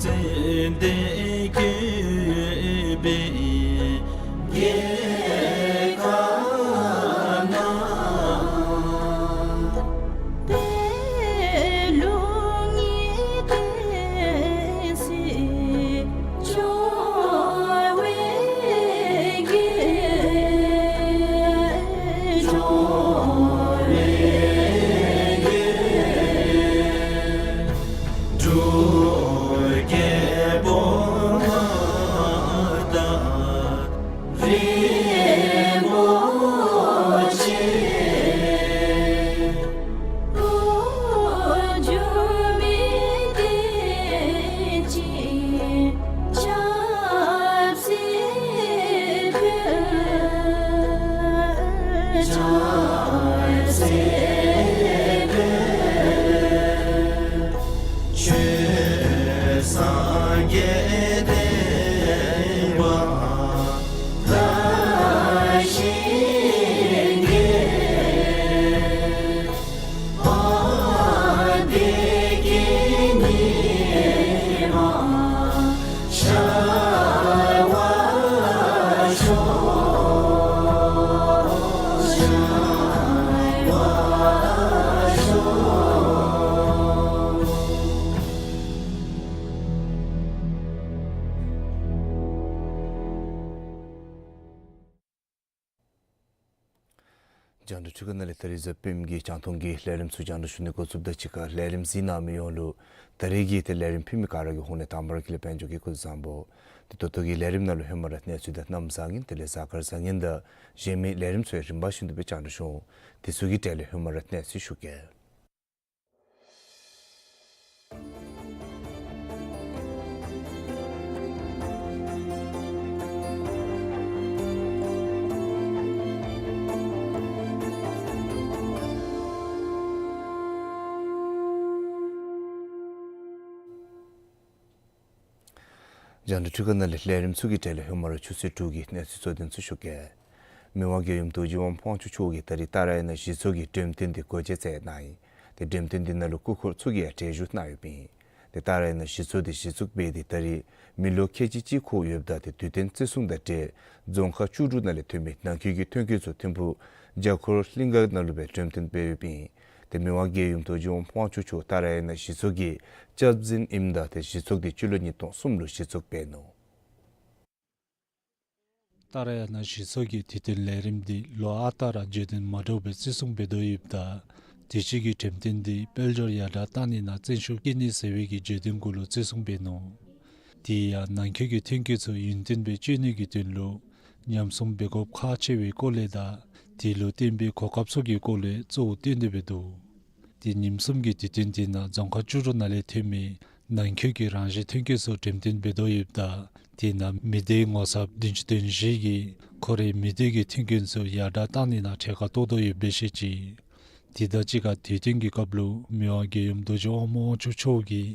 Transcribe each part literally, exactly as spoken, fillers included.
ཙན་དན་བཀོད་པའི་རྒྱལ་ཁབ་ན། པད་ལུང་གི་བསྟན་སྲིད་འབྱུང་བའི་རྒྱལ། འབྱུང་བའི་རྒྱལ། འབྲུག་རྒྱལ་པོ་མངའ་བདག་རིན་པོ་ཆེ། འགྲོ་འགྱུར་མི་བདེ་ཅིང་ཆབ་སྲིད་འཕེལ། ཆབ་སྲིད་འཕེལ། ཆོས་སངས་རྒྱས་བསྟན་པ་དར་ཞིང་རྒྱས། བདེ་སྐྱིད་ཉི་མ་ཤར་བར་ཤོག། ཤར་བར་ཤོག། རྒྱང་བསྒྲགས་འཕྲུལ་ཁང་ནང་ལས་ད་རིས་གཟའ་སྤེནམ་གི་རྒྱང་མཐོང་གི་ལས་རིམ་ཚུ་རྒྱང་བསྒྲགས་ཞུ་ནི་འགོ་བཙུགསཔ་དང་གཅིག་ཁར་ལས་རིམ་གཟིགས་གནང་མི་ཡོངས་ལུ་ད་རིས་ཀྱི་ཏེ་ལས་རིམ་ཕུལ་མི་ག་ར་གི་ཧོངས་ལས་དང་པ་ར་དགེ་ལེགས་དཔལ་འབྱོར་གྱིས་སྐུ་གཟུགས་བཟང་པོ། ཏེ་ད་ལྟོ་གི་ལས་རིམ་ནང་ལུ་ཧེ་མ་ར་གནས་ཚུལ་དང་གནམ་བཟང་ངན་དེ་ལས་གཟའ་སྐར་བཟང་ངན་དང་གཞན་མི་ལས་རིམ་ཚུ་ཡང་རིམ་པ་བཞིན་དུ་སྦེ་རྒྱང་བསྒྲགས་ཞུ་འོང་། དེ་ཚུ་གི་གྲས་ལས་ཧེ་མ་ར་གནས་ཚུལ་ཞུ་གེ། རྒྱང་བསྒྲགས་འཕྲུལ་ཁང་ནང་ལས་ལས་རིམ་ཚུ་གི་གྲས་ལས་ཧེ་མ་ར་ཆུ་ཚོད་དྲུག་གི་གནས་ཚུལ་གཙོ་དོན་ཚུ་ཞུ་གེ། མི་དབང་རྒྱལ་ཡུམ་རྡོ་རྗེ་དབང་དབང་ཕྱུག་མཆོག་གིས་ད་རིས་ཏཱ་ར་ཡ་ན་གཞི་ཚོགས་ཀྱི་འགྲེམས་སྟོན་འདི་སྒོ་འབྱེད་མཛད་གནང་ཡི། ཏེ་འགྲེམས་སྟོན་འདི་ནང་ལུ་སྐུ་འཁོར་ཚུ་གིས་ཡང་གྲལ་བཞུགས་གནང་ཡོདཔ་ཨིན། ཏེ་ཏཱ་ར་ཡ་ན་གཞི་ཚོགས་འདི་གཞི་བཙུགས་འབད་དེ་ད་རིས་མི་ལོ་ཁལ་གཅིག་གཅིག་འཁོར་ཡོདཔ་ད་ཏེ་དུས་སྟོན་བརྩི་སྲུང་དང་འབྲེལ་རྫོང་ཁག་བཅུ་དྲུག་ནང་ལས་ཐོན་མི་ནང་འཁོད་ཀྱི་ཐོན་སྐྱེད་ཚུ་ཐིམ་ཕུག་བརྒྱ་འཁོར་གླིང་ག་ནང་ལུ་སྦེ་འགྲེམས་སྟོན་འབད་ཡོདཔ་ཨིན། ཏེ་མི་དབང་རྒྱལ་ཡུམ་རྡོ་རྗེ་དབང་དབང་ཕྱུག་མཆོག་ཏཱ་ར་ཡ་ན་གཞི་ཚོགས་ཀྱི་སྐྱབས་འཛིན་ཨིནམ་ད་ཏེ་གཞི་ཚོགས་འདི་སྤྱི་ལོ་ཉིས་སྟོང་གསུམ་ལུ་གཞི་བཙུགས་འབད་ནུག། ཏཱ་ར་ཡ་ན་གཞི་ཚོགས་ཀྱི་དུས་སྟོན་ལས་རིམ་འདི་ལོ་ཨ་རྟག་ར་བརྗོད་དོན་མ་འདྲཝ་སྦེ་བརྩི་སྲུང་འབད་དོ་ཡོདཔ་ད་དུས་ཅི་གི་འགྲེམས་སྟོན་འདི་དཔལ་འབྱོར་ཡར་དྲག་གཏང་ནི་ནང་བརྩོན་ཤུགས་བསྐྱེད་ནི་ཟེར་བའི་གི་བརྗོད་དོན་གུ་ལུ་བརྩི་སྲུང་འབད་ནུག། དེ་ཡང་ནང་འཁོད་ཀྱི་ཐོན་སྐྱེད་ཚུ་ཡུན་བརྟན་སྦེ་སྤྱོད་ནི་གི་དོན་ལུ་ཉམས་སྲུང་འབད་དགོཔ་ཁག་ཆེ་བའི་སྐོར་ལས་དང་དེ་ལུ་བརྟེན་པའི་གོ་སྐབས་ཚུ་གི་སྐོར་ལས་གཙོ་བོ་བཏོན་ཏེ་འབད་འདུག། དེ་ཉིནམ་གསུམ་གྱི་དུས་སྟོན་དེ་ནང་རྫོང་ཁག་བཅུ་དྲུག་ནང་ལས་ཐོན་མི་ནང་འཁོད་ཀྱི་རང་བཞིན་ཐོན་སྐྱེད་ཚུ་འགྲེམས་སྟོན་འབད་དོ་ཡོདཔ་ད་དེ་ནང་མི་སྡེའི་ངོ་ཚབ་བདུན་ཅུ་དོན་བཞི་གིས་ཁོ་རའི་མི་སྡེ་གི་ཐོན་ཁུངས་ཚུ་ཡར་དྲག་གཏང་ནི་ནང་གྲལ་ཁར་གཏོགས་དོ་ཡོདཔ་སྦེ་བཤད་ཅི། དེ་དང་གཅིག་ཁར་དུས་སྟོན་གྱི་སྐབས་ལུ་མི་དབང་རྒྱལ་ཡུམ་རྡོ་རྗེ་དབང་མོ་དབང་ཕྱུག་མཆོག་གིས་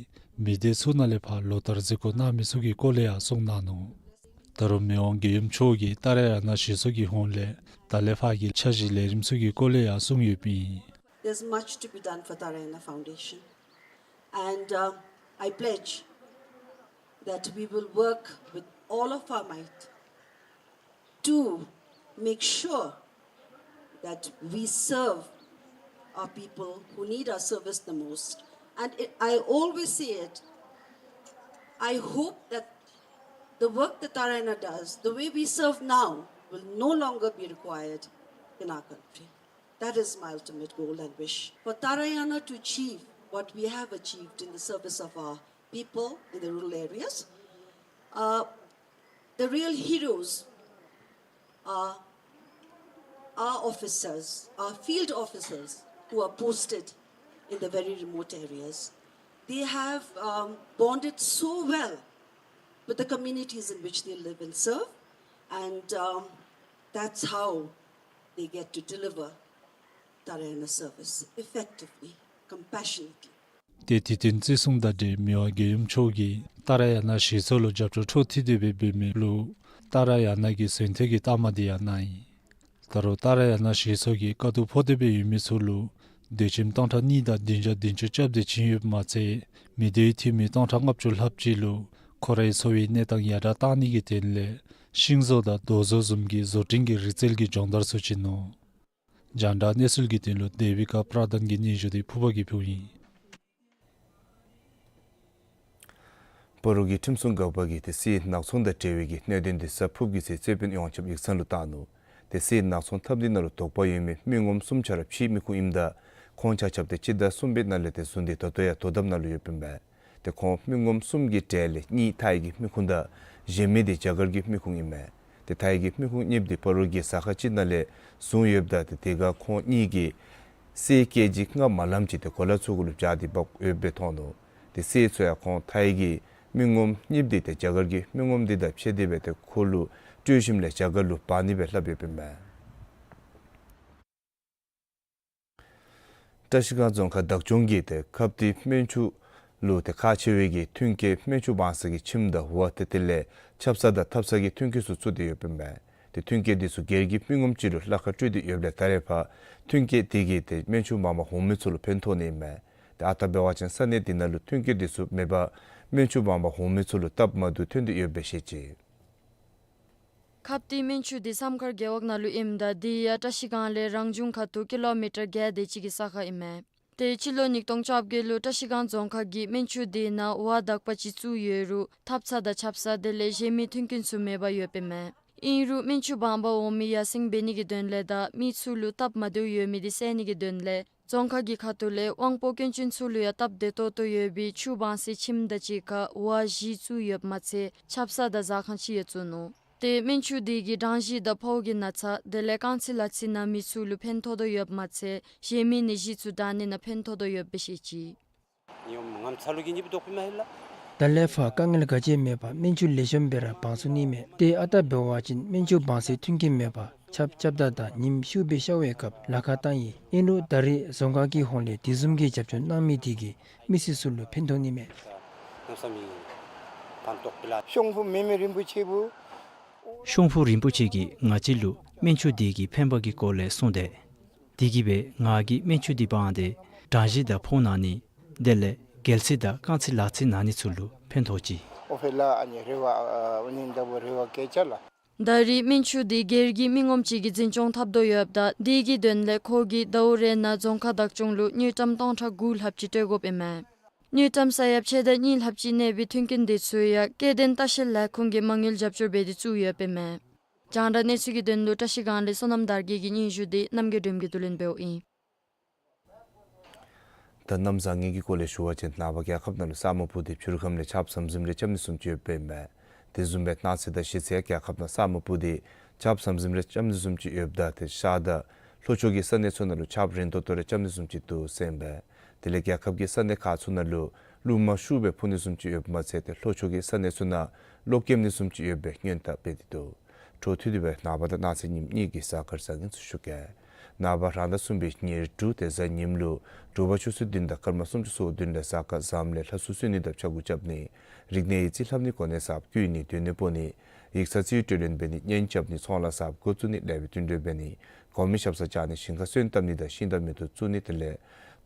མི་སྡེ་ཚུ་ནང་ལས་ཕར་ལོ་ལྟར་གཟིགས་སྐོར་གནང་མི་ཚུ་གི་སྐོར་ལས་ཡང་གསུངས་གནང་ནུག། ད་རུང་མི་དབང་རྒྱལ་ཡུམ་མཆོག་གིས་ཏཱ་ར་ཡ་ན་གཞི་ཚོགས་ཀྱི་ཧོངས་ལས་ད་ལས་ཕར་གྱི་འཆར་གཞི་ལས་རིམ་ཚུ་གི་སྐོར་ལས་ཡང་གསུངས་ཡོདཔ་ཨིན། There's much to be done for Tara Yona Foundation. And, uh, I pledge that we will work with all of our might to make sure that we serve our people who need our service the most. And it, I always say it, I hope that the work that Tara Yona does, the way we serve now, will no longer be required in our country. That is my ultimate goal and wish. For Tara Yona to achieve what we have achieved in the service of our people in the rural areas, uh, the real heroes are our officers, our field officers who are posted in the very remote areas. They have, um, bonded so well with the communities in which they live and serve, and, um, that's how they get to deliver Tara Yona service effectively, compassionately. ཏེ་དུས་སྟོན་བརྩི་སྲུང་དང་འབྲེལ་མི་དབང་རྒྱལ་ཡུམ་མཆོག་གིས་ཏཱ་ར་ཡ་ན་གཞི་ཚོགས་ལུ་རྒྱབ་སྐྱོར་འཕྲོ་མཐུད་དེ་སྦེ་འབད་མི་ལུ་ཏཱ་ར་ཡ་ན་གི་གཟེངས་བསྟོད་ཀྱི་རྟགས་མ་འདི་ཡང་གནང་ཡི། ད་རུང་ཏཱ་ར་ཡ་ན་གཞི་ཚོགས་ཀྱི་དཀའ་སྡུག་ཕོག་སྟེ་སྦེ་ཡོད་མི་ཚུ་ལུ་དོས་ཅམ་སྟོང་ཕྲག་གཉིས་དང་བདུན་བརྒྱ་བདུན་ཅུ་རྐྱབ་སྟེ་བྱིན་ཡོདཔ་མ་ཚད་ མི་སྡེའི་འཐུས་མི་སྟོང་ཕྲག་ལྔ་བཅུ་ལྷགཔ་ཅིག་ལུ་ཁོ་རའི་འཚོ་བའི་གནས་སྟངས་ཡར་དྲག་གཏང་ནི་གི་དོན་ལས་ཤིང་བཟོ་དང་རྡོ་བཟོ་བཟུམ་གྱི་བཟོ་སྐྲུན་གྱི་རིག་རྩལ་གྱི་སྦྱོང་བརྡར་ཚུ་བྱིན་ནུག། རྒྱང་བསྒྲགས་གནས་ཚུལ་གྱི་དོན་ལུ་དེ་བི་ཀ་པྲ་དཱན་གྱི་སྙན་ཞུ་དེ་ཕུར་པ་གིས་ཕུལཝ་ཨིན། སྤ་རོ་གི་ཁྲིམས་སྲུང་འགག་པ་གིས་ཏེ་གསེར་ནག་ཚོང་དང་འབྲེལ་བའི་གི་གནད་དོན་དེ་གཟའ་ཕུརཔ་གི་ཚེ་རྩོད་དཔོན་ཡོངས་ཁྱབ་ཡིག་ཚང་ལུ་བཏང་ནུག། ཏེ་གསེར་ནག་ཚོང་འཐབ་འདི་ནང་ལུ་དོགས་པ་ཡོད་མི་མི་ངོམ་གསུམ་ཆ་ར་ཕྱིའི་མི་ཁུངས་ཨིནམ་ད་ཁོང་ཆ་ཁྱབ་ཏེ་སྤྱི་ཟླ་གསུམ་པའི་ནང་ལས་ཏེ་བཟུང་སྟེ་ད་ལྟོ་ཡང་དོ་དམ་ནང་ལུ་ཡོདཔ་ཨིན་མས། ཏེ་ཁོང་མི་ངོམ་གསུམ་གྱི་གྲས་ལས་གཉིས་ཐའི་གི་མི་ཁུངས་དང་གཞན་མི་དེ་རྒྱ་གར་གྱི་མི་ཁུངས་ཨིན་མས། ཏེ་ཐའི་གི་མི་ཁུངས་གཉིསཔོ་དེ་སྤ་རོ་གི་ཟ་ཁང་ཅིག་ནང་ལས་བཟུང་ཡོདཔ་ད་ཏེ་དེ་ཁར་ཁོང་གཉིས་ཀྱིས་གསེར་ཀེ་ཇི་ལྔ་མ་ལངམ་ཅིག་ཏེ་གོ་ལ་ཚུ་གུ་ལུ་སྦྱར་ཏེ་འབག་ཡོདཔ་སྦེ་མཐོང་ནུག། ཏེ་གསེར་ཚུ་ཡང་ཁོང་ཐའི་གི་མི་ངོམ་གཉིསཔོ་དེ་ཏེ་རྒྱ་གར་གྱི་མི་ངོམ་དེ་དང་ཕྱད་དེ་སྦེ་ཏེ་ཁོ་ལུ་སྤྲོད་ཞིནམ་ལས་རྒྱ་གར་ལུ་འབག་ནི་སྦེ་སླབ་ཡོདཔ་ཨིན་མས། བཀྲ་ཤིས་སྒང་རྫོང་ཁག་བདག་སྐྱོང་གིས་ཏེ་ཁབ་ཏི་སྨན་ཆུ་ལུ་ཏེ་ཁག་ཆེ་བའི་གི་མཐུན་རྐྱེན་སྨན་ཆུ་སྦང་ས་གི་ཁྱིམ་དང་ཝར་ཏེ་དེ་ལས་ཆབ་གསང་དང་ཐབ་གསང་གི་མཐུན་རྐྱེན་ཚུ་བཙུགས་ཏེ་ཡོདཔ་ཨིན་མས། ཏེ་མཐུན་རྐྱེན་དེ་ཚུ་སྒེར་གྱི་མི་ངོམ་ཅིག་ལུ་གླ་ཁར་སྤྲོད་དེ་ཡོདཔ་ལས་ད་རེས་ཕར་མཐུན་རྐྱེན་དེ་གིས་ཏེ་སྨན་ཆུ་སྦང་པར་འོང་མི་ཚུ་ལུ་ཕན་ཐོགས་ནི་ཨིན་མས། ཏེ་ཨ་རྟག་འབད་བ་ཅིན་ས་གནས་དེ་ནང་ལུ་མཐུན་རྐྱེན་དེ་ཚུ་མེད་པར་སྨན་ཆུ་སྦང་པར་འོང་མི་ཚུ་ལུ་སྟབས་མ་བདེཝ་ཐོན་ཏེ་ཡོདཔ་སྦེ་བཤད་ཅི། ཁབ་ཏི་སྨན་ཆུ་དེ་བསམ་མཁར་རྒེད་འོག་ནང་ལུ་ཨིནམ་ད་དེ་ཡང་བཀྲ་ཤིས་སྒང་ལས་རང་བྱུང་ཁ་ཐུག་ཀི་ལོ་མི་ཊར་བརྒྱད་དེ་ཅིག་གི་ས་ཁར་ཨིན་མས། ཏེ་སྤྱི་ལོ་ཉིས་སྟོང་བཅོ་བརྒྱད་ལུ་བཀྲ་ཤིས་སྒང་རྫོང་ཁག་གིས་སྨན་ཆུ་དེ་ནང་ཝར་དག་པ་ཅིག་བཙུགས་ཡོད་རུང་ཐབ་ཚང་དང་ཆབ་གསང་དེ་ལས་གཞན་མི་མཐུན་རྐྱེན་ཚུ་མེད་པར་ཡོདཔ་ཨིན་མས། ཨིན་རུང་སྨན་ཆུ་སྦང་པར་འོང་མི་ཡར་སེང་འབད་ནི་གི་དོན་ལས་དང་མི་ཚུ་ལུ་སྟབས་མ་བདེཝ་ཡོད་མི་དེ་བསལ་ནི་གི་དོན་ལས་རྫོང་ཁག་གི་ཁ་ཐུག་ལས་དབང་པོ་སྐྱོན་ཅན་ཚུ་ལུ་ཡང་སྟབས་བདེ་ཏོག་ཏོ་ཡོད་པའི་ཆུ་སྦང་སའི་ཁྱིམ་དང་གཅིག་ཁར་ཝར་བཞི་བཙུགས་ཡོདཔ་མ་ཚད་ཆབ་གསང་དང་ཟ་ཁང་ཅིག་ཡང་བཙུགས་ནུག། ཏེ་སྨན་ཆུ་དེ་གིས་གྲང་ཞི་དང་ཕོཝ་གི་ན་ཚ་དེ་ལས་རྐང་ཚི་ལག་ཚི་ན་མི་ཚུ་ལུ་ཕན་ཐོགས་དོ་ཡོདཔ་མ་ཚད་གཞན་མི་ནད་གཞི་ཚུ་དྲག་ནི་ནང་ཕན་ཐོགས་དོ་ཡོདཔ་སྦེ་བཤད་ཅི། ད་ལས་ཕར་དཀའ་ངལ་ག་ཅི་མེད་པར་སྨན་ཆུ་ལེགས་ཤོམ་སྦེ་ར་སྦང་ཚུགས་ནི་མས། ཏེ་ཨ་རྟག་འབད་བ་ཅིན་སྨན་ཆུ་སྦང་སའི་མཐུན་རྐྱེན་མེད་པར་ཆརཔ་རྐྱབ་ད་དང་ཉིམ་ཤུགས་སྦེ་ཤར་བའི་སྐབས་ལཱ་ཁག་བཏང་ཡི། ཨིན་རུང་ད་རེས་རྫོང་ཁག་གི་ཧོངས་ལས་དེ་བཟུམ་གྱི་རྒྱབ་སྐྱོར་གནང་མི་དེ་གིས་མི་སེར་ཚུ་ལུ་ཕན་ཐོགས་ནི་མས། ཤོང་ཕུ་མེ་མེ་རིན་པོ་ཆེ་བུ། ཤོང་ཕུ་རིན་པོ་ཆེ་གིས་ང་བཅས་ལུ་སྨན་ཆུ་དེ་གི་ཕན་པ་གི་སྐོར་ལས་གསུངས་ཏེ། དེ་གིས་སྦེ་ང་གིས་སྨན་ཆུ་དེ་སྦང་སྟེ་གྲང་ཞི་དང་ཕོཝ་ན་ནི་དེ་ལས་རྒྱལ་སྲིད་དང་རྐང་ཚི་ལག་ཚི་ན་ནི་ཚུ་ལུ་ཕན་ཐོགས་ཅི། ཨོ་ཕེ་ལ་ཨ་ནི་རེ་བ་ཨ་ཨ་ནི་ད་བུ་རེ་བ་སྐྱེ་ཅ་ལགས། ད་རེས་སྨན་ཆུ་དེ་སྒེར་གྱི་མི་ངོམ་ཅིག་གིས་འཛིན་སྐྱོང་འཐབ་དོ་ཡོདཔ་ད་དེ་གི་དོན་ལས་ཁོ་གིས་ཟླཝ་རེ་ནང་རྫོང་ཁག་བདག་སྐྱོང་ལུ་དངུལ་ཀྲམ་སྟོང་ཕྲག་དགུ་ལྷགཔ་ཅིག་སྤྲོད་དགོཔ་ཨིན་མས། དངུལ་ཀྲམ་ས་ཡ་ཕྱེད་དང་གཉིས་ལྷགཔ་ཅིག་གནས་པའི་མཐུན་རྐྱེན་དེ་ཚུ་ཡང་སྐྱེ་ལྡན་ལྟ་བཤལ་ལས་ཁུངས་ཀྱི་མ་དངུལ་རྒྱབ་སྐྱོར་འབད་དེ་བཙུགས་ཡོདཔ་ཨིན་མས། རྒྱང་བསྒྲགས་གནས་ཚུལ་གྱི་དོན་ལུ་བཀྲ་ཤིས་སྒང་ལས་བསོད་ནམས་དར་རྒྱས་ཀྱི་སྙན་ཞུ་དེ་རྣམ་རྒྱལ་སྒྲོལམ་གིས་བསྡུ་ལེན་འབདཝ་ཨིན། ད་གནམ་བཟང་ངན་གྱི་སྐོར་ལས་ཞུ་བ་ཅིན་ནངས་པ་རྒྱལ་ཁབ་ནང་ལུ་ས་སྨུག་སྤུབས་ཏེ་ཕྱི་རུ་ཁམས་ལས་ཆརཔ་ཟམ་ཟིམ་རེ་རྐྱབ་ནི་བཟུམ་ཅིག་ཡོདཔ་ཨིན་མས། དེ་བཟུམ་སྦེ་གནངས་ཚེ་དང་གཞེས་ཚེ་རྒྱལ་ཁབ་ནང་ས་སྨུག་སྤུབས་ཏེ་ཆརཔ་ཟམ་ཟིམ་རེ་རྐྱབ་ནི་བཟུམ་ཅིག་ཡོདཔ་ད་ཏེ་ཤར་དང་ལྷོ་ཕྱོགས་ཀྱི་ས་གནས་ཚུ་ནང་ལུ་ཆརཔ་རན་ཏོག་ཏོ་རེ་རྐྱབ་ནི་བཟུམ་ཅིག་འདུག་ཟེར་ཨིན་པས། དེ་ལས་རྒྱལ་ཁབ་ཀྱི་ས་གནས་ཁག་ཚུ་ནང་ལུ་རླུང་མ་ཤུགས་སྦེ་འཕུ་ནི་བཟུམ་ཅིག་ཡོདཔ་མ་ཚད་ཏེ་ལྷོ་ཕྱོགས་ཀྱི་ས་གནས་ཚུ་ནང་གློག་ཀེམ་ནི་བཟུམ་ཅིག་ཡོད་པའི་སྔོན་བརྡ་སྤེལ་ཏེ་འདུག། འཕྲོ་མཐུད་དེ་སྦེ་ནངས་པ་དང་གནངས་ཚེ་ཉིནམ་གཉིས་ཀྱི་གཟའ་སྐར་བཟང་ངན་ཚུ་ཞུ་གེ། ནངས་པ་རང་ཟླ་གསུམ་པའི་ཉེར་དྲུག་ཏེ་གཟའ་ཉིམ་ལུ་དྲོ་པ་ཆུ་ཚོད་བདུན་དང་སྐར་མ་སུམ་ཅུ་སོ་བདུན་ལས་གཟའ་སྐར་བཟངམ་ལས་ལྷ་གསོལ་ཚུགས་ནི་དང་ཕྱག་འགུགས་རྐྱབ་ནི། རིག་གནས་ཡིག་རྩིས་ལྷབ་ནི་གོ་གནས་གསརཔ་བརྐུ་ནི་སྡོད་གནས་སྤོ་ནི། ཡིག་ཚང་རྩིས་སྤྲོད་ལེན་འབད་ནི་གཉེན་རྐྱབ་ནི་ཚོང་ལཱ་གསརཔ་འགོ་བཙུགས་ནི་ལེགས་པའི་བསྟུན་གྲོས་འབད་ནི་གོང་མའི་ཞབས་སར་བཅར་ནི་ཞིང་ཁ་སོན་བཏབ་ནི་དང་ཤིང་རྟ་མེ་ཏོག་བཙུགས་ནི་དེ་ལས་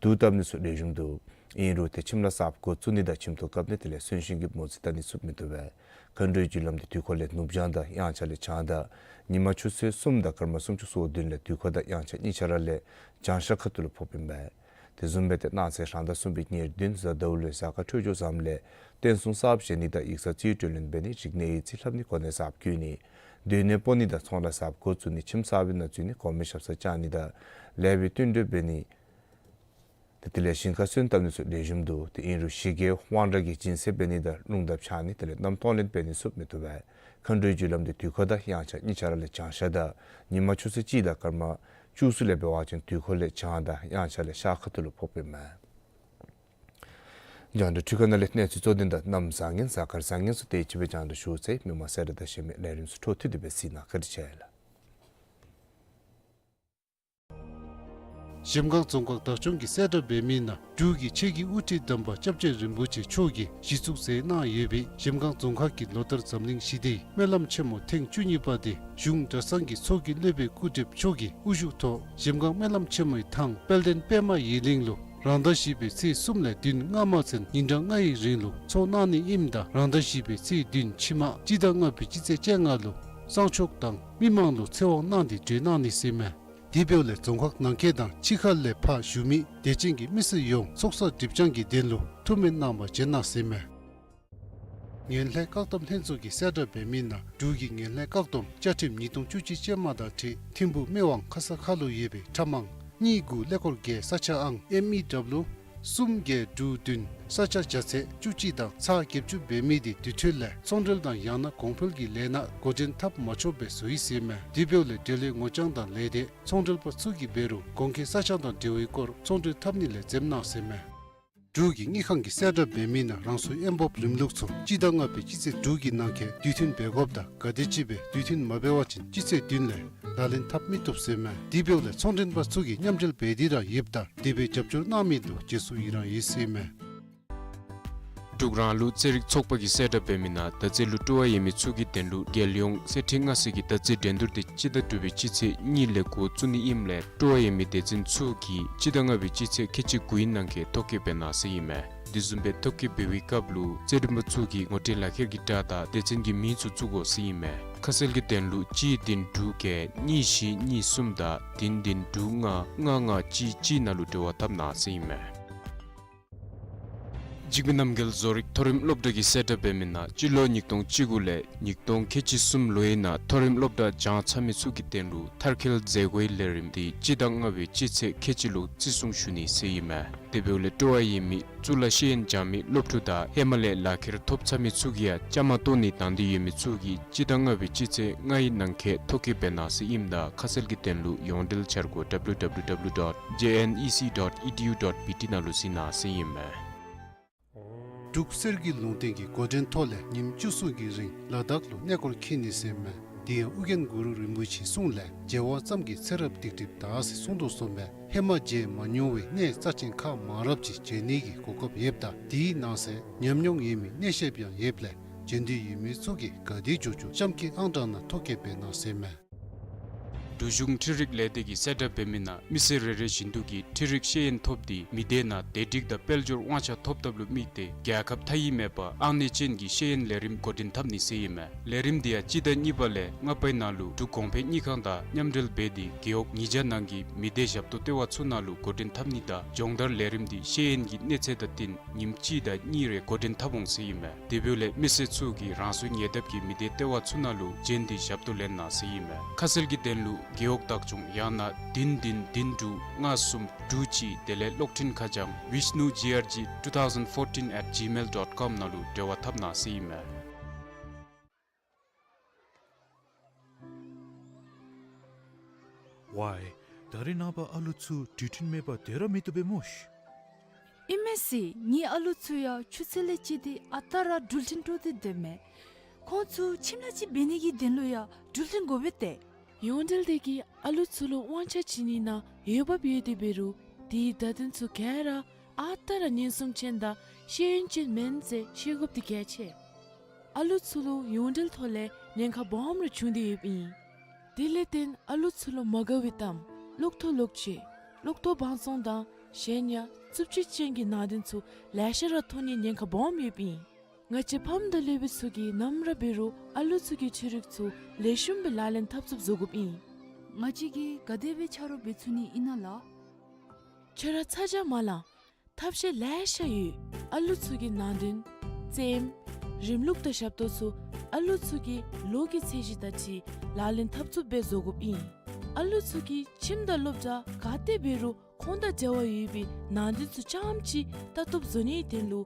དུག་བཏབ་ནི་ཚུ་ལེགས་ཤོམ་འདུག། ཨིན་རུང་ཏེ་ཁྱིམ་ལཱ་གསརཔ་འགོ་བཙུགས་ནི་དང་ཁྱིམ་ཐོག་བཀབ་ནི་དེ་ལས་གསོན་གཤིན་གྱི་མོ་རྩིས་བལྟ་ནི་ཚུ་མི་བཏུབ་པས། མཁའ་འགྲོའི་རྒྱུ་ལམ་དེ་དུས་འཁོར་ལས་ནུབ་བྱང་དང་དབྱངས་འཆར་ལས་བྱང་དང་ཉི་མ་ཆུ་ཚོད་གསུམ་དང་སྐར་མ་སུམ་ཅུ་སོ་བདུན་ལས་དུས་འཁོར་དང་དབྱངས་འཆར་གཉིས་ཆ་ར་ལས་བྱང་ཤར་ཁ་ཐུག་ལུ་ཕོགཔ་ཨིན་པས། དེ་བཟུམ་སྦེ་ཏེ་གནངས་ཚེ་རང་ཟླ་གསུམ་པའི་ཉེར་བདུན་གཟའ་ཟླཝ་ལུ་གཟའ་སྐར་འཕྲོད་སྦྱོར་བཟངམ་ལས་རྟེན་སྲུང་གསརཔ་བཞེངས་ནི་དང་ཡིག་ཚང་རྩིས་སྤྲོད་ལེན་འབད་ནི་རིག་གནས་ཡིག་རྩིས་ལྷབ་ནི་གོ་གནས་གསརཔ་བརྐུ་ནི་སྡོད་གནས་སྤོ་ནི་དང་ཚོང་ལཱ་གསརཔ་འགོ་བཙུགས་ནི་ཁྱིམ་གསར་པའི་ནང་འཛུལ་ནི་གོང་མའི་ཞབས་སར་བཅར་ནི་དང་ལེགས་པའི་བསྟུན་གྲོས་འབད་ནི། ཏེ་དེ་ལས་ཞིང་ཁ་སོན་བཏབ་ནི་ཚུ་ལེགས་ཤོམ་འདུག། ཏེ་ཨིན་རུང་ཞི་རྒོལ་དབང་དྲག་གི་སྦྱིན་སྲེག་འབད་ནི་དང་རླུང་རྟ་འཕྱར་ནི་དེ་ལས་གནམ་གཏོང་ལེན་འབད་ནི་ཚུ་མི་བཏུབ་པས། མཁའ་འགྲོའི་རྒྱུ་ལམ་དེ་དུས་འཁོར་དང་དབྱངས་འཆར་གཉིས་ཆ་ར་ལས་བྱང་ཤར་དང་ཉི་མ་ཆུ་ཚོད་གཅིག་དང་སྐར་མ་བཅུ་གསུམ་ལས་འབད་བ་ཅིན་དུས་འཁོར་ལས་བྱང་དང་དབྱངས་འཆར་ལས་ཤར་ཁ་ཐུག་ལུ་ཕོགཔ་ཨིན་མས། རྒྱང་བསྒྲགས་འཕྲུལ་ཁང་ནང་ལས་གནས་ཚུལ་གཙོ་དོན་དང་གནམ་བཟང་ངན་གཟའ་སྐར་བཟང་ངན་ཚུ་དེ་ཅིག་སྦེ་རྒྱང་བསྒྲགས་ཞུ་ཚར་ཡི། མི་མང་གསལ་བསྒྲགས་དང་གཞན་མི་ལས་རིམ་ཚུ་འཕྲོ་མཐུད་དེ་སྦེ་གཟིགས་གནང་། བཀའ་དྲིན་ཆེ་ལགས། གཞལམ་སྒང་རྫོང་ཁག་བདག་སྐྱོང་གིས་གསལ་བསྒྲགས་འབད་མི་ནང་འབྲུག་གི་ཆེད་ཀྱི་དབུ་ཁྲིད་དམ་པ་སྐྱབས་རྗེ་རིན་པོ་ཆེ་མཆོག་གིས་གཞི་བཙུགས་མཛད་གནང་ཡོད་པའི་གཞལམ་སྒང་རྫོང་ཁག་གི་ལོ་ལྟར་འཛམ་གླིང་ཞི་བདེའི་སྨོན་ལམ་ཆེན་མོ་ཐེངས་བཅུ་གཉིས་པ་དེ་གཞུང་གྲྭ་ཚང་གི་ཚོགས་ཀྱི་སློབ་དཔོན་སྐུ་བགྲེསཔ་མཆོག་གི་དབུ་བཞུགས་ཐོག་གཞལམ་སྒང་སྨོན་ལམ་ཆེན་མོའི་ཐང་དཔལ་ལྡན་པདྨ་ཡི་གླིང་ལུ་ རང་ཟླ་བཞི་པའི་ཚེས་གསུམ་ལས་བདུན་སྔ་མ་ཚུན་ཉིན་གྲངས་ལྔའི་རིང་ལུ་ཚོགས་གནང་ནི་ཨིནམ་ད་རང་ཟླ་བཞི་པའི་ཚེས་བདུན་ཕྱི་མ་སྤྱི་ཟླ་ལྔ་པའི་སྤྱི་ཚེས་བཅོ་ལྔ་ལུ་གསང་མཆོག་དང་མི་མང་ལུ་ཚེ་དབང་གནང་སྟེ་གྲོལ་གནང་ནི་ཟེར་མས། དེ་འབདཝ་ལས་རྫོང་ཁག་ནང་འཁོད་དང་ཕྱི་ཁ་ལས་ཕར་བཞུགས་མི་དད་ཅན་གྱི་མི་སེར་ཡོངས་ཚོགས་བསགས་སྒྲིབ་སྦྱང་གི་དོན་ལུ་ཐུགས་སྨོན་གནང་བར་བྱོན་གནང་ཟེར་མས། ངན་ལྷད་བཀག་སྡོམ་ལྷན་ཚོགས་ཀྱིས་གསལ་བསྒྲགས་འབད་མི་ནང་འབྲུག་གི་ངན་ལྷད་བཀག་སྡོམ་བཅའ་ཁྲིམས་ཉིས་སྟོང་བཅུ་གཅིག་ཅན་མ་དང་འཁྲིལ་ཐིམ་ཕུག་སྨད་ཝང་ཁ་ས་ཁ་ལུ་ཡོད་པའི་ཁྲབ་མང་གཉིས་དགུ་ཀླད་ཀོར་བརྒྱད་ས་ཆ་ཨང་ཨེམ་ཨི་ཌབ་ལུ་གསུམ་བརྒྱད་དྲུག་བདུན་ས་ཆ་བརྒྱ་ཚད་བཅུ་གཅིག་དང་ཚག་བརྒྱད་ཅུ་འབད་མི་དེ་དེ་འཕྲོ་ལས་ཚོང་འབྲེལ་དང་ཡང་ན་གོང་འཕེལ་གྱི་ལས་སྣ་འགོ་འདྲེན་འཐབ་མ་ཆོགཔ་སྦེ་བཟོ་ཡི་ཟེར་མས། དེ་འབདཝ་ལས་འབྲེལ་ཡོད་ངོ་རྐྱང་དང་ལས་སྡེ་ཚོང་འབྲེལ་པ་ཚུ་གིས་འབད་རུང་གོང་འཁོད་ས་ཆ་དང་འབྲེལ་བའི་སྐོར་ཚོང་འབྲེལ་འཐབ་ནི་ལས་འཛེམ་གནང་ཟེར་མས། འབྲུག་གི་དངུལ་ཁང་གིས་གསལ་བསྒྲགས་འབད་མི་ནང་རང་སོའི་དབོན་སྤོབས་རིམ་ལུགས་ཚུ་སྤྱི་ཟླ་ལྔ་པའི་སྤྱི་ཚེས་དྲུག་གི་ནང་འཁོད་དུས་མཐུན་འབད་དགོཔ་དང་ག་དེམ་ཅིག་སྦེ་དུས་མཐུན་མ་འབད་བ་ཅིན་སྤྱི་ཚེས་བདུན་ལས་ལག་ལེན་འཐབ་མི་བཏུབ་ཟེར་མས། དེ་འབདཝ་ལས་ཚོང་འབྲེལ་པ་ཚུ་གིས་མཉམ་འབྲེལ་འབད་དེ་ར་ཡོདཔ་ད་དེ་སྦེ་རྒྱབ་སྐྱོར་གནང་མི་ལུ་རྗེས་སུ་ཡི་རང་ཡོད་ཟེར་མས། འབྲུག་རང་ལུགས་རྩེད་རིགས་ཚོགས་པ་གིས་གསལ་བསྒྲགས་འབད་མི་ནང་ད་ཚེས་ལུ་སྤྲོ་བ་ཡོད་མི་ཚུ་གི་དོན་ལུ་རྒྱལ་ཡོངས་གསེར་ཁྲི་མངའ་གསོལ་གྱི་ད་ཚེས་འགྲན་བསྡུར་དེ་སྤྱི་ཟླ་དྲུག་པའི་སྤྱི་ཚེས་གཉིས་ལས་འགོ་བཙུགས་ནི་ཨིནམ་ལས་སྤྲོ་བ་ཡོད་མི་སྡེ་ཚན་ཚུ་གིས་སྤྱི་ཟླ་ལྔ་པའི་སྤྱི་ཚེས་ཁལ་གཅིག་དགུའི་ནང་འཁོད་ཐོ་བཀོད་འབད་གནང་ཟེར་ཨིན་མས། དེ་བཟུམ་སྦེ་ཐོ་བཀོད་འབད་བའི་སྐབས་ལུ་རྩེད་རིགས་པ་ཚུ་གིས་ངོ་སྤྲོད་ལག་ཁྱེར་གྱི་སྒྲ་དང་སྡེ་ཚན་གྱི་མིང་ཚུ་བཙུགས་དགོ་ཟེར་ཨིན་མས། ཁ་གསལ་གྱི་དོན་ལུ་གཅིག་བདུན་དྲུག་བརྒྱད་གཉིས་བཞི་གཉིས་གསུམ་དང་བདུན་བདུན་དྲུག་ལྔ་ལྔ་ལྔ་གཅིག་གཅིག་ནང་ལུ་འབྲེལ་བ་འཐབ་གནང་ཟེར་ཨིན་མས། འཇིགས་མེད་རྣམ་རྒྱལ་བཟོ་རིག་མཐོ་རིམ་སློབ་གྲྭ་གིས་གསལ་བསྒྲགས་འབད་མི་ནང་སྤྱི་ལོ་ཉིས་སྟོང་བཅུ་དགུ་ལས་ཉིས་སྟོང་ཁལ་གཅིག་གསུམ་ལོའི་ནང་མཐོ་རིམ་སློབ་གྲྭ་སྦྱང་ཚར་མི་ཚུ་གི་དོན་ལུ་མཐར་འཁྱོལ་མཛད་སྒོའི་ལས་རིམ་དེ་སྤྱི་ཟླ་ལྔ་པའི་སྤྱི་ཚེས་ཁལ་གཅིག་ལུ་བརྩི་སྲུང་ཞུ་ནི་ཟེར་ཨིན་མས། དེ་འབདཝ་ལས་སྤྲོ་བ་ཡོད་མི་གཙུག་ལག་ཤེས་ཡོན་སྦྱང་མི་སློབ་ཕྲུག་དང་ཧེ་མ་ལས་ལག་ཁྱེར་ཐོབ་ཚར་མི་ཚུ་གིས་ཡང་བཅའ་མར་གཏོགས་ནི་དང་འདོད་ཡོད་མི་ཚུ་གིས་སྤྱི་ཟླ་ལྔ་པའི་སྤྱི་ཚེས་ལྔའི་ནང་འཁོད་ཐོ་བཀོད་འབད་གནང་ཟེར་ཨིནམ་ད་ཁ་གསལ་གྱི་དོན་ལུ་ཡོངས་འབྲེལ་འཆར་སྒོ་W W W dot J N E C dot E D U dot B T ནང་ལུ་གཟིགས་གནང་ཟེར་ཨིན་མས། འབྲུག་གསེར་གྱི་ལུང་བསྟན་གྱི་འགོ་འདྲེན་ཐོག་ལས་ཉིནམ་བཅུ་གསུམ་གྱི་རིང་ལ་དྭགས་ལུ་གནས་སྐོར་འཁྱིད་ནི་ཟེར་མས། དེ་ཡང་ཨོ་རྒྱན་གུ་རུ་རིན་པོ་ཆེའི་གསུང་ལས་མཇལ་བ་ཙམ་གྱིས་ཚེ་རབས་སྡིག་སྒྲིབ་དག་ཟེར་གསུངས་དོ་བཟུམ་སྦེ་ཧེ་མ་མཇལ་མ་མྱོང་བའི་གནས་རྩ་ཆེན་ཁག་མང་རབས་ཅིག་མཇལ་ནི་གི་གོ་སྐབས་ཡོདཔ་ད་དེའི་ནང་གསེས་ཉམས་མྱོང་ཡོད་མི་གནས་ཤེསཔ་ཡང་ཡོདཔ་ལས་མཇལ་འདོད་ཡོད་མི་ཚུ་གིས་ག་དེ་མགྱོགས་མགྱོགས་གཤམ་གྱི་ཨང་གྲངས་ནང་ཐོ་བཀོད་འབད་གནང་ཟེར་མས། འབྲུག་གཞུང་འཕྲུལ་རིག་ལས་སྡེ་གིས་གསལ་བསྒྲགས་འབད་མི་ནང་མི་སེར་རེ་རེ་བཞིན་དུ་གིས་འཕྲུལ་རིག་ཤེས་ཡོན་ཐོབ་སྟེ་མི་སྡེ་ནང་བདེ་སྒྲིག་དང་དཔལ་འབྱོར་དབང་ཆ་ཐོབ་ཐབས་ལུ་དམིགས་ཏེ་རྒྱལ་ཁབ་མཐའ་དབུས་མེད་པར་ཨང་གནས་ཅན་གྱི་ཤེས་ཡོན་ལས་རིམ་འགོ་འདྲེན་འཐབ་ནི་ཟེར་ཨིན་མས། ལས་རིམ་དེ་ཡང་སྤྱི་ཟླ་གཉིས་པ་ལས་ལྔ་པའི་ནང་ལུ་འབྲུག་གོང་འཕེལ་དངུལ་ཁང་དང་མཉམ་འབྲེལ་འབད་དེ་རྒེད་འོག་ཉིས་བརྒྱ་ནང་གི་མི་སྡེ་ཞབས་ཏོག་ལྟེ་བ་ཚུ་ནང་ལུ་འགོ་འདྲེན་འཐབ་ནི་དང་སྦྱོང་བརྡར་ལས་རིམ་དེ་ཤེས་ཡོན་གྱི་གནས་ཚད་དང་བསྟུན་ཉིནམ་གཅིག་དང་གཉིས་རེ་འགོ་འདྲེན་འཐབ་འོང་ཟེར་ཨིན་མས། དེ་འབདཝ་ལས་མི་སེར་ཚུ་གིས་རང་སོའི་ཉེ་འདབས་ཀྱི་མི་སྡེ་ལྟེ་བ་ཚུ་ནང་ལུ་བྱོན་ཏེ་ཞབས་ཏོག་ལེན་གནང་ཟེར་ཨིན་མས། ཁ་གསལ་གྱི་དོན་ལུ་རྒེད་འོག་བདག་སྐྱོང་ཡང་ན་བདུན་བདུན་བདུན་དྲུག་ལྔ་གསུམ་དྲུག་གཅིག་དེ་ལས་གློག་འཕྲིན་ཁ་བྱང་vishnu G R G two thousand fourteen at gmail dot com ནང་ལུ་འབྲེལ་བ་འཐབ་གནང་ཟེར་ཨིན་མས། ཝའི། ད་རེས་ནངས་པ་ཨ་ལུ་ཚུ་འགྲུལ་འཕྲིན་མེད་པར་སྡོད་ར་མི་བཏུབ་པས་སྨོ་ཤི། ཨིན་མས་ཟེར། ངེའི་ཨ་ལུ་ཚུ་ཡང་ཆུ་ཚོད་ལས་བཅད་དེ་ཨ་རྟག་ར་འགྲུལ་འཕྲིན་སྤྲོད་དེ་སྡོདཔ་མས། ཁོང་ཚུ་ཁྱིམ་ལས་ཅིག་འབད་ནི་གི་དོན་ལུ་ཡང་འགྲུལ་འཕྲིན་དགོ་པས་ཏེ། ཡོངས་འབྲེལ་སྡེ་གིས་ཨ་ལུ་ཚུ་ལུ་དབང་ཆ་བྱིན་ནི་ནང་འོས་འབབ་ཡོད་དེ་འབད་རུང་དེའི་བརྡ་དོན་ཚུ་ག་ར་ཨ་རྟག་ར་ཉེན་སྲུང་ཅན་དང་ཤེས་ཡོན་ཅན་མེན་ཟེར་ཤེས་དགོཔ་དེ་གལ་ཆེ། ཨ་ལུ་ཚུ་ལུ་ཡོངས་འབྲེལ་ཐོག་ལས་ཉེན་ཁ་སྦོམ་ར་བྱུང་སྟེ་ཡོདཔ་ཨིན། དེ་ལས་བརྟེན་ཨ་ལུ་ཚུ་ལུ་མ་དགའ་བའི་གཏམ་གློག་ཐོག་གློག་ཆས་གློག་ཐོག་བང་བཙོང་དང་གཞན་ཡང་རྩུབ་སྤྱོད་ཅན་གྱི་ནང་དོན་ཚུ་ལེ་ཤ་ར་ཐོན་ནིའི་ཉེན་ཁ་སྦོམ་ཡོདཔ་ཨིན། ང་བཅས་ཕམ་དང་སློབ་དཔོན་ཚུ་གིས་ནམ་ར་འབད་རུང་ཨ་ལུ་ཚུ་གི་འཕྲུལ་རིག་ཚུ་ལེགས་ཤོམ་སྦེ་ལག་ལེན་འཐབ་ཚུགསཔ་བཟོ་དགོཔ་ཨིན། ང་བཅས་ཀྱིས་ག་དེ་སྦེ་ཆ་རོགས་འབད་ཚུགས་ནི་ཨིན་ན་ལགས། ཁྱོད་ར་ཚ་གྱང་མ་ལང་། ཐབས་ཤེས་ལེ་ཤ་ཡོད། ཨ་ལུ་ཚུ་གི་ནང་དོན་རྩེདམོ་རིམ་ལུགས་དང་ཞབས་ཏོག་ཚུ་ཨ་ལུ་ཚུ་གི་ལོ་གི་ཚད་གཞི་དང་འཁྲིལ་ལག་ལེན་འཐབ་ཚུགསཔ་སྦེ་བཟོ་དགོཔ་ཨིན། ཨ་ལུ་ཚུ་གིས་ཁྱིམ་དང་སློབ་གྲྭ་ག་ཏེ་འབད་རུང་ཁོང་དང་འབྲེལ་བ་ཡོད་པའི་ནང་དོན་ཚུ་རྐྱངམ་ཅིག་ལྟ་རྟོགཔ་བཟོ་ནིའི་དོན་ལུ་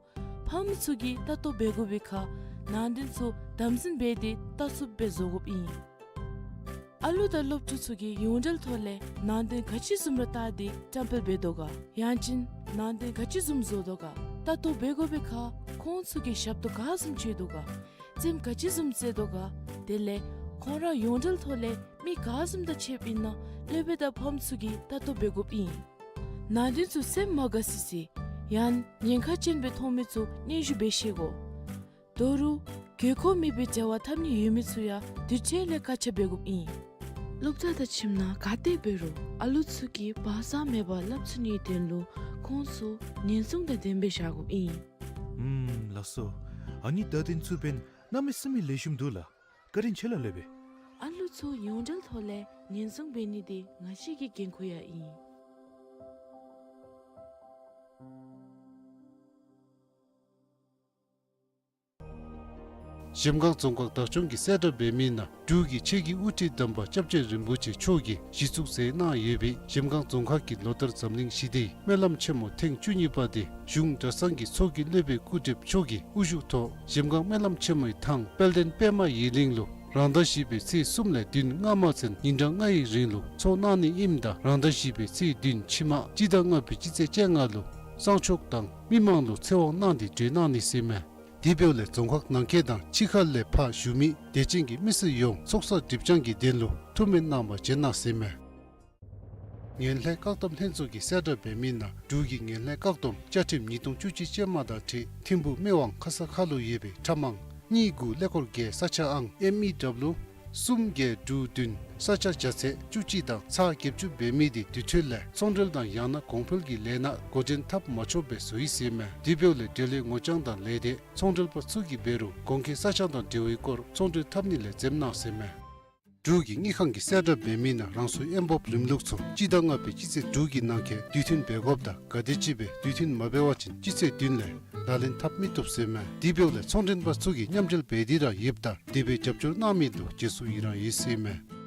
ཕམ་ཚུ་གིས་ལྟ་རྟོག་འབད་དགོ་པའི་ཁར་ནང་དོན་ཚུ་དམ་འཛིན་འབད་དེ་ལྟ་ཚུགསཔ་སྦེ་བཟོ་དགོཔ་ཨིན། ཨ་ལུ་དང་སློབ་ཕྲུག་ཚུ་གིས་ཡོངས་འབྲེལ་ཐོག་ལས་ནང་དོན་ག་ཅི་བཟུམ་ར་བལྟ་སྟེ་བཀྲམ་སྤེལ་འབད་དོ་ག། ཡང་ཅིན་ནང་དོན་ག་ཅི་བཟུམ་བཟོ་དོ་ག། ལྟ་རྟོག་འབད་དགོ་པའི་ཁར་ཁོང་ཚུ་གིས་ཞབས་ཏོག་ག་བཟུམ་སྤྱོད་དོ་ག། རྩེདམོ་ག་ཅི་བཟུམ་རྩེ་དོ་ག། དེ་ལས་ཁོང་ར་ཡོངས་འབྲེལ་ཐོག་ལས་མི་ག་བཟུམ་དང་ཕྱདཔ་ཨིན་ན་སློབ་དཔོན་དང་ཕམ་ཚུ་གིས་ལྟ་རྟོག་འབད་དགོཔ་ཨིན། ནང་དོན་ཚུ་སེམས་མ་དགའ་སི་སི་ཡང་ཉེན་ཁ་ཅན་སྦེ་མཐོང་མི་ཚུ་སྙན་ཞུ་འབད་ཤེས་དགོ། ད་རུང་དགོས་མཁོ་མེད་པའི་འབྲེལ་བ་འཐབ་ནི་ཡོད་མི་ཚུ་ཡང་དེ་འཕྲོ་ལས་བཀག་ཆ་འབད་དགོཔ་ཨིན། སློབ་གྲྭ་དང་ཁྱིམ་ནང་ག་ཏེ་འབད་རུང་ཨ་ལུ་ཚུ་གིས་བག་ཚ་མེད་པར་སླབ་ཚུགས་ནིའི་དོན་ལུ་ ཁོང་ཚུ་ཉེན་སྲུང་དང་ལྡནམ་སྦེ་བཞག་དགོཔ་ཨིན། ཨུམ་ལགས་སོ། ཨ་ནི་བརྡ་དོན་ཚུ་འབདན་གནམ་མེད་ས་མེད་ལེགས་ཤོམ་འདུག་ལགས། བཀའ་དྲིན་ཆེ་ལགས་ལེགས་པས། ཨ་ལུ་ཚུ་ཡོངས་འབྲེལ་ཐོག་ལས་ཉེན་སྲུང་འབད་ནི་འདི་ང་བཅས་ཀྱི་འགན་ཁུར་ཡང་ཨིན། གཞལམ་སྒང་རྫོང་ཁག་བདག་སྐྱོང་གིས་གསལ་བསྒྲགས་འབད་མི་ནང་འབྲུག་གི་ཆེད་ཀྱི་དབུ་ཁྲིད་དམ་པ་སྐྱབས་རྗེ་རིན་པོ་ཆེ་མཆོག་གིས་གཞི་བཙུགས་མཛད་གནང་ཡོད་པའི་གཞལམ་སྒང་རྫོང་ཁག་གི་ལོ་ལྟར་འཛམ་གླིང་ཞི་བདེའི་སྨོན་ལམ་ཆེན་མོ་ཐེངས་བཅུ་གཉིས་པ་དེ་གཞུང་གྲྭ་ཚང་གི་ཚོགས་ཀྱི་སློབ་དཔོན་སྐུ་བགྲེསཔ་མཆོག་གི་དབུ་བཞུགས་ཐོག་གཞལམ་སྒང་སྨོན་ལམ་ཆེན་མོའི་ཐང་དཔལ་ལྡན་པདྨ་ཡི་གླིང་ལུ་རང་ཟླ་བཞི་པའི་ཚེས་གསུམ་ལས་བདུན་སྔ་མ་ཚུན་ཉིན་གྲངས་ལྔའི་རིང་ལུ་ཚོགས་གནང་ནི་ཨིནམ་ད་རང་ཟླ་བཞི་པའི་ཚེས་བདུན་ཕྱི་མ་སྤྱི་ཟླ་ལྔ་པའི་སྤྱི་ཚེས་བཅོ་ལྔ་ལུ་གསང་མཆོག་དང་མི་མང་ལུ་ཚེ་དབང་གནང་སྟེ་གྲོལ་གནང་ནི་ཟེར་མས། དེ་འབདཝ་ལས་རྫོང་ཁག་ནང་འཁོད་དང་ཕྱི་ཁ་ལས་ཕར་བཞུགས་མི་དད་ཅན་གྱི་མི་སེར་ཡོངས་ཚོགས་བསགས་སྒྲིབ་སྦྱང་གི་དོན་ལུ་ཐུགས་སྨོན་གནང་བར་བྱོན་གནང་ཟེར་མས། ངན་ལྷད་བཀག་སྡོམ་ལྷན་ཚོགས་ཀྱིས་གསལ་བསྒྲགས་འབད་མི་ནང་འབྲུག་གི་ངན་ལྷད་བཀག་སྡོམ་བཅའ་ཁྲིམས་ཉིས་སྟོང་བཅུ་གཅིག་ཅན་མ་དང་འཁྲིལ་ཐིམ་ཕུག་སྨད་ཝང་ཁ་ས་ཁ་ལུ་ཡོད་པའི་ཁྲབ་མང་གཉིས་དགུ་ཀླད་ཀོར་བརྒྱད་ས་ཆ་ཨང་ཨེམ་ཨི་ཌབ་ལུ་གསུམ་བརྒྱད་དྲུག་བདུན་ས་ཆ་བརྒྱ་ཚེག་བཅུ་གཅིག་དང་ཚག་བརྒྱད་ཅུ་འབད་མི་དེ་དུས་ཚོད་ལས་ཚོང་འབྲེལ་དང་ཡང་ན་གོང་འཕེལ་གྱི་ལས་སྣ་འགོ་འདྲེན་འཐབ་མ་ཆོགཔ་སྦེ་བཟོ་ཡི་ཟེར་མས། དེ་འབདཝ་ལས་འབྲེལ་ཡོད་ངོ་རྐྱང་དང་ལས་སྡེ་ཚོང་འབྲེལ་པ་ཚུ་གིས་འབད་རུང་གོང་འཁོད་ས་ཆ་དང་འབྲེལ་བའི་སྐོར་ཚོང་འབྲེལ་འཐབ་ནི་ལས་འཛེམ་གནང་ཟེར་མས། འབྲུག་གི་དངུལ་ཁང་གིས་གསལ་བསྒྲགས་འབད་མི་ནང་རང་སོའི་དབོན་སྤོབས་རིམ་ལུགས་ཚུ་སྤྱི་ཟླ་ལྔ་པའི་སྤྱི་ཚེས་དྲུག་གི་ནང་འཁོད་དུས་མཐུན་འབད་དགོཔ་དང་ག་དེམ་ཅིག་སྦེ་དུས་མཐུན་མ་འབད་བ་ཅིན་སྤྱི་ཚེས་བདུན་ལས་ལག་ལེན་འཐབ་མི་བཏུབ་ཟེར་མས། དེ་འབདཝ་ལས་ཚོང་འབྲེལ་པ་ཚུ་གིས་མཉམ་འབྲེལ་འབད་དེ་ར་ཡོདཔ་ད་དེ་སྦེ་རྒྱབ་སྐྱོར་གནང་མི་ལུ་རྗེས་སུ་ཡི་རང་ཡོད་ཟེར་མས།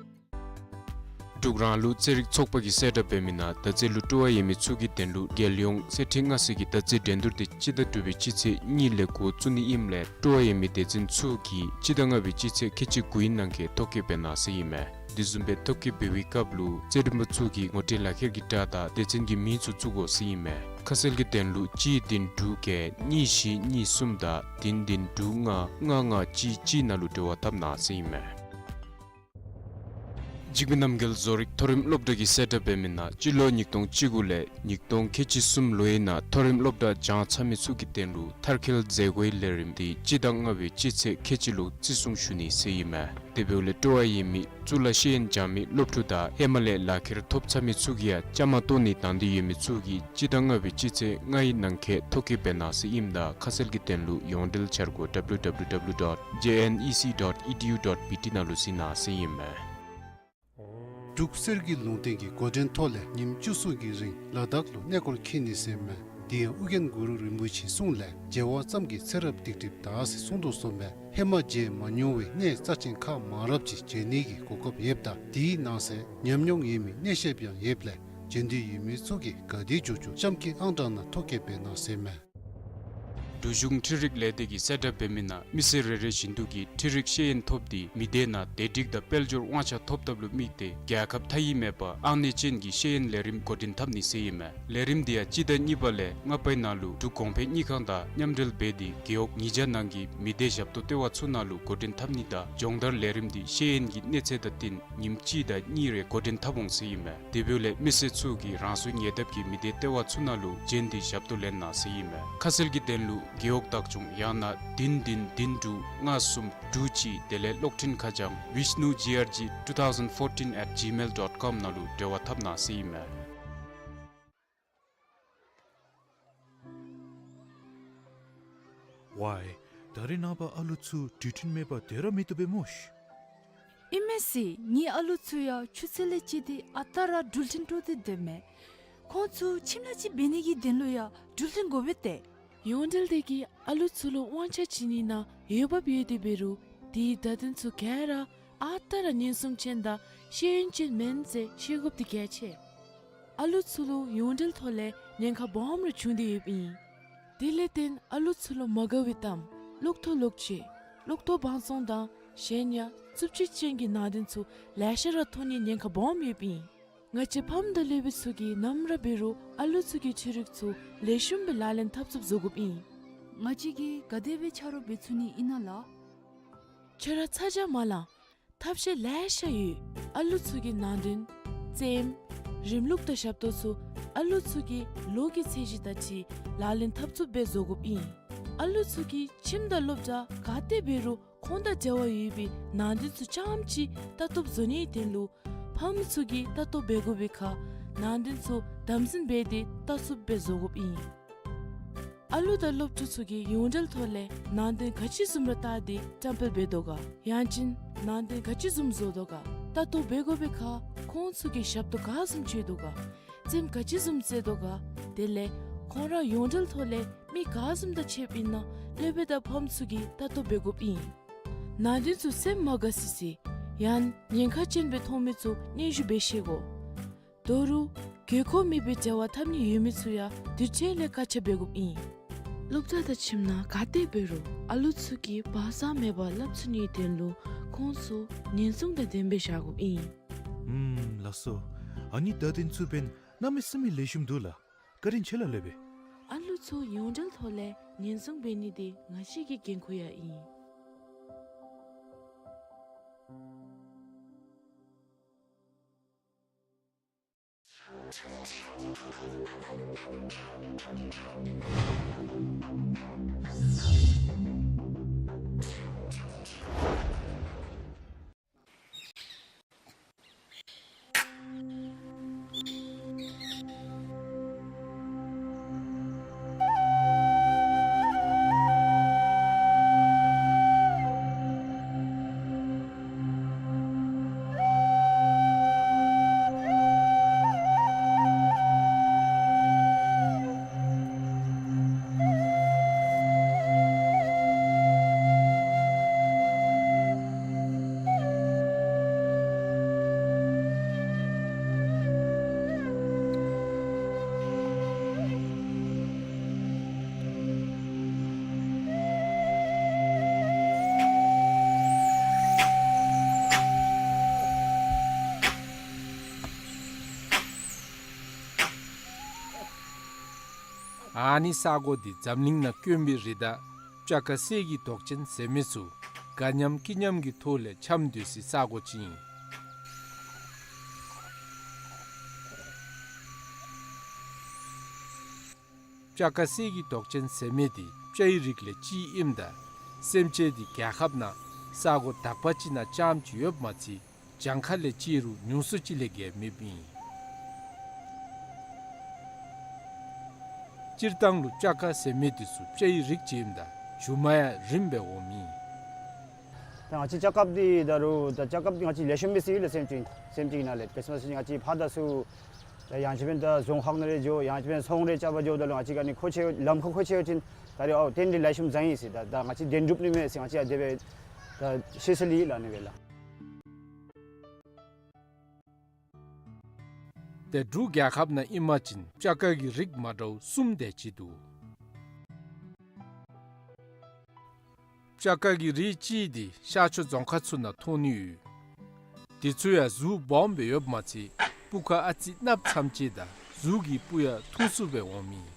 འབྲུག་རང་ལུགས་རྩེད་རིགས་ཚོགས་པ་གིས་གསལ་བསྒྲགས་འབད་མི་ནང་མདའ་རྩེད་ལུ་སྤྲོ་བ་ཡོད་མི་ཚུ་གི་དོན་ལུ་རྒྱལ་ཡོངས་གསེར་ཁྲི་མངའ་གསོལ་གྱི་མདའ་རྩེད་འགྲན་བསྡུར་དེ་སྤྱི་ཟླ་དྲུག་པའི་སྤྱི་ཚེས་གཉིས་ལས་འགོ་བཙུགས་ནི་ཨིནམ་ལས་སྤྲོ་བ་ཡོད་མི་སྡེ་ཚན་ཚུ་གིས་སྤྱི་ཟླ་ལྔ་པའི་སྤྱི་ཚེས་ཁལ་གཅིག་དགུའི་ནང་འཁོད་ཐོ་བཀོད་འབད་གནང་ཟེར་ཨིན་མས། དེ་བཟུམ་སྦེ་ཐོ་བཀོད་འབད་བའི་སྐབས་ལུ་རྩེད་རིམ་པ་ཚུ་གི་ངོ་སྤྲོད་ལག་ཁྱེར་གྱི་སྒྲ་དང་སྡེ་ཚན་གྱི་མིང་ཚུ་བཙུགས་དགོ་ཟེར་ཨིན་མས། ཁ་གསལ་གྱི་དོན་ལུ་གཅིག་བདུན་དྲུག་བརྒྱད་གཉིས་བཞི་གཉིས་གསུམ་དང་བདུན་བདུན་དྲུག་ལྔ་ལྔ་ལྔ་གཅིག་གཅིག་ནང་ལུ་འབྲེལ་བ་འཐབ་གནང་ཟེར་ཨིན་མས། འཇིགས་མེད་རྣམ་རྒྱལ་བཟོ་རིག་མཐོ་རིམ་སློབ་གྲྭ་གིས་གསལ་བསྒྲགས་འབད་མི་ནང་སྤྱི་ལོ་ཉིས་སྟོང་བཅུ་དགུ་ལས་ཉིས་སྟོང་ཁལ་གཅིག་གསུམ་ལོའི་ནང་མཐོ་རིམ་སློབ་གྲྭ་སྦྱང་ཚར་མི་ཚུ་གི་དོན་ལུ་མཐར་འཁྱོལ་མཛད་སྒོའི་ལས་རིམ་དེ་སྤྱི་ཟླ་ལྔ་པའི་སྤྱི་ཚེས་ཁལ་གཅིག་ལུ་བརྩི་སྲུང་ཞུ་ནི་ཟེར་ཨིན་མས། དེ་འབདཝ་ལས་སྤྲོ་བ་ཡོད་མི་གཙུག་ལག་ཤེས་ཡོན་སྦྱང་མི་སློབ་ཕྲུག་དང་ཧེ་མ་ལས་ལག་ཁྱེར་ཐོབ་ཚར་མི་ཚུ་གིས་ཡང་བཅའ་མར་གཏོགས་ནི་དང་འདོད་ཡོད་མི་ཚུ་གིས་སྤྱི་ཟླ་ལྔ་པའི་སྤྱི་ཚེས་ལྔའི་ནང་འཁོད་ཐོ་བཀོད་འབད་གནང་ཟེར་ཨིནམ་ད་ཁ་གསལ་གྱི་དོན་ལུ་ཡོངས་འབྲེལ་འཆར་སྒོ་W W W dot J N E C dot E D U dot B T ནང་ལུ་གཟིགས་གནང་ཟེར་ཨིན་མས། འབྲུག་གསེར་གྱི་ལུང་བསྟན་གྱི་འགོ་འདྲེན་ཐོག་ལས་ཉིནམ་བཅུ་གསུམ་གྱི་རིང་ལ་དྭགས་ལུ་གནས་སྐོར་འཁྱིད་ནི་ཟེར་མས། དེ་ཡང་ཨོ་རྒྱན་གུ་རུ་རིན་པོ་ཆེའི་གསུང་ལས་མཇལ་བ་ཙམ་གྱིས་ཚེ་རབས་སྡིག་སྒྲིབ་དག་ཟེར་གསུངས་དོ་བཟུམ་སྦེ་ཧེ་མ་མཇལ་མ་མྱོང་བའི་གནས་རྩ་ཆེན་ཁག་མང་རབས་ཅིག་མཇལ་ནི་གི་གོ་སྐབས་ཡོདཔ་ད་དེའི་ནང་གསེས་ཉམས་མྱོང་ཡོད་མི་གནས་བཤདཔ་ཡང་ཡོདཔ་ལས་མཇལ་འདོད་ཡོད་མི་ཚུ་གིས་ག་དེ་མགྱོགས་མགྱོགས་ལྕམ་སྐྱིད་ཨང་གྲངས་ནང་ཐོ་བཀོད་འབད་གནང་ཟེར་མས། འབྲུག་གཞུང་འཕྲུལ་རིག་ལས་སྡེ་གིས་གསལ་བསྒྲགས་འབད་མི་ནང་མི་སེར་རེ་རེ་བཞིན་དུ་གིས་འཕྲུལ་རིག་ཤེས་ཡོན་ཐོབ་སྟེ་མི་སྡེ་ནང་བདེ་སྒྲིག་དང་དཔལ་འབྱོར་དབང་ཆ་ཐོབ་ཐབས་ལུ་དམིགས་ཏེ་རྒྱལ་ཁབ་མཐའ་དབུས་མེད་པར་ཨང་གནས་ཅན་གྱི་ཤེས་ཡོན་ལས་རིམ་འགོ་འདྲེན་འཐབ་ནི་ཟེར་ཨིན་མས། ལས་རིམ་དེ་ཡང་སྤྱི་ཟླ་གཉིས་པ་ལས་ལྔ་པའི་ནང་ལུ་འབྲུག་གོང་འཕེལ་དངུལ་ཁང་དང་མཉམ་འབྲེལ་འབད་དེ་རྒེད་འོག་ཉིས་བརྒྱ་ནང་གི་མི་སྡེ་ཞབས་ཏོག་ལྟེ་བ་ཚུ་ནང་ལུ་འགོ་འདྲེན་འཐབ་ནི་དང་སྦྱོང་བརྡར་ལས་རིམ་དེ་ཤེས་ཡོན་གྱི་གནས་ཚད་དང་བསྟུན་ཉིནམ་གཅིག་དང་གཉིས་རེ་འགོ་འདྲེན་འཐབ་འོང་ཟེར་ཨིན་མས། དེ་འབདཝ་ལས་མི་སེར་ཚུ་གིས་རང་སོའི་ཉེ་འདབས་ཀྱི་མི་སྡེ་ལྟེ་བ་ཚུ་ནང་ལུ་བྱོན་ཏེ་ཞབས་ཏོག་ལེན་གནང་ཟེར་ཨིན་མས། ཁ་གསལ་གྱི་དོན་ལུ་རྒེད་འོག་བདག་སྐྱོང་ཡང་ན་བདུན་བདུན་བདུན་དྲུག་ལྔ་གསུམ་དྲུག་གཅིག་དེ་ལས་གློག་འཕྲིན་ཁ་བྱང་vishnu G R G two thousand fourteen at gmail dot com ནང་ལུ་འབྲེལ་བ་འཐབ་གནང་ཟེར་ཨིན་མས། ཝའི། ད་རེས་ནངས་པ་ཨ་ལུ་ཚུ་འགྲུལ་འཕྲིན་མེད་པར་སྡོད་ར་མི་བཏུབ་པས་སྨོ་ཤ། ཨིན་མས་ཟེར། ངེའི་ཨ་ལུ་ཚུ་ཡང་ཆུ་ཚོད་ལས་བཅད་དེ་ཨ་རྟག་ར་འགྲུལ་འཕྲིན་སྤྲོད་དེ་སྡོདཔ་མས། ཁོང་ཚུ་ཁྱིམ་ལས་ཅིག་འབད་ནི་གི་དོན་ལུ་ཡང་འགྲུལ་འཕྲིན་དགོ་པས་ཏེ། ཡོངས་འབྲེལ་སྡེ་གིས་ཨ་ལུ་ཚུ་ལུ་དབང་ཆ་བྱིན་ནི་ནང་འོས་འབབ་ཡོད་དེ་འབད་རུང་དེའི་བརྡ་དོན་ཚུ་ག་ར་ཨ་རྟག་ར་ཉེན་སྲུང་ཅན་དང་ཤེས་ཡོན་ཅན་མེན་ཟེར་ཤེས་དགོཔ་འདི་གལ་ཆེ། ཨ་ལུ་ཚུ་ལུ་ཡོངས་འབྲེལ་ཐོག་ལས་ཉེན་ཁ་སྦོམ་རེ་བྱུང་སྟེ་ཡོདཔ་ཨིན། དེ་ལས་བརྟེན་ཨ་ལུ་ཚུ་ལུ་མ་དགའ་བའི་གཏམ་ལོག་ཐོ་ལོག་སྤྱོད་ལོག་ཐོ་བང་བཙོང་དང་གཞན་ཡང་རྩུབ་སྤྱོད་ཅན་གྱི་ནང་དོན་ཚུ་ལེ་ཤ་ར་ཐོན་ནིའི་ཉེན་ཁ་སྦོམ་ཡོདཔ་ཨིན། ང་བཅས་ཕམ་དང་སློབ་དཔོན་ཚུ་གིས་ནམ་ར་འབད་རུང་ཨ་ལུ་ཚུ་གི་འཕྲུལ་རིག་ཚུ་ལེགས་ཤོམ་སྦེ་ལག་ལེན་འཐབ་ཚུགསཔ་བཟོ་དགོཔ་ཨིན། ང་བཅས་ཀྱིས་ག་དེ་སྦེ་ཆ་རོགས་འབད་ཚུགས་ནི་ཨིན་ན་ལགས། ཁྱོད་ར་ཚ་གྱང་མ་ལང་། ཐབས་ཤེས་ལེ་ཤ་ཡོད། ཨ་ལུ་ཚུ་གི་ནང་དོན་རྩེདམོ་རིམ་ལུགས་དང་ཞབས་ཏོག་ཚུ་ཨ་ལུ་ཚུ་གི་ལོ་གི་ཚད་གཞི་དང་འཁྲིལ་ལག་ལེན་འཐབ་ཚུགསཔ་སྦེ་བཟོ་དགོཔ་ཨིན། ཨ་ལུ་ཚུ་གིས་ཁྱིམ་དང་སློབ་གྲྭ་ག་ཏེ་འབད་རུང་ཁོང་དང་འབྲེལ་བ་ཡོད་པའི་ནང་དོན་ཚུ་རྐྱངམ་ཅིག་ལྟ་རྟོག་བཟོ་ནིའི་དོན་ལུ་ཕམ་ཚུ་གིས་ལྟ་རྟོག་འབད་དགོ་པའི་ཁར་ ནང་དོན་ཚུ་དམ་འཛིན་འབད་དེ་ལྟ་ཚུགསཔ་སྦེ་བཟོ་དགོཔ་ཨིན། ཨ་ལུ་དང་སློབ་ཕྲུག་ཚུ་གིས་ཡོངས་འབྲེལ་ཐོག་ལས་ནང་དོན་ག་ཅི་བཟུམ་ར་བལྟ་སྟེ་བཀྲམ་སྤེལ་འབད་དོ་ག། ཡང་ཅིན་ནང་དོན་ག་ཅི་བཟུམ་བཟོ་དོ་ག། ལྟ་རྟོག་འབད་དགོ་པའི་ཁར་ཁོང་ཚུ་གིས་ཞབས་ཏོག་ག་བཟུམ་བྱེད་དོ་ག། རྩེདམོ་ག་ཅི་བཟུམ་རྩེ་དོ་ག། དེ་ལས་ཁོང་ར་ཡོངས་འབྲེལ་ཐོག་ལས་མི་ག་བཟུམ་དང་ཕྱདཔ་ཨིན་ན་སློབ་དཔོན་དང་ཕམ་ཚུ་གིས་ལྟ་རྟོག་འབད་དགོཔ་ཨིན། ནང་དོན་ཚུ་སེམས་མ་དགའ་སི་སི་ཡང་ཉེན་ཁ་ཅན་སྦེ་མཐོང་མི་ཚུ་སྙན་ཞུ་འབད་ཤེས་དགོ། དོ་རུང་དགོས་མཁོ་མེད་པའི་འབྲེལ་བ་འཐབ་ནི་ཡོད་མི་ཚུ་ཡང་དུས་ཅི་ལས་བཀག་ཆ་འབད་དགོཔ་ཨིན། སློབ་གྲྭ་དང་ཁྱིམ་ནང་ག་ཏེ་འབད་རུང་ཨ་ལུ་ཚུ་གིས་བག་ཚ་མེད་པར་སླབ་ཚུགས་ནིའི་དོན་ལུ་ཁོང་ཚུ་ཉེན་སྲུང་དང་ལྡནམ་སྦེ་བཞག་དགོཔ་ཨིན། ཨུམ་ལགས་སོ། ཨ་ནི་བརྡ་དོན་ཚུ་འབདན་གནམ་མེད་ས་མེད་ལེགས་ཤོམ་འདུག་ལགས། བཀའ་དྲིན་ཆེ་ལགས་སློབ་དཔོན། ཨ་ལུ་ཚུ་ཡོངས་འབྲེལ་ཐོག་ལས་ཉེན་སྲུང་འབད་ནི་འདི་ང་བཅས་ཀྱི་འགན་ཁུར་ཡང་ཨིན། ཨ་ནི་ས་གོ་འདི་འཛམ་གླིང་ནང་དཀོན་པའི་རི་དྭགས་སྤྱ་ཀ་གསེར་གྱི་མདོག་ཅན་ཟེར་མི་ཚུ་དགའ་ཉམས་སྐྱིད་ཉམས་ཀྱི་ཐོག་ལས་འཁྱམས་སྡོད་སའི་ས་གོ་ཅིག་ཨིན། སྤྱ་ཀ་གསེར་གྱི་མདོག་ཅན་ཟེར་མི་འདི་སྤྱའི་རིགས་ལས་གཅིག་ཨིནམ་ད་སེམས་ཅན་འདི་རྒྱལ་ཁབ་ནང་ས་གོ་དག་པ་ཅིག་ནང་རྐྱངམ་ཅིག་ཡོདཔ་མ་ཚད་གྱངས་ཁ་ལས་བརྩིས་རུང་ཉུང་སུ་ཅིག་ལས་བརྒལ་མེདཔ་ཨིན། སྤྱིར་བཏང་ལུ་སྤྱ་ཀ་ཟེར་མི་འདི་ཚུ་སྤྱའི་རིགས་ཅིག་ཨིནམ་ད་མཇུག་མ་ཡང་རིངམ་སྦེ་འོངམ་ཨིན། ད་ང་བཅས་རྒྱལ་ཁབ་འདི་ད་རུང་ད་རྒྱལ་ཁབ་འདི་ང་བཅས་ལེགས་ཤོམ་སྦེ་ཟེར་ཡོད་ལགས། སེམས་ཅན་སེམས་ཅན་ནང་ལས་ཁྲིསི་མཱསི་ང་བཅས་ཕར་ད་ཚུ་ད་ཡང་ཅིན་འབདན་ད་རྫོང་ཁག་ནང་རེ་འགྱོ་ཡང་ཅིན་འབདན་ཚོང་རེ་རྐྱབ་པར་འགྱོཝ་ད་ལུ་ང་བཅས་ག་ནི་མཁོ་ཆེ་ལམ་ཁར་མཁོ་ཆེ་ཡོད་ཅིན་ད་རེས་ཨའོ་ཏེ་འདི་ལེགས་ཤོམ་བཟང་ཡི་ཟེར་ད་ད་ང་བཅས་བདེན་གྲུབ་ནི་མས་ཟེར་ང་བཅས་ཡང་དེ་སྦེ་ད་ཤེས་ས་ལི་ལགས་ནི་སྦེ་ལགས། ཏེ་འབྲུག་རྒྱལ་ཁབ་ནང་ཨིན་པ་ཅིན་སྤྱ་ཀ་གི་རིགས་མ་འདྲཝ་གསུམ་དེ་ཅིག་འདུག། སྤྱ་ཀ་གི་རིགས་གཅིག་འདི་ཤར་ཕྱོགས་རྫོང་ཁག་ཚུ་ནང་མཐོང་ནི་ཡོད། དེ་ཚུ་ཡང་གཟུགས་སྦོམ་སྦེ་ཡོདཔ་མ་ཚད་སྤུ་ཁ་ཨ་ཙི་གནགཔོ་ཙམ་ཅིག་དང་གཟུགས་ཀྱི་སྤུ་ཡང་ཐུང་སུ་སྦེ་འོངམ་ཨིན།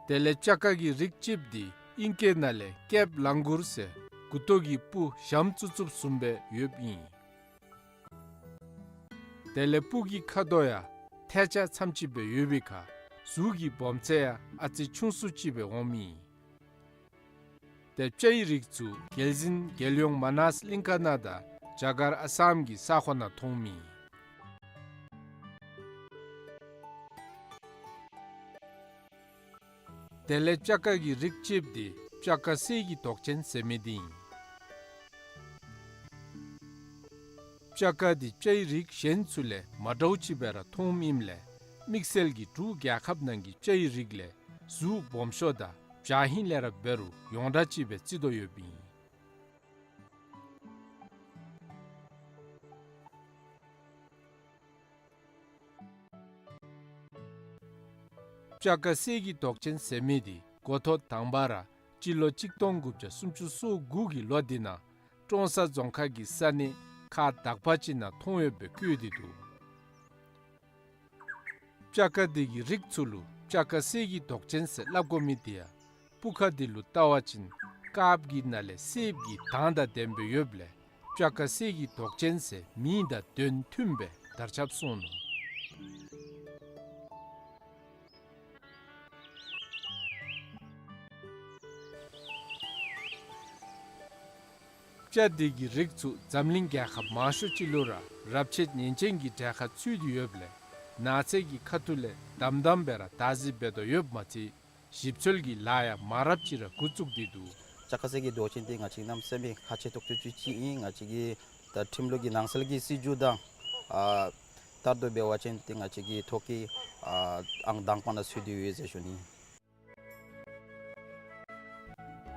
དེ་ལས་སྤྱ་ཀ་གི་རིགས་གཅིགཔོ་འདི་ཨིང་སྐད་ནང་ལས་ཀེབ་ལང་གུར་ཟེར་མགུ་ཏོ་གི་སྤུ་ཞྭམོ་བཙུགས་བཙུགསཔ་བཟུམ་སྦེ་ཡོདཔ་ཨིན། དེ་ལས་སྤུ་གི་ཁ་དོག་ཡང་ཐལ་ཆ་ཙམ་ཅིག་སྦེ་ཡོད་པའི་ཁར་གཟུགས་ཀྱི་སྦོམ་ཚད་ཡང་ཨ་ཙི་ཆུང་སུ་ཅིག་སྦེ་འོངམ་ཨིན། ཏེ་སྤྱའི་རིགས་ཚུ་རྒྱལ་འཛིན་རྒྱལ་ཡོངས་མ་ནཱས་གླིང་ཀ་ནང་དང་རྒྱ་གར་ཨ་སམ་གྱི་ས་ཁོངས་ནང་མཐོངམ་ཨིན། དེ་ལས་སྤྱ་ཀ་གི་རིགས་གཅིགཔོ་འདི་སྤྱ་ཀ་གསེར་གྱི་མདོག་ཅན་ཟེར་མི་འདི་ཨིན། སྤྱ་ཀ་འདི་སྤྱའི་རིགས་གཞན་ཚུ་ལས་མ་འདྲཝ་ཅིག་སྦེ་ར་མཐོངམ་ཨིནམ་ལས་དམིགས་བསལ་གྱིས་འབྲུག་རྒྱལ་ཁབ་ནང་གི་སྤྱའི་རིགས་ལས་གཟུགས་སྦོམ་ཤོས་དང་བྱ་ཧིང་ལས་ར་འབད་རུང་ཡོངས་གྲགས་ཅིག་སྦེ་བརྩི་དོ་ཡོདཔ་ཨིན། སྤྱ་ཀ་གསེར་གྱི་མདོག་ཅན་ཟེར་མི་འདི་འགོ་ཐོག་དང་པ་ར་སྤྱི་ལོ་གཅིག་སྟོང་དགུ་བརྒྱ་སུམ་ཅུ་སོ་དགུ་གི་ལོ་འདི་ནང་ཀྲོང་གསར་རྫོང་ཁག་གི་ས་གནས་ཁག་དག་པ་ཅིག་ནང་མཐོང་ཡོདཔ་སྦེ་བཀོད་དེ་འདུག། སྤྱ་ཀ་འདི་གི་རིགས་ཚུ་ལུ་སྤྱ་ཀ་གསེར་གྱི་མདོག་ཅན་ཟེར་སླབ་དགོ་མི་འདི་ཡང་སྤུ་ཁ་འདི་ལུ་བལྟ་བ་ཅིན་དཀརཔོ་གི་ནང་ལས་སེརཔོ་གི་མདངས་དང་ལྡནམ་སྦེ་ཡོདཔ་ལས་སྤྱ་ཀ་གསེར་གྱི་མདོག་ཅན་ཟེར་མིང་དང་དོན་མཐུནམ་སྦེ་དར་ཁྱབ་སོང་ནུག། སྤྱ་འདི་གི་རིགས་ཚུ་འཛམ་གླིང་རྒྱལ་ཁབ་མང་ཤོས་ཅིག་ལུ་ར་རབས་ཆད་ཉེན་ཅན་གྱི་གྲལ་ཁར་ཚུད་དེ་ཡོདཔ་ལས་ནགས་ཚལ་གྱི་ཁ་ཐུག་ལས་དམ་དམ་སྦེ་ར་བདག་འཛིན་འབད་དོ་ཡོདཔ་མ་ཚད་ཞིབ་འཚོལ་གྱི་ལཱ་ཡང་མང་རབས་ཅིག་ར་འགོ་བཙུགས་ཏེ་འདུག། སྤྱ་ཁ་གསེར་གྱི་མདོག་ཅན་འདི་ང་བཅས་གནམ་མེད་ས་མེད་ཁག་ཆེ་ཏོག་ཏོ་ཅིག་ཅིག་ཨིན། ང་བཅས་ཀྱི་ད་ཁྲིམས་ལུགས་ཀྱི་ནང་གསལ་གྱི་སྲིད་བྱུས་དང་ཨ་ལྟར་དུ་འབད་བ་ཅིན་ཏེ་ང་བཅས་ཀྱི་ཐོག་ཁར་ཨ་ཨང་དང་པ་ནང་ཚུད་དེ་ཡོད་ཟེར་ཞུ་ནི།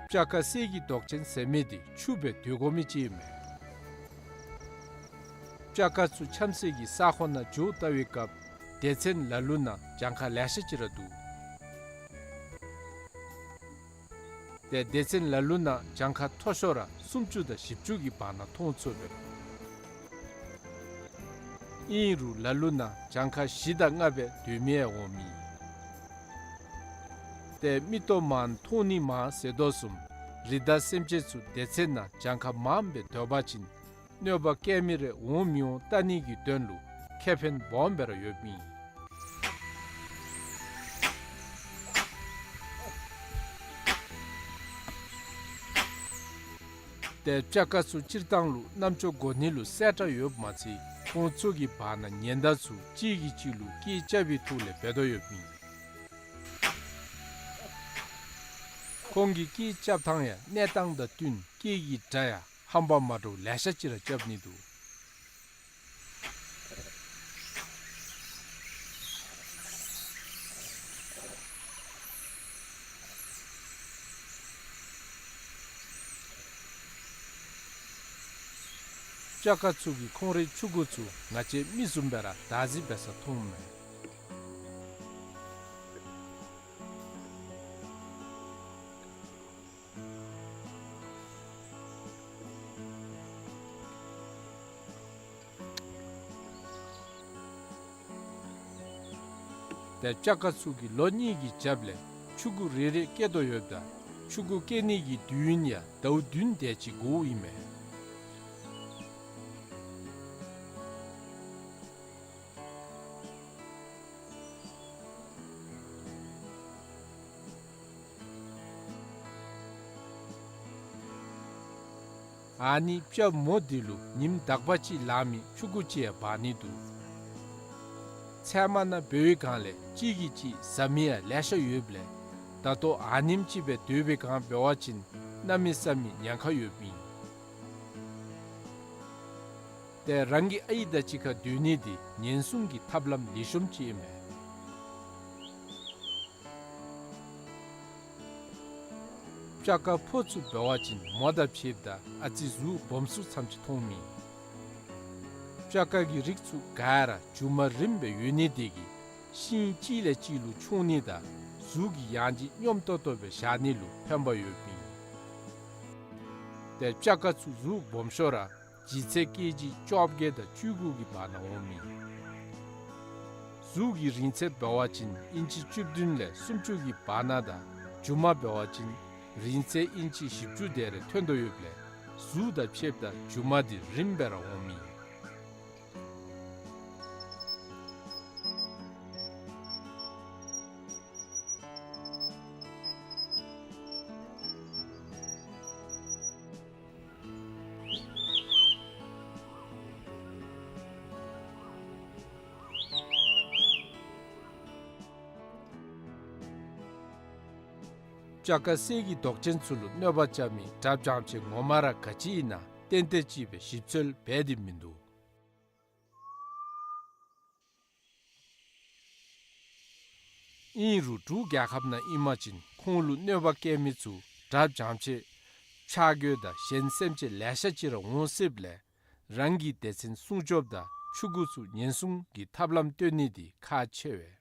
སྤྱ་ཁ་གསེར་གྱི་མདོག་ཅན་ཟེར་མི་འདི་ཆུ་སྦེ་སྡོད་དགོ་མི་ཅིག་ཨིན་མས། སྤྱ་ཁ་ཚུ་འཁྱམ་སའི་གི་ས་ཁོངས་ནང་འགྱོ་བལྟ་བའི་སྐབས་སྡེ་ཚན་ལ་ལུ་ནང་གྱངས་ཁ་ལེ་ཤ་ཅིག་ར་འདུག། ཏེ་སྡེ་ཚན་ལ་ལུ་ནང་གྱངས་ཁ་མཐོ་ཤོས་ར་སུམ་ཅུ་དང་བཞི་བཅུ་གི་བར་ན་མཐོང་ཚུགས་པས། ཨིན་རུང་ལ་ལུ་ནང་གྱངས་ཁ་བཞི་དང་ལྔ་སྦེ་སྡོད་མི་ཡང་འོང་མི། ཏེ་མིག་ཏོ་མང་མཐོང་ནི་མང་ཟེར་དོ་བཟུམ་རི་དྭགས་སེམས་ཅན་ཚུ་སྡེ་ཚན་ནང་གྱངས་ཁ་མངམ་སྦེ་སྡོད་པ་ཅིན་གནོད་པ་བཀལ་མི་རེ་འོང་མི་འོང་བལྟ་ནི་གི་དོན་ལུ་ཁེ་ཕན་སྦོམ་སྦེ་ར་ཡོདཔ་ཨིན། ཏེ་སྤྱ་ཁ་ཚུ་སྤྱིར་བཏང་ལུ་རྣམ་ཅོ་གོ་ནི་ལུ་གསལ་དྲགས་ཡོདཔ་མ་ཚད་ཁོང་ཚུ་གི་བར་ན་ཉེན་བརྡ་ཚུ་གཅིག་གིས་གཅིག་ལུ་སྐད་རྐྱབ་པའི་ཐོག་ལས་འབད་དོ་ཡོདཔ་ཨིན། ཁོང་གི་སྐད་རྐྱབ་ཐངས་ཡང་གནས་སྟངས་དང་བསྟུན་སྐད་ཀྱི་སྒྲ་ཡང་ཧམ་པ་མ་འདྲཝ་ལེ་ཤ་ཅིག་ར་རྐྱབ་ནི་འདུག། སྤྱ་ཁ་ཚུ་གིས་ཁོང་རའི་ཕྲུ་གུ་ཚུ་ང་བཅས་མི་བཟུམ་སྦེ་ར་བདག་འཛིན་འབད་ས་མཐོངམ་མས། ཏེ་སྤྱ་ཁ་ཚུ་གིས་ལོ་གཉིས་ཀྱི་རྒྱབ་ལས་ཕྲུ་གུ་རེ་རེ་སྐྱེ་དོ་ཡོདཔ་ད་ཕྲུ་གུ་སྐྱེ་ནི་གི་དུས་ཡུན་ཡང་ཟླཝ་བདུན་དེ་ཅིག་འགོརཝ་ཨིན་མས། ཨ་ནི་སྤྱ་མོ་འདི་ལུ་ཉིནམ་དག་པ་ཅིག་ལང་མི་ཕྲུ་གུ་ཅིག་ཡང་འབག་ནི་འདུག། ཚལ་མ་ནང་འབད་བའི་སྒང་ལས་གཅིག་གིས་གཅིག་ཟ་མི་ཡང་ལེ་ཤ་ཡོདཔ་ལས་ད་ལྟོ་ཨ་ནེམ་ཅིག་སྦེ་སྡོད་པའི་སྒང་འབད་བ་ཅིན་གནམ་མེད་ས་མེད་ཉེན་ཁ་ཡོདཔ་ཨིན། ཏེ་རང་གི་ཨའི་དང་གཅིག་ཁར་སྡོད་ནི་འདི་ཉེན་སྲུང་གི་ཐབས་ལམ་ལེགས་ཤོམ་ཅིག་ཨིན་མས། སྤྱ་ཁ་ཕོ་ཚུ་འབད་བ་ཅིན་མོ་དང་ཕྱདཔ་ད་ཨ་ཙི་གཟུགས་སྦོམ་སུ་ཙམ་ཅིག་མཐོངམ་ཨིན། སྤྱ་ཁ་གི་རིགས་ཚུ་ག་ར་མཇུག་མ་རིངམ་སྦེ་ཡོད་ནི་དེ་གིས་ཤིང་གཅིག་ལས་གཅིག་ལུ་མཆོང་ནི་དང་གཟུགས་ཀྱི་ཡང་ལྗིད་སྙོམས་ཏོག་ཏོ་སྦེ་བཞག་ནི་ལུ་ཕན་པ་ཡོདཔ་ཨིན། ཏེ་སྤྱ་ཁ་ཚུ་གཟུགས་སྦོམ་ཤོས་ར་ལྗིད་ཚད་ཀེ་ཇི་བཅོ་བརྒྱད་དང་བཅུ་དགུ་གི་བར་ན་འོངམ་ཨིན། གཟུགས་ཀྱི་རིང་ཚད་འབད་བ་ཅིན་ཨིན་ཅི་བཅུ་བདུན་ལས་སུམ་ཅུ་གི་བར་ན་དང་མཇུག་མ་འབད་བ་ཅིན་རིང་ཚད་ཨིན་ཅི་བཞི་བཅུ་དེ་རེ་ཐོན་དོ་ཡོདཔ་ལས་གཟུགས་དང་ཕྱདཔ་ད་མཇུག་མ་འདི་རིངམ་སྦེ་ར་འོངམ་ཨིན། སྤྱ་ཁ་གསེར་གྱི་མདོག་ཅན་ཚུ་ལུ་གནོད་པ་རྐྱབ་མི་དགྲ་བྱང་ཆེ་ངོ་མ་ར་ག་ཅི་ཨིན་ན་ཏན་ཏན་ཅིག་སྦེ་ཞིབ་འཚོལ་འབད་དེ་མིན་འདུག། ཨིན་རུང་འབྲུག་རྒྱལ་ཁབ་ནང་ཨིན་པ་ཅིན་ཁོང་ལུ་གནོད་པ་བཀལ་མི་ཚུ་དགྲ་བྱང་ཆེ་ཆག་སྒོ་དང་གཞན་སེམས་ཅན་ལེ་ཤ་ཅིག་ར་འོང་སྲིདཔ་ལས་རང་གི་སྡེ་ཚན་སྲུང་སྐྱོབ་དང་ཕྲུ་གུ་ཚུ་ཉེན་སྲུང་གི་ཐབས་ལམ་སྟོན་ནི་འདི་ཁག་ཆེ་བས།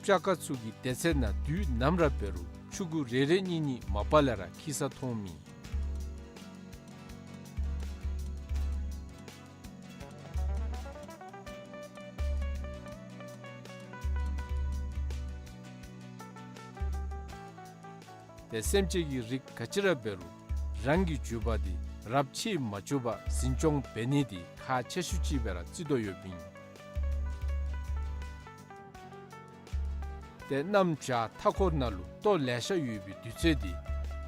སྤྱ་ཁ་ཚུ་གིས་སྡེ་ཚན་ནང་དུས་ནམ་ར་འབད་རུང་ ཕྲུ་གུ་རེ་རེ་གཉིས་གཉིས་མ་པ་ལས་ར་འཁྱིད་ས་མཐོང་མི། ཏེ་སེམས་ཅན་གྱི་རིགས་ག་ཅི་ར་འབད་རུང་རང་གི་རྒྱུད་པ་འདི་རབས་ཆད་མ་བཅུག་པར་འཛིན་སྐྱོང་འབད་ནི་འདི་ཁག་ཆེ་ཤོས་ཅིག་སྦེ་ར་བརྩི་དོ་ཡོདཔ་ཨིན། ཏེ་གནམ་བྱཱར་མཐའ་འཁོར་ནང་ལུ་ལྟོ་ལེ་ཤ་ཡོད་པའི་དུས་ཚོད་འདི་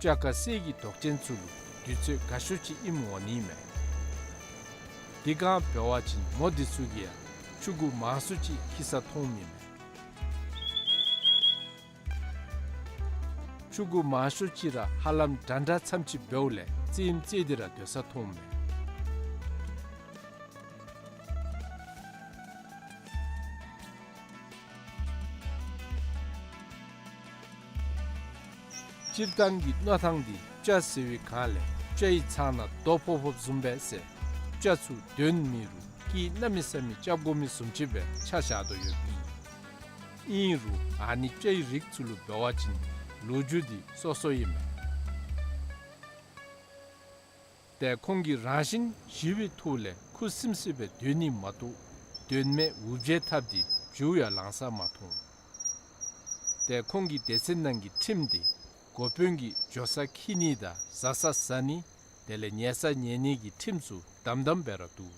སྤྱ་ཀ་གསེར་གྱི་མདོག་ཅན་ཚུ་ལུ་དུས་ཚོད་དགའ་ཤོས་ཅིག་ཨིནམ་འོང་ནི་མས། དེ་སྒང་འབད་བ་ཅིན་མོ་འདི་ཚུ་གིས་ཡང་ཕྲུ་གུ་མང་ཤོས་ཅིག་འཁྱིད་ས་མཐོང་མི་མས། ཕྲུ་གུ་མང་ཤོས་ཅིག་ར་ཧ་ལམ་འདྲན་འདྲ་ཙམ་ཅིག་འབདཝ་ལས་རྩེདམོ་རྩེ་སྟེ་ར་སྡོད་ས་མཐོང་མས། སྤྱིར་བཏང་གི་མནོ་ཐངས་འདི་སྤྱ་ཟེར་བའི་སྒང་ལས་སྤྱའི་ཚང་ནང་རྡོ་ཕོག་ཕོགཔ་བཟུམ་སྦེ་ཟེར་སྤྱ་ཚུ་གདོན་མེད་རུང་སྐད་གནམ་མེད་ས་མེད་རྐྱབ་དགོ་མི་བཟུམ་ཅིག་སྦེ་ཆ་བཞག་དོ་ཡོདཔ་ཨིན། ཨིན་རུང་ཨ་ནི་སྤྱའི་རིགས་ཚུ་ལུ་འབད་བ་ཅིན་ལོ་རྒྱུས་འདི་སོ་སོ་ཨིན་མས། ཏེ་ཁོང་གིས་རང་བཞིན་ཞི་བའི་ཐོག་ལས་ཁུ་སིམ་སིམ་སྦེ་སྡོད་ནི་མ་གཏོགས་གདོན་མེད་འུར་བྱེལ་འཐབ་སྟེ་རྒྱུ་ཡང་ལང་ས་མ་མཐོང་། ཏེ་ཁོང་གི་སྡེ་ཚན་ནང་གི་ཁྲིམས་འདི་འགོ་དཔོན་གྱིས་འགྱོ་ས་འཁྱིད་ནི་དང་བཟའ་ས་བཟའ་ནི་དེ་ལས་ཉལ་ས་ཉལ་ནི་གི་ཁྲིམས་ཚུ་དམ་དམ་སྦེ་ར་འདུག།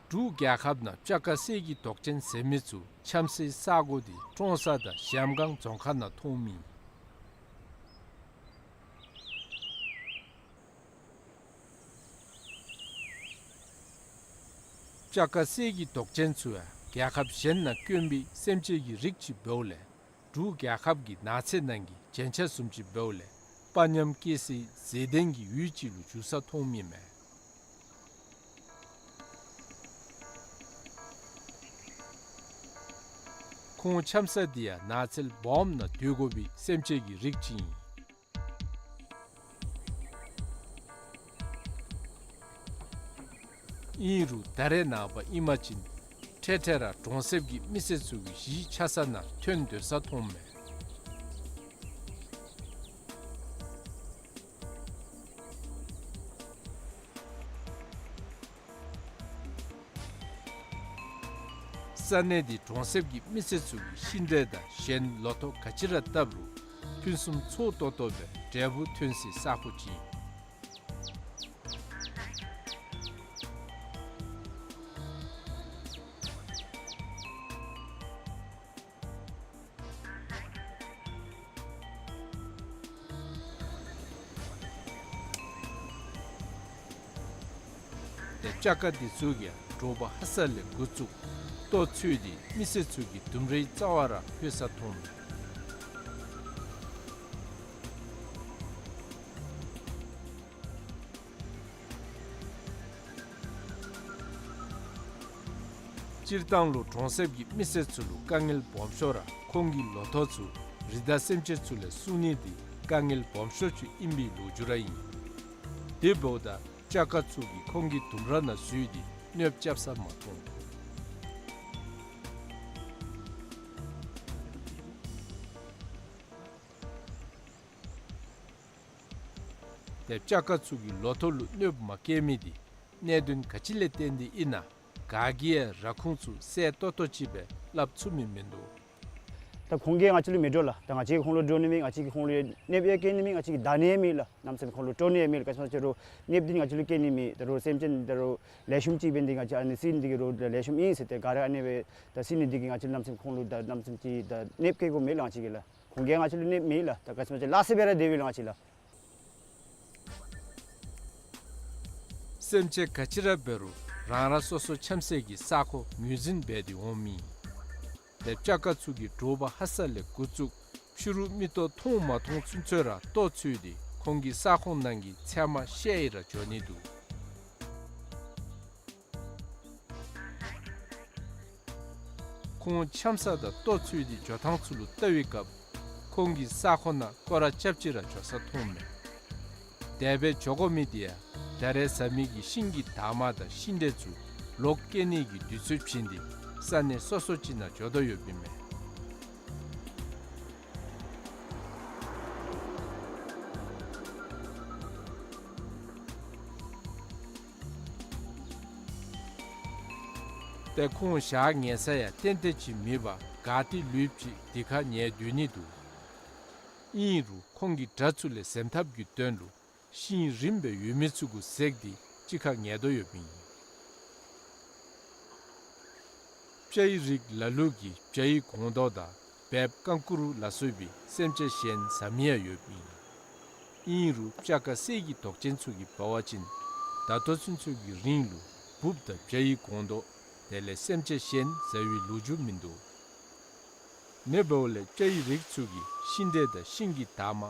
འབྲུག་རྒྱལ་ཁབ་ནང་སྤྱ་ཀ་གསེར་གྱི་མདོག་ཅན་ཟེར་མི་ཚུ་འཁྱམ་སའི་ས་གོ་འདི་ཀྲོང་གསར་དང་གཞལམ་སྒང་རྫོང་ཁག་ནང་མཐོང་མི། སྤྱ་ཀ་གསེར་གྱི་མདོག་ཅན་ཚུ་ཡང་རྒྱལ་ཁབ་གཞན་ནང་དཀོན་པའི་སེམས་ཅན་གྱི་རིགས་ཅིག་འབདཝ་ལས་འབྲུག་རྒྱལ་ཁབ་ཀྱི་ནགས་ཚལ་ནང་གི་རྒྱན་ཆ་བཟུམ་ཅིག་འབདཝ་ལས་དཔའ་ཉམས་སྐྱེ་སའི་མཛེས་ལྡན་གྱི་ཡུལ་ཅིག་ལུ་འགྱུར་ས་མཐོང་མི་མས། ཁོང་འཁྱམ་ས་འདི་ཡང་ནགས་ཚལ་སྦོམ་ནང་སྡོད་དགོ་པའི་སེམས་ཅན་གྱི་རིགས་ཅིག་ཨིན། ཨིན་རུང་ད་རེས་ནངས་པ་ཨིནམ་ཅིན་འཕྲལ་འཕྲལ་ར་གྲོང་གསེབ་ཀྱི་མི་སེར་ཚུ་གི་གཞིས་ཆགས་ས་ནང་ཐོན་སྡོད་ས་མཐོང་མས། ས་གནས་འདི་གྲོང་གསེབ་ཀྱི་མི་སེར་ཚུ་གིས་ཤིང་འབྲས་དང་གཞན་ལོ་ཐོག་ག་ཅི་ར་བཏབ་རུང་ཕུན་སུམ་ཚོགས་ཏོག་ཏོ་སྦེ་འབྲས་བུ་ཐོན་སའི་ས་གོ་ཅིག་ཨིན། ཏེ་སྤྱ་ཀ་འདི་ཚུ་གིས་དྲོ་པ་ཧ་སག་ལས་འགོ་བཙུགས་ལྟོ་འཚོལ་ཏེ་མི་སེར་ཚུ་གི་ལྡུམ་རའི་རྩ་བར་ར་ལྷོད་ས་མཐོང་མས། སྤྱིར་བཏང་ལུ་གྲོང་གསེབ་ཀྱི་མི་སེར་ཚུ་ལུ་དཀའ་ངལ་སྦོམ་ཤོས་ར་ཁོང་གི་ལོ་ཐོག་ཚུ་རི་དྭགས་སེམས་ཅན་ཚུ་ལས་སྲུང་ནི་འདི་དཀའ་ངལ་སྦོམ་ཤོས་ཅིག་ཨིན་པའི་ལོ་རྒྱུས་ར་ཨིན། དེ་འབདཝ་ད་སྤྱ་ཀ་ཚུ་གིས་ཁོང་གི་ལྡུམ་ར་ནང་འཛུལ་ཏེ་གནོདཔ་རྐྱབ་ས་མ་མཐོང་། ཏེ་སྤྱ་ཀ་ཚུ་གིས་ལོ་ཐོག་ལུ་གནོདཔ་མ་བཀལ་མི་འདི་གནད་དོན་ག་ཅི་ལས་བརྟེན་ཏེ་ཨིན་ན་ག་གིས་ཡང་ར་ཁུངས་ཚུ་གསལ་ཏོག་ཏོ་ཅིག་སྦེ་སླབ་ཚུགས་མི་མིན་འདུག། ད་ཁོང་གིས་ང་བཅས་ལུ་མི་འདྲོག་ལགས། ད་ང་བཅས་ཀྱིས་ཁོང་ལུ་འདྲོག་ནི་མེད། ང་བཅས་ཀྱིས་ཁོང་ལུ་གནོདཔ་ཡང་བཀལ་ནི་མེད། ང་བཅས་ཀྱིས་བརྡུང་ནི་ཡང་མེད་ལགས། གནམ་མེད་ས་མེད་ཁོང་ལུ་དཀྲོག་ནི་ཡང་མེད་ལགས། ག་ཅི་སྨོ་ཟེར་རུང་གནོདཔ་འདི་ང་བཅས་ལུ་བཀལ་ནི་མེད། ད་རུང་སེམས་ཅན་ད་རུང་ལེགས་ཤོམ་ཅིག་འབད་ནི་འདི་གིས་ང་བཅས་ཨ་ནི་བསད་ནི་འདི་གིས་རུང་ལེགས་ཤོམ་ཨིན་ཟེར་ཏེ་ག་ར་ཨ་ནི་སྦེ་ད་བསད་ནི་འདི་གིས་ང་བཅས་གནམ་མེད་ས་མེད་ཁོང་ལུ་ད་གནམ་མེད་ས་མེད་ཅིག་ད་གནོདཔ་བཀལ་དགོཔ་མེད་ལགས། ང་བཅས་ཀྱིས་ལགས། ཁོང་གིས་ང་བཅས་ལུ་གནོདཔ་མེད་ལགས། ད་ག་ཅི་སྨོ་ཟེར་རུང་ལཱ་ཟེར་སྦེ་ར་སྡོད་པས་ལགས་ང་བཅས་ལགས། སེམས་ཅན་ག་ཅི་ར་འབད་རུང་རང་རང་སོ་སོ་འཁྱམ་སའི་གི་ས་ཁོངས་ངོས་འཛིན་འབད་དེ་འོང་མི་ཨིན། ཏེ་སྤྱ་ཀ་ཚུ་གིས་དྲོ་པ་ཧ་སག་ལས་འགོ་བཙུགས་ཕྱི་རུ་མིག་ཏོ་མཐོང་མ་མཐོང་ཚུན་ཚོད་ར་ལྟོ་འཚོལ་ཏེ་ཁོང་གི་ས་ཁོངས་ནང་གི་ཚལ་མ་བཤལ་ཡི་ར་འགྱོ་ནི་འདུག། ཁོང་འཁྱམ་ས་དང་ལྟོ་འཚོལ་ཏེ་འགྱོ་ཐངས་ཚུ་ལུ་བལྟ་བའི་སྐབས་ཁོང་གི་ས་ཁོངས་ནང་སྐོར་ར་རྐྱབ་སྟེ་ར་འགྱོ་ས་མཐོང་མས། དེ་སྦེ་འགྱོ་དགོ་མི་འདི་ཡང་ད་རེས་ཟ་མི་གི་ཤིང་གི་འདབ་མ་དང་ཤིང་འབྲས་ཚུ་ ལོག་སྐྱེ་ནི་གི་དུས་ཚོད་བྱིན་ཏེ་ས་གནས་སོ་སོ་ཅིག་ནང་འགྱོ་དོ་ཡོདཔ་ཨིན་མས། ཏེ་ཁོང་ཞག་ཉལ་ས་ཡང་ཏན་ཏན་ཅིག་མེད་པར་ག་ཏེ་ལུསཔ་ཅིག་དེ་ཁར་ཉལ་སྡོད་ནི་འདུག། ཨིན་རུང་ཁོང་གིས་དགྲ་ཚུ་ལས་གཟེམ་ཐབས་ཀྱི་དོན་ལུ་ཤིང་རིངམ་སྦེ་ཡོད་མི་ཚུ་གུ་འཛེགས་ཏེ་གཅིག་ཁར་ཉལ་དོ་ཡོདཔ་ཨིན། སྤྱ་ཡི་རིགས་ལ་ལུ་གིས་བྱ་ཡི་སྒོང་རྡོག་དང་སྦལཔ་རྐང་བཀུར་ལ་སོགས་པའི་སེམས་ཅན་གཞན་བཟའ་མི་ཡང་ཡོདཔ་ཨིན། ཨིན་རུང་སྤྱ་དཀར་གསེར་གྱི་མདོག་ཅན་ཚུ་གིས་འབད་བ་ཅིན་ད་ལྟོ་ཚུན་ཚོད་ཀྱི་རིང་ལུ་འབུཔ་དང་བྱ་ཡི་སྒོང་རྡོག་དེ་ལས་སེམས་ཅན་གཞན་བཟའ་བའི་ལོ་རྒྱུས་མིན་འདུག། ཨིན་པ་ལས་སྤྱ་ཡི་རིགས་ཚུ་གིས་ཤིང་འབྲས་དང་ཤིང་གི་འདབ་མ་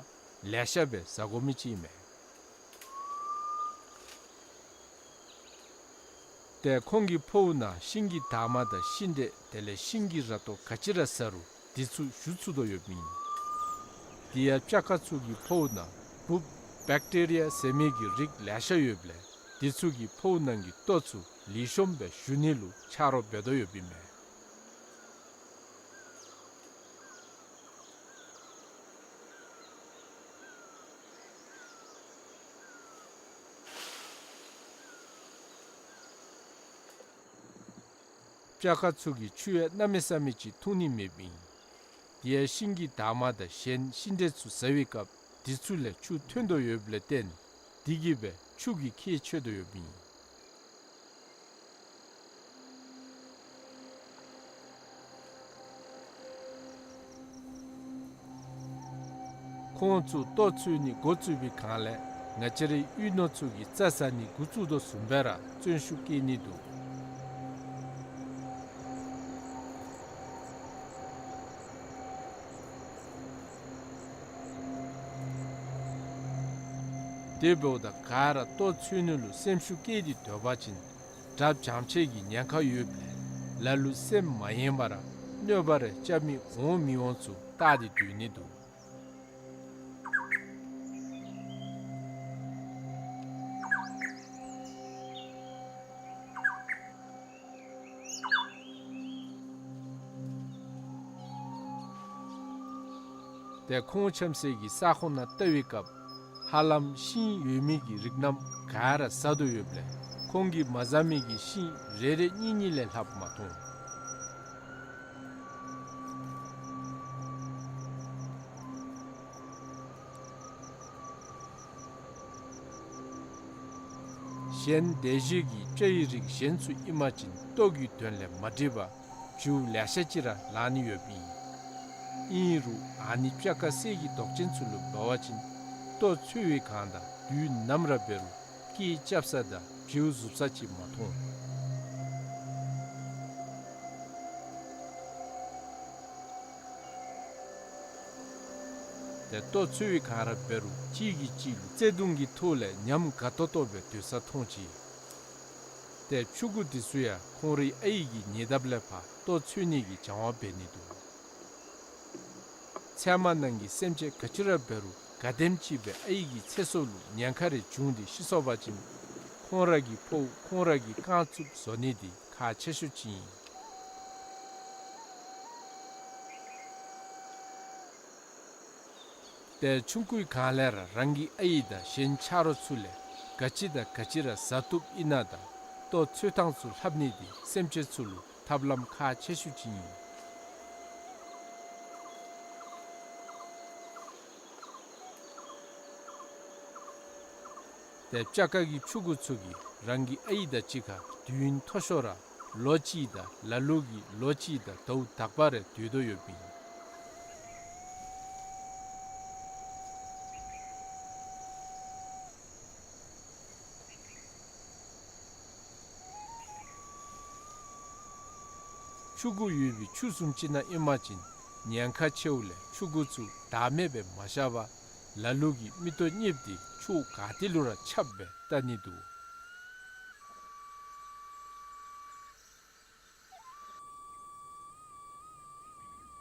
ལེ་ཤ་སྦེ་བཟའ་དགོ་མི་ཅིག་ཨིན་མས། ཏེ་ཁོང་གི་ཕོཝ་ནང་ཤིང་གི་འདབ་མ་དང་ཤིང་འབྲས་དེ་ལས་ཤིང་གི་ར་ཏོ་ག་ཅི་ར་བཟའ་རུང་དེ་ཚུ་ཞུ་ཚུགས་དོ་ཡོདཔ་ཨིན། དེ་ཡང་སྤྱ་དཀར་ཚུ་གི་ཕོཝ་ནང་འབུཔ་བེཀ་ཊི་རི་ཡ་ཟེར་མི་གི་རིགས་ལེ་ཤ་ཡོདཔ་ལས་དེ་ཚུ་གིས་ཕོཝ་ནང་གི་ལྟོ་ཚུ་ལེགས་ཤོམ་སྦེ་ཞུ་ནི་ལུ་ཆ་རོགས་འབད་དོ་ཡོདཔ་ཨིན་མས། སྤྱ་དཀར་ཚུ་གིས་ཆུ་ཡང་གནམ་མེད་ས་མེད་ཅིག་འཐུང་ནི་མེདཔ་ཨིན། དེ་ཡང་ཤིང་གི་འདབ་མ་དང་གཞན་ཤིང་འབྲས་ཚུ་བཟའ་བའི་སྐབས་དེ་ཚུ་ལས་ཆུ་ཐོན་དོ་ཡོདཔ་ལས་བརྟེན་དེ་གིས་སྦེ་ཆུ་གི་ཁྱད་ཆོད་དོ་ཡོདཔ་ཨིན། ཁོང་ཚུ་ལྟོ་འཚོལ་ནི་འགོ་བཙུགས་པའི་སྒང་ལས་ང་བཅས་རའི་གཡུས་ནོར་ཚུ་གིས་རྩྭ་ཟ་ནི་འགོ་བཙུགས་དོ་བཟུམ་སྦེ་ར་བརྩོན་ཤུགས་བསྐྱེད་ནི་འདུག། དེ་འབདཝ་ད་ག་ར་ལྟོ་འཚོལ་ནི་ལུ་སེམས་ཤུགས་བསྐྱེད་དེ་སྡོད་པ་ཅིན་དགྲ་བྱམས་ཆེ་གི་ཉེན་ཁ་ཡོདཔ་ལས་ལ་ལུ་སེམས་མ་ཡེངས་པར་གནོད་པ་རེ་རྐྱབ་མི་འོང་མི་འོང་ཚུ་བལྟ་སྟེ་སྡོད་ནི་འདུག། ཏེ་ཁོང་འཁྱམ་སའི་གི་ས་ཁོངས་ནང་བལྟ་བའི་སྐབས་ཧ་ལམ་ཤིང་ཡོད་མི་གི་རིགས་རྣམས་ག་ར་བཟའ་དོ་ཡོདཔ་ལས་ཁོང་གིས་མ་བཟའ་མི་གི་ཤིང་རེ་རེ་གཉིས་གཉིས་ལས་ལྷགཔ་མ་མཐོང་། གཞན་དེ་བཞིན་གྱི་སྤྱ་ཡི་རིགས་གཞན་ཚུ་ཨིན་པ་ཅིན་ལྟོ་གི་དོན་ལས་མ་འགྲིག་པར་བྱིའུ་ལེ་ཤ་ཅིག་ར་ལང་ནི་ཡོདཔ་ཨིན། ཨིན་རུང་ཨ་ནི་སྤྱ་དཀར་གསེར་གྱི་མདོག་ཅན་ཚུ་ལུ་འབད་བ་ཅིན་ལྟོ་འཚོལ་བའི་སྒང་དང་དུས་ནམ་ར་འབད་རུང་སྐད་རྐྱབ་ས་དང་བྱིའུ་ཟུག་ས་ཅིག་མ་མཐོང་། ཏེ་ལྟོ་འཚོལ་བའི་སྒང་ར་འབད་རུང་གཅིག་གིས་གཅིག་ལུ་བརྩེ་གདུང་གི་ཐོག་ལས་ཉམས་དགའ་ཏོག་ཏོ་སྦེ་སྡོད་ས་མཐོང་ཅི། ཏེ་ཕྱུ་གུ་དེ་ཚུ་ཡང་ཁོང་རའི་ཨའི་གི་ཉེ་འདབས་ལས་ཕར་ལྟོ་འཚོལ་ནི་གི་སྦྱང་བ་འབད་ནི་འདུག། ཚལ་མ་ནང་གི་སེམས་ཅན་ག་ཅི་ར་འབད་རུང་ག་དེམ་ཅིག་སྦེ་ཨའི་གི་ཚེ་སྲོག་ལུ་ཉེན་ཁ་རེ་བྱུང་སྟེ་ཤི་སོང་པ་ཅིན་ཁོང་ར་གི་ཕོཝ་ཁོང་ར་གིས་རྐང་བཙུགས་བཟོ་ནི་འདི་ཁག་ཆེ་ཤོས་ཅིག་ཨིན། ཏེ་ཆུང་ཀུའི་སྒང་ལས་ར་རང་གི་ཨའི་དང་གཞན་ཆ་རོགས་ཚུ་ལས་ག་ཅི་དང་ག་ཅི་ར་ཟ་བཏུབ་ཨིན་ན་དང་ལྟོ་འཚོལ་ཐངས་ཚུ་ལྷབ་ནི་འདི་སེམས་ཅན་ཚུ་ལུ་ཐབས་ལམ་ཁག་ཆེ་ཤོས་ཅིག་ཨིན། ཏེ་སྤྱ་དཀར་གྱི་ཕྱུ་གུ་ཚུ་གིས་རང་གི་ཨའི་དང་གཅིག་ཁར་དུས་ཡུན་མཐོ་ཤོས་ར་ལོ་གཅིག་དང་ལ་ལུ་གིས་ལོ་གཅིག་དང་ཟླཝ་དག་པ་རེ་སྡོད་དོ་ཡོདཔ་ཨིན། ཕྱུ་གུ་ཡོད་པའི་ཆུ་བཟུམ་ཅིག་ནང་ཨིན་པ་ཅིན་ཉེན་ཁ་ཆེཝ་ལས་ཕྱུ་གུ་ཚུ་བདག་མེད་སྦེ་མ་བཞག་པར་ལ་ལུ་གིས་མིག་ཏོ་གཉིསཔ་དེ་ཕྱོགས་ག་ཏེ་ལུ་ར་ཁྱབ་སྦེ་བལྟ་ནི་འདུག།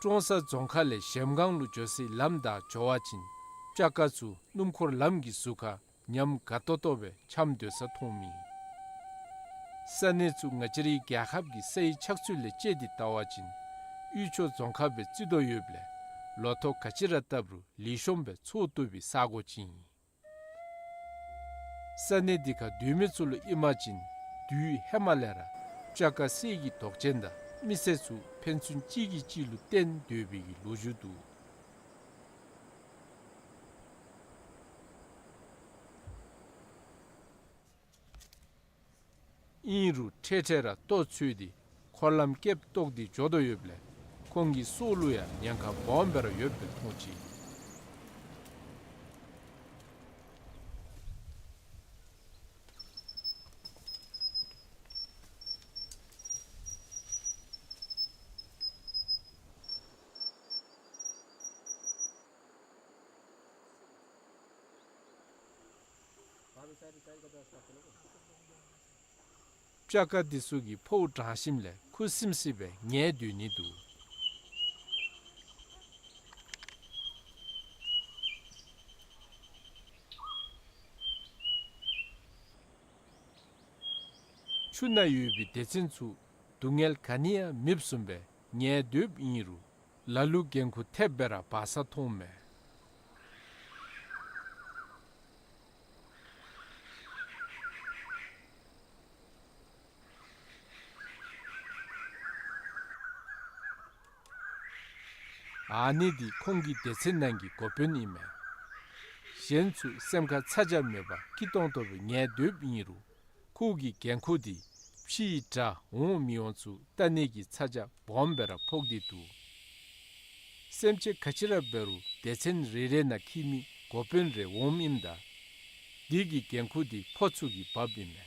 ཀྲོང་གསར་རྫོང་ཁག་ལས་གཞལམ་སྒང་ལུ་འགྱོ་སའི་ལམ་བདའ་འགྱོ་བ་ཅིན་སྤྱ་དཀར་ཚུ་སྣུམ་འཁོར་ལམ་གྱི་ཟུར་ཁར་ཉམས་དགའ་ཏོག་ཏོ་སྦེ་འཁྱམས་སྡོད་ས་མཐོངམ་ཨིན། ས་གནས་ཚུ་ང་བཅས་རའི་རྒྱལ་ཁབ་ཀྱི་སའི་ཆགས་ཚུལ་ལས་དཔྱད་དེ་བལྟ་བ་ཅིན་དབུས་ཕྱོགས་རྫོང་ཁག་སྦེ་བརྩི་དོ་ཡོདཔ་ལས་ལོ་ཐོག་ག་ཅི་ར་བཏབ་རུང་ལེགས་ཤོམ་སྦེ་འཚོ་བཏུབ་པའི་ས་གོ་ཅིག་ཨིན། ས་གནས་འདི་ཁར་སྡོད་མི་ཚུ་ལུ་ཨིན་པ་ཅིན་དུས་ཧེ་མ་ལས་ར་ཅ་ཀ་གསེར་གྱི་མདོག་ཅན་དང་མི་སེར་ཚུ་ཕན་ཚུན་གཅིག་གིས་གཅིག་ལུ་བརྟེན་སྡོད་པའི་གི་ལོ་རྒྱུས་འདུག། ཨིན་རུང་འཕྲལ་འཕྲལ་ར་ལྟོ་འཚོལ་ཏེ་འཁོར་ལམ་བསྐྱལ་བཏོག་སྟེ་འགྱོ་དོ་ཡོདཔ་ལས་ཁོང་གི་སྲོག་ལུ་ཡང་ཉེན་ཁ་སྦོམ་སྦེ་ར་ཡོདཔ་སྦེ་མཐོང་ཅི། ཅ་ཀ་འདི་ཚུ་གིས་ཕོཝ་དྲངས་ཞིནམ་ལས་ཁུ་སིམ་སིམ་སྦེ་ཉལ་སྡོད་ནི་འདུག། ཆུ་ནང་ཡོད་པའི་སྡེ་ཚན་ཚུ་སྡུག་བསྔལ་ག་ནི་ཡང་མེདཔ་བཟུམ་སྦེ་ཉལ་སྡོདཔ་ཨིན་རུང་ལ་ལུ་འགན་ཁུར་ཐེབས་སྦེ་ར་འབག་ས་མཐོངམ་མས། ཨ་ནི་འདི་ཁོང་གི་སྡེ་ཚན་ནང་གི་འགོ་དཔོན་ཨིན་མས། གཞན་ཚུ་སེམས་ཁར་ཚ་གྱང་མེད་པར་སྐྱིད་ཏོང་ཏོ་སྦེ་ཉལ་སྡོདཔ་ཨིན་རུང་ཁོ་གི་འགན་ཁུར་འདི་ཕྱིའི་དགྲ་འོང་མི་འོང་ཚུ་བལྟ་ནི་གི་ཚ་གྱང་སྦོམ་སྦེ་ར་ཕོག་སྟེ་འདུག། སེམས་ཅན་ག་ཅི་ར་འབད་རུང་སྡེ་ཚན་རེ་རེ་ནང་འཁྱིད་མི་འགོ་དཔོན་རེ་འོངམ་ཨིནམ་ད་འདི་གི་འགན་ཁུར་འདི་ཕོ་ཚུ་གིས་འབགཔ་ཨིན་མས།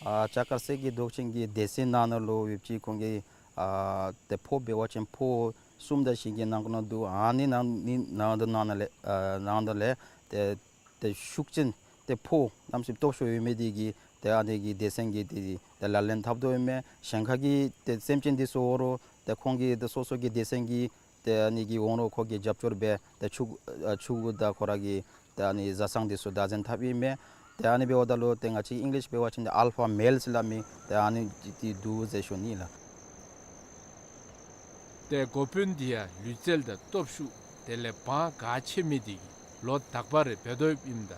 ཨ་ཅ་ཀ་གསེར་གྱི་མདོག་ཅན་གྱི་སྡེ་ཚན་ནང་ན་ལུ་ཡོདཔ་ཅིག་ཁོང་གི་ཨ་ཏེ་ཕོ་འབད་བ་ཅིན་ཕོ་གསུམ་དང་བཞི་གི་ནང་ན་འདུག། ཨ་ནི་ནང་ནི་ནང་དུ་ནང་ན་ལས་ཨ་ནང་དུ་ལས་ཏེ་ཏེ་ཤུགས་ཅན་ཏེ་ཕོ་གནམ་མེད་ས་མེད་སྟོབས་ཤུགས་ཡོད་མི་འདི་གིས་ཏེ་ཨ་ནི་གི་སྡེ་ཚན་གྱི་ཏེ་ཏེ་ལག་ལེན་འཐབ་དོ་ཡོད་མས། གཞན་ཁ་གི་ཏེ་སེམས་ཅན་འདི་ཚུ་འོང་རུང་ཏེ་ཁོང་གི་ཏེ་སོ་སོ་གི་སྡེ་ཚན་གྱི་ཏེ་ཨ་ནི་གི་འོང་རུང་ཁོ་གིས་རྒྱབ་སྐྱོར་འབད་ཏེ་ཕྱུག་ཨ་ཕྱུག་དང་ཁོ་ར་གི་ཏེ་ཨ་ནི་བཟའ་ཚང་འདི་ཚུ་བདག་འཛིན་འཐབ་ཨིན་མས། ཏེ་ཨ་ནི་འབདཝ་ད་ལུ་ཏེ་ང་བཅས་ཨིང་ལིཤ་འབད་བ་ཅིན་ཏེ་ཨལ་ཕ་མེལ་ཟེར་སླབ་མི་ཏེ་ཨ་ནི་འདི་འདུག་ཟེར་ཞུ་ནི་ལགས། ཏེ་འགོ་དཔོན་འདི་ཡང་ལུས་རྩལ་དང་སྟོབས་ཤུགས་དེ་ལས་དབང་ག་ཆེ་མི་འདི་གིས་ལོ་དག་པ་རེ་འབད་དོ་ཡོདཔ་ཨིནམ་ད་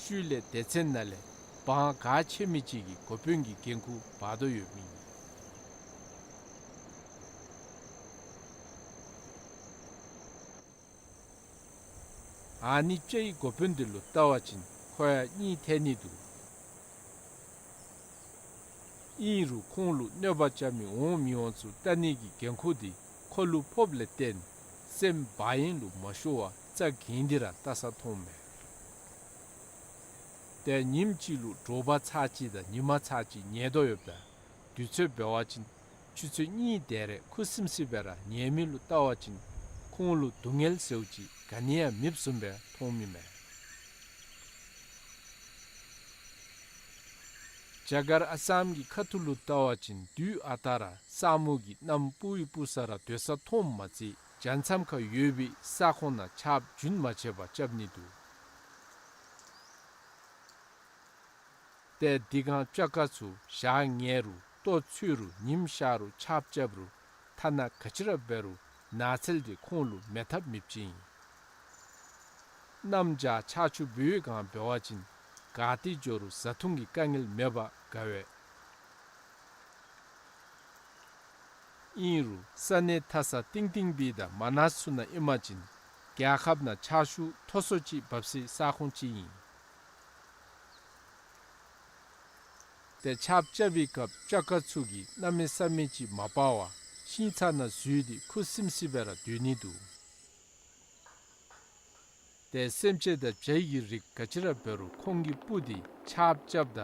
ཤུལ་ལས་སྡེ་ཚན་ནང་ལས་དབང་ག་ཆེ་མི་ཅིག་གིས་འགོ་དཔོན་གྱི་འགན་ཁུར་འབག་དོ་ཡོདཔ་ཨིན། ཨ་ནི་ཅའི་འགོ་དཔོན་འདི་ལུ་བལྟ་བ་ཅིན་ཁོ་ཡང་གཉིད་ཐལ་ནི་འདུག། ཨིན་རུང་ཁོང་ལུ་གནོད་པ་རྐྱབ་མི་འོང་མི་འོང་ཚུ་བལྟ་ནི་གི་འགན་ཁུར་འདི་ཁོ་ལུ་ཕོགཔ་ལས་བརྟེན་སེམས་བག་གཡེང་ལུ་མ་ཤོར་བར་རྩ་འགེངས་ཏེ་ར་བལྟ་ས་མཐོངམ་མས། ཏེ་ཉིནམ་གཅིག་ལུ་དྲོ་པ་ཚར་གཅིག་དང་ཉི་མ་ཚར་གཅིག་ཉལ་དོ་ཡོདཔ་ད་དུས་ཚོད་འབད་བ་ཅིན་ཆུ་ཚོད་གཉིས་དེ་རེ་ཁུ་སིམ་སིམ་སྦེ་ར་ཉལ་མི་ལུ་བལྟ་བ་ཅིན་ཁོང་ལུ་སྡུག་བསྔལ་ཟེརཝ་ཅིག་ག་ནི་ཡང་མེདཔ་བཟུམ་སྦེ་མཐོངམ་ཨིན་མས། རྒྱ་གར་ཨ་སམ་གྱི་ཁ་ཐུག་ལུ་བལྟ་བ་ཅིན་དུས་ཨ་རྟག་ར་ས་སྨུག་གིས་གནམ་སྤུབས་པའི་སྤུབས་ས་ར་སྡོད་ས་མཐོངམ་མ་ཚད་བྱང་མཚམས་ཁར་ཡོད་པའི་ས་ཁོངས་ནང་ཆརཔ་རྒྱུན་མ་ཆད་པར་རྐྱབ་ནི་འདུག། ཏེ་འདི་སྒང་ཅ་ཀ་ཚུ་ཞག་ཉལ་རུང་ལྟོ་འཚོལ་རུང་ཉིམ་ཤར་རུང་ཆརཔ་རྐྱབ་རུང་ཐ་ན་ག་ཅི་ར་འབད་རུང་ནགས་ཚལ་འདི་ཁོང་ལུ་མེད་ཐབས་མེདཔ་ཅིག་ཨིན། གནམ་བྱཱར་ཆར་ཆུ་འབུ་བའི་སྒང་འབད་བ་ཅིན་ག་ཏེ་འགྱོ་རུང་བཟའ་འཐུང་གི་དཀའ་ངལ་མེད་པར་དགའ་བས། ཨིན་རུང་ས་གནས་མཐའ་ས་གཏིང་གཏིང་སྦེ་དང་མ་ན་ཚུ་ནང་ཨིན་པ་ཅིན་རྒྱལ་ཁབ་ནང་ཆར་ཆུ་མཐོ་སུ་ཅིག་འབབ་སའི་ས་ཁོངས་ཅིག་ཨིན། ཏེ་ཆརཔ་རྐྱབ་པའི་སྐབས་ཅ་ཀ་ཚུ་གིས་གནམ་མེད་ས་མེད་ཅིག་མ་སྤར་བར་ཤིང་ཚང་ནང་འཛུལ་ཏེ་ཁུ་སིམ་སིམ་སྦེ་ར་སྡོད་ནི་འདུག། ཏེ་སེམས་ཅན་དང་བྱའི་གི་རིགས་ག་ཅི་ར་འབད་རུང་ཁོང་གི་སྤུ་འདི་ཆརཔ་རྐྱབ་ད་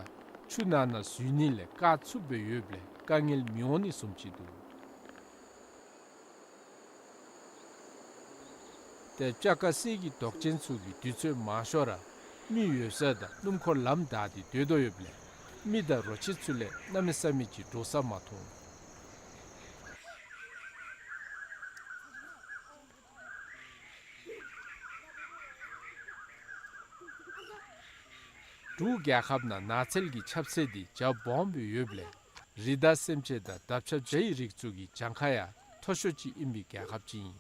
ཆུ་ནང་ན་འཛུལ་ནི་ལས་བཀག་ཚུགསཔ་སྦེ་ཡོདཔ་ལས་དཀའ་ངལ་མི་འོང་ནི་བཟུམ་ཅིག་འདུག། ཏེ་ཅ་ཀ་གསེར་གྱི་མདོག་ཅན་ཚུ་གིས་དུས་ཚོད་མང་ཤོས་ར་མི་ཡོད་ས་དང་སྣུམ་འཁོར་ལམ་བདའ་སྟེ་སྡོད་དོ་ཡོདཔ་ལས་མི་དང་རོ་ཁྱི་ཚུ་ལས་གནམ་མེད་ས་མེད་ཅིག་འདྲོག་ས་མ་མཐོང་། འབྲུག་རྒྱལ་ཁབ་ནང་ནགས་ཚལ་གྱི་ཁྱབ་ཚད་འདི་རྒྱ་སྦོམ་སྦེ་ཡོདཔ་ལས་རི་དྭགས་སེམས་ཅན་དང་འདབ་ཆགས་བྱ་ཡི་རིགས་ཚུ་གི་གྱངས་ཁ་ཡང་མཐོ་ཤོས་ཅིག་ཨིན་པའི་རྒྱལ་ཁབ་ཅིག་ཨིན།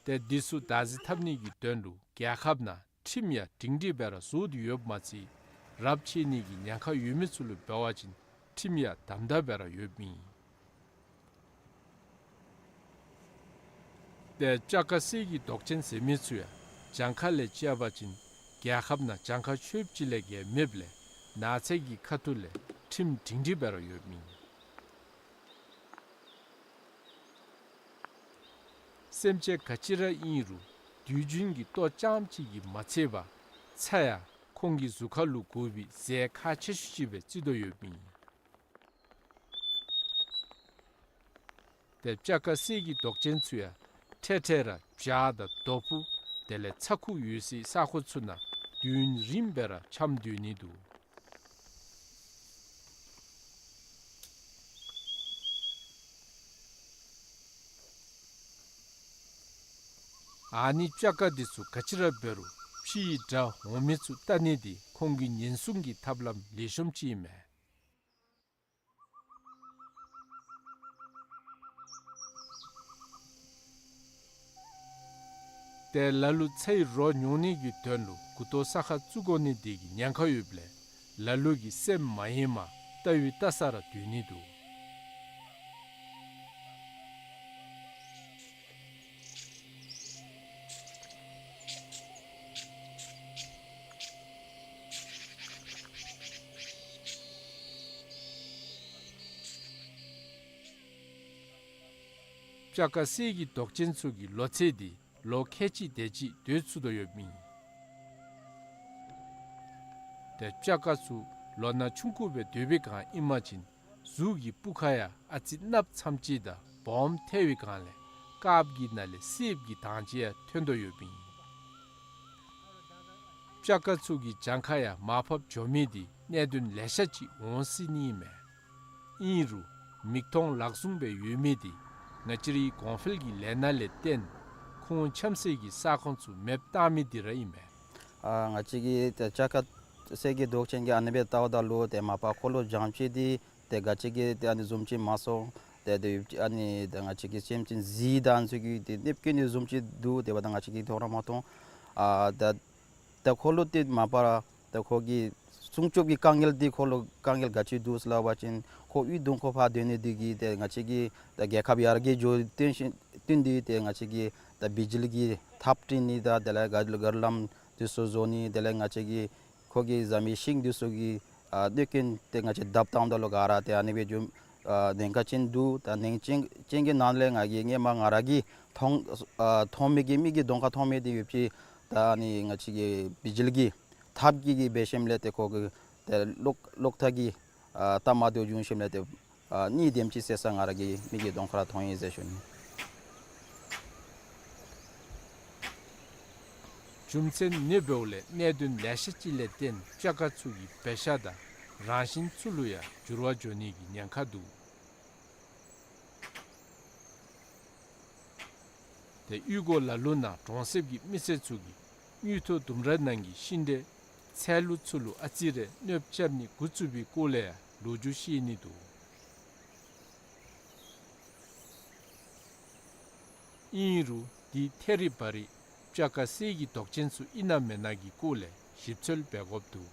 ཏེ་འདི་ཚུ་བདག་འཛིན་འཐབ་ནི་གི་དོན་ལུ་རྒྱལ་ཁབ་ནང་ཁྲིམས་ཡང་སྒྲིང་སྒྲིང་སྦེ་ར་བཟོ་སྟེ་ཡོདཔ་མ་ཚད་རབས་ཆད་ནི་གི་ཉེན་ཁ་ཡོད་མི་ཚུ་ལུ་འབད་བ་ཅིན་ཁྲིམས་ཡང་དམ་དམ་སྦེ་ར་ཡོདཔ་ཨིན། ཏེ་སྤྱ་དཀར་གསེར་གྱི་མདོག་ཅན་ཟེར་མི་ཚུ་ཡང་གྱངས་ཁ་ལས་བཅད་པ་ཅིན་རྒྱལ་ཁབ་ནང་གྱངས་ཁ་ཆོདཔ་ཅིག་ལས་བརྒལ་མེདཔ་ལས་ནགས་ཚལ་གྱི་ཁ་ཐུག་ལས་ཁྲིམས་སྒྲིང་སྒྲིང་སྦེ་ར་ཡོདཔ་ཨིན། སེམས་ཅན་ག་ཅི་ར་ཨིན་རུང་དུས་རྒྱུན་གྱི་ལྟོ་རྐྱངམ་གཅིག་གིས་མ་ཚད་པར་ཚྭ་ཡང་ཁོང་གི་གཟུགས་ཁར་ལུ་དགོ་པའི་རྫས་ཁག་ཆེ་ཤོས་ཅིག་སྦེ་བརྩི་དོ་ཡོདཔ་ཨིན། ཏེ་སྤྱ་དཀར་གསེར་གྱི་མདོག་ཅན་ཚུ་ཡང་འཕྲལ་འཕྲལ་ར་བྱག་དང་རྡོ་ཕུང་དེ་ལས་ཚྭ་ཁུ་ཡོད་སའི་ས་ཁོངས་ཚུ་ནང་དུས་ཡུན་རིངམོ་སྦེ་ར་འཁྱམས་སྡོད་ནི་འདུག། ཨ་ནི་སྤྱ་དཀར་འདི་ཚུ་ག་ཅི་ར་འབད་རུང་ཕྱི་ཡི་དགྲ་འོང་མི་ཚུ་བལྟ་ནི་འདི་ཁོང་གི་ཉེན་སྲུང་གི་ཐབས་ལམ་ལེགས་ཤོམ་ཅིག་ཨིན་མས། ཏེ་ལ་ལུ་ཚྭའི་རོ་ཉོ་ནི་གི་དོན་ལུ་མགུ་ཏོ་ས་ཁར་བཙུགས་དགོ་ནི་འདི་གི་ཉེན་ཁ་ཡོདཔ་ལས་ལ་ལུ་གིས་སེམས་མ་ཡེངས་པར་བལྟ་ཡུལ་བལྟ་ས་ར་སྡོད་ནི་འདུག། སྤྱ་དཀར་གསེར་གྱི་མདོག་ཅན་ཚུ་གི་ལོ་ཚད་འདི་ལོ་ཁལ་གཅིག་དེ་ཅིག་སྡོད་ཚུགས་དོ་ཡོདཔ་ཨིན། ཏེ་སྤྱ་དཀར་ཚུ་ལོ་ན་ཆུང་ཀུ་སྦེ་སྡོད་པའི་སྒང་ཨིན་པ་ཅིན་གཟུགས་ཀྱི་སྤུ་ཁ་ཡང་ཨ་ཙི་གནགཔོ་ཙམ་ཅིག་དང་སྦོམ་ཐལ་བའི་སྒང་ལས་དཀརཔོ་གི་ནང་ལས་སེརཔོ་གི་དྭངས་ཅིག་ཡང་ཐོན་དོ་ཡོདཔ་ཨིན། སྤྱ་དཀར་ཚུ་གི་གྱངས་ཁ་ཡང་མར་ཕབ་འགྱོ་མི་འདི་གནད་དོན་ལེ་ཤ་ཅིག་འོང་སྲིད་ནི་ཨིན་མས། ཨིན་རུང་མིག་མཐོང་ལག་བཟུང་སྦེ་ཡོད་མི་འདི་ང་བཅས་རའི་གོང་འཕེལ་གྱི་ལས་སྣ་ལས་བརྟེན་ཁོང་འཁྱམས་སའི་གི་ས་ཁོངས་ཚུ་མེདཔ་བཏང་མི་འདི་ར་ཨིན་མས། ཨ་ང་བཅས་ཀྱི་ཏེ་སྤྱ་དཀར་གསེར་གྱི་མདོག་ཅན་གྱི་ཨ་ནི་སྦེ་བལྟཝ་ད་ལུ་ཏེ་མ་པ་ཁོ་ལུ་བྱང་ཕྱི་འདི་ཏེ་ག་ཅི་གི་ཏེ་ཨ་ནི་བཟུམ་ཅིག་མ་སོང་། ཏེ་ཏེ་ཨ་ནི་ཏེ་ང་བཅས་ཀྱི་སེམས་ཅན་གཟིག་དང་ཚུ་གི་ཏེ་གནོད་སྐྱེལ་ནི་བཟུམ་ཅིག་འདུག། དེ་འབདཝ་ད་ང་བཅས་ཀྱིས་མཐོང་ར་མ་མཐོང་། ཨ་ད་ད་ཁོ་ལུ་ཏེ་མ་པ་ར་ད་ཁོ་གི་སྲུང་སྐྱོབ་ཀྱི་དཀའ་ངལ་འདི་ཁོ་ལུ་དཀའ་ངལ་ག་ཅི་འདུག་ཟེར་སླབ་པ་ཅིན་ཁོ་གཡུས་གདོང་ཁར་ཕར་སྡོད་ནི་འདི་གིས་ཏེ་ང་བཅས་ཀྱི་ད་རྒྱལ་ཁབ་ཡར་རྒྱས་འགྱོ་བརྟེན་ཞིན་བརྟེན་ཏེ་ཏེ་ང་བཅས་ཀྱི་ད་བི་ཇི་ལི་གི་ཐགཔ་བྲི་ནི་དང་དེ་ལས་ག་ག་ར་ལམ་འདི་ཚུ་བཟོ་ནི་དེ་ལས་ང་བཅས་ཀྱི་ཁོ་གི་བཟའ་མི་ཤིང་འདི་ཚུ་གི་ཨ་གནོད་སྐྱོན་ཏེ་ང་བཅས་བརྡབ་བཏངམ་ད་ལུ་ག་ར་ཏེ་ཨ་ནི་སྦེ་འགྱོ་ཨ་ཉེན་ཁ་ཅན་འདུག། ད་ཉེན་ཁ་ཅན་ཅན་གྱི་ནང་ལས་ང་གིས་སྔོན་མ་ང་ར་གིས་མཐོང་ཨ་མཐོང་མི་གི་མིག་གི་གདོང་ཁར་མཐོང་མི་འདི་ཡོད་ཅི། ད་ཨ་ནི་ང་བཅས་ཀྱི་བི་ཇི་ལི་གི་ཐགཔ་གི་གི་འབད་ཞིནམ་ལས་ཏེ་ཁོ་གི་ཏེ་གློག་གློག་ཐག་གི་ཨ་ལྟ་མ་བདེཝ་བྱུང་ཞིནམ་ལས་ཏེ་ཨ་གཉིད་དེམ་ཅིག་སད་ས་ང་ར་གི་མིག་གི་གདོང་ཁར་མཐོང་ཡི་ཟེར་ཞུ་ནི། རྒྱུ་མཚན་ཨ་ནི་འབདཝ་ལས་གནད་དོན་ལེ་ཤ་ཅིག་ལས་བརྟེན་སྤྱ་དཀར་ཚུ་གི་འབད་བཞག་དང་རང་བཞིན་ཚུ་ལུ་ཡང་འགྱུར་བ་འགྱོ་ནི་གི་ཉེན་ཁ་འདུག། ཏེ་གཡུས་སྒོ་ལ་ལུ་ནང་གྲོང་གསེབ་ཀྱི་མི་སེར་ཚུ་གིས་དངུལ་ཐོག་ལྡུམ་ར་ནང་གི་ཤིང་འབྲས་ཚལ་ལུ་ཚུ་ལུ་ཨ་ཙི་རེ་གནོདཔ་རྐྱབ་ནི་འགོ་བཙུགས་པའི་སྐོར་ལས་ཡང་ལོ་རྒྱུས་བཤད་ནི་འདུག། ཨིན་རུང་འདི་ཐད་རི་བ་རི་སྤྱ་དཀར་གསེར་གྱི་མདོག་ཅན་ཚུ་ཨིན་ན་མེན་ན་གི་སྐོར་ལས་ཞིབ་འཚོལ་འབད་དགོཔ་འདུག།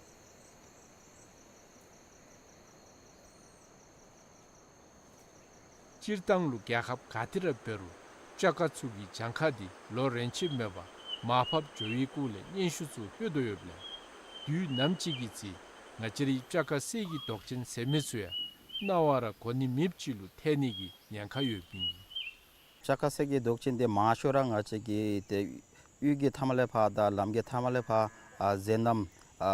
སྤྱིར་བཏང་ལུ་རྒྱལ་ཁབ་ག་ཏེ་ར་འབད་རུང་སྤྱ་དཀར་ཚུ་གི་གྱངས་ཁ་འདི་ལོ་རེ་ཆད་མེད་པར་མར་ཕབ་འགྱོ་བའི་སྐོར་ལས་སྙན་ཞུ་ཚུ་ལྷོད་དོ་ཡོདཔ་ལས་དུས་ནམ་ཅིག་གི་ཚེ་ང་བཅས་རའི་སྤྱ་དཀར་གསེར་གྱི་མདོག་ཅན་ཟེར་མི་ཚུ་ཡང་རྣ་བར་གོ་ནི་མེདཔ་ཅིག་ལུ་ཐལ་ནི་གི་ཉེན་ཁ་ཡོདཔ་ཨིན། སྤྱ་དཀར་གསེར་གྱི་མདོག་ཅན་འདི་མང་ཤོས་ར་ང་བཅས་ཀྱི་ཏེ་གཡུས་ཀྱི་མཐའ་མ་ལས་ཕར་དང་ལམ་གྱི་མཐའ་མ་ལས་ཕར་ཨ་མཛེས་རྣམ་ཨ་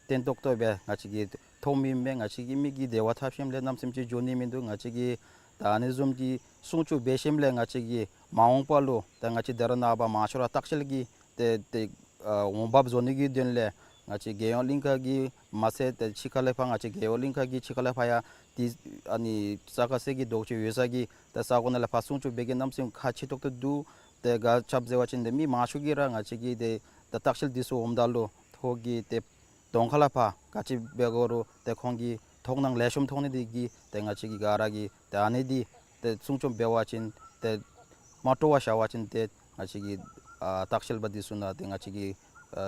བརྟན་ཏོག་ཏོ་སྦེ་ང་བཅས་ཀྱིས་མཐོང་མི་མེད། ང་བཅས་ཀྱི་མིག་གིས་དེ་བ་འཐབ་ཞིནམ་ལས་གནམ་མེད་ས་མེད་ཅིག་འགྱོ་ནི་མིན་འདུག། ང་བཅས་ཀྱིས་ད་ཨ་ནི་བཟུམ་གྱི་སྲུང་སྐྱོབ་འབད་ཞིནམ་ལས་ང་བཅས་ཀྱིས་མ་འོངས་པ་ལུ་ད་ང་བཅས་ད་རེས་ནངས་པ་མང་ཤོས་ར་ལྟ་བཤལ་གྱི་ཏེ་ཏེ་ཨ་འོང་འབབ་བཟོ་ནི་གི་དོན་ལས་ང་བཅས་རྒྱལ་ཡོངས་གླིང་ཁ་གི་མ་ཚད་ཏེ་ཕྱི་ཁ་ལས་ཕར་ང་བཅས་རྒྱལ་ཡོངས་གླིང་ཁ་གི་ཕྱི་ཁ་ལས་ཕར་ཡང་ཏེ་ཨ་ནི་སྤྱ་དཀར་གསེར་གྱི་མདོག་ཅན་ཡོད་ས་གི་ཏེ་ས་གོ་ནང་ལས་ཕར་སྲུང་སྐྱོབ་འབད་གེ་གནམ་མེད་ས་མེད་ཁག་ཆེ་ཏོག་ཏོ་འདུག། ཏེ་ག་ཅི་འབད་ཟེར་བ་ཅིན་ཏེ་མི་མང་ཤོས་ཀྱིས་ར་ང་བཅས་ཀྱི་ཏེ་ད་ལྟ་བཤལ་འདི་ཚུ་འོངམ་ད་ལུ་ ཁོ་གིས་ཏེ་གདོང་ཁ་ལས་ཕར་ག་ཅི་འབད་དགོ་རུང་ཏེ་ཁོང་གི་དོ་སྣང་ལེགས་ཤོམ་ཐོག་ནི་འདི་གིས་ཏེ་ང་བཅས་ཀྱིས་ག་ར་གིས་ཏེ་ཨ་ནི་འདི་ཏེ་སྲུང་སྐྱོབ་འབད་བ་ཅིན་ཏེ་མ་སྤྲོ་བར་བཞག་པ་ཅིན་ཏེ་ང་བཅས་ཀྱི་ཨ་ལྟ་བཤལ་པ་འདི་ཚུ་ནང་ཏེ་ང་བཅས་ཀྱིས་ཨ་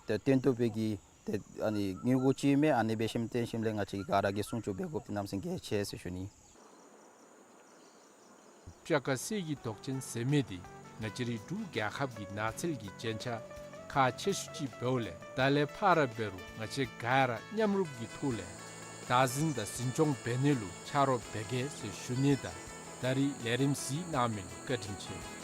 ཏེ་བཏོན་བཏུབ་པའི་གི་ཏེ་ཨ་ནི་དངུལ་སྒོར་ཅིག་མས། ཨ་ནི་འབད་ཞིནམ་བཏོན་ཞིནམ་ལས་ང་བཅས་ཀྱིས་ག་ར་གིས་སྲུང་སྐྱོབ་འབད་དགོཔ་འདི་གནམ་མེད་ས་མེད་གལ་ཆེ་ཟེར་ཞུ་ནི། སྤྱ་ཀ་གསེར་གྱི་མདོག་ཅན་ཟེར་མི་འདི་ང་བཅས་རའི་འབྲུག་རྒྱལ་ཁབ་ཀྱི་ནགས་ཚལ་གྱི་རྒྱན་ཆ་ཁག་ཆེ་ཤོས་ཅིག་འབདཝ་ལས་ད་ལས་ཕར་འབད་རུང་ང་བཅས་ག་ར་མཉམ་རུབ་ཀྱི་ཐོག་ལས་བདག་འཛིན་དང་འཛིན་སྐྱོང་འབད་ནི་ལུ་ཆ་རོགས་འབད་གེ་ཟེར་ཞུ་ནི་དང་ད་རིས་ལས་རིམ་གཟིགས་གནང་མི་ལུ་བཀའ་དྲིན་ཆེ།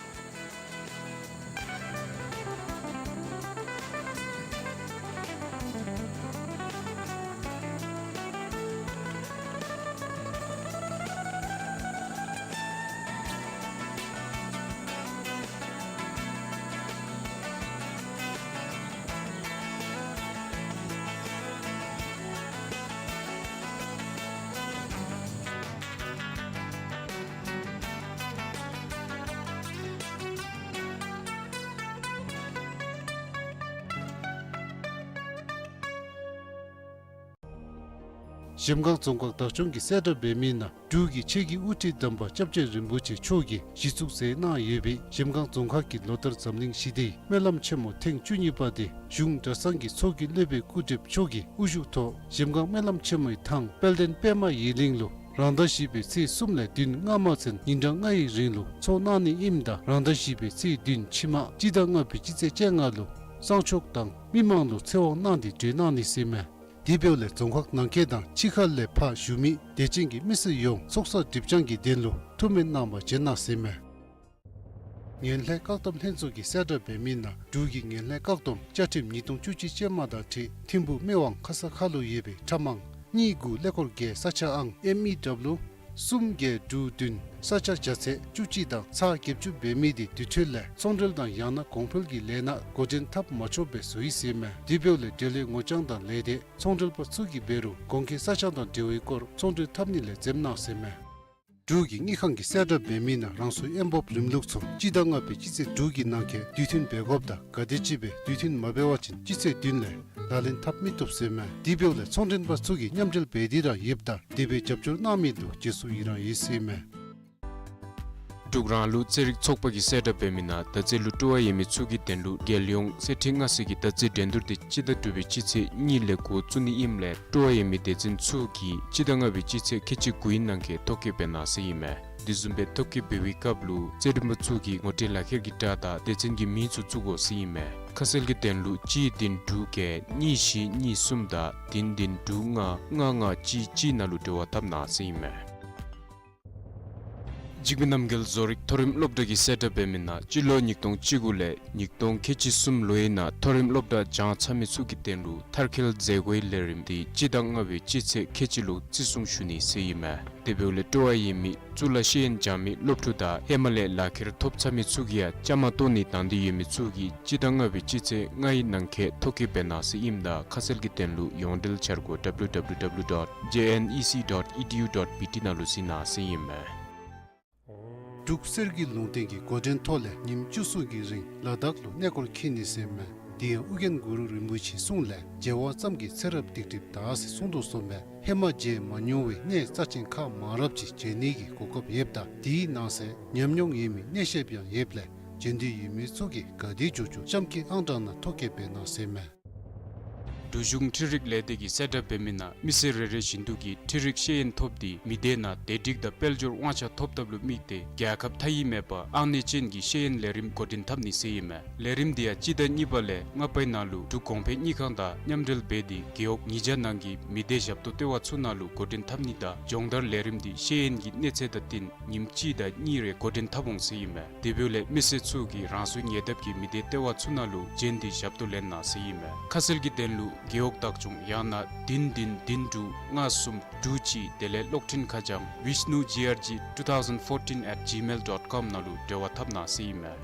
གཞལམ་སྒང་རྫོང་ཁག་བདག་སྐྱོང་གི་གསལ་བསྒྲགས་འབད་མི་ནང་འབྲུག་གི་ཆེ་དགེ་དབུ་ཁྲིད་དམ་པ་སྐྱབས་རྗེ་རིན་པོ་ཆེ་མཆོག་གིས་གཞི་བཙུགས་མཛད་གནང་ཡོད་པའི་གཞལམ་སྒང་རྫོང་ཁག་གི་ལོ་ལྟར་འཛམ་གླིང་ཞི་བདེའི་སྨོན་ལམ་ཆེན་མོ་ཐེངས་བཅུ་གཉིས་པ་དེ་གཞུང་གྲྭ་ཚང་གི་ཚོགས་ཀྱི་སློབ་དཔོན་སྐུ་བགྲེསཔ་མཆོག་གི་དབུ་བཞུགས་ཐོག་གཞལམ་སྒང་སྨོན་ལམ་ཆེན་མོའི་ཐང་དཔལ་ལྡན་པདྨ་ཡི་གླིང་ལུ་རང་ཟླ་བཞི་པའི་ཚེས་གསུམ་ལས་བདུན་སྔ་མ་ཚུན་ཉིན་གྲངས་ལྔའི་རིང་ལུ་ཚོགས་གནང་ནི་ཨིནམ་ད་རང་ཟླ་བཞི་པའི་ཚེས་བདུན་ཕྱི་མ་སྤྱི་ཟླ་ལྔ་པའི་སྤྱི་ཚེས་བཅོ་ལྔ་ལུ་གསང་མཆོག་དང་མི་མང་ལུ་ཚེ་དབང་གནང་སྟེ་གྲོལ་གནང་ནི་ཟེར་མས། དེ་འབདཝ་ལས་རྫོང་ཁག་ནང་འཁོད་དང་ཕྱི་ཁ་ལས་ཕར་བཞུགས་མི་དད་ཅན་གྱི་མི་སེར་ཡོངས་ཚོགས་བསགས་སྒྲིབ་སྦྱང་གི་དོན་ལུ་ཐུགས་སྨོན་གནང་བར་བྱོན་གནང་ཟེར་མས། ངན་ལྷད་བཀག་སྡོམ་ལྷན་ཚོགས་ཀྱི་གསལ་བསྒྲགས་འབད་མི་ནང་འབྲུག་གི་ངན་ལྷད་བཀག་སྡོམ་བཅའ་ཁྲིམས་ཉིས་སྟོང་བཅུ་གཅིག་ཅན་མ་དང་འཁྲིལ་ཐིམ་ཕུག་སྨད་ཝང་ཁ་ས་ཁ་ལུ་ཡོད་པའི་ཁྲ་མང་གཉིས་དགུ་ཀླད་ཀོར་བརྒྱད་ས་ཆ་ཨང་ཨེམ་ཨི་ཌབ་ལུ་གསུམ་བརྒྱད་དྲུག་བདུན་ས་ཆ་བརྒྱ་ཚེག་བཅུ་གཅིག་དང་ཚག་བརྒྱད་ཅུ་འབད་མི་དེ་དེ་འཕྲོ་ལས་ཚོང་འབྲེལ་དང་ཡང་ན་གོང་འཕེལ་གྱི་ལས་སྣ་འགོ་འདྲེན་འཐབ་མ་ཆོགཔ་སྦེ་བཟོ་ཡི་ཟེར་མས། དེ་འབདཝ་ལས་འབྲེལ་ཡོད་ངོ་རྐྱང་དང་ལས་སྡེ་ཚོང་འབྲེལ་པ་ཚུ་གིས་འབད་རུང་གོང་འཁོད་ས་ཆ་དང་འབྲེལ་བའི་སྐོར་ཚོང་འབྲེལ་འཐབ་ནི་ལས་འཛེམ་གནང་ཟེར་མས། འབྲུག་གི་དངུལ་ཁང་གི་གསལ་བསྒྲགས་འབད་མི་ནང་རང་སོའི་དབོན་སྤོབས་རིམ་ལུགས་ཚུ་སྤྱི་ཟླ་ལྔ་པའི་སྤྱི་ཚེས་དྲུག་གི་ནང་འཁོད་དུས་མཐུན་འབད་དགོཔ་དང་ག་དེམ་ཅིག་སྦེ་དུས་མཐུན་མ་འབད་བ་ཅིན་སྤྱི་ཚེས་བདུན་ལས་ལག་ལེན་འཐབ་མི་བཏུབ་ཟེར་མས། དེ་འབདཝ་ལས་ཚོང་འབྲེལ་པ་ཚུ་གིས་མཉམ་འབྲེལ་འབད་དེ་ར་ཡོདཔ་ད་དེ་སྦེ་རྒྱབ་སྐྱོར་གནང་མི་ལུ་རྗེས་སུ་ཡི་རང་ཡོད་ཟེར་མས། འབྲུག་རང་ལུགས་རྩེད་རིགས་ཚོགས་པ་གི་གསལ་བསྒྲགས་འབད་མི་ནང་མདའ་རྩེད་ལུ་སྤྲོ་བ་ཡོད་མི་ཚུ་གི་དོན་ལུ་རྒྱལ་ཡོངས་གསེར་ཁྲི་མངའ་གསོལ་གྱི་མདའ་རྩེད་འགྲན་བསྡུར་དེ་སྤྱི་ཟླ་དྲུག་པའི་སྤྱི་ཚེས་གཉིས་ལས་འགོ་བཙུགས་ནི་ཨིནམ་ལས་སྤྲོ་བ་ཡོད་མི་སྡེ་ཚན་ཚུ་གིས་སྤྱི་ཟླ་ལྔ་པའི་སྤྱི་ཚེས་ཁལ་གཅིག་དགུའི་ནང་འཁོད་ཐོ་བཀོད་འབད་གནང་ཟེར་ཨིན་མས། དེ་བཟུམ་སྦེ་ཐོ་བཀོད་འབད་བའི་སྐབས་ལུ་རྩེད་རིམ་པ་ཚུ་གི་ངོ་སྤྲོད་ལག་ཁྱེར་གྱི་སྒྲ་དང་སྡེ་ཚན་གྱི་མིང་ཚུ་བཙུགས་དགོ་ཟེར་ཨིན་མས། ཁ་གསལ་གྱི་དོན་ལུ་གཅིག་བདུན་དྲུག་བརྒྱད་གཉིས་བཞི་གཉིས་གསུམ་དང་བདུན་བདུན་དྲུག་ལྔ་ལྔ་ལྔ་གཅིག་གཅིག་ནང་ལུ་འབྲེལ་བ་འཐབ་གནང་ཟེར་ཨིན་མས། འཇིགས་མེད་རྣམ་རྒྱལ་བཟོ་རིག་མཐོ་རིམ་སློབ་གྲྭ་གི་གསལ་བསྒྲགས་འབད་མི་ནང་སྤྱི་ལོ་ཉིས་སྟོང་བཅུ་དགུ་ལས་ཉིས་སྟོང་ཁལ་གཅིག་གསུམ་ལོའི་ནང་མཐོ་རིམ་སློབ་གྲྭ་སྦྱང་ཚར་མི་ཚུ་གི་དོན་ལུ་མཐར་འཁྱོལ་མཛད་སྒོའི་ལས་རིམ་དེ་སྤྱི་ཟླ་ལྔ་པའི་སྤྱི་ཚེས་ཁལ་གཅིག་ལུ་བརྩི་སྲུང་ཞུ་ནི་ཟེར་ཨིན་མས། དེ་འབདཝ་ལས་སྤྲོ་བ་ཡོད་མི་གཙུག་ལག་ཤེས་ཡོན་སྦྱང་མི་སློབ་ཕྲུག་དང་ཧེ་མ་ལས་ལག་ཁྱེར་ཐོབ་ཚར་མི་ཚུ་གིས་ཡང་བཅའ་མར་གཏོགས་ནི་དང་འདོད་ཡོད་མི་ཚུ་གིས་སྤྱི་ཟླ་ལྔ་པའི་སྤྱི་ཚེས་ལྔའི་ནང་འཁོད་ཐོ་བཀོད་འབད་གནང་ཟེར་ཨིནམ་ད་ཁ་གསལ་གྱི་དོན་ལུ་ཡོངས་འབྲེལ་འཆར་སྒོ་W W W dot J N E C dot E D U dot B T ནང་ལུ་གཟིགས་གནང་ཟེར་ཨིན་མས། འབྲུག་གསེར་གྱི་ལུང་བསྟན་གྱི་འགོ་འདྲེན་ཐོག་ལས་ཉིནམ་བཅུ་གསུམ་གྱི་རིང་ལ་དྭགས་ལུ་གནས་སྐོར་འཁྱིད་ནི་ཟེར་མས། དེ་ཡང་ཨོ་རྒྱན་གུ་རུ་རིན་པོ་ཆེའི་གསུང་ལས་མཇལ་བ་ཙམ་གྱིས་ཚེ་རབས་སྡིག་སྒྲིབ་དག་ཟེར་གསུངས་དོ་བཟུམ་སྦེ་ཧེ་མ་མཇལ་མ་མྱོང་བའི་གནས་རྩ་ཆེན་ཁག་མང་རབས་ཅིག་མཇལ་ནི་གི་གོ་སྐབས་ཡོདཔ་ད་དེའི་ནང་གསེས་ཉམས་མྱོང་ཡོད་མི་གནས་བཤདཔ་ཡང་ཡོདཔ་ལས་མཇལ་འདོད་ཡོད་མི་ཚུ་གིས་ག་དེ་མགྱོགས་མགྱོགས་ལྕམ་སྐྱིད་ཨང་གྲངས་ནང་ཐོ་བཀོད་འབད་གནང་ཟེར་མས། འབྲུག་གཞུང་འཕྲུལ་རིག་ལས་སྡེ་གི་གསལ་བསྒྲགས་འབད་མི་ནང་མི་སེར་རེ་རེ་བཞིན་དུ་གིས་འཕྲུལ་རིག་ཤེས་ཡོན་ཐོབ་སྟེ་མི་སྡེ་ནང་བདེ་སྒྲིག་དང་དཔལ་འབྱོར་དབང་ཆ་ཐོབ་ཐབས་ལུ་དམིགས་ཏེ་རྒྱལ་ཁབ་མཐའ་དབུས་མེད་པར་ཨང་གནས་ཅན་གྱི་ཤེས་ཡོན་ལས་རིམ་འགོ་འདྲེན་འཐབ་ནི་ཟེར་ཨིན་མས། ལས་རིམ་དེ་ཡང་སྤྱི་ཟླ་གཉིས་པ་ལས་ལྔ་པའི་ནང་ལུ་འབྲུག་གོང་འཕེལ་དངུལ་ཁང་དང་མཉམ་འབྲེལ་འབད་དེ་རྒེད་འོག་ཉིས་བརྒྱ་ནང་གི་མི་སྡེ་ཞབས་ཏོག་ལྟེ་བ་ཚུ་ནང་ལུ་འགོ་འདྲེན་འཐབ་ནི་དང་སྦྱོང་བརྡར་ལས་རིམ་དེ་ཤེས་ཡོན་གྱི་གནས་ཚད་དང་བསྟུན་ཉིནམ་གཅིག་དང་གཉིས་རེ་འགོ་འདྲེན་འཐབ་འོང་ཟེར་ཨིན་མས། དེ་འབདཝ་ལས་མི་སེར་ཚུ་གིས་རང་སོའི་ཉེ་འདབས་ཀྱི་མི་སྡེ་ལྟེ་བ་ཚུ་ནང་ལུ་བྱོན་ཏེ་ཞབས་ཏོག་ལེན་གནང་ཟེར་ཨིན་མས། ཁ་གསལ་གྱི་དོན་ལུ་རྒེད་འོག་བདག་སྐྱོང་ཡང་ན་བདུན་བདུན་བདུན་དྲུག་ལྔ་གསུམ་དྲུག་གཅིག་དེ་ལས་གློག་འཕྲིན་ཁ་བྱང་vishnu G R G two thousand fourteen at gmail dot com ནང་ལུ་འབྲེལ་བ་འཐབ་གནང་ཟེར་ཨིན་མས།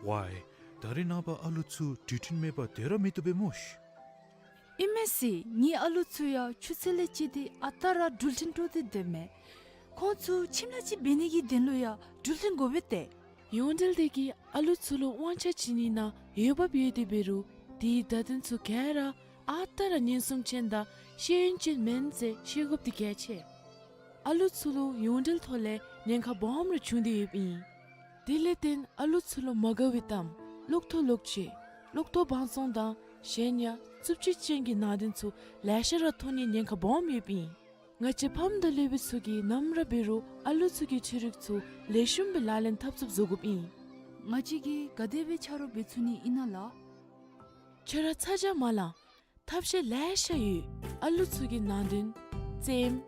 ཝའི། ད་རེས་ནངས་པ་ཨ་ལུ་ཚུ་འགྲུལ་འཕྲིན་མེད་པར་སྡོད་ར་མི་བཏུབ་པས་སྨོ་ཤི། ཨིན་མས་ཟེར། ངེའི་ཨ་ལུ་ཚུ་ཡང་ཆུ་ཚོད་ལས་བཅད་དེ་ཨ་རྟག་ར་འགྲུལ་འཕྲིན་སྤྲོད་དེ་སྡོད་མས། ཁོང་ཚུ་ཁྱིམ་ལས་ཅིག་འབད་ནི་གི་དོན་ལུ་ཡང་འགྲུལ་འཕྲིན་དགོ་པས་ཏེ། ཡོངས་འབྲེལ་དེ་གིས་ཨ་ལུ་ཚུ་ལུ་དབང་ཆ་བྱིན་ནི་ནང་འོས་འབབ་ཡོད་དེ་འབད་རུང་དེའི་བརྡ་དོན་ཚུ་ག་ར་ཨ་རྟག་ར་ཉེན་སྲུང་ཅན་དང་ཤེས་ཡོན་ཅན་མེན་ཟེར་ཤེས་དགོཔ་དེ་གལ་ཆེ། ཨ་ལུ་ཚུ་ལུ་ཡོངས་འབྲེལ་ཐོག་ལས་ཉེན་ཁ་སྦོམ་ར་བྱུང་སྟེ་ཡོདཔ་ཨིན། དེ་ལས་བརྟེན་ཨ་ལུ་ཚུ་ལུ་མ་དགའ་བའི་གཏམ་གློག་ཐོག་ལོག་སྤྱོད་གློག་ཐོག་བང་བཙོང་དང་གཞན་ཡང་རྩུབ་སྤྱོད་ཅན་གྱི་ནང་དོན་ཚུ་ལེ་ཤ་ར་མཐོང་ནིའི་ཉེན་ཁ་སྦོམ་ཡོདཔ་ཨིན། ང་བཅས་ཕམ་དང་སློབ་དཔོན་ཚུ་གིས་ནམ་ར་འབད་རུང་ཨ་ལུ་ཚུ་གི་འཕྲུལ་རིག་ཚུ་ལེགས་ཤོམ་སྦེ་ལག་ལེན་འཐབ་ཚུགསཔ་བཟོ་དགོཔ་ཨིན། ང་བཅས་ཀྱིས་ག་དེ་སྦེ་ཆ་རོགས་འབད་ཚུགས་ནི་ཨིན་ན་ལགས། ཁྱོད་ར་ཚ་གྱང་མ་ལང་། ཐབས་ཤེས་ལེ་ཤ་ཡོད། ཨ་ལུ་ཚུ་གི་ནང་དོན་རྩེདམོ་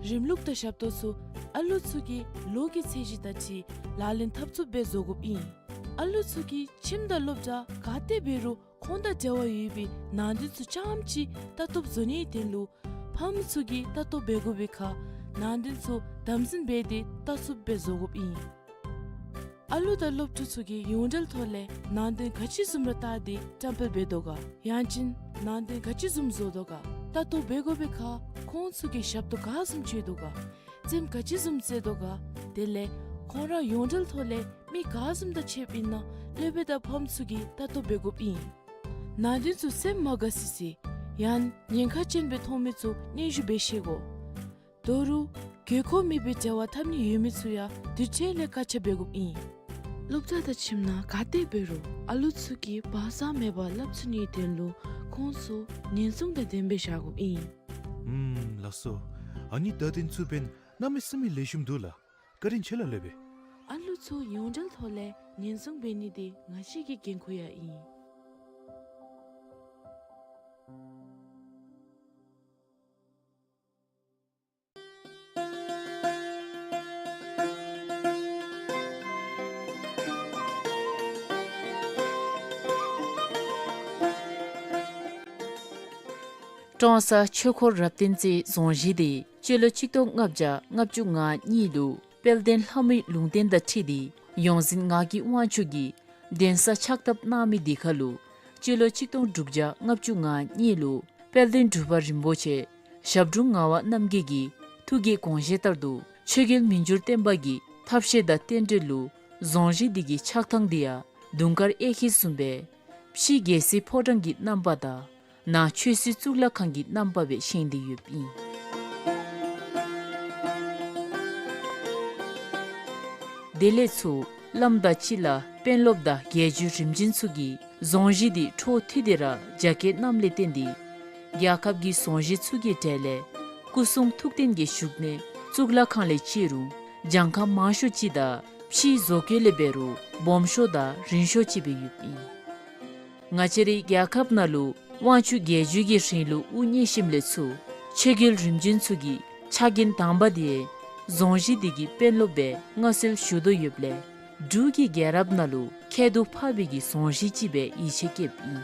རིམ་ལུགས་དང་ཞབས་ཏོག་ཚུ་ཨ་ལུ་ཚུ་གི་ལོ་གི་ཚད་གཞི་དང་འཁྲིལ་ལག་ལེན་འཐབ་ཚུགསཔ་སྦེ་བཟོ་དགོཔ་ཨིན། ཨ་ལུ་ཚུ་གིས་ཁྱིམ་དང་སློབ་གྲྭ་ག་ཏེ་འབད་རུང་ཁོང་དང་འབྲེལ་བ་ཡོད་པའི་ནང་དོན་ཚུ་རྐྱངམ་ཅིག་ལྟ་རྟོགཔ་བཟོ་ནིའི་དོན་ལུ་ཕམ་ཚུ་གིས་ལྟ་རྟོག་འབད་དགོ་པའི་ཁར་ནང་དོན་ཚུ་དམ་འཛིན་འབད་དེ་ལྟ་ཚུགསཔ་སྦེ་བཟོ་དགོཔ་ཨིན། ཨ་ལུ་དང་སློབ་ཕྲུག་ཚུ་གིས་ཡོངས་འབྲེལ་ཐོག་ལས་ནང་དོན་ག་ཅི་བཟུམ་ར་བལྟ་སྟེ་བཀྲམ་སྤེལ་འབད་དོ་ག། ཡང་ཅིན་ནང་དོན་ག་ཅི་བཟུམ་བཟོ་དོ་ག། ལྟ་རྟོག་འབད་དགོ་པའི་ཁར་ཁོང་ཚུ་གིས་ཞབས་ཏོག་ག་བཟུམ་སྤྱོད་དོ་ག། རྩེདམོ་ག་ཅི་བཟུམ་རྩེ་དོ་ག། དེ་ལས་ཁོང་ར་ཡོངས་འབྲེལ་ཐོག་ལས་མི་ག་བཟུམ་དང་ཕྱདཔ་ཨིན་ན་སློབ་དཔོན་དང་ཕམ་ཚུ་གིས་ལྟ་རྟོག་འབད་དགོཔ་ཨིན། ནང་དོན་ཚུ་སེམས་མ་དགའ་སི་སི་ཡང་ཉེན་ཁ་ཅན་སྦེ་མཐོང་མི་ཚུ་སྙན་ཞུ་འབད་ཤེས་དགོ། དོ་རུང་དགོས་མཁོ་མེད་པའི་འབྲེལ་བ་འཐབ་ནི་ཡོད་མི་ཚུ་ཡང་དུས་ཅི་ལས་བཀག་ཆ་འབད་དགོཔ་ཨིན། སློབ་གྲྭ་དང་ཁྱིམ་ནང་ག་ཏེ་འབད་རུང་ཨ་ལུ་ཚུ་གིས་བག་ཆགས་མེད་པར་སླབ་ཚུགས་ནིའི་དོན་ལུ་ཁོང་ཚུ་ཉེན་སྲུང་དང་ལྡནམ་སྦེ་བཞག་དགོཔ་ཨིན། ཨུམ་ལགས་སོ། ཨ་ནི་བརྡ་དོན་ཚུ་འབདན་གནམ་མེད་ས་མེད་ལེགས་ཤོམ་འདུག་ལགས། བཀའ་དྲིན་ཆེ་ལགས་སློབ་དཔོན། ཨ་ལུ་ཚུ་ཡོངས་འབྲེལ་ཐོག་ལས་ཉེན་སྲུང་འབད་ནི་དེ་ང་བཅས་ཀྱི་འགན་ཁུར་ཡང་ཨིན། ཀྲོང་གསར་ཆོས་འཁོར་རབ་བརྟན་རྩེའི་རྫོང་གཞིས་དེ་སྤྱི་ལོ་ཆིག་སྟོང་ལྔ་བརྒྱ་ལྔ་བཅུ་ང་གཉིས་ལུ་དཔལ་ལྡན་ལྷ་མོའི་ལུང་བསྟན་དང་འཁྲིལ་ཏེ་ཡོངས་འཛིན་ངག་གི་དབང་ཕྱུག་གིས་གདན་ས་ཕྱག་བཏབ་གནང་མི་དེ་ཁར་ལུ་སྤྱི་ལོ་ཆིག་སྟོང་དྲུག་བརྒྱ་ལྔ་བཅུ་ང་གཉིས་ལུ་དཔལ་ལྡན་འབྲུག་པ་རིན་པོ་ཆེ་ཞབས་དྲུང་ངག་དབང་རྣམ་རྒྱལ་གྱི་ཐུགས་ཀྱི་དགོངས་བཞེད་ལྟར་དུ་ཆོས་རྒྱལ་མི་འགྱུར་བརྟན་པ་གི་ཐབས་ཤེས་དང་རྟེན་འབྲེལ་ལུ་རྫོང་གཞིས་འདི་གི་ཆགས་ཐངས་འདི་ཡང་དུང་དཀར་གཡས་འཁྱིལ་བཟུམ་སྦེ་ཕྱི་རྒྱལ་སྲིད་ཕོ་བྲང་གི་རྣམ་པ་དང་ནང་ཆོས་སྲིད་གཙུག་ལག་ཁང་གི་རྣམ་པ་སྦེ་བཞེངས་ཏེ་ཡོདཔ་ཨིན། དེ་ལས་ཚུར་བླམ་དང་སྤྱི་བླ་དཔོན་སློབ་དང་རྒྱལ་བརྒྱུད་རིམ་བྱོན་ཚུ་གིས་རྫོང་གཞིས་འདི་འཕྲོ་མཐུད་དེ་ར་རྒྱ་བསྐྱེད་གནངམ་ལས་བརྟེན་ཏེ་རྒྱལ་ཁབ་ཀྱི་རྫོང་གཞིས་ཚུ་གི་གྲས་ལས་སྐུ་གསུང་ཐུགས་རྟེན་གྱི་བཞུགས་གནས་གཙུག་ལག་ཁང་ལས་བརྩི་རུང་གྱངས་ཁ་མང་ཤོས་ཅིག་དང་ཕྱིའི་བཟོ་བཀོད་ལས་འབད་རུང་སྦོམ་ཤོས་དང་རིང་ཤོས་ཅིག་སྦེ་ཡོདཔ་ཨིན། ང་བཅས་རའི་རྒྱལ་ཁབ་ནང་ལུ་དབང་ཕྱུག་རྒྱལ་བརྒྱུད་ཀྱི་རིང་ལུགས་དབུ་བརྙེས་ཞིནམ་ལས་ཚུར་ཆོས་རྒྱལ་རིམ་བྱོན་ཚུ་གི་ཕྱག་འགན་དང་པ་དེ་རྫོང་གཞིས་འདི་གི་དཔོན་སློབ་སྦེ་མངའ་གསོལ་ཞུ་དོ་ཡོདཔ་ལས་འབྲུག་གི་རྒྱལ་རབས་ནང་ལུ་ཁྱད་དུ་འཕགས་པའི་གི་རྫོང་གཞིས་ཅིག་སྦེ་ཡིད་ཆེས་བསྐྱེདཔ་ཨིན།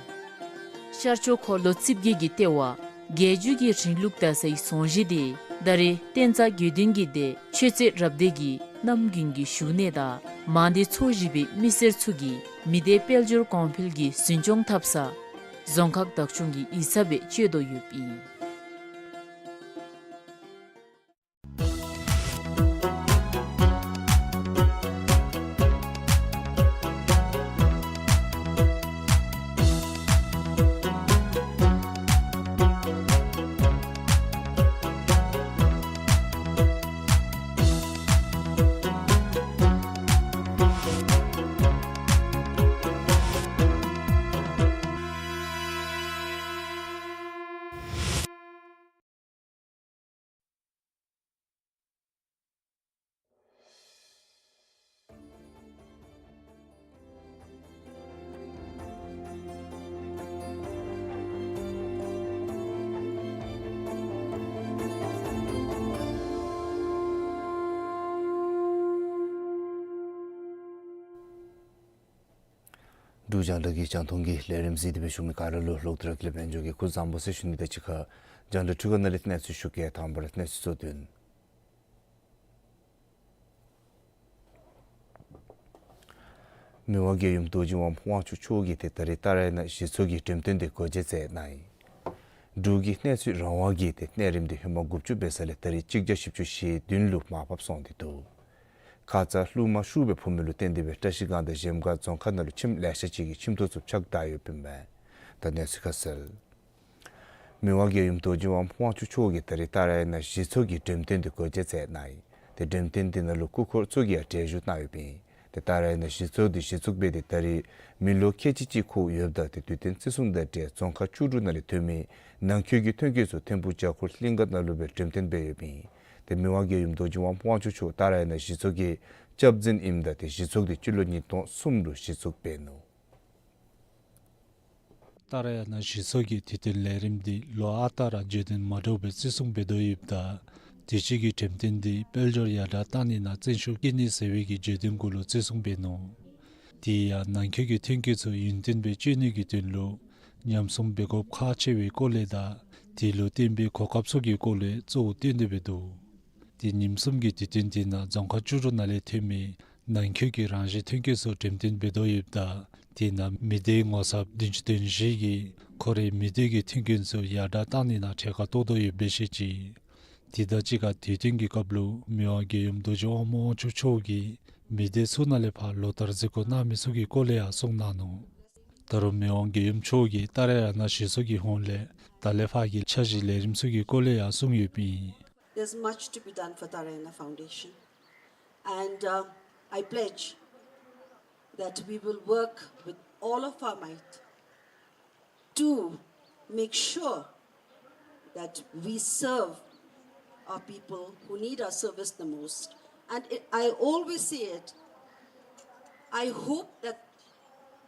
ཤར་ཕྱོགས་འཁོར་ལོ་རྩིབས་བརྒྱད་ཀྱི་ལྟེ་བ་རྒྱལ་བརྒྱུད་ཀྱི་རིང་ལུགས་དར་སའི་རྫོང་གཞིས་དེ་ད་རེས་བསྟན་རྩ་དགེ་འདུན་གྱི་སྡེ་ཆོས་རྩེ་རབ་སྡེ་གི་གནམ་དགུན་གྱི་བཞུགས་གནས་དང་མང་སྡེ་ཚོ་བཞི་པའི་མི་སེར་ཚུ་གིས་མི་སྡེ་དཔལ་འབྱོར་གོང་འཕེལ་གྱི་འཛིན་སྐྱོང་འཐབ་ས་རྫོང་ཁག་བདག་སྐྱོང་གི་ཡིག་ཚང་སྦེ་སྤྱོད་དོ་ཡོདཔ་ཨིན། འབྲུག་རྒྱང་བསྒྲགས་ཀྱི་རྒྱང་མཐོང་གི་ལས་རིམ་གཟིགས་ཏེ་སྦེ་བཞུགས་མི་ག་ར་ལུ་ལོག་སྟེ་ར་ལེགས་པར་ཕན་འབྱུང་གི་སྐུ་གཟུགས་བཟང་པོ་ཟེར་ཞུ་ནི་དང་གཅིག་ཁར་རྒྱང་བསྒྲགས་འཕྲུལ་ཁང་ནང་ལས་གནས་ཚུལ་ཞུ་གེ། དང་པ་ར་གནས་ཚུལ་གཙོ་དོན། མི་དབང་རྒྱལ་ཡུམ་རྡོ་རྗེ་དབང་དབང་ཕྱུག་མཆོག་གིས་ཏེ་ད་རེས་ཏཱ་ར་ཡ་ན་གཞི་ཚོགས་ཀྱི་འགྲེམས་སྟོན་དེ་སྒོ་འབྱེད་མཛད་གནང་ཡི། འབྲུག་གི་གནས་ཚུལ་རང་དབང་གི་ཏེ་གནས་རིམ་དེ་ཧེ་མ་དགུ་བཅུ་འབད་ས་ལས་ད་རེས་གཅིག་བརྒྱ་བཞི་བཅུ་ཞེ་བདུན་ལུ་མར་ཕབ་སོང་སྟེ་འདུག། ཁ་ཙ་ལྷུ་མ་ཤུགས་སྦེ་ཕོག་མི་ལུ་བརྟེན་ཏེ་སྦེ་བཀྲ་ཤིས་སྒང་དང་གཞལམ་སྒང་རྫོང་ཁག་ནང་ལུ་ཁྱིམ་ལེ་ཤ་ཅིག་གི་ཁྱིམ་ཐོག་ཚུ་ཕྱགས་བདའ་ཡོདཔ་ཨིན་པས། ད་གནས་ཚུལ་ཁ་གསལ། མི་དབང་རྒྱལ་ཡུམ་རྡོ་རྗེ་དབང་དབང་ཕྱུག་མཆོག་གིས་ད་རིས་ཏཱ་ར་ཡ་ན་གཞི་ཚོགས་ཀྱི་འགྲེམས་སྟོན་འདི་སྒོ་འབྱེད་མཛད་གནང་ཡི། ཏེ་འགྲེམས་སྟོན་འདི་ནང་ལུ་སྐུ་འཁོར་ཚུ་གིས་ཡང་གྲལ་བཞུགས་གནང་ཡོདཔ་ཨིན། ཏེ་ཏཱ་ར་ཡ་ན་གཞི་ཚོགས་འདི་གཞི་བཙུགས་འབད་དེ་ད་རིས་མི་ལོ་ཁལ་གཅིག་གཅིག་འཁོར་ཡོདཔ་ད་ཏེ་དུས་སྟོན་བརྩི་སྲུང་དང་འབྲེལ་རྫོང་ཁག་བཅུ་དྲུག་ནང་ལས་ཐོན་མི་ནང་འཁོད་ཀྱི་ཐོན་སྐྱེད་ཚུ་ཐིམ་ཕུག་བྱ་འགུལ་གླིང་ག་ནང་ལུ་སྦེ་འགྲེམས་སྟོན་འབད་ཡོདཔ་ཨིན། ཏེ་མི་དབང་རྒྱལ་ཡུམ་རྡོ་རྗེ་དབང་དབང་ཕྱུག་མཆོག་ཏཱ་ར་ཡ་ན་གཞི་ཚོགས་ཀྱི་སྐྱབས་འཛིན་ཨིནམ་ད་ཏེ་གཞི་ཚོགས་འདི་སྤྱི་ལོ་ཉིས་སྟོང་གསུམ་ལུ་གཞི་བཙུགས་འབད་ནུག། ཏཱ་ར་ཡ་ན་གཞི་ཚོགས་ཀྱི་དུས་སྟོན་ལས་རིམ་འདི་ལོ་ཨ་རྟག་ར་བརྗོད་དོན་མ་འདྲཝ་སྦེ་བརྩི་སྲུང་འབད་དོ་ཡོདཔ་ད་དུས་ཅི་གི་འགྲེམས་སྟོན་འདི་དཔལ་འབྱོར་ཡར་དྲག་གཏང་ནི་ནང་བརྩོན་ཤུགས་བསྐྱེད་ནི་ཟེར་བའི་གི་བརྗོད་དོན་གུ་ལུ་བརྩི་སྲུང་འབད་ནུག། དེ་ཡང་ནང་འཁོད་ཀྱི་ཐོན་སྐྱེད་ཚུ་ཡུན་བརྟན་སྦེ་སྤྱོད་ནི་གི་དོན་ལུ་ཉམས་སྲུང་འབད་དགོཔ་ཁག་ཆེ་བའི་སྐོར་ལས་དང་དེ་ལུ་བརྟེན་པའི་གོ་སྐབས་ཚུ་གི་སྐོར་ལས་གཙོ་བོ་བཏོན་ཏེ་སྦེ་འདུག། ཏེ་ཉིནམ་གསུམ་གྱི་དུས་སྟོན་དེ་ནང་རྫོང་ཁག་བཅུ་དྲུག་ནང་ལས་ཐོན་མི་ནང་འཁོད་ཀྱི་རང་བཞིན་ཐོན་སྐྱེད་ཚུ་འགྲེམས་སྟོན་འབད་དོ་ཡོདཔ་ད་དེ་ནང་མི་སྡེའི་ངོ་ཚབ་བདུན་ཅུ་དོན་བཞི་གིས་ཁོ་རའི་མི་སྡེ་གི་ཐོན་ཁུངས་ཚུ་ཡར་དྲག་གཏང་ནི་ནང་འབྲེལ་བ་བཏོག་དོ་ཡོདཔ་སྦེ་བཤད་ཅི། དེ་དང་གཅིག་ཁར་དུས་སྟོན་གྱི་སྐབས་ལུ་མི་དབང་རྒྱལ་ཡུམ་རྡོ་རྗེ་དབང་མོ་དབང་ཕྱུག་མཆོག་གིས་མི་སྡེ་ཚུ་ནང་ལས་ཕར་ལོ་ལྟར་གཟིགས་སྐོར་གནང་མི་ཚུ་གི་སྐོར་ལས་ཡང་གསུངས་གནང་ནུག། ད་རུང་མི་དབང་རྒྱལ་ཡུམ་མཆོག་གིས་ཏཱ་ར་ཡ་ན་གཞི་ཚོགས་ཀྱི་ཧོངས་ལས་ད་ལས་ཕར་གྱི་འཆར་གཞི་ལས་རིམ་ཚུ་གི་སྐོར་ལས་ཡང་གསུངས་ཡོདཔ་ཨིན། There's much to be done for Tarayana Foundation. And uh, I pledge that we will work with all of our might to make sure that we serve our people who need our service the most. And it, I always say it, I hope that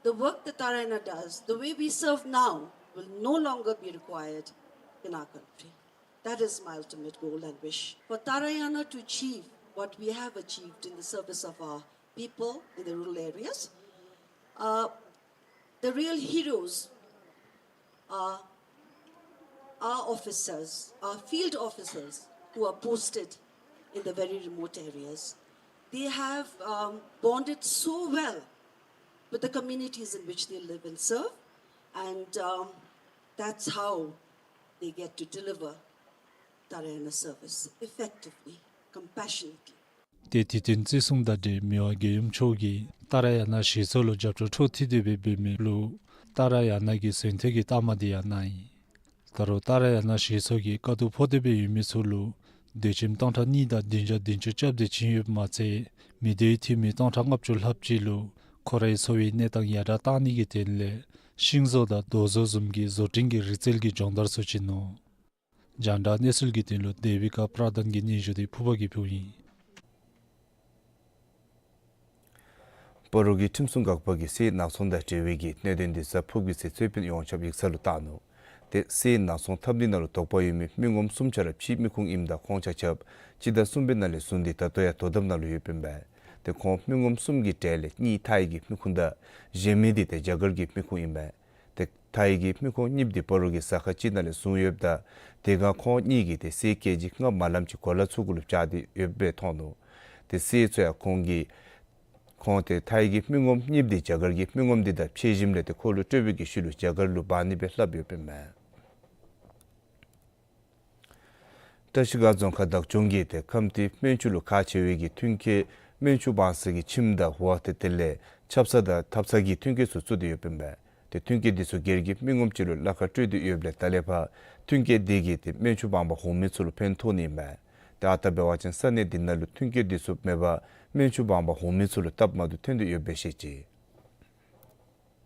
the work that Tarayana does, the way we serve now, will no longer be required in our country. That is my ultimate goal and wish. For Tarayana to achieve what we have achieved in the service of our people in the rural areas, uh, the real heroes are our officers, our field officers who are posted in the very remote areas. They have um, bonded so well with the communities in which they live and serve, and um, that's how they get to deliver Tarayana service effectively, compassionately. ཏེ་དུས་སྟོན་བརྩི་སྲུང་དང་འབྲེལ་མི་དབང་རྒྱལ་ཡུམ་མཆོག་གིས་ཏཱ་ར་ཡ་ན་གཞི་ཚོགས་ལུ་རྒྱབ་སྐྱོར་འཕྲོ་མཐུད་དེ་སྦེ་འབད་མི་ལུ་ཏཱ་ར་ཡ་ན་གི་གཟེངས་བསྟོད་ཀྱི་རྟགས་མ་འདི་ཡང་གནང་ཡི། ད་རུང་ཏཱ་ར་ཡ་ན་གཞི་ཚོགས་ཀྱིས་དཀའ་སྡུག་ཕོག་སྟེ་སྦེ་ཡོད་མི་ཚུ་ལུ་དུས་ཁྱིམ་སྟོང་ཕྲག་གཉིས་དང་བདུན་བརྒྱ་བདུན་ཅུ་རྐྱབ་སྟེ་བྱིན་ཡོདཔ་མ་ཚད་མི་སྡེའི་འཐུས་མི་སྟོང་ཕྲག་ལྔ་བཅུ་ལྷགཔ་ཅིག་ལུ་ཁོ་རའི་འཚོ་བའི་གནས་སྟངས་ཡར་དྲག་གཏང་ནི་གི་དོན་ལས་ཤིང་བཟོ་དང་རྡོ་བཟོ་བཟུམ་གྱི་བཟོ་སྐྲུན་གྱི་རིག་རྩལ་གྱི་སྦྱོང་བརྡར་ཚུ་བྱིན་ནུག། རྒྱང་བསྒྲགས་གནས་ཚུལ་གྱི་དོན་ལུ་དེ་བི་ཀ་པྲ་དཱན་གྱི་སྙན་ཞུ་འདི་ཕུར་པ་གིས་ཕུལཝ་ཨིན། སྤ་རོ་གི་ཁྲིམས་སྲུང་འགག་པ་གིས་གསེར་ནག་ཚོང་དང་འབྲེལ་བའི་གི་གནད་དོན་འདི་གཟའ་ཕུར་བུ་གི་ཚེ་རྩོད་དཔོན་ཡོངས་ཁྱབ་ཡིག་ཚང་ལུ་བཏང་ནུག། ཏེ་གསེར་ནག་ཚོང་འཐབ་ནི་ནང་ལུ་དོགས་པ་ཡོད་མི་མི་ངོམ་གསུམ་ཆ་ར་ཕྱིའི་མི་ཁུངས་ཨིནམ་ད་ཁོང་ཆ་ཁྱབ་སྤྱི་ཟླ་གསུམ་པའི་ནང་ལས་བཟུང་སྟེ་ད་ལྟོ་ཡང་དོ་དམ་ནང་ལུ་ཡོདཔ་ཨིན་པས། ཏེ་ཁོང་མི་ངོམ་གསུམ་གྱི་གྲས་ལས་གཉིས་ཐའི་གི་མི་ཁུངས་དང་གཞན་མི་འདི་ཏེ་རྒྱ་གར་གྱི་མི་ཁུངས་ཨིན་པས། ཏེ་ཐའི་གི་མི་ཁུངས་གཉིསཔོ་འདི་སྤ་རོ་གི་ཟ་ཁང་ཅིག་ནང་ལས་བཟུང་ཡོདཔ་ད་དེ་སྒང་ཁོང་གཉིས་ཀྱིས་ཏེ་གསེར་ཀེ་ཇི་ལྔ་མ་ལངམ་ཅིག་གོ་ལ་ཚུ་གུ་ལུ་བཅག་སྟེ་ཡོདཔ་སྦེ་མཐོང་ནུག། ཏེ་གསེར་ཚུ་ཡང་ཁོང་གིས་ཁོང་ཏེ་ཐའི་གི་མི་ངོམ་གཉིསཔོ་འདི་རྒྱ་གར་གྱི་མི་ངོམ་འདི་དང་ཕྱད་ཞིནམ་ལས་ཏེ་ཁོ་ལུ་སྤྲོད་པའི་གི་ཤུལ་ལུ་རྒྱ་གར་ལུ་འབག་ནི་སྦེ་སླབ་ཡོདཔ་ཨིན་མས། བཀྲ་ཤིས་སྒང་རྫོང་ཁག་བདག་སྐྱོང་གིས་ཏེ་ཁམས་སྡེ་སྨན་ཆུ་ལུ་ཁག་ཆེ་བའི་གི་མཐུན་རྐྱེན་སྨན་ཆུ་བང་སོའི་གི་ཁྱིམ་དང་ཝར་ཏེ་དེ་ལས་ཆབ་གསང་དང་ཐབ་ཚང་གི་མཐུན་རྐྱེན་ཚུ་བཙུགས་ཏེ་ཡོདཔ་ཨིན་པས། ཏེ་མཐུན་རྐྱེན་འདི་ཚུ་སྒེར་གྱི་མི་ངོམ་ཅིག་ལུ་གླ་ཁར་སྤྲོད་དེ་ཡོདཔ་ལས་ད་ལས་ཕར་མཐུན་རྐྱེན་འདི་གིས་ཏེ་སྨན་ཆུ་བང་པ་འོང་མི་ཚུ་ལུ་ཕན་ཐོགས་ནི་ཨིན་པས། ཏེ་ཨ་རྟག་འབད་བ་ཅིན་ས་གནས་འདི་ནང་ལུ་མཐུན་རྐྱེན་འདི་ཚུ་མེད་པར་སྨན་ཆུ་བང་པ་འོང་མི་ཚུ་ལུ་སྟབས་མ་བདེཝ་ཐོན་ཏེ་ཡོདཔ་སྦེ་བཤད་ཅི།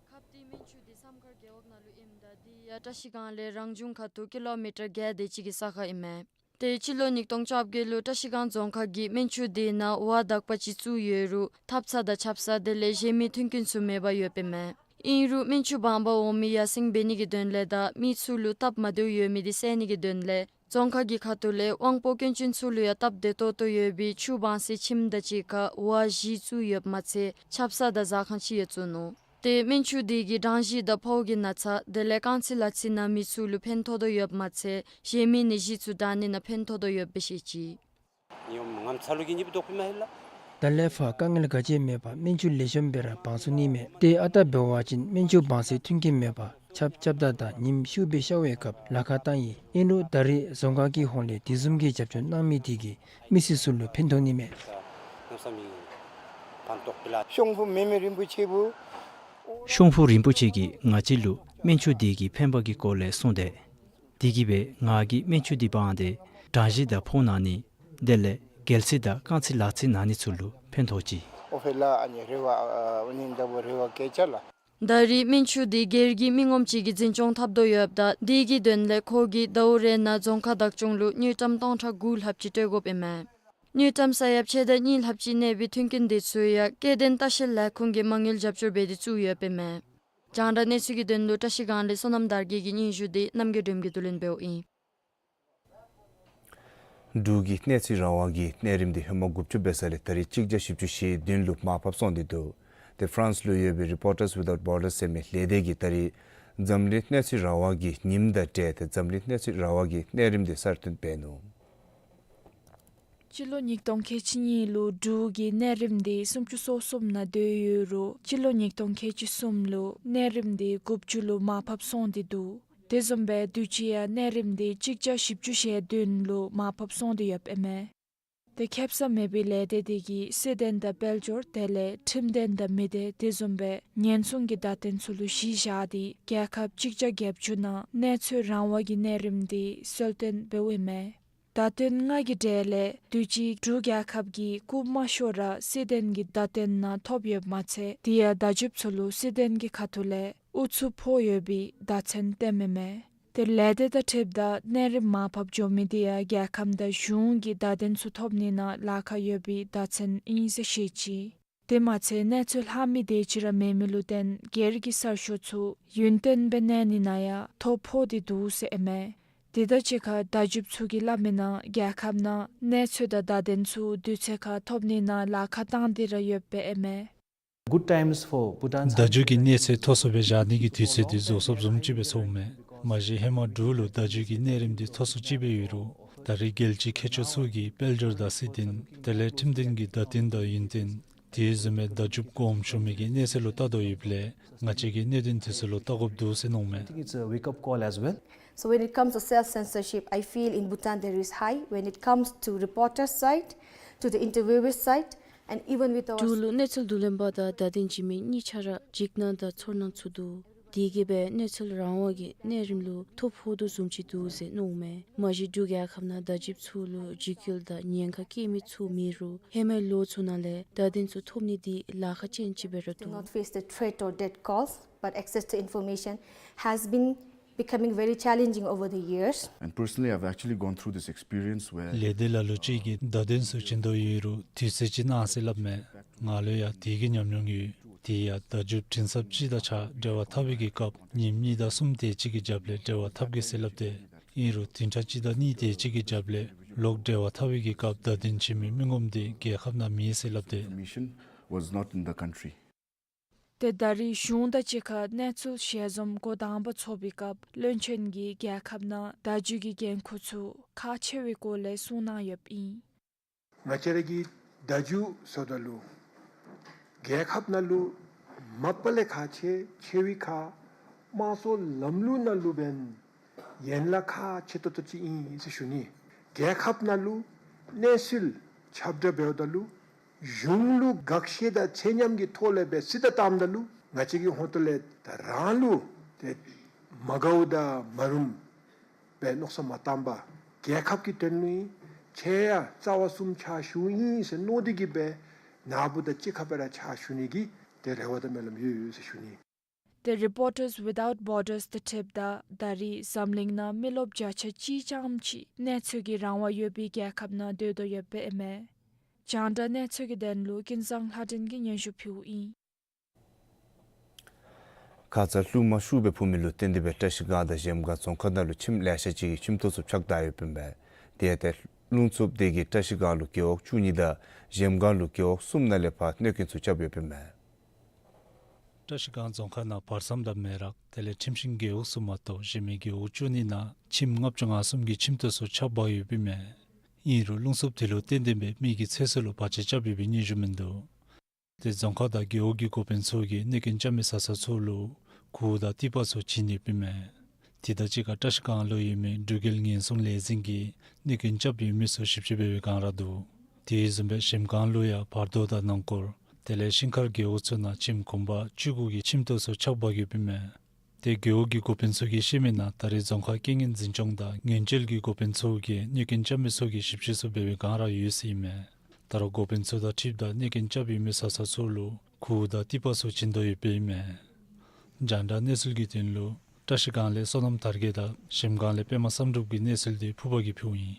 ཁབ་ཏི་སྨན་ཆུ་འདི་བསམ་མཁར་རྒེད་འོག་ནང་ལུ་ཨིནམ་ད་འདི་ཡང་བཀྲ་ཤིས་སྒང་ལས་རང་བྱུང་ཁ་ཐུག་ཀི་ལོ་མི་ཊར་བརྒྱད་དེ་ཅིག་གི་ས་ཁར་ཨིན་མས། ཏེ་སྤྱི་ལོ་ཉིས་སྟོང་བཅོ་བརྒྱད་ལུ་བཀྲ་ཤིས་སྒང་རྫོང་ཁག་གིས་སྨན་ཆུ་འདི་ནང་ཝར་དག་པ་ཅིག་བཙུགས་ཡོད་རུང་ཐབ་ཚང་དང་ཆབ་གསང་དེ་ལས་གཞན་མི་མཐུན་རྐྱེན་ཚུ་མེད་པར་ཡོདཔ་ཨིན་མས། ཨིན་རུང་སྨན་ཆུ་བང་པ་འོང་མི་ཡར་སེང་འབད་ནི་གི་དོན་ལས་དང་མི་ཚུ་ལུ་སྟབས་མ་བདེཝ་ཡོད་མི་འདི་སེལ་ནི་གི་དོན་ལས་རྫོང་ཁག་གི་ཁ་ཐུག་ལས་དབང་པོ་སྐྱོན་ཅན་ཚུ་ལུ་ཡང་སྟབས་བདེ་ཏོག་ཏོ་ཡོད་པའི་ཆུ་བང་སོའི་ཁྱིམ་དང་གཅིག་ཁར་ཝར་བཞི་བཙུགས་ཡོདཔ་མ་ཚད་ཆབ་གསང་དང་ཟ་ཁང་ཅིག་ཡང་བཙུགས་ནུག། ཏེ་སྨན་ཆུ་འདི་གིས་གྲང་གཞི་དང་ཕོཝ་གི་ན་ཚ་དེ་ལས་རྐང་ཚིགས་ལག་ཚིགས་ནང་མི་ཚུ་ལུ་ཕན་ཐོགས་དོ་ཡོདཔ་མ་ཚད་གཞན་མི་ནད་གཞི་ཚུ་དྲག་ནི་ནང་ཕན་ཐོགས་དོ་ཡོདཔ་སྦེ་བཤད་ཅི། ད་ལས་ཕར་དཀའ་ངལ་ག་ཅི་མེད་པར་སྨན་ཆུ་ལེགས་ཤོམ་སྦེ་ར་བང་ཚུགས་ནི་མས། ཏེ་ཨ་རྟག་འབད་བ་ཅིན་སྨན་ཆུ་བང་སོའི་མཐུན་རྐྱེན་མེད་པར་ཆརཔ་རྐྱབ་ད་དང་ཉིམ་ཤུགས་སྦེ་ཤར་བའི་སྐབས་ལཱ་ཁག་བཏང་ཡི། ཨིན་རུང་ད་རེས་རྫོང་ཁག་གི་ཧོངས་ལས་དེ་བཟུམ་གྱི་རྒྱབ་སྐྱོར་གནང་མི་དེ་གིས་མི་སེར་ཚུ་ལུ་ཕན་ཐོགས་ནི་མས། ཕན་ཐོགས་པས་ལགས། ཤོང་ཕུ་མེ་མེ་རིན་པོ་ཆེ་བུ། ཤོང་ཕུ་རིན་པོ་ཆེ་གིས་ང་བཅས་ལུ་སྨན་ཆུ་འདི་གི་ཕན་པ་གི་སྐོར་ལས་གསུངས་ཏེ། དེ་གིས་སྦེ་ང་གིས་སྨན་ཆུ་འདི་སྦང་སྟེ་གྲང་ཞིང་དང་ཕོཝ་ན་ནི་དེ་ལས་རྒྱལ་སྲིད་དང་རྐང་ཚིགས་ལག་ཚིགས་ན་ནི་ཚུ་ལུ་ཕན་ཐོགས་ཅི། ཨོ་ཕེ་ལ་ཨ་ནི་རེ་བ་ཨ་ཨ་ནི་འདབ་བུ་རེ་བ་སྐྱེ་ཅ་ལགས། ད་རེས་སྨན་ཆུ་འདི་སྒེར་གྱི་མི་ངོམ་ཅིག་གིས་འཛིན་སྐྱོང་འཐབ་དོ་ཡོདཔ་ད་དེ་གི་དོན་ལས་ཁོ་གིས་ཟླཝ་རེ་ནང་རྫོང་ཁག་བདག་སྐྱོང་ལུ་དངུལ་ཀྲམ་སྟོང་ཕྲག་དགུ་ལྷགཔ་ཅིག་སྤྲོད་དགོཔ་ཨིན་མས། དངུལ་ཀྲམ་ས་ཡ་ཕྱེད་དང་གཉིས་ལྷགཔ་ཅིག་གནས་པའི་མཐུན་རྐྱེན་འདི་ཚུ་ཡང་སྐྱེ་ལྡན་ལྟ་བཤལ་ལས་ཁུངས་ཀྱིས་མ་དངུལ་རྒྱབ་སྐྱོར་འབད་དེ་བཙུགས་ཡོདཔ་ཨིན་མས། རྒྱང་བསྒྲགས་གནས་ཚུལ་གྱི་དོན་ལུ་བཀྲ་ཤིས་སྒང་ལས་བསོད་ནམས་དར་རྒྱས་ཀྱི་སྙན་ཞུ་འདི་རྣམ་རྒྱལ་སྒྲོལམ་གིས་བསྡུ་ལེན་འབདཝ་ཨིན། འབྲུག་གི་གནས་ཚུལ་རང་དབང་གི་གནས་རིམ་འདི་ཧེ་མ་དགུ་བཅུ་འབད་ས་ལས་ད་རེས་གཅིག་བརྒྱ་བཞི་བཅུ་ཞེ་བདུན་ལུ་མར་ཕབ་སོང་སྟེ་འདུག། ཏེ་ཕ་རན་སི་ལུ་ཡོད་པའི་Reporters Without Borders ཟེར་མི་ལས་སྡེ་གིས་ད་རེས་འཛམ་གླིང་གནས་ཚུལ་རང་དབང་གི་ཉིནམ་དང་འབྲེལ་ཏེ་འཛམ་གླིང་གནས་ཚུལ་རང་དབང་གི་གནས་རིམ་འདི་གསར་བཏོན་འབད་ནུག། སྤྱི་ལོ་ཉིས་སྟོང་ཁལ་གཅིག་གཉིས་ལུ་འབྲུག་གི་གནས་རིམ་འདི་སུམ་ཅུ་སོ་གསུམ་ནང་སྡོད་ཡོད་རུང་སྤྱི་ལོ་ཉིས་སྟོང་ཁལ་གཅིག་གསུམ་ལུ་གནས་རིམ་འདི་དགུ་བཅུ་ལུ་མར་ཕབ་སོང་སྟེ་འདུག། དེ་བཟུམ་སྦེ་དུས་ཅི་ཡང་གནས་རིམ་འདི་གཅིག་བརྒྱ་བཞི་བཅུ་ཞེ་བདུན་ལུ་མར་ཕབ་སོང་སྟེ་ཡོདཔ་ཨིན་མས། ཏེ་ཁེབ་ས་མེད་པའི་ལས་སྡེ་འདི་གིས་སྲིད་དོན་དང་དཔལ་འབྱོར་དེ་ལས་ཁྲིམས་དོན་དང་མི་སྡེ་དེ་བཟུམ་སྦེ་ཉེན་སྲུང་གི་བརྡ་དོན་ཚུ་ལུ་གཞི་བཞག་སྟེ་རྒྱལ་ཁབ་གཅིག་བརྒྱ་བརྒྱད་ཅུ་ནང་གནས་ཚུལ་རང་དབང་གི་གནས་རིམ་འདི་གསལ་སྟོན་འབདཝ་ཨིན་མས། བརྡ་དོན་ལྔ་གི་གྲས་ལས་དུས་ཅི་འབྲུག་རྒྱལ་ཁབ་ཀྱིས་རྐུ་མ་ཤོར་ར་སྲིད་དོན་གྱི་བརྡ་དོན་ནང་ཐོབ་ཡོདཔ་མ་ཚད་དེ་ཡང་བརྡ་བརྒྱུདཔ་ཚུ་ལུ་སྲིད་དོན་གྱི་ཁ་ཐུག་ལས་ཨུ་ཚུགས་ཕོག་ཡོད་པའི་བརྡ་མཚོན་བསྟནམ་ཨིན་མས། ཏེ་ལས་སྡེ་དང་འཁྲིལཝ་ད་གནས་རིམ་མར་ཕབ་འགྱོ་མི་དེ་ཡང་རྒྱལ་ཁབ་དང་གཞུང་གི་བརྡ་དོན་ཚུ་ཐོབ་ནི་ནང་ལཱ་ཁག་ཡོད་པའི་བརྡ་མཚོན་ཨིན་ཟེར་བཤད་ཅི། དེ་མ་ཚད་གནས་ཚུལ་ལྷག་མི་དེ་ཅིག་ར་མེད་མི་ལུ་བརྟེན་སྒེར་གྱི་གསར་ཤོག་ཚུ་ཡུན་བརྟན་སྦེ་གནས་ནི་ནང་ཡང་ཐོ་ཕོག་སྟེ་འདུག་ཟེར་ཨིན་མས། དེ་དང་གཅིག་ཁར་བརྡ་བརྒྱུདཔ་ཚུ་གིས་སླབ་མི་ནང་རྒྱལ་ཁབ་ནང་གནས་ཚུལ་དང་བརྡ་དོན་ཚུ་དུས་ཚོད་ཁར་ཐོབ་ནི་ནང་ལཱ་ཁག་བཏང་སྟེ་ར་ཡོདཔ་ཨིན་མས། Good times for Bhutan. བརྡ་བརྒྱུད་ཀྱི་གནས་ཚད་མཐོ་སུ་སྦེ་བཞག་ནི་གི་དུས་ཚོད་འདི་རྫོགས་སོཔ་བཟུམ་ཅིག་སྦེ་ཚོརཝ་མས། མ་གཞི་ཧེ་མ་འབྲུག་ལུ་བརྡ་བརྒྱུད་ཀྱི་གནས་རིམ་འདི་མཐོ་སུ་ཅིག་སྦེ་ཡོད་རུང་ད་རེས་རྒྱལ་སྤྱིའི་མཁས་མཆོག་ཚུ་གིས་དཔལ་འབྱོར་དང་སྲིད་དོན་དེ་ལས་ཁྲིམས་དོན་གྱི་བརྡ་དོན་དང་ཡུན་བརྟན་དེ་བཟུམ་མའི་བརྡ་བརྒྱུདཔ་གོངམ་ཞུ་མི་གི་གནས་ཚད་ལུ་བལྟ་དོ་ཡོདཔ་ལས་ང་བཅས་ཀྱིས་གནད་དོན་དེ་ཚུ་ལུ་བལྟ་དགོཔ་འདུག་ཟེར་མནོཝ་མས། I think it's a wake-up call as well. So when it comes to self-censorship, I feel in Bhutan there is high. When it comes to reporter side, to the interviewer side, and even with our འབྲུག་ལུ་གནས་ཚུལ་བསྡུ་ལེན་པ་དང་བརྡ་དོན་བརྒྱུད་མི་གཉིས་ཆ་ར་འཇིགས་སྣང་དང་ཚོར་སྣང་ཚུ་འདུག། དེ་གིས་སྦེ་གནས་ཚུལ་རང་དབང་གི་གནས་རིམ་ལུ་ཐོ་ཕོག་དོ་བཟུམ་ཅིག་འདུག་ཟེར་མནོཝ་མས། མ་གཞི་འབྲུག་རྒྱལ་ཁབ་ནང་བརྡ་བརྒྱུདཔ་ཚུ་ལུ་འཇིགས་སྐུལ་དང་ཉེན་ཁ་བཀལ་མི་ཚུ་མེད་རུང་ཧེ་མའི་ལོ་ཚུ་ནང་ལས་བརྡ་དོན་ཚུ་ཐོབ་ནི་འདི་ལཱ་ཁག་ཅན་ཅིག་སྦེ་ར་འདུག། Do not face the threat or death calls, but access to information has been becoming very challenging over the years. And personally, I've actually gone through this experience where ལས་སྡེ་ལ་ལུ་ཅིག་གིས་བརྡ་དོན་ཚུ་བྱིན་དོ་ཡོད་རུང་དུས་ཚོད་ཅིག་གནང་ཟེར་སླབ་མས། ང་ལུ་ཡང་དེ་གི་ཉམས་མྱོང་ཡོད། དེ་ཡང་བརྡ་བརྒྱུད་འཕྲིན་ཚབ་ཅིག་དང་གཅིག་ཁར་འབྲེལ་བ་འཐབ་པའི་གི་སྐབས་ཉིནམ་གཉིས་དང་གསུམ་དེ་ཅིག་གི་རྒྱབ་ལས་འབྲེལ་བ་འཐབ་གེ་ཟེར་སླབ་སྟེ། ཨིན་རུང་བདུན་ཕྲག་གཅིག་དང་གཉིས་དེ་ཅིག་གི་རྒྱབ་ལས་ལོག་འབྲེལ་བ་འཐབ་པའི་གི་སྐབས་བརྡ་དོན་བྱིན་མི་མི་ངོམ་དེ་རྒྱལ་ཁབ་ནང་མེད་ཟེར་སླབ་སྟེ། Information was not in the country. ཏེ་ད་རེས་གཞུང་དང་གཅིག་ཁར་གནས་ཚུལ་ཞལ་འཛོམས་འགོ་དང་པ་ཚོགས་པའི་སྐབས་བློན་ཆེན་གྱིས་རྒྱལ་ཁབ་ནང་བརྡ་བརྒྱུད་ཀྱི་འགན་ཁུར་ཚུ་ཁག་ཆེ་བའི་སྐོར་ལས་གསུངས་གནང་ཡོདཔ་ཨིན། ང་བཅས་ར་གིས་བརྡ་བརྒྱུད་ཟེརཝ་ད་ལུ་རྒྱལ་ཁབ་ནང་ལུ་མ་པ་ལས་ཁག་ཆེ་ཆེ་བའི་ཁར་དམངས་གཙོའི་ལམ་ལུགས་ནང་ལུ་འབདན་ཡན་ལག་ཁག་ཆེ་ཏོག་ཏོ་ཅིག་ཨིན་ཟེར་ཞུ་ནི། རྒྱལ་ཁབ་ནང་ལུ་གནས་ཚུལ་ཁྱབ་བསྒྲགས་འབདཝ་ད་ལུ་གཞུང་ལུ་དགག་བཞག་དང་ཚད་མཉམ་གྱི་ཐོག་ལས་སྦེ་ཚིག་བརྡ་བཏངམ་ད་ལུ་ང་བཅས་ཀྱི་ཧོངས་ཏོ་ལས་ད་རང་ལུ་ཏེ་མ་དགའཝ་དང་མ་རུངམ་སྦེ་མནོ་བསམ་མ་བཏང་པར་རྒྱལ་ཁབ་ཀྱི་དོན་ལུ་ཨིན། ཁྱེད་ཡང་རྩ་བ་གསུམ་ཕྱག་ཞུཝ་ཨིན་ཟེར་མནོ་སྟེ་གིས་སྦེ་ནཱ་བུ་དང་གཅིག་ཁར་སྦེ་ར་ཕྱག་ཞུ་ནི་གི་ཏེ་རེ་བ་དང་སྨོན་ལམ་ཡོད་ཡོད་ཟེར་ཞུ་ནི། ཏེ་Reporters Without Borders དང་འཁྲིལཝ་ད་ད་རེས་འཛམ་གླིང་ནང་མི་རློབས་བརྒྱ་ཆ་གཅིག་ཙམ་ཅིག་གནས་ཚུལ་གྱི་རང་དབང་ཡོད་པའི་རྒྱལ་ཁབ་ནང་སྡོད་དོ་ཡོདཔ་ཨིན་མས། རྒྱང་བསྒྲགས་གནས་ཚུལ་གྱི་དོན་ལུ་ཀུན་བཟང་ལྷ་སྒྲོན་གྱིས་སྙན་ཞུ་ཕུལཝ་ཨིན། ཁ་ཙ་རླུང་མ་ཤུགས་སྦེ་འཕུ་མི་ལུ་བརྟེན་ཏེ་སྦེ་བཀྲ་ཤིས་སྒང་དང་གཞལམ་སྒང་རྫོང་ཁག་ནང་ལུ་ཁྱིམ་ལེ་ཤ་ཅིག་གི་ཁྱིམ་ཐོག་ཚུ་ཕྱགས་བདའ་ཡོདཔ་ཨིན་པས། དེ་ཡང་ཏེ་རླུང་འཚུབ་དེ་གིས་བཀྲ་ཤིས་སྒང་ལུ་རྒེད་འོག་བཅུ་གཉིས་དང་གཞལམ་སྒང་ལུ་རྒེད་འོག་གསུམ་ནང་ལས་ཕར་གནོད་སྐྱོན་ཚུ་རྐྱབ་ཡོདཔ་ཨིན་པས། བཀྲ་ཤིས་སྒང་རྫོང་ཁག་ནང་བར་མཚམས་དང་མེ་རག་དེ་ལས་ཁྲིམས་ཤིང་རྒེད་འོག་གསུམ་མ་གཏོགས་གཞན་མི་རྒེད་འོག་བཅུ་གཉིས་ནང་ཁྱིམ་ལྔ་བཅུ་ང་གསུམ་གྱི་ཁྱིམ་ཐོག་ཚུ་ཕྱགས་འབག་ཡོདཔ་ཨིན་མས། ཨིན་རུང་རླུང་འཚུབ་དེ་ལུ་བརྟེན་ཏེ་སྦེ་མི་གི་ཚེ་སྲོག་ལུ་བར་ཆད་རྐྱབ་ཡོད་པའི་སྙན་ཞུ་མིན་འདུག། ཏེ་རྫོང་ཁག་དང་རྒེད་འོག་གི་འགོ་དཔོན་ཚུ་གིས་གནོད་སྐྱོན་རྐྱབ་མི་ས་ས་ཚུ་ལུ་གུར་དང་ཏི་པ་ཚུ་བྱིན་ཡོདཔ་ཨིན་མས། དེ་དང་གཅིག་ཁར་བཀྲ་ཤིས་སྒང་ལུ་ཡོད་མི་འབྲུག་རྒྱལ་ཉེན་སྲུང་ལས་འཛིན་གྱིས་གནོད་སྐྱོན་རྐྱབ་ཡོད་མི་ཚུ་ཞིབ་དཔྱད་འབད་བའི་སྒང་ར་འདུག། དེ་བཟུམ་སྦེ་གཞལམ་སྒང་ལུ་ཡང་བར་དོ་དང་ནང་སྐོར་ དེ་ལས་ཤིང་མཁར་རྒེད་འོག་ཚུ་ནང་ཁྱིམ་གུང་པ་བཅུ་དགུ་གི་ཁྱིམ་ཐོག་ཚུ་ཆག་འབག་ཡོདཔ་ཨིན་མས། ཏེ་རྒེད་འོག་གི་འགོ་དཔོན་ཚུ་གིས་བཤད་མི་ནང་ད་རེས་རྫོང་ཁག་རྐྱེན་ངན་འཛིན་སྐྱོང་དང་ཉེན་བཅོལ་གྱི་འགོ་དཔོན་ཚུ་གིས་གནོད་སྐྱོན་རྐྱབ་མི་ཚུ་གི་ཞིབ་དཔྱད་ཚུ་འབད་བའི་བསྒང་ར་ཡོད་ཟེར་ཨིན་མས། ད་རུང་འགོ་དཔོན་ཚུ་དང་འཁྲིལཝ་ད་གནོད་སྐྱོན་རྐྱབ་ཡོད་མི་བཟའ་ཚང་ཚུ་ལུ་གུར་དང་ཏི་པ་ཚུ་བྱིན་དོ་ཡོདཔ་ཨིན་མས། རྒྱང་བསྒྲགས་གནས་ཚུལ་གྱི་དོན་ལུ་བཀྲ་ཤིས་སྒང་ལས་བསོད་ནམས་དར་རྒྱས་དང་གཞལམ་སྒང་ལས་པདྨ་བསམ་གྲུབ་ཀྱི་གནས་ཚུལ་འདི་ཕུརཔ་གིས་ཕུལཝ་ཨིན།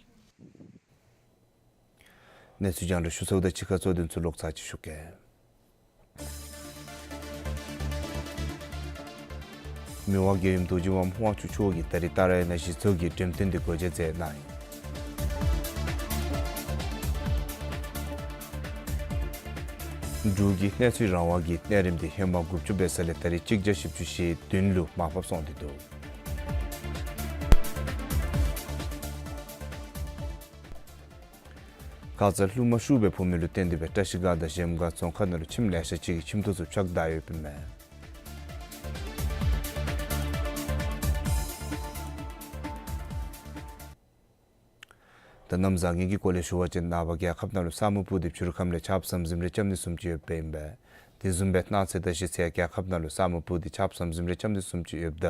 གནས་ཚུལ་རྒྱང་བསྒྲགས་ཞུ་ཚརཝ་ད་ཕྱི་ཁ་གཙོ་དོན་ཚུ་ལོག་ཚར་ཅིག་ཞུ་གེ། མི་དབང་རྒྱལ་ཡུམ་རྡོ་རྗེ་འབངམོ་དབང་ཕྱུག་མཆོག་གིས་ད་རིས་ཏཱ་ར་ཡ་ན་གཞི་ཚོགས་ཀྱི་འགྲེམས་སྟོན་འདི་སྒོ་འབྱེད་མཛད་གནང་ཡི། འབྲུག་གི་གནས་ཚུལ་རང་དབང་གི་གནས་རིམ་འདི་ཧེ་མ་དགུ་བཅུ་འབད་ས་ལས་ད་རིས་གཅིག་བརྒྱ་བཞི་བཅུ་ཞེ་བདུན་ལུ་མར་ཕབ་སོང་སྟེ་འདུག། ཁ་ཙ་རླུང་མ་ཤུགས་སྦེ་འཕུ་མི་ལུ་བརྟེན་ཏེ་སྦེ་བཀྲ་ཤིས་སྒང་དང་གཞལམ་སྒང་རྫོང་ཁག་ནང་ལུ་ཁྱིམ་ལེ་ཤ་ཅིག་གི་ཁྱིམ་ཐོག་ཚུ་ཆག་བཏང་ཡོདཔ་ཨིན་མས། ད་གནམ་བཟང་ངན་གྱི་སྐོར་ལས་ཞུ་བ་ཅིན་ནངས་པ་རྒྱལ་ཁབ་ནང་ལུ་ས་སྨུག་སྤུབས་ཏེ་ཕྱི་རུ་ཁམས་ལས་ཆརཔ་ཟམ་ཟིམ་རེ་རྐྱབ་ནི་བཟུམ་ཅིག་ཡོདཔ་ཨིན་པས། དེ་བཟུམ་སྦེ་གནངས་ཚེ་ད་གཞེས་ཚེ་རྒྱལ་ཁབ་ནང་ལུ་ས་སྨུག་སྤུབས་ཏེ་ཆརཔ་ཟམ་ཟིམ་རེ་རྐྱབ་ནི་བཟུམ་ཅིག་ཡོདཔ་ད་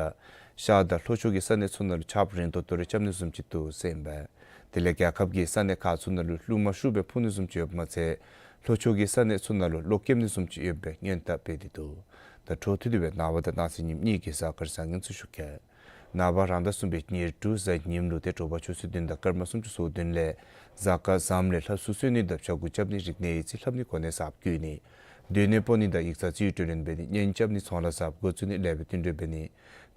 ཤར་དང་ལྷོ་ཕྱོགས་ཀྱི་ས་གནས་ཚུ་ནང་ལུ་ཆརཔ་རན་ཏོག་ཏོ་རེ་རྐྱབ་ནི་བཟུམ་ཅིག་འདུག་ཟེར་ཨིན་པས། དེ་ལས་རྒྱལ་ཁབ་ཀྱི་ས་གནས་ཁག་ཚུ་ནང་ལུ་རླུང་མ་ཤུགས་སྦེ་འཕུ་ནི་བཟུམ་ཅིག་ཡོདཔ་མ་ཚད་ལྷོ་ཕྱོགས་ཀྱི་ས་གནས་ཚུ་ནང་ལུ་གློག་རྐྱབ་ནི་བཟུམ་ཅིག་ཡོད་པའི་སྔོན་བརྡ་སྤེལ་ཏེ་འདུག། ད་འཕྲོ་མཐུད་དེ་སྦེ་ནངས་པ་དང་གནངས་ཚེ་ཉིནམ་གཉིས་ཀྱི་གཟའ་སྐར་བཟང་ངན་ཚུ་ཞུ་གེ། ནངས་པ་རང་ཟླ་གསུམ་པའི་ཉེར་དྲུག་གཟའ་ཉིམ་ལུ་ཏེ་དྲོ་པ་ཆུ་ཚོད་བདུན་དང་སྐར་མ་སུམ་ཅུ་སོ་བདུན་ལས་གཟའ་སྐར་བཟངམ་ལས་ལྷ་སྲུ་གསོལ་ནི་དང་ཕྱྭ་འགུགས་རྐྱབ་ནི་རིག་གནས་ཡིག་རྩིས་ལྷབ་ནི་གོ་གནས་གསརཔ་བསྐོ་ནི་སྡོད་གནས་སྤོ་ནི་དང་ཡིག་ཚང་རྩིས་སྤྲོད་ལེན་འབད་ནི་གཉེན་རྐྱབ་ནི་ཚོང་ལཱ་གསརཔ་འགོ་བཙུགས་ནི་ལེགས་པའི་བསྟུན་གྲོས་འབད་ནི་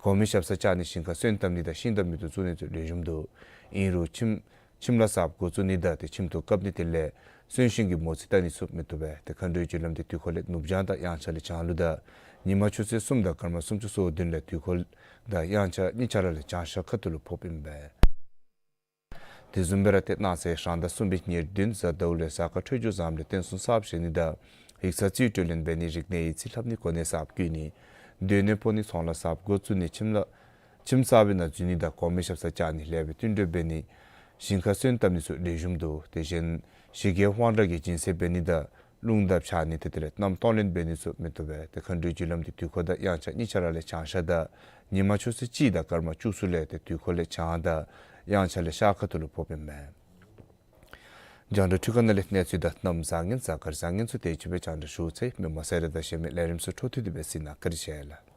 གོང་མའི་ཞབས་སར་བཅར་ནི་ཞིང་ཁར་སོན་བཏབ་ནི་དང་ཤིང་འདམ་མེ་ཏོག་བཙུགས་ནི་ཚུ་ལེགས་ཤོམ་འདུག། ཨིན་རུང་ཁྱིམ་ཁྱིམ་ལཱ་གསརཔ་འགོ་བཙུགས་ནི་དང་ཏེ་ཁྱིམ་ཐོག་བཀབ་ནི་དེ་ལས་གསོན་གཤིན་གྱི་མོ་རྩིས་བལྟ་ནི་ཚུ་མི་བཏུབ་པས། ཏེ་མཁའ་འགྲོའི་རྒྱུ་ལམ་འདི་དུས་འཁོར་ལས་ནུབ་བྱང་དང་དབྱངས་འཆར་ལས་བྱང་ལུ་དང་ཉིན་མ་ཆུ་ཚོད་གསུམ་དང་སྐར་མ་སུམ་ཅུ་སོ་བདུན་ལས་དུས་འཁོར་དང་དབྱངས་འཆར་གཉིས་ཆ་ར་ལས་བྱང་ཤར་ཁ་ཐུག་ལུ་ཕོགཔ་ཨིན་པས། དེ་བཟུམ་སྦེ་ར་ཏེ་གནངས་ཚེ་རང་ཟླ་གསུམ་པའི་ཉེར་བདུན་གཟའ་ཟླཝ་ལས་གཟའ་སྐར་འཕྲོད་སྦྱོར་བཟངམ་ལས་རྟེན་གསུམ་གསརཔ་བཞེངས་ནི་དང་ཡིག་ཚང་རྩིས་སྤྲོད་ལེན་འབད་ནི་རིག་གནས་ཡིག་རྩིས་ལྷབ་ནི་གོ་གནས་གསརཔ་བསྐོ་ནི་སྡོད་གནས་སྤོ་ནི་ཚོང་ལཱ་གསརཔ་འགོ་བཙུགས་ནི་ཁྱིམ་ལཱ་ཁྱིམ་གསར་པའི་ནང་འཛུལ་ནི་དང་གོང་མའི་ཞབས་སར་བཅར་ནི་ལེགས་པའི་བསྟུན་གྲོས་འབད་ནི་ཞིང་ཁར་སོན་བཏབ་ནི་ཚུ་ལེགས་ཤོམ་འདུག། དེ་བཞིན་ཞི་རྒོལ་དབང་དྲག་གི་སྦྱིན་སྲེག་འབད་ནི་དང་རླུང་དང་ཕྱགས་སྙིགས་ཏེ་དེ་ལས་གནམ་སྟོང་ལེན་འབད་ནི་ཚུ་མི་བཏུབ་པས། ཏེ་མཁའ་འགྲོའི་རྒྱུ་ལམ་འདི་དུས་འཁོར་དང་དབྱངས་འཆར་གཉིས་ཆ་ར་ལས་བྱང་ཤར་དང་ཉིན་མ་ཆུ་ཚོད་གཅིག་དང་སྐར་མ་བཅུ་གསུམ་ལས་ཏེ་དུས་འཁོར་ལས་བྱང་དང་དབྱངས་འཆར་ལས་ཤར་ཁ་ཐུག་ལུ་ཕོགཔ་ཨིན་མས། རྒྱང་བསྒྲགས་འཕྲུལ་ཁང་ནང་ལས་གནས་ཚུལ་དང་གནམ་བཟང་ངན་གཟའ་སྐར་བཟང་ངན་ཚུ་དེ་ཅིག་སྦེ་རྒྱང་བསྒྲགས་ཞུ་ཚར་ཡི། མི་མང་སེར་དང་གཞན་མི་ལས་རིམ་ཚུ་འཕྲོ་མཐུད་དེ་སྦེ་གཟིགས་གནང་། བཀའ་དྲིན་ཆེ་ལགས།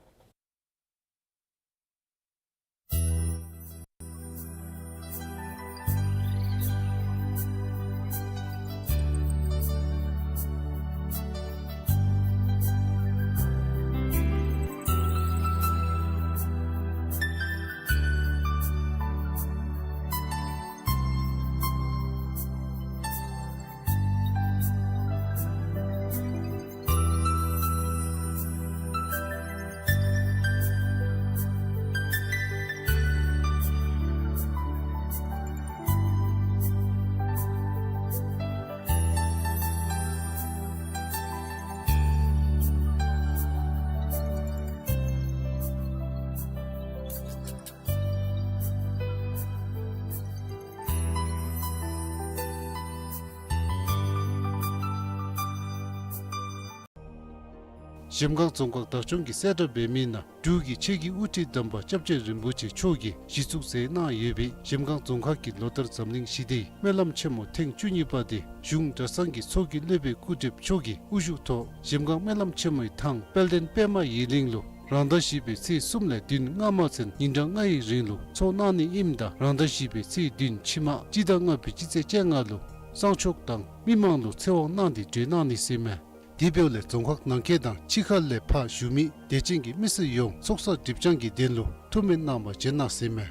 གཞལམ་སྒང་རྫོང་ཁག་བདག་སྐྱོང་གིས་གསལ་བསྒྲགས་འབད་མི་ནང་འབྲུག་གི་ཆེད་ཀྱི་དབུ་ཁྲིད་དམ་པ་སྐྱབས་རྗེ་རིན་པོ་ཆེ་མཆོག་གིས་གཞི་བཙུགས་མཛད་གནང་ཡོད་པའི་གཞལམ་སྒང་རྫོང་ཁག་གི་ལོ་ལྟར་འཛམ་གླིང་ཞི་བདེའི་སྨོན་ལམ་ཆེན་མོ་ཐེངས་བཅུ་གཉིས་པ་དེ་གཞུང་གྲྭ་ཚང་གི་ཚོགས་ཀྱི་སློབ་དཔོན་སྐུ་བགྲེསཔ་མཆོག་གིས་དབུ་བཞུགས་ཐོག་དབུ་བཞུགས་ཐོག་གཞལམ་སྒང་སྨོན་ལམ་ཆེན་མོའི་ཐང་དཔལ་ལྡན་པདྨ་ཡི་གླིང་ལུ་རང་ཟླ་བཞི་པའི་ཚེས་གསུམ་ལས་བདུན་སྔ་མ་ཚུན་ཉིན་གྲངས་ལྔ་ཡི་རིང་ལུ་ཚོགས་གནང་ནི་ཨིནམ་ད་རང་ཟླ་བཞི་པའི་ཚེས་བདུན་ཕྱི་མ་སྤྱི་ཟླ་ལྔ་པའི་སྤྱི་ཚེས་བཅོ་ལྔ་ལུ་གསང་མཆོག་དང་མི་མང་ལུ་ཚེ་དབང་གནང་སྟེ་གྲོལ་གནང་ནི་ཟེར་མས། དེ་འབདཝ་ལས་རྫོང་ཁག་ནང་འཁོད་དང་ཕྱི་ཁ་ལས་ཕར་བཞུགས་མི་དད་ཅན་གྱི་མི་སེར་ཡོངས་ཚོགས་བསགས་སྒྲིབ་སྦྱང་གི་དོན་ལུ་ཐུགས་སྨོན་གནང་བར་བྱོན་གནང་ཟེར་མས།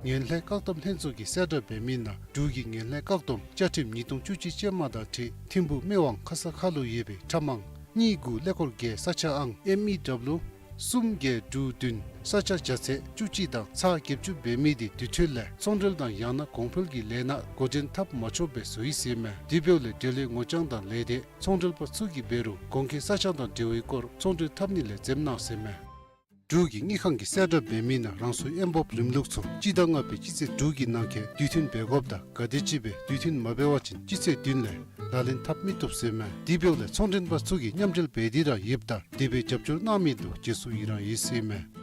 ངན་ལྷད་བཀག་སྡོམ་ལྷན་ཚོགས་ཀྱིས་གསལ་བསྒྲགས་འབད་མི་ནང་འབྲུག་གི་ངན་ལྷད་བཀག་སྡོམ་བཅའ་ཁྲིམས་ཉིས་སྟོང་བཅུ་གཅིག་ཅན་མ་དང་འཁྲིལ་ཐིམ་ཕུག་སྨད་ཝང་ཁ་ས་ཁ་ལུ་ཡོད་པའི་ཁྲལ་མང་གཉིས་དགུ་ཀླད་ཀོར་བརྒྱད་ས་ཆ་ཨང་ཨེམ་ཨི་ཌབ་ལུ་གསུམ་བརྒྱད་དྲུག་བདུན་ས་ཆ་བརྒྱ་ཚད་བཅུ་གཅིག་དང་ཚག་བརྒྱད་ཅུ་འབད་མི་དེ་དེ་འཕྲོ་ལས་ཚོང་འབྲེལ་དང་ཡང་ན་གོང་འཕེལ་གྱི་ལས་སྣ་འགོ་འདྲེན་འཐབ་མ་ཆོགཔ་སྦེ་བཟོ་ཡི་ཟེར་མས། དེ་འབདཝ་ལས་འབྲེལ་ཡོད་ངོ་རྐྱང་དང་ལས་སྡེ་ཚོང་འབྲེལ་པ་ཚུ་གིས་འབད་རུང་གོང་འཁོད་ས་ཆ་དང་འབྲེལ་བའི་སྐོར་ཚོང་འབྲེལ་འཐབ་ནི་ལས་འཛེམ་གནང་ཟེར་མས། འབྲུག་གི་དངུལ་ཁང་གི་གསལ་བསྒྲགས་འབད་མི་ནང་རང་སོའི་དབྱེ་འབབ་རིམ་ལུགས་ཚུ་སྤྱི་ཟླ་ལྔ་པའི་སྤྱི་ཚེས་དྲུག་གི་ནང་འཁོད་དུས་མཐུན་འབད་དགོཔ་དང་ག་དེམ་ཅིག་སྦེ་དུས་མཐུན་མ་འབད་བ་ཅིན་སྤྱི་ཚེས་བདུན་ལས་ལག་ལེན་འཐབ་མི་བཏུབ་ཟེར་མས། དེ་འབདཝ་ལས་ཚོང་མགྲོན་པ་ཚུ་གིས་མཉམ་འབྲེལ་འབད་དེ་ར་ཡོདཔ་ད་དེ་སྦེ་རྒྱབ་སྐྱོར་གནང་མི་འདི་རྗེས་སུ་ཡི་རང་ཡོད་ཟེར་མས།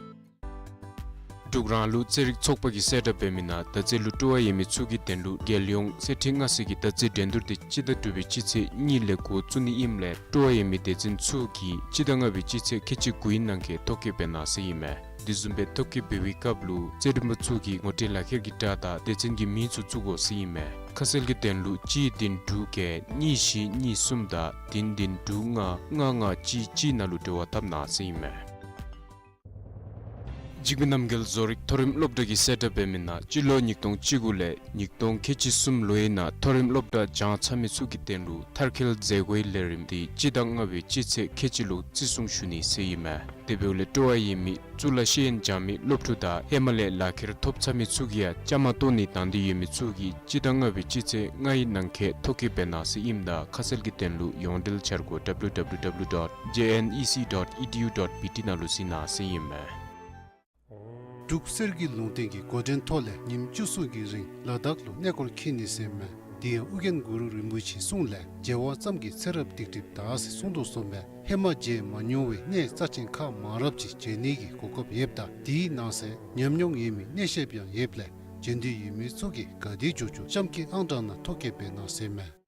འབྲུག་རང་ལུགས་རྩེད་རིགས་ཚོགས་པ་གི་གསལ་བསྒྲགས་འབད་མི་ནང་ད་རྩེད་ལུ་སྤྲོ་བ་ཡོད་མི་ཚུ་གི་དོན་ལུ་རྒྱལ་ཡོངས་གསེར་ཁྲི་མངའ་གསོལ་གྱི་ད་རྩེད་འགྲན་བསྡུར་དེ་སྤྱི་ཟླ་དྲུག་པའི་སྤྱི་ཚེས་གཉིས་ལས་འགོ་བཙུགས་ནི་ཨིནམ་ལས་སྤྲོ་བ་ཡོད་མི་སྡེ་ཚན་ཚུ་གིས་སྤྱི་ཟླ་ལྔ་པའི་སྤྱི་ཚེས་ཁལ་གཅིག་དགུའི་ནང་འཁོད་ཐོ་བཀོད་འབད་གནང་ཟེར་ཨིན་མས། དེ་བཟུམ་སྦེ་ཐོ་བཀོད་འབད་བའི་སྐབས་ལུ་རྩེད་འགྲན་པ་ཚུ་གིས་ངོ་སྤྲོད་ལག་ཁྱེར་གྱི་སྒྲ་དང་སྡེ་ཚན་གྱི་མིང་ཚུ་བཙུགས་དགོ་ཟེར་ཨིན་མས། ཁ་གསལ་གྱི་དོན་ལུ་གཅིག་བདུན་དྲུག་བརྒྱད་གཉིས་བཞི་གཉིས་གསུམ་དང་བདུན་བདུན་དྲུག་ལྔ་ལྔ་ལྔ་གཅིག་གཅིག་ནང་ལུ་འབྲེལ་བ་འཐབ་གནང་ཟེར་ཨིན་མས། འཇིགས་མེད་རྣམ་རྒྱལ་བཟོ་རིག་མཐོ་རིམ་སློབ་གྲྭ་གི་གསལ་བསྒྲགས་འབད་མི་ནང་སྤྱི་ལོ་ཉིས་སྟོང་བཅུ་དགུ་ལས་ཉིས་སྟོང་ཁལ་གཅིག་གསུམ་ལོའི་ནང་མཐོ་རིམ་སློབ་གྲྭ་སྦྱང་ཚར་མི་ཚུ་གི་དོན་ལུ་མཐར་འཁྱོལ་མཛད་སྒོའི་ལས་རིམ་འདི་སྤྱི་ཟླ་ལྔ་པའི་སྤྱི་ཚེས་ཁལ་གཅིག་ལུ་བརྩི་སྲུང་ཞུ་ནི་ཟེར་ཨིན་མས། དེ་འབདཝ་ལས་སྤྲོ་བ་ཡོད་མི་གཙུག་ལག་ཤེས་ཡོན་སྦྱང་མི་སློབ་ཕྲུག་དང་ཧེ་མ་ལས་ལག་ཁྱེར་ཐོབ་ཚར་མི་ཚུ་གིས་ཡང་བཅའ་མར་གཏོགས་ནི་དང་འདོད་ཡོད་མི་ཚུ་གིས་སྤྱི་ཟླ་ལྔ་པའི་སྤྱི་ཚེས་ལྔའི་ནང་འཁོད་ཐོ་བཀོད་འབད་གནང་ཟེར་ཨིནམ་ད་ཁ་གསལ་གྱི་དོན་ལུ་ཡོངས་འབྲེལ་འཆར་སྒོ་W W W dot J N E C dot E D U dot B T ནང་ལུ་གཟིགས་གནང་ཟེར་ཨིན་མས། འབྲུག་གསེར་གྱི་ལུང་བསྟན་གྱི་འགོ་འདྲེན་ཐོག་ལས་ཉིནམ་བཅུ་གསུམ་གྱི་རིང་ལ་དྭགས་ལུ་གནས་སྐོར་འཁྱིད་ནི་ཟེར་མས། དེ་ཡང་ཨོ་རྒྱན་གུ་རུ་རིན་པོ་ཆེའི་གསུང་ལས་མཇལ་བ་ཙམ་གྱིས་ཚེ་རབས་སྡིག་སྒྲིབ་དག་ཟེར་གསུངས་དོ་བཟུམ་སྦེ་ཧེ་མ་མཇལ་མ་མྱོང་བའི་གནས་རྩ་ཆེན་ཁག་མང་རབས་ཅིག་མཇལ་ནི་གི་གོ་སྐབས་ཡོདཔ་ད་དེའི་ནང་གསེས་ཉམས་མྱོང་ཡོད་མི་གནས་བཤདཔ་ཡང་ཡོདཔ་ལས་མཇལ་འདོད་ཡོད་མི་ཚུ་གིས་ག་དེ་མགྱོགས་མགྱོགས་གཤམ་གྱི་ཨང་གྲངས་ནང་ཐོ་བཀོད་འབད་གནང་ཟེར་མས།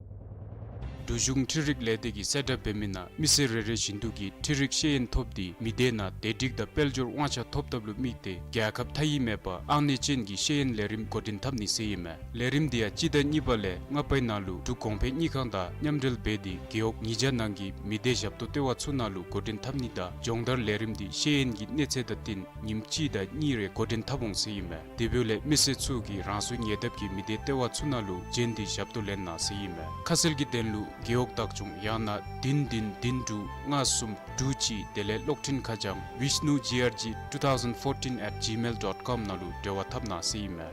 འབྲུག་གཞུང་འཕྲུལ་རིག་ལས་སྡེ་གི་གསལ་བསྒྲགས་འབད་མི་ནང་མི་སེར་རེ་རེ་བཞིན་དུ་གིས་འཕྲུལ་རིག་ཤེས་ཡོན་ཐོབ་སྟེ་མི་སྡེ་ནང་བདེ་སྒྲིག་དང་དཔལ་འབྱོར་དབང་ཆ་ཐོབ་ཐབས་ལུ་དམིགས་ཏེ་རྒྱལ་ཁབ་མཐའ་དབུས་མེད་པར་ཨང་གནས་ཅན་གྱི་ཤེས་ཡོན་ལས་རིམ་འགོ་འདྲེན་འཐབ་ནི་ཟེར་ཨིན་མས། ལས་རིམ་འདི་ཡང་སྤྱི་ཟླ་གཉིས་པ་ལས་ལྔ་པའི་ནང་ལུ་འབྲུག་གོང་འཕེལ་དངུལ་ཁང་དང་མཉམ་འབྲེལ་འབད་དེ་རྒེད་འོག་ཉིས་བརྒྱ་ནང་གི་མི་སྡེ་ཞབས་ཏོག་ལྟེ་བ་ཚུ་ནང་ལུ་འགོ་འདྲེན་འཐབ་ནི་དང་སྦྱོང་བརྡར་ལས་རིམ་འདི་ཤེས་ཡོན་གྱི་གནས་ཚད་དང་བསྟུན་ཉིནམ་གཅིག་དང་གཉིས་རེ་འགོ་འདྲེན་འཐབ་འོང་ཟེར་ཨིན་མས། དེ་འབདཝ་ལས་མི་སེར་ཚུ་གིས་རང་སོའི་ཉེ་འདབས་ཀྱི་མི་སྡེ་ལྟེ་བ་ཚུ་ནང་ལུ་བྱོན་ཏེ་ཞབས་ཏོག་ལེན་གནང་ཟེར་ཨིན་མས། ཁ་གསལ་གྱི་དོན་ལུ་རྒེད་འོག་བདག་སྐྱོང་ཡང་ན་བདུན་བདུན་བདུན་དྲུག་ལྔ་གསུམ་དྲུག་གཅིག་དེ་ལས་གློག་འཕྲིན་ཁ་བྱང་vishnu G R G two thousand fourteen at gmail dot com ནང་ལུ་འབྲེལ་བ་འཐབ་གནང་ཟེར་ཨིན་མས།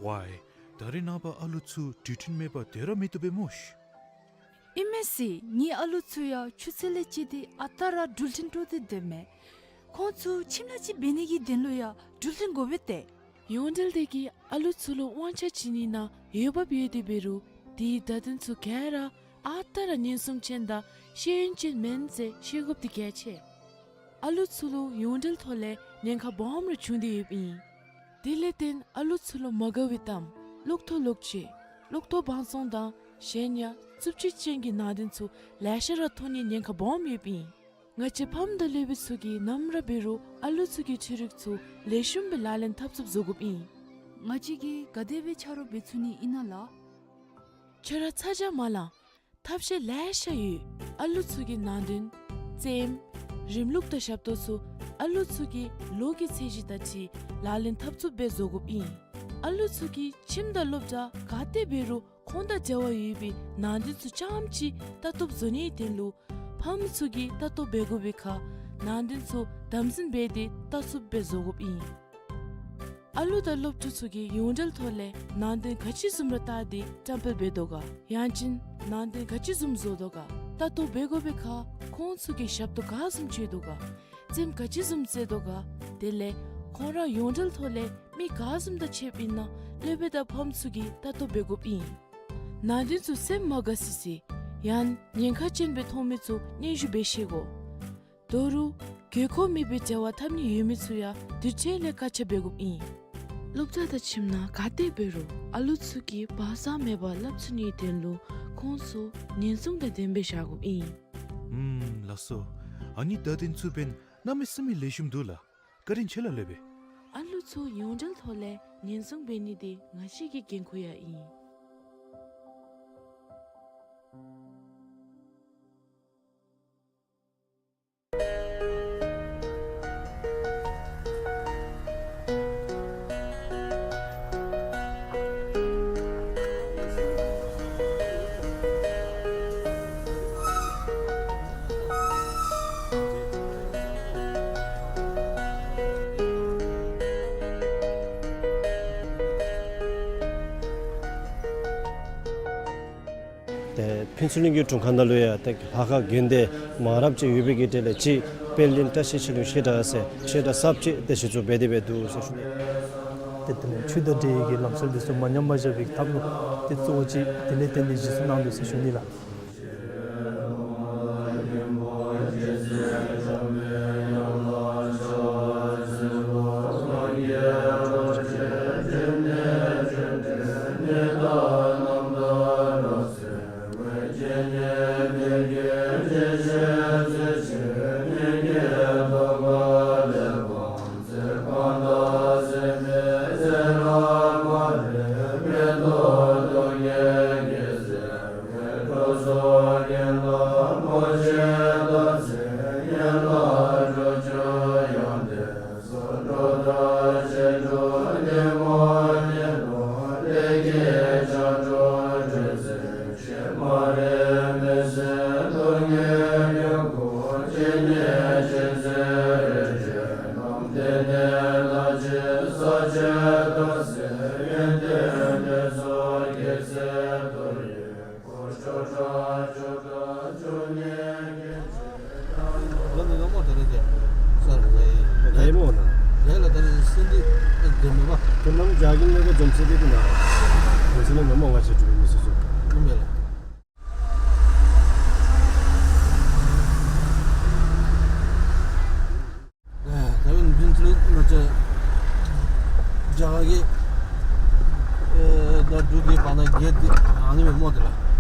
ཝའི། ད་རེས་ནངས་པ་ཨ་ལུ་ཚུ་འགྲུལ་འཕྲིན་མེད་པར་སྡོད་ར་མི་བཏུབ་པས་སྨོ་ཤིག། ཨིན་མས་ཟེར། ངེའི་ཨ་ལུ་ཚུ་ཡང་ཆུ་ཚོད་ལས་བཅད་དེ་ཨ་རྟག་ར་འགྲུལ་འཕྲིན་སྤྲོད་དེ་སྡོད་མས། ཁོང་ཚུ་ཁྱིམ་ལས་ཅིག་འབད་ནི་གི་དོན་ལུ་ཡང་འགྲུལ་འཕྲིན་དགོ་པས་ཏེ། ཡོངས་འབྲེལ་དེ་གིས་ཨ་ལུ་ཚུ་ལུ་དབང་ཆ་བྱིན་ནི་ནང་འོས་འབབ་ཡོད་དེ་འབད་རུང་དེའི་བརྡ་དོན་ཚུ་ག་ར་ཨ་རྟག་ར་ཉེན་སྲུང་ཅན་དང་ཤེས་ཡོན་ཅན་མེན་ཟེར་ཤེས་དགོཔ་འདི་གལ་ཆེ། ཨ་ལུ་ཚུ་ལུ་ཡོངས་འབྲེལ་ཐོག་ལས་ཉེན་ཁ་སྦོམ་རེ་བྱུང་སྟེ་ཡོདཔ་ཨིན། དེ་ལས་བརྟེན་ཨ་ལུ་ཚུ་ལུ་མ་དགའ་བའི་གཏམ་གློག་ཐོག་ལོག་སྤྱོད་གློག་ཐོག་བང་བཙོང་དང་གཞན་ཡང་རྩུབ་སྤྱོད་ཅན་གྱི་ནང་དོན་ཚུ་ལེ་ཤ་ར་མཐོང་ནིའི་ཉེན་ཁ་སྦོམ་ཡོདཔ་ཨིན། ང་བཅས་ཕམ་དང་སློབ་དཔོན་ཚུ་གིས་ནམ་ར་འབད་རུང་ཨ་ལུ་ཚུ་གི་འཕྲུལ་རིག་ཚུ་ལེགས་ཤོམ་སྦེ་ལག་ལེན་འཐབ་ཚུགསཔ་བཟོ་དགོཔ་ཨིན། ང་བཅས་ཀྱིས་ག་དེ་སྦེ་ཆ་རོགས་འབད་ཚུགས་ནི་ཨིན་ན་ལགས། ཁྱོད་ར་ཚ་གྱང་མ་ལང་། ཐབས་ཤེས་ལེ་ཤ་ཡོད། ཨ་ལུ་ཚུ་གི་ནང་དོན་རྩེདམོ་རིམ་ལུགས་དང་ཞབས་ཏོག་ཚུ་ཨ་ལུ་ཚུ་གི་ལོ་གི་ཚད་གཞི་དང་འཁྲིལ་ལག་ལེན་འཐབ་ཚུགསཔ་སྦེ་བཟོ་དགོཔ་ཨིན། ཨ་ལུ་ཚུ་གིས་ཁྱིམ་དང་སློབ་གྲྭ་ག་ཏེ་འབད་རུང་ཁོང་དང་འབྲེལ་བ་ཡོད་པའི་ནང་དོན་ཚུ་རྐྱངམ་ཅིག་ལྟ་རྟོག་བཟོ་ནིའི་དོན་ལུ་ཕམ་ཚུ་གིས་ལྟ་རྟོག་འབད་དགོ་པའི་ཁར་ནང་དོན་ཚུ་དམ་འཛིན་འབད་དེ་ལྟ་ཚུགསཔ་སྦེ་བཟོ་དགོཔ་ཨིན། ཨ་ལུ་དང་སློབ་ཕྲུག་ཚུ་གིས་ཡོངས་འབྲེལ་ཐོག་ལས་ནང་དོན་ག་ཅི་བཟུམ་ར་བལྟ་སྟེ་བཀྲམ་སྤེལ་འབད་དོ་ག། ཡང་ཅིན་ནང་དོན་ག་ཅི་བཟུམ་བཟོ་དོ་ག། ལྟ་རྟོག་འབད་དགོ་པའི་ཁར་ཁོང་ཚུ་གིས་ཞབས་ཏོག་ག་བཟུམ་སྤྱོད་དོ་ག། རྩེདམོ་ག་ཅི་བཟུམ་རྩེ་དོ་ག། དེ་ལས་ཁོང་ར་ཡོངས་འབྲེལ་ཐོག་ལས་མི་ག་བཟུམ་དང་ཕྱདཔ་ཨིན་ན་སློབ་དཔོན་དང་ཕམ་ཚུ་གིས་ལྟ་རྟོག་འབད་དགོཔ་ཨིན། ནང་དོན་ཚུ་སེམས་མ་དགའ་སི་སི་ཡང་ཉེན་ཁ་ཅན་སྦེ་མཐོང་མི་ཚུ་སྙན་ཞུ་འབད་ཤེས་དགོ། ད་རུང་དགོས་མཁོ་མེད་པའི་འབྲེལ་བ་འཐབ་ནི་ཡོད་མི་ཚུ་ཡང་དུས་ཚོད་ལས་བཀག་ཆ་འབད་དགོཔ་ཨིན། སློབ་གྲྭ་དང་ཁྱིམ་ནང་ག་ཏེ་འབད་རུང་ཨ་ལུ་ཚུ་གིས་བག་ཚ་མེད་པར་སླབ་ཚུགས་ནིའི་དོན་ལུ་ཁོང་ཚུ་ཉེན་སྲུང་དང་ལྡནམ་སྦེ་བཞག་དགོཔ་ཨིན། ཨུམ་ལགས་སོ། ཨ་ནི་བརྡ་དོན་ཚུ་འབདན་གནམ་མེད་ས་མེད་ལེགས་ཤོམ་འདུག་ལགས། བཀའ་དྲིན་ཆེ་ལགས་སློབ་དཔོན། ཨ་ལུ་ཚུ་ཡོངས་འབྲེལ་ཐོག་ལས་ཉེན་སྲུང་འབད་ནི་འདི་ང་བཅས་ཀྱི་འགན་ཁུར་ཡང་ཨིན། ཨེ་ཕུན་ཚོགས་གླིང་གི་དྲུང་ཁག་ནང་ལུ་ཡང་ཏེ་ལྷ་ཁང་དགོན་སྡེ་མང་རབས་ཅིག་ཡོད་པའི་གི་གྲས་ལས་གཅིག་དཔལ་ལྡན་བཀྲ་ཤིས་ཆོས་གླིང་བཤད་གྲྭ་ཟེར་བཤད་གྲྭ་གསརཔ་ཅིག་ཏེ་གཞི་བཙུགས་འབད་དེ་འབད་འདུག་ཟེར་ཞུ་ནི། ཏེ་དེ་ནི་ཆོས་དང་འབྲེལ་བའི་གི་ལམ་སྲོལ་འདི་ཚུ་མ་ཉམས་པར་བཞག་པའི་ཐབས་ལུ་ཏེ་གཙོ་བོ་ཅིག་དེ་ལས་བརྟེན་ཏེ་གཞི་བཙུགས་གནང་འདུག་ཟེར་ཞུ་ནི་ལགས། ལོ་ནི་ནོ་མོ་ད་རེས་ཀྱི་སར་ལ་ཡི། ད་ཡི་མོ་ན། ད་ཡི་ལ་ད་རེས་སེང་གེ་ཨ་དེ་མེད་པ། དེ་ནམ་རྒྱ་གིང་ལས་གོ་འཛོམས་སེ་དེ་ན། འཛོམས་སེ་ནི་ནོ་མོ་ང་ཆེ་གྲུབ་མི་སུ་སུ། ཨིན་མེད་ལ། ད་ཡོད་ནི་ཕུན་ཚོགས་གླིང་ང་བཅས་རྒྱ་གར་གྱི་ཨེ་ད་འབྲུག་གི་བར་ན་གེཊ་འདི་ཨ་ནི་མེན་མོ་དེ་ལགས།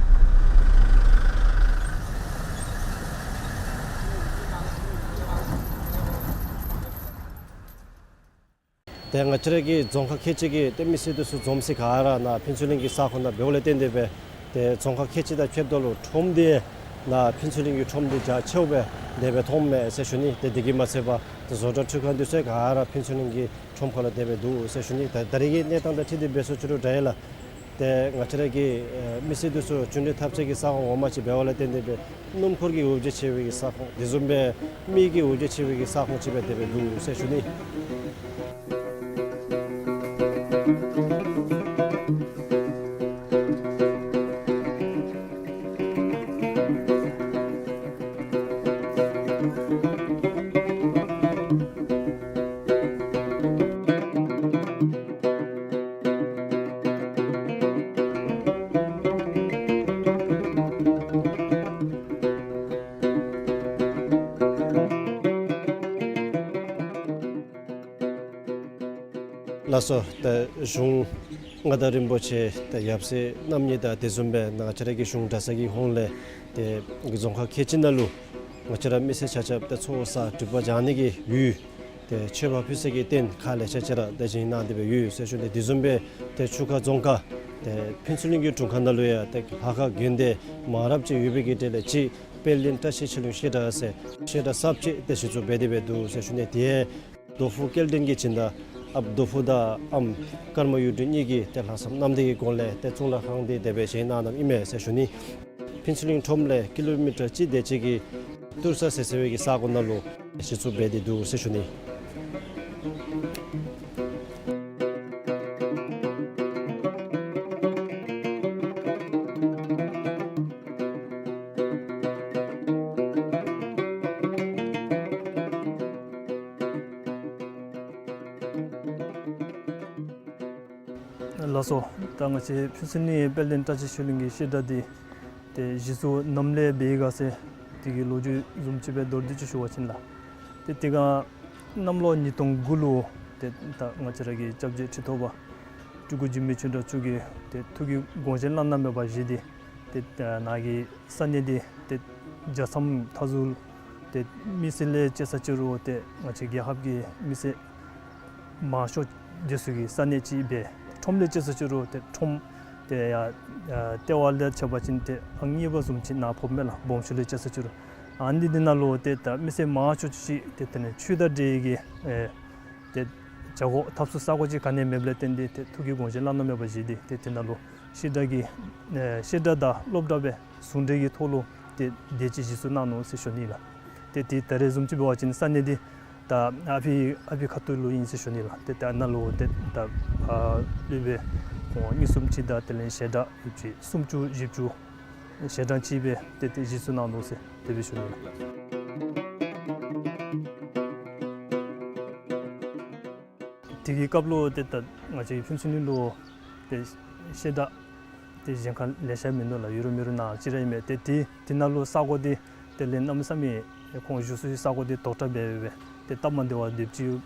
ཏེ་ང་བཅས་ར་གི་རྫོང་ཁག་ཁལ་གཅིག་གི་ཏེ་མི་སེར་འདི་ཚུ་འཛོམས་སེ་ག་ར་ནཱ་ཕུན་ཚོགས་གླིང་གི་ས་ཁོངས་ནང་འབདཝ་ལས་བརྟེན་ཏེ་སྦེ་ཏེ་རྫོང་ཁག་ཁལ་གཅིག་དང་ཁྱད་པར་ལུ་ཁྲོམ་འདི་ནཱ་ཕུན་ཚོགས་གླིང་གི་ཁྲོམ་འདི་རྒྱ་ཆེཝ་སྦེ་དེ་སྦེ་མཐོངམ་མས་ཟེར་ཞུ་ནི། ཏེ་དེ་གིས་མ་ཚད་པར་ཏེ་བཟོ་གྲྭ་འཕྲུལ་ཁང་འདི་ཚུ་ག་ར་ཕུན་ཚོགས་གླིང་གི་ཁྲོམ་ཁ་ལུ་དེ་སྦེ་འདུག་ཟེར་ཞུ་ནི། ད་ད་རེས་ཀྱི་གནས་སྟངས་དང་འཁྲིལ་ཏེ་འབད་སོ་ཅི་རུང་འདྲ་ཡི་ལགས། ཏེ་ང་བཅས་ར་གི་ཨེ་མི་སེར་འདི་ཚུ་འབྱོན་འགྲུལ་འཐབ་སའི་གི་ས་ཁོངས་ངོ་མ་ཅིག་འབདཝ་ལས་བརྟེན་ཏེ་སྦེ་སྣུམ་འཁོར་གྱི་འོ་བརྒྱལ་ཆེ་བའི་གི་ས་ཁོངས་དེ་བཟུམ་སྦེ་མི་གི་འོ་བརྒྱལ་ཆེ་བའི་གི་ས་ཁོངས་ཅིག་སྦེ་དེ་སྦེ་འདུག་ཟེར་ཞུ་ནི། ལགས་སོ། ད་གཞུང་མངའ་བདག་རིན་པོ་ཆེ་ད་ཡབ་སྲས་རྣམ་གཉིས་དང་དེ་བཟུམ་སྦེ་ང་བཅས་ར་གི་གཞུང་གྲྭ་ཚང་གི་ཧོངས་ལས་ཏེ་རྫོང་ཁག་ཁལ་གཅིག་ནང་ལུ་ང་བཅས་ར་མི་སེར་ཆ་ཁྱབ་ཏེ་ཚོགས་བསགས་སྒྲིབ་པ་སྦྱང་ནི་གི་ཡུལ་ཏེ་མཆོད་པ་ཕུལ་ས་གི་རྟེན་ཁག་ལེ་ཤ་ཅིག་ར་ཏེ་བཞེངས་གནང་སྟེ་སྦེ་ཡོད་ཟེར་ཞུ་ནི། དེ་བཟུམ་སྦེ་ཏེ་ཆུ་ཁ་རྫོང་ཁག་ཏེ་ཕུན་ཚོགས་གླིང་གི་དྲུང་ཁག་ནང་ལུ་ཡང་ཏེ་ལྷ་ཁང་དགོན་སྡེ་མང་རབས་ཅིག་ཡོད་པའི་གི་གྲས་ལས་གཅིག་དཔལ་ལྡན་བཀྲ་ཤིས་ཆོས་གླིང་བཤད་གྲྭ་ཟེར་བཤད་གྲྭ་གསརཔ་ཅིག་ཏེ་གཞི་བཙུགས་འབད་དེ་སྦེ་འདུག་ཟེར་ཞུ་ནི། ཏེ་རྡོ་ཕུག་སྐལ་ལྡན་གྱི་སྦྱིན་བདག་ཨཔ་རྡོ་ཕུག་དང་ཨམ་ཀརྨ་གཡུ་སྒྲོན་གཉིས་ཀྱིས་ཏེ་ལྷག་བསམ་རྣམ་དག་གི་སྒོ་ལས་ཏེ་གཙུག་ལག་ཁང་འདི་དེ་སྦེ་བཞེངས་གནང་གནངམ་ཨིན་མས་ཟེར་ཞུ་ནི། ཕུན་ཚོགས་གླིང་ཁྲོམ་ལས་ཀི་ལོ་མི་ཊར་གཅིག་དེ་ཅིག་གི་ཏུར་ས་ཟེར་ཟེར་བའི་གི་ས་གོ་ནང་ལུ་གཞི་བཙུགས་འབད་དེ་འདུག་ཟེར་ཞུ་ནི། ལགས་སོ། ད་ང་བཅས་ཕུན་ཚོགས་གླིང་དཔལ་ལྡན་བཀྲ་ཤིས་ཆོས་གླིང་གི་བཤད་གྲྭ་འདི་ཏེ་གཞི་བཙུགས་ནམ་ལས་འབད་ཡི་ག་ཟེར་དེ་གི་ལོ་རྒྱུས་བཟུམ་ཅིག་སྦེ་མདོར་བསྡུས་ཅིག་ཞུ་བ་ཅིན་ལགས། ཏེ་དེ་སྒང་གནམ་ལོ་ཉིས་སྟོང་དགུ་ལུ་ཏེ་ད་ང་བཅས་ར་གི་སྐྱབས་རྗེ་ཁྲི་ཐོག་པ་སྤྲུལ་སྐུ་འཇིགས་མེད་ཆོས་གྲགས་མཆོག་གིས་ཏེ་ཐུགས་ཀྱི་དགོངས་བཞེད་བླ་ན་མེད་པ་བཞེས་ཏེ་ཏེ་ནཱ་གི་ས་གནས་འདི་ཏེ་རྒྱལ་མཚམས་མཐའ་ཟུར་ཏེ་མི་སེར་ལས་དཔྱད་ས་ཅི་རུང་ཏེ་ང་བཅས་རྒྱལ་ཁབ་ཀྱི་མི་སེར་མང་ཤོས་འདི་ཚུ་གི་ས་གནས་ཅིག་སྦེ་ཁྲོམ་ལས་དཔྱད་ས་ཅི་རུང་ཏེ་ཁྲོམ་ཏེ་ཡ་ཨ་ལྟེ་བ་ལས་ཕྱེ་བ་ཅིན་ཏེ་ཨང་གཉིས་པ་བཟུམ་ཅིག་ནཱ་ཕོགཔ་མས་ལགས། སྦོམ་ཤོས་ལས་དཔྱད་ས་ཅི་རུང་ཨ་ནི་འདི་ནང་ལུ་ཏེ་ད་མི་སེར་མང་ཤོས་ཅིག་ཏེ་དེ་ནི་ཆོས་དང་འབྲེལ་གྱི་ཨེ་ཏེ་བྱ་སྒོ་འཐབ་ས་ས་གོ་ཅིག་ག་ནི་མེདཔ་ལས་བརྟེན་ཏེ་ཏེ་ཐུགས་ཀྱི་དགོངས་བཞེད་བླ་ན་མེད་པ་བཞེས་ཏེ་ཏེ་དེ་ནང་ལུ་བཤད་གྲྭ་གི་ཨེ་བཤད་གྲྭ་དང་སློབ་གྲྭ་སྦེ་ཟུང་འབྲེལ་གྱི་ཐོག་ལུ་ཏེ་དེ་ཅིག་གཞི་བཙུགས་གནང་ནུག་ཟེར་ཞུ་ནི་ལགས། ཏེ་དེ་ད་རེས་བཟུམ་ཅིག་འབད་བ་ཅིན་ས་གནས་འདི་ད་ཨ་ཕི་ཨ་ཕི་ཁ་ཐུག་ལུ་ཨིན་ཟེར་ཞུ་ནི་ལགས། ཏེ་ད་ནཱ་ལུ་ཏེ་ད་ཨ་སློབ་དཔོན་ཁོང་གཉིས་གསུམ་ཅིག་དང་དེ་ལས་ཞལ་གྲངས་ཡོད་ཅིག་སུམ་ཅུ་བཞི་བཅུ་ ཞལ་གྲངས་ཅིག་སྦེ་ཏེ་ཏེ་གཞི་བཙུགས་གནང་ནུག་ཟེར་དེ་སྦེ་ཞུ་ནི་ལགས། དེ་གི་སྐབས་ལུ་ཏེ་ད་ང་བཅས་ཀྱི་ཕུན་ཚོགས་གླིང་ལུ་ཏེ་བཤད་གྲྭ་ཏེ་གཞན་ཁར་ལེ་ཤ་མིན་འདུག་ལགས། ཡོད་རུང་མེད་རུང་ནཱ་ཅིག་ར་ཨིན་མས། ཏེ་དེ་དེ་ནང་ལུ་ས་གོ་འདི་དེ་ལས་གནམ་མེད་ས་མེད་ཁོང་བཞུགས་ས་ས་གོ་འདི་དོག་དྲགས་སྦེ་སྦེ་ཏེ་སྟབས་མ་བདེཝ་སྡེབ་ཅིག་ཡོད་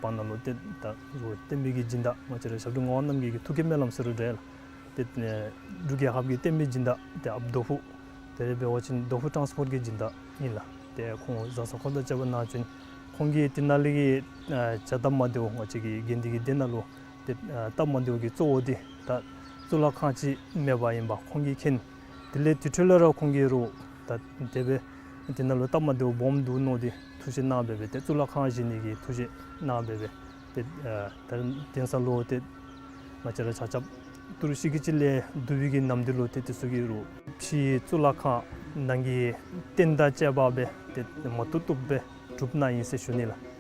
པ་ནང་ལུ་ཏེ་ད་རུང་བསྟན་པའི་གི་སྦྱིན་བདག་ང་བཅས་ར་ཞབས་དྲུང་ངག་དབང་རྣམ་རྒྱལ་གྱི་ཐུགས་བསྐྱེད་སྨོན་ལམ་ཟེར་རུང་འདྲ་ལགས། ཏེ་འབྲུག་རྒྱལ་ཁབ་ཀྱི་བསྟན་པའི་སྦྱིན་བདག་ཏེ་ཨཔ་རྡོ་ཕུ་དེ་ལས་འབད་བ་ཅིན་རྡོ་ཕུ་ཊཱནསི་པོརཊ་གི་སྦྱིན་བདག་ཨིན་ལགས། ཏེ་ཁོང་བཟའ་ཚང་ཁོང་དང་བཅས་པ་ནང་བྱོན། ཁོང་གིས་དེ་ནང་ལས་ཀྱི་ཨ་བྱ་སྟབས་མ་བདེཝ་ང་བཅས་ཀྱི་དགེ་འདུན་གྱི་སྡེ་ནང་ལུ་ཏེ་ཨ་སྟབས་མ་བདེཝ་གི་གཙོ་བོ་འདི་ད་གཙུག་ལག་ཁང་ཅིག་མེདཔ་ཨིནམ་ཁོང་གིས་མཁྱེན། དེ་ལས་དེ་འཕྲོ་ལས་ར་ཁོང་གིས་རུང་ད་དེ་སྦེ་དེ་ནང་ལུ་སྟབས་མ་བདེཝ་སྦོམ་འདུག་མནོ་སྟེ་ཐུགས་བཞེད་གནང་སྦེ་སྦེ་ཏེ་གཙུག་ལག་ཁང་བཞེངས་ནི་གི་ཐུགས་བཞེད་གནང་སྦེ་སྦེ་ཏེ་ཨ་ད་དེང་སང་ལུ་ཏེ་ང་བཅས་ར་ཆ་ཁྱབ་ཏི་རུ་ཤི་ཀི་ཅི་ལས་བསྡུ་བའི་གི་ནམ་དུས་ལུ་ཏེ་དེ་ཚུ་གིས་རུང་ཕྱིའི་གཙུག་ལག་ཁང་ནང་གི་རྟེན་དང་བཅས་པ་སྦེ་ཏེ་མ་བཏུབ་བཏུབ་སྦེ་གྲུབ་ནི་ཨིན་ཟེར་ཞུ་ནི་ལགས།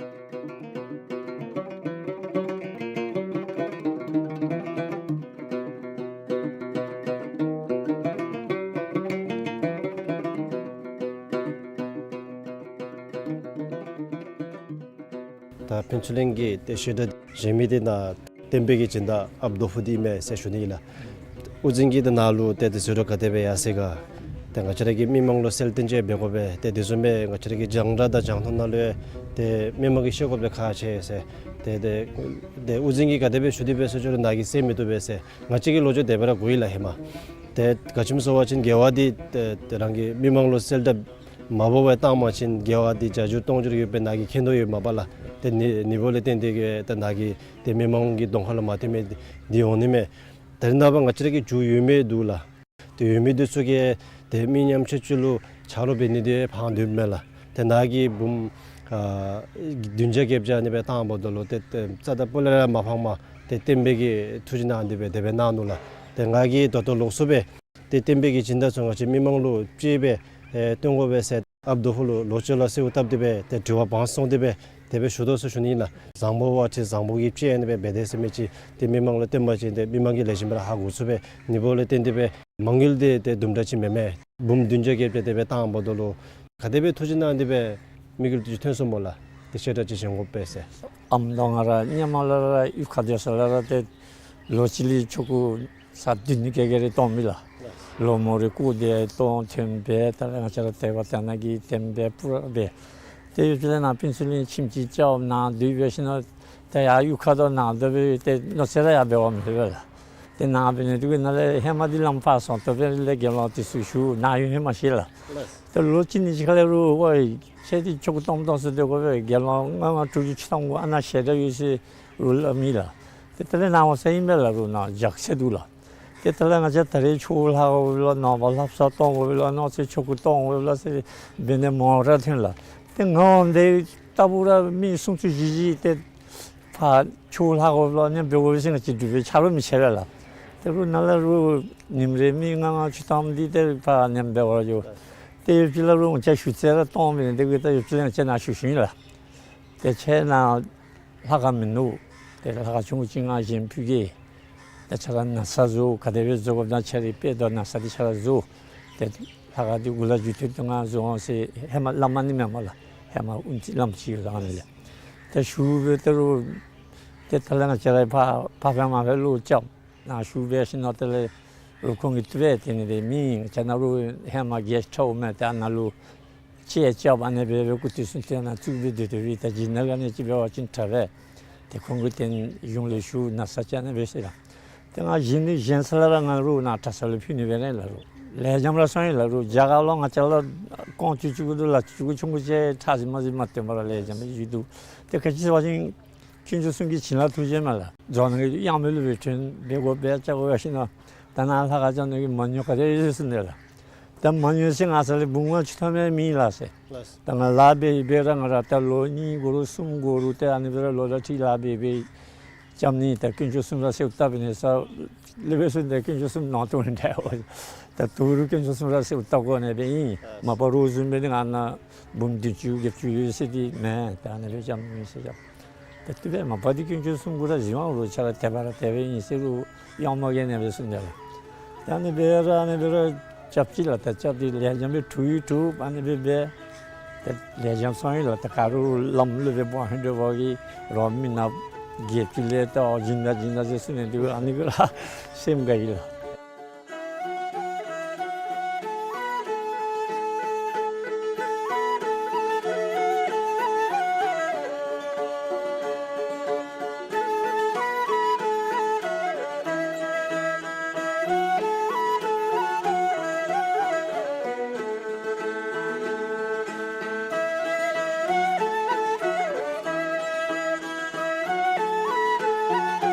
ད་ཕུན་ཚོགས་གླིང་གི་ཏེ་བཤད་གྲྭ་བཞེངས་མི་འདི་ནཱ་བསྟན་པའི་གི་སྦྱིན་བདག་ཨཔ་རྡོ་ཕུ་འདི་ཨིན་མས་ཟེར་ཞུ་ནི་ཨིན་ལགས། དབུ་འཛིན་གྱིས་ད་ནཱ་ལུ་ཏེ་དེ་ཟེར་རུང་ག་དེ་སྦེ་ཡར་སོང་ག། ཏེ་ང་བཅས་ར་གི་མི་མང་ལུ་གསལ་སྟོན་ཅིག་འབད་དགོ་པས། ཏེ་དེ་བཟུམ་སྦེ་ང་བཅས་ར་གི་རྒྱང་བསྒྲགས་དང་རྒྱང་མཐོང་ནང་ལུ་ཏེ་མི་མང་གིས་ཤེས་དགོཔ་འདི་ཁག་ཆེ་ཟེར། ཏེ་ཏེ་ཏེ་དབུ་འཛིན་གྱིས་ག་དེ་སྦེ་ཞུ་སྟེ་སྦེ་ཟེར་ཞུ་རུང་ནཱ་གིས་གསན་མི་བཏུབ་པས་ཟེར། ང་བཅས་ཀྱི་ལོ་རྒྱུས་དེ་སྦེ་ར་གོ་ཡི་ལགས་ཧེ་མ། ཏེ་ག་ཅི་སྨོ་ཟེར་བ་ཅིན་དགེ་བ་འདི་ཏེ་ཏེ་རང་གི་མི་མང་ལུ་གསལ་བསྒྲགས་མ་འབད་བར་བཏང་བ་ཅིན་དགེ་བ་འདི་བརྒྱ་འགྱུར་སྟོང་འགྱུར་ཡོདཔ་སྦེ་ནཱ་གིས་མཁྱེན་དོ་ཡོདཔ་མས་པ་ལགས། ཏེ་ནི་ནི་བོ་ལས་བརྟེན་ཏེ་གིས་ཏེ་ནཱ་གིས་ཏེ་མི་མང་གི་གདོང་ཁ་ལུ་མ་ཐོན་མི་འདི་འོང་ནི་མས། ད་རེས་ནངས་པ་ང་བཅས་ར་གི་རྒྱུ་ཡོད་མི་འདུག་ལགས། ཏེ་ཡོད་མི་འདི་ཚུ་གིས་ཏེ་མི་ཉམ་ཆུང་ཅིག་ལུ་ཆ་རོགས་འབད་ནི་འདི་ཕངས་འདུག་མས་ལགས། ཏེ་ནཱ་གིས་འབུམ་ཨ་བདུན་བརྒྱ་བརྒྱད་བརྒྱ་ཨ་ནི་སྦེ་བཏང་འབདཝ་ད་ལུ་ཏེ་ཏེ་རྩ་དང་སྤུ་ལས་ར་མ་ཕངས་པར་ཏེ་བསྟན་པའི་གི་ཐུགས་བཞེད་གནང་སྟེ་སྦེ་དེ་སྦེ་གནང་ནུག་ལགས། ཏེ་ང་གིས་ད་ལྟོ་ལོགས་སུ་སྦེ་ཏེ་བསྟན་པའི་གི་སྦྱིན་བདག་ཚུ་ང་བཅས་མི་མང་ལུ་ཅིག་སྦེ་ཨེ་སྟོན་དགོ་པས་ཟེར་ཨཔ་རྡོ་ཕུ་ལུ་ལོག་སྤྱོད་ལ་གསོལཝ་བཏབ་སྟེ་སྦེ་ཏེ་དྲི་བ་བང་སོང་སྟེ་སྦེ་དེ་སྦེ་ཞུ་དོ་ཟེར་ཞུ་ནི་ཨིན་ལགས། བཟང་པོ་བ་ཅིན་བཟང་པོ་གིས་སྤྱད་ཨ་ནི་སྦེ་འབད་དེས་ཟེར་མི་ཅིག་ཏེ་མི་མང་ལུ་སྟོན་པ་ཅིན་ཏེ་མི་མང་གིས་ལེགས་ཤོམ་སྦེ་ར་ཧ་གོ་ཚུགས་པས། ནི་བོ་ལས་བརྟེན་ཏེ་སྦེ་མ་དངུལ་འདི་ཏེ་དུམ་གྲ་ཅིག་མེན་མས། འབུམ་བདུན་བརྒྱ་བརྒྱད་བརྒྱ་དེ་སྦེ་བཏང་འབདཝ་ད་ལུ་ག་དེ་སྦེ་ཐུགས་བཞེད་གནང་སྟེ་སྦེ་དམིགས་ཡུལ་འདི་ཐོན་སོང་སྨོ་ལགས། ཏེ་བཤད་གྲྭ་ཅིག་བཞེངས་དགོ་པས་ཟེར། ཨམ་ད་ང་ར་སྔོན་མ་ལས་ར་གཡུས་ཁ་སྡོད་ས་ལས་ར་ཏེ་ལོ་གཅིག་ལས་ཆོ་ག་ས་བདུན་ནི་ག་ག་ར་གཏང་མི་ལགས། ལོ་མོ་རེ་སྐོར་ཏེ་གཏང་ཐོན་སྦེ་ད་རེས་ང་བཅས་ར་དེ་བ་དེ་ནང་གི་བསྟན་པའི་སྤུ་ར་སྦེ་ཏེ་ཡུལ་གྱི་ལས་ནཱ་ཕུན་ཚོགས་གླིང་ཁྱིམ་ཅིག་རྐྱབ་ནཱ་སྡོད་སྦེ་ཞིནམ་ལས་ཏེ་ཡར་གཡུས་ཁ་དང་ནཱ་སྡོད་སྦེ་ཏེ་མནོ་ཚད་ར་ཡར་འབད་བ་མེད་པས་ལགས། ཏེ་ནཱ་འབད་ནི་འདི་གིས་ནཱ་ལས་ཧེ་མ་འདི་ལམ་ཕར་སོང་སྟེ་སྦེ་ལས་དགེ་སློང་དེ་ཚུ་ཞུ་ནཱ་ཡོད་ཧེ་མ་ཤེས་ལགས། ཏེ་ལོ་གཅིག་གཉིས་ཅིག་ཁ་ལས་རུང་ཨོ་ཁྱེད་འདི་ཆོ་ག་གཏང་གཏང་ཟེར་སྡོད་དགོ་པས། དགེ་སློང་ལྔ་ལྔ་དྲུག་ཅུ་ཅིག་གཏང་དགོ། ཨ་ནཱ་ཞལ་གྲངས་ཡོད་ཟེར་རུང་སླབ་མི་ལགས། ཏེ་དེ་ལས་ནཱ་འོང་ས་ཨིན་པས་ལགས། རུང་ནཱ་རྒྱགས་ཚད་འདུག་ལགས། ཏེ་དེ་ལས་ང་བཅས་ད་རེས་ཆོས་ལྷབ་དགོ་པས་ལགས། ནངས་པ་ལྷ་བསངས་གཏང་དགོ་པས་ལགས། གནངས་ཚེ་ཆོ་ག་གཏང་དགོ་པས་ལགས་ཟེར་འབད་ནི་མང་ར་ཐོན་ལགས། ཏེ་ང་འོང་དེ་ལྟ་བུ་ར་མི་སུམ་ཅུ་བཞི་བཞི་ཏེ་ཕར་ཆོས་ལྷབ་དགོ་པས་ལགས། ཨ་ནི་འབད་དགོ་པས་ཟེར་ང་བཅས་འབྲུག་པའི་ཆ་རོགས་མི་ཆེ་བས་ལགས། ཏེ་རུང་ནཱ་ལས་རུང་ཉིནམ་རེ་མི་ལྔ་ལྔ་བཅུ་ཐམ་འདི་ཏེ་ཕར་ཨ་ནི་འབད་བར་འགྱོ། ཏེ་ཡུལ་གྱི་ལས་རུང་ང་བཅས་ཞུ་ཚད་ར་གཏང་མི་ནི་འདི་གིས་ད་ཡུལ་གྱི་ལས་ང་བཅས་ནཱ་ཞུ་ཞུཝ་ཨིན་ལགས། ཏེ་ཁྱེད་ནཱ་ལྷ་ཁང་མིན་འདུག། ཏེ་ལྷ་ཁང་ཆུང་ཀུ་ཅིག་ང་བཞེངས་ཕུལ་གེ། ཏེ་ཁྱེད་ར་ན་བཟའ་བཟོ། ག་དེ་སྦེ་བཟོ་དགོཔ་ད་ཁྱེད་རའི་དཔེ་དང་ན་བཟའ་འདི་ཁྱེད་ར་བཟོ། ཏེ་ལྷ་ཁང་འདི་འགོ་ལས་མཇུག་མཐུད་དུ་ང་བཟོ་འོང་ཟེར་ཧེ་མ་སླབ་མ་ནི་མེན་མས་ལགས། ཧེ་མ་དབུ་འཛིན་བླམ་ཅིག་ཡོད་ལགས། ཨ་ནི་ལས་ཏེ་ཞུ་སྦེ་ཏེ་རུང་ཏེ་དེ་ལས་ང་བཅས་ར་ཕར་ཕར་སྦེ་མར་སྦེ་བློ་རྐྱབ། ནཱ་ཞུ་སྦེ་ཞིནམ་ལས་དེ་ལས་རུང་ཁོང་གིས་དེ་སྦེ་དེ་ནི་དེ་མི་ང་བཅས་ནཱ་རུང་ཧེ་མ་རྒྱལ་ཁྲ་འོང་མས། ཏེ་ཨ་ནཱ་ལུ་ཅིག་རྐྱབ་ཨ་ནི་སྦེ་སྦེ་སྐུ་དུས་སུ་ཏེ་ནཱ་བཙུགས་སྦེ་སྡོད་སྡོད་པའི་ད་ཇི་ནཱ་ག་ནི་ཅིག་འབད་བ་ཅིན་དྲག་པས། ཏེ་ཁོང་གིས་ཏེ་གཞུང་ལས་ཞུ་ན་བཟའ་ཅིག་ཨ་ནི་སྦེ་ཟེར་ལགས། ཏེ་ང་བཞེངས་ནི་བཞེངས་ས་ལས་ར་ང་རུང་ནཱ་གྲྭ་ས་ལུ་ཕུལ་ནི་སྦེ་ར་ལགས། རུང་ལེགས་ཤོམ་ར་སོང་ཡི་ལགས། རུང་རྒྱ་གར་ལུ་ང་བཅས་ལུ་རྐང་བཅུ་བཅུ་གུ་དུ་ལག་བཅུ་གུ་ཆུང་ཀུ་ཅིག་ཁྲག་ཟེར་མ་ཟེར་མ་སྟོན་པར་ལེགས་ཤོམ་སྦེ་བཞུགས་འདུག། ཏེ་ག་ཅི་ཟེར་བ་ཅིན་དཀོན་མཆོག་གསུམ་གྱི་བྱིན་རླབས་ཐུགས་རྗེ་མས་ལགས། རྫོང་ནང་གི་གཡང་མེ་ལུ་སྦེ་ཐོན་འབད་དགོ་འབད་བཅའ་དགོ་ཡར་ཞིནམ་ལས་ད་ནཱ་ལྷ་ཁང་བཅའ་ནི་གི་མ་དངུལ་ག་དེ་ཡོད་ཟེར་ནི་ལགས། ད་མ་དངུལ་ཟེར་ང་ས་ལས་འབུམ་ལྔ་བཅུ་ཐམ་ཡང་མེད་ལགས་ཟེར། ད་ང་ལཱ་འབད་འབད་ར་ང་ར་ད་ལོ་གཉིས་འགོར་རུང་གསུམ་འགོར་རུང་ཏེ་ཨ་ནི་སྦེ་ར་ལོ་ཟླ་ཁྲི་ལཱ་འབད་འབད་རྐྱབ་ནི། ད་དཀོན་མཆོག་གསུམ་ར་གསོལཝ་བཏབ་ནི་ས་ལས་འབད་ས་ཏེ་དཀོན་མཆོག་གསུམ་ནང་དོག་ནི་འདྲ་འོང་། ད་ད་རུང་དཀོན་མཆོག་གསུམ་ར་གསོལཝ་བཏབ་དགོ་ནི་སྦེ་ཨིན། མ་པ་རོགས་བཟུམ་སྦེ་ནི་ང་ནཱ་འབུམ་བདུན་ཅུ་བརྒྱད་ཅུ་ཡོད་ཟེར་འདི་མེན། ད་ཨ་ནི་སྦེ་རྐྱབ་མི་ཟེར་རྐྱབ། ད་དེ་སྦེ་མ་པ་འདི་དཀོན་མཆོག་གསུམ་གུ་ར་གཟིགས་དབང་ལུ་ཆ་ར་དེ་སྦེ་ར་དེ་སྦེ་ཨིན་ཟེར་རུང་གཡང་མ་གི་ནི་སྦེ་གསུངས་ནི་ལགས། ད་ཨ་ནི་སྦེ་ར་ཨ་ནི་སྦེ་ར་ རྐྱབ་ཅི་ལགས། ད་རྐྱབ་སྟེ་ལེགས་ཤོམ་སྦེ་འཐུ་ཡི་འཐུ་ཨ་ནི་སྦེ་འབད། ད་ལེགས་ཤོམ་སོང་ཡི་ལགས། ད་ག་རུང་ལམ་ལུ་སྦེ་འབག་ཧེང་འདྲ་བ་གིས་རོགས་མི་ནགཔ་རྒྱལཔོ་ཅིག་ལས་ད་སྦྱིན་བདག་སྦྱིན་བདག་ཟེར་ཞུ་ནི་འདི་ཨ་ནི་གུ་ར་སེམས་དགའ་ཡི་ལགས།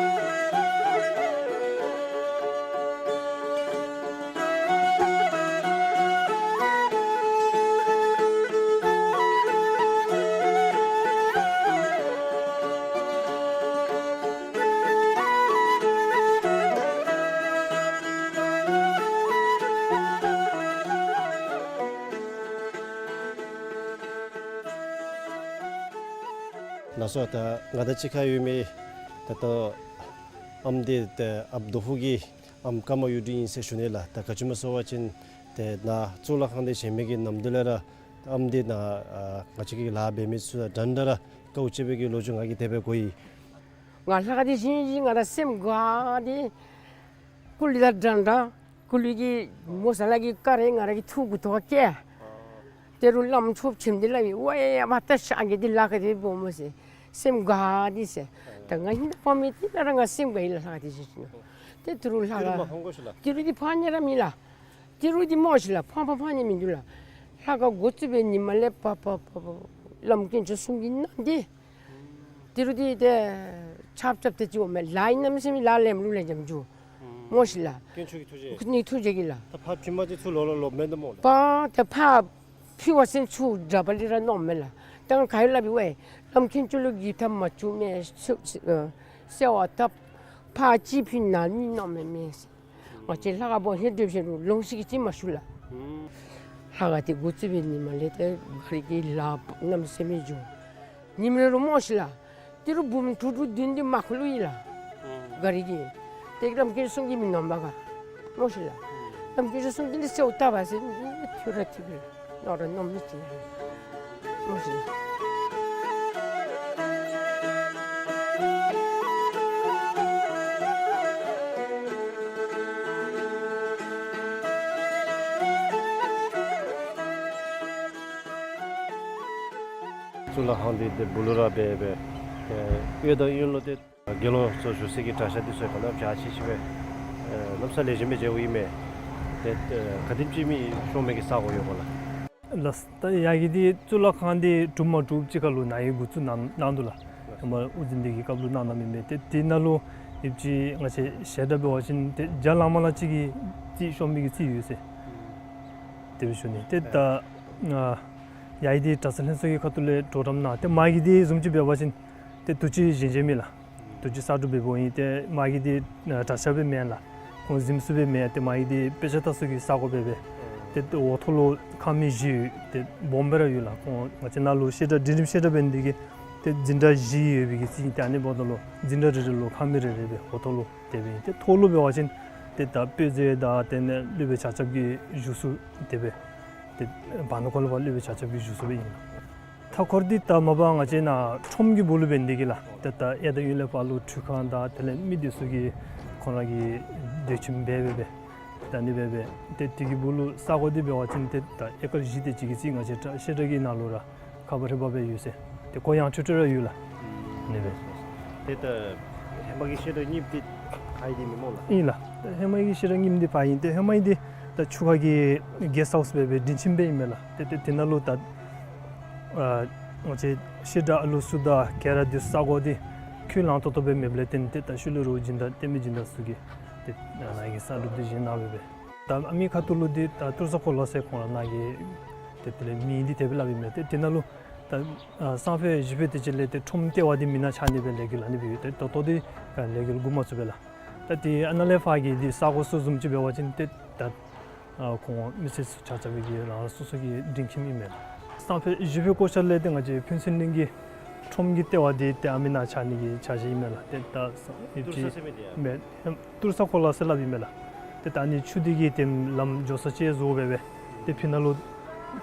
ལགས་སོ། ད་ང་དང་གཅིག་ཁར་ཡོད་མི་ད་ལྟོ་ཨམ་འདི་ཏེ་ཨཔ་རྡོ་ཕུག་གི་ཨམ་ཀརྨ་གཡུ་སྒྲོན་ཨིན་ཟེར་ཞུ་ནི་ལགས། ད་ག་ཅི་སྨོ་ཟེར་བ་ཅིན་ཏེ་ནཱ་གཙུག་ལག་ཁང་འདི་བཞེངས་མི་གི་ནམ་དུས་ལས་ར་ཨམ་འདི་ནཱ་ཨ་ང་བཅས་ཀྱི་ལཱ་འབད་མི་ཚུ་དང་འདྲན་འདྲ་ར་དཀའཝ་སྤྱད་པའི་གི་ལོ་རྒྱུས་ང་གིས་དེ་སྦེ་གོ་ཡི། ང་ལྷ་ཁང་འདི་བཞེངས་བཞེངས་ང་ར་སེམས་དགའ་སྟེ་ཀུ་ལི་དང་འདྲན་འདྲ་ཀུ་ལི་གི་མོ་ས་ལ་གི་ཀ་རེ་ང་ར་གི་ཐུགས་ཁུག་ཐོག་ཁར་བཀལ། ཏེ་རུང་བླམ་ཆོསཔ་ཁྱིམ་འདི་ལུ་ཡང་ཝའེ་ཡ་མ་ད་ཤ་གི་འདི་ལཱ་ཁག་འདི་སྦོམ་སྨོ་ཟེར་སེམས་དགའ་སྟེ་ཟེར། ད་ང་ཧིང་ད་ཕ་མི་འདི་ནང་ར་ང་སེམས་དགའ་ཡི་ལགས། ལྷ་ཁང་འདི་བཞེངས་བཞེངས་ནུག། ཏེ་ཏི་རུ་ལྷ་ཏི་རུ་མ་ཁང་ཕངས་གོ་ཤིག་ལགས། ཏི་རུ་འདི་ཕངས་ནི་ར་མེད་ལགས། ཏི་རུ་འདི་སྨོ་ཤིག་ལགས་ཕངས་པ་ཕངས་ནི་མིན་འདུག་ལགས། ལྷ་ཁང་འགོ་བཙུགས་པའི་ཉིནམ་ལས་ཕར་ཕར་ཕར་ཕར་བླམ་དཀོན་མཆོག་གསུང་གི་གནང་སྟེ་ཏི་རུ་འདི་ཏེ་ཆབ་ཆབ་ཏེ་ཅིག་འོང་མས། ལཱ་ཨིན་ན་མི་ཟེར་མི་ལཱ་ལེགས་ལུ་ལེགས་ཤོམ་འགྱོ་སྨོ་ཤིག་ལགས། དཀོན་མཆོག་གི་ཐུགས་རྗེ། ནི་ཐུགས་རྗེ་གིས་ལགས། ད་ཕར་བྱིན་མ་ཅིག་ཚུར་ལོག་ལོག་ལོགཔ་མེན་ན་སྨོ་ལགས། པ་ཏེ་ཕར་ཕུལ་བ་ཅིན་ཚུར་དགྲ་བ་ལས་ར་མནོཝ་མས་ལགས། ད་ག་ཡོད་སླབ་ཨིན་ཝའེ། བླམ་དཀོན་མཆོག་ལུ་གི་ཐབས་མ་བྱུང་མས། ཟེར་བ་ད་ཕར་ཅིག་ཕུལ་ནཱ་ནི་མནོཝ་མས་མས་ཟེར། ང་བཅས་ལྷ་ཁང་འབོ་ཧེ་སྡོད་ཞིནམ་ལུ་ལོང་ཤིག་གི་ཅིག་མ་ཞུ་ལགས། ལྷ་ཁང་འདི་འགོ་བཙུགས་པའི་ཉིནམ་ལས་ཏེ་ག་རི་གི་ལཱ་གནམ་མེད་ས་མེད་འགྱོ། ཉིནམ་རེ་རུ་སྨོ་ཤིག་ལགས། ཏི་རུ་འབུམ་དྲུག་དྲུག་བདུན་བདུན་མ་ཁུག་ལུ་ཡོད་ལགས། ག་རི་གི། ཏེ་བླམ་དཀོན་མཆོག་གསུང་གི་མི་ནོམ་པ་ག་སྨོ་ཤིག་ལགས། བླམ་དཀོན་མཆོག་གསུང་གི་འདི་གསོལཝ་བཏབ་པ་ཟེར་འདི་ཐུགས་ར་ཐིག་གི་ནོར་ར་ནོར་མི་ཅིག་ལགས། སྨོ་ཤིག་ལགས། གཙུག་ལག་ཁང་འདི་ཏེ་སྦུག་ལུ་ར་སྦེ་སྦེ་ཨེ་གཡས་དང་གཡོན་ལུ་ཏེ་དགེ་སློང་ཚུ་བཞུགས་སའི་གི་གྲྭ་ཤག་འདི་ཚུ་ཡང་གནམ་མེད་ས་མེད་ཅིག་སྦེ་ཨེ་གནམ་མེད་ས་མེད་ལེགས་ཤོམ་སྦེ་མཇལཝ་ཨིན་མས། ཏེ་ཨེ་ག་དེམ་ཅིག་མི་ཤོང་མི་གི་ས་གོ་ཡོད་ག་ལགས། ལགས། ད་ཡ་གི་འདི་གཙུག་ལག་ཁང་འདི་གྲུབ་མ་གྲུབ་ཅིག་ཁར་ལུ་ནཱ་གིས་འགོ་བཙུགས་གནང་གནང་འདུག་ལགས། ཧེ་མ་དབུ་འཛིན་འདི་གི་སྐབས་ལུ་གནང་གནངམ་ཨིན་མས། ཏེ་དེ་ནང་ལུ་ཡོདཔ་ཅིག་ང་བཅས་བཤད་གྲྭ་འབད་བ་ཅིན་ཏེ་བརྒྱ་ལང་མ་ལང་ཅིག་གི་རྩིས་ཤོང་མི་གི་རྩིས་ཡོད་ཟེར། དེ་སྦེ་ཞུ་ནི། ཏེ་ད་ཨ་ཡ་གི་འདི་གྲྭ་ཚང་ལྷན་ཚོགས་ཀྱི་ཁ་ཐུག་ལས་གྲོགས་རམ་གནང་། ཏེ་མ་གི་འདི་བཟུམ་ཅིག་འབད་བ་ཅིན་ཏེ་དུས་ཅི་བཞེངས་བཞེངསམ་ཨིན་ལགས། དུས་ཅི་གསར་སྒྲུབ་འབདཝ་ཨིན། ཏེ་མ་གི་འདི་ཨ་གྲྭ་ཤག་སྦེ་མེན་ལགས། ཁོང་གཟིམ་ས་སྦེ་མེན། ཏེ་མ་གི་འདི་དཔེ་ཆ་ལྟ་ས་གི་ས་གོ་སྦེ་སྦེ། ཏེ་འོག་ཐོག་ལུ་ཁང་མིག་བཞི་ཡོད། ཏེ་སྦོམ་སྦེ་ར་ཡོད་ལགས། ཁོང་ང་བཅས་ནཱ་ལུ་བཤད་གྲྭ་འབྲིང་རིམ་བཤད་གྲྭ་འབད་ནི་འདི་གིས་ཏེ་འཛིན་གྲྭ་བཞི་ཡོད་པའི་གི་རྩིས་ཨིན། ཏེ་ཨ་ནི་འབདཝ་ད་ལུ་འཛིན་གྲྭ་རེ་རེ་ལུ་ཁང་མིག་རེ་རེ་སྦེ་འོག་ཐོག་ལུ་དེ་སྦེ་ཨིན། ཏེ་མཐོ་ལུ་འབད་བ་ཅིན་ཏེ་ད་དཔེ་མཛོད་དང་དེ་ལས་སློབ་དཔོན་ཆ་ཁྱབ་ཀྱི་བཞུགས་ས་དེ་སྦེ་ཏེ་བར་ན་ཁོ་ལུ་ཕར་སློབ་དཔོན་ཆ་ཁྱབ་ཀྱི་བཞུགས་ས་སྦེ་ཨིན། མཐའ་འཁོར་འདི་ད་མ་པ་ང་བཅས་ནཱ་ཁྲོམ་གྱི་སྦུག་ལུ་འབད་ནི་འདི་གིས་ལགས། ཏེ་ད་གཡས་དང་གཡོན་ལས་ཕར་ལུ་ཁྲུས་ཁང་དང་དེ་ལས་མི་སྡོད་ས་གི་ཁོང་ར་གི་སྡོད་ཁྱིམ་སྦེ་སྦེ་སྦེ་ད་ཨ་ནི་སྦེ་སྦེ་ཏེ་དེ་གི་སྦུག་ལུ་ས་གོ་འདི་འབད་བ་ཅིན་ཏེ་ད་ཨེ་ཀར་བཞི་དེ་ཅིག་གི་རྩིས་ང་བཅས་བཤད་གྲྭ་གི་ནང་ལུ་ར་ཁ་འབག་རི་འབག་སྦེ་ཡོད་ཟེར། ཏེ་གོ་ཡངས་ཁྲོལ་ཁྲོལ་ར་ཡོད་ལགས། ཨ་ནི་སྦེ། ཏེ་ད་ཧེ་མ་གི་བཤད་གྲྭ་རྙིངམ་འདི་ཕར་ཨིན་ཏེ་མེན་སྨོ་ལགས། ཨིན་ལགས། ད་ཧེ་མ་གི་བཤད་གྲྭ་རྙིངམ་འདི་ཕར་ཨིན། ཏེ་ཧེ་མ་གི་འདི་ད་ཆུ་ཁ་གི་གེསཊ་ཧའུསི་སྦེ་སྦེ་འབྲིང་ཁྱིམ་སྦེ་ཨིན་མས་ལགས། ཏེ་ཏེ་དེ་ནང་ལུ་ད་ཨ་ང་བཅས་བཤད་གྲྭ་ཨ་ལུ་ཚུ་དང་ག་ར་འདི་ས་གོ་འདི་ཁོད་ལང་ཏོག་ཏོ་སྦེ་མེདཔ་ལས་བརྟེན་ཏེ་ད་ཤུལ་ལས་རོགས་སྦྱིན་བདག་བསྟན་པའི་སྦྱིན་བདག་ཚུ་གིས་ཏེ་ནཱ་གི་གསར་སྒྲུབ་འདི་བཞེངས་གནང་སྦེ་སྦེ། ད་ཨ་མི་ཁ་ཐུག་ལུ་འདི་ད་ཏུར་ས་གོ་ལ་ཟེར་ཁོང་ར་ནཱ་གི་ཏེ་དེ་ལས་མིང་འདི་དེ་སྦེ་སླབ་ཨིན་མས། ཏེ་དེ་ནང་ལུ་ད་ཨ་སང་ཕོད་གཞེས་ཕོད་དེ་ཅིག་ལས་ཏེ་ཁྲོམ་ལྟེ་བ་འདི་མེན་ན་ཆགས་ནི་སྦེ་ལས་འགུལ་ཨ་ནི་སྦེ་ཡོད། ཏེ་ད་ལྟོ་འདི་ག་ལས་འགུལ་འགོ་མ་བཙུགས་པས་ལགས། ད་ཏེ་ཨ་ནཱ་ལས་ཕར་གྱི་འདི་ས་གོ་ཚུ་བཟུམ་ཅིག་འབད་བ་ཅིན་ཏེ་ད་ཨ་ཁོང་མི་སེར་ཚུ་ཆ་ཁྱབ་ཀྱི་རང་རང་སོ་སོ་གི་འབྲིང་ཁྱིམ་ཨིན་མས་ལགས། སང་ཕོད་གཞེས་ཕོད་སྐོར་ཆ་ལས་ཏེ་ང་བཅས་ཕུན་ཚོགས་གླིང་གི་ཁྲོམ་གྱི་ལྟེ་བ་འདི་ཏེ་ཨ་མི་ནང་ཆགས་ནི་གི་འཆར་གཞི་ཨིན་མས་ལགས། ཏེ་ད་ཏུར་ས་ཟེར་མི་འདི་ཡང་མེན་ཏུར་ས་གོ་ལ་ཟེར་སླབ་ཨིན་མས་ལགས། ཏེ་ད་ཨ་ནི་ཆུ་འདི་གིས་ཏེ་ལམ་འགྱོ་ས་ཅིག་བཟོ་སྦེ་སྦེ་ཏེ་ཕི་ནང་ལུ་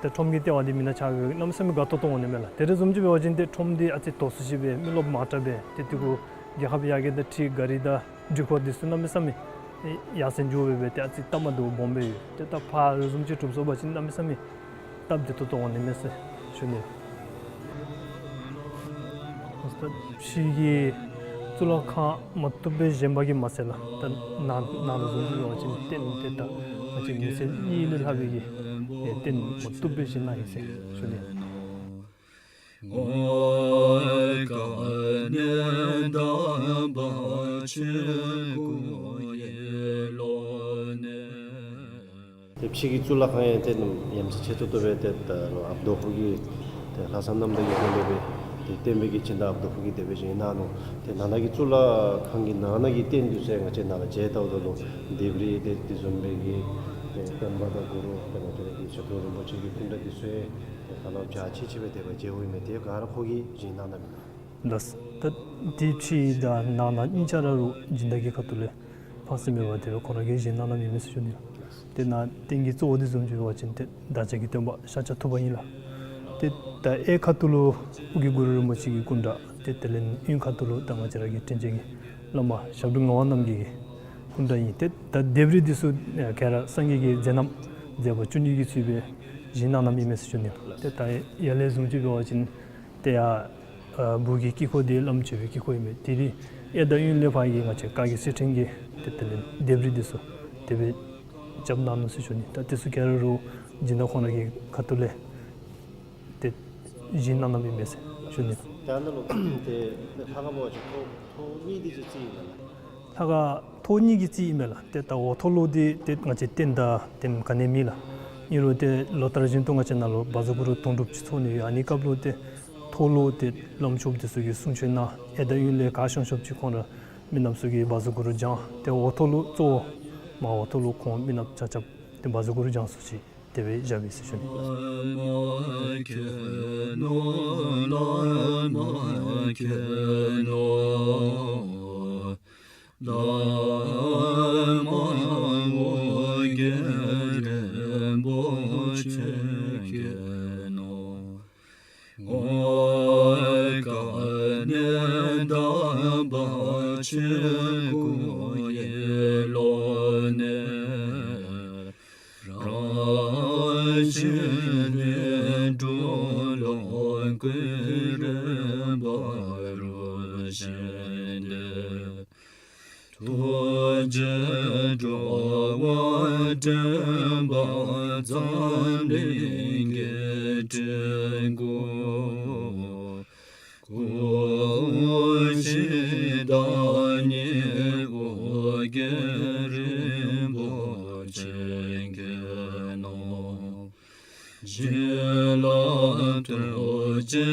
ཏེ་ཁྲོམ་གྱི་ལྟེ་བ་འདི་མེན་ན་ཆགས་པའི་གནམ་མེད་ས་མེད་དགའ་ཏོག་ཏོ་འོང་ནི་མས་ལགས། དེ་རེ་བཟུམ་ཅིག་འབད་བ་ཅིན་ཏེ་ཁྲོམ་འདི་ཨ་ཙི་དོག་སུ་ཅིག་སྦེ་མི་རློབས་མང་དྲགས་སྦེ་ཏེ་དེ་གུ་རྒྱལ་ཁབ་ཡར་རྒྱས་དང་འཁྲིལ་གཱ་རི་དང་འགྲུལ་འཁོར་འདི་ཚུ་གནམ་མེད་ས་མེད་ཡར་སེང་འགྱོ་སྦེ་སྦེ་ཏེ་ཨ་ཙི་སྟབས་མ་བདེཝ་སྦོམ་སྦེ་ཡོད། ཏེ་ད་ཕར་རེ་བཟུམ་ཅིག་གྲུབ་སོང་པ་ཅིན་གནམ་མེད་ས་མེད་སྟབས་བདེ་ཏོག་ཏོ་འོང་ནི་མས་ཟེར་ཞུ་ནི། ད་ཕྱི་གི་གཙུག་ལག་ཁང་མ་བཏུབ་སྦེ་བཞེངས་པ་གིས་མ་ཚད་ལགས། ད་ནང་ནང་ལུ་བཟུམ་ཅིག་འབད་བ་ཅིན་རྟེན་འདི་ད་ང་བཅས་མི་སེར་གཉིས་ལས་ལྷག་པའི་གི་རྟེན་མ་བཏུབ་སྦེ་བཞེངས་གནང་ཡི་ཟེར་ཞུ་ནི། ཏེ་ཕྱི་གི་གཙུག་ལག་ཁང་ཡང་ཏེ་ནམ་ཡ་མཚན་ཆེ་ཏོག་ཏོ་སྦེ་ཏེ་ད་ལུ་ཨཔ་རྡོ་ཕུ་གི་ཏེ་ལྷག་བསམ་རྣམ་དག་གི་སྒོ་ལས་སྦེ་ཏེ་བསྟན་པའི་གི་སྦྱིན་བདག་ཨཔ་རྡོ་ཕུ་གིས་དེ་སྦེ་བཞེངས་གནང་ནུག། ཏེ་ནང་ན་གི་གཙུག་ལག་ཁང་གི་ནང་ན་གི་རྟེན་འདི་ཚུ་ང་བཅས་ནཱ་ལུ་མཇལ་ལྟཝ་ད་ལུ་ལྡེབས་རིས་ཏེ་དེ་བཟུམ་སྦེ་གི་ཏེ་སྟོན་པ་དང་གུ་རུ་ཏེ་ང་བཅས་ར་གི་ཞབས་དྲུང་རིན་པོ་ཆེ་གི་སྐུ་འདྲ་འདི་ཚུ་ཡང་ཏེ་ཧ་ལམ་འཇའ་ཆི་ཆི་སྦེ་དེ་སྦེ་མཇལཝ་ཨིན་མས། ཏེ་ག་ར་ཁོ་གིས་བཞེངས་གནང་གནངམ་ཨིན་ན། ལགས། ད་དེ་ཕྱི་དང་ནང་ན་གཉིས་ཆ་ར་རུ་སྦྱིན་བདག་གི་ཁ་ཐུག་ལས་ཕངས་སེམས་མེད་པར་དེ་སྦེ་ཁོ་ར་གིས་བཞེངས་གནང་གནངམ་ཨིན་མས་ཟེར་ཞུ་ནི། ཏེ་ནཱ་རྟེན་གྱི་གཙོ་བོ་འདི་བཟུམ་ཅིག་འབད་བ་ཅིན་ཏེ་བདག་ཅག་གི་སྟོན་པ་ཤཱཀྱ་ཐུབ་པ་ཨིན་ལགས། ཏེ་ད་གཡས་ཁ་ཐུག་ལུ་ཨོ་རྒྱན་གུ་རུ་རིན་པོ་ཆེ་གི་སྐུ་འདྲ། ཏེ་དེ་ལས་གཡོན་ཁ་ཐུག་ལུ་ད་ང་བཅས་ར་གི་དྲིན་ཅན་གྱི་བླ་མ་ཞབས་དྲུང་ངག་དབང་རྣམ་རྒྱལ་གྱི་སྐུ་འདྲ་ཨིན། ཏེ་ད་ལྡེབས་རིས་འདི་ཚུ་ག་ར་སངས་རྒྱས་ཀྱི་མཛད་རྣམ་མཛད་པ་བཅུ་གཉིས་ཀྱི་ཚུལ་སྦེ་བཞེངས་གནང་གནངམ་ཨིན་མས་ཟེར་ཞུ་ནི། ཏེ་ད་ཡར་ལས་བཟུམ་ཅིག་འབད་བ་ཅིན་ཏེ་ཡར་ཨ་སྦུག་གི་དཀྱིལ་འཁོར་འདི་བླམ་མཆོད་པའི་དཀྱིལ་འཁོར་ཨིན་མས། དེ་རིང་གཡས་དང་གཡོན་ལས་ཕར་གྱི་ང་བཅས་བཀའ་བརྒྱུད་གསེར་ཕྲེང་གི་ཏེ་དེ་ལས་ལྡེབས་རིས་འདི་ཚུ་དེ་སྦེ་རྐྱབ་གནང་ནུག་ཟེར་ཞུ་ནི། ད་འདི་ཚུ་ག་ར་རུ་སྦྱིན་བདག་ཁོང་ར་གི་ཁ་ཐུག་ལས་ཏེ་བཞེངས་གནང་གནངམ་ཨིན་མས་ཟེར་ཞུ་ནི། ད་ནཱ་ལུ་ཏེ་ལྷ་ཁང་འབད་བ་ཅིན་ཐོག་ཐོག་གཉིས་འདི་ཚུ་རྩིགཔ་ཨིན་ན་ལགས། ལྷ་ཁང་ཐོག་གཉིས་ཀྱི་རྩིགཔ་ཨིན་མས་ལགས། ཏེ་ད་འོག་ཐོག་ལུ་འདི་ཏེ་ང་བཅས་རྟེན་དང་ཏེ་ག་ནི་མེད་ལགས། ཨིན་རུང་ཏེ་ལོ་ལྟར་བཞིན་དུ་ང་བཅས་ནཱ་ལུ་བཛྲ་གུ་རུ་དུང་སྒྲུབ་ཅིག་ཚོགས་ནི་ཡོད། ཨ་ནི་སྐབས་ལུ་ཏེ་ཐོག་ལུ་ཏེ་བླམ་ཆོསཔ་འདི་ཚུ་གིས་གསུང་ཆོག་གནང་། གཡས་དང་གཡོན་ལས་ག་ཤོང་ཤོངམ་ཅིག་ཁོང་ར་མི་རྣམས་ཚུ་གིས་བཛྲ་གུ་རུ་བགྱང་། ཏེ་འོག་ཐོག་ལུ་གཙོ་བོ་མར་འོག་ཐོག་ལུ་ཁོང་མི་རྣམས་ཆ་ཁྱབ་ཏེ་བཛྲ་གུ་རུ་བགྱང་ས་ཅིག་དེ་སྦེ་བཞགཔ་ཨིན་ཟེར་ཞུ་ནི། ཐུགས་རྗེས་འགྲོ་བ་འདྲེན་པ་འཛམ་གླིང་གི་སྤྲུལ་སྐུ། སྐུ་བཞི་བདག་ཉིད་ཨོ་རྒྱན་རིན་པོ་ཆེ་མཁྱེན་ནོ། བྱིན་རླབས་ཐུགས་རྗེ་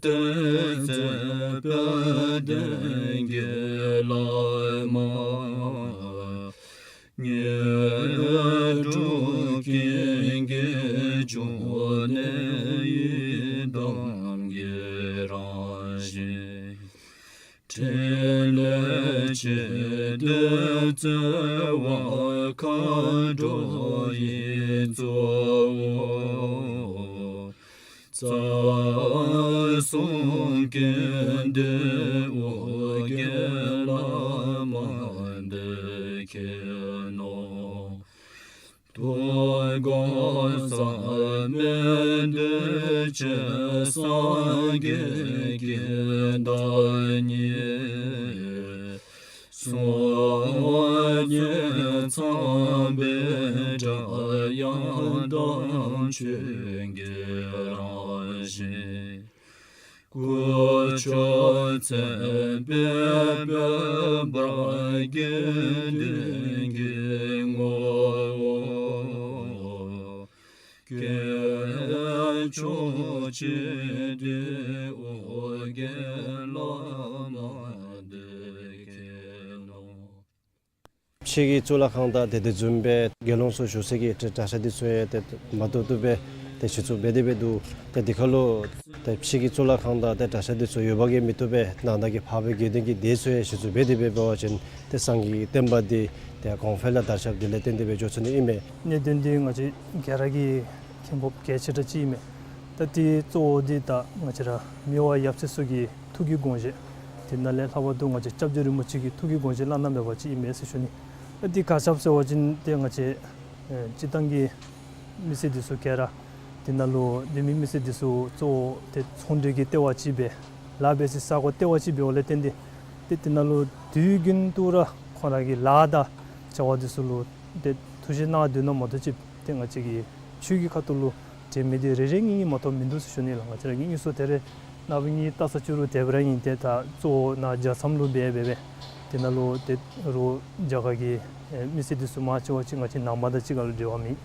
ཏེ་རྩེ་དཔལ་ལྡན་གྱི་བླ་མ། དངོས་གྲུབ་ཀུན་གྱི་འབྱུང་གནས་ཡི་དམ་གྱི་རང་བཞིན། ཕྲིན་ལས་ཆེ་འདོད་བརྩེ་བ་མཁའ་འགྲོ་ཡི་གཙོ་བོ། རྩ་གསུམ་ཀུན་འདུས་ཨོ་རྒྱན་བླ་མ་འདི་མཁྱེན་ནོ། རྟོག་ཚོགས་ཟག་མེད་འདུས་བྱས་སངས་རྒྱས་ཀྱི་བདག་ཉིད། སངས་རྒྱས་ཚངས་པའི་སྒྲ་དབྱངས་དང་ཆོས་ཀྱི་རང་བཞིན། སྐུ་མཆོག་མཚན་དཔལ་དཔལ་འབར་དགེ་འདུན་གྱི་ངོ་བོ། སྐྱེས་མཆོག་གཅིག་འདུས་ཨོ་རྒྱན་བླ་མ་འདི་མཁྱེན་ནོ། ཕྱི་གི་གཙུག་ལག་ཁང་དང་ཏེ་དེ་བཟུམ་སྦེ་དགེ་སློང་ཚུ་བཞུགས་སའི་གི་གྲྭ་ས་འདི་ཚུ་ཡང་ཏེ་མ་བཏུབ་བཏུབ་སྦེ་ཏེ་གཞི་བཙུགས་འབད་དེ་སྦེ་འདུག། ཏེ་འདི་ཁར་ལུ་ཏེ་ ཕྱི་གི་གཙུག་ལག་ཁང་དང་ཏེ་གྲྭ་ཤག་འདི་ཚུ་ཡོདཔ་གིས་མི་བཏུབ་པས། ནང་ན་གི་འཕགས་པའི་དགེ་འདུན་གྱི་སྡེ་ཚུ་ཡང་གཞི་བཙུགས་འབད་དེ་འབད་བ་ཅིན་ཏེ་སངས་རྒྱས་ཀྱི་བསྟན་པ་འདི་ཏེ་གོང་འཕེལ་ལ་དར་ཁྱབ་འདི་ལས་བརྟེན་ཏེ་འབད་འགྱོ་ཚུགས་ནི་ཨིན་མས། གནད་དོན་འདི་ང་བཅས་ག་ར་གིས་མཁྱེན་དགོཔ་གལ་ཆེ་དྲགས་ཅིག་ཨིན་མས། ད་འདི་གཙོ་བོ་འདི་ད་ང་བཅས་ར་མི་དབང་ཡབ་སྲས་ཚུ་གི་ཐུགས་ཀྱི་དགོངས་བཞེད། དེ་ནང་ལས་ལྷག་པར་དུ་ང་བཅས་སྐྱབས་རྗེ་རིན་པོ་ཆེ་གི་ཐུགས་ཀྱི་དགོངས་བཞེད་བླ་ན་མེད་པ་ཅིག་ཨིན་མས་ཟེར་ཞུ་ནི། ད་འདི་ག་ཅི་སྦེ་ཟེར་བ་ཅིན་ཏེ་ང་བཅས་ཨེ་སྤྱིར་བཏང་གི་མི་སེར་འདི་ཚུ་ག་ར་དེ་ནང་ལུ་སྡོད་མི་མི་སེར་འདི་ཚུ་གཙོ་བོ་ཏེ་ཚོང་འབྲེལ་གྱི་ལྟེ་བ་ཅིག་སྦེ་ལཱ་འབད་སའི་ས་གོ་ལྟེ་བ་ཅིག་འབདཝ་ལས་བརྟེན་ཏེ་ཏེ་དེ་ནང་ལུ་དུས་རྒྱུན་དུ་ར་ཁོང་ར་གི་ལཱ་དང་བྱ་བ་འདི་ཚུ་ལུ་ཏེ་ཐུགས་བཞེས་གནང་སྡོད་ནི་མ་གཏོགས་ཅིག་ཏེ་ང་བཅས་ཀྱི་ཆོས་ཀྱི་ཁ་ཐུག་ལུ་འབྲེལ་མི་འདི་རེ་རེ་གཉིས་གཉིས་མ་གཏོགས་མིན་འདུག་ཟེར་ཞུ་ནི་ལགས། ང་བཅས་ར་གི་དངོས་སུ་ད་རེས་ནངས་པ་གཉིས་བལྟ་ས་བཅུག་རུང་དེ་སྦེ་ར་ཨིན། ཏེ་ད་གཙོ་བོ་ནཱ་རྒྱལ་མཚམས་ལུ་འབད་འབད་འབད་དེ་ནང་ལུ་ཏེ་རོགས་རྒྱ་གར་གྱི་ཨེ་མི་སེར་འདི་ཚུ་མང་ཆེ་བ་ཅིག་ང་བཅས་ནང་པ་དང་གཅིག་ཁར་ལུ་འབྲེལ་བ་མེད།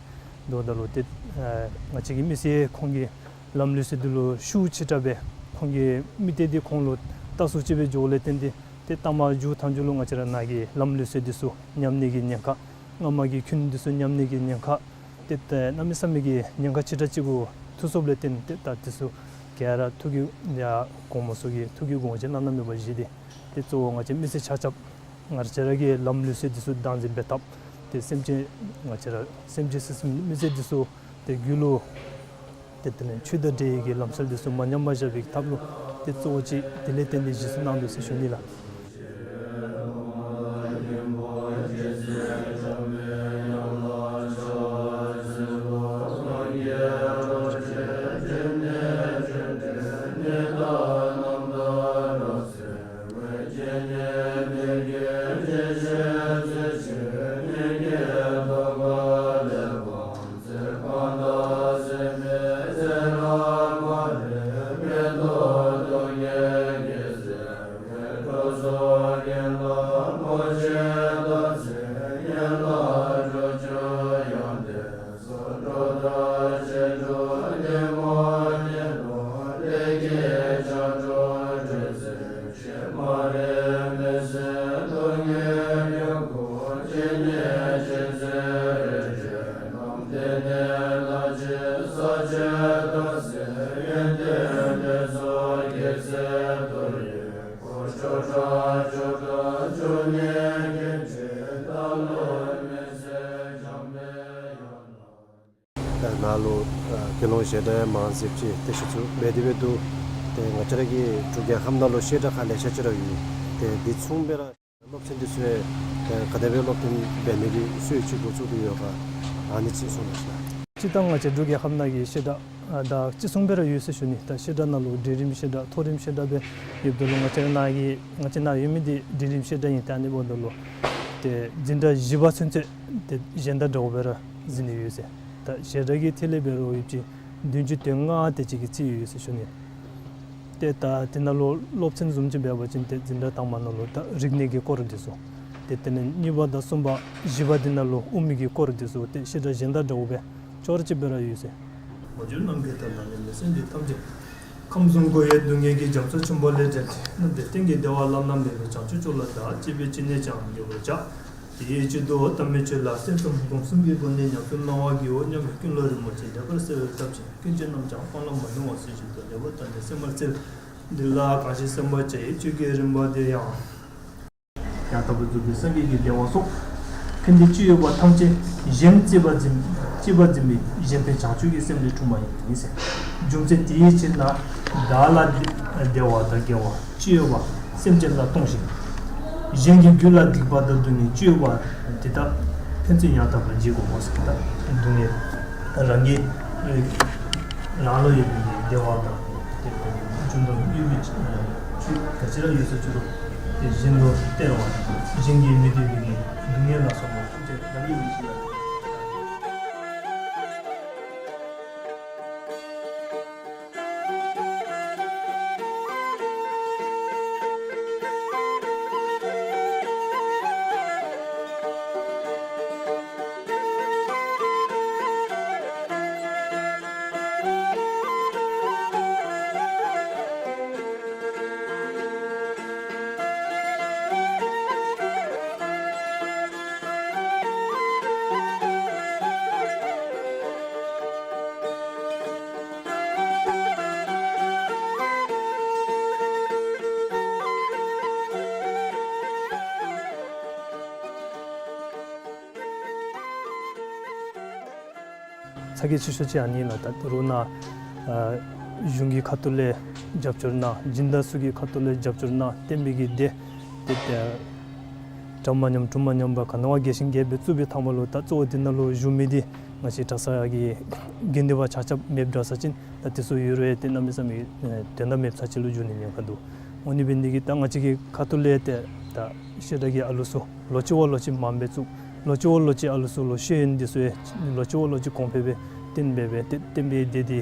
དོ་ད་ལུ་ཏེ་ཨེ་ང་བཅས་ཀྱི་མི་སེར་ཁོང་གིས་ལམ་ལུགས་ཟེར་འདི་ལུ་ཤུགས་ཆེ་དྲགས་སྦེ་ཁོང་གི་དམིགས་གཏད་འདི་ཁོང་ལུ་ལྟ་ཚུགསཔ་ཅིག་སྦེ་འགྱོཝ་ལས་བརྟེན་ཏེ་ཏེ་ད་མཇུག་མཐའ་མཇུག་ལུ་ང་བཅས་ར་ནཱ་གི་ལམ་ལུགས་ཟེར་འདི་ཚུ་ཉམས་ནི་གི་ཉེན་ཁ། སྔ་མ་གི་ཁུངས་འདི་ཚུ་ཉམས་ནི་གི་ཉེན་ཁ། ཏེ་ཏེ་གནམ་མེད་ས་མེད་ཀྱི་ཉེན་ཁ་ཆེ་དྲགས་ཅིག་གུ་ཐུག་སོཔ་ལས་བརྟེན་ཏེ་ད་འདི་ཚུ་ག་ར་ཐུགས་ཀྱི་ཡ་གོངམ་ཚུ་གིས་ཐུགས་ཀྱི་དགོངས་བཞེད་གནང་གནངམ་མས་པ་བཞེས་ཏེ། ཏེ་གཙོ་བོ་ང་བཅས་མི་སེར་ཆ་ཁྱབ་ང་བཅས་ར་གི་ལམ་ལུགས་ཟེར་འདི་ཚུ་བདག་འཛིན་འབད་ཐབས། ཏེ་སེམས་ཅན་ང་བཅས་ར་སེམས་ཅན་སེམས་ཅན་མི་སེར་འདི་ཚུ་ཏེ་རྒྱུད་ལུ་ཏེ་དེ་ལས་ཆོས་དང་འབྲེལ་བའི་གི་ལམ་སྲོལ་འདི་ཚུ་མ་ཉམས་པར་བཞག་པའི་ཐབས་ལུ་ཏེ་གཙོ་བོ་ཅིག་དེ་ལས་བརྟེན་ཏེ་གཞི་བཙུགས་གནང་དོ་ཟེར་ཞུ་ནི་ལགས། ནཱ་ལུ་ཨ་དགེ་སློང་བཤད་གྲྭ་ཡང་མང་སུ་ཅིག་ཏེ་གཞི་བཙུགས་འབད་དེ་འབད་དོ། ཏེ་ང་བཅས་ར་གི་འབྲུག་རྒྱལ་ཁབ་ནང་ལུ་བཤད་གྲྭ་ཁག་ལེ་ཤ་ཅིག་ར་ཡོད། ཏེ་དེ་མཚུངས་སྦེ་ར་སློབ་ཚན་འདི་ཚུ་ཡང་ཏེ་ག་དེ་སྦེ་སློབ་སྟོན་འབད་ནི་གི་སྲོལ་ཅིག་འགོ་བཙུགས་ཏེ་ཡོད་ག་ཨ་ནི་ཅིག་གསུང་གནང་ཤིག་ལགས། སྤྱིར་བཏང་ང་བཅས་འབྲུག་རྒྱལ་ཁབ་ནང་གི་བཤད་གྲྭ་ཨ་དང་གཅིག་མཚུངས་སྦེ་ར་ཡོད་ཟེར་ཞུ་ནི། ད་བཤད་གྲྭ་ནང་ལུ་འབྲིང་རིམ་བཤད་གྲྭ་མཐོ་རིམ་བཤད་གྲྭ་སྦེ་ཡོདཔ་ད་ལུ་ང་བཅས་ར་ནཱ་གི་ང་བཅས་ནཱ་ཡོད་མི་འདི་འབྲིང་རིམ་བཤད་གྲྭ་ཨིན། ད་ཨ་ནི་འབདཝ་ད་ལུ་ཏེ་འཛིན་གྲྭ་བཞི་པ་ཚུན་ཚོད་ཏེ་གཞན་དང་འདྲཝ་སྦེ་ར་འཛིན་ནི་ཡོད་ཟེར། ད་བཤད་གྲྭ་གི་ཐད་ལས་འབད་རུང་ཡོདཔ་ཅིག་བདུན་ཅུ་དོན་ལྔ་དེ་ཅིག་གི་རྩིས་ཡོད་ཟེར་ཞུ་ནི། ཏེ་ད་དེ་ནང་ལུ་སློབ་ཚན་བཟུམ་ཅིག་འབད་བ་ཅིན་ཏེ་འཛིན་གྲྭ་དང་པ་ནང་ལུ་ད་རིག་གནས་ཀྱི་སྐོར་འདི་ཚུ། ཏེ་དེ་ལས་གཉིས་པ་དང་གསུམ་པ་བཞི་པ་འདི་ནང་ལུ་དབུ་མའི་གི་སྐོར་འདི་ཚུ་ཏེ་བཤད་གྲྭ་གཞན་དང་འདྲཝ་སྦེ་ཅོག་ར་ཅིག་སྦེ་ར་ཡོད་ཟེར། མ་གྱུར་ནམ་མཁའི་མཐའ་ལ་གནས་མི་སེམས་ཅན་ཐམས་ཅད། ཁམས་གསུམ་འཁོར་བའི་སྡུག་བསྔལ་གྱི་རྒྱ་མཚོ་ཆེན་པོ་ལས་བསྒྲལ་ཏེ། རྣམ་དག་གཏན་གྱི་བདེ་བ་བླ་ན་མེད་པའི་བྱང་ཆུབ་མཆོག་ལ་བདག་གཅིག་པུས་ཅི་ནས་ཀྱང་འགོད་པར་བྱ། དེའི་ཕྱིར་དུ་དམ་པའི་ཆོས་ལ་སེམས་གཏིང་སྒོམ་གསུམ་གྱིས་བསྒོམས་ནས་ཉམས་སུ་བླང་བར་བགྱིའོ་སྙམ་པའི་ཀུན་སློང་རིན་པོ་ཆེ་ལེགས་པར་གསལ་བའི་སྟོབས་ཀྱིས་ཀུན་གྱི་རྣམ་བྱང་སྤང་བླང་མ་ལུས་པ་ཟེར་བཞིན་དུ་ལེགས་པར་བརྟགས་ནས་སེམས་པར་འཚལ། འདི་ལ་གང་ཞིག་སེམས་པར་བྱ་ཡི་ཆོས་ཀྱི་རིམ་པ་དེ་ཡང་། ཡང་དག་པར་རྫོགས་པའི་སངས་རྒྱས་ཀྱི་བདེ་བ་སོགས། ཕན་བདེ་ཅི་ཡོད་པ་ཐམས་ཅད་གཞན་གཅེས་པར་འཛིན་གཅེས་པར་འཛིན་པའི་གཞན་ཕན་བྱང་ཆུབ་ཀྱི་སེམས་ལས་འཁྲུངས་པ་ཡིན་ཟེར། རྒྱུ་མཚན་དེའི་ཕྱིར་ན། བདག་ལ་བདེ་བ་དང་དགེ་བ་ཅི་ཡོད་པ་སེམས་ཅན་ལ་གཏོང་ཞིང་། གཞན་གྱི་རྒྱུད་ལ་སྡིག་པ་དང་སྡུག་བསྔལ་ཅི་ཡོད་པ་དེ་དག་ཕན་ཚུན་ཡང་དག་པར་བརྗེ་དགོ་ཟེར། ད་སྡུག་བསྔལ་རང་གི་རང་ལུ་ཡོད་པའི་བདེ་བ་དང་། ཏེ་རྒྱུ་དང་དངོས་པོའི་ཆོས་ག་ཅི་ར་ཡོད་ས་ཅི་རུང་ཏེ་གཞན་ལུ་སྟེར་བ་དང་གཞན་གྱིས་མི་བདེ་བའི་སྡུག་བསྔལ་ལ་སོགས་པ་ཐམས་ཅད་རང་གི་ཡིད་བཞིན་ལ། ཚ་གྱང་ཆེ་ཤོས་ཅིག་ཨ་ནི་ལགས། ད་རུང་ནཱ་ཨ་གཞུང་གི་ཁ་ཐུག་ལས་རྒྱབ་སྐྱོར་གནང་། སྦྱིན་བདག་ཚུ་གི་ཁ་ཐུག་ལས་རྒྱབ་སྐྱོར་གནང་། བསྟན་པའི་གི་སྡེ་ཏེ་ཏེ་གྲངས་མ་ཉམས་གྲངས་མ་ཉམས་པར་ག་ནི་བ་རྒྱས་ཤིང་རྒྱས་པར་བཙུགས་པའི་ཐ་མ་ལུ་ད་གཙོ་བོ་འདི་ནང་ལུ་བཞུགས་མི་འདི་ང་བཅས་གྲྭ་ཚང་གི་དགེ་འདུན་པ་ཆ་ཁྱབ་མེདཔ་འདྲ་ས་ཅིན་ད་དེ་ཚུ་ཡོད་རུང་ཏེ་གནམ་མེད་ས་མེད་དོན་དག་མེདཔ་ཚར་ཅིག་ལུ་འགྱུར་ནི་ཉེན་ཁ་འདུག། འོ་ནི་འབད་ནི་འདི་གིས་ད་ང་བཅས་ཀྱི་ཁ་ཐུག་ལས་ཏེ་ད་བཤད་གྲྭ་གི་ཨ་ལུ་ཚུ་ལོ་གཅིག་བ་ལོ་གཅིག་མངམ་སྦེ་བཙུགས། ལོ་གཅིག་བ་ལོ་གཅིག་ཨ་ལུ་ཚུ་ལུ་ཤེས་ཡོན་འདི་ཚུ་ཡང་ལོ་གཅིག་བ་ལོ་གཅིག་གོང་འཕེལ་སྦེ་བརྟན་པའི་སྦེ་ཏེ་བསྟན་པའི་སྡེ་འདི་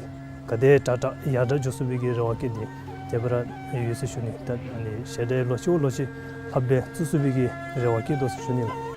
ག་དེ་དྲག་དྲག་ཡར་དྲག་འགྱོ་ཚུགས་པའི་གི་རེ་བ་བསྐྱེད་དེ་དེ་སྦེ་ར་ཡོད་ཟེར་ཞུ་ནི། ད་ཨ་ནི་བཤད་གྲྭ་ལོ་གཅིག་བ་ལོ་གཅིག་ལྷགཔ་སྦེ་བཙུགས་ཚུགས་པའི་གི་རེ་བ་བསྐྱེད་དོ་ཟེར་ཞུ་ནི་ལགས།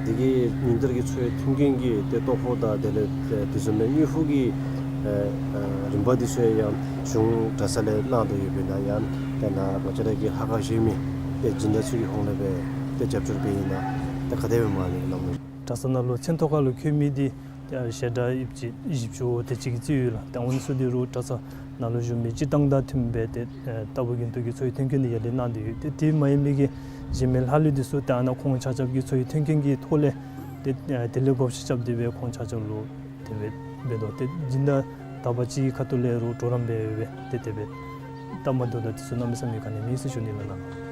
འདི་གི་ཉིན་ལྟར་གྱི་འཚོ་བའི་མཐུན་རྐྱེན་གྱི་ཏེ་ལྟོ་ཕོགས་དང་དེ་ལས་ཏེ་དེ་བཟུམ་མའི་དངུལ་ཕོགས་ཀྱི་ཨ་ཨ་རིམ་པ་འདི་ཚུ་ཡང་གཞུང་གྲྭ་ཚང་ལས་གནང་དོ་ཡོདཔ་ཨིན་ན་ཡང་ཏེ་ནཱ་ང་བཅས་ར་གི་ལྷ་ཁང་བཞེངས་མི་ཏེ་སྦྱིན་བདག་ཚུ་གི་ཧོངས་ལས་སྦེ་ཏེ་རྒྱབ་སྐྱོར་འབད་ཨིན་ན་ཏེ་ག་དེ་སྦེ་མ་ལུས་ལགས་སྨོ། གྲྭ་ཚང་ནང་ལུ་མཚན་ཐོ་ཁ་ལུ་འཁོད་མི་འདི་ཏེ་བཤད་གྲྭ་ཡིབ་ཅིག་བཞི་བཅུ་དེ་ཅིག་གི་རྩིས་ཡོད་ལགས། ཏེ་འོ་ནི་ཚུ་འདི་རུང་གྲྭ་ཚང་ནང་ལུ་བཞུགས་མི་སྤྱིར་བཏང་དང་མཐུནམ་སྦེ་ཏེ་ཨེ་ལྟ་བུ་རྒྱུན་དུ་གི་འཚོ་བའི་མཐུན་རྐྱེན་འདི་ཡར་ལས་གནང་སྟེ་ཡོད། ཏེ་དེ་མ་ཡིན་མི་གི་གཞན་མི་ལྷག་ལུས་འདི་ཚུ་ཏེ་ཨ་ནཱ་ཁོང་ཆ་ཁྱབ་ཀྱི་འཚོ་བའི་མཐུན་རྐྱེན་གྱི་ཐོག་ལས་ཏེ་ཨེ་དེ་ལས་བགོ་བཤའ་རྐྱབ་སྟེ་སྦེ་ཁོང་ཆ་ཁྱབ་ལུ་དེ་སྦེ་འབད་དོ། ཏེ་སྦྱིན་བདག་དག་པ་ཅིག་གི་ཁ་ཐུག་ལས་རུང་གྲོགས་རམ་འབད་སྦེ་ཏེ་དེ་སྦེ་སྟབས་མ་བདེཝ་དང་དེ་ཚུ་གནམ་མེད་ས་མེད་ག་ནི་མེད་ཟེར་ཞུ་ནི་ལགས་ནཱ།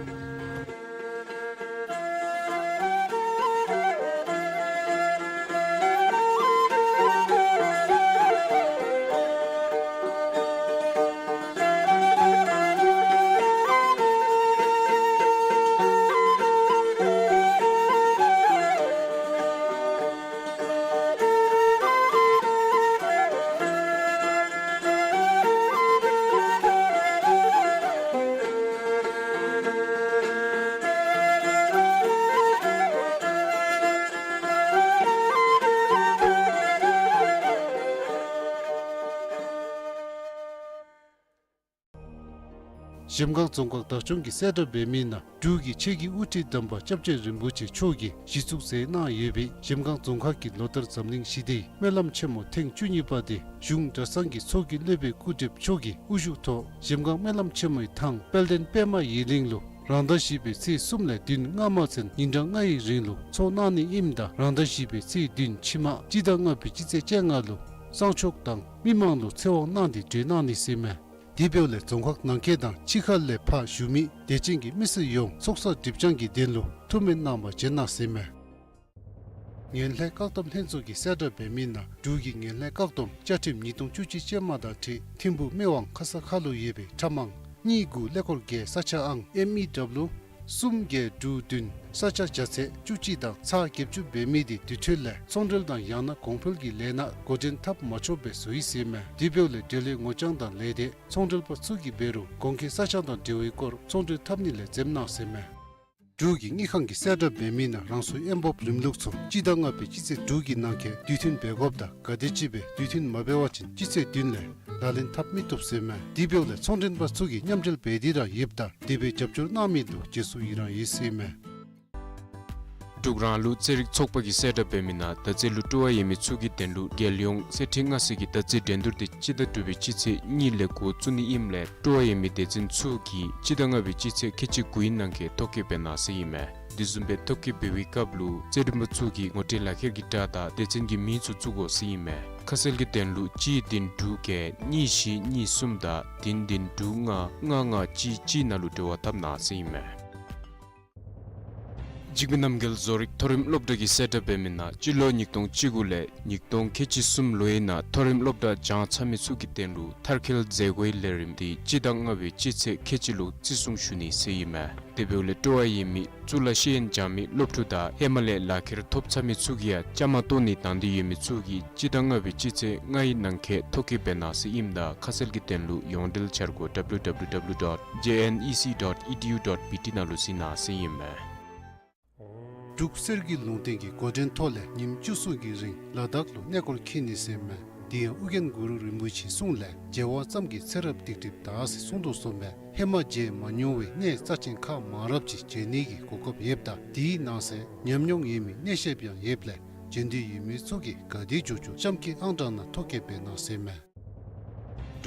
གཞལམ་སྒང་རྫོང་ཁག་བདག་སྐྱོང་གི་གསལ་བསྒྲགས་འབད་མི་ནང་འབྲུག་གི་ཆེད་ཀྱི་དབུ་ཁྲིད་དམ་པ་སྐྱབས་རྗེ་རིན་པོ་ཆེ་མཆོག་གིས་གཞི་བཙུགས་མཛད་གནང་ཡོད་པའི་གཞལམ་སྒང་རྫོང་ཁག་གི་ལོ་ལྟར་འཛམ་གླིང་ཞི་བདེའི་སྨོན་ལམ་ཆེན་མོ་ཐེངས་བཅུ་གཉིས་པ་དེ་གཞུང་གྲྭ་ཚང་གི་ཚོགས་ཀྱི་སློབ་དཔོན་སྐུ་བགྲེསཔ་མཆོག་གི་དབུ་བཞུགས་ཐོག་གཞལམ་སྒང་སྨོན་ལམ་ཆེན་མོའི་ཐང་དཔལ་ལྡན་པདྨ་ཡི་གླིང་ལུ་རང་ཟླ་བཞི་པའི་ཚེས་གསུམ་ལས་བདུན་སྔ་མ་ཚུན་ཉིན་གྲངས་ལྔའི་རིང་ལུ་ཚོགས་གནང་ནི་ཨིནམ་ད་རང་ཟླ་བཞི་པའི་ཚེས་བདུན་ཕྱི་མ་སྤྱི་ཟླ་ལྔ་པའི་སྤྱི་ཚེས་བཅོ་ལྔ་ལུ་གསང་མཆོག་དང་མི་མང་ལུ་ཚེ་དབང་གནང་སྟེ་གྲོལ་གནང་ནི་ཟེར་མས། དེ་འབདཝ་ལས་རྫོང་ཁག་ནང་འཁོད་དང་ཕྱི་ཁ་ལས་ཕར་བཞུགས་མི་དད་ཅན་གྱི་མི་སེར་ཡོངས་ཚོགས་བསགས་སྒྲིབ་སྦྱང་གི་དོན་ལུ་ཐུགས་སྨོན་གནང་བར་བྱོན་གནང་ཟེར་མས། ངན་ལྷད་བཀག་སྡོམ་ལྷན་ཚོགས་ཀྱི་གསལ་བསྒྲགས་འབད་མི་ནང་འབྲུག་གི་ངན་ལྷད་བཀག་སྡོམ་བཅའ་ཁྲིམས་ཉིས་སྟོང་བཅུ་གཅིག་ཅན་མ་དང་འཁྲིལ་ཐིམ་ཕུག་སྨད་ཝང་ཁ་ས་ཁ་ལུ་ཡོད་པའི་ཁྲ་མང་གཉིས་དགུ་ཀླད་ཀོར་བརྒྱད་ས་ཆ་ཨང་ཨེམ་ཨི་ཌབ་ལུ་གསུམ་བརྒྱད་དྲུག་བདུན་ས་ཆ་བྱ་ཚད་བཅུ་གཅིག་དང་ཚག་བརྒྱད་ཅུ་འབད་མི་དེ་དེ་འཕྲོ་ལས་ཚོང་འབྲེལ་དང་ཡང་ན་གོང་འཕེལ་གྱི་ལས་སྣ་འགོ་འདྲེན་འཐབ་མ་ཆོགཔ་སྦེ་བཟོ་ཡི་ཟེར་མས། དེ་འབདཝ་ལས་འབྲེལ་ཡོད་ངོ་རྐྱང་དང་ལས་སྡེ་ཚོང་འབྲེལ་པ་ཚུ་གིས་འབད་རུང་གོང་འཁོད་ས་ཆ་དང་འབྲེལ་བའི་སྐོར་ཚོང་འབྲེལ་འཐབ་ནི་ལས་འཛེམ་གནང་ཟེར་མས། འབྲུག་གི་དངུལ་ཁང་གི་གསལ་བསྒྲགས་འབད་མི་ནང་རང་སོའི་དབོན་སྤོབས་རིམ་ལུགས་ཚུ་སྤྱི་ཟླ་ལྔ་པའི་སྤྱི་ཚེས་དྲུག་གི་ནང་འཁོད་དུས་མཐུན་འབད་དགོཔ་དང་ག་དེམ་ཅིག་སྦེ་དུས་མཐུན་མ་འབད་བ་ཅིན་སྤྱི་ཚེས་བདུན་ལས་ལག་ལེན་འཐབ་མི་བཏུབ་ཟེར་མས། དེ་འབདཝ་ལས་ཚོང་འབྲེལ་པ་ཚུ་གིས་མཉམ་འབྲེལ་འབད་དེ་ར་ཡོདཔ་ད་དེ་སྦེ་རྒྱབ་སྐྱོར་གནང་མི་ལུ་དགྱེས་སུ་ཡི་རང་ཡོད་ཟེར་མས། འབྲུག་རང་ལུགས་རྩེད་རིགས་ཚོགས་པ་གི་གསལ་བསྒྲགས་འབད་མི་ནང་ད་ཚེས་ལུ་སྤྲོ་བ་ཡོད་མི་ཚུ་གི་དོན་ལུ་རྒྱལ་ཡོངས་གསེར་ཁྲི་མངའ་གསོལ་གྱི་ད་ཚེས་འགྲན་བསྡུར་དེ་སྤྱི་ཟླ་དྲུག་པའི་སྤྱི་ཚེས་གཉིས་ལས་འགོ་བཙུགས་ནི་ཨིནམ་ལས་སྤྲོ་བ་ཡོད་མི་སྡེ་ཚན་ཚུ་གིས་སྤྱི་ཟླ་ལྔ་པའི་སྤྱི་ཚེས་ཁལ་གཅིག་དགུའི་ནང་འཁོད་ཐོ་བཀོད་འབད་གནང་ཟེར་ཨིན་མས། དེ་བཟུམ་སྦེ་ཐོ་བཀོད་འབད་བའི་སྐབས་ལུ་རྩེད་འགྲན་པ་ཚུ་གིས་ངོ་སྤྲོད་ལག་ཁྱེར་གྱི་སྒྲ་དང་སྡེ་ཚན་གྱི་མིང་ཚུ་བཙུགས་དགོ་ཟེར་ཨིན་མས། ཁ་གསལ་གྱི་དོན་ལུ་གཅིག་བདུན་དྲུག་བརྒྱད་གཉིས་བཞི་གཉིས་གསུམ་དང་བདུན་བདུན་དྲུག་ལྔ་ལྔ་ལྔ་གཅིག་གཅིག་ནང་ལུ་འབྲེལ་བ་འཐབ་གནང་ཟེར་ཨིན་མས། འཇིགས་མེད་རྣམ་རྒྱལ་བཟོ་རིག་མཐོ་རིམ་སློབ་གྲྭ་གི་གསལ་བསྒྲགས་འབད་མི་ནང་སྤྱི་ལོ་ཉིས་སྟོང་བཅུ་དགུ་ལས་ཉིས་སྟོང་ཁལ་གཅིག་གསུམ་ལོའི་ནང་མཐོ་རིམ་སློབ་གྲྭ་སྦྱང་ཚར་མི་ཚུ་གི་དོན་ལུ་མཐར་འཁྱོལ་མཛད་སྒོའི་ལས་རིམ་དེ་སྤྱི་ཟླ་ལྔ་པའི་སྤྱི་ཚེས་ཁལ་གཅིག་ལུ་བརྩི་སྲུང་ཞུ་ནི་ཟེར་ཨིན་མས། དེ་འབདཝ་ལས་སྤྲོ་བ་ཡོད་མི་གཙུག་ལག་ཤེས་ཡོན་སྦྱང་མི་སློབ་ཕྲུག་དང་ཧེ་མ་ལས་ལག་ཁྱེར་ཐོབ་ཚར་མི་ཚུ་གིས་ཡང་བཅའ་མར་གཏོགས་ནི་དང་འདོད་ཡོད་མི་ཚུ་གིས་སྤྱི་ཟླ་ལྔ་པའི་སྤྱི་ཚེས་ལྔའི་ནང་འཁོད་ཐོ་བཀོད་འབད་གནང་ཟེར་ཨིནམ་ད་ཁ་གསལ་གྱི་དོན་ལུ་ཡོངས་འབྲེལ་འཆར་སྒོ་W W W dot J N E C dot E D U dot B T ནང་ལུ་གཟིགས་གནང་ཟེར་ཨིན་མས། འབྲུག་གསེར་གྱི་ལུང་བསྟན་གྱི་འགོ་འདྲེན་ཐོག་ལས་ཉིནམ་བཅུ་གསུམ་གྱི་རིང་ལ་དྭགས་ལུ་གནས་སྐོར་འཁྱིད་ནི་ཟེར་མས། དེ་ཡང་ཨོ་རྒྱན་གུ་རུ་རིན་པོ་ཆེའི་གསུང་ལས་མཇལ་བ་ཙམ་གྱིས་ཚེ་རབས་སྡིག་སྒྲིབ་དག་ཟེར་གསུངས་དོ་བཟུམ་སྦེ་ཧེ་མ་མཇལ་མ་མྱོང་བའི་གནས་རྩ་ཆེན་ཁག་མང་རབས་ཅིག་མཇལ་ནི་གི་གོ་སྐབས་ཡོདཔ་ད་དེའི་ནང་གསེས་ཉམས་མྱོང་ཡོད་མི་གནས་བཤད་པ་ཡང་ཡོདཔ་ལས་བྱོན་འདོད་ཡོད་མི་ཚུ་གིས་ག་དེ་མགྱོགས་མགྱོགས་གཤམ་གྱི་ཨང་གྲངས་ནང་ཐོ་བཀོད་འབད་གནང་ཟེར་མས།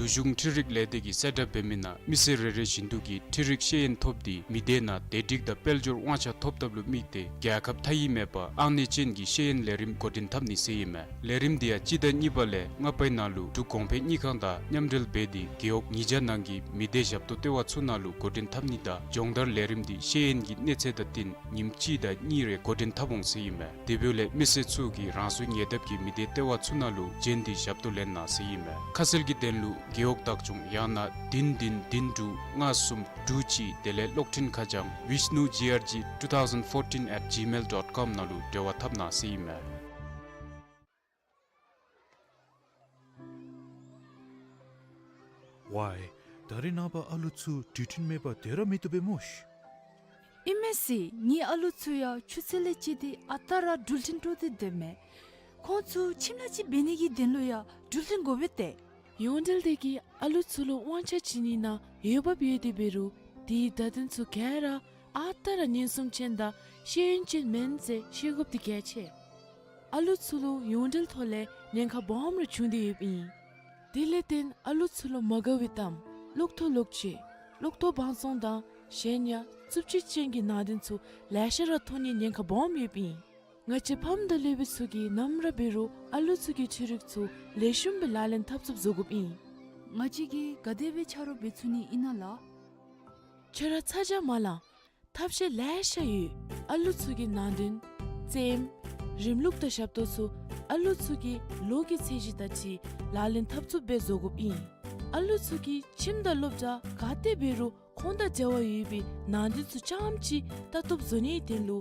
འབྲུག་གཞུང་འཕྲུལ་རིག་ལས་སྡེ་གིས་གསལ་བསྒྲགས་འབད་མི་ནང་མི་སེར་རེ་རེ་བཞིན་དུ་གིས་འཕྲུལ་རིག་ཤེས་ཡོན་ཐོབ་སྟེ་མི་སྡེ་ནང་བདེ་སྒྲིག་དང་དཔལ་འབྱོར་དབང་ཆ་ཐོབ་ཐབས་ལུ་དམིགས་ཏེ་རྒྱལ་ཁབ་མཐའ་དབུས་མེད་པར་ཨང་གནས་ཅན་གྱི་ཤེས་ཡོན་ལས་རིམ་འགོ་འདྲེན་འཐབ་ནི་ཟེར་ཨིན་མས། ལས་རིམ་འདི་ཡང་སྤྱི་ཟླ་གཉིས་པ་ལས་ལྔ་པའི་ནང་ལུ་འབྲུག་གོང་འཕེལ་དངུལ་ཁང་དང་མཉམ་འབྲེལ་འབད་དེ་རྒེད་འོག་ཉིས་བརྒྱ་ནང་གི་མི་སྡེ་ཞབས་ཏོག་ལྟེ་བ་ཚུ་ནང་ལུ་འགོ་འདྲེན་འཐབ་ནི་དང་སྦྱོང་བརྡར་ལས་རིམ་འདི་ཤེས་ཡོན་གྱི་གནས་ཚད་དང་བསྟུན་ཉིནམ་གཅིག་དང་གཉིས་རེ་འགོ་འདྲེན་འཐབ་འོང་ཟེར་ཨིན་མས། དེ་འབདཝ་ལས་མི་སེར་ཚུ་གིས་རང་སོའི་ཉེ་འདབས་ཀྱི་མི་སྡེ་ལྟེ་བ་ཚུ་ནང་ལུ་བྱོན་ཏེ་ཞབས་ཏོག་ལེན་གནང་ཟེར་ཨིན་མས། ཁ་གསལ་གྱི་དོན་ལུ་རྒེད་འོག་བདག་སྐྱོང་ཡང་ན་བདུན་བདུན་བདུན་དྲུག་ལྔ་གསུམ་དྲུག་གཅིག་དེ་ལས་གློག་འཕྲིན་ཁ་བྱང་vishnu G R G two thousand fourteen at gmail dot com ནང་ལུ་འབྲེལ་བ་འཐབ་གནང་ཟེར་ཨིན་མས། ཝའི། ད་རེས་ནངས་པ་ཨ་ལུ་ཚུ་འགྲུལ་འཕྲིན་མེད་པར་སྡོད་ར་མི་བཏུབ་པས་སྨོ་ཤིག། ཨིན་མས་ཟེར། ངེའི་ཨ་ལུ་ཚུ་ཡང་ཆུ་ཚོད་ལས་བརྩིས་ཏེ་ཨ་རྟག་ར་འགྲུལ་འཕྲིན་སྤྲོད་དེ་སྡོད་མས། ཁོང་ཚུ་ཁྱིམ་ལས་ཅིག་འབད་ནི་གི་དོན་ལུ་ཡང་འགྲུལ་འཕྲིན་དགོ་པས་ཏེ། ཡོངས་འབྲེལ་སྡེ་གིས་ཨ་ལུ་ཚུ་ལུ་དབང་ཆ་བྱིན་ནི་ནང་འོས་འབབ་ཡོད་དེ་འབད་རུང་དེའི་བརྡ་དོན་ཚུ་ག་ར་ཨ་རྟག་ར་ཉེན་སྲུང་ཅན་དང་ཤེས་ཡོན་ཅན་མེན་ཟེར་ཤེས་དགོཔ་འདི་གལ་ཆེ། ཨ་ལུ་ཚུ་ལུ་ཡོངས་འབྲེལ་ཐོག་ལས་ཉེན་ཁ་སྦོམ་རེ་བྱུང་སྟེ་ཡོདཔ་ཨིན། དེ་ལས་བརྟེན་ཨ་ལུ་ཚུ་ལུ་མ་དགའ་བའི་གཏམ་གློག་ཐོག་ལོག་སྤྱོད་གློག་ཐོག་བང་བཙོང་དང་གཞན་ཡང་རྩུབ་སྤྱོད་ཅན་གྱི་ནང་དོན་ཚུ་ལེ་ཤ་ར་ཐོན་ནིའི་ཉེན་ཁ་སྦོམ་ཡོདཔ་ཨིན། ང་བཅས་ཕམ་དང་སློབ་དཔོན་ཚུ་གིས་ནམ་ར་འབད་རུང་ཨ་ལུ་ཚུ་གི་འཕྲུལ་རིག་ཚུ་ལེགས་ཤོམ་སྦེ་ལག་ལེན་འཐབ་ཚུགསཔ་བཟོ་དགོཔ་ཨིན། ང་བཅས་ཀྱིས་ག་དེ་སྦེ་ཆ་རོགས་འབད་ཚུགས་ནི་ཨིན་ན་ལགས། ཁྱོད་ར་ཚ་གྱང་མ་ལང་། ཐབས་ཤེས་ལེ་ཤ་ཡོད། ཨ་ལུ་ཚུ་གི་ནང་དོན་རྩེདམོ་རིམ་ལུགས་དང་ཞབས་ཏོག་ཚུ་ཨ་ལུ་ཚུ་གི་ལོ་གི་ཚད་གཞི་དང་འཁྲིལ་ལག་ལེན་འཐབ་ཚུགསཔ་སྦེ་བཟོ་དགོཔ་ཨིན། ཨ་ལུ་ཚུ་གིས་ཁྱིམ་དང་སློབ་གྲྭ་ག་ཏེ་འབད་རུང་ཁོང་དང་འབྲེལ་བ་ཡོད་པའི་ནང་དོན་ཚུ་རྐྱངམ་ཅིག་ལྟ་རྟོགཔ་བཟོ་ནིའི་དོན་ལུ་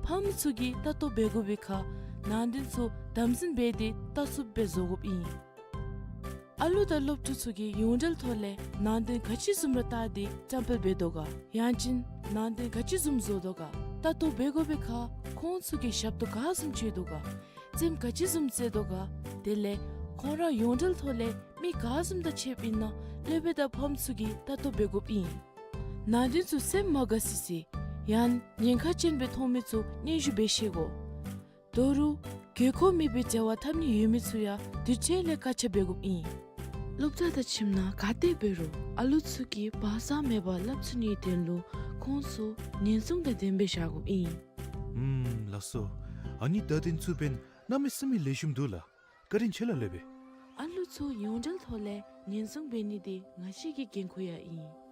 ཕམ་ཚུ་གིས་ལྟ་རྟོག་འབད་དགོ་པའི་ཁར་ནང་དོན་ཚུ་དམ་འཛིན་འབད་དེ་ལྟ་ཚུགསཔ་སྦེ་བཟོ་དགོཔ་ཨིན། ཨ་ལུ་དང་སློབ་ཕྲུག་ཚུ་གིས་ཡོངས་འབྲེལ་ཐོག་ལས་ནང་དོན་ག་ཅི་བཟུམ་ར་བལྟ་སྟེ་བཅའ་འཕེལ་འབད་དོ་ག། ཡང་ཅིན་ནང་དོན་ག་ཅི་བཟུམ་བཟོ་དོ་ག། ལྟ་རྟོག་འབད་དགོ་པའི་ཁར་ཁོང་ཚུ་གིས་ཞབས་ཏོག་ག་བཟུམ་སྤྱོད་དོ་ག། རྩེདམོ་ག་ཅི་བཟུམ་རྩེ་དོ་ག། དེ་ལས་ཁོང་ར་ཡོངས་འབྲེལ་ཐོག་ལས་མི་ག་བཟུམ་དང་ཕྱདཔ་ཨིན་ན་སློབ་དཔོན་དང་ཕམ་ཚུ་གིས་ལྟ་རྟོག་འབད་དགོཔ་ཨིན། ནང་དོན་ཚུ་སེམས་མ་དགའ་སི་སི་ཡང་ཉེན་ཁ་ཅན་སྦེ་མཐོང་མི་ཚུ་སྙན་ཞུ་འབད་ཤེས་དགོ། ད་རུང་དགོས་མཁོ་མེད་པའི་འབྲེལ་བ་འཐབ་ནི་ཡོད་མི་ཚུ་ཡང་དུས་ཚོད་ལས་བཀག་ཆ་འབད་དགོཔ་ཨིན། སློབ་གྲྭ་དང་ཁྱིམ་ནང་ག་ཏེ་འབད་རུང་ཨ་ལུ་ཚུ་གིས་བག་ཚ་མེད་པར་སླབ་ཚུགས་ནིའི་དོན་ལུ་ཁོང་ཚུ་ཉེན་སྲུང་དང་ལྡནམ་སྦེ་བཞག་དགོཔ་ཨིན། ཨུམ་ལགས་སོ། ཨ་ནི་བརྡ་དོན་ཚུ་འབདན་གནམ་མེད་ས་མེད་ལེགས་ཤོམ་འདུག་ལགས། བཀའ་དྲིན་ཆེ་ལགས་སློབ་དཔོན། ཨ་ལུ་ཚུ་ཡོངས་འབྲེལ་ཐོག་ལས་ཉེན་སྲུང་འབད་ནི་འདི་ང་བཅས་ཀྱི་འགན་ཁུར་ཡང་ཨིན།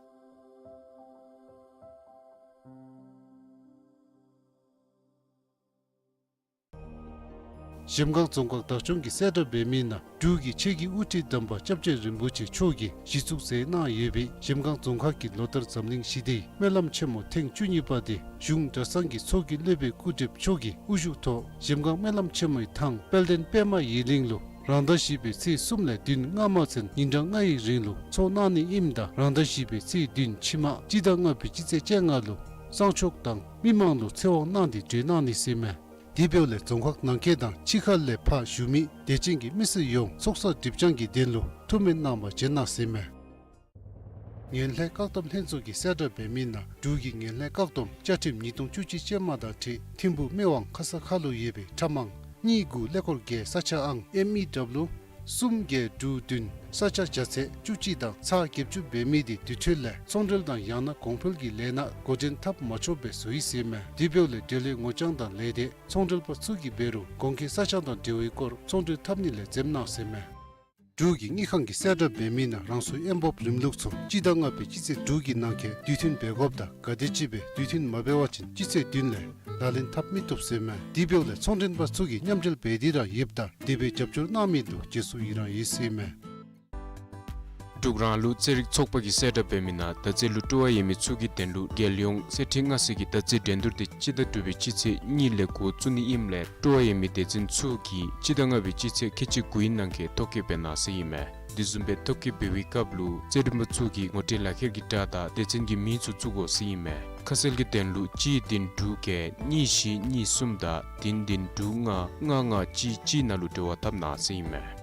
གཞལམ་སྒང་རྫོང་ཁག་བདག་སྐྱོང་གིས་གསལ་བསྒྲགས་འབད་མི་ནང་འབྲུག་གི་ཆོས་ཀྱི་དབུ་ཁྲིད་དམ་པ་སྐྱབས་རྗེ་རིན་པོ་ཆེ་མཆོག་གིས་གཞི་བཙུགས་མཛད་གནང་ཡོད་པའི་གཞལམ་སྒང་རྫོང་ཁག་གི་ལོ་ལྟར་འཛམ་གླིང་ཞི་བདེའི་སྨོན་ལམ་ཆེན་མོ་ཐེངས་བཅུ་གཉིས་པ་དེ་གཞུང་གྲྭ་ཚང་གི་ཚོགས་ཀྱི་སློབ་དཔོན་སྐུ་བགྲེསཔ་མཆོག་གི་དབུ་བཞུགས་ཐོག་གཞལམ་སྒང་སྨོན་ལམ་ཆེན་མོའི་ཐང་དཔལ་ལྡན་པདྨ་ཡི་གླིང་ལུ་རང་ཟླ་བཞི་པའི་ཚེས་གསུམ་ལས་བདུན་སྔ་མ་ཚུན་ཉིན་གྲངས་ལྔའི་རིང་ལུ་ཚོགས་གནང་ནི་ཨིནམ་ད་རང་ཟླ་བཞི་པའི་ཚེས་བདུན་ཕྱི་མ་སྤྱི་ཟླ་ལྔ་པའི་སྤྱི་ཚེས་བཅོ་ལྔ་ལུ་གསང་མཆོག་དང་མི་མང་ལུ་ཚེ་དབང་གནང་སྟེ་གྲོལ་གནང་ནི་ཟེར་མས། དེ་འབདཝ་ལས་རྫོང་ཁག་ནང་འཁོད་དང་ཕྱི་ཁ་ལས་ཕར་བཞུགས་མི་དད་ཅན་གྱི་མི་སེར་ཡོངས་ཚོགས་བསགས་སྒྲིབ་སྦྱང་གི་དོན་ལུ་ཐུགས་སྨོན་གནང་བར་བྱོན་གནང་ཟེར་མས། ངན་ལྷད་བཀག་སྡོམ་ལྷན་ཚོགས་ཀྱིས་གསལ་བསྒྲགས་འབད་མི་ནང་འབྲུག་གི་ངན་ལྷད་བཀག་སྡོམ་བཅའ་ཁྲིམས་ཉིས་སྟོང་བཅུ་གཅིག་ཅན་མ་དང་འཁྲིལ་ཐིམ་ཕུག་སྨད་ཝང་ཁ་ས་ཁ་ལུ་ཡོད་པའི་ཁྲབ་མང་གཉིས་དགུ་ཀླད་ཀོར་བརྒྱད་ས་ཆ་ཨང་ཨེམ་ཨི་ཌབ་ལུ་གསུམ་བརྒྱད་དྲུག་བདུན་ས་ཆ་བརྒྱ་ཚད་བཅུ་གཅིག་དང་ཚག་བརྒྱད་ཅུ་འབད་མི་དེ་དུས་ཚོད་ལས་ཚོང་འབྲེལ་དང་ཡང་ན་གོང་འཕེལ་གྱི་ལས་སྣ་འགོ་འདྲེན་འཐབ་མ་ཆོགཔ་སྦེ་བཟོ་ཡི་ཟེར་མས། དེ་འབདཝ་ལས་འབྲེལ་ཡོད་ངོ་རྐྱང་དང་ལས་སྡེ་ཚོང་འབྲེལ་པ་ཚུ་གིས་འབད་རུང་གོང་འཁོད་ས་ཆ་དང་འབྲེལ་བའི་སྐོར་ཚོང་འབྲེལ་འཐབ་ནི་ལས་འཛེམ་གནང་ཟེར་མས། འབྲུག་གི་དངུལ་ཁང་གིས་གསལ་བསྒྲགས་འབད་མི་ནང་རང་སོའི་ཨེ་འབོབ་རིམ་ལུགས་ཚུ་སྤྱི་ཟླ་ལྔ་པའི་སྤྱི་ཚེས་དྲུག་གི་ནང་འཁོད་དུས་མཐུན་འབད་དགོཔ་དང་ག་དེམ་ཅིག་སྦེ་དུས་མཐུན་མ་འབད་བ་ཅིན་སྤྱི་ཚེས་བདུན་ལས་ལག་ལེན་འཐབ་མི་བཏུབ་ཟེར་མས། དེ་འབདཝ་ལས་ཚོང་འབྲེལ་པ་ཚུ་གིས་མཉམ་འབྲེལ་འབད་དེ་ར་ཡོདཔ་ད་དེ་སྦེ་རྒྱབ་སྐྱོར་གནང་མི་ལུ་རྗེས་སུ་ཡི་རང་ཡོད་ཟེར་མས། འབྲུག་རང་ལུགས་རྩེད་རིགས་ཚོགས་པ་གིས་གསལ་བསྒྲགས་འབད་མི་ནང་མདའ་རྩེད་ལུ་སྤྲོ་བ་ཡོད་མི་ཚུ་གི་དོན་ལུ་རྒྱལ་ཡོངས་རྩེད་འཁྲིད་སྔ་ཚོད་ཀྱི་མདའ་རྩེད་འགྲན་བསྡུར་དེ་སྤྱི་ཟླ་དྲུག་པའི་སྤྱི་ཚེས་གཉིས་ལས་འགོ་བཙུགས་ནི་ཨིནམ་ལས་སྤྲོ་བ་ཡོད་མི་སྡེ་ཚན་ཚུ་གིས་སྤྱི་ཟླ་ལྔ་པའི་སྤྱི་ཚེས་ཁལ་གཅིག་དགུའི་ནང་འཁོད་ཐོ་བཀོད་འབད་གནང་ཟེར་ཨིན་མས། དེ་བཟུམ་སྦེ་ཐོ་བཀོད་འབད་བའི་སྐབས་ལུ་རྩེད་རིམ་པ་ཚུ་གི་ངོ་སྤྲོད་ལག་ཁྱེར་གྱི་དྲ་དང་སྡེ་ཚན་གྱི་མིང་ཚུ་བཙུགས་དགོ་ཟེར་ཨིན་མས། ཁ་གསལ་གྱི་དོན་ལུ་གཅིག་བདུན་དྲུག་བརྒྱད་གཉིས་བཞི་གཉིས་གསུམ་དང་བདུན་བདུན་དྲུག་ལྔ་ལྔ་ལྔ་གཅིག་གཅིག་ནང་ལུ་འབྲེལ་བ་འཐབ་གནང་ཟེར་ཨིན་མས།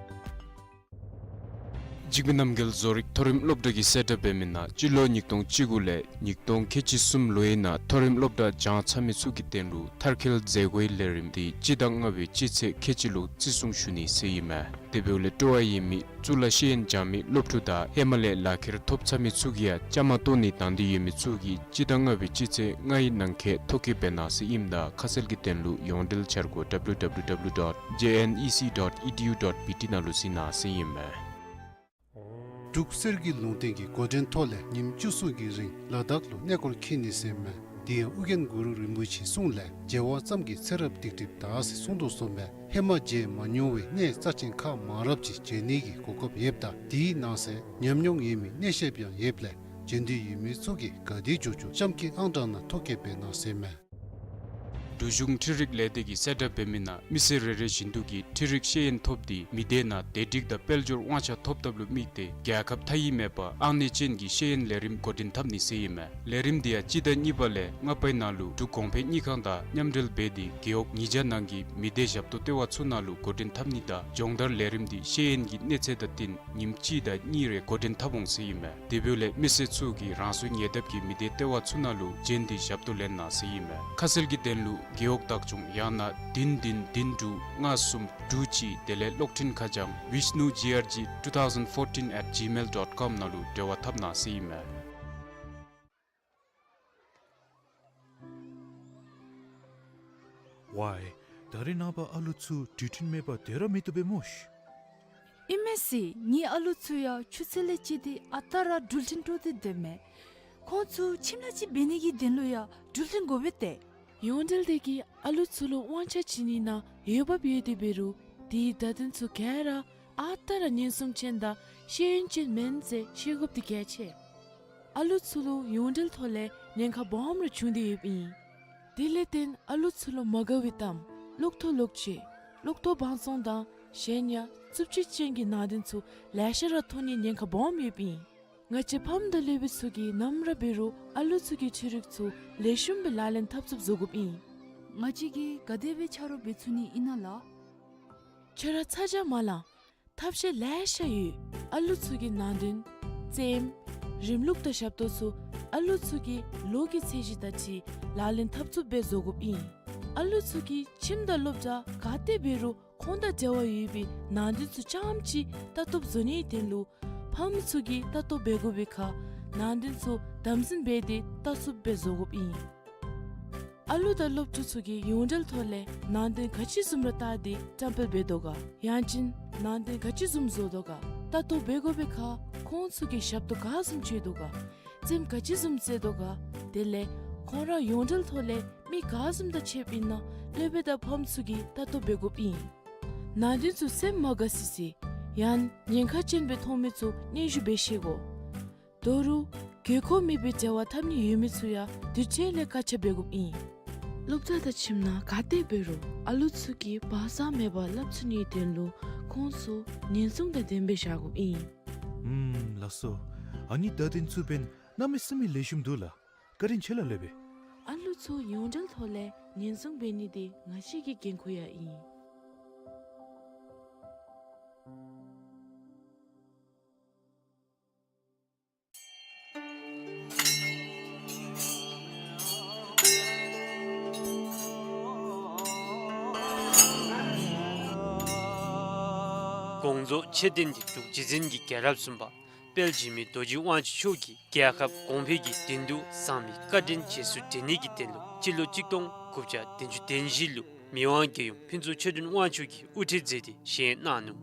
འཇིགས་མེད་རྣམ་རྒྱལ་བཟོ་རིག་མཐོ་རིམ་སློབ་གྲྭ་གིས་གསལ་བསྒྲགས་འབད་མི་ནང་སྤྱི་ལོ་ཉིས་སྟོང་བཅུ་དགུ་ལས་ཉིས་སྟོང་ཁལ་གཅིག་གསུམ་ལོའི་ནང་མཐོ་རིམ་སློབ་གྲྭ་སྦྱང་ཚར་མི་ཚུ་གི་དོན་ལུ་མཐར་འཁྱོལ་མཛད་སྒོའི་ལས་རིམ་འདི་སྤྱི་ཟླ་ལྔ་པའི་སྤྱི་ཚེས་ཁལ་གཅིག་ལུ་བརྩི་སྲུང་ཞུ་ནི་ཟེར་ཨིན་མས། དེ་འབདཝ་ལས་སྤྲོ་བ་ཡོད་མི་གཙུག་ལག་ཤེས་ཡོན་སྦྱང་མི་སློབ་ཕྲུག་དང་ཧེ་མ་ལས་ལག་ཁྱེར་ཐོབ་ཚར་མི་ཚུ་གིས་ཡང་བཅའ་མར་གཏོགས་ནི་དང་འདོད་ཡོད་མི་ཚུ་གིས་སྤྱི་ཟླ་ལྔ་པའི་སྤྱི་ཚེས་ལྔའི་ནང་འཁོད་ཐོ་བཀོད་འབད་གནང་ཟེར་ཨིནམ་ད་ཁ་གསལ་གྱི་དོན་ལུ་ཡོངས་འབྲེལ་འཆར་སྒོ་W W W dot J N E C dot E D U dot B T ནང་ལུ་གཟིགས་གནང་ཟེར་ཨིན་མས། འབྲུག་གསེར་གྱི་ལུང་བསྟན་གྱི་འགོ་འདྲེན་ཐོག་ལས་ཉིནམ་བཅུ་གསུམ་གྱི་རིང་ལ་དྭགས་ལུ་གནས་སྐོར་འཁྱིད་ནི་ཟེར་མས། དེ་ཡང་ཨོ་རྒྱན་གུ་རུ་རིན་པོ་ཆེའི་གསུང་ལས་མཇལ་བ་ཙམ་གྱིས་ཚེ་རབས་སྡིག་སྒྲིབ་དག་ཟེར་གསུང་དོ་བཟུམ་སྦེ་ཧེ་མ་མཇལ་མ་མྱོང་བའི་གནས་རྩ་ཆེན་ཁག་མང་རབས་ཅིག་མཇལ་ནི་གི་གོ་སྐབས་ཡོདཔ་ད་དེའི་ནང་གསེས་ཉམས་མྱོང་ཡོད་མི་གནས་བཤདཔ་ཡང་ཡོདཔ་ལས་མཇལ་འདོད་ཡོད་མི་ཚུ་གིས་ག་དེ་མགྱོགས་མགྱོགས་ལྕམ་སྐྱིད་ཨང་གྲངས་ནང་ཐོ་བཀོད་འབད་གནང་ཟེར་མས། འབྲུག་གཞུང་འཕྲུལ་རིག་ལས་སྡེ་གིས་གསལ་བསྒྲགས་འབད་མི་ནང་མི་སེར་རེ་རེ་བཞིན་དུ་གིས་འཕྲུལ་རིག་ཤེས་ཡོན་ཐོབ་སྟེ་མི་སྡེ་ནང་བདེ་སྒྲིག་དང་དཔལ་འབྱོར་དབང་ཆ་ཐོབ་ཐབས་ལུ་དམིགས་ཏེ་རྒྱལ་ཁབ་མཐའ་དབུས་མེད་པར་ཨང་གནས་ཅན་གྱི་ཤེས་ཡོན་ལས་རིམ་འགོ་འདྲེན་འཐབ་ནི་ཟེར་ཨིན་མས། ལས་རིམ་འདི་ཡང་སྤྱི་ཟླ་གཉིས་པ་ལས་ལྔ་པའི་ནང་ལུ་འབྲུག་གོང་འཕེལ་དངུལ་ཁང་དང་མཉམ་འབྲེལ་འབད་དེ་རྒེད་འོག་ཉིས་བརྒྱ་ནང་གི་མི་སྡེ་ཞབས་ཏོག་ལྟེ་བ་ཚུ་ནང་ལུ་འགོ་འདྲེན་འཐབ་ནི་དང་སྦྱོང་བརྡར་ལས་རིམ་འདི་ཤེས་ཡོན་གྱི་གནས་ཚད་དང་བསྟུན་ཉིནམ་གཅིག་དང་གཉིས་རེ་འགོ་འདྲེན་འཐབ་འོང་ཟེར་ཨིན་མས། དེ་འབདཝ་ལས་མི་སེར་ཚུ་གིས་རང་སོའི་ཉེ་འདབས་ཀྱི་མི་སྡེ་ལྟེ་བ་ཚུ་ནང་ལུ་བྱོན་ཏེ་ཞབས་ཏོག་ལེན་གནང་ཟེར་ཨིན་མས། ཁ་གསལ་གྱི་དོན་ལུ་རྒེད་འོག་བདག་སྐྱོང་ཡང་ན་བདུན་བདུན་བདུན་དྲུག་ལྔ་གསུམ་དྲུག་གཅིག་དེ་ལས་གློག་འཕྲིན་ཁ་བྱང་Vishnu G R G two thousand fourteen at gmail dot com ནང་ལུ་འབྲེལ་བ་འཐབ་གནང་ཟེར་ཨིན་མས། ཝའི། ད་རེས་ནངས་པ་ཨ་ལུ་ཚུ་འགྲུལ་འཕྲིན་མེད་པར་སྡོད་ར་མི་བཏུབ་པས་སྨོ་ཤ། ཨིན་མས་ཟེར། ངེའི་ཨ་ལུ་ཚུ་ཡང་ཆུ་ཚོད་ལས་བཅད་དེ་ཨ་རྟག་ར་འགྲུལ་འཕྲིན་དཀྲོག་སྟེ་སྡོད་མས། ཁོང་ཚུ་ཁྱིམ་ལས་ཅིག་འབད་ནི་གི་དོན་ལུ་ཡང་འགྲུལ་འཕྲིན་དགོ་པས་ཏེ། ཡོངས་འབྲེལ་སྡེ་གིས་ཨ་ལུ་ཚུ་ལུ་དབང་ཆ་བྱིན་ནི་ནང་འོས་འབབ་ཡོད་དེ་འབད་རུང་དེའི་བརྡ་དོན་ཚུ་ག་ར་ཨ་རྟག་ར་ཉེན་སྲུང་ཅན་དང་ཤེས་ཡོན་ཅན་མེན་ཟེར་ཤེས་དགོཔ་འདི་གལ་ཆེ། ཨ་ལུ་ཚུ་ལུ་ཡོངས་འབྲེལ་ཐོག་ལས་ཉེན་ཁ་སྦོམ་ར་བྱུང་སྟེ་ཡོདཔ་ཨིན། དེ་ལས་བརྟེན་ཨ་ལུ་ཚུ་ལུ་མ་དགའ་བའི་གཏམ་ལོག་ཐོ་ལོག་ཅིག་ལོག་ཐོ་བང་བཙོང་དང་གཞན་ཡང་རྩུབ་སྤྱོད་ཅན་གྱི་ནང་དོན་ཚུ་ལེ་ཤ་ར་མཐོང་ནིའི་ཉེན་ཁ་སྦོམ་ཡོདཔ་ཨིན། ང་བཅས་ཕམ་དང་སློབ་དཔོན་ཚུ་གིས་ནམ་ར་འབད་རུང་ཨ་ལུ་ཚུ་གི་འཕྲུལ་རིག་ཚུ་ལེགས་ཤོམ་སྦེ་ལག་ལེན་འཐབ་ཚུགསཔ་བཟོ་དགོཔ་ཨིན། ང་བཅས་ཀྱིས་ག་དེ་སྦེ་ཆ་རོགས་འབད་ཚུགས་ནི་ཨིན་ན་ལགས། ཁྱོད་ར་ཚ་གྱང་མ་ལང་། ཐབས་ཤེས་ལེ་ཤ་ཡོད། ཨ་ལུ་ཚུ་གི་ནང་དོན་རྩེདམོ་རིམ་ལུགས་དང་ཞབས་ཏོག་ཚུ་ཨ་ལུ་ཚུ་གི་ལོ་གི་ཚད་གཞི་དང་འཁྲིལ་ལག་ལེན་འཐབ་ཚུགསཔ་སྦེ་བཟོ་དགོཔ་ཨིན། ཨ་ལུ་ཚུ་གིས་ཁྱིམ་དང་སློབ་གྲྭ་ག་ཏེ་འབད་རུང་ཁོང་དང་འབྲེལ་བ་ཡོད་པའི་ནང་དོན་ཚུ་རྐྱངམ་ཅིག་ལྟ་རྟོགཔ་བཟོ་ནིའི་དོན་ལུ་ཕམ་ཚུ་གིས་ལྟ་རྟོག་འབད་དགོ་པའི་ཁར་ནང་དོན་ཚུ་དམ་འཛིན་འབད་དེ་ལྟ་ཚུགསཔ་སྦེ་བཟོ་དགོཔ་ཨིན། ཨ་ལུ་དང་སློབ་ཕྲུག་ཚུ་གིས་ཡོངས་འབྲེལ་ཐོག་ལས་ནང་དོན་ག་ཅི་བཟུམ་ར་བལྟ་སྟེ་བཀྲམ་སྤེལ་འབད་དོ་ག། ཡང་ཅིན་ནང་དོན་ག་ཅི་བཟུམ་བཟོ་དོ་ག། ལྟ་རྟོག་འབད་དགོ་པའི་ཁར་ཁོང་ཚུ་གིས་ཞབས་ཏོག་ག་བཟུམ་སྤྱོད་དོ་ག། རྩེདམོ་ག་ཅི་བཟུམ་རྩེ་དོ་ག། དེ་ལས་ཁོང་ར་ཡོངས་འབྲེལ་ཐོག་ལས་མི་ག་བཟུམ་དང་ཕྱདཔ་ཨིན་ན་སློབ་དཔོན་དང་ཕམ་ཚུ་གིས་ལྟ་རྟོག་འབད་དགོཔ་ཨིན། ནང་དོན་ཚུ་སེམས་མ་དགའ་སི་སི་ཡང་ཉེན་ཁ་ཅན་སྦེ་མཐོང་མི་ཚུ་སྙན་ཞུ་འབད་ཤེས་དགོ། དོ་རུང་དགོས་མཁོ་མེད་པའི་འབྲེལ་བ་འཐབ་ནི་ཡོད་མི་ཚུ་ཡང་དུས་ཅི་ལས་བཀག་ཆ་འབད་དགོཔ་ཨིན། སློབ་གྲྭ་དང་ཁྱིམ་ནང་ག་ཏེ་འབད་རུང་ཨ་ལུ་ཚུ་གིས་བག་ཚ་མེད་པར་སླབ་ཚུགས་ནིའི་དོན་ལུ་ཁོང་ཚུ་ཉེན་སྲུང་དང་ལྡནམ་སྦེ་བཞག་དགོཔ་ཨིན། ཨུམ་ལགས་སོ། ཨ་ནི་བརྡ་དོན་ཚུ་འབདན་གནམ་མེད་ས་མེད་ལེགས་ཤོམ་འདུག་ལགས། བཀའ་དྲིན་ཆེ་ལགས་སློབ་དཔོན། ཨ་ལུ་ཚུ་ཡོངས་འབྲེལ་ཐོག་ལས་ཉེན་སྲུང་འབད་ནི་འདི་ང་བཅས་ཀྱི་འགན་ཁུར་ཡང་ཨིན། དགོངས་རྫོགས་ཆོས་ལྡན་གྱི་འབྲུག་རྗེ་བཙུན་གྱི་རྒྱལ་རབས་གསུམ་པ་དཔལ་འཇིགས་མེད་རྡོ་རྗེ་དབང་ཕྱུག་མཆོག་གིས་རྒྱལ་ཁབ་གོང་འཕེལ་གྱི་དོན་དུ་བཟང་མི་བཀའ་དྲིན་རྗེས་སུ་དྲན་ནི་གི་དོན་ལུ་སྤྱི་ལོ་གཅིག་སྟོང་དགུ་བརྒྱ་བདུན་ཅུ་དོན་བཞི་ལུ་མི་དབང་རྒྱལ་ཡུམ་ཕུན་ཚོགས་ཆོས་སྒྲོན་དབང་ཕྱུག་གིས་དབུ་ཁྲིད་མཛད་དེ་བཞེངས་གནང་ནུག།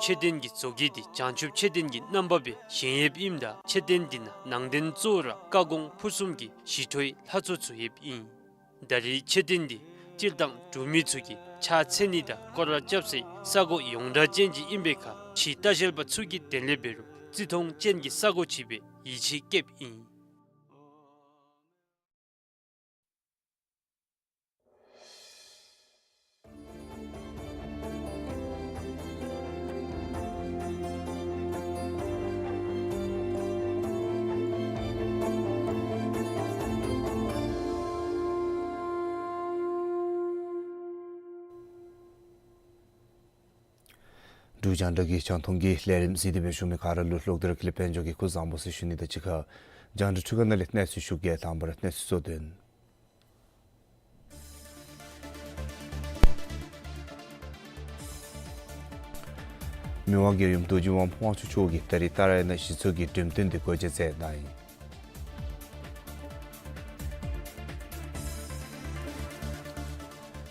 ཆོས་ལྡན་གྱི་མཛོ་སྐྱེས་འདི་བྱང་ཆུབ་ཆོས་ལྡན་གྱི་རྣམ་པ་སྦེ་བཞེངས་ཡོདཔ་ཨིནམ་ད་ཆོས་ལྡན་འདི་ནང་ནང་རྟེན་གཙོ་བོ་ར་བཀའ་དགོངས་ཕུར་གསུམ་གྱི་ཞི་ཁྲོའི་ལྷ་ཚོགས་ཚུ་ཡོདཔ་ཨིན། ད་རེས་ཆོས་ལྡན་འདི་སྤྱིར་བཏང་འབྲུག་མི་ཚུ་གིས་ཕྱག་འཚལ་ནི་དང་སྐོར་ར་རྐྱབ་སའི་ས་གོ་ཡོངས་གྲགས་ཅན་ཅིག་ཨིན་པའི་ཁར་ཕྱིའི་ལྟ་བཤལ་པ་ཚུ་གི་དོན་ལས་འབད་རུང་བརྩི་མཐོང་ཅན་གྱི་ས་གོ་ཅིག་སྦེ་ཡིད་ཆེས་བསྐྱེདཔ་ཨིན། འབྲུག་རྒྱང་བསྒྲགས་ཀྱི་རྒྱང་མཐོང་གི་ལས་རིམ་གཟིགས་ཏེ་སྦེ་བཞུགས་མི་ག་ར་ལུ་ལོག་སྟེ་ར་ཀུན་ལེགས་དཔལ་འབྱོར་གྱིས་སྐུ་གཟུགས་བཟང་པོ་ཟེར་ཞུ་ནི་དང་གཅིག་ཁར་རྒྱང་བསྒྲགས་འཕྲུལ་ཁང་ནང་ལས་གནས་ཚུལ་ཞུ་གེ། དང་པ་ར་གནས་ཚུལ་གཙོ་དོན། མི་དབང་རྒྱལ་ཡུམ་རྡོ་རྗེ་དབང་དབང་ཕྱུག་མཆོག་གིས་ད་རིས་ཏཱ་ར་ཡ་ན་གཞི་ཚོགས་ཀྱི་འགྲེམས་སྟོན་འདི་གོ་ཆ་མཛད་གནང་ཡི།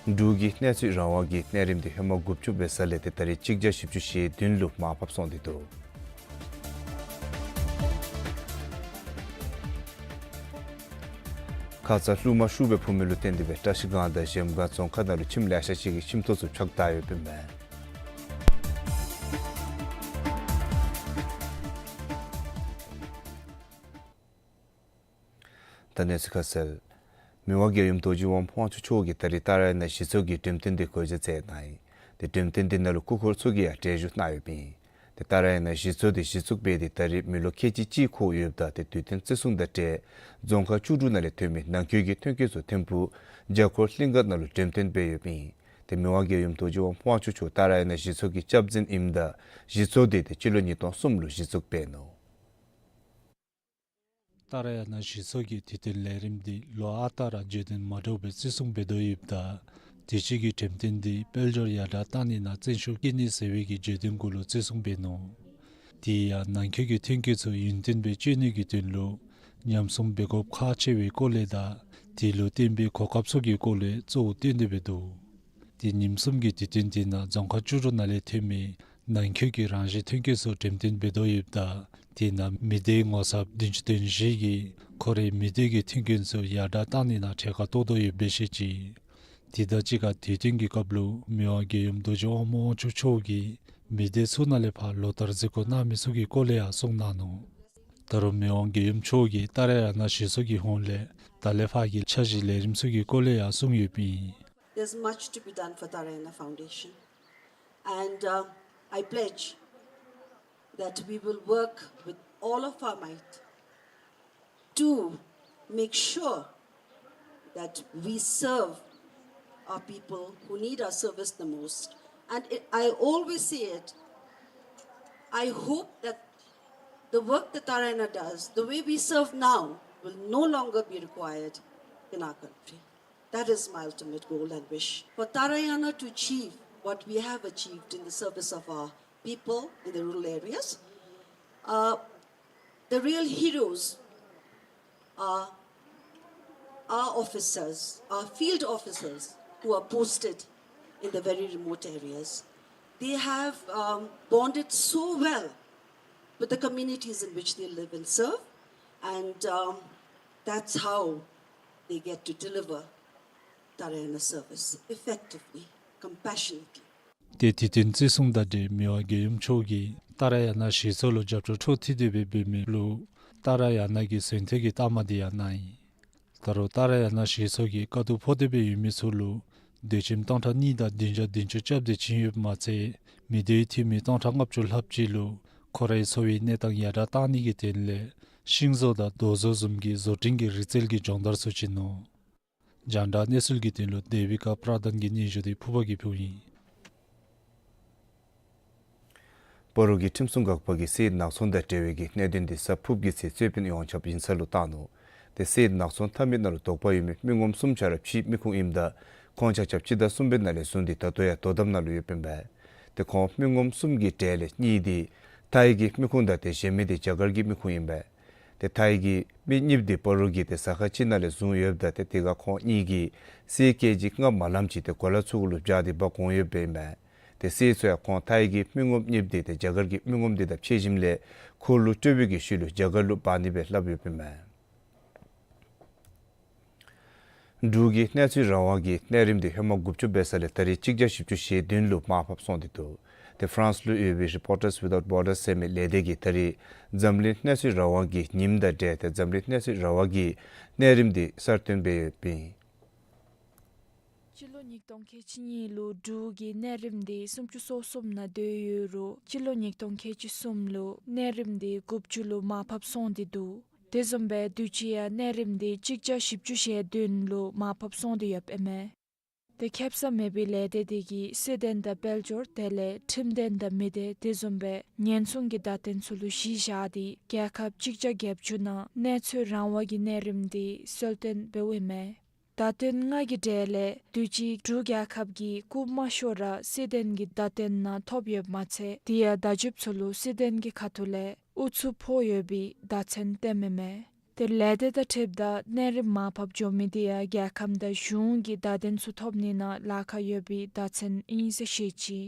འབྲུག་གི་གནས་ཚུལ་རང་དབང་གི་གནས་རིམ་འདི་ཧེ་མ་དགུ་བཅུ་འབད་ས་ལས་ཏེ་ད་རིས་གཅིག་བརྒྱ་བཞི་བཅུ་ཞེ་བདུན་ལུ་མར་ཕབ་སོང་སྟེ་འདུག། ཁ་ཙ་རླུང་མ་ཤུགས་སྦེ་འཕུ་མི་ལུ་བརྟེན་ཏེ་སྦེ་བཀྲིས་སྒང་དང་གཞལམ་སྒང་རྫོང་ཁག་ནང་ལུ་ཁྱིམ་ལེ་ཤ་ཅིག་གི་ཁྱིམ་ཐོག་ཚུ་ཕྱགས་བདའ་ཡོདཔ་ཨིན་མས། ད་གནས་ཚུལ་ཁ་གསལ། མི་དབང་རྒྱལ་ཡུམ་རྡོ་རྗེ་དབང་དབང་ཕྱུག་མཆོག་གིས་ད་རིས་ཏཱ་ར་ཡ་ན་གཞི་ཚོགས་ཀྱི་འགྲེམས་སྟོན་འདི་གོ་ཆ་མཛད་གནང་ཡི། ཏེ་འགྲེམས་སྟོན་འདི་ནང་ལུ་སྐུ་འཁོར་ཚུ་གིས་ཡང་གྲལ་བཞུགས་གནང་ཡོདཔ་ཨིན། ཏེ་ཏཱ་ར་ཡ་ན་གཞི་ཚོགས་འདི་གཞི་བཙུགས་འབད་དེ་ད་རིས་མི་ལོ་ཁལ་གཅིག་གཅིག་འཁོར་ཡོདཔ་ད་ཏེ་དུས་སྟོན་བརྩི་སྲུང་དང་འབྲེལ་རྫོང་ཁག་བཅུ་དྲུག་ནང་ལས་ཐོན་མི་ནང་འཁོད་ཀྱི་ཐོན་སྐྱེད་ཚུ་ཐིམ་ཕུག་བརྒྱ་འཁོར་གླིང་ག་ནང་ལུ་འགྲེམས་སྟོན་འབད་ཡོདཔ་ཨིན། ཏེ་མི་དབང་རྒྱལ་ཡུམ་རྡོ་རྗེ་དབང་དབང་ཕྱུག་མཆོག་ཏཱ་ར་ཡ་ན་གཞི་ཚོགས་ཀྱི་སྐྱབས་འཛིན་ཨིནམ་ད་གཞི་ཚོགས་འདི་ཏེ་སྤྱི་ལོ་ཉིས་སྟོང་གསུམ་ལུ་གཞི་བཙུགས་འབད་ནུག། ཏཱ་ར་ཡ་ན་གཞི་ཚོགས་ཀྱི་དུས་སྟོན་ལས་རིམ་འདི་ལོ་ཨ་རྟག་ར་བརྗོད་དོན་མ་འདྲཝ་སྦེ་བརྩི་སྲུང་འབད་དོ་ཡོདཔ་ད་དུས་ཅི་གི་འགྲེམས་སྟོན་འདི་དཔལ་འབྱོར་ཡར་དྲག་བཏང་ནི་ནང་བརྩོན་ཤུགས་བསྐྱེད་ནི་ཟེར་བའི་གི་བརྗོད་དོན་གུ་ལུ་བརྩི་སྲུང་འབད་ནུག། དེ་ཡང་ནང་འཁོད་ཀྱི་ཐོན་སྐྱེད་ཚུ་ཡུན་བརྟན་སྦེ་སྤྱོད་ནི་གི་དོན་ལུ་ཉམས་སྲུང་འབད་དགོཔ་ཁག་ཆེ་བའི་སྐོར་ལས་དང་དེ་ལུ་བརྟེན་པའི་གོ་སྐབས་ཚུ་གི་སྐོར་ལས་གཙོ་བོ་བཏོན་ཏེ་སྦེ་འདུག། ཏེ་ཉིནམ་གསུམ་གྱི་དུས་སྟོན་དེ་ནང་རྫོང་ཁག་བཅུ་དྲུག་ནང་ལས་ཐོན་མི་ནང་འཁོད་ཀྱི་རང་བཞིན་ཐོན་སྐྱེད་ཚུ་འགྲེམས་སྟོན་འབད་དོ་ཡོདཔ་ད་དེ་ནང་མི་སྡེའི་ངོ་ཚབ་བདུན་ཅུ་དོན་བཞི་གིས་ཁོ་རའི་མི་སྡེ་གི་ཐོན་སྐྱེད་ཚུ་ཡར་དྲག་བཏང་ནི་ནང་གྲལ་ཁར་གཏོགས་དོ་ཡོདཔ་སྦེ་བཤད་ཅི། དེ་དང་གཅིག་ཁར་དུས་སྟོན་གྱི་སྐབས་ལུ་མི་དབང་རྒྱལ་ཡུམ་རྡོ་རྗེ་དབང་མོ་དབང་ཕྱུག་མཆོག་གིས་མི་སྡེ་ཚུ་ནང་ལས་ཕར་ལོ་ལྟར་གཟིགས་སྐོར་གནང་མི་ཚུ་གི་སྐོར་ལས་ཡང་གསུངས་གནང་ནུག། ད་རུང་མི་དབང་རྒྱལ་ཡུམ་མཆོག་གིས་ཏཱ་ར་ཡ་ན་གཞི་ཚོགས་ཀྱི་ཧོངས་ལས་ད་ལས་ཕར་གྱི་འཆར་གཞི་ལས་རིམ་ཚུ་གི་སྐོར་ལས་ཡང་གསུངས་ཡོདཔ་ཨིན། There's much to be done for Tara Yona Foundation. And, uh, I pledge that we will work with all of our might to make sure that we serve our people who need our service the most. And it, I always say it, I hope that the work that Tara Yona does, the way we serve now, will no longer be required in our country. That is my ultimate goal and wish for Tara Yona to achieve what we have achieved in the service of our people in the rural areas. Uh, the real heroes are our officers, our field officers who are posted in the very remote areas. They have, um, bonded so well with the communities in which they live and serve, and, um, that's how they get to deliver Tara Yona service effectively, compassionately. ཏེ་དུས་སྟོན་བརྩི་སྲུང་དང་འབྲེལ་མི་དབང་རྒྱལ་ཡུམ་མཆོག་གིས་ཏཱ་ར་ཡ་ན་གཞི་ཚོགས་ལུ་རྒྱབ་སྐྱོར་འཕྲོ་མཐུད་དེ་སྦེ་འབད་མི་ལུ་ཏཱ་ར་ཡ་ན་གི་གཟེངས་བསྟོད་ཀྱི་རྟགས་མ་འདི་ཡང་གནང་ཡི། ད་རུང་ཏཱ་ར་ཡ་ན་གཞི་ཚོགས་ཀྱིས་དཀའ་སྡུག་ཕོག་སྟེ་སྦེ་ཡོད་མི་ཚུ་ལུ་སྡོད་ཁྱིམ་སྟོང་ཕྲག་གཉིས་དང་བདུན་བརྒྱ་བདུན་ཅུ་རྐྱབ་སྟེ་བྱིན་ཡོདཔ་མ་ཚད་མི་སྡེའི་འཐུས་མི་སྟོང་ཕྲག་ལྔ་བཅུ་ལྷགཔ་ཅིག་ལུ་ཁོ་རའི་འཚོ་བའི་གནས་སྟངས་ཡར་དྲག་བཏང་ནི་གི་དོན་ལས་ཤིང་བཟོ་དང་རྡོ་བཟོ་བཟུམ་གྱི་བཟོ་སྐྲུན་གྱི་རིག་རྩལ་གྱི་སྦྱོང་བརྡར་ཚུ་བྱིན་ནུག། རྒྱང་བསྒྲགས་གནས་ཚུལ་གྱི་དོན་ལུ་དེ་བི་ཀ་པྲ་དཱན་གྱི་སྙན་ཞུ་འདི་ཕུརཔ་གིས་ཕུལཝ་ཨིན། སྤ་རོ་གི་ཁྲིམས་སྲུང་འགག་པ་གིས་གསེར་ནག་ཚོང་དང་འབྲེལ་བའི་གི་གནད་དོན་འདི་གཟའ་ཕུརཔ་གི་ཚེ་རྩོད་དཔོན་ཡོངས་ཁྱབ་ཡིག་ཚང་ལུ་བཏང་ནུག། ཏེ་གསེར་ནག་ཚོང་འཐབ་མི་ནང་ལུ་དོགས་པ་ཡོད་མི་མི་ངོམ་གསུམ་ཆ་ར་ཕྱིའི་མི་ཁུངས་ཨིནམ་ད་ཁོང་ཆ་ཁྱབ་སྤྱི་ཟླ་གསུམ་པའི་ནང་ལས་བཟུང་སྟེ་ད་ལྟོ་ཡང་དོ་དམ་ནང་ལུ་ཡོདཔ་ཨིན་པས། ཏེ་ཁོང་མི་ངོམ་གསུམ་གྱི་གྲས་ལས་གཉིས་འདི་ཐའི་གི་མི་ཁུངས་དང་ཏེ་གཞན་མི་འདི་རྒྱ་གར་གྱི་མི་ཁུངས་ཨིན་པས། ཏེ་ཐའི་གི་མི་གཉིས་འདི་སྤ་རོ་གི་ཏེ་ཟ་ཁང་ཅིག་ནང་ལས་བཟུང་ཡོདཔ་ད་ཏེ་དེ་ཁར་ཁོང་གཉིས་ཀྱིས་གསེར་ཀེ་ཇི་ལྔ་མ་ལངམ་ཅིག་ཏེ་གོ་ལ་ཚུ་གུ་ལུ་སྦྱར་ཏེ་འབག་འོང་ཡོདཔ་ཨིན་པས། ཏེ་གསེར་ཚུ་ཡང་ཁོང་ཐའི་གི་མི་ངོམ་གཉིས་འདི་ཏེ་རྒྱ་གར་གྱི་མི་ངོམ་འདི་དང་ཕྱད་ཞིནམ་ལས་འཁོར་ལོ་སྤྲོད་པའི་གི་ཤུལ་ལུ་རྒྱ་གར་ལུ་འབག་ནི་སྦེ་སླབ་ཡོདཔ་ཨིན་པས། འབྲུག་གི་གནས་ཚུལ་རང་དབང་གི་གནས་རིམ་འདི་ཧེ་མ་དགུ་བཅུ་འབད་ས་ལས་ད་རིས་གཅིག་བརྒྱ་བཞི་བཅུ་ཞེ་བདུན་ལུ་མར་ཕབ་སོང་སྟེ་འདུག། ཏེ་ཕ་རན་སི་ལུ་ཡོད་པའི་Reporters Without Borders ཟེར་མི་ལས་སྡེ་གིས་ད་རིས་འཛམ་གླིང་གནས་ཚུལ་རང་དབང་གི་ཉིནམ་དང་འབྲེལ་ཏེ་འཛམ་གླིང་གནས་ཚུལ་རང་དབང་གི་གནས་རིམ་འདི་གསར་བཏོན་འབད་ཡོདཔ་ཨིན། སྤྱི་ལོ་ཉིས་སྟོང་ཁལ་གཅིག་གཉིས་ལུ་འབྲུག་གི་གནས་རིམ་འདི་སུམ་ཅུ་སོ་གསུམ་ནང་སྡོད་ཡོད་རུང་སྤྱི་ལོ་ཉིས་སྟོང་ཁལ་གཅིག་གསུམ་ལུ་གནས་རིམ་འདི་དགུ་བཅུ་ལུ་མར་ཕབ་སོང་སྟེ་འདུག། དེ་བཟུམ་སྦེ་དུས་ཅི་ཡང་གནས་རིམ་འདི་གཅིག་བརྒྱ་བཞི་བཅུ་ཞེ་བདུན་ལུ་མར་ཕབ་སོང་སྟེ་ཡོདཔ་ཨིན་མས། ཏེ་ཁེབ་ས་མེད་པའི་ལས་སྡེ་དེ་གིས་སྲིད་དོན་དང་དཔལ་འབྱོར་དེ་ལས་ཁྲིམས་དོན་དང་མི་སྡེ་དེ་བཟུམ་སྦེ་ཉེན་སྲུང་གི་བརྡ་དོན་ཚུ་ལུ་གཞི་བཞག་སྟེ་རྒྱལ་ཁབ་གཅིག་བརྒྱ་བརྒྱད་ཅུ་ནང་གནས་ཚུལ་རང་དབང་གི་གནས་རིམ་དེ་གསལ་སྟོན་འབདཝ་ཨིན་མས། བརྡ་དོན་ལྔ་གི་གྲས་ལས་དུས་ཅི་འབྲུག་རྒྱལ་ཁབ་ཀྱིས་རྐུ་མ་ཤོར་ར་སྲིད་དོན་གྱི་བརྡ་དོན་ནང་ཐོབ་ཡོདཔ་མ་ཚད་དེ་ཡང་བརྡ་བརྒྱུདཔ་ཚུ་ལུ་སྲིད་དོན་གྱི་ཁ་ཐུག་ལས་ཨུ་ཚུགས་ཕོག་ཡོད་པའི་བརྡ་མཚོན་བསྟནམ་ཨིན་མས། ཏེ་ལས་སྡེ་དང་འཁྲིལཝ་ད་གནས་རིམ་མར་ཕབ་འགྱོ་མི་དེ་ཡང་རྒྱལ་ཁབ་དང་གཞུང་གི་བརྡ་དོན་ཚུ་ཐོབ་ནི་ནང་ལཱ་ཁག་ཡོད་པའི་བརྡ་མཚོན་ཨིན་ཟེར་བཤད་ཅི།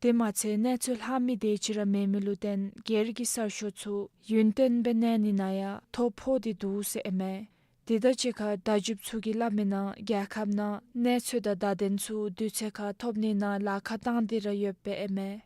དེ་མ་ཚད་གནས་ཚུལ་ལྷག་མི་དེ་ཅིག་ར་མེད་མི་ལུ་བརྟེན་སྒེར་གྱི་གསར་ཤོག་ཚུ་ཡུན་བརྟན་སྦེ་གནས་ནི་ནང་ཡང་ཐོ་ཕོག་སྟེ་འདུག་ཟེར་ཨིན་མས། དེ་དང་གཅིག་ཁར་བརྡ་བརྒྱུདཔ་ཚུ་གིས་སླབ་མི་ནང་རྒྱལ་ཁབ་ནང་གནས་ཚུལ་དང་བརྡ་དོན་ཚུ་དུས་ཚོད་ཁར་ཐོབ་ནི་ནང་ལཱ་ཁག་བཏང་སྟེ་ར་ཡོདཔ་ཨིན་མས།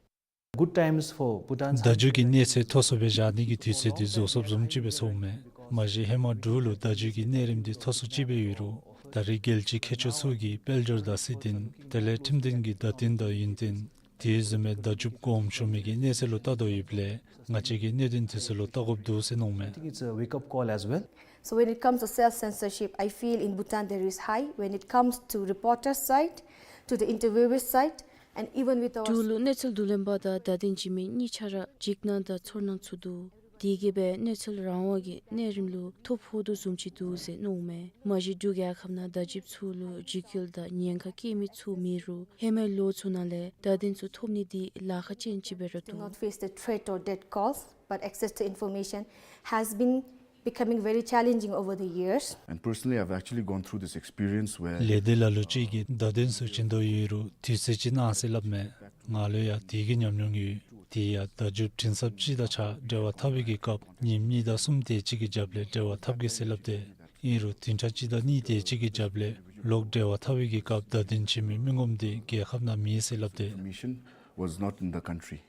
Good times for Bhutan. བརྡ་བརྒྱུད་ཀྱི་གནས་ཚད་མཐོ་སུ་སྦེ་བཞག་ནི་གི་དུས་ཚོད་འདི་རྫོགས་སོཔ་བཟུམ་ཅིག་སྦེ་ཚོརཝ་མས། མ་གཞི་ཧེ་མ་འབྲུག་ལུ་བརྡ་བརྒྱུད་ཀྱི་གནས་རིམ་འདི་མཐོ་སུ་ཅིག་སྦེ་ཡོད་རུང་ད་རེས་རྒྱལ་སྤྱིའི་མཁས་མཆོག་ཚུ་གིས་དཔལ་འབྱོར་དང་སྲིད་དོན་དེ་ལས་ཁྲིམས་དོན་གྱི་བརྡ་དོན་དང་ཡུན་བརྟན་དེ་བཟུམ་མའི་བརྡ་བརྒྱུདཔ་གོངམ་ཤོར་མི་གི་གནས་ཚད་ལུ་བལྟ་དོ་ཡོདཔ་ལས་ང་བཅས་ཀྱིས་གནད་དོན་དེ་ཚུ་ལུ་བལྟ་དགོཔ་འདུག་ཟེར་མནོཝ་མས། I think it's a wake-up call as well. So when it comes to self-censorship, I feel in Bhutan there is high. When it comes to reporter side, to the interviewer side, and even with our འབྲུག་ལུ་གནས་ཚུལ་བསྡུ་ལེན་པ་དང་བརྡ་དོན་བརྒྱུད་མི་གཉིས་ཆ་ར་འཇིགས་སྣང་དང་ཚོར་སྣང་ཚུ་འདུག། དེ་གིས་སྦེ་གནས་ཚུལ་རང་དབང་གི་གནས་རིམ་ལུ་ཐོ་ཕོག་དོ་བཟུམ་ཅིག་འདུག་ཟེར་མནོཝ་མས། མ་གཞི་འབྲུག་རྒྱལ་ཁབ་ནང་བརྡ་བརྒྱུདཔ་ཚུ་ལུ་འཇིགས་སྐུལ་དང་ཉེན་ཁ་བཀལ་མི་ཚུ་མེད་རུང་ཧེ་མའི་ལོ་ཚུ་ནང་ལས་བརྡ་དོན་ཚུ་ཐོབ་ནི་འདི་ལཱ་ཁག་ཅན་ཅིག་སྦེ་ར་འདུག། Do not face the threat or death calls, but access to information has been becoming very challenging over the years. And personally, I've actually gone through this experience where ལས་སྡེ་ལ་ལུ་ཅིག་གིས་བརྡ་དོན་ཚུ་བྱིན་དོ་ཡོད་རུང་དུས་ཚོད་ཅིག་གནང་ཟེར་སླབ་མས། ང་ལུ་ཡང་དེ་གི་ཉམས་མྱོང་ཡོད། དེ་ཡང་བརྡ་བརྒྱུད་འཕྲིན་ཚབ་ཅིག་དང་གཅིག་ཁར་འབྲེལ་བ་འཐབ་པའི་གི་སྐབས་ཉིནམ་གཉིས་དང་གསུམ་དེ་ཅིག་གི་རྒྱབ་ལས་འབྲེལ་བ་འཐབ་གེ་ཟེར་སླབ་སྟེ། ཨིན་རུང་བདུན་ཕྲག་གཅིག་དང་གཉིས་དེ་ཅིག་གི་རྒྱབ་ལས་ལོག་འབྲེལ་བ་འཐབ་པའི་གི་སྐབས་བརྡ་དོན་བྱིན་མི་མི་ངོམ་དེ་རྒྱལ་ཁབ་ནང་མེད་ཟེར་སླབ་སྟེ། Information was not in the country.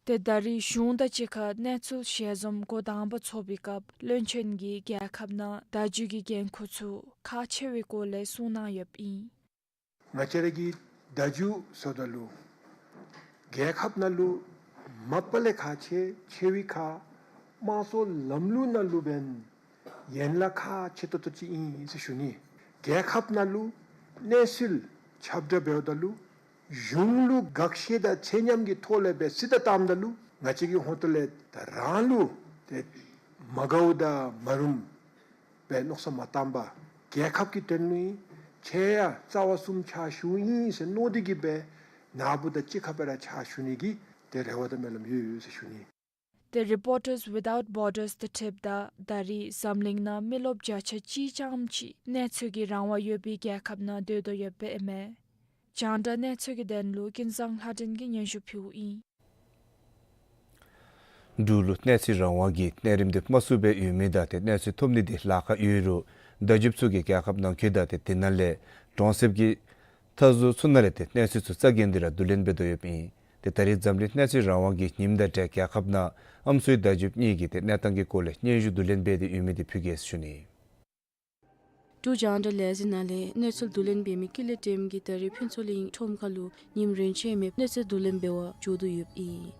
ཏེ་ད་རེས་གཞུང་དང་གཅིག་ཁར་གནས་ཚུལ་ཞལ་འཛོམས་འགོ་དང་པ་ཚོགས་པའི་སྐབས་བློན་ཆེན་གྱིས་རྒྱལ་ཁབ་ནང་བརྡ་བརྒྱུད་ཀྱི་འགན་ཁུར་ཚུ་ཁག་ཆེ་བའི་སྐོར་ལས་གསུངས་གནང་ཡོདཔ་ཨིན། ང་བཅས་ར་གི་བརྡ་བརྒྱུད་ཟེརཝ་ད་ལུ་རྒྱལ་ཁབ་ནང་ལུ་མ་པ་ལས་ཁག་ཆེ་ཆེ་བའི་ཁར་དམངས་གཙོའི་ལམ་ལུགས་ནང་ལུ་འབདན་ཡན་ལག་ཁག་ཆེ་ཏོག་ཏོ་ཅིག་ཨིན་ཟེར་ཞུ་ནི། རྒྱལ་ཁབ་ནང་ལུ་གནས་ཚུལ་ཁྱབ་བསྒྲགས་འབདཝ་ད་ལུ་གཞུང་ལུ་དགག་བཞག་དང་ཆ་མཉམ་གྱི་ཐོག་ལས་སྦེ་ཟེར་ད་བཏངམ་ད་ལུ་ང་བཅས་ཀྱི་ཧོངས་ཏོ་ལས་ད་རང་ལུ་ཏེ་མ་དགའཝ་དང་མ་རུངམ་སྦེ་མནོ་བསམ་མ་བཏང་པར་རྒྱལ་ཁབ་ཀྱི་དོན་ལུ་ཨིན། ཁྱེད་ཡང་རྩ་བ་གསུམ་ཕྱག་ཞུཝ་ཨིན་ཟེར་མནོ་སྟེ་གིས་སྦེ་ནཱ་བུ་དང་གཅིག་ཁར་སྦེ་ར་ཕྱག་ཞུ་ནི་གི་ཏེ་རེ་བ་དང་སྨོན་ལམ་ཡོད་ཟེར་ཞུ་ནི། ཏེ་Reporters Without Borders དང་འཁྲིལཝ་ད་ད་རེས་འཛམ་གླིང་ནང་མི་རློབས་བརྒྱ་ཆ་གཅིག་ཙམ་ཅིག་གནས་ཚུལ་གྱི་རང་དབང་ཡོད་པའི་རྒྱལ་ཁབ་ནང་སྡོད་དོ་ཡོདཔ་ཨིན་མས། རྒྱང་བསྒྲགས་གནས་ཚུལ་གྱི་དོན་ལུ་ཀུན་བཟང་ལྷ་སྒྲོན་གྱིས་སྙན་ཞུ་ཕུལཝ་ཨིན། འབྲུག་ལུ་གནས་ཚུལ་རང་དབང་གི་གནས་རིམ་འདི་དམའ་སུ་སྦེ་ཡོད་མི་དང་ཏེ་གནས་ཚུལ་ཐོབ་ནི་འདི་ལཱ་ཁག་ཡོད་རུང་བརྡ་བརྒྱུདཔ་ཚུ་གིས་རྒྱལ་ཁབ་ནང་འཁོད་དང་ཏེ་དེ་ནང་ལས་གྲོང་གསེབ་ཀྱི་མཐའ་ཟུར་ཚུ་ནང་ལས་ཏེ་གནས་ཚུལ་ཚུ་རྩ་འགེངས་ཏེ་ར་བསྡུ་ལེན་འབད་དོ་ཡོདཔ་ཨིན། ཏེ་ད་རེས་འཛམ་གླིང་གནས་ཚུལ་རང་དབང་གི་ཉིནམ་དང་འབྲེལ་རྒྱལ་ཁབ་ནང་ཨམ་སྲུའི་བརྡ་བརྒྱུདཔ་གཉིས་ཀྱིས་ཏེ་གནས་སྟངས་ཀྱི་སྐོར་ལས་སྙན་ཞུ་བསྡུ་ལེན་འབད་དེ་ཡོད་མི་འདི་ཕུལ་གེ་ཟེར་ཞུ་ནི། འབྲུག་རྒྱང་བསྒྲགས་ལས་འཛིན་ནང་ལས་གནས་ཚུལ་བསྡུ་ལེན་འབད་མི་ཀུན་ལེགས་བསྟན་གྱིས་ད་རེས་ཕུན་ཚོགས་གླིང་ཁྲོམ་ཁ་ལུ་ཉིནམ་རིམ་བཞིན་མའི་གནས་ཚུལ་བསྡུ་ལེན་འབད་བར་འགྱོ་དོ་ཡོདཔ་ཨིན།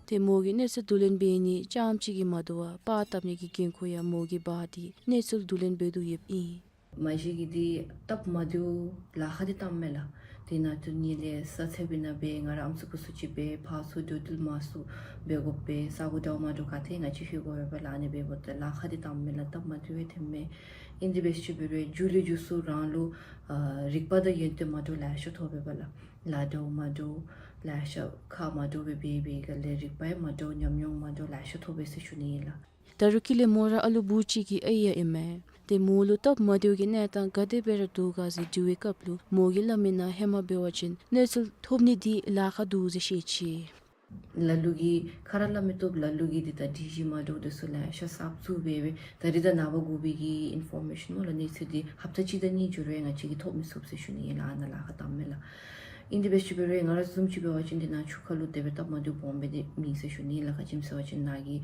ཏེ་མོ་གིས་གནས་ཚུལ་བསྡུ་ལེན་འབད་ནི་རྐྱངམ་གཅིག་གིས་མ་དོ་བར་པར་བཏབ་ནི་གི་འགན་ཁུར་ཡང་མོ་གིས་འབག་སྟེ་གནས་ཚུལ་བསྡུ་ལེན་འབད་དོ་ཡོདཔ་ཨིན། མ་གཞི་གི་འདི་སྟབས་མ་བདེཝ་ལཱ་ཁག་འདི་བཏངམ་མས་ལགས། དེ་ནང་དུ་ནི་ལས་ས་ཚབ་ཨིན་ན་སྦེ་ང་ར་ཨམ་སྲུ་ཀུ་སྲུ་ཅིག་སྦེ་ཕར་ཚུར་འགྲོ་འདུལ་མང་སུ་འབད་དགོ་པས། ས་གོ་འདྲཝ་མ་འདྲཝ་ག་ཏེ་ང་བཅས་ལྷོད་དགོ་པས་ལགས། ཨ་ནི་འབདཝ་ད་ལཱ་ཁག་འདི་བཏངམ་མས་ལགས། སྟབས་མ་བདེཝ་ཐོནམ་མས། ཨིན་དེ་སྦེ་ཅིག་འབད་རུང་མཇུག་ལུ་མཇུག་སུ་རང་ལུ་ཨ་རིག་པ་དང་ཡོན་ཏན་མ་འདྲཝ་ལེ་ཤ་ཐོབ་པས་ལགས། ལཱ་འདྲཝ་མ་འདྲཝ་ལེ་ཤ་ཁག་མ་འདྲཝ་སྦེ་འབད་བའི་སྒང་ལས་རིག་པ་ཡང་མ་འདྲཝ་ཉམས་མྱོང་མ་འདྲཝ་ལེ་ཤ་ཐོབ་པས་ཟེར་ཞུ་ནི་ཨིན་ལགས། ད་རུང་ཀུན་ལེགས་མོ་ར་ཨ་ལུ་བུ་གཅིག་གི་ཨའི་ཡང་ཨིན་མས། ཏེ་མོ་ལུ་སྟབས་མ་བདེཝ་གི་གནས་སྟངས་ག་དེ་སྦེ་ར་འདུག་ག་ཟེར་དྲི་བའི་སྐབས་ལུ་མོ་གིས་སླབ་མི་ནང་ཧེ་མ་འབད་བ་ཅིན་གནས་ཚུལ་ཐོབ་ནི་འདི་ལཱ་ཁག་འདུག་ཟེར་བཤད་ཅི། ལ་ལུ་གིས་ཁ་ར་སླབ་མི་བཏུབ། ལ་ལུ་གིས་འདི་ད་ཌི་ཇི་མ་འདྲཝ་འདི་ཚུ་ལེ་ཤ་གསརཔ་བཙུགས་སྦེ་སྦེ་ད་རེས་ད་ནངས་པ་དགོ་པའི་གི་ཨིན་ཕོར་མེ་ཤཱན་སྨོ་ལགས། གནས་ཚུལ་འདི་ཧབ་ཏ་གཅིག་དང་གཉིས་འགྱོ་རུང་ང་བཅས་ཀྱིས་ཐོབ་མི་ཚུགས་ཟེར་ཞུ་ནི་ཨིན་ལགས། ཨ་ནཱ་ལཱ་ཁག་བཏངམ་མས་ལགས། ཨིན་དེ་སྦེ་ཅིག་འབད་རུང་ང་ར་བཟུམ་ཅིག་འབད་བ་ཅིན་འདི་ནང་ཆུ་ཁ་ལུ་དེ་སྦེ་སྟབས་མ་བདེཝ་སྦོམ་སྦེ་འདི་མེད་ཟེར་ཞུ་ནི་ཨིན་ལགས། ག་ཅི་སྨོ་ཟེར་བ་ཅིན་ནཱ་གི་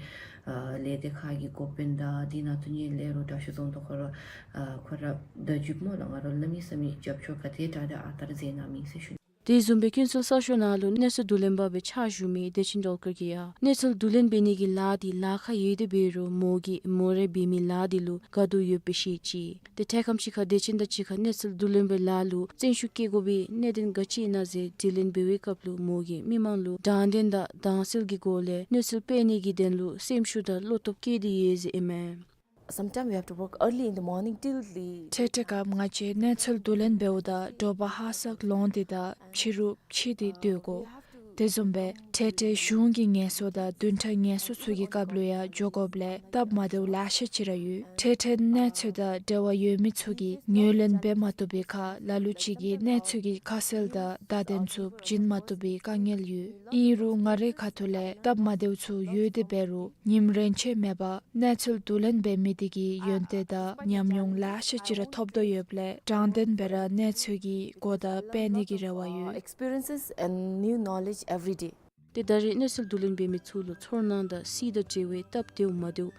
ཨ་ལས་སྡེ་ཁག་གི་འགོ་དཔོན་དང་དེ་ནང་དུ་ནི་ལས་རོགས་དྲག་ཤོས་རྫོང་དུ་ཁོ་ར་ཨ་ཁོ་ར་བརྡ་བརྒྱུདཔ་སྨོ་ལགས། ང་ར་ལུ་གནམ་མེད་ས་མེད་རྒྱབ་སྐྱོར་ག་དེ་དྲག་དྲག་ཨ་རྟག་ར་མཛད་གནང་མི་ཟེར་ཞུ་ནི། དེ་བཟུམ་སྦེ་ཀུན་གསལ་གསར་ཤོག་ནང་ལུ་གནས་ཚུལ་བསྡུ་ལེན་པ་སྦེ་ཕྱག་ཞུ་མི་བདེ་ཆེན་སྒྲོལ་དཀར་གྱིས་ཡང་གནས་ཚུལ་བསྡུ་ལེན་འབད་ནི་གི་ལཱ་འདི་ལཱ་ཁག་ཡོད་དེ་འབད་རུང་མོ་གིས་མོ་རའི་འབད་མི་ལཱ་འདི་ལུ་དགའ་སྡུག་ཡོད་པའི་ཤེས་ཅི། ཏེ་འཕྲལ་ཁམས་ཅིག་ཁར་བདེ་ཆེན་དང་གཅིག་ཁར་གནས་ཚུལ་བསྡུ་ལེན་པའི་ལཱ་ལུ་བརྩོན་ཤུགས་བསྐྱེད་དགོ་པའི་གནད་དོན་ག་ཅི་ཨིན་ན་ཟེར་དྲི་ལན་འབད་བའི་སྐབས་ལུ་མོ་གིས་མི་མང་ལུ་དྲང་བདེན་དང་དྭངས་གསལ་གྱི་སྒོ་ལས་གནས་ཚུལ་སྤེལ་ནི་གི་དོན་ལུ་སེམས་ཤུགས་དང་བློ་སྟོབས་བསྐྱེད་དེ་ཡོད་ཟེར་ཨིན་མས། Sometimes we have to work early in the morning till the འཕྲལ་འཕྲལ་སྐབས་ང་བཅས་གནས་ཚུལ་བསྡུ་ལེན་འབདཝ་ད་དྲོ་པ་ཧ་སག་ལོང་སྟེ་དང་ཕྱི་རུ་ཕྱིས་ཏེ་སྡོད་དགོ། དེ་བཟུམ་སྦེ་འཕྲལ་འཕྲལ་གཞུང་གི་ངལ་གསོ་དང་བདུན་ཕྲག་ངལ་གསོ་ཚུ་གི་སྐབས་ལུ་ཡང་འགྱོ་དགོཔ་ལས་སྟབས་མ་བདེཝ་ལེ་ཤ་ཅིག་ར་ཡོད། འཕྲལ་འཕྲལ་གནས་ཚུལ་དང་འབྲེལ་བ་ཡོད་མི་ཚུ་གིས་ངོས་ལེན་འབད་མ་བཏུབ་པའི་ཁར་ལ་ལུ་ཅིག་གིས་གནས་ཚུལ་གྱི་ཁ་གསལ་དང་བརྡ་དོན་ཚུ་བྱིན་མ་བཏུབ་པའི་དཀའ་ངལ་ཡོད། ཨིན་རུང་ང་རའི་ཁ་ཐུག་ལས་སྟབས་མ་བདེཝ་ཚུ་ཡོད་དེ་འབད་རུང་ཉིནམ་རེ་ཆད་མེད་པར་གནས་ཚུལ་བསྡུ་ལེན་འབད་མི་དེ་གིས་ཡོན་ཏན་དང་ཉམས་མྱོང་ལེ་ཤ་ཅིག་ར་ཐོབ་དོ་ཡོདཔ་ལས་དྲང་བདེན་སྦེ་ར་གནས་ཚུལ་གྱི་གོ་བརྡ་སྤེལ་ནི་གི་རེ་བ་ཡོད། Experiences and new knowledge every day. ཏེ་ད་རེས་གནས་ཚུལ་བསྡུ་ལེན་འབད་མི་ཚུ་ལུ་ཚོར་སྣང་དང་སྲིད་དང་འབྲེལ་བའི་སྟབས་བདེཝ་མ་བདེཝ་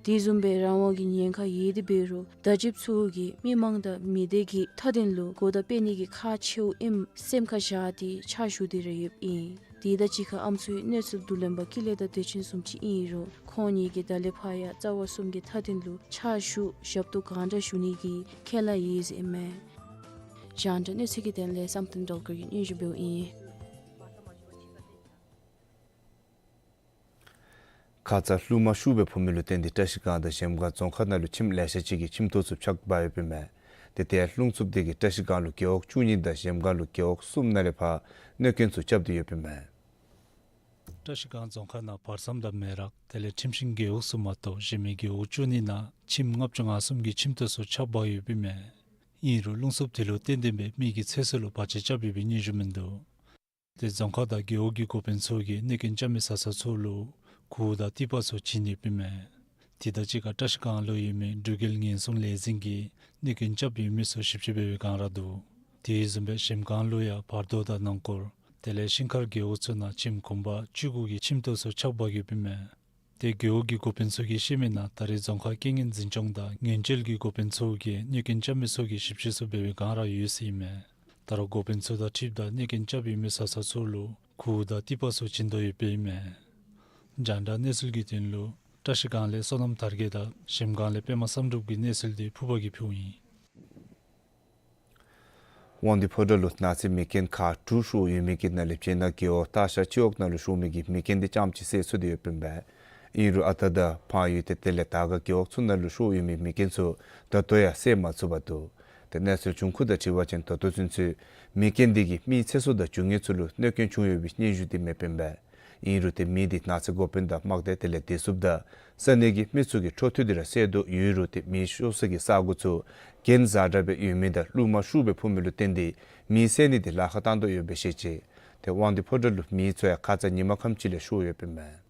དེ་བཟུམ་སྦེ་རང་དབང་གི་ཉེན་ཁ་ཡོད་དེ་འབད་རུང་བརྡ་བརྒྱུདཔ་ཚུ་གིས་མི་མང་དང་མི་སྡེ་གི་མཐའ་དོན་ལུ་གོ་བརྡ་སྤེལ་ནི་གི་ཁག་ཆེཝ་ཨིནམ་སེམས་ཁར་བཞག་སྟེ་ཕྱག་ཞུ་སྟེ་ར་ཡོདཔ་ཨིན། དེ་དང་གཅིག་ཁར་ཨམ་སྲུའི་གནས་ཚུལ་བསྡུ་ལེན་པ་ཀུན་ལེགས་དང་བདེ་ཆེན་བཟུམ་ཅིག་ཨིན་རུང་ཁོང་གཉིས་ཀྱིས་ད་ལས་ཕར་ཡང་རྩ་བ་གསུམ་གྱི་མཐའ་དོན་ལུ་ཕྱག་ཞུ་ཞབས་ཏོག་གང་དྲག་ཞུ་ནི་གི་ཁས་བླངས་ཡོད་ཟེར་ཨིན་མས། རྒྱང་བསྒྲགས་གནས་ཚུལ་གྱི་དོན་ལས་བསམ་གཏན་སྒྲོལ་དཀར་གྱིས་སྙན་ཞུ་འབདཝ་ཨིན། ཁ་ཙ་རླུང་མ་ཤུགས་སྦེ་འཕུ་མི་ལུ་བརྟེན་ཏེ་བཀྲ་ཤིས་སྒང་དང་གཞལམ་སྒང་རྫོང་ཁག་ནང་ལུ་ཁྱིམ་ལེ་ཤ་ཅིག་གི་ཁྱིམ་ཐོག་ཚུ་ཆག་འབག་ཡོདཔ་ཨིན་མས། ཏེ་དེ་ཡང་རླུང་འཚུབ་དེ་གིས་བཀྲ་ཤིས་སྒང་ལུ་རྒེད་འོག་བཅུ་གཉིས་དང་གཞལམ་སྒང་ལུ་རྒེད་འོག་གསུམ་ནང་ལས་ཕར་གནོད་སྐྱོན་ཚུ་རྐྱབ་སྟེ་ཡོདཔ་ཨིན་མས། བཀྲ་ཤིས་སྒང་རྫོང་ཁག་ནང་བར་མཚམས་དང་མེ་རག་དེ་ལས་ཁྲིམས་ཤིང་རྒེད་འོག་ཚུ་མ་གཏོགས་གཞན་མི་རྒེད་འོག་བཅུ་གཉིས་ནང་ཁྱིམ་ལྔ་བཅུ་ང་གསུམ་གྱི་ཁྱིམ་ཐོག་ཚུ་ཆག་འབག་ཡོདཔ་ཨིན་མས། ཨིན་རུང་རླུང་འཚུབ་དེ་ལུ་བརྟེན་ཏེ་སྦེ་མི་གི་ཚེ་སྲོག་ལུ་བར་ཆད་རྐྱབ་ཡོད་པའི་སྙན་ཞུ་མིན་འདུག། ཏེ་རྫོང་ཁག་དང་རྒེད་འོག་གི་འགོ་དཔོན་ཚུ་གིས་གནོད་སྐྱོན་རྐྱབ་མི་བཟའ་ཚང་ཚུ་ལུ་གུར་དང་ཏི་པ་ཚུ་བྱིན་ཡོདཔ་ཨིན་མས། དེ་དང་གཅིག་ཁར་བཀྲ་ཤིས་སྒང་ལུ་ཡོད་མི་འབྲུག་རྒྱལ་ཉེན་སྲུང་ལས་འཛིན་གྱིས་གནོད་སྐྱོན་རྐྱབ་ཡོད་མི་ཚུ་ཞིབ་དཔྱད་འབད་བའི་སྒང་ར་འདུག། དེ་བཟུམ་སྦེ་གཞལམ་སྒང་ལུ་ཡང་བར་དོ་དང་ནང་སྐོར་དེ་ལས་ཤིང་མཁར་རྒེད་འོག་ཚུ་ནང་ཁྱིམ་གུང་པ་བཅུ་དགུ་གི་ཁྱིམ་ཐོག་ཚུ་ཆག་འབག་ཡོདཔ་ཨིན་མས། ཏེ་རྒེད་འོག་གི་འགོ་དཔོན་ཚུ་གིས་བཤད་མི་ནང་ད་རེས་རྫོང་ཁག་རྐྱེན་ངན་འཛིན་སྐྱོང་དང་ངན་བྱེད་ཀྱི་འགོ་དཔོན་ཚུ་གིས་གནོད་སྐྱོན་རྐྱབ་མི་ཚུ་གི་ཞིབ་དཔྱད་ཚུ་འབད་བའི་སྒང་ར་ཡོད་ཟེར་ཨིན་མས། ད་རུང་འགོ་དཔོན་ཚུ་དང་འཁྲིལཝ་ད་གནོད་སྐྱོན་རྐྱབ་ཡོད་མི་བཟའ་ཚང་ཚུ་ལུ་གུར་དང་ཏི་པ་ཚུ་བྱིན་དོ་ཡོདཔ་ཨིན་མས། རྒྱང་བསྒྲགས་གནས་ཚུལ་གྱི་དོན་ལུ་བཀྲ་ཤིས་སྒང་ལས་བསོད་ནམས་དར་རྒྱས་དང་གཞལམ་སྒང་ལས་པདྨ་བསམ་གྲུབ་ཀྱི་གནས་ཚུལ་འདི་ཕུར་པ་གིས་ཕུལཝ་ཨིན། དབང་འདུས་ཕོ་བྲང་ལུ་ནགས་ཚལ་མེ་རྐྱེན་ཁག་དྲུག་ཤོར་ཡོད་མི་གི་ནང་ལས་སྤྱིར་ན་རྒེད་འོག་སྟག་ཤར་སྤྱི་འོག་ནང་ལུ་ཤོར་མི་གི་མེ་རྐྱེན་འདི་རྐྱངམ་ཅིག་སེལ་ཚུགས་ཏེ་ཡོདཔ་ཨིན་པས། ཨིན་རུང་ཨ་རྟག་དང་འཕང་ཡུལ་ཏེ་དེ་ལས་དར་དཀར་རྒེད་འོག་ཚུ་ནང་ལུ་ཤོར་ཡོད་མི་མེ་རྐྱེན་ཚུ་ད་ལྟོ་ཡང་སེལ་མ་ཚུགས་པར་འདུག། ཏེ་གནས་ཚུལ་བྱུང་ཁུངས་དང་འཁྲིལ་བ་ཅིན་ད་ལྟོ་ཚུན་ཚོད་མེ་རྐྱེན་འདི་གིས་མིའི་ཚེ་སྲོག་དང་རྒྱུ་དངོས་ཚུ་ལུ་གནོད་སྐྱོན་བྱུང་ཡོད་པའི་སྙན་ཞུ་འདི་མེདཔ་ཨིན་པས། ཨིན་རུང་ཏེ་མེ་འདི་ནགས་ཚལ་འགོ་དཔོན་དང་དམག་སྡེ་དེ་ལས་བདེ་སྲུངཔ་དང་ས་གནས་ཀྱི་མི་ཚུ་གིས་འཕྲོ་མཐུད་དེ་ར་སེལ་དོ་ཡོད་རུང་ཏེ་མེ་ཤོར་ས་གི་ས་སྒོ་ཚུ་གྱེན་གཟར་དྲགས་སྦེ་ཡོད་མི་དང་རླུང་མ་ཤུགས་སྦེ་འཕུ་མི་ལུ་བརྟེན་ཏེ་མེ་སེལ་ནི་འདི་ལཱ་ཁག་བཏང་དོ་ཡོདཔ་སྦེ་བཤད་ཅི། ཏེ་དབང་འདུས་ཕོ་བྲང་ལུ་མེ་ཚུ་ཡང་ཁ་ཙ་ཉིན་མ་ཁམས་ཅིག་ལས་ཤོར་ཡོདཔ་ཨིན་པས།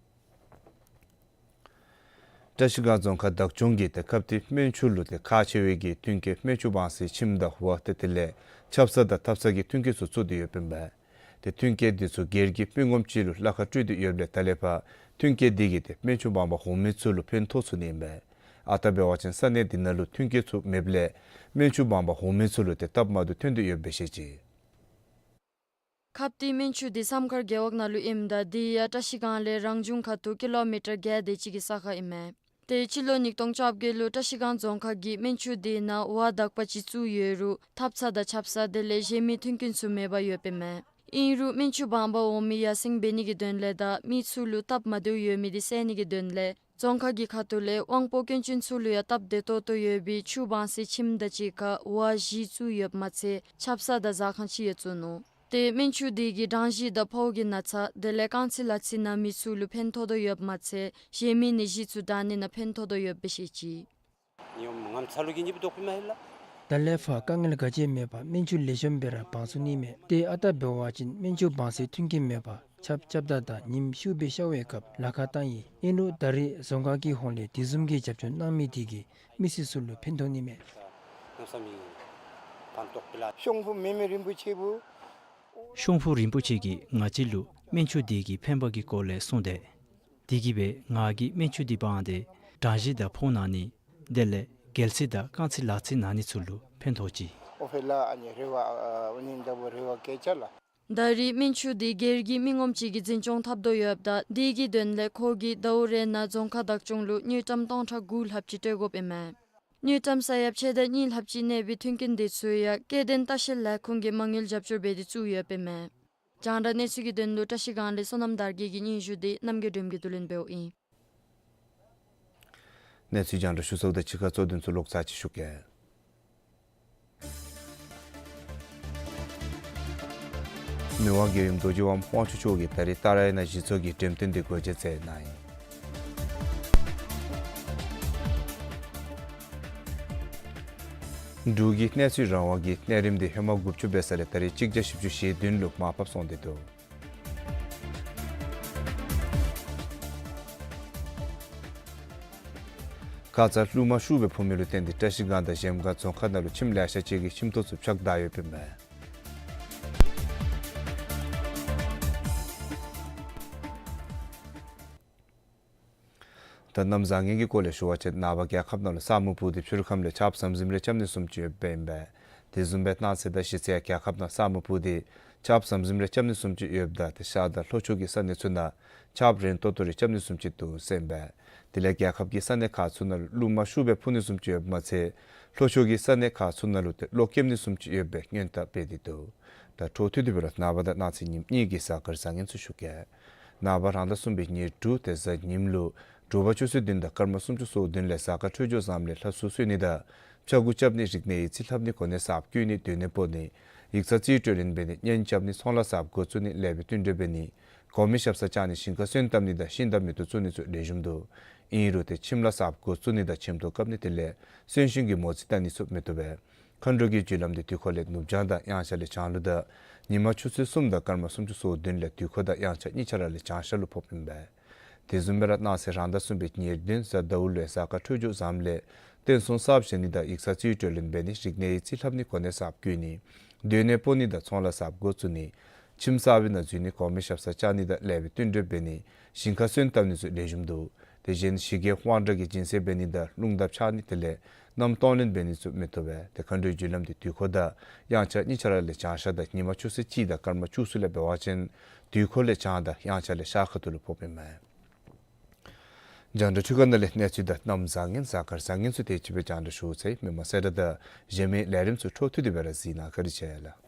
བཀྲ་ཤིས་སྒང་རྫོང་ཁག་བདག་སྐྱོང་གིས་ཏེ་ཁབ་ཏི་སྨན་ཆུ་ལུ་ཏེ་ཁག་ཆེ་བའི་གི་མཐུན་རྐྱེན་སྨན་ཆུ་སྦང་སའི་ཁྱིམ་དང་ཝ་ཏེ་དེ་ལས་ཆབ་གསང་དང་ཐབ་ཚང་གི་མཐུན་རྐྱེན་ཚུ་བཙུགས་ཏེ་ཡོདཔ་ཨིན་པས། ཏེ་མཐུན་རྐྱེན་འདི་ཚུ་སྒེར་གྱི་མི་ངོམ་ཅིག་ལུ་གླ་ཁར་སྤྲོད་དེ་ཡོདཔ་ལས་ད་ལས་ཕར་མཐུན་རྐྱེན་འདི་གིས་ཏེ་སྨན་ཆུ་སྦང་པར་འོང་མི་ཚུ་ལུ་ཕན་ཐོགས་ཚུགས་ནི་ཨིན་པས། ཨ་རྟག་འབད་བ་ཅིན་ས་གནས་འདི་ནང་ལུ་མཐུན་རྐྱེན་ཚུ་མེདཔ་ལས་སྨན་ཆུ་སྦང་པར་འོང་མི་ཚུ་ལུ་ཏེ་སྟབས་མ་བདེཝ་ཐོན་ཏེ་ཡོདཔ་སྦེ་བཤད་ཅི། ཁབ་ཏི་སྨན་ཆུ་འདི་བསམ་མཁར་རྒེད་འོག་ནང་ལུ་ཨིནམ་ད་དེ་ཡང་བཀྲ་ཤིས་སྒང་ལས་རང་བྱུང་ཁ་ཐུག་ཀི་ལོ་མི་ཊར་བརྒྱད་དེ་ཅིག་གི་ས་ཁར་ཨིན་མས། ཏེ་སྤྱི་ལོ་ཉིས་སྟོང་བཅོ་བརྒྱད་ལུ་བཀྲ་ཤིས་སྒང་རྫོང་ཁག་གིས་སྨན་ཆུ་དེ་ནང་ཝ་དག་པ་ཅིག་བཙུགས་ཡོད་རུང་ཐབ་ཚང་དང་ཆབ་གསང་དེ་ལས་གཞན་མི་མཐུན་རྐྱེན་ཚུ་མེད་པར་ཡོདཔ་ཨིན་མས། ཨིན་རུང་སྨན་ཆུ་སྦང་པར་འོང་མི་ཡར་སེང་འབད་ནི་གི་དོན་ལས་དང་མི་ཚུ་ལུ་སྟབས་མ་བདེཝ་ཡོད་མི་དེ་སེལ་ནི་གི་དོན་ལས་རྫོང་ཁག་གི་ཁ་ཐུག་ལས་དབང་པོ་སྐྱོན་ཅན་ཚུ་ལུ་ཡང་སྟབས་བདེ་ཏོག་ཏོ་ཡོད་པའི་ཆུ་སྦང་སའི་ཁྱིམ་དང་གཅིག་ཁར་ཝ་བཞི་བཙུགས་ཡོདཔ་མ་ཚད་ཆབ་གསང་དང་ཟ་ཁང་ཅིག་ཡང་བཙུགས་ནུག། ཏེ་སྨན་ཆུ་དེ་གིས་གྲང་གཤིས་དང་ཕོཝ་གི་ན་ཚ་དེ་ལས་རྐང་ཚི་ལག་ཚི་ན་མི་ཚུ་ལུ་ཕན་ཐོགས་དོ་ཡོདཔ་མ་ཚད་གཞན་མི་ནད་གཞི་ཚུ་དྲག་ནི་ནང་ཕན་ཐོགས་དོ་ཡོདཔ་སྦེ་བཤད་ཅི། ད་ལས་ཕར་དཀའ་ངལ་ག་ཅི་མེད་པར་སྨན་ཆུ་ལེགས་ཤོམ་སྦེ་ར་སྦང་ཚུགས་ནི་མས། ཏེ་ཨ་རྟག་འབད་བ་ཅིན་སྨན་ཆུ་སྦང་སའི་མཐུན་རྐྱེན་མེད་པར་ཆརཔ་རྐྱབ་ད་དང་ཉིམ་ཤུགས་སྦེ་ཤར་བའི་སྐབས་ལཱ་ཁག་བཏང་ཡི། ཨིན་རུང་ད་རེས་རྫོང་ཁག་གི་ཧོངས་ལས་དེ་བཟུམ་གྱི་རྒྱབ་སྐྱོར་གནང་མི་དེ་གིས་མི་སེར་ཚུ་ལུ་ཕན་ཐོགས་ནི་མས། ཤོང་ཕུ་མེ་མེ་རིན་པོ་ཆེ་བུ། ཤོང་ཕུ་རིན་པོ་ཆེ་གིས་ང་བཅས་ལུ་སྨན་ཆུ་དེ་གི་ཕན་པ་གི་སྐོར་ལས་གསུངས་ཏེ། དེ་གིས་སྦེ་ང་གིས་སྨན་ཆུ་འདི་སྦང་སྟེ་གྲང་གཤིས་དང་ཕོཝ་ན་ནི་དེ་ལས་རྒྱལ་སྲིད་དང་རྐང་ཚི་ལག་ཚི་ན་ནི་ཚུ་ལུ་ཕན་ཐོགས་ཅི། ཨོ་ཕེ་ལ་ཨ་ནི་རེ་བ་ཨ་ཨ་ནི་འདབ་བུ་རེ་བ་སྐད་ཆ་ལ། ད་རེས་སྨན་ཆུ་འདི་སྒེར་གྱི་མི་ངོམ་ཅིག་གིས་འཛིན་སྐྱོང་འཐབ་དོ་ཡོདཔ་ད་དེ་གི་དོན་ལས་ཁོ་གིས་ཟླཝ་རེ་ནང་རྫོང་ཁག་བདག་སྐྱོང་ལུ་དངུལ་ཀྲམ་སྟོང་ཕྲག་དགུ་ལྷགཔ་ཅིག་སྤྲོད་དགོཔ་ཨིན་མས། དངུལ་ཀྲམ་ས་ཡ་ཕྱེད་དང་གཉིས་ལྷགཔ་ཅིག་གནས་པའི་མཐུན་རྐྱེན་འདི་ཚུ་ཡང་སྐྱེ་ལྡན་ལྟ་བཤལ་ལས་ཁུངས་ཀྱིས་མ་དངུལ་རྒྱབ་སྐྱོར་འབད་དེ་བཙུགས་ཡོདཔ་ཨིན་མས། རྒྱང་བསྒྲགས་གནས་ཚུལ་གྱི་དོན་ལུ་བཀྲ་ཤིས་སྒང་ལས་བསོད་ནམས་དར་རྒྱས་ཀྱི་སྙན་ཞུ་འདི་རྣམ་རྒྱལ་སྒྲོལམ་གྱིས་བསྡུ་ལེན་འབདཝ་ཨིན། གནས་ཚུལ་རྒྱང་བསྒྲགས་ཞུ་ཚརཝ་ད་ཕྱི་ཁ་གཙོ་དོན་ཚུ་ལོག་ཚར་ཅིག་ཞུ་གེ། མི་དབང་རྒྱལ་ཡུམ་རྡོ་རྗེ་དབང་དབང་ཕྱུག་མཆོག་གིས་ད་རིས་ཏཱ་ར་ཡ་ན་གཞི་ཚོགས་ཀྱི་འགྲེམས་སྟོན་འདི་སྒོ་འབྱེད་མཛད་གནང་ཡི། འབྲུག་གི་གནས་ཚུལ་རང་དབང་གི་གནས་རིམ་འདི་ཧེ་མ་དགུ་བཅུ་འབད་ས་ལས་ད་རིས་གཅིག་བརྒྱ་བཞི་བཅུ་ཞེ་བདུན་ལུ་མར་ཕབ་སོང་སྟེ་འདུག། ཁ་ཙ་རླུང་མ་ཤུགས་སྦེ་འཕུ་མི་ལུ་བརྟེན་ཏེ་བཀྲ་ཤིས་སྒང་དང་གཞལམ་སྒང་རྫོང་ཁག་ནང་ལུ་ཁྱིམ་ལེ་ཤ་ཅིག་གི་ཁྱིམ་ཐོག་ཚུ་ཕྱགས་བདའ་ཡོདཔ་ཨིན་མས། ད་གནམ་བཟང་ངན་གྱི་སྐོར་ལས་ཞུ་བ་ཅིན་ནངས་པ་རྒྱལ་ཁབ་ནང་ལུ་ས་སྨུག་སྤུབས་ཏེ་ཕྱི་རུ་ཁམས་ལས་ཆརཔ་ཟམ་ཟིམ་རེ་རྐྱབ་ནི་བཟུམ་ཅིག་ཡོདཔ་ཨིན་པས། དེ་བཟུམ་སྦེ་གནངས་ཚེ་དང་གཞེས་ཚེ་ཡང་རྒྱལ་ཁབ་ནང་ས་སྨུག་སྤུབས་ཏེ་ཆརཔ་ཟམ་ཟིམ་རེ་རྐྱབ་ནི་བཟུམ་ཅིག་ཡོདཔ་ད་དེ་ཤར་དང་ལྷོ་ཕྱོགས་ཀྱི་ས་གནས་ཚུ་ནང་ཆརཔ་རན་ཏོག་ཏོ་རེ་རྐྱབ་ནི་བཟུམ་ཅིག་འདུག་ཟེར་ཨིན་པས། དེ་ལས་རྒྱལ་ཁབ་ཀྱི་ས་གནས་ཁག་ཚུ་ནང་ལུ་རླུང་མ་ཤུགས་སྦེ་འཕུ་ནི་བཟུམ་ཅིག་ཡོདཔ་མ་ཚད་ལྷོ་ཕྱོགས་ཀྱི་ས་གནས་ཁག་ཚུ་ནང་ལུ་ཏེ་གློག་ཀེམ་ནི་བཟུམ་ཅིག་ཡོད་པའི་སྔོན་བརྡ་སྤེལ་ཏེ་འདུག། ད་འཕྲོ་མཐུད་དེ་འབད་རུང་ནངས་པ་དང་གནངས་ཚེ་ཉིནམ་གཉིས་ཀྱི་གཟའ་སྐར་བཟང་ངན་ཚུ་ཞུ་གེ། ནངས་པ་རང་ཟླ་གསུམ་པའི་ཉེར་དྲུག་ཏེ་གཟའ་ཉིམ་ལུ་དྲོ་པ་ཆུ་ཚོད་བདུན་དང་སྐར་མ་སུམ་ཅུ་སོ་བདུན་ལས་གཟའ་སྐར་འཕྲོད་སྦྱོར་བཟངམ་ལས་ལྷ་སུ་སོན་ནི་དང་ཕྱྭ་འགུགས་རྐྱབ་ནི་རིག་གནས་ཡིག་རྩིས་ལྷབ་ནི་གོ་གནས་གསརཔ་བསྐོ་ནི་སྡོད་གནས་སྤོ་ནི་ཡིག་ཚང་རྩིས་སྤྲོད་ལེན་འབད་ནི་གཉེན་རྐྱབ་ནི་ཚོང་ལཱ་གསརཔ་འགོ་བཙུགས་ནི་ལེགས་པའི་བསྟུན་གྲོས་འབད་ནི་གོང་མའི་ཞབས་སར་བཅར་ནི་ཞིང་ཁར་སོན་བཏབ་ནི་དང་ཤིང་དང་མེ་ཏོག་བཙུགས་ནི་ཚུ་ལེགས་ཤོམ་འདུག། ཨིན་རུང་ཏེ་ཁྱིམ་ལཱ་གསརཔ་འགོ་བཙུགས་ནི་དང་ཁྱིམ་ཐོག་བཀབ་ནི་དེ་ལས་གསོན་གཤིན་གྱི་མོ་རྩིས་བལྟ་ནི་ཚུ་མི་བཏུབ་པས། མཁའ་འགྲོ་གི་རྒྱུ་ལམ་འདི་དུས་འཁོར་ལས་ནུབ་བྱང་དང་དབྱངས་འཆར་ལས་བྱང་ལུ་དང་ཉི་མ་ཆུ་ཚོད་གསུམ་དང་སྐར་མ་སུམ་ཅུ་སོ་བདུན་ལས་དུས་འཁོར་དང་དབྱངས་འཆར་གཉིས་ཆ་ར་ལས་བྱང་ཤར་ལུ་ཕོགཔ་ཨིན་པས། དེ་བཟུམ་སྦེ་ར་གནངས་ཚེ་རང་ཟླ་གསུམ་པའི་ཉེར་བདུན་གཟའ་ཟླཝ་ལུ་གཟའ་སྐར་འཕྲོད་སྦྱོར་བཟངམ་ལས་བསྟན་སྲུང་གསརཔ་བཞེངས་ནི་དང་ཡིག་ཚང་རྩིས་སྤྲོད་ལེན་འབད་ནི་རིག་གནས་ཡིག་རྩིས་ལྷབ་ནི་གོ་གནས་གསརཔ་བསྐོ་ནི་སྡོད་གནས་སྤོ་ནི་དང་ཚོང་ལཱ་གསརཔ་འགོ་བཙུགས་ནི་ཁྱིམ་གསར་པའི་ནང་འཛུལ་ནི་གོང་མའི་ཞབས་སར་བཅར་ནི་དང་ལེགས་པའི་བསྟུན་གྲོས་འབད་ནི་ཞིང་ཁར་སོན་བཏབ་ནི་ཚུ་ལེགས་ཤོམ་འདུག། དེ་བཞིན་ཞི་རྒོལ་དབང་དྲག་གི་སྦྱིན་སྲེག་འབད་ནི་དང་རླུང་རྟ་འཕྱར་ནི་དེ་ལས་མནའམ་གཏོང་ལེན་འབད་ནི་ཚུ་མི་བཏུབ་པས། ཏེ་མཁའ་འགྲོའི་རྒྱུ་ལམ་འདི་དུས་འཁོར་དང་དབྱངས་འཆར་གཉིས་ཆ་ར་ལས་བྱང་ཤར་དང་ཉི་མ་ཆུ་ཚོད་གཅིག་དང་སྐར་མ་བཅུ་གསུམ་ལས་འབད་བ་ཅིན་དུས་འཁོར་ལས་བྱང་དང་དབྱངས་འཆར་ལས་ཤར་ཁ་ཐུག་ལུ་ཕོགཔ་ཨིན་མས། རྒྱང་བསྒྲགས་འཕྲུལ་ཁང་ནང་ལས་གནས་ཚུལ་དང་གནམ་བཟང་ངན་གཟའ་སྐར་བཟང་ངན་ཚུ་དེ་ཅིག་སྦེ་རྒྱང་བསྒྲགས་ཞུ་ཚར་ཡི། མི་མང་གསལ་བསྒྲགས་དང་གཞན་མི་ལས་རིམ་ཚུ་འཕྲོ་མཐུད་དེ་སྦེ་ར་གཟིགས་གནང་། བཀའ་དྲིན་ཆེ་ལགས།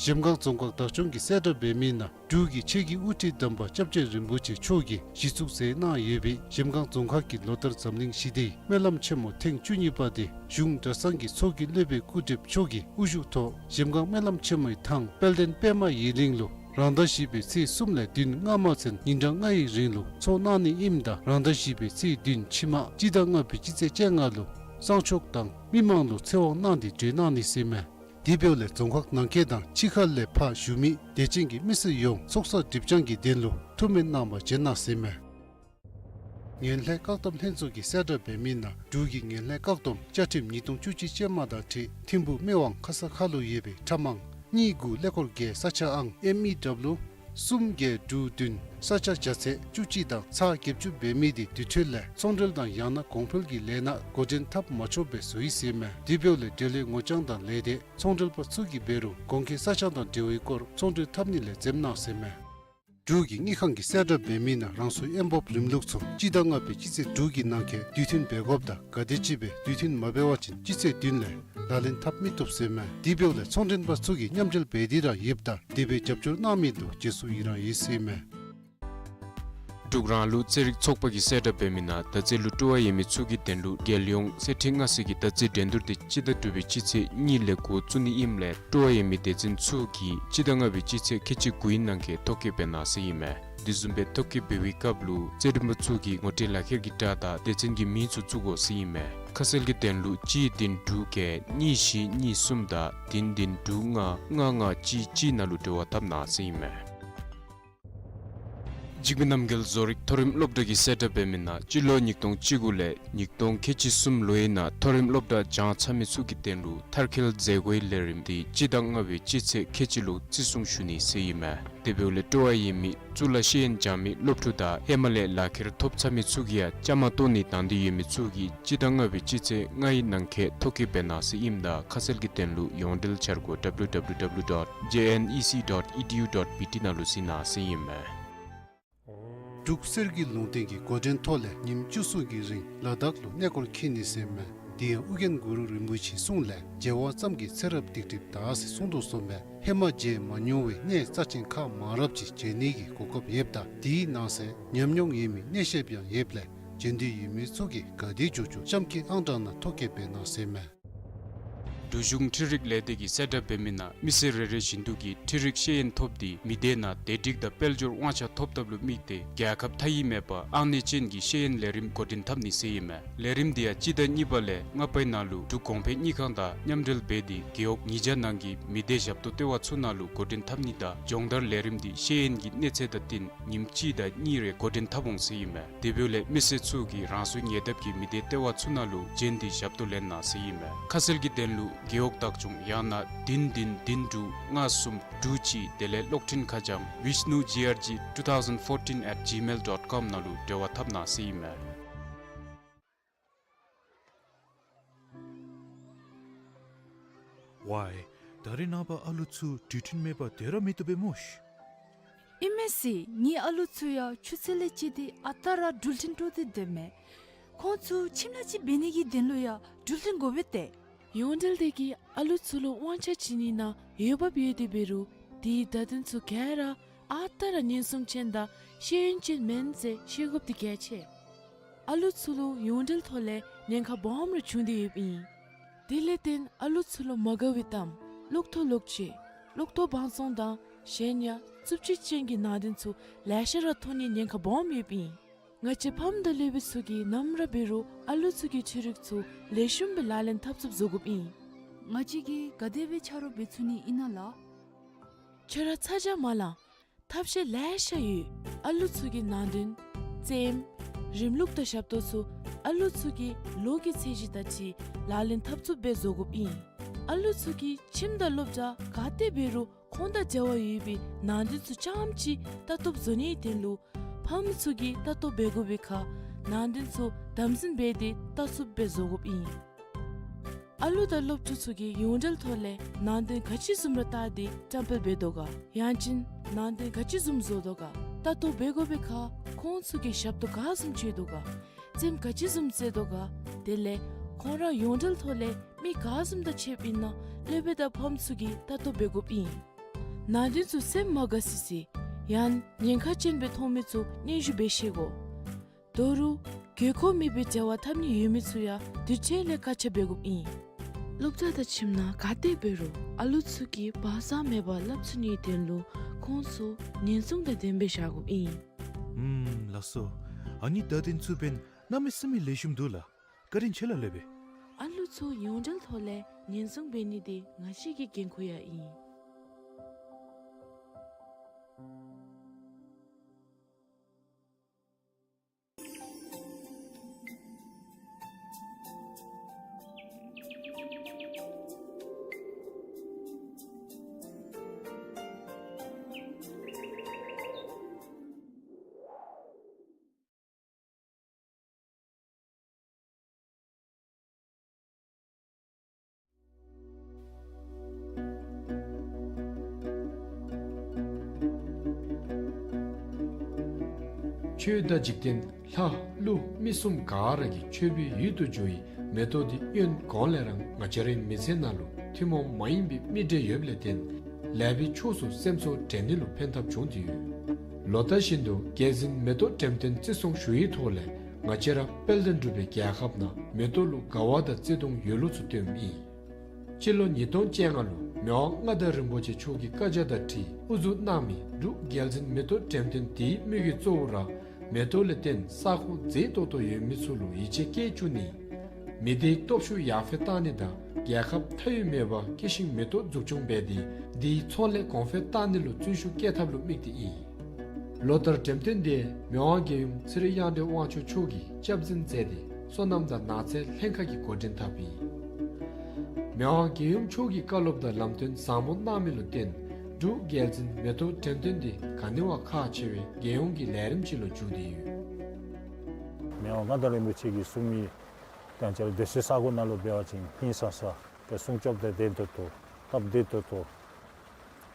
གཞལམ་སྒང་རྫོང་ཁག་བདག་སྐྱོང་གིས་གསལ་བསྒྲགས་འབད་མི་ནང་འབྲུག་གི་ཆེད་ཀྱི་དབུ་ཁྲིད་དམ་པ་སྐྱབས་རྗེ་རིན་པོ་ཆེ་མཆོག་གིས་གཞི་བཙུགས་མཛད་གནང་ཡོད་པའི་གཞལམ་སྒང་རྫོང་ཁག་གི་ལོ་ལྟར་འཛམ་གླིང་ཞི་བདེའི་སྨོན་ལམ་ཆེན་མོ་ཐེངས་བཅུ་གཉིས་པ་དེ་གཞུང་གྲྭ་ཚང་གི་ཚོགས་ཀྱི་སློབ་དཔོན་སྐུ་བགྲེསཔ་མཆོག་གི་དབུ་བཞུགས་ཐོག་གཞལམ་སྒང་སྨོན་ལམ་ཆེན་མོའི་ཐང་དཔལ་ལྡན་པདྨ་ཡི་གླིང་ལུ་རང་ཟླ་བཞི་པའི་ཚེས་གསུམ་ལས་བདུན་སྔ་མ་ཚུན་ཉིན་གྲངས་ལྔའི་རིང་ལུ་ཚོགས་གནང་ནི་ཨིནམ་ད་རང་ཟླ་བཞི་པའི་ཚེས་བདུན་ཕྱི་མ་སྤྱི་ཟླ་ལྔ་པའི་སྤྱི་ཚེས་བཅོ་ལྔ་ལུ་གསང་མཆོག་དང་མི་མང་ལུ་ཚེ་དབང་གནང་སྟེ་གྲོལ་གནང་ནི་ཟེར་མས། དེ་འབདཝ་ལས་རྫོང་ཁག་ནང་འཁོད་དང་ཕྱི་ཁ་ལས་ཕར་བཞུགས་མི་དད་ཅན་གྱི་མི་སེར་ཡོངས་ཚོགས་བསགས་སྒྲིབ་སྦྱང་གི་དོན་ལུ་ཐུགས་སྨོན་གནང་བར་བྱོན་གནང་ཟེར་མས། ངན་ལྷད་བཀག་སྡོམ་ལྷན་ཚོགས་ཀྱིས་གསལ་བསྒྲགས་འབད་མི་ནང་འབྲུག་གི་ངན་ལྷད་བཀག་སྡོམ་བཅའ་ཁྲིམས་ཉིས་སྟོང་བཅུ་གཅིག་ཅན་མ་དང་འཁྲིལ་ཐིམ་ཕུག་སྨད་ཝང་ཁ་ས་ཁ་ལུ་ཡོད་པའི་ཁྲབ་མང་གཉིས་དགུ་ཀླད་ཀོར་བརྒྱད་ས་ཆ་ཨང་ཨེམ་ཨི་ཌབ་ལུ་གསུམ་བརྒྱད་དྲུག་བདུན་ས་ཆ་བརྒྱ་ཚེག་བཅུ་གཅིག་དང་ཚག་བརྒྱད་ཅུ་འབད་མི་དེ་དེ་འཕྲོ་ལས་ཚོང་འབྲེལ་དང་ཡང་ན་གོང་འཕེལ་གྱི་ལས་སྣ་འགོ་འདྲེན་འཐབ་མ་ཆོགཔ་སྦེ་བཟོ་ཡི་ཟེར་མས། དེ་འབདཝ་ལས་འབྲེལ་ཡོད་ངོ་རྐྱང་དང་ལས་སྡེ་ཚོང་འབྲེལ་པ་ཚུ་གིས་འབད་རུང་གོང་འཁོད་ས་ཆ་དང་འབྲེལ་བའི་སྐོར་ཚོང་འབྲེལ་འཐབ་ནི་ལས་འཛེམ་གནང་ཟེར་མས། འབྲུག་གི་དངུལ་ཁང་གི་གསལ་བསྒྲགས་འབད་མི་ནང་རང་སོའི་ཨེ་འབོབ་རིམ་ལུགས་ཚུ་སྤྱི་ཟླ་ལྔ་པའི་སྤྱི་ཚེས་དྲུག་གི་ནང་འཁོད་དུས་མཐུན་འབད་དགོཔ་དང་ག་དེ་ཅིག་སྦེ་དུས་མཐུན་མ་འབད་བ་ཅིན་སྤྱི་ཚེས་བདུན་ལས་ལག་ལེན་འཐབ་མི་བཏུབ་ཟེར་མས། དེ་འབདཝ་ལས་ཚོང་མགྲོན་པ་ཚུ་གིས་མཉམ་འབྲེལ་འབད་དེ་ར་ཡོདཔ་ད་དེ་སྦེ་རྒྱབ་སྐྱོར་གནང་མི་ལུ་རྗེས་སུ་ཡི་རང་ཡོད་ཟེར་མས། འབྲུག་རང་ལུགས་རྩེད་རིགས་ཚོགས་པ་གི་གསལ་བསྒྲགས་འབད་མི་ནང་ད་རྩེད་ལུ་སྤྲོ་བ་ཡོད་མི་ཚུ་གི་དོན་ལུ་རྒྱལ་ཡོངས་གསེར་ཁྲི་མངའ་གསོལ་གྱི་ད་རྩེད་འགྲན་བསྡུར་དེ་སྤྱི་ཟླ་དྲུག་པའི་སྤྱི་ཚེས་གཉིས་ལས་འགོ་བཙུགས་ནི་ཨིནམ་ལས་སྤྲོ་བ་ཡོད་མི་སྡེ་ཚན་ཚུ་གིས་སྤྱི་ཟླ་ལྔ་པའི་སྤྱི་ཚེས་ཁལ་གཅིག་དགུའི་ནང་འཁོད་ཐོ་བཀོད་འབད་གནང་ཟེར་ཨིན་མས། དེ་བཟུམ་སྦེ་ཐོ་བཀོད་འབད་བའི་སྐབས་ལུ་རྩེད་འགྲན་པ་ཚུ་གིས་ངོ་སྤྲོད་ལག་ཁྱེར་གྱི་སྒྲ་དང་སྡེ་ཚན་གྱི་མིང་ཚུ་བཙུགས་དགོ་ཟེར་ཨིན་མས། ཁ་གསལ་གྱི་དོན་ལུ་གཅིག་བདུན་དྲུག་བརྒྱད་གཉིས་བཞི་གཉིས་གསུམ་དང་བདུན་བདུན་དྲུག་ལྔ་ལྔ་ལྔ་གཅིག་གཅིག་ནང་ལུ་འབྲེལ་བ་འཐབ་གནང་ཟེར་ཨིན་མས། འཇིགས་མེད་རྣམ་རྒྱལ་བཟོ་རིག་མཐོ་རིམ་སློབ་གྲྭ་གི་གསལ་བསྒྲགས་འབད་མི་ནང་སྤྱི་ལོ་ཉིས་སྟོང་བཅུ་དགུ་ལས་ཉིས་སྟོང་ཁལ་གཅིག་གསུམ་ལོའི་ནང་མཐོ་རིམ་སློབ་གྲྭ་སྦྱང་ཚར་མི་ཚུ་གི་དོན་ལུ་མཐར་འཁྱོལ་མཛད་སྒོའི་ལས་རིམ་དེ་སྤྱི་ཟླ་ལྔ་པའི་སྤྱི་ཚེས་ཁལ་གཅིག་ལུ་བརྩི་སྲུང་ཞུ་ནི་ཟེར་ཨིན་མས། དེ་འབདཝ་ལས་སྤྲོ་བ་ཡོད་མི་གཙུག་ལག་ཤེས་ཡོན་སྦྱང་མི་སློབ་ཕྲུག་དང་ཧེ་མ་ལས་ལག་ཁྱེར་ཐོབ་ཚར་མི་ཚུ་གིས་ཡང་བཅའ་མར་གཏོགས་ནི་དང་འདོད་ཡོད་མི་ཚུ་གིས་སྤྱི་ཟླ་ལྔ་པའི་སྤྱི་ཚེས་ལྔའི་ནང་འཁོད་ཐོ་བཀོད་འབད་གནང་ཟེར་ཨིནམ་ད་ཁ་གསལ་གྱི་དོན་ལུ་ཡོངས་འབྲེལ་འཆར་སྒོ་W W W dot J N E C dot E D U dot B T ནང་ལུ་གཟིགས་གནང་ཟེར་ཨིན་མས། འབྲུག་གསེར་གྱི་ལུང་བསྟན་གྱི་འགོ་འདྲེན་ཐོག་ལས་ཉིནམ་བཅུ་གསུམ་གྱི་རིང་ལ་དྭགས་ལུ་གནས་སྐོར་འཁྱིད་ནི་ཟེར་མས། དེ་ཡང་ཨོ་རྒྱན་གུ་རུ་རིན་པོ་ཆེའི་གསུང་ལས་མཇལ་བ་ཙམ་གྱིས་ཚེ་རབས་སྡིག་སྒྲིབ་དག་ཟེར་གསུངས་དོ་བཟུམ་སྦེ་ཧེ་མ་མཇལ་མ་མྱོང་བའི་གནས་རྩ་ཆེན་ཁག་མང་རབས་ཅིག་མཇལ་ནི་གི་གོ་སྐབས་ཡོདཔ་ད་དེའི་ནང་གསེས་ཉམས་མྱོང་ཡོད་མི་གནས་བཤདཔ་ཡང་ཡོདཔ་ལས་མཇལ་འདོད་ཡོད་མི་ཚུ་གིས་ག་དེ་མགྱོགས་མགྱོགས་གཤམ་གྱི་ཨང་གྲངས་ནང་ཐོ་བཀོད་འབད་གནང་ཟེར་མས། འབྲུག་གཞུང་འཕྲུལ་རིག་ལས་སྡེ་གི་གསལ་བསྒྲགས་འབད་མི་ནང་མི་སེར་རེ་རེ་བཞིན་དུ་གིས་འཕྲུལ་རིག་ཤེས་ཡོན་ཐོབ་སྟེ་མི་སྡེ་ནང་བདེ་སྒྲིག་དང་དཔལ་འབྱོར་དབང་ཆ་ཐོབ་ཐབས་ལུ་དམིགས་ཏེ་རྒྱལ་ཁབ་མཐའ་དབུས་མེད་པར་ཨང་གནས་ཅན་གྱི་ཤེས་ཡོན་ལས་རིམ་འགོ་འདྲེན་འཐབ་ནི་ཟེར་ཨིན་མས། ལས་རིམ་དེ་ཡང་སྤྱི་ཟླ་གཉིས་པ་ལས་ལྔ་པའི་ནང་ལུ་འབྲུག་གོང་འཕེལ་དངུལ་ཁང་དང་མཉམ་འབྲེལ་འབད་དེ་རྒེད་འོག་ཉིས་བརྒྱ་ནང་གི་མི་སྡེ་ཞབས་ཏོག་ལྟེ་བ་ཚུ་ནང་ལུ་འགོ་འདྲེན་འཐབ་ནི་དང་སྦྱོང་བརྡར་ལས་རིམ་དེ་ཤེས་ཡོན་གྱི་གནས་ཚད་དང་བསྟུན་ཉིནམ་གཅིག་དང་གཉིས་རེ་འགོ་འདྲེན་འཐབ་འོང་ཟེར་ཨིན་མས། དེ་འབདཝ་ལས་མི་སེར་ཚུ་གིས་རང་སོའི་ཉེ་འདབས་ཀྱི་མི་སྡེ་ལྟེ་བ་ཚུ་ནང་ལུ་བྱོན་ཏེ་ཞབས་ཏོག་ལེན་གནང་ཟེར་ཨིན་མས། ཁ་གསལ་གྱི་དོན་ལུ་རྒེད་འོག་བདག་སྐྱོང་ཡང་ན་བདུན་བདུན་བདུན་དྲུག་ལྔ་གསུམ་དྲུག་གཅིག་དེ་ལས་གློག་འཕྲིན་ཁ་བྱང་vishnu G R G two thousand fourteen at gmail dot com ནང་ལུ་འབྲེལ་བ་འཐབ་གནང་ཟེར་ཨིན་མས། ཝའི། ད་རེས་ནངས་པ་ཨ་ལུ་ཚུ་འགྲུལ་འཕྲིན་མེད་པར་སྡོད་ར་མི་བཏུབ་པས་སྨོ་ཤིག། ཨིན་མས་ཟེར། ངེའི་ཨ་ལུ་ཚུ་ཡང་ཆུ་ཚོད་ལས་བཅད་དེ་ཨ་རྟག་ར་འགྲུལ་འཕྲིན་སྤྲོ་སྟེ་སྡོད་མས། ཁོང་ཚུ་ཁྱིམ་ལས་ཅིག་འབད་ནི་གི་དོན་ལུ་ཡང་འགྲུལ་འཕྲིན་དགོ་པས་ཏེ། ཡོངས་འབྲེལ་དེ་གིས་ཨ་ལུ་ཚུ་ལུ་དབང་ཆ་བྱིན་ནི་ནང་འོས་འབབ་ཡོད་དེ་འབད་རུང་དེའི་བརྡ་དོན་ཚུ་ག་ར་ཨ་རྟག་ར་ཉེན་སྲུང་ཅན་དང་ཤེས་ཡོན་ཅན་མེན་ཟེར་ཤེས་དགོཔ་དེ་གལ་ཆེ། ཨ་ལུ་ཚུ་ལུ་ཡོངས་འབྲེལ་ཐོག་ལས་ཉེན་ཁ་སྦོམ་རེ་བྱུང་སྟེ་ཡོདཔ་ཨིན། དེ་ལས་བརྟེན་ཨ་ལུ་ཚུ་ལུ་མ་དགའ་བའི་གཏམ་གློག་ཐོག་ལོག་སྤྱོད་གློག་ཐོག་བང་བཙོང་དང་གཞན་ཡང་རྩུབ་སྤྱོད་ཅན་གྱི་ནང་དོན་ཚུ་ལེ་ཤ་ར་ཐོན་ནིའི་ཉེན་ཁ་སྦོམ་ཡོདཔ་ཨིན། ང་བཅས་ཕམ་དང་སློབ་དཔོན་ཚུ་གིས་ནམ་ར་འབད་རུང་ཨ་ལུ་ཚུ་གི་འཕྲུལ་རིག་ཚུ་ལེགས་ཤོམ་སྦེ་ལག་ལེན་འཐབ་ཚུགསཔ་བཟོ་དགོཔ་ཨིན། ང་བཅས་ཀྱིས་ག་དེ་སྦེ་ཆ་རོགས་འབད་ཚུགས་ནི་ཨིན་ན་ལགས། ཁྱོད་ར་ཚ་གྱང་མ་ལང་། ཐབས་ཤེས་ལེ་ཤ་ཡོད། ཨ་ལུ་ཚུ་གི་ནང་དོན་རྩེདམོ་རིམ་ལུགས་དང་ཞབས་ཏོག་ཚུ་ཨ་ལུ་ཚུ་གི་ལོ་གི་ཚད་གཞི་དང་འཁྲིལ་ལག་ལེན་འཐབ་ཚུགསཔ་སྦེ་བཟོ་དགོཔ་ཨིན། ཨ་ལུ་ཚུ་གིས་ཁྱིམ་དང་སློབ་གྲྭ་ག་ཏེ་འབད་རུང་ཁོང་དང་འབྲེལ་བ་ཡོད་པའི་ནང་དོན་ཚུ་རྐྱངམ་ཅིག་ལྟ་རྟོག་བཟོ་ནིའི་དོན་ལུ་ཕམ་ཚུ་གིས་ལྟ་རྟོག་འབད་དགོ་པའི་ཁར་ནང་དོན་ཚུ་དམ་འཛིན་འབད་དེ་ལྟ་ཚུགསཔ་སྦེ་བཟོ་དགོཔ་ཨིན། ཨ་ལུ་དང་སློབ་ཕྲུག་ཚུ་གིས་ཡོངས་འབྲེལ་ཐོག་ལས་ནང་དོན་ག་ཅི་བཟུམ་ར་བལྟ་སྟེ་བཀྲམ་སྤེལ་འབད་དོ་ག། ཡང་ཅིན་ནང་དོན་ག་ཅི་བཟུམ་བཟོ་དོ་ག། ལྟ་རྟོག་འབད་དགོ་པའི་ཁར་ཁོང་ཚུ་གིས་ཞབས་ཏོག་ག་བཟུམ་སྤྱོད་དོ་ག། རྩེདམོ་ག་ཅི་བཟུམ་རྩེ་དོ་ག། དེ་ལས་ཁོང་ར་ཡོངས་འབྲེལ་ཐོག་ལས་མི་ག་བཟུམ་དང་ཕྱདཔ་ཨིན་ན་སློབ་དཔོན་དང་ཕམ་ཚུ་གིས་ལྟ་རྟོག་འབད་དགོཔ་ཨིན། ནང་དོན་ཚུ་སེམས་མ་དགའ་སི་སི་ཡང་ཉེན་ཁ་ཅན་སྦེ་མཐོང་མི་ཚུ་སྙན་ཞུ་འབད་ཤེས་དགོ། ད་རུང་དགོས་མཁོ་མེད་པའི་འབྲེལ་བ་འཐབ་ནི་ཡོད་མི་ཚུ་ཡང་དུས་ཅི་ལས་བཀག་ཆ་འབད་དགོཔ་ཨིན། སློབ་གྲྭ་དང་ཁྱིམ་ནང་ག་ཏེ་འབད་རུང་ཨ་ལུ་ཚུ་གིས་བག་ཚ་མེད་པར་སླབ་ཚུགས་ནིའི་དོན་ལུ་ཁོང་ཚུ་ཉེན་སྲུང་དང་ལྡནམ་སྦེ་བཞག་དགོཔ་ཨིན། ཨུམ་ལགས་སོ། ཨ་ནི་བརྡ་དོན་ཚུ་འབདན་གནམ་མེད་ས་མེད་ལེགས་ཤོམ་འདུག་ལགས། བཀའ་དྲིན་ཆེ་ལགས་སློབ་དཔོན། ཨ་ལུ་ཚུ་ཡོངས་འབྲེལ་ཐོག་ལས་ཉེན་སྲུང་འབད་ནི་དེ་ང་བཅས་ཀྱི་འགན་ཁུར་ཡང་ཨིན། ཆོས་དང་འཇིག་རྟེན་ལྷ་ཀླུ་མི་གསུམ་ག་ར་གིས་མཆོད་པའི་ཡུལ་དུ་འགྱུར་བའི་མེ་ཏོག་འདི་གཡོན་གོང་ལས་ར་ང་བཅས་རའི་མི་ཚེ་ནང་ལུ་ཐུན་མོང་མ་ཡིན་པའི་མིག་འབྲས་ཡོདཔ་ལས་བརྟེན་ལེགས་པའི་ཕྱོགས་སུ་སེམས་ཚོར་འདྲེན་ནི་ལུ་ཕན་ཐབས་བྱུང་སྟེ་ཡོད། ལོ་ལྟར་བཞིན་དུ་རྒྱལ་མཚན་མེ་ཏོག་འགྲེམས་སྟོན་བརྩི་སྲུང་ཞུ་ཡི་ཐོག་ལས་ང་བཅས་ར་དཔལ་ལྡན་འབྲུག་པའི་རྒྱལ་ཁབ་ནང་མེ་ཏོག་ལུ་དགའ་བ་དང་བརྩེ་གདུང་ཡོད་ལུགས་ཚུ་སྟོནམ་ཨིན། སྤྱི་ལོ་ཉིས་སྟོང་བཅོ་ལྔ་ལུ་མི་དབང་མངའ་བདག་རིན་པོ་ཆེ་མཆོག་གི་བཀའ་རྒྱ་དང་འཁྲིལ་དབུ་འཛུགས་གནང་མི་འབྲུག་རྒྱལ་མཚན་མེ་ཏོག་འགྲེམས་སྟོན་དེའི་དམིགས་ཡུལ་གཙོ་བོ་ར་མེ་ཏོག་ལས་བརྟེན་ས་ཁོངས་མཛེས་ཏོག་ཏོ་ཡོད་མི་ཚུ་ལུ་ཡིད་ཆེས་བསྐྱེད་བཅུག་ནི། མི་སྡེའི་སྟོབས་ཤུགས་ཡར་འཕེལ་བཏང་ནི་དང་རྒྱལ་ཁབ་མཐའ་དབུས་མེད་པར་སྐྱེད་ཤིང་མེ་ཏོག་འཛུགས་སྐྱོང་འབད་དེ་དེའི་ཚོང་ལས་གོང་འཕེལ་བཏང་ནི་ལུ་བརྩོན་ཤུགས་བསྐྱེད་ཐབས་ལུ་དམིགས་ཏེ་ཨིན། ལོ་ལྟར་འགྲེམས་སྟོན་དེ་མི་དབང་རྒྱལ་ཡུམ་ཚེ་རིང་གཡང་སྒྲོན་དབང་ཕྱུག་མཆོག་གིས་སྐྱབས་འཛིན་མཛད་དེ་སོ་ནམ་དང་ནགས་ཚལ་ལྷན་ཁག་གིས་འགོ་འདྲེན་འཐབ་ཨིན། མི་དབང་རྒྱལ་ཡུམ་མཆོག་གིས་བཀའ་སློབ་དང་ལམ་སྟོན་བཟང་པོ་གནང་མི་ལུ་བརྟེན་འབྲུག་རྒྱལ་མཚན་མེ་ཏོག་འགྲེམས་སྟོན་དེ་ག་ནི་བ་ཁག་ཆེ་བའི་རྒྱལ་ཡོངས་ཀྱི་ལས་རིམ་ཅིག་ལུ་འགྱུར་ཏེ་ཡོད། མི་དབང་མངའ་བདག་རིན་པོ་ཆེ་གིས་གསུངས་མི་དང་བཅས་ར་སྡོད་སའི་ས་གོ་ནང་ལུ་འབད་བ་ཅིན་ཧིང་སངས་ས་དེ་སྲུང་སྐྱོབ་དང་ལྡན་ཏོག་ཏོ་སྟབས་བདེ་ཏོག་ཏོ་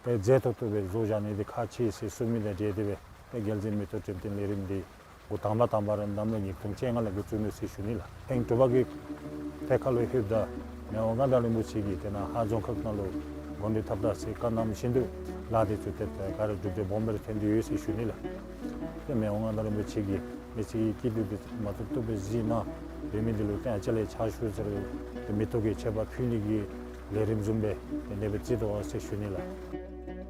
དེ་མཛེས་ཏོག་ཏོ་སྦེ་བཟོ་བཞག་ནི་དེ་ཁག་ཆེ་ཟེར་གསུངས་མི་དང་འབྲེལ་ཏེ་སྦེ་དེ་རྒྱལ་མཚན་མེ་ཏོག་འགྲེམས་སྟོན་ལས་རིམ་འདི་འགོ་དང་པ་དང་པ་ར་གནམ་ལོ་ཉིས་སྟོང་བཅོ་ལྔ་ལས་འགོ་བཙུགས་ནུག་ཟེར་ཞུ་ནི་ལགས། ཐེངས་དྲུག་པ་གི་ཐད་ཁར་ལུ་ལྷོདཔ་ད་མི་དབང་མངའ་བདག་རིན་པོ་ཆེ་གིས་དེ་ནང་ཧཱ་རྫོང་ཁག་ནང་ལུ་འགོ་འདྲེན་འཐབ་ད་ཟེར་བཀའ་གནང་བཞིན་དུ་ལཱ་དེ་ཚུ་ཏེ་ད་ག་ར་གྲུབ་འབྲས་སྦོམ་སྦེ་ར་ཐོན་ཏེ་ཡོད་ཟེར་ཞུ་ནི་ལགས། ཏེ་མི་དབང་མངའ་བདག་རིན་པོ་ཆེ་གིས་མི་ཚེ་གི་སྐྱིད་སྡུག་དེ་མ་བཏུབ་བཏུབ་སྦེ་གཟིགས་གནང་། འབད་མི་འདི་ལུ་ཏེ་ཨ་ཅག་ལས་ཕྱག་ཞུ་ཟེར་ཏེ་མེ་ཏོག་གི་མཆོད་པ་ཕུལ་ནི་གི་ལས་རིམ་བཟུམ་སྦེ་དེ་ནང་སྦེ་བརྩི་དོ་ཟེར་ཞུ་ནི་ལགས།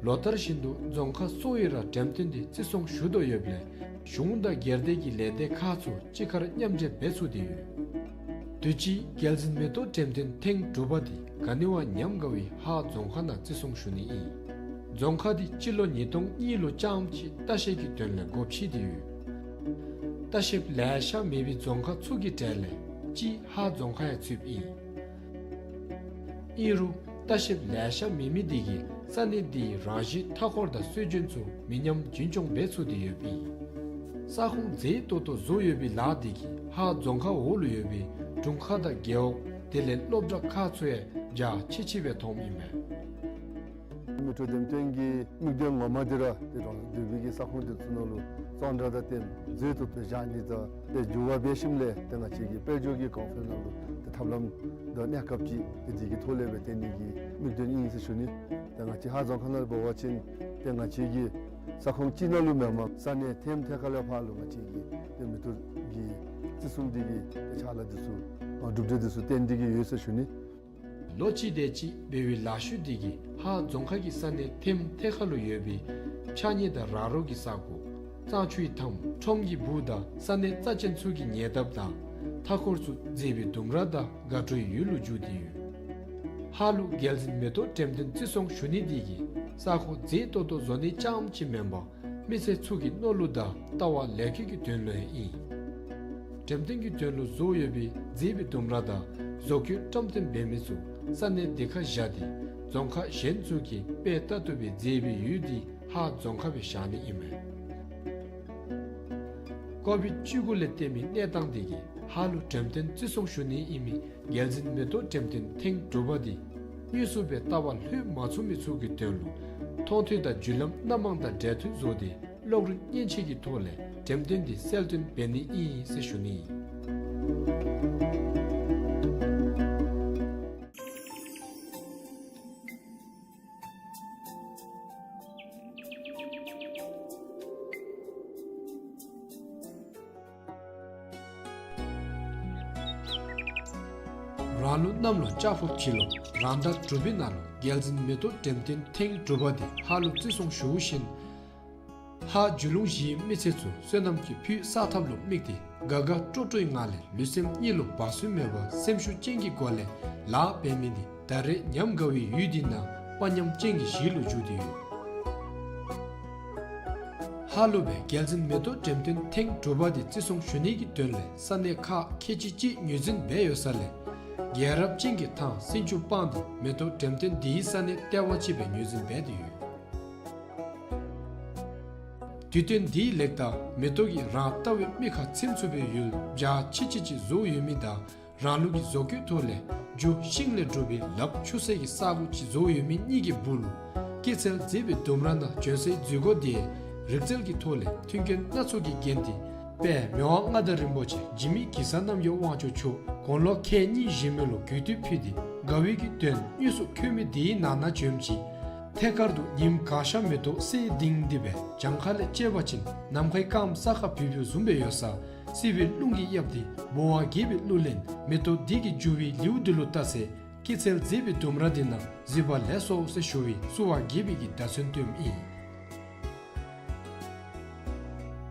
ལོ་ལྟར་བཞིན་དུ་རྫོང་ཁག་སོ་ཡི་ར་འགྲེམས་སྟོན་དེ་བརྩི་སྲུང་ཞུ་དོ་ཡོདཔ་ལས་གཞུང་དང་སྒེར་སྡེ་གི་ལས་སྡེ་ཁག་ཚུ་གཅིག་ཁར་མཉམ་འབྲེལ་འབད་ཚུགས་ཏེ་ཡོད། དུས་ཅི་རྒྱལ་མཚན་མེ་ཏོག་འགྲེམས་སྟོན་ཐེངས་དྲུག་པ་དེ་ག་ནི་བ་ཉམས་དགའ་བའི་ཧཱ་རྫོང་ཁག་ནང་བརྩི་སྲུང་ཞུ་ནི་ཨིན། རྫོང་ཁག་དེ་སྤྱི་ལོ་ཉིས་སྟོང་གཉིས་ལུ་རྐྱངམ་གཅིག་ལྟ་བཤལ་གྱི་དོན་ལས་སྒོ་ཕྱེ་སྟེ་ཡོད། ལྟ་བཤལཔ་ལེ་ཤ་མེད་པའི་རྫོང་ཁག་ཚུ་གི་གྲས་ལས་གཅིག་ཧཱ་རྫོང་ཁག་ཡང་ཚུདཔ་ཨིན། ཨིན་རུང་ལྟ་བཤལཔ་ལེ་ཤ་མེད་མི་དེ་གིས་ས་གནས་དེའི་རང་བཞིན་མཐའ་འཁོར་དང་སྲོལ་རྒྱུན་ཚུ་མི་ཉམས་རྒྱུན་སྐྱོང་འབད་ཚུགས་ཏེ་ཡོདཔ་ཨིན། ས་ཁོངས་མཛེས་ཏོག་ཏོ་བཟོ་ཡོད་པའི་ལཱ་དེ་གིས་ཧཱ་རྫོང་ཁག་འོག་ལུ་ཡོད་པའི་དྲུང་ཁག་དང་རྒེད་འོག་དེ་ལས་སློབ་གྲྭ་ཁག་ཚུ་ཡང་རྒྱ་ཆེ་ཆེ་སྦེ་མཐོངམ་ཨིན་མས། མེ་ཏོག་འགྲེམས་སྟོན་གྱི་དམིགས་དོན་ངོ་མ་འདི་ར་དེ་རང་འདུས་པའི་གི་ས་ཁོངས་དེ་ཚུ་ནང་ལུ་གཙང་སྦྲ་དང་ལྡན་མཛེས་ཏོག་ཏོ་བཞག་ནི་དང་དེ་འགྱུར་བ་འབད་ཞིནམ་ལས་དེ་ང་བཅས་ཀྱི་དཔལ་འབྱོར་གྱི་གོང་འཕེལ་ནང་ལུ་དེ་ཐབས་ལམ་དང་གནས་སྐབས་ཅིག་དེ་དེ་གི་ཐོག་ལས་སྦེ་བརྟེན་ནི་གི་དམིགས་དོན་ཨིན་ཟེར་ཞུ་ནི། དེ་ང་བཅས་ཧཱ་རྫོང་ཁག་ནང་འབད་བ་ཅིན་དེ་ང་བཅས་ཀྱི་ས་ཁོངས་གཅིག་ནང་ལུ་མེན་པར་ས་གནས་ཐེམ་ཐེ་ཁ་ལས་ཕར་ལུ་ང་བཅས་ཀྱི་དེ་མེ་ཏོག་གི་བརྩི་སྲུང་དེ་གི་དེ་ཕྱག་ལཱ་དེ་ཚུ་གྲུབ་འབྲས་དེ་ཚུ་བསྟན་ཏེ་གི་ཡོད་ཟེར་ཞུ་ནི། ལོ་གཅིག་དེ་ཅིག་འབད་བའི་ལཱ་ཤུལ་དེ་གིས་ཧཱ་རྫོང་ཁག་གི་ས་གནས་ཐེམ་ཐེ་ཁ་ལུ་ཡོད་པའི་ཕྱགས་སྙིགས་དང་ར་རོ་གི་ས་གོ་གཙང་ཆུའི་མཐའམ་ཁྲོམ་གྱི་སྦུག་དང་ས་གནས་རྩ་ཅན་ཚུ་གི་ཉེ་འདབས་དང་མཐའ་འཁོར་ཚུ་མཛེས་པའི་ལྡུམ་ར་དང་དགའ་སྤྲོའི་ཡུལ་ལུ་འགྱུར་ཏེ་ཡོད། ཧཱ་ལུ་རྒྱལ་མཚན་མེ་ཏོག་འགྲེམས་སྟོན་བརྩི་སྲུང་ཞུ་ནི་དེ་གིས་ས་གོ་མཛེས་ཏོག་ཏོ་བཟོ་ནི་རྐྱངམ་ཅིག་མེན་པར་མི་སེར་ཚུ་གི་མནོ་ལུགས་དང་ལྟ་བ་ལེགས་བཅོས་ཀྱི་དོན་ལུ་ཡང་ཨིན། འགྲེམས་སྟོན་གྱི་དོན་ལུ་བཟོ་ཡོད་པའི་མཛེས་པའི་ལྡུམ་ར་དང་བཟོ་བཀོད་བཀྲམ་སྟོན་འབད་མི་ཚུ་ས་གནས་དེ་ཁར་བཞག་སྟེ་རྫོང་ཁག་གཞན་ཚུ་གིས་དཔེ་ལྟ་བཏུབ་པའི་མཛེས་པའི་ཡུལ་འདི་ཧཱ་རྫོང་ཁག་སྦེ་བཞག་ནི་ཨིན་མས། ཀོ་བིཌ་བཅུ་དགུ་ལས་བརྟེན་མི་གནས་སྟངས་དེ་གིས་ཧཱ་ལུ་འགྲེམས་སྟོན་བརྩི་སྲུང་ཞུ་ནི་ཨིན་མི་རྒྱལ་མཚན་མེ་ཏོག་འགྲེམས་སྟོན་ཐེངས་དྲུག་པ་འདི་དངོས་སུ་སྦེ་ལྟ་བར་ལྷོད་མ་ཚུགས་མི་ཚུ་གི་དོན་ལུ་མཐོང་ཐོས་དང་བརྒྱུད་ལམ་སྣ་མང་དང་འབྲེལ་མཐུད་བཟོ་སྟེ་གློག་རིག་མཉེན་ཆས་ཀྱི་ཐོག་ལས་འགྲེམས་སྟོན་འདི་གསལ་སྟོན་འབད་ནི་ཨིན་ཟེར་ཞུ་ནི་ཨིན། རང་ལུ་གནམ་ལོ་ལྕགས་ཕོརཔ་བྱི་ལོ་རང་ཟླ་དྲུག་པའི་ནང་ལུ་རྒྱལ་མཚན་མེ་ཏོག་འགྲེམས་སྟོན་ཐེངས་དྲུག་པ་འདི་ཧཱ་ལུ་བརྩི་སྲུང་ཞུ་བཞིན་ཧཱ་རྒྱུད་ལུང་བཞིའི་མི་སེར་ཚུ་བསོད་ནམས་ཀྱི་ཕུད་བསགས་ཐབས་ལུ་དམིགས་ཏེ་དགའ་དགའ་སྤྲོ་སྤྲོའི་ངང་ལས་ལུས་སེམས་གཉིས་ལུ་བག་ཚུན་མེད་པར་སེམས་ཤུགས་ཅན་གྱི་སྒོ་ལས་ལཱ་འབད་མི་འདི་ད་རེས་ཉམས་དགའ་བའི་ཡུལ་འདི་ནང་དཔའ་ཉམས་ཅན་གྱི་གཞི་ལུ་འགྱུར་ཏེ་ཡོད། ཧཱ་ལུ་སྦེ་རྒྱལ་མཚན་མེ་ཏོག་འགྲེམས་སྟོན་ཐེངས་དྲུག་པ་འདི་བརྩི་སྲུང་ཞུ་ནི་གི་དོན་ལས་ས་གནས་ཁག་ཁལ་གཅིག་གཅིག་ངོས་འཛིན་འབད་ཡོད་ས་ལས་རྒྱལ་རབས་ཅན་གྱི་ཐང་སྲིན་ཆུ་སྤང་འདི་མེ་ཏོག་འགྲེམས་སྟོན་འདིའི་ས་གནས་ལྟེ་བ་ཅིག་སྦེ་ངོས་འཛིན་འབད་དེ་ཡོད། དུས་སྟོན་འདིའི་ལེགས་ལྟ་མེ་ཏོག་གིས་རང་ལྟ་བའི་མིག་ཁར་ཚིམ་ཚུགས་པའི་ཡུལ་རྒྱ་ཆེ་ཆེ་ཅིག་བཟོ་ཡོད་མི་དང་རང་ལུགས་ཀྱི་བཟོ་བཀོད་ཐོག་ལས་རྒྱུ་ཤིང་ལས་གྲུབ་པའི་ལགཔ་འཁྱུ་སའི་གི་ས་གོ་ཅིག་བཟོ་ཡོད་མི་གཉིས་ཀྱི་སྦུག་ལུ་སྐྱེད་ཚལ་མཛེས་པའི་ལྡུམ་ར་ནང་བྱོན་སའི་འཛུལ་སྒོ་དེ་ རིག་རྩལ་གྱི་ཐོག་ལས་མཐུན་རྐྱེན་སྣ་ཚོགས་ཀྱིས་བརྒྱན་ཏེ་དཔལ་མི་དབང་མངའ་བདག་རིན་པོ་ཆེ་འཇིགས་མེད་གེ་སར་རྣམ་རྒྱལ་དབང་ཕྱུག་མཆོག་དགུང་ལོ་ཁལ་གཉིས་བཞེས་མི་ལུ་གུས་བཏུད་ཕུལ་ཏེ་དགའ་བའི་གི་དོན་དངོས་སུ་འཁྱོལ་མི་དེའི་ནང་ན་བྱོན་ཅི། ཐད་ཀར་དུ་ཉིམ་གང་ཤར་མེ་ཏོག་སེར་ལྡིང་སྟེ་སྦེ་གྱངས་ཁ་ལས་བཅད་པ་ཅིན་ནམ་མཁའི་སྐརམ་ས་ཁར་བུད་བུད་བཟུམ་སྦེ་ཡོད་ས། བསིལ་བའི་རླུང་གིས་གཡབ་སྟེ་སྦོམ་བ་རྒྱས་པའི་གླུ་ལེན་མེ་ཏོག་འདི་གི་རྒྱུ་བའི་ལེའུ་འདི་ལུ་བལྟ་ཚེ། སྐྱེད་ཚལ་མཛེས་པའི་ལྡུམ་ར་འདི་ན་གཟིགས་པ་ལེགས་སོ་ཟེར་ཞུ་བའི་བསུ་བ་དགྱེས་པའི་གི་བརྡ་མཚོན་སྟོནམ་ཨིན།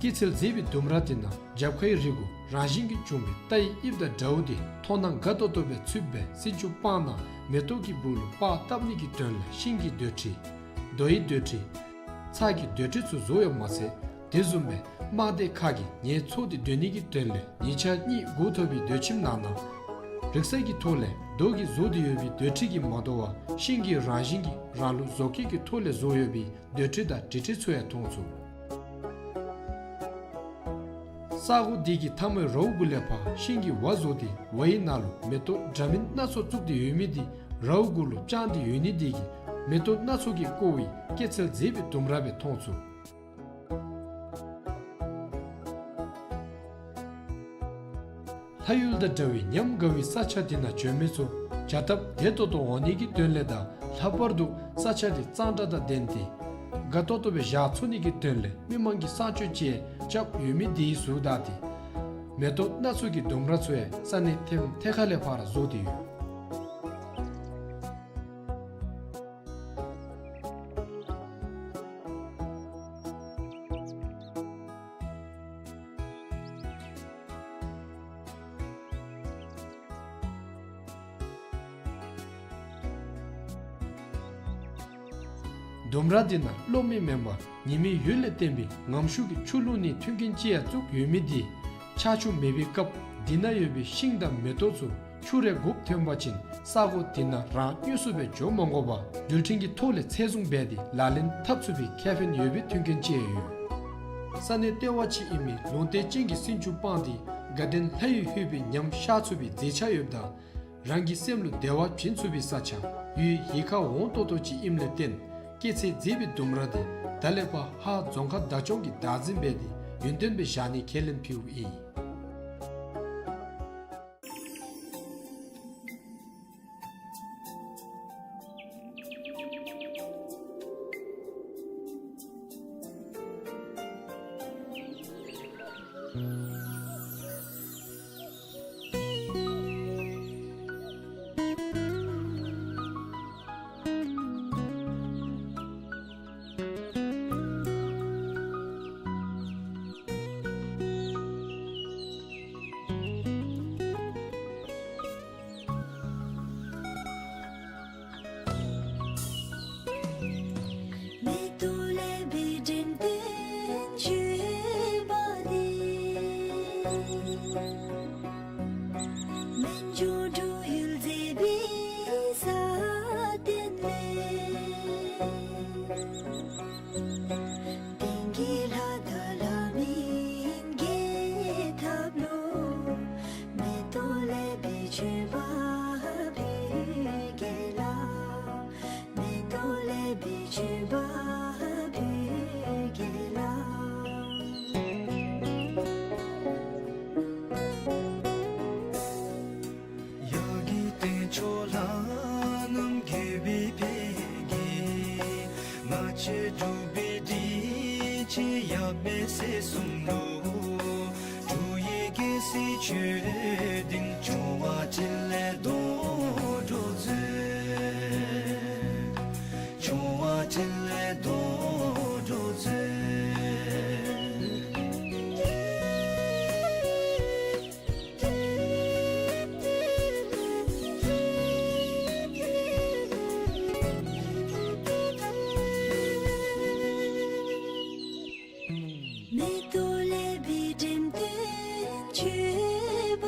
སྐྱེད་ཚལ་མཛེས་པའི་ལྡུམ་ར་འདི་ན་རྒྱབ་ཁའི་རི་གུ་རང་བཞིན་གྱིས་བྱུང་བའི་རྟའི་དབྱིབས་དང་འདྲཝ་འདི་མཐོང་ན་དགའ་ཏོག་ཏོ་སྦེ་ཚུདཔ་སྦེ་སྲིན་ཆུ་སྤང་ནང་མེ་ཏོག་གི་སྦུག་ལུ་པར་བཏབ་ནི་གི་དོན་ལས་ཤིང་གི་རྡོ་ཁྲི། རྡོ་ཡི་རྡོ་ཁྲི། ཚྭ་གི་རྡོ་ཁྲི་ཚུ་བཟོ་ཡོདཔ་མ་ཚད། དེ་བཟུམ་སྦེ་དམག་སྡེ་ཁག་གིས་ངལ་འཚོ་སྟེ་སྡོད་ནི་གི་དོན་ལས་ཉིན་ཞག་གཉིས་སྒུག་ཐོབ་པའི་སྡོད་ཁྱིམ་ནང་ན། རིག་རྩལ་གྱི་ཐོག་ལས་རྡོ་གིས་བཟོ་སྟེ་ཡོད་པའི་སྡོད་ཁྲི་གིས་མ་དོ་བར་ཤིང་གི་རང་བཞིན་གྱིས་རང་ལུགས་བཟོ་བཀོད་ཀྱི་ཐོག་ལས་བཟོ་ཡོད་པའི་སྡོད་ཁྲི་དང་སྒྲིག་ཁྲི་ཚུ་ཡང་མཐོང་ཚུགས། ས་གོ་འདི་གི་མཐའ་མའི་རཝ་གུ་ལས་ཕར་ཤིང་གི་ཝ་བཟོ་སྟེ་ཝའི་ནང་ལུ་མེ་ཏོག་འདྲ་མིན་སྣ་ཚོགས་བཙུགས་ཏེ་ཡོད་མི་འདི་རཝ་གུ་ལུ་དཔྱང་སྟེ་ཡོད་ནི་འདི་གིས་མེ་ཏོག་སྣ་ཚོགས་ཀྱིས་བསྐོར་བའི་སྐྱེད་ཚལ་མཛེས་པའི་ལྡུམ་ར་སྦེ་མཐོང་ཚུགས། ལྷ་ཡུལ་དང་འདྲ་བའི་ཉམས་དགའ་བའི་ས་ཆ་འདི་ན་བྱོན་མི་ཚུ་བྱ་ཐབས་བདེ་ཏོག་ཏོ་འོང་ནི་གི་དོན་ལས་དང་ལྷག་པར་དུ་ས་ཆ་འདི་གཙང་སྦྲ་དང་ལྡན་ཏེ་དགའ་ཏོག་ཏོ་སྦེ་བཞག་ཚུགས་ནི་གི་དོན་ལས་མི་མང་གི་གསང་སྤྱོད་ཅིག་རྐྱབ་ཡོད་མི་འདི་གཟུགས་བདག་སྟེ་མེ་ཏོག་སྣ་ཚོགས་ཀྱི་ལྡུམ་ར་ཚུ་ཡང་ས་གནས་ཐེམ་ཐེ་ཁ་ལས་ཕར་བཟོ་སྟེ་ཡོད། ལྡུམ་ར་འདི་ན་གློག་མེ་མེན་པར་ཉི་མའི་འོད་ལས་བརྟེན་པའི་ངམ་ཤུགས་ཀྱི་ཆུ་བླུག་ནིའི་མཐུན་རྐྱེན་ཅིག་ཡང་བཙུགས་ཡོད་མི་འདི་ཆར་ཆུ་མེད་པའི་སྐབས་འདི་ན་ཡོད་པའི་ཤིང་དང་མེ་ཏོག་ཚུ་ཆུ་རེག་དགོཔ་ཐོན་པ་ཅིན་ས་གོ་འདི་ན་རང་དངོས་སུ་སྦེ་འགྱོ་མ་དགོ་པར་འགྲུལ་འཕྲིན་གྱི་ཐོག་ལས་ཚད་བཟུང་འབད་དེ་ལག་ལེན་འཐབ་ཚུགས་པའི་ཁེ་ཕན་ཡོད་པའི་མཐུན་རྐྱེན་ཅིག་ཡང་ཡོད། ས་གནས་ལྟེ་བ་ཅིག་ཨིན་མི་ལུང་བསྟན་ཅན་གྱི་སྲིན་ཆུ་སྤང་འདི་དགའ་ལྡན་ལྷ་ཡུལ་ལྷོད་པའི་ཉམས་ཤར་ཚུགས་པའི་མཛེས་ཆ་ཡོདཔ་དང་རང་གི་སེམས་ལུ་བདེ་བ་བྱིན་ཚུགས་པའི་ས་ཆ་ཡུལ་ཡིད་ཁར་འོང་ཏོག་ཏོ་ཅིག་ཨིནམ་ལས་བརྟེན་སྐྱེད་ཚལ་མཛེས་པའི་ལྡུམ་ར་འདི་ད་ལས་ཕར་ཧཱ་རྫོང་ཁག་བདག་སྐྱོང་གིས་བདག་འཛིན་འབད་དེ་ཡུན་བརྟན་སྦེ་བཞག་ནིའི་ཁས་ལེན་ཕུལཝ་ཨིན། མེ་ཏོག་ལེགས་པའི་འགྲེམས་སྟོན་བྱོན་པ་འདི། སྨན་ལྗོངས་འབྲུག་ཡུལ་མཛེས་པའི་ས་སྟེང་ལས། དེང་གི་ལྷ་དང་ལྷ་མིན་རྒྱལ་ཐབས་ལུ། མེ་ཏོག་ལེགས་པའི་མཆོད་པ་ཕུལ་གེ་ལགས། མེ་ཏོག་ལེགས་པའི་མཆོད་པ་ཕུལ་གེ་ལགས། ཡ་གི་སྟེང་ཕྱོགས་ལྷ་རྣམས་དགྱེས་པའི་ཕ་གི། ང་བཅས་འབྲུག་པའི་སྤྲིན་ཆེན་ཡབ་མེས་སྲས་གསུམ་ལུ། འབྲུག་ཡུལ་རྒྱལ་སྲིད་ཆོས་སྡིངས་བྱོན་པ་འཕྲིན་ལས་རྡོ་སྒྲོགས་མཛོད། བྱོན་པ་འཕྲིན་ལས་རྡོ་སྒྲོགས་མཛོད། མེ་ཏོག་ལེགས་པའི་འགྲེམས་སྟོན་བྱོན་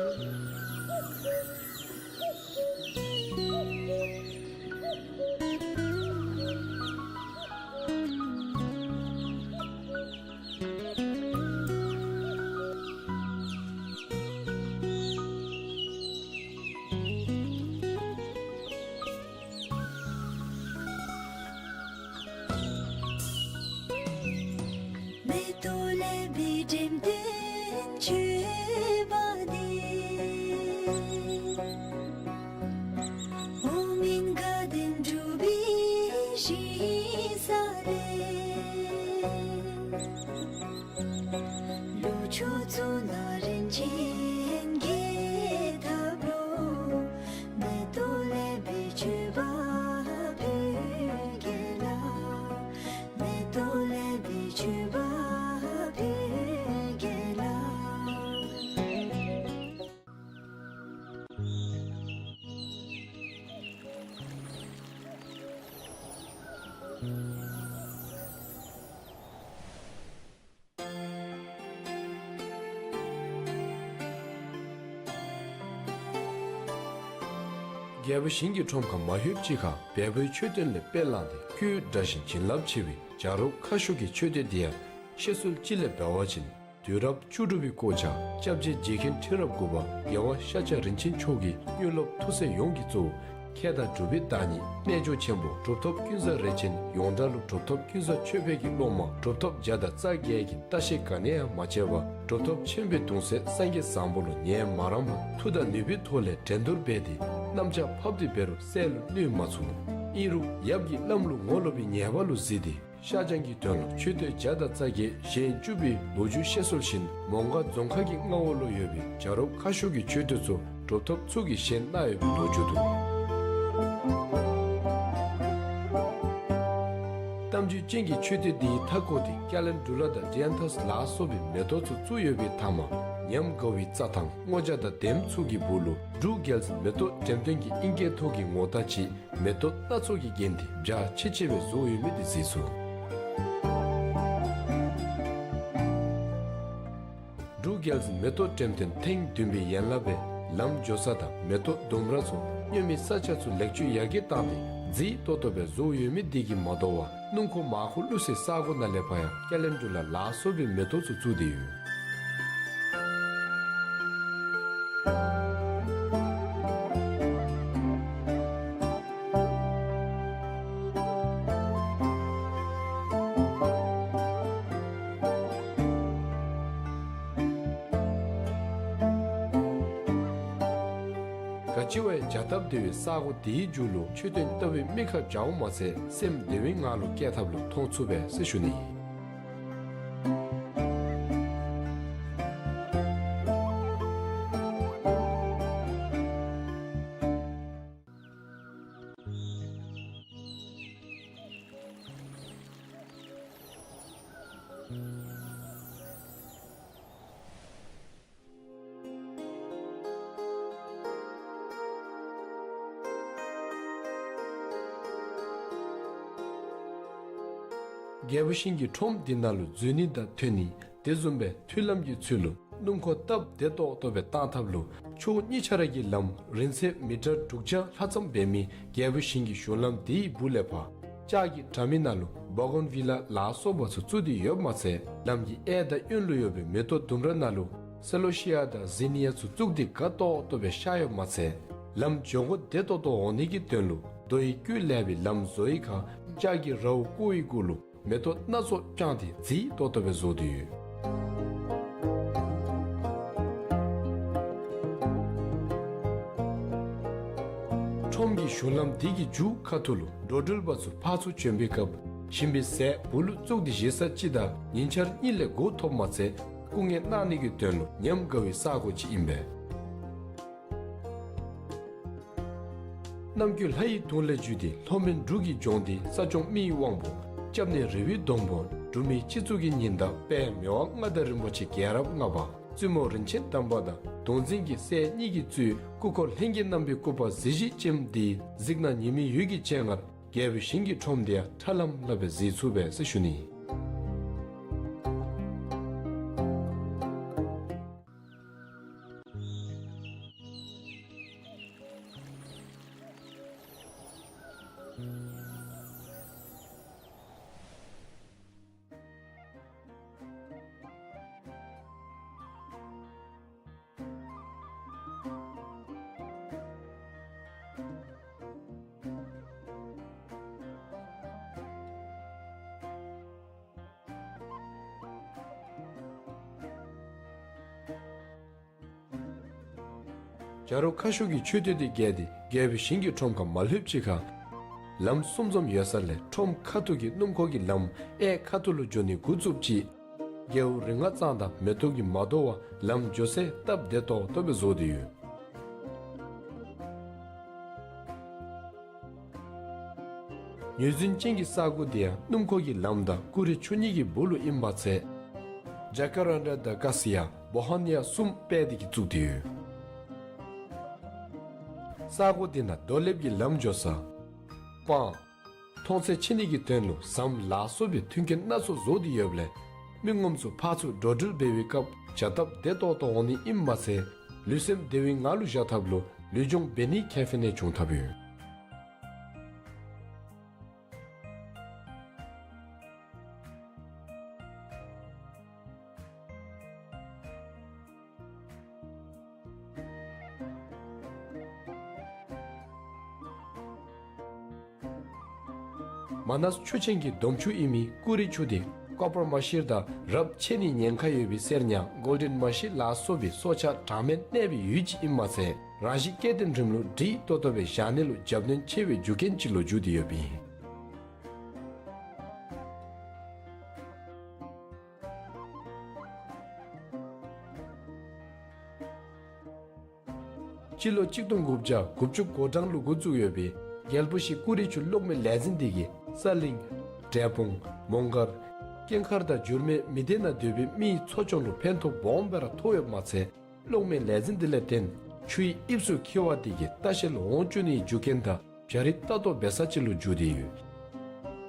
མེ་ཏོག་ལེན་པའི་དྲེམ་སྟོན་མཆོད་པ་འདི། འོག་མིན་དགའ་ལྡན་སྒྲུབ་པའི་ཞིང་ས་ལས། ལུག་ཕྱུགས་གཙུག་ན་རིན་ཆེན་རྒྱས་བཏབ་ལོ། མེ་ཏོག་ལེན་པའི་མཆོད་པ་ཕུལ་གེ་ལགས། མེ་ཏོག་ལེན་པའི་མཆོད་པ་ཕུལ་གེ་ལགས། རྒྱལ་པོ་ཞིང་གི་ཁྲོམ་ཁ་མ་ལྷོདཔ་ཅིག་ཁར་བལ་པོའི་མཆོད་རྟེན་ལས་དཔེ་བླངས་ཏེ་སྐུའི་སྒྲ་བཞིན་བྱིན་རླབས་ཆེ་བའི་བྱ་རོག་ཁ་ཤོར་གྱི་མཆོད་རྟེན་འདི་ཡང་བཤད་སྲོལ་ཅིག་ལས་འབད་བ་ཅིན། དུས་རབས་བཅུ་དྲུག་པའི་སྐོར་ཆ་སྐྱབས་རྗེ་རྗེ་མཁན་ཁྲི་རབས་དགུ་པ་རྒྱལ་བ་ཤཱཀྱ་རིན་ཆེན་མཆོག་གིས་དངོས་སློབ་ཐུགས་སྲས་ཡོངས་ཀྱིས་གཙོ་བོ་མཁས་དང་གྲུབ་པའི་བདག་ཉིད་རྣལ་འབྱོར་ཆེན་པོ་གྲུབ་ཐོབ་ཀུན་བཟང་རས་ཆེན་ཡོངས་གྲགས་ལུ་གྲུབ་ཐོབ་ཀུན་བཟང་ཆོས་འཕེལ་གྱི་སློབ་མ་གྲུབ་ཐོབ་བརྒྱ་དང་རྩ་བརྒྱད་ཀྱིས་བརྟག་ཞིབ་ག་ནི་ཡང་མ་བྱས་པར་གྲུབ་ཐོབ་ཆེན་པོའི་གདུང་སྲས་སངས་རྒྱས་བཟང་པོ་ལུ་ཉན་མ་རངས་པར་མཐུ་དང་ནུས་པའི་ཐོག་ལས་འགྲན་བསྡུར་འབད་དེ་གནམ་ལྕགས་ཕབ་སྟེ་འབད་རུང་བསལ་ལུ་གནོད་མ་ཚུགས། ཨིན་རུང་ཡབ་ཀྱིས་བླམ་ལུ་ངོ་ལོག་པའི་ཉེས་པ་ལུ་གཟིགས་ཏེ། ཤར་བྱང་གི་དོན་ལུ་མཆོད་རྟེན་བརྒྱ་དང་རྩ་བརྒྱད་བཞེངས་བཅུག་པའི་ལོ་རྒྱུས་བཤད་སྲོལ་བཞིན་མོང་སྒར་རྫོང་ཁག་གི་མངའ་འོག་ལུ་ཡོད་པའི་བྱ་རོག་ཁ་ཤོར་གྱི་མཆོད་རྟེན་ཚུ་གྲུབ་ཐོབ་ཚུ་གིས་བཞེངས་གནང་ཡོད་པའི་ལོ་རྒྱུས་འདུག། གཏམ་རྒྱུད་ཅན་གྱི་མཆོད་རྟེན་འདིའི་མཐའ་བསྐོར་ཏེ་ཀ་ལན་ཌུ་ལ་དང་ཌི་ཡཱན་ཐཱས་ལ་སོགས་པའི་མེ་ཏོག་ཚུ་བཙུགས་ཡོད་པའི་མཐའ་མར་ཉམས་དགའ་བའི་རྩྭ་ཐང་སྔོ་ལྗང་དང་ལྡེམ་ཚུ་གི་སྦུག་ལུ་འབྲུག་རྒྱལ་མཚན་མེ་ཏོག་འགྲེམས་སྟོན་གྱི་ཨིན་སྐད་ཐོག་གི་ངོ་རྟགས་ཅིག་མེ་ཏོག་སྣ་ཚོགས་ཀྱིས་བརྒྱན་ཏེ་འཇའ་ཆི་ཆི་སྦེ་བཟོ་ཡོད་མི་འདི་གཟིགས་ཚུགས། འབྲུག་རྒྱལ་མཚན་མེ་ཏོག་འགྲེམས་སྟོན་ཐེངས་བདུན་པའི་ཡན་ལག་སྦེ་ལམ་འགྱོ་ས་དང་མེ་ཏོག་ལྡུམ་ར་ཚུ་སྙོན་མི་ས་ཆ་ཚུ་ལེགས་བཅོས་ཡར་རྒྱས་བཏང་སྟེ་མཛེས་ཏོག་ཏོ་སྦེ་བཟོ་ཡོད་མི་འདི་གིས་མ་དོ་བར་སྣུམ་འཁོར་མར་ཁུ་བླུག་སའི་ས་གོ་ནང་ལས་ཕར་ཡང་ཀ་ལན་ཌུ་ལ་ལ་སོགས་པའི་མེ་ཏོག་ཚུ་བཙུགས་ཏེ་ཡོད། ག་ཅི་བ་ཡང་བྱ་སྟབས་བདེ་བའི་ས་གོ་དེའི་མཇུག་ལུ་མཆོད་རྟེན་ལྟ་བུའི་མིག་ཁར་འཇའ་འོང་མ་ཚད་སེམས་བདེ་བའི་ངང་ལུ་བསྐྱལ་ཐབས་ལུ་མཐོང་ཚུགས་པས་ཟེར་ཞུ་ནི་ཨིན། རྒྱལ་པོ་ཞིང་གི་ཁྲོམ་འདི་ནང་ལུ་འཛུལ་ནི་དང་ཐོན་ནི་དེ་བཟུམ་སྦེ་མཐུད་ལམ་གྱི་ཚུལ་ལུ་སྣུམ་འཁོར་སྟབས་བདེ་ཏོག་ཏོ་སྦེ་བཏང་ཐབས་ལུ་ཕྱོགས་གཉིས་ཆ་ར་གི་ལམ་རིང་ཚད་མི་ཊར་དྲུག་བརྒྱ་ལྷག་ཙམ་འབད་མི་རྒྱལ་པོ་ཞིང་གི་གཞུང་ལམ་དེའི་སྦུག་ལས་ཕར་ལྕགས་ཀྱི་དྲ་མིག་ནང་ལུ་བོ་གོན་ཝི་ལ་ལ་སོགས་པ་ཚུ་བཙུགས་ཏེ་ཡོདཔ་མ་ཚད་ལམ་གྱི་གཡས་དང་གཡོན་ལུ་ཡོད་པའི་མེ་ཏོག་ལྡུམ་ར་ནང་ལུ་སེ་ལོ་ཤི་ཡ་དང་ཟི་ནི་ཡ་ཚུ་བཙུགས་ཏེ་དགའ་ཏོག་ཏོ་སྦེ་ཤར་ཡོདཔ་མ་ཚད་ལམ་འགྱོ་སྒོ་བདེ་ཏོག་ཏོ་འོང་ནི་གི་དོན་ལུ་རྡོ་ཡི་སྐུད་ལས་སྦེ་ལམ་བཟོ་བའི་ཁར་ལྕགས་ཀྱི་རཝ་བརྐོ་བའི་གུ་ལུ་མེ་ཏོག་སྣ་ཚོགས་བརྐྱངས་ཏེ་མཛེས་ཏོག་ཏོ་སྦེ་བཟོ་སྟེ་ཡོད། ཁྲོམ་གྱི་གཞུང་ལམ་འདི་གི་མཇུག་ཁ་ཐུག་ལུ་འགྲོ་འགྲུལ་པ་ཚུ་ཕར་ཚུར་བྱོན་པའི་སྐབས་ཞིམ་པའི་ཟས་སྦུག་ལུ་བཙུགས་ཏེ་བཞེས་ས་ཅིག་དང་ཉིན་འཆར་གཉིས་ལས་སྒོ་ཐོབ་མ་ཚད་སྐུ་ངལ་གནང་ནི་གི་དོན་ལུ་ཉམས་དགའ་བའི་ས་གོ་ཅིག་ཨིན་པས། ནམ་རྒྱུན་ལྷ་ཡི་དུང་ལས་བརྒྱུད་དེ་ལྷོ་མོན་འབྲུག་གི་ལྗོངས་འདི་ས་སྐྱོང་མི་ཡི་དབང་པོ། སྐྱབས་གནས་རི་བོའི་སྡོང་པོ། འབྲུག་མིའི་སྤྱི་གཙུག་གི་ཉི་ཟླ་དཔལ་མི་དབང་མངའ་བདག་རིན་པོ་ཆེ་རྒྱལ་རབས་ལྔ་པ་བཙུན་མོ་རིན་ཆེན་དམ་པ་དང་གདུང་འཛིན་གྱི་སྲས་གཉིས་ཀྱིས་གཙོས་སྐུ་འཁོར་ལྷན་རྒྱས་རྣམ་པའི་སྐུ་པར་གཟི་བརྗིད་ཅན་འདི་གཟིགས་ན་ཉི་མའི་འོད་ཀྱི་ཆེ་ངར་རྒྱལ་པོའི་ཞིང་གི་ཁྲོམ་འདི་ཡང་ཁྲ་ལམ་ལམ་སྦེ་གཟིགས་ཚུགས་པས་ཟེར་ཞུ་ནི། བྱ་རོག་ཁ་ཤོར་གྱི་མཆོད་རྟེན་དེ་བརྒལ་ཏེ་རྒྱལ་པོའི་ཞིང་གི་ཁྲོམ་ཁར་མ་ལྷོདཔ་ཅིག་ཁར་ལམ་གསུམ་འཛོམས་ཡོད་ས་ལས་ཁྲོམ་ཁ་ཐུག་གི་སྣུམ་འཁོར་གྱི་ལམ་གཡས་ཁ་ཐུག་ལུ་འགྱོ་ནི་འགོ་བཙུགསཔ་ཅིག་རྒྱལ་པོ་རིག་སྔགས་གཙང་དང་མེ་ཏོག་གིས་མ་དོ་བར་ལམ་འགྱོ་སའི་སྟབས་བདེ་ཏོག་ཏོ་སྦེ་བཟོ་སྟེ་ཡོད། ངོས་འཛིན་ཅན་གྱི་ས་གོ་དེ་ཡང་སྣུམ་འཁོར་གྱི་ལམ་དང་ཀུ་རེ་ཆུ་གཉིས་ཀྱི་སྦུག་ལུ་ཨིན་པ་ཚེ། ཇ་ཀ་རན་ཌ་དང་ཀ་སི་ཡ་བོ་ཧ་ནི་ཡ་གསུམ་སྤེལ་ཏེ་གི་བཙུགས་ཏེ་ཡོད། ས་གོ་དེ་ནང་རྡོ་ལེབ་ཀྱི་ལམ་འགྱོ་ས། སྤང་། མཐོང་ཚད་ཕྱེ་ནི་གི་དོན་ལུ་ཟམ་ལ་སོགས་པའི་མཐུན་རྐྱེན་སྣ་ཚོགས་བཟོ་སྟེ་ཡོདཔ་ལས་མི་ངོམ་ཚུ་ཕར་ཚུར་འགྲོ་འགྲུལ་འབད་བའི་སྐབས་བྱ་སྟབས་བདེ་ཏོག་ཏོ་འོང་ནི་ཨིནམ་མ་ཚད་ལུས་སེམས་བདེ་བའི་ངང་ལུ་བཞག་ཐབས་ལུ་ལུས་སྦྱོང་འབད་ནིའི་ཁེ་ཕན་ཡང་བྱུང་ཐབས་ཡོད། མ་ནཱས་ཆུ་ཆེན་གྱི་སྡོམ་ཆུ་ཨིན་མི་ཀུ་རེ་ཆུ་དེ་ཀོ་པར་མ་ཤིར་དང་རབ་ཆད་ནིའི་ཉེན་ཁ་ཡོད་པའི་གསེར་ཉ་གོལ་ཌེན་མ་ཤི་ལ་སོགས་པའི་སྲོག་ཆགས་གྲངས་མེད་གནས་པའི་ཡུལ་ཅིག་ཨིནམ་མ་ཚད་རང་བཞིན་སྐྱེ་ལྡན་རིམ་ལུགས་སྒྲིག་ཏོག་ཏོ་སྦེ་བཞག་ནི་ལུ་རྒྱབ་སྣོན་ཆེ་བའི་རྒྱུ་རྐྱེན་ཅིག་ལུ་འགྱུར་ཏེ་ཡོདཔ་ཨིན། སྤྱི་ལོ་གཅིག་སྟོང་དགུ་བརྒྱ་དགུ་བཅུ་གོ་གྲངས་ལུ་འགོ་བཙུགས་ཡོད་པའི་རྒྱལ་པོ་ཤི་ཀུ་རེ་ཆུ་གློག་མེ་ལས་འཛིན་དེ་གིས་ས་གླིང་། འབྲས་སྤུངས། མོང་སྒར། སྐྱེངས་མཁར་དང་འགྱུར་མེད་མི་སྡེ་ནང་སྡོད་པའི་མིའི་འཚོ་སྐྱོང་ལུ་ཕན་ཐོགས་སྦོམ་སྦེ་ར་ཐོགས་ཡོདཔ་མ་ཚད་གློག་མེ་ལས་འཛིན་དེ་ལས་བརྟེན་ཆུའི་དབྱིབས་ཚུ་འཁྱིལ་བ་དེ་གིས་ལྟ་བཤལ་འོང་བཅུག་ནིའི་རྒྱུ་རྐྱེན་དང་བྱ་རིགས་ལྟ་རྟོག་འབད་ས་ཅིག་ལུ་འགྱུར་ཏེ་ཡོད།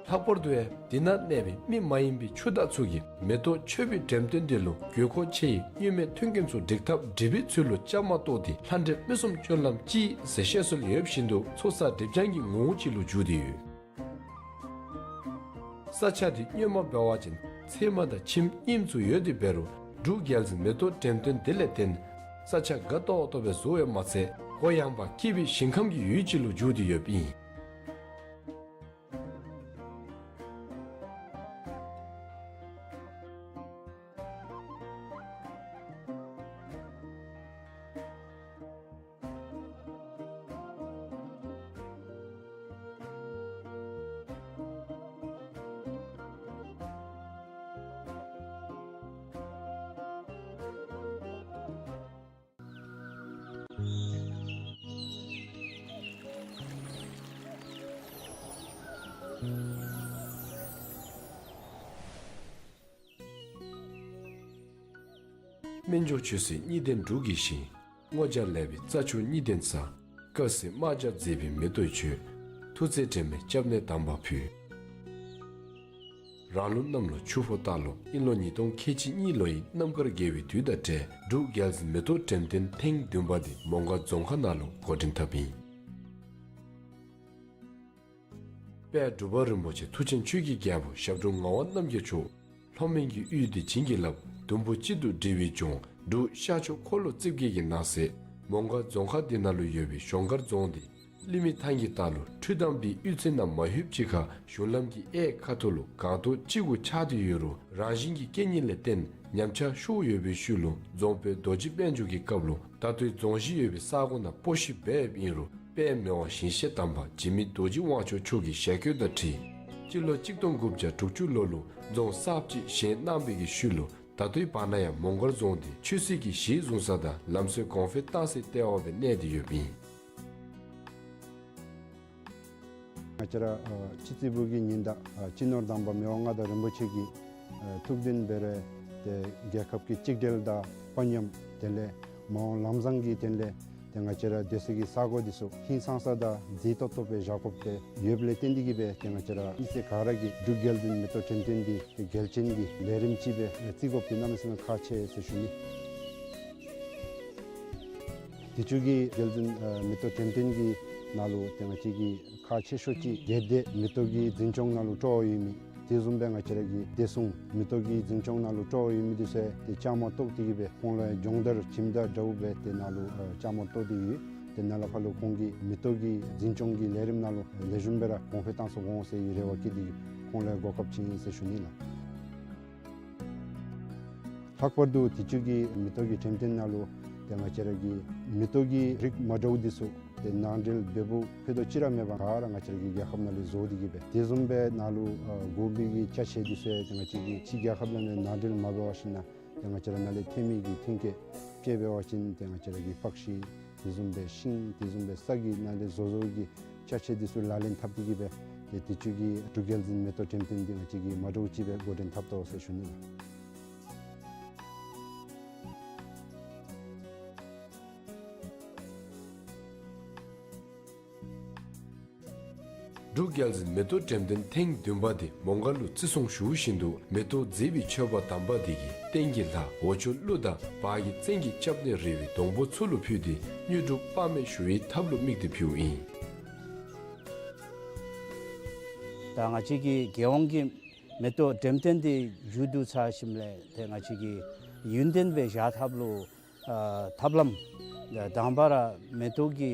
ལྷག་པར་དུ་ཡང་དེ་ནང་གནས་པའི་མི་མ་ཡིན་པའི་ཆུ་བདག་ཚུ་གིས་མེ་ཏོག་མཆོད་པའི་འགྲེམས་སྟོན་དེ་ལུ་དགོས་མཁོ་ཆེ་བའི་གཡོན་མའི་མཐུན་རྐྱེན་ཚུ་སྒྲིག་ཐབས་སྒྲིག་པའི་ཚུལ་ལུ་བཅའ་མར་གཏོགས་ཏེ་ལྷ་འདྲེ་མི་གསུམ་སྤྱོད་ལམ་གཅིག་ཟེར་བཤད་སྲོལ་ཡོདཔ་བཞིན་དུ་ཚོགས་བསགས་སྒྲིབ་སྦྱང་གི་ངོ་བོ་ཅིག་ལུ་འགྱུར་ཏེ་ཡོད། ས་ཆ་དེ་སྔོན་མ་འབད་བ་ཅིན་ཚལ་མ་དང་ཁྱིམ་རྙིངམ་ཚུ་ཡོད་དེ་འབད་རུང་འབྲུག་རྒྱལ་འཛིན་མེ་ཏོག་འགྲེམས་སྟོན་དེ་ལས་བརྟེན་ས་ཆ་དགའ་ཏོག་ཏོ་སྦེ་བཟོ་ཡོདཔ་མ་ཚད་གུ་ཡངས་པ་སྐྱིད་པའི་ཞིང་ཁམས་ཀྱི་ཡུལ་ཅིག་ལུ་འགྱུར་ཏེ་ཡོདཔ་ཨིན། སྨན་ལྗོངས་ཆོས་སྲིད་གཉིས་ལྡན་འབྲུག་གི་ཞིང་། སྔོ་ལྗང་ལེགས་པའི་རྩྭ་ཕྱུགས་གཉིས་ལྡན་ས། དཀར་སེར་དམར་ལྗང་མཛེས་པའི་མེ་ཏོག་ཁྱོད། ཐུགས་བརྩེ་དྲན་མེད་སྐྱབས་གནས་དམ་པ་ཕུལ། རང་ལུགས་གནམ་ལོ་ཆུ་ཕོ་སྟག་ལོ་དབྱིན་ལོ་ཉིས་སྟོང་ཁལ་གཅིག་གཉིས་ལོའི་རྣམ་དཀར་དགེ་བའི་དུས་དང་འབྲེལ་འབྲུག་རྒྱལ་འཛིན་མེ་ཏོག་འགྲེམས་སྟོན་ཐེངས་བདུན་པ་དེ་མོང་སྒར་རྫོང་ཁག་ནང་ལུ་འགོ་འདྲེན་འཐབ་ཨིན། དཔལ་འབྲུག་པ་རིན་པོ་ཆེ་མཐུ་ཆེན་ཆོས་ཀྱི་རྒྱལ་པོ་ཞབས་དྲུང་ངག་དབང་རྣམ་རྒྱལ་མཆོག་ལྷོ་མོན་གྱི་དབུས་འདི་བྱིན་གྱིས་བརླབས་དུམ་བུ་གཅིག་ཏུ་སྒྲིལ་བའི་ལྗོངས་འབྲུག་ཤར་ཕྱོགས་འཁོར་ལོ་རྩིབས་བརྒྱད་ཀྱི་ནང་གསེས་མོང་སྒར་རྫོང་ཁག་འདི་ནང་ལུ་ཡོད་པའི་གཞོང་སྒར་རྫོང་འདི་གླིང་མི་ཐང་གི་ལྟག་ལུ་འཕྲུལ་དང་པའི་གཡུས་ཚན་ནང་མ་ལྷོདཔ་ཅིག་ཁར་གཞུང་ལམ་གྱི་གཡས་ཁ་ཐུག་ལུ་སྒང་ཏོག་གཅིག་གུ་ཆགས་ཏེ་ཡོད་རུང་རང་བཞིན་གྱི་རྐྱེན་ངན་ལས་བརྟེན་ཉམས་ཆག་ཤོར་ཡོད་པའི་ཤུལ་ལུ་རྫོང་དཔོན་རྡོ་རྗེ་དཔལ་འབྱོར་གྱི་སྐབས་ལུ་ད་ལྟོའི་རྫོང་གཞི་ཡོད་པའི་ས་གོ་ནང་སྤོ་བཤུད་འབད་ཡོདཔ་ཨིན་རུང་དཔལ་མི་དབང་ཞིང་གཤེགས་དམ་པ་འཇིགས་མེད་རྡོ་རྗེ་དབང་ཕྱུག་མཆོག་གི་ཞལ་བཀོད་དང་འཁྲིལ་སྤྱི་ལོ་གཅིག་སྟོང་དགུ་བརྒྱ་དྲུག་ཅུ་ལོ་ལུ་རྫོང་གསརཔ་ཅིག་བཞེངས་གནང་བའི་གི་ཤུལ་ལུ་ད་ལྟོའི་བར་ན་ཡང་མོང་སྒར་རྫོང་འདི་ཆོས་སྲིད་ཀྱི་གཞི་བཟུང་ས་དང་ལམ་སྲོལ་གོང་འཕེལ་གཏང་སའི་ལྟེ་བ་སྦེ་གནས་ཏེ་ཡོདཔ་ཨིན། ང་བཅས་ར་ཨ་སྤྱི་རྩིས་པུའི་ཉི་ཟླ་ཨ་སྤྱི་ནོར་དམ་པ་མི་དབང་མངའ་བདག་རིན་པོ་ཆེ་གི་ཨ་ཐུགས་འདུན་འབད་རུང་ཏེ་རྒྱལ་ཁབ་ཀྱི་གཅིག་སྒྲིལ་དང་དཔའ་ཉམས་དེ་ལས་མ་འོངས་ལམ་བཟང་གི་དོན་ལས་ཏེ་ང་བཅས་ར་སྡོད་སའི་གི་ས་གོ་འདི་ཚུ་ཧིང་སངས་ས་དང་མཛེས་ཏོག་ཏོ་སྦེ་བཞག་དགོཔ་དེ་ཡོདཔ་ལས་བརྟེན་ཏེ་གིས་སྦེ་ཏེ་ང་བཅས་ར་མི་སེར་ག་ར་གིས་འབྲུག་རྒྱལ་འཛིན་མེ་ཏོག་འགྲེམས་སྟོན་འདི་ཏེ་གལ་ཆེན་གྱི་ལས་རིམ་ཅིག་སྦེ་བརྩི་དགོཔ་འདི་གནམ་མེད་ས་མེད་ཁག་ཆེ་ཟེར་ཞུ་ནི། དུས་ཅི་གི་རྒྱལ་འཛིན་ཨ་མེ་ཏོག་འགྲེམས་སྟོན་གྱི་ནང་ལུ་ཏེ་ང་བཅས་ཀྱི་ཁག་ཆེ་ཤོས་ཅིག་གལ་ཏེ་མེ་ཏོག་གི་འཛིན་སྐྱོང་ནང་ལུ་སྤྲོ་བ་ཡོད་མི་དེ་བཟུམ་སྦེ་ང་བཅས་ར་གི་བདེ་སྲུང་མེ་ཏོག་གི་འཛིན་སྐྱོང་ནང་ལུ་སྤྲོ་བ་ཡོད་མི་དེ་ཚུ་ཏེ་བཅའ་མར་གཏོགས་ཏེ་གིས་སྦེ་ཁོང་ལུ་སྦྱོང་བརྡར་ཁྱིམ་བདག་འདྲཝ་སྦེ་ཏེ་ནང་ལུ་ཨ་བཅའ་མར་གཏོགས་ཏེ་ཡོད། ཏེ་ནཱ་ལས་ཕར་ལུ་ཁོང་གིས་མེ་ཏོག་གི་འཛིན་སྐྱོང་གི་ལས་རིམ་ནང་ལུ་ལེགས་ཤོམ་སྦེ་ར་གོང་འཕེལ་གཏང་ཚུགས་འོང་ཟེར་བའི་རེ་བ་བསྐྱེད་དེ་ཁོང་ལུ་གོ་སྐབས་བྱིན་ཡི་ཟེར་ཞུ་ནི་ལགས། ལྷག་པར་དུ་དུས་ཅི་གི་མེ་ཏོག་གི་འགྲེམས་སྟོན་ནང་ལུ་ ཏེ་ང་བཅས་ར་གི་མེ་ཏོག་གི་རིགས་མ་འདྲཝ་འདི་ཚུ་ཏེ་ནང་འདྲེན་འབད་འབདཝ་ཕུད་རྡོག་ཅིག་ར་མེད་པར་ག་ར་ང་བཅས་ར་གི་རྒྱལ་ཁབ་ནང་ལས་བཟོ་སྟེ་གི་སྦེ། དེ་བཟུམ་སྦེ་ནཱ་ལུ་ཨ་དགོ་པའི་གི་ཅ་ཆས་འདི་ཚུ་ཡང་ཏེ་ང་བཅས་ཀྱི་ཕྱི་རྒྱལ་ཁབ་ནང་ལས་ནང་འདྲེན་མ་འབད་བར་ཞིན་ན་ཏེ་ང་བཅས་ར་ནཱ་ལས་ཐོན་མི་གི་ཐོན་སྐྱེད་སྤྱོད་འབད་བ་ཅིན་ཏེ་ང་བཅས་ར་གི་པགས་ཤིང་དེ་བཟུམ་སྦེ་ཤིང་དེ་བཟུམ་སྦེ་ས་གི་ནང་ལས་བཟོ་བཟོཝ་གི་ཅ་ཆས་འདི་ཚུ་ལག་ལེན་འཐབ་སྟེ་གི་སྦེ་ཏེ་དུས་ཅི་གི་འབྲུག་རྒྱལ་འཛིན་མེ་ཏོག་འགྲེམས་སྟོན་འདི་ང་བཅས་ཀྱིས་མ་འདྲཝ་ཅིག་སྦེ་འགོ་འདྲེན་འཐབ་དོ་ཟེར་ཞུ་ནི་ལགས། འབྲུག་རྒྱལ་འཛིན་མེ་ཏོག་འགྲེམས་སྟོན་ཐེངས་བདུན་པ་འདི་མོང་སྒར་ལུ་བརྩི་སྲུང་ཞུ་བཞིན་དུ་མེ་ཏོག་མཛེས་པའི་མཆོད་པ་དམ་པ་འདི་གིས་སྟེང་གི་ལྷ་འོག་ཆུ་ཀླུ་དང་བར་གྱི་བཙན་གྱི་སྐྱབས་གནས་རི་བོའི་སྡོང་པོ་ཚུ་ལུ་ཕུལ་ཏེ་དངོས་གྲུབ་དཔག་མེད་ཞུ་བའི་ཐབས་ལུ་དམིགས་ཏེ་ཕུལཝ་ཨིན། ད་ང་བཅས་ཀྱི་རྒྱལ་ཡོངས་ཀྱི་མེ་ཏོག་འགྲེམས་སྟོན་འདི་མཇུག་བསྡུ་ཚར་ཞིནམ་ལས་ཏེ་ང་བཅས་ཀྱིས་ཡུན་བརྟན་སྦེ་བཞག་ཐབས་ལུ་ཨ་ཐབས་ལམ་དང་པ་ར་མེ་ཏོག་གི་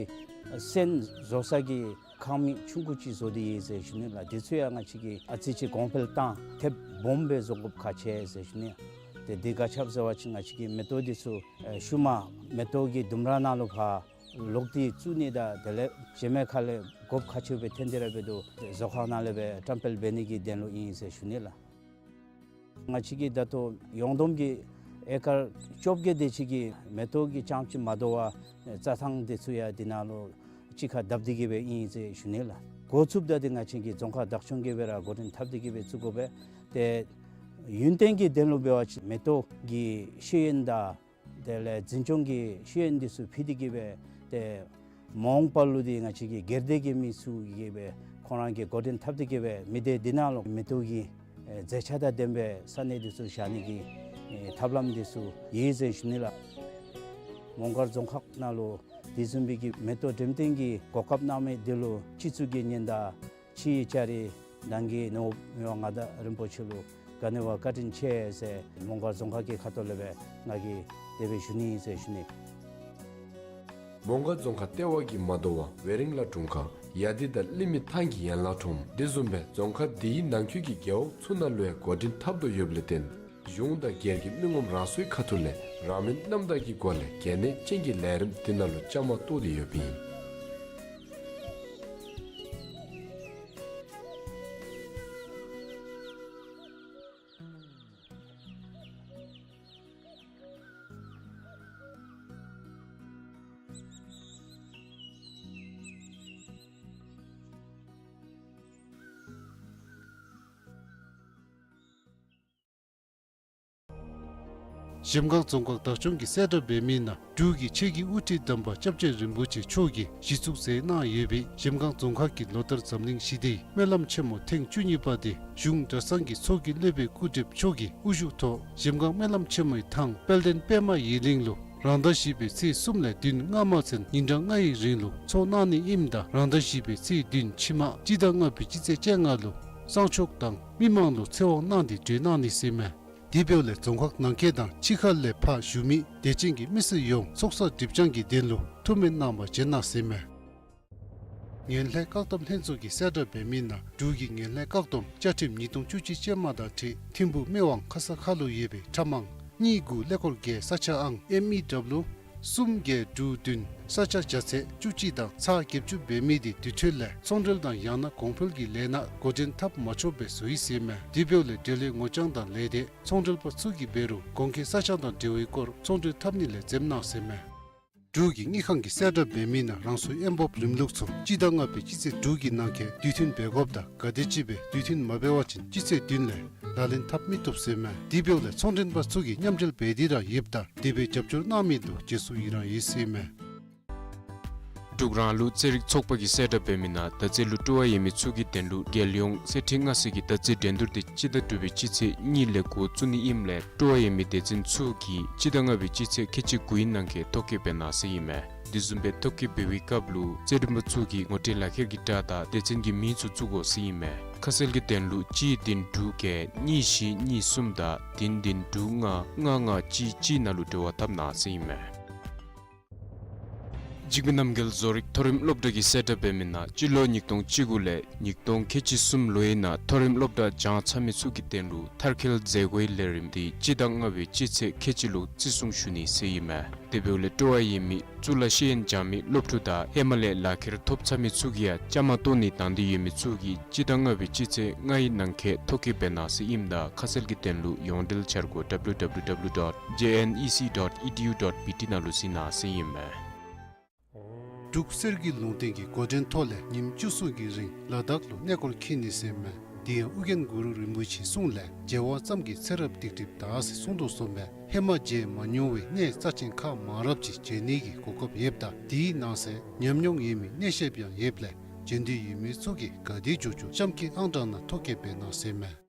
སོན་བཟོ་ས་གི་ཁང་མིག་ཆུང་ཀུ་ཅིག་བཟོ་སྟེ་ཡོད་ཟེར་ཞུ་ནི་ལགས། དེ་ཚུ་ཡང་ང་བཅས་ཀྱིས་ཨ་ཙི་ཅིག་གོང་འཕེལ་བཏང་ཐེབས་སྦོམ་སྦེ་བཟོ་དགོཔ་ཁག་ཆེ་ཟེར་ཞུ་ནི། ཏེ་འདི་ག་ཅི་སྦེ་ཟེར་བ་ཅིན་ང་བཅས་ཀྱི་མེ་ཏོག་འདི་ཚུ་ཨེ་ཤུལ་མ་མེ་ཏོག་གི་ལྡུམ་ར་ནང་ལུ་ཕར་ལོག་སྟེ་བཙུགས་ནི་དང་དེ་ལས་རྗེས་མའི་ཁ་ལས་དགོཔ་ཁག་ཆེཝ་སྦེ་ཐོན་ཏེ་ར་འབད་དོ། བཟོ་ཁང་ནང་ལས་སྦེ་བཀྲམ་སྤེལ་འབད་ནི་གི་དོན་ལུ་ཨིན་ཟེར་ཞུ་ནི་ལགས། ང་བཅས་ཀྱིས་ད་ལྟོ་ཡོངས་བསྡོམས་ཀྱི་ཨེ་ཀར་བཅོ་བརྒྱད་དེ་ཅིག་གི་མེ་ཏོག་གི་རྐྱངམ་ཅིག་མ་དོ་བར་རྩྭ་ཐང་དེ་ཚུ་ཡང་འདི་ནང་ལུ་གཅིག་ཁར་བརྡབ་སྟེ་གི་སྦེ་ཨིན་ཟེར་ཞུ་ནི་ལགས། འགོ་བཙུགསཔ་ད་འདི་ང་བཅས་ཀྱི་རྫོང་ཁག་བདག་སྐྱོང་གིས་སྦེ་ར་འགོ་འདྲེན་འཐབ་སྟེ་གི་སྦེ་བཙུགས་དགོ་པས། ཏེ་ཡུན་བརྟན་གྱི་དོན་ལུ་འབད་བ་ཅིན་མེ་ཏོག་གི་ཤེས་ཡོན་དང་དེ་ལས་འཛིན་སྐྱོང་གི་ཤེས་ཡོན་འདི་ཚུ་ཕུལ་ཏེ་གི་སྦེ་ཏེ་མ་འོངས་པ་ལུ་འདི་ང་བཅས་ཀྱི་སྒེར་སྡེ་གི་མི་ཚུ་གིས་སྦེ་ཁོང་ར་གིས་འགོ་འདྲེན་འཐབ་སྟེ་གི་སྦེ་མི་སྡེ་འདི་ནང་ལུ་མེ་ཏོག་གི་ཨེ་མཛེས་ཆ་དང་ལྡན་པའི་ས་གནས་འདི་ཚུ་བཞག་ནི་གི་ཨེ་ཐབས་ལམ་འདི་ཚུ་ཡོད་ཟེར་ཞུ་ནི་ལགས། མོང་སྒར་རྫོང་ཁག་ནང་ལུ་དེ་བཟུམ་སྦེ་གི་མེ་ཏོག་འགྲེམས་སྟོན་གྱི་གོ་སྐབས་གནང་མི་འདི་ལུ་སྤྱི་གཙུག་གི་ཉེ་འདབས་ཕྱིའི་ལྕགས་རི་ནང་གི་ནོར་བུ་མི་དབང་མངའ་བདག་རིན་པོ་ཆེ་ལུ་ག་ནི་བ་བཀའ་དྲིན་ཆེ་ཟེར་མོང་སྒར་རྫོང་ཁག་གི་ཁ་ཐུག་ལས་སྦེ་ང་གིས་དེ་སྦེ་ཞུ་ནི་ཟེར་ཞུ་ནི། མོང་སྒར་རྫོང་ཁག་ལྟེ་བ་གི་མ་དོ་བར་ཝེ་རིང་ལ་དྲུང་ཁག་ཡ་དི་དང་གླིང་མི་ཐང་གི་ཡན་ལག་ཁྲོམ་དེ་བཟུམ་སྦེ་རྫོང་ཁག་འདི་གི་ནང་འཁོད་ཀྱི་རྒེད་འོག་ཚུ་ནང་ལུ་ཡང་འགོ་འདྲེན་འཐབ་དོ་ཡོདཔ་ལས་བརྟེན་གཞུང་དང་སྒེར་གྱི་མི་ངོམ་རང་སོའི་ཁ་ཐུག་ལས་རང་མོས་རྣམ་དག་གི་སྒོ་ལས་གལ་གནད་ཅན་གྱི་ལས་རིམ་འདི་ནང་ལུ་བཅའ་མར་གཏོགས་ཏེ་ཡོདཔ་ཨིན། གཞལམ་སྒང་རྫོང་ཁག་བདག་སྐྱོང་གིས་གསལ་བསྒྲགས་འབད་མི་ནང་འབྲུག་གི་ཆེད་ཀྱི་དབུ་ཁྲིད་དམ་པ་སྐྱབས་རྗེ་རིན་པོ་ཆེ་མཆོག་གིས་གཞི་བཙུགས་མཛད་གནང་ཡོད་པའི་གཞལམ་སྒང་རྫོང་ཁག་གི་ལོ་ལྟར་འཛམ་གླིང་ཞི་བདེའི་སྨོན་ལམ་ཆེན་མོ་ཐེངས་བཅུ་གཉིས་པ་དེ་གཞུང་གྲྭ་ཚང་གི་ཚོགས་ཀྱི་སློབ་དཔོན་སྐུ་བགྲེསཔ་མཆོག་གིས་དབུ་བཞུགས་ཐོག་གཞལམ་སྒང་སྨོན་ལམ་ཆེན་མོའི་ཐང་དཔལ་ལྡན་པདྨ་ཡི་གླིང་ལུ་རང་ཟླ་བཞི་པའི་ཚེས་གསུམ་ལས་བདུན་སྔ་མ་ཚུན་ཉིན་གྲངས་ལྔ་ཡི་རིང་ལུ་ཚོགས་གནང་ནི་ཨིནམ་ད་རང་ཟླ་བཞི་པའི་ཚེས་བདུན་ཕྱི་མ་སྤྱི་ཟླ་ལྔ་པའི་སྤྱི་ཚེས་བཅོ་ལྔ་ལུ་གསང་མཆོག་དང་མི་མང་ལུ་ཚེ་དབང་གནང་སྟེ་གྲོལ་གནང་ནི་ཟེར་མས། དེ་འབདཝ་ལས་རྫོང་ཁག་ནང་འཁོད་དང་ཕྱི་ཁ་ལས་ཕར་བཞུགས་མི་དད་ཅན་གྱི་མི་སེར་ཡོངས་ཚོགས་བསགས་སྒྲིབ་སྦྱང་གི་དོན་ལུ་ཐུགས་སྨོན་གནང་བར་བྱོན་གནང་ཟེར་མས། ངན་ལྷད་བཀག་སྡོམ་ལྷན་ཚོགས་ཀྱིས་གསལ་བསྒྲགས་འབད་མི་ནང་འབྲུག་གི་ངན་ལྷད་བཀག་སྡོམ་བཅའ་ཁྲིམས་ཉིས་སྟོང་བཅུ་གཅིག་ཅན་མ་དང་འཁྲིལ་ཐིམ་ཕུག་སྨད་ཝང་ཁ་ས་ཁ་ལུ་ཡོད་པའི་ཁྲབ་མང་གཉིས་དགུ་ཀླད་ཀོར་བརྒྱད་ས་ཆ་ཨང་ཨེམ་ཨི་ཌབ་ལུ་གསུམ་བརྒྱད་དྲུག་བདུན་ས་ཆ་བརྒྱ་ཚེག་བཅུ་གཅིག་དང་ཚག་བརྒྱད་ཅུ་འབད་མི་དེ་དེ་འཕྲོ་ལས་ཚོང་འབྲེལ་དང་ཡང་ན་གོང་འཕེལ་གྱི་ལས་སྣ་འགོ་འདྲེན་འཐབ་མ་ཆོགཔ་སྦེ་བཟོ་ཡི་ཟེར་མས། དེ་འབདཝ་ལས་འབྲེལ་ཡོད་ངོ་རྐྱང་དང་ལས་སྡེ་ཚོང་འབྲེལ་པ་ཚུ་གིས་འབད་རུང་གོང་འཁོད་ས་ཆ་དང་འབྲེལ་བའི་སྐོར་ཚོང་འབྲེལ་འཐབ་ནི་ལས་འཛེམ་གནང་ཟེར་མས། འབྲུག་གི་དངུལ་ཁང་གིས་གསལ་བསྒྲགས་འབད་མི་ནང་རང་སོའི་དབོན་སྤོབས་རིམ་ལུགས་ཚུ་སྤྱི་ཟླ་ལྔ་པའི་སྤྱི་ཚེས་དྲུག་གི་ནང་འཁོད་དུས་མཐུན་འབད་དགོཔ་དང་ག་དེམ་ཅིག་སྦེ་དུས་མཐུན་མ་འབད་བ་ཅིན་སྤྱི་ཚེས་བདུན་ལས་ལག་ལེན་འཐབ་མི་བཏུབ་ཟེར་མས། དེ་འབདཝ་ལས་ཚོང་མགྲོན་པ་ཚུ་གིས་མཉམ་འབྲེལ་འབད་དེ་ར་ཡོདཔ་ད་དེ་སྦེ་རྒྱབ་སྐྱོར་གནང་མི་ལུ་རྗེས་སུ་ཡི་རང་ཡོད་ཟེར་མས། འབྲུག་རང་ལུགས་རྩེད་རིགས་ཚོགས་པ་གིས་གསལ་བསྒྲགས་འབད་མི་ནང་མདའ་རྩེད་ལུ་སྤྲོ་བ་ཡོད་མི་ཚུ་གི་དོན་ལུ་རྒྱལ་ཡོངས་གསེར་ཁྲི་མངའ་གསོལ་གྱི་མདའ་རྩེད་འགྲན་བསྡུར་དེ་སྤྱི་ཟླ་དྲུག་པའི་སྤྱི་ཚེས་གཉིས་ལས་འགོ་བཙུགས་ནི་ཨིནམ་ལས་སྤྲོ་བ་ཡོད་མི་སྡེ་ཚན་ཚུ་གིས་སྤྱི་ཟླ་ལྔ་པའི་སྤྱི་ཚེས་ཁལ་གཅིག་དགུའི་ནང་འཁོད་ཐོ་བཀོད་འབད་གནང་ཟེར་ཨིན་མས། དེ་བཟུམ་སྦེ་ཐོ་བཀོད་འབད་བའི་སྐབས་ལུ་རྩེད་འགྲན་པ་ཚུ་གིས་ངོ་སྤྲོད་ལག་ཁྱེར་གྱི་སྒྲ་དང་སྡེ་ཚན་གྱི་མིང་ཚུ་བཙུགས་དགོ་ཟེར་ཨིན་མས། ཁ་གསལ་གྱི་དོན་ལུ་གཅིག་བདུན་དྲུག་བརྒྱད་གཉིས་བཞི་གཉིས་གསུམ་དང་བདུན་བདུན་དྲུག་ལྔ་ལྔ་ལྔ་གཅིག་གཅིག་ནང་ལུ་འབྲེལ་བ་འཐབ་གནང་ཟེར་ཨིན་མས། འཇིགས་མེད་རྣམ་རྒྱལ་བཟོ་རིག་མཐོ་རིམ་སློབ་གྲྭ་གིས་གསལ་བསྒྲགས་འབད་མི་ནང་སྤྱི་ལོ་ཉིས་སྟོང་བཅུ་དགུ་ལས་ཉིས་སྟོང་ཁལ་གཅིག་གསུམ་ལོའི་ནང་མཐོ་རིམ་སློབ་གྲྭ་སྦྱང་ཚར་མི་ཚུ་གི་དོན་ལུ་མཐར་འཁྱོལ་མཛད་སྒོའི་ལས་རིམ་འདི་སྤྱི་ཟླ་ལྔ་པའི་སྤྱི་ཚེས་ཁལ་གཅིག་ལུ་བརྩི་སྲུང་ཞུ་ནི་ཟེར་ཨིན་མས། དེ་འབདཝ་ལས་སྤྲོ་བ་ཡོད་མི་གཙུག་ལག་ཤེས་ཡོན་སྦྱང་མི་སློབ་ཕྲུག་དང་ཧེ་མ་ལས་ལག་ཁྱེར་ཐོབ་ཚར་མི་ཚུ་གིས་ཡང་བཅའ་མར་གཏོགས་ནི་དང་འདོད་ཡོད་མི་ཚུ་གིས་སྤྱི་ཟླ་ལྔ་པའི་སྤྱི་ཚེས་ལྔའི་ནང་འཁོད་ཐོ་བཀོད་འབད་གནང་ཟེར་ཨིནམ་ད་ཁ་གསལ་གྱི་དོན་ལུ་ཡོངས་འབྲེལ་འཆར་སྒོ་W W W dot J N E C dot E D U dot B T ནང་ལུ་གཟིགས་གནང་ཟེར་ཨིན་མས། འབྲུག་གསེར་གྱི་ལུང་བསྟན་གྱི་འགོ་འདྲེན་ཐོག་ལས་ཉིནམ་བཅུ་གསུམ་གྱི་རིང་ལ་དྭགས་ལུ་གནས་སྐོར་འཁྱིད་ནི་ཟེར་མས། དེ་ཡང་ཨོ་རྒྱན་གུ་རུ་རིན་པོ་ཆེའི་གསུང་ལས་མཇལ་བ་ཙམ་གྱིས་ཚེ་རབས་སྡིག་སྒྲིབ་དག་ཟེར་གསུངས་དོ་བཟུམ་སྦེ་ཧེ་མ་མཇལ་མ་མྱོང་བའི་གནས་རྩ་ཆེན་ཁག་མང་རབས་ཅིག་མཇལ་ནི་གི་གོ་སྐབས་ཡོདཔ་ད་དེའི་ནང་གསེས་ཉམས་མྱོང་ཡོད་མི་གནས་བཤདཔ་ཡང་ཡོདཔ་ལས་མཇལ་འདོད་ཡོད་མི་ཚུ་གིས་ག་དེ་མགྱོགས་མགྱོགས་གཤམ་གྱི་ཨང་གྲངས་ནང་ཐོ་བཀོད་འབད་གནང་ཟེར་མས།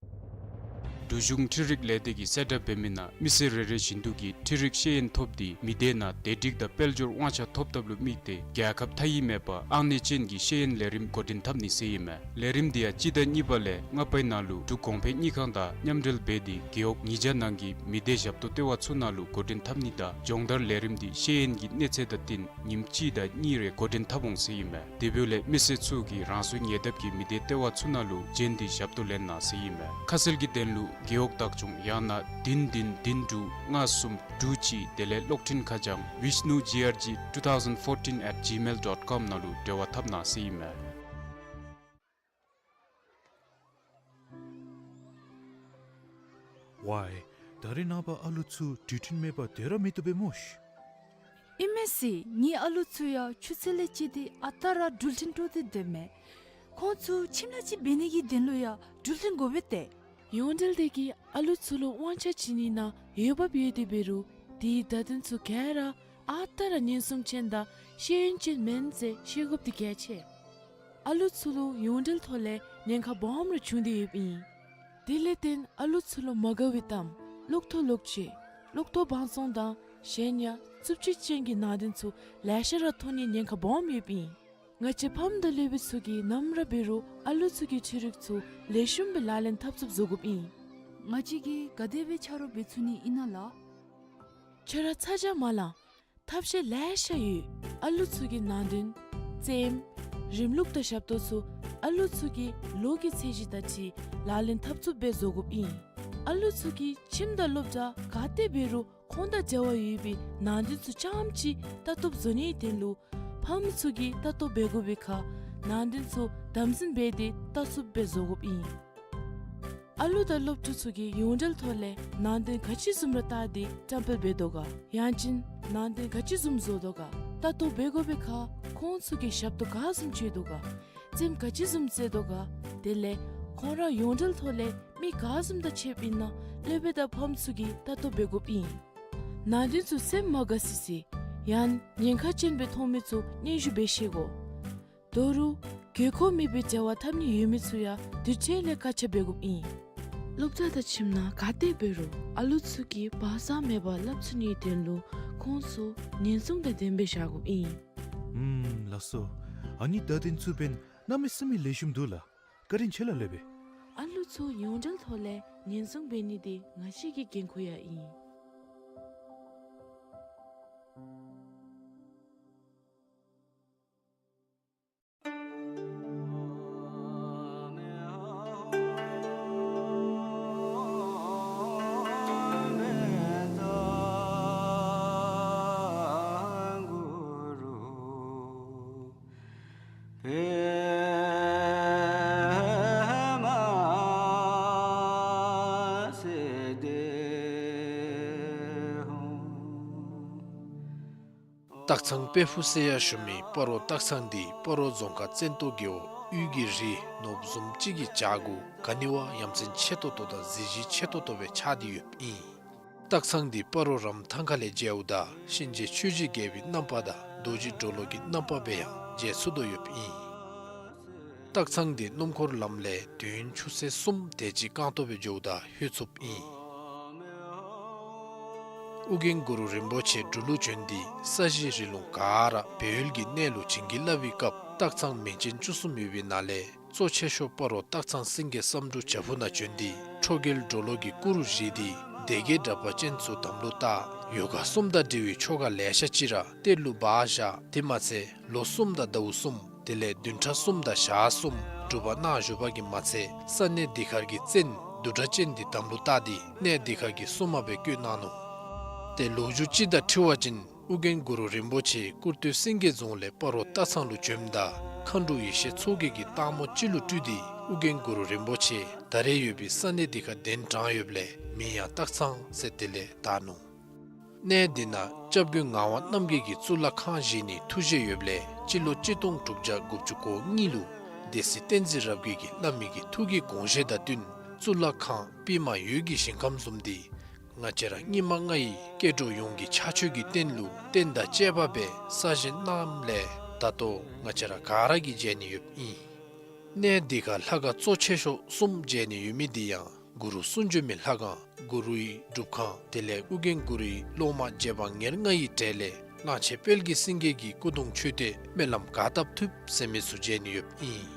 འབྲུག་གཞུང་འཕྲུལ་རིག་ལས་སྡེ་གིས་གསལ་བསྒྲགས་འབད་མི་ནང་མི་སེར་རེ་རེ་བཞིན་དུ་གིས་འཕྲུལ་རིག་ཤེས་ཡོན་ཐོབ་སྟེ་མི་སྡེ་ནང་བདེ་སྒྲིག་དང་དཔལ་འབྱོར་དབང་ཆ་ཐོབ་ཐབས་ལུ་དམིགས་ཏེ་རྒྱལ་ཁབ་མཐའ་དབུས་མེད་པར་ཨང་གནས་ཅན་གྱི་ཤེས་ཡོན་ལས་རིམ་འགོ་འདྲེན་འཐབ་ནི་ཟེར་ཨིན་མས། ལས་རིམ་འདི་ཡང་སྤྱི་ཟླ་གཉིས་པ་ལས་ལྔ་པའི་ནང་ལུ་འབྲུག་གོང་འཕེལ་དངུལ་ཁང་དང་མཉམ་འབྲེལ་འབད་དེ་རྒེད་འོག་ཉིས་བརྒྱ་ནང་གི་མི་སྡེ་ཞབས་ཏོག་ལྟེ་བ་ཚུ་ནང་ལུ་འགོ་འདྲེན་འཐབ་ནི་དང་སྦྱོང་བརྡར་ལས་རིམ་འདི་ཤེས་ཡོན་གྱི་གནས་ཚད་དང་བསྟུན་ཉིནམ་གཅིག་དང་གཉིས་རེ་འགོ་འདྲེན་འཐབ་འོང་ཟེར་ཨིན་མས། དེ་འབདཝ་ལས་མི་སེར་ཚུ་གིས་རང་སོའི་ཉེ་འདབས་ཀྱི་མི་སྡེ་ལྟེ་བ་ཚུ་ནང་ལུ་བྱོན་ཏེ་ཞབས་ཏོག་ལེན་གནང་ཟེར་ཨིན་མས། ཁ་གསལ་གྱི་དོན་ལུ་རྒེད་འོག་བདག་སྐྱོང་ཡང་ན་བདུན་བདུན་བདུན་དྲུག་ལྔ་གསུམ་དྲུག་གཅིག་དེ་ལས་གློག་འཕྲིན་ཁ་བྱང་Vishnu G R G two thousand fourteen at gmail dot com ནང་ལུ་འབྲེལ་བ་འཐབ་གནང་ཟེར་ཨིན་མས། ཝའི། ད་རེས་ནངས་པ་ཨ་ལུ་ཚུ་འགྲུལ་འཕྲིན་མེད་པར་སྡོད་ར་མི་བཏུབ་པས་སྨོ་ཤ། ཨིན་མས་ཟེར། ངེའི་ཨ་ལུ་ཚུ་ཡང་ཆུ་ཚོད་ལས་བཅད་དེ་ཨ་རྟག་ར་འགྲུལ་འཕྲིན་དཀྲོགས་ཏེ་སྡོདཔ་མས། ཁོང་ཚུ་ཁྱིམ་ལས་ཅིག་འབད་ནི་གི་དོན་ལུ་ཡང་འགྲུལ་འཕྲིན་དགོ་པས་ཏེ། ཡོངས་འབྲེལ་སྡེ་གིས་ཨ་ལུ་ཚུ་ལུ་དབང་ཆ་བྱིན་ནི་ནང་འོས་འབབ་ཡོད་དེ་འབད་རུང་དེའི་བརྡ་དོན་ཚུ་ག་ར་ཨ་རྟག་ར་ཉེན་སྲུང་ཅན་དང་ཤེས་ཡོན་ཅན་མེན་ཟེར་ཤེས་དགོཔ་འདི་གལ་ཆེ། ཨ་ལུ་ཚུ་ལུ་ཡོངས་འབྲེལ་ཐོག་ལས་ཉེན་ཁ་སྦོམ་ར་བྱུང་སྟེ་ཡོདཔ་ཨིན། དེ་ལས་བརྟེན་ཨ་ལུ་ཚུ་ལུ་མ་དགའ་བའི་གཏམ་གློག་ཐོག་ལོག་སྤྱོད་གློག་ཐོག་བང་བཙོང་དང་གཞན་ཡང་རྩུབ་སྤྱོད་ཅན་གྱི་ནང་དོན་ཚུ་ལེ་ཤ་ར་མཐོང་ནིའི་ཉེན་ཁ་སྦོམ་ཡོདཔ་ཨིན། ང་བཅས་ཕམ་དང་སློབ་དཔོན་ཚུ་གིས་ནམ་ར་འབད་རུང་ཨ་ལུ་ཚུ་གི་འཕྲུལ་རིག་ཚུ་ལེགས་ཤོམ་སྦེ་ལག་ལེན་འཐབ་ཚུགསཔ་བཟོ་དགོཔ་ཨིན། ང་བཅས་ཀྱིས་ག་དེ་སྦེ་ཆ་རོགས་འབད་ཚུགས་ནི་ཨིན་ན་ལགས། ཁྱོད་ར་ཚ་གྱང་མ་ལང་། ཐབས་ཤེས་ལེ་ཤ་ཡོད། ཨ་ལུ་ཚུ་གི་ནང་དོན་རྩེདམོ་རིམ་ལུགས་དང་ཞབས་ཏོག་ཚུ་ཨ་ལུ་ཚུ་གི་ལོ་གི་ཚད་གཞི་དང་འཁྲིལ་ལག་ལེན་འཐབ་ཚུགསཔ་སྦེ་བཟོ་དགོཔ་ཨིན། ཨ་ལུ་ཚུ་གིས་ཁྱིམ་དང་སློབ་གྲྭ་ག་ཏེ་འབད་རུང་ཁོང་དང་འབྲེལ་བ་ཡོད་པའི་ནང་དོན་ཚུ་རྐྱངམ་ཅིག་ལྟ་རྟོག་བཟོ་ནིའི་དོན་ལུ་ཕམ་ཚུ་གིས་ལྟ་རྟོག་འབད་དགོ་པའི་ཁར་ནང་དོན་ཚུ་དམ་འཛིན་འབད་དེ་ལྟ་ཚུགསཔ་སྦེ་བཟོ་དགོཔ་ཨིན། ཨ་ལུ་དང་སློབ་ཕྲུག་ཚུ་གིས་ཡོངས་འབྲེལ་ཐོག་ལས་ནང་དོན་ག་ཅི་བཟུམ་ར་བལྟ་སྟེ་བཀྲམ་སྤེལ་འབད་དོ་ག། ཡང་ཅིན་ནང་དོན་ག་ཅི་བཟུམ་བཟོ་དོ་ག། ལྟ་རྟོག་འབད་དགོ་པའི་ཁར་ཁོང་ཚུ་གིས་ཞབས་ཏོག་ག་བཟུམ་སྤྱོད་དོ་ག། རྩེདམོ་ག་ཅི་བཟུམ་རྩེ་དོ་ག། དེ་ལས་ཁོང་ར་ཡོངས་འབྲེལ་ཐོག་ལས་མི་ག་བཟུམ་དང་ཕྱདཔ་ཨིན་ན་སློབ་དཔོན་དང་ཕམ་ཚུ་གིས་ལྟ་རྟོག་འབད་དགོཔ་ཨིན། ནང་དོན་ཚུ་སེམས་མ་དགའ་སི་སི་ཡང་ཉེན་ཁ་ཅན་སྦེ་མཐོང་མི་ཚུ་སྙན་ཞུ་འབད་ཤེས་དགོ། དོ་རུང་དགོས་མཁོ་མེད་པའི་འབྲེལ་བ་འཐབ་ནི་ཡོད་མི་ཚུ་ཡང་དུས་ཅི་ལས་བཀག་ཆ་འབད་དགོཔ་ཨིན། སློབ་གྲྭ་དང་ཁྱིམ་ནང་ག་ཏེ་འབད་རུང་ཨ་ལུ་ཚུ་གིས་བག་ཚ་མེད་པར་སླབ་ཚུགས་ནིའི་དོན་ལུ་ཁོང་ཚུ་ཉེན་སྲུང་དང་ལྡནམ་སྦེ་བཞག་དགོཔ་ཨིན། ཨུམ་ལགས་སོ། ཨ་ནི་བརྡ་དོན་ཚུ་འབདན་གནམ་མེད་ས་མེད་ལེགས་ཤོམ་འདུག་ལགས། བཀའ་དྲིན་ཆེ་ལགས་སློབ་དཔོན། ཨ་ལུ་ཚུ་ཡོངས་འབྲེལ་ཐོག་ལས་ཉེན་སྲུང་འབད་ནི་འདི་ང་བཅས་ཀྱི་འགན་ཁུར་ཡང་ཨིན། སྟག་ཚང་དཔལ་ཕུག་ཟེར་ཡང་ཞུ་མི་སྤ་རོ་སྟག་ཚང་འདི་སྤ་རོ་རྫོང་ཁག་བཙན་ཏོ་རྒེད་འོག་དབུས་ཀྱི་རི་ནོར་བུ་བཟུམ་ཅིག་གི་བྱག་གུ་ག་ནི་བ་ཡ་མཚན་ཆེ་ཏོག་ཏོ་དང་གཟི་བརྗིད་ཆེ་ཏོག་ཏོ་སྦེ་ཆགས་ཏེ་ཡོདཔ་ཨིན། སྟག་ཚང་འདི་སྤ་རོ་རམ་ཐང་ཁ་ལས་མཇལཝ་ད་གཤིན་རྗེ་ཆོས་ཀྱི་རྒྱལ་པོའི་རྣམ་པ་དང་རྡོ་རྗེ་གྲོ་ལོད་ཀྱི་རྣམ་པ་སྦེ་ཡང་མཇལ་ཚུགས་དོ་ཡོདཔ་ཨིན། སྟག་ཚང་འདི་སྣུམ་འཁོར་ལམ་ལས་དུས་ཡུན་ཆུ་ཚོད་གསུམ་དེ་ཅིག་རྐང་སྟོང་སྦེ་འགྱོཝ་ད་ལྷོད་ཚུགསཔ་ཨིན། ཨོ་རྒྱན་གུ་རུ་རིན་པོ་ཆེ་འབྲུག་ལུ་བྱོན་ཏེ་ས་གཞི་རི་ལུང་ག་ར་སྦས་ཡུལ་གྱི་གནས་ལུ་བྱིན་གྱིས་བརླབས་པའི་སྐབས་སྟག་ཚང་མིང་ཅན་བཅུ་གསུམ་ཡོད་པའི་ནང་ལས་གཙོ་ཆེ་ཤོས་སྤ་རོ་སྟག་ཚང་སེང་གེ་བསམ་འགྲུབ་བྱག་ཕུག་ནང་བྱོན་ཏེ་ཁྲོ་རྒྱལ་གྲོ་ལོད་ཀྱི་སྐུ་རུ་བཞེངས་ཏེ་ སྡེ་བརྒྱད་དྲེགས་པ་ཅན་ཚུ་དམ་ལུ་བཏགས། ཡོ་ག་གསུམ་དང་འབྲེལ་བའི་ཆོ་ག་ལེ་ཤ་ཅིག་ར་གཏེར་ལུ་སྦ་བཞག། དེ་མ་ཚད་ལོ་གསུམ་དང་ཟླཝ་གསུམ་དེ་ལས་བདུན་ཕྲག་གསུམ་དང་ཞག་གསུམ་སྒྲུབ་པ་གནང་བཞུགས་པ་གིས་མ་ཚད་ས་གནས་འདི་ཁར་གྱི་བཙན་བདུད་དྲེགས་ཅན་འདི་དམ་ལུ་བཏགས་ཏེ་གནས་འདི་ཁར་གྱི་སྲུང་མ་སྦེ་བསྐོས་གནང་ནུག། ཏེ་ལོ་རྒྱུས་ཅིག་དང་འཁྲིལ་བ་ཅིན་ཨོ་རྒྱན་གུ་རུ་རིན་པོ་ཆེ་ཀུར་སྟོད་སེང་གེ་རྫོང་ལས་སྤ་རོ་སྟག་ཚང་ལུ་བྱོནམ་ད་མཁའ་འགྲོ་ཡེ་ཤེས་མཚོ་རྒྱལ་གྱིས་སྟག་མོ་ཅིག་ལུ་སྤྲུལ་ཏེ་ཨོ་རྒྱན་གུ་རུ་རིན་པོ་ཆེ་ད་རེས་ཡོད་པའི་ས་གནས་འདི་ཁར་གདན་དྲངས་ཡོདཔ་ལས་མིང་ཡང་སྟག་ཚང་ཟེར་དེ་ལས་བཏགས་ནུག། གནས་འདི་ནང་སྐྱབས་མགོན་ངག་དབང་རྣམ་རྒྱལ་གྱིས་གཙུག་ལག་ཁང་བཞེངས་ནིའི་ཐུགས་བཞེད་ཡོདཔ་ལས་སྤྱི་ལོ་གཅིག་སྟོང་དྲུག་བརྒྱ་དགུ་བཅུ་གོ་གཉིས་ལུ་སྡེ་སྲིད་བསྟན་འཛིན་རབ་རྒྱས་ཀྱིས་བླ་མའི་གི་ཐུགས་ཀྱི་དགོངས་བཞེད་དང་བསྟུན་གཙུག་ལག་ཁང་པདྨ་འོད་ཀྱི་ཞིང་ཁམས་བཟུམ་འདི་ང་བཅས་ར་སྙིགས་མ་ལྔ་ཡི་སྐྱེ་འགྲོ་ཡོངས་ཀྱི་ཕྱག་མཆོད་ཀྱི་རྟེན་ལུ་རྟེན་དང་བཅས་པ་སྦེ་གསར་བཞེངས་གནངམ་ལས་ད་ལྟོ་ང་བཅས་ར་ག་ར་གིས་མཇལ་ནི་ཡོདཔ་ཨིན། གནས་འདི་ཁར་ལྷ་ཁང་གཙོ་ཆེ་ཤོས་གསུམ་མཇལ་ནི་ཡོད་མི་འདི་ཡང་གུ་རུ་གསུང་བྱོན་མའི་ལྷ་ཁང་གུ་རུའི་སྒྲུབ་ཁང་དེ་ལས་ཨོ་རྒྱན་གུ་རུའི་སློབ་མ་རྗེ་འབངས་ཉེར་ལྔ་ཡི་གྲས་ལས་གླང་ཆེན་དཔལ་གྱི་སེང་གེ་གི་སྐུ་གདུང་མཆོད་རྟེན་སྨོན་ལམ་ག་བཏབ་ཐུབ་ཟེར་མི་ཚུ་མཇལ་ནི་ཡོདཔ་ཨིན།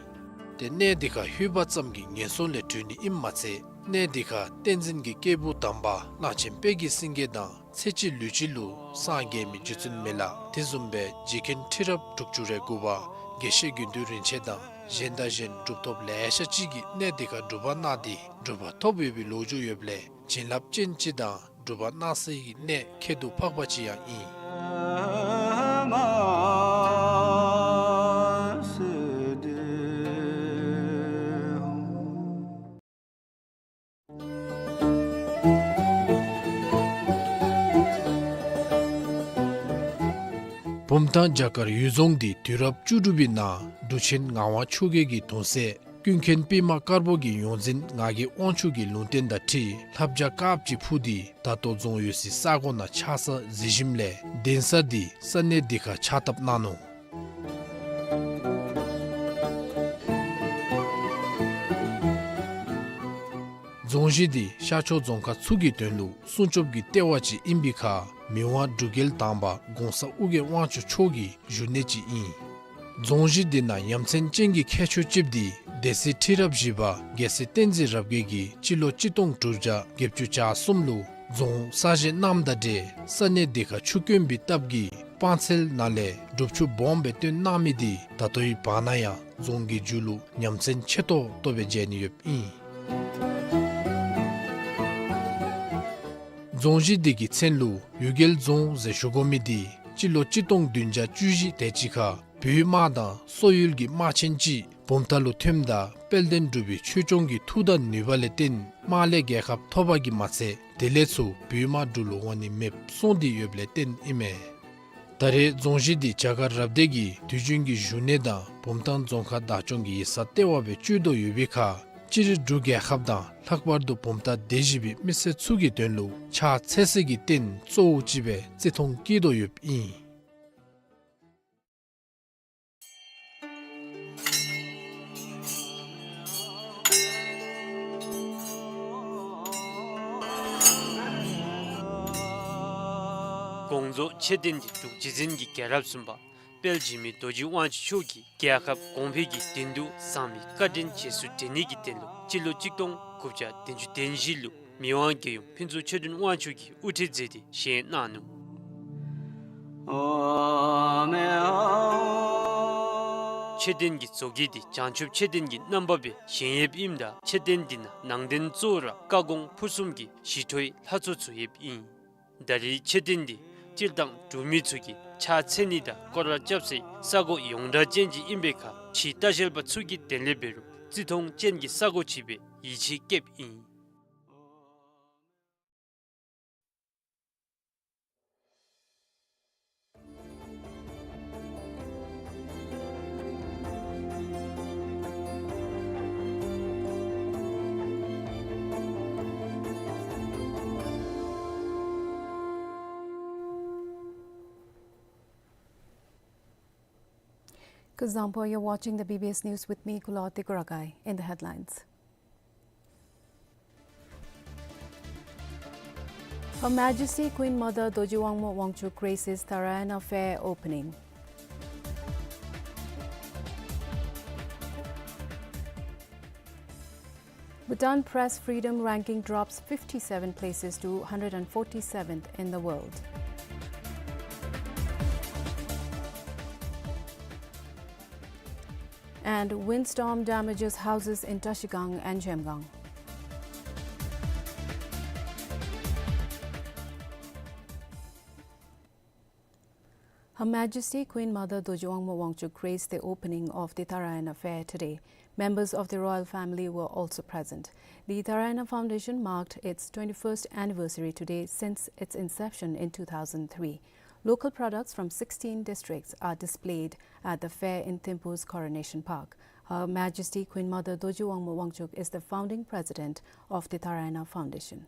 ཏེ་གནས་འདི་ཁར་ལྷོད་པ་ཙམ་གྱིས་ངན་སོང་ལས་གྲོལ་ནི་ཨིནམ་མ་ཚད་གནས་འདི་ཁར་བསྟན་འཛིན་གྱི་སྐྱེས་བུ་དམ་པ་གླང་ཆེན་དཔལ་གྱི་སེང་གེ་དང་ཚེ་གཅིག་ལུས་གཅིག་ལུ་སངས་རྒྱས་མི་རྗེ་བཙུན་མི་ལ་དེ་བཟུམ་སྦེ་རྗེ་མཁན་ཁྲི་རབས་དྲུག་ཅུ་རེ་དགུ་པ་དགེ་བཤེས་དགེ་འདུན་རིན་ཆེན་དང་གཞན་དང་གཞན་གྲུབ་ཐོབ་ལེ་ཤ་ཅིག་གིས་གནས་འདི་ཁར་སྒྲུབ་པ་གནང་སྟེ་གྲུབ་པ་ཐོབ་ཡོད་པའི་ལོ་རྒྱུས་ཡོདཔ་ལས་བྱིན་རླབས་ཅན་ཅིག་དང་སྒྲུབ་པ་གནང་སའི་གནས་ཁྱད་དུ་འཕགས་པ་ཅིག་ཡང་ཨིན། བུམ་ཐང་བྱ་དཀར་འོད་རྫོང་འདི་དུས་རབས་བཅུ་དྲུག་པའི་ནང་འབྲུག་ཆེན་ངག་དབང་ཆོས་རྒྱལ་གྱི་གདུང་སྲས་ཀུན་མཁྱེན་པདྨ་དཀར་པོ་གི་ཡོངས་འཛིན་ངག་གི་དབང་ཕྱུག་གི་ལུང་བསྟན་དང་འཁྲིལ་ལྷ་བྱ་དཀརཔོ་ཅིག་འཕུར་ཏེ་ད་ལྟོ་རྫོང་ཡོད་སའི་ས་གོ་ནང་ཆགས་ས་གཟིགས་ཞིནམ་ལས་གདན་ས་འདི་ས་གནས་འདི་ཁར་ཕྱག་བཏབ་གནང་ནུག། རྫོང་གཞི་འདི་ཤར་ཕྱོགས་རྫོང་ཁག་ཚུ་གི་དོན་ལུ་སྲུང་སྐྱོབ་ཀྱི་ལྟེ་བ་ཅིག་ཨིན་པའི་ཁར་མི་དབང་འབྲུག་རྒྱལ་དང་པ་གོང་ས་ཨོ་རྒྱན་དབང་ཕྱུག་མཆོག་གི་བཞུགས་གནས་ཅིག་ཨིན། རྫོང་གཞི་འདི་ནང་ཡ་མཚན་ཅན་གྱི་ཁྱད་ཆོས་ཅིག་འདི་སྡེ་སྲིད་ཁྲི་རབས་བཞི་པ་རྒྱལ་སྲས་བསྟན་འཛིན་རབ་རྒྱས་ཀྱིས་སྤྱི་ལོ་གཅིག་སྟོང་དྲུག་བརྒྱ་བརྒྱད་ཅུ་གྱ་གསུམ་ལུ་རྫོང་གསར་བཞེངས་གནངམ་དང་འབྲེལ་ས་གནས་འདི་ཁར་ཆུ་དཀོན་པའི་སྟབས་ཀྱིས་སྤང་ཚལ་ནང་ལས་སྒྲུབ་ཆུ་སྦོམ་སྦེ་བཏོན་གནང་མི་འདི་ད་ལྟོའི་བར་ན་ཡང་རྫོང་གི་མཇུག་ལུ་ཡ་མཚན་ཆེ་ཏོག་ཏོ་སྦེ་མཇལ་ནི་ཡོདཔ་ཨིན། རྫོང་གཞི་འདི་གི་མཚན་ལུ་འོད་རྒྱལ་རྫོང་ཟེར་ཞུ་དགོ་མི་འདི་སྤྱི་ལོ་གཅིག་སྟོང་བདུན་བརྒྱ་བཅུ་བཞི་དེ་ཅིག་ཁར་བོད་དམག་དང་སོག་ཡུལ་གྱི་དམག་ཆེན་ཅིག་བུམ་ཐང་ལུ་ཐོནམ་ད་དཔལ་ལྡན་འབྲུག་པའི་ཆོས་སྐྱོང་གི་མཐུ་དང་ནུས་པ་ལས་བརྟེན་དམག་ལས་རྒྱལ་ཁ་ཐོབ་པ་གིས་མ་ཚད་དེ་ལས་ཚུར་བོད་དམག་འབྲུག་ལུ་འོང་ནི་མེདཔ་སོང་སྟེ་ཡོདཔ་ལས་བརྟེན་ཨིན་མས། ད་རེས་རྫོང་གཞི་འདི་བྱ་དཀར་རབ་སྡེ་གི་དུས་རྒྱུན་གྱི་བཞུགས་གནས་དང་བུམ་ཐང་རྫོང་ཁག་བདག་སྐྱོང་གི་ཡིག་ཚང་ལྟེ་བ་སྦེ་སྤྱོད་དོ་ཡོད་པའི་ཁར་སྤྱིར་འབྲུག་རྒྱལ་ཁབ་དང་ལྷག་པར་དུ་བུམ་ཐང་སྡེ་བཞི་པའི་མི་སེར་ཚུ་གི་དོན་ལུ་ཕྱག་འཚལ་སའི་གི་རྟེན་གཙོ་བོ་ཅིག་སྦེ་བརྩི་མཐོང་བསྐྱེད་དོ་ཡོདཔ་ཨིན། དགོངས་རྫོགས་མཆོད་རྟེན་འདི་འབྲུག་རྗེ་བཙུན་གྱི་རྒྱལ་རབས་གསུམ་པ་དཔལ་འཇིགས་མེད་རྡོ་རྗེ་དབང་ཕྱུག་མཆོག་གིས་རྒྱལ་ཁབ་གོང་འཕེལ་གྱི་དོན་དུ་གསང་བའི་བཀའ་དྲིན་རྗེས་སུ་དྲན་ནི་གི་དོན་ལུ་སྤྱི་ལོ་གཅིག་སྟོང་དགུ་བརྒྱ་བདུན་ཅུ་དོན་བཞི་ལུ་མི་དབང་རྒྱལ་ཡུམ་ཕུན་ཚོགས་ཆོས་སྒྲོན་དབང་ཕྱུག་གིས་དབུ་ཁྲིད་མཛད་དེ་བཞེངས་གནང་ནུག། མཆོད་རྟེན་གྱི་བཟོ་བཀོད་འདི་བྱང་ཆུབ་མཆོད་རྟེན་གྱི་རྣམ་པ་སྦེ་བཞེངས་ཡོདཔ་ཨིནམ་ད་མཆོད་རྟེན་འདི་ནང་ནང་རྟེན་གཙོ་བོ་ར་བཀའ་དགོངས་ཕུར་གསུམ་གྱི་ཞི་ཁྲོའི་ལྷ་ཚོགས་ཚུ་ཡོདཔ་ཨིན། ད་རེས་མཆོད་རྟེན་འདི་སྤྱིར་བཏང་འབྲུག་མི་ཚུ་གིས་ཕྱག་འཚལ་ནི་དང་སྐོར་ར་རྐྱབ་སའི་ས་གོ་ཡོངས་གྲགས་ཅན་ཅིག་ཨིན་པའི་ཁར་ཕྱིའི་ལྟ་བཤལ་པ་ཚུ་གིས་དེ་ལས་འབད་རུང་བརྩི་མཐོང་ཅན་གྱི་ས་གོ་ཅིག་སྦེ་ཡིད་ཆེས་བསྐྱེདཔ་ཨིན། Kuzuzangpo, you're watching the B B S News with me, Kulo Tekuragai. In the headlines. Her Majesty Queen Mother Dorji Wangmo Wangchuck graces Taraiyana Fair opening. Bhutan Press Freedom Ranking drops fifty-seven places to hundred forty-seventh in the world. And windstorm damages houses in Trashigang and Zhemgang. Her Majesty Queen Mother Dorji Wangmo Wangchuck graced the opening of the Taraiyana Fair today. Members of the royal family were also present. The Taraiyana Foundation marked its twenty-first anniversary today since its inception in two thousand three. Local products from sixteen districts are displayed at the fair in Thimphu's Coronation Park. Her Majesty Queen Mother Dorji Wangmo Wangchuck is the founding president of the Taraiyana Foundation.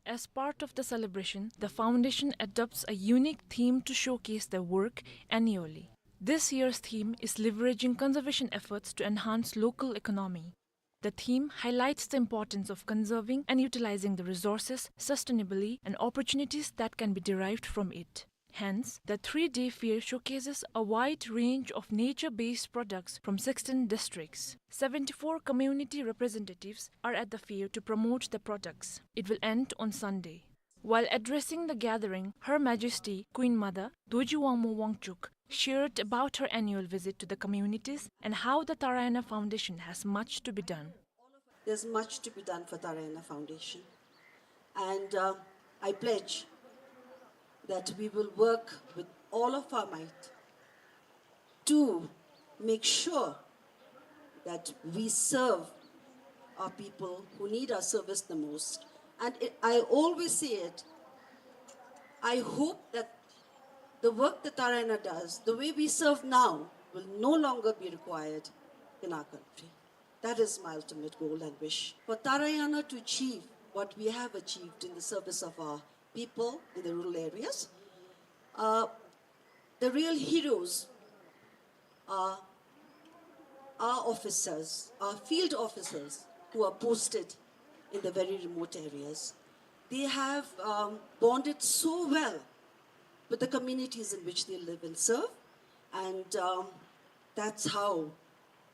As part of the celebration, the foundation adopts a unique theme to showcase their work annually. This year's theme is leveraging conservation efforts to enhance local economy. The theme highlights the importance of conserving and utilizing the resources sustainably and opportunities that can be derived from it. Hence, the three-day fair showcases a wide range of nature-based products from sixteen districts. Seventy-four community representatives are at the fair to promote the products. It will end on Sunday. While addressing the gathering, Her Majesty Queen Mother Dorji Wangmo Wangchuck shared about her annual visit to the communities and how the Taraiyana Foundation has much to be done. There's much to be done for Taraiyana Foundation. And, uh, I pledge that we will work with all of our might to make sure that we serve our people who need our service the most. And it, I always say it, I hope that the work that Taraiyana does, the way we serve now, will no longer be required in our country. That is my ultimate goal and wish. For Taraiyana to achieve what we have achieved in the service of our people in the rural areas, uh, the real heroes are our officers, our field officers who are posted in the very remote areas. They have, um, bonded so well with the communities in which they live and serve, and, um, that's how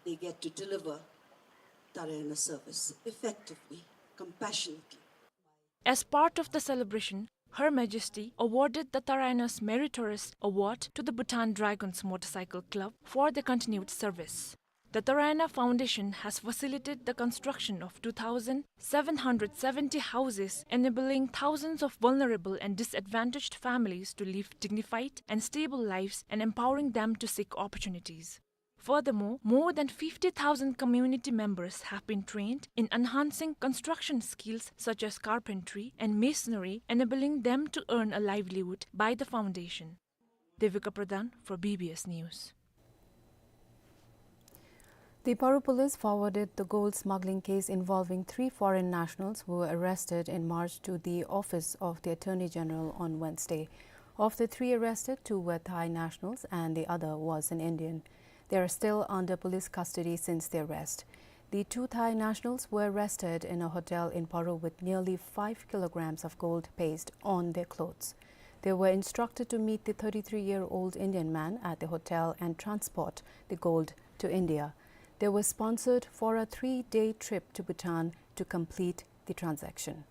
they get to deliver Taraiyana service effectively, compassionately. As part of the celebration, Her Majesty awarded the Taraiyana's Meritorious Award to the Bhutan Dragons Motorcycle Club for their continued service. The Taraiyana Foundation has facilitated the construction of two thousand seven hundred seventy houses, enabling thousands of vulnerable and disadvantaged families to live dignified and stable lives and empowering them to seek opportunities. Furthermore, more than fifty thousand community members have been trained in enhancing construction skills such as carpentry and masonry, enabling them to earn a livelihood by the foundation. Devika Pradhan for B B S News. The Paro police forwarded the gold smuggling case involving three foreign nationals who were arrested in March to the office of the Attorney General on Wednesday. Of the three arrested, two were Thai nationals and the other was an Indian. They are still under police custody since the arrest. The two Thai nationals were arrested in a hotel in Paro with nearly five kilograms of gold paste on their clothes. They were instructed to meet the thirty-three-year-old Indian man at the hotel and transport the gold to India. They were sponsored for a three-day trip to Bhutan to complete the transaction.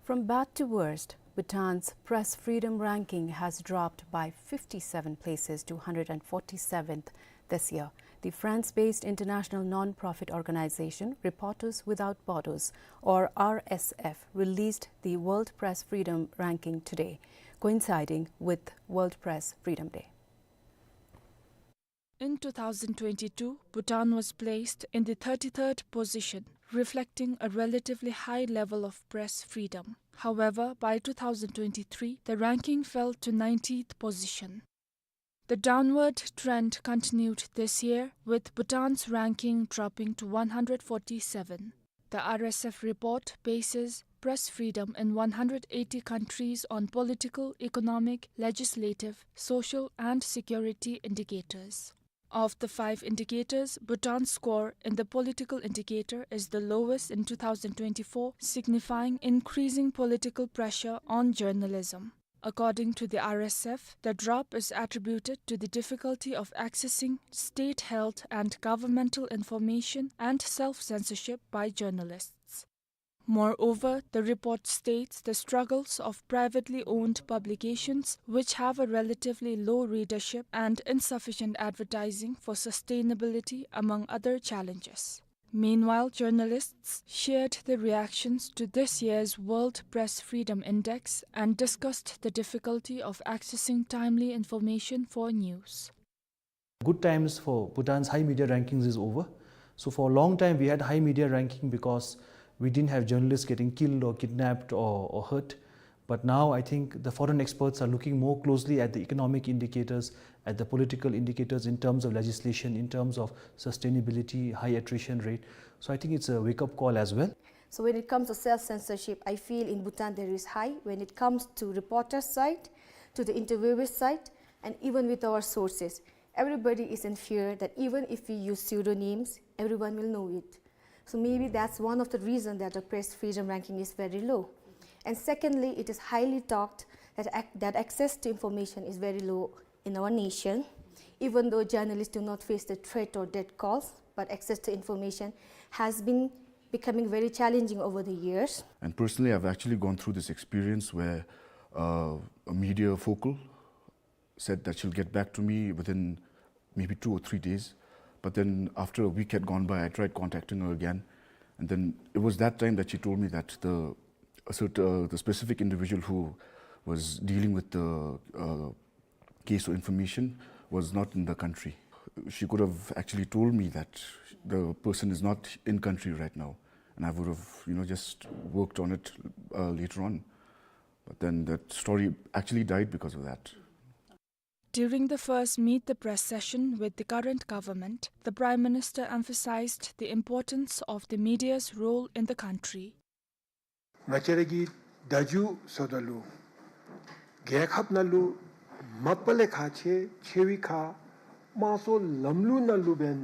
From bad to worst, Bhutan's press freedom ranking has dropped by fifty-seven places to hundred forty-seventh this year. The France-based international non-profit organization Reporters Without Borders, or R S F, released the World Press Freedom Ranking today, coinciding with World Press Freedom Day. In two thousand twenty-two, Bhutan was placed in the thirty-third position, reflecting a relatively high level of press freedom. However, by two thousand twenty-three, the ranking fell to ninetieth position. The downward trend continued this year, with Bhutan's ranking dropping to one hundred forty-seven. The R S F report bases press freedom in one hundred eighty countries on political, economic, legislative, social, and security indicators. Of the five indicators, Bhutan's score in the political indicator is the lowest in two thousand twenty-four, signifying increasing political pressure on journalism. According to the R S F, the drop is attributed to the difficulty of accessing state-held and governmental information and self-censorship by journalists. Moreover, the report states the struggles of privately owned publications, which have a relatively low readership and insufficient advertising for sustainability, among other challenges. Meanwhile, journalists shared their reactions to this year's World Press Freedom Index and discussed the difficulty of accessing timely information for news. Good times for Bhutan's high media rankings is over. So for a long time, we had high media ranking because we didn't have journalists getting killed or kidnapped or, or hurt. But now I think the foreign experts are looking more closely at the economic indicators, at the political indicators in terms of legislation, in terms of sustainability, high attrition rate. So I think it's a wake-up call as well. So when it comes to self-censorship, I feel in Bhutan there is high. When it comes to reporter side, to the interviewer side, and even with our sources, everybody is in fear that even if we use pseudonyms, everyone will know it. So maybe that's one of the reasons that the press freedom ranking is very low. And secondly, it is highly talked that ac-, that access to information is very low in our nation, even though journalists do not face the threat or death calls, but access to information has been becoming very challenging over the years. And personally, I've actually gone through this experience where, uh, a media focal said that she'll get back to me within maybe two or three days. But then after a week had gone by, I tried contacting her again. And then it was that time that she told me that the, a cert-, uh, the specific individual who was dealing with the, uh, case or information was not in the country. She could have actually told me that the person is not in country right now, and I would have, you know, just worked on it, uh, later on. But then that story actually died because of that. During the first Meet the Press session with the current government, the Prime Minister emphasized the importance of the media's role in the country. ང་བཅས་ར་གི་བརྡ་བརྒྱུད་བཟོཝ་ད་ལུ་རྒྱལ་ཁབ་ནང་ལུ་མ་པ་ལས་ཁག་ཆེ་ཆེ་བའི་ཁར་དམངས་གཙོའི་ལམ་ལུགས་ནང་ལུ་འབདན་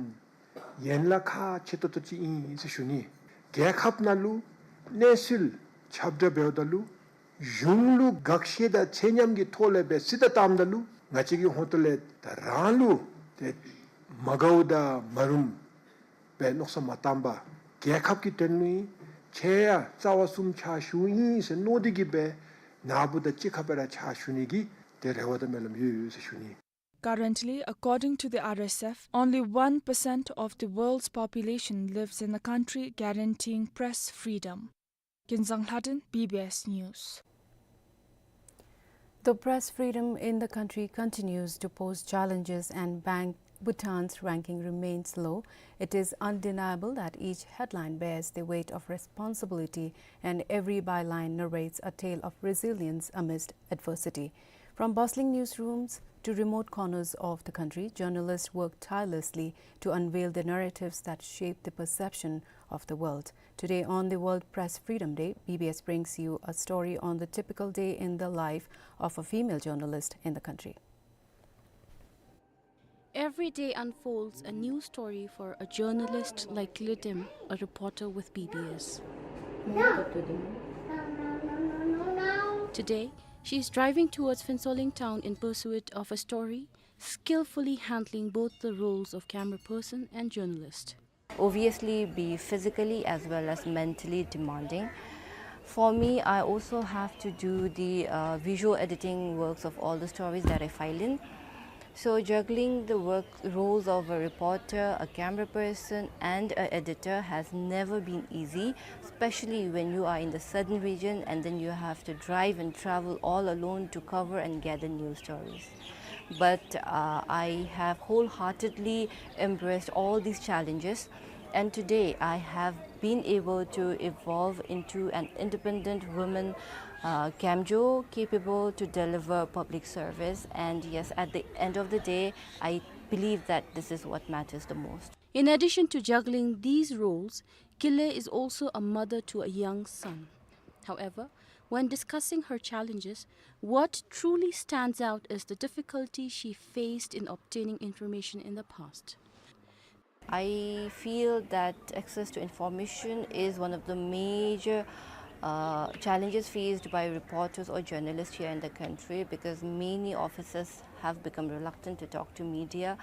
ཡན་ལག་ཁག་ཆེ་ཏོག་ཏོ་ཅིག་ཨིན་ཟེར་ཞུ་ནི། རྒྱལ་ཁབ་ནང་ལུ་གནས་ཚུལ་ཁྱབ་བསྒྲགས་འབདཝ་ད་ལུ་གཞུང་ལུ་དགག་བཞེས་དང་ཚད་མཉམ་གྱི་ཐོག་ལས་སྦེ་རྩིས་བལྟ་བཏངམ་ད་ལུ་ང་བཅས་ཀྱི་ཧོངས་ཏོ་ལས་ད་རང་ལུ་ཏེ་མ་དགའཝ་དང་མ་རུངམ་སྦེ་མནོ་བསམ་མ་བཏང་པར་རྒྱལ་ཁབ་ཀྱི་དོན་ལུ་ཨིན། ཁྱེད་ཡང་རྩ་བ་གསུམ་ཕྱག་ཞུཝ་ཨིན་ཟེར་མནོ་སྟེ་གིས་སྦེ་ནཱ་བུ་དང་གཅིག་ཁར་སྦེ་ར་ཕྱག་ཞུ་ནི་གི་ཏེ་རེ་བ་དང་སྨོན་ལམ་ཡོད་ཡོད་ཟེར་ཞུ་ནི། Currently, according to the R S F, only one percent of the world's population lives in a country guaranteeing press freedom. Kinzang Lhaden, B B S News. Though press freedom in the country continues to pose challenges and Bang-, Bhutan's ranking remains low, it is undeniable that each headline bears the weight of responsibility and every byline narrates a tale of resilience amidst adversity. From bustling newsrooms to remote corners of the country, journalists work tirelessly to unveil the narratives that shape the perception of the world. Today, on the World Press Freedom Day, B B S brings you a story on the typical day in the life of a female journalist in the country. Every day unfolds a new story for a journalist like Lydem, a reporter with B B S. Today, she is driving towards Phuentsholing town in pursuit of a story, skillfully handling both the roles of camera person and journalist. Obviously be physically as well as mentally demanding. For me, I also have to do the, uh, visual editing works of all the stories that I file in. So juggling the work roles of a reporter, a camera person, and a editor has never been easy, especially when you are in the southern region and then you have to drive and travel all alone to cover and gather news stories. But, uh, I have wholeheartedly embraced all these challenges, and today I have been able to evolve into an independent woman, uh, camjo, capable to deliver public service. And yes, at the end of the day, I believe that this is what matters the most. In addition to juggling these roles, Kile is also a mother to a young son. However, when discussing her challenges, what truly stands out is the difficulty she faced in obtaining information in the past. I feel that access to information is one of the major uh, challenges faced by reporters or journalists here in the country, because many officers have become reluctant to talk to media,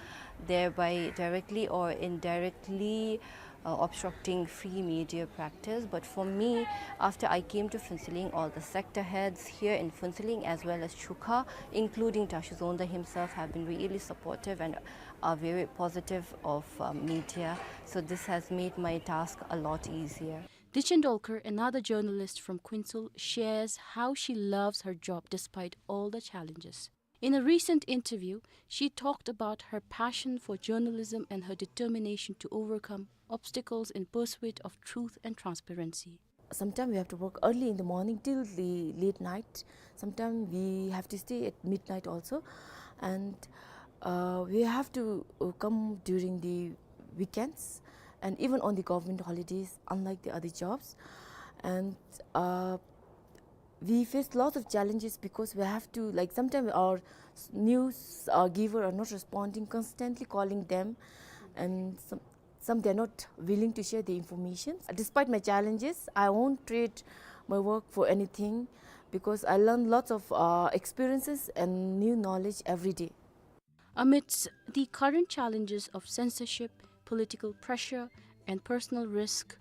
thereby directly or indirectly, uh, obstructing free media practice. But for me, after I came to Phuentsholing, all the sector heads here in Phuentsholing as well as Chukha, including Tashi Zongda himself, have been really supportive and are very positive of, uh, media. So this has made my task a lot easier. Dichen Dolkar, another journalist from Kuintsol, shares how she loves her job despite all the challenges. In a recent interview, she talked about her passion for journalism and her determination to overcome obstacles in pursuit of truth and transparency. Sometimes we have to work early in the morning till the late night. Sometimes we have to stay at midnight also. And, uh, we have to, uh, come during the weekends and even on the government holidays, unlike the other jobs. And, uh, we face lots of challenges because we have to, like, sometimes our s-, news, uh, giver are not responding, constantly calling them, and some, some they're not willing to share the information. Despite my challenges, I won't trade my work for anything because I learn lots of, uh, experiences and new knowledge every day. Amidst the current challenges of censorship, political pressure, and personal risk,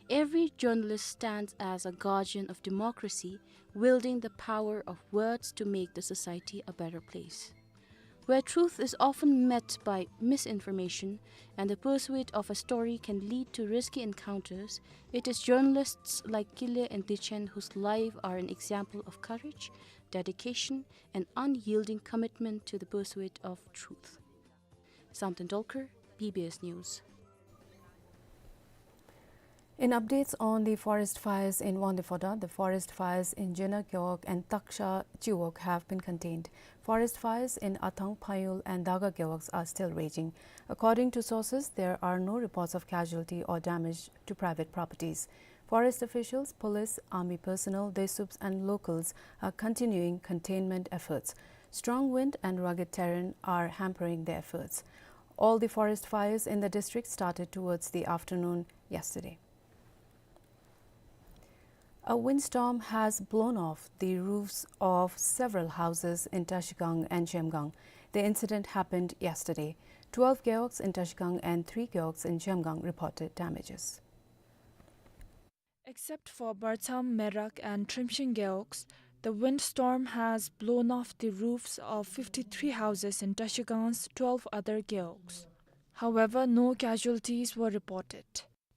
every journalist stands as a guardian of democracy, wielding the power of words to make the society a better place. Where truth is often met by misinformation and the pursuit of a story can lead to risky encounters, it is journalists like Kile and Dichen whose lives are an example of courage, dedication, and unyielding commitment to the pursuit of truth. Samten Dolkar, B B S News. In updates on the forest fires in Wangdue Phodrang, the forest fires in Jena Gewog and Taksha Chiwog have been contained. Forest fires in Athang, Phayul and Daga Gewogs are still raging. According to sources, there are no reports of casualty or damage to private properties. Forest officials, police, army personnel, Desups and locals are continuing containment efforts. Strong wind and rugged terrain are hampering the efforts. All the forest fires in the district started towards the afternoon yesterday. A windstorm has blown off the roofs of several houses in Trashigang and Zhemgang. The incident happened yesterday. Twelve gewogs in Trashigang and three gewogs in Zhemgang reported damages. Except for Barcham, Merak and Trimshing gewogs, the windstorm has blown off the roofs of fifty-three houses in Trashigang's twelve other gewogs. However, no casualties were reported.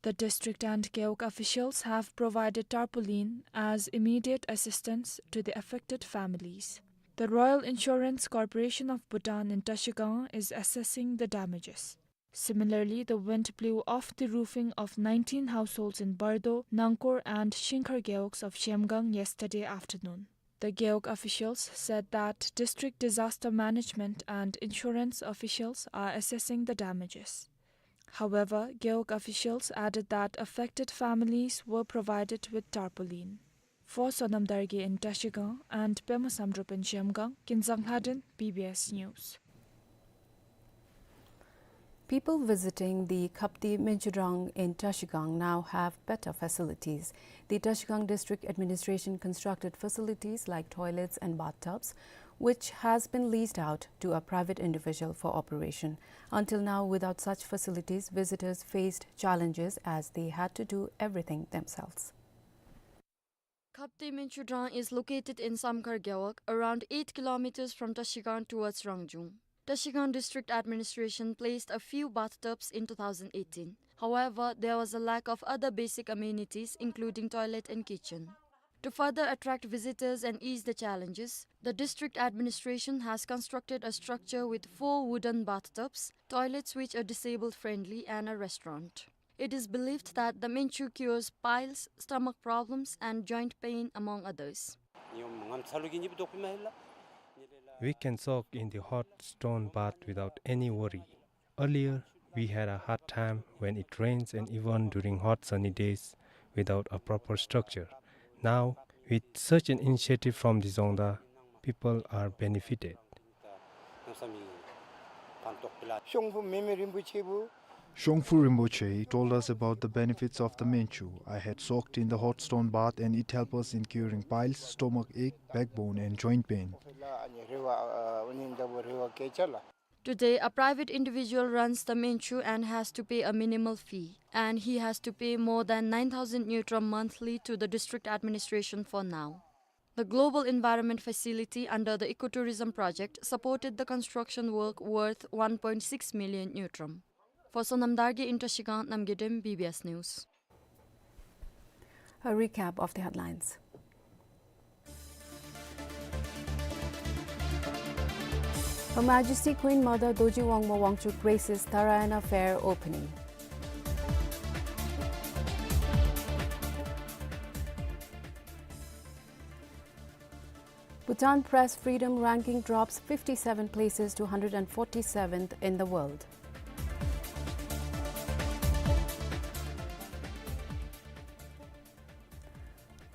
The district and gewog officials have provided tarpaulin as immediate assistance to the affected families. The Royal Insurance Corporation of Bhutan in Trashigang is assessing the damages. Similarly, the wind blew off the roofing of nineteen households in Bardo, Nangkor and Shingkhar gewogs of Zhemgang yesterday afternoon. The gewog officials said that district disaster management and insurance officials are assessing the damages. However, gewog officials added that affected families were provided with tarpaulin. For Sonam Dargye in Trashigang and Pema Samdrup in Zhemgang, Kinzang Lhaden, B B S News. People visiting the Khapti Minchudrang in Trashigang now have better facilities. The Trashigang District Administration constructed facilities like toilets and bathtubs, which has been leased out to a private individual for operation. Until now, without such facilities, visitors faced challenges as they had to do everything themselves. Khapti Minchudrang is located in Samkhar Gewog, around eight kilometers from Trashigang towards Rangjung. Trashigang District Administration placed a few bathtubs in two thousand eighteen. However, there was a lack of other basic amenities, including toilet and kitchen. To further attract visitors and ease the challenges, the district administration has constructed a structure with four wooden bathtubs, toilets which are disabled friendly, and a restaurant. It is believed that the Minchu cures piles, stomach problems, and joint pain, among others. We can soak in the hot stone bath without any worry. Earlier, we had a hard time when it rains and even during hot sunny days without a proper structure. Now, with such an initiative from the Zongda, people are benefited. ཤོང་བུ་མེ་མེ་རིན་པོ་ཆེ་བུ་ Shongfu Rinpoche told us about the benefits of the Menchu. I had soaked in the hot stone bath and it helped us in curing piles, stomach ache, backbone and joint pain. Today, a private individual runs the Menchu and has to pay a minimal fee, and he has to pay more than nine thousand ngultrum monthly to the district administration for now. The Global Environment Facility under the Ecotourism Project supported the construction work worth one point six million ngultrum. For Sonam Dargye in Trashigang, Namgay Dem, B B S News. A recap of the headlines. Her Majesty Queen Mother Dorji Wangmo Wangchuck graces Dharayana Fair opening. Bhutan press freedom ranking drops fifty-seven places to hundred and forty-seventh in the world.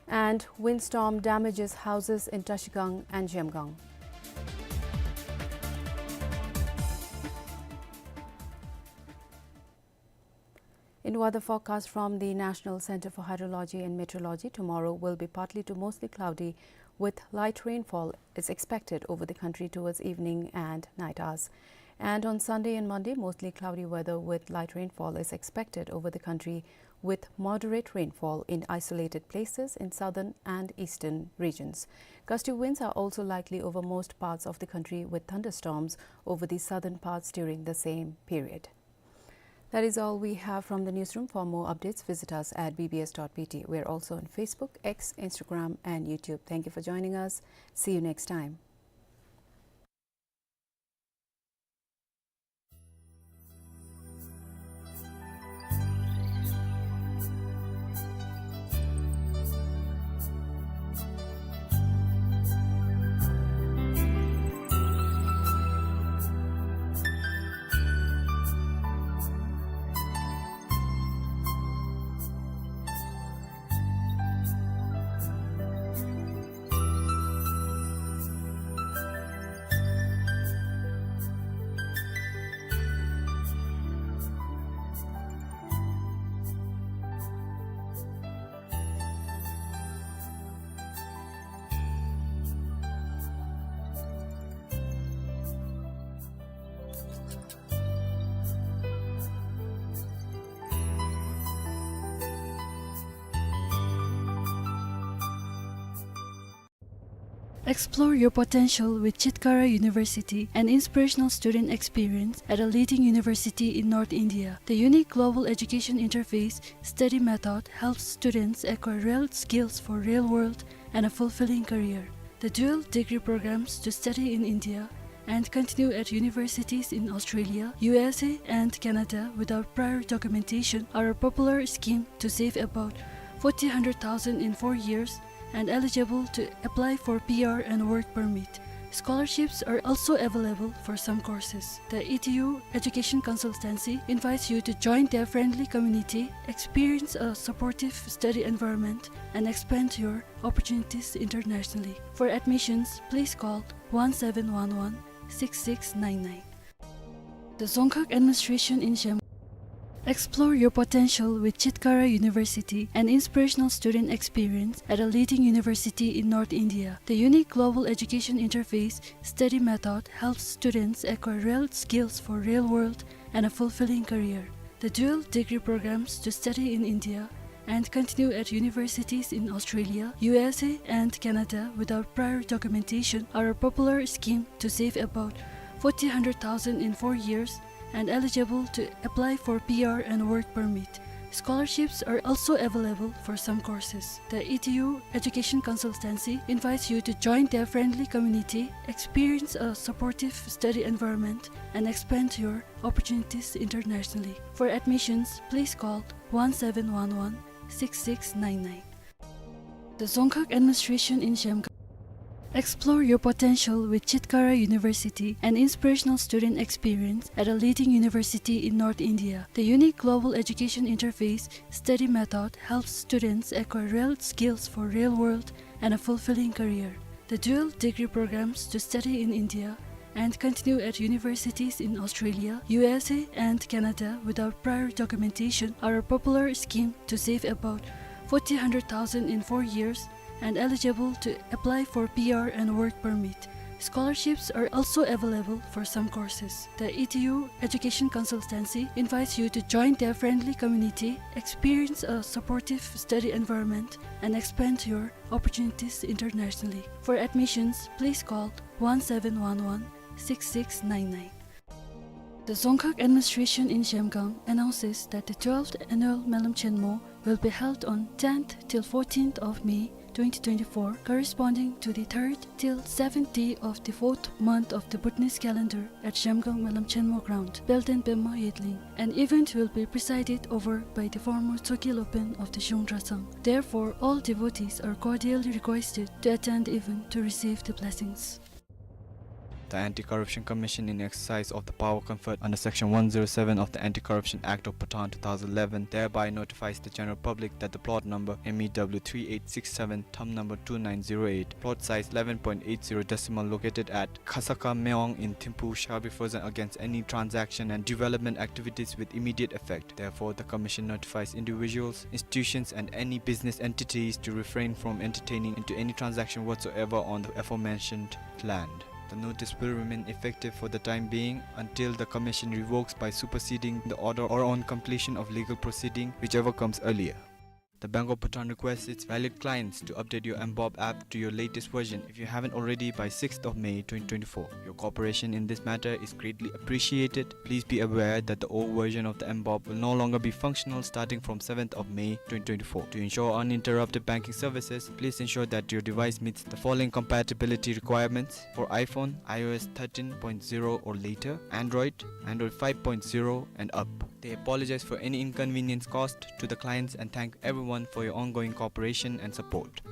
And windstorm damages houses in Trashigang and Zhemgang. In weather forecast from the National Center for Hydrology and Meteorology, tomorrow will be partly to mostly cloudy with light rainfall is expected over the country towards evening and night hours. And on Sunday and Monday, mostly cloudy weather with light rainfall is expected over the country, with moderate rainfall in isolated places in southern and eastern regions. Gusty winds are also likely over most parts of the country, with thunderstorms over the southern parts during the same period. That is all we have from the newsroom. For more updates, visit us at B B S dot B T. We're also on Facebook, X, Instagram, and YouTube. Thank you for joining us. See you next time. Explore your potential with Chitkara University, an inspirational student experience at a leading university in North India. The unique global education interface study method helps students acquire real skills for real world and a fulfilling career. The dual degree programs to study in India and continue at universities in Australia, U S A, and Canada without prior documentation are a popular scheme to save about forty hundred thousand in four years and eligible to apply for P R and work permit. Scholarships are also available for some courses. The E T U Education Consultancy invites you to join their friendly community, experience a supportive study environment, and expand your opportunities internationally. For admissions, please call one seven one one six six nine nine. The Dzongkhag Administration in Zhemgang. Explore your potential with Chitkara University, an inspirational student experience at a leading university in North India. The unique global education interface study method helps students acquire real skills for real world and a fulfilling career. The dual degree programs to study in India and continue at universities in Australia, U S A, and Canada without prior documentation are a popular scheme to save about forty hundred thousand in four years and eligible to apply for P R and work permit. Scholarships are also available for some courses. The E T U Education Consultancy invites you to join their friendly community, experience a supportive study environment, and expand your opportunities internationally. For admissions, please call one seven one one six six nine nine. The Dzongkhag Administration in Zhemgang. Explore your potential with Chitkara University, an inspirational student experience at a leading university in North India. The unique global education interface study method helps students acquire real skills for real world and a fulfilling career. The dual degree programs to study in India and continue at universities in Australia, U S A, and Canada without prior documentation are a popular scheme to save about fourteen hundred thousand in four years and eligible to apply for P R and work permit. Scholarships are also available for some courses. The E T U Education Consultancy invites you to join their friendly community, experience a supportive study environment, and expand your opportunities internationally. For admissions, please call one seven one one six six nine nine. The Dzongkhag administration in Zhemgang announces that the twelfth annual Melam Chenmo will be held on tenth till fourteenth of May twenty twenty-four, corresponding to the third till seventh day of the fourth month of the Bhutanese calendar at Zhemgang Melam Chenmo ground, Belden Pema Yedling. An event will be presided over by the former Tsoki Lopen of the Zhung Dratshang. Therefore, all devotees are cordially requested to attend the event to receive the blessings. The Anti-Corruption Commission, in exercise of the power conferred under Section one zero seven of the Anti-Corruption Act of Bhutan two thousand eleven, thereby notifies the general public that the plot number M E W three eight six seven, thumb number two nine zero eight, plot size eleven point eight zero decimal, located at Khasaka Meong in Thimphu, shall be frozen against any transaction and development activities with immediate effect. Therefore, the Commission notifies individuals, institutions, and any business entities to refrain from entertaining into any transaction whatsoever on the aforementioned land. The notice will remain effective for the time being until the Commission revokes by superseding the order or on completion of legal proceeding, whichever comes earlier. The Bank of Bhutan requests its valued clients to update your mBob app to your latest version if you haven't already by sixth of May twenty twenty-four. Your cooperation in this matter is greatly appreciated. Please be aware that the old version of the mBob will no longer be functional starting from seventh of May twenty twenty-four. To ensure uninterrupted banking services, please ensure that your device meets the following compatibility requirements for iPhone: iOS thirteen point zero or later, Android, Android five point zero and up. They apologize for any inconvenience caused to the clients and thank everyone for your ongoing cooperation and support.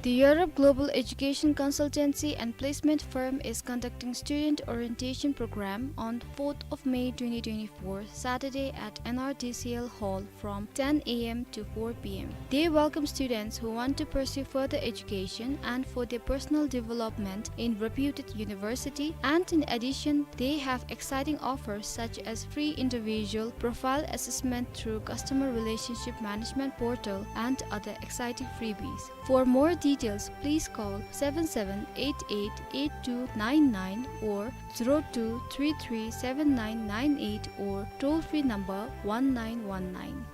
The Europe Global Education Consultancy and Placement Firm is conducting student orientation program on fourth of May twenty twenty-four, Saturday, at N R D C L Hall from ten A M to four P M. They welcome students who want to pursue further education and for their personal development in reputed university, and in addition, they have exciting offers such as free individual profile assessment through customer relationship management portal and other exciting freebies. For more details, please call seven seven eight eight eight two nine nine or zero two three three seven nine nine eight or toll-free number one nine one nine.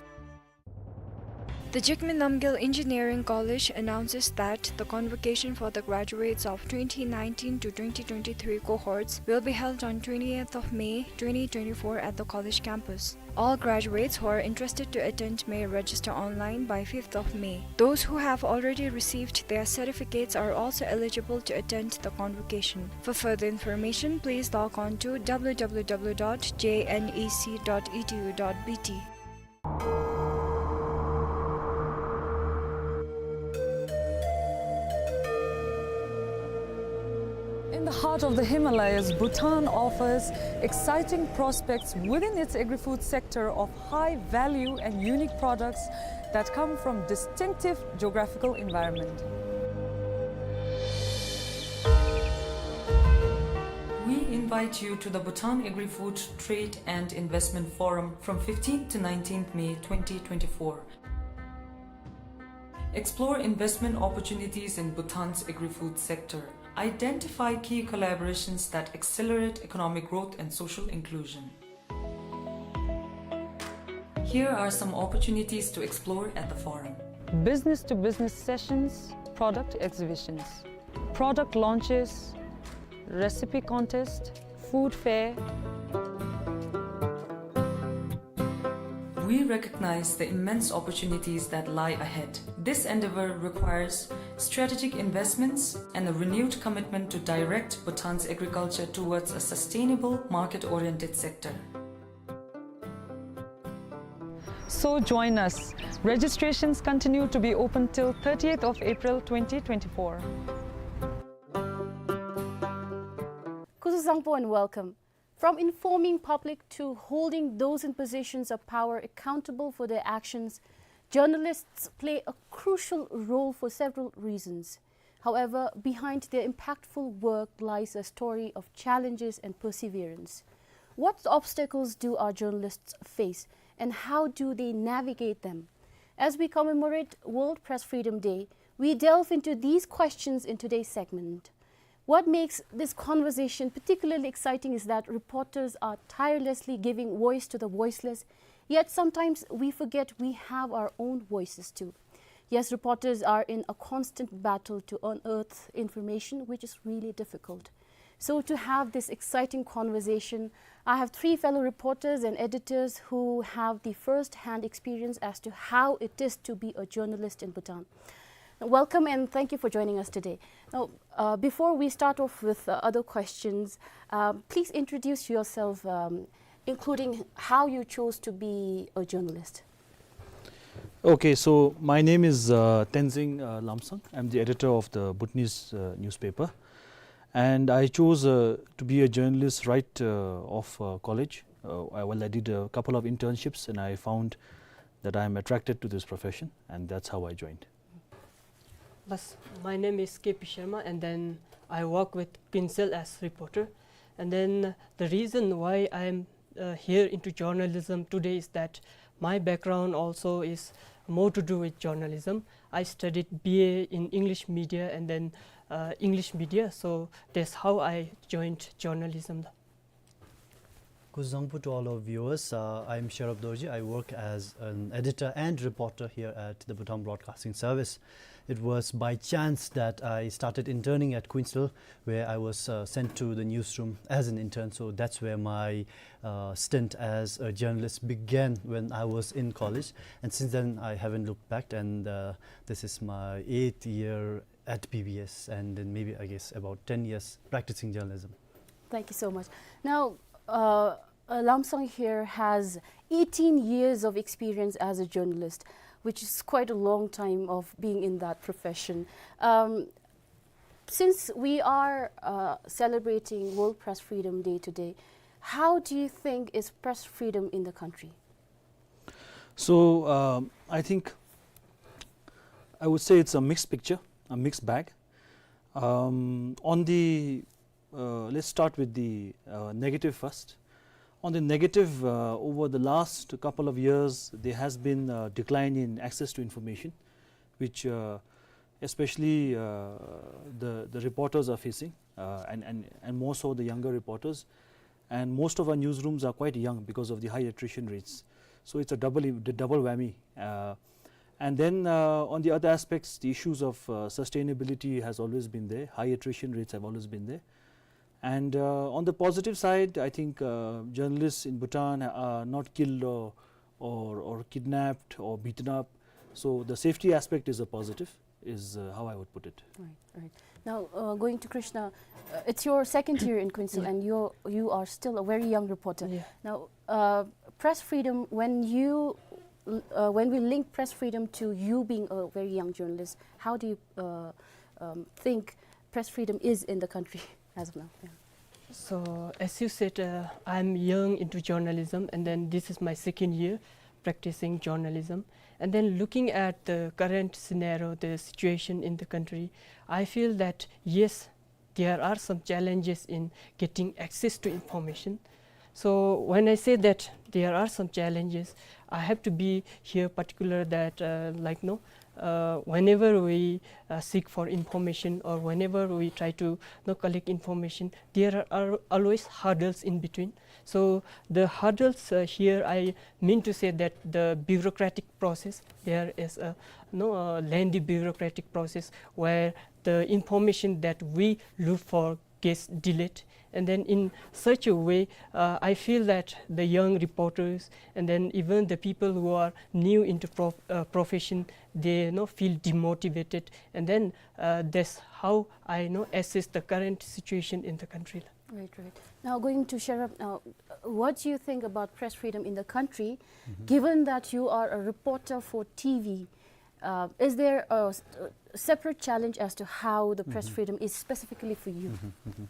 The Jigme Namgyel Engineering College announces that the convocation for the graduates of twenty nineteen to twenty twenty-three cohorts will be held on twentieth of May twenty twenty-four at the college campus. All graduates who are interested to attend may register online by fifth of May. Those who have already received their certificates are also eligible to attend the convocation. For further information, please log on to W W W dot J N E C dot E D U dot B T. In the heart of the Himalayas, Bhutan offers exciting prospects within its agri-food sector of high value and unique products that come from distinctive geographical environment. We invite you to the Bhutan Agri-Food Trade and Investment Forum from fifteenth to nineteenth May twenty twenty-four. Explore investment opportunities in Bhutan's agri-food sector. Identify key collaborations that accelerate economic growth and social inclusion. Here are some opportunities to explore at the forum. Business-to-business sessions, product exhibitions, product launches, recipe contest, food fair. We recognize the immense opportunities that lie ahead. This endeavor requires strategic investments and a renewed commitment to direct Bhutan's agriculture towards a sustainable, market-oriented sector. So join us. Registrations continue to be open till thirtieth of April twenty twenty-four. Kuzuzangpo and welcome. From informing public to holding those in positions of power accountable for their actions, journalists play a crucial role for several reasons. However, behind their impactful work lies a story of challenges and perseverance. What obstacles do our journalists face, and how do they navigate them? As we commemorate World Press Freedom Day, we delve into these questions in today's segment. What makes this conversation particularly exciting is that reporters are tirelessly giving voice to the voiceless, yet sometimes we forget we have our own voices too. Yes, reporters are in a constant battle to unearth information, which is really difficult. So, to have this exciting conversation, I have three fellow reporters and editors who have the first hand experience as to how it is to be a journalist in Bhutan. Welcome and thank you for joining us today. Now, uh, before we start off with uh, other questions, uh, please introduce yourself, um, including how you chose to be a journalist. Okay, so my name is uh, Tenzing uh, Lhamsang. I'm the editor of the Bhutanese uh, newspaper. And I chose uh, to be a journalist right uh, off uh, college. Uh, I, well, I did a couple of internships and I found that I'm attracted to this profession, and that's how I joined. Yes, my name is K P Sharma, and then I work with Quincil as reporter. And then the reason why I'm uh, here into journalism today is that my background also is more to do with journalism. I studied B A in English media and then uh, English media, so that's how I joined journalism. Kuzuzangpo to all our viewers. Uh, I'm Sherab Dorji. I work as an editor and reporter here at the Bhutan Broadcasting Service. It was by chance that I started interning at Quincil, where I was uh, sent to the newsroom as an intern. So that's where my uh, stint as a journalist began when I was in college. And since then, I haven't looked back. And uh, this is my eighth year at B B S, and then maybe, I guess, about ten years practicing journalism. Thank you so much. Now, uh, uh, Lhamsang here has eighteen years of experience as a journalist, which is quite a long time of being in that profession. Um, since we are uh, celebrating World Press Freedom Day today, how do you think is press freedom in the country? So um, I think I would say it's a mixed picture, a mixed bag. Um, on the uh, let's start with the uh, negative first. On the negative, uh, over the last couple of years, there has been a decline in access to information, which uh, especially uh, the, the reporters are facing, uh, and, and, and more so the younger reporters. And most of our newsrooms are quite young because of the high attrition rates. So it's a double, the double whammy. Uh, and then uh, on the other aspects, the issues of uh, sustainability has always been there. High attrition rates have always been there. And uh, on the positive side, I think uh, journalists in Bhutan are not killed or, or, or kidnapped or beaten up. So the safety aspect is a positive, is uh, how I would put it. Right, right. Now, uh, going to Krishna, uh, it's your second year in Quincil, and you you are still a very young reporter. Yeah. Now, uh, press freedom. When you uh, when we link press freedom to you being a very young journalist, how do you uh, um, think press freedom is in the country as of now? Yeah. So, as you said, uh, I'm young into journalism, and then this is my second year practicing journalism. And then, looking at the current scenario, the situation in the country, I feel that yes, there are some challenges in getting access to information. So, when I say that there are some challenges, I have to be here particular that, uh, like, no, uh, whenever we uh, seek for information or whenever we try to, you know, collect information, there are always hurdles in between. So the hurdles uh, here, I mean to say that the bureaucratic process, there is a, you know, a lengthy bureaucratic process where the information that we look for gets delayed. And then in such a way, uh, I feel that the young reporters and then even the people who are new into prof- uh, profession, they, you know, feel demotivated. And then uh, that's how I, you know, assess the current situation in the country. Right, right. Now, going to Sherab, now, what do you think about press freedom in the country, mm-hmm, given that you are a reporter for T V? Uh, is there a, a separate challenge as to how the press, mm-hmm, freedom is specifically for you? Mm-hmm, mm-hmm.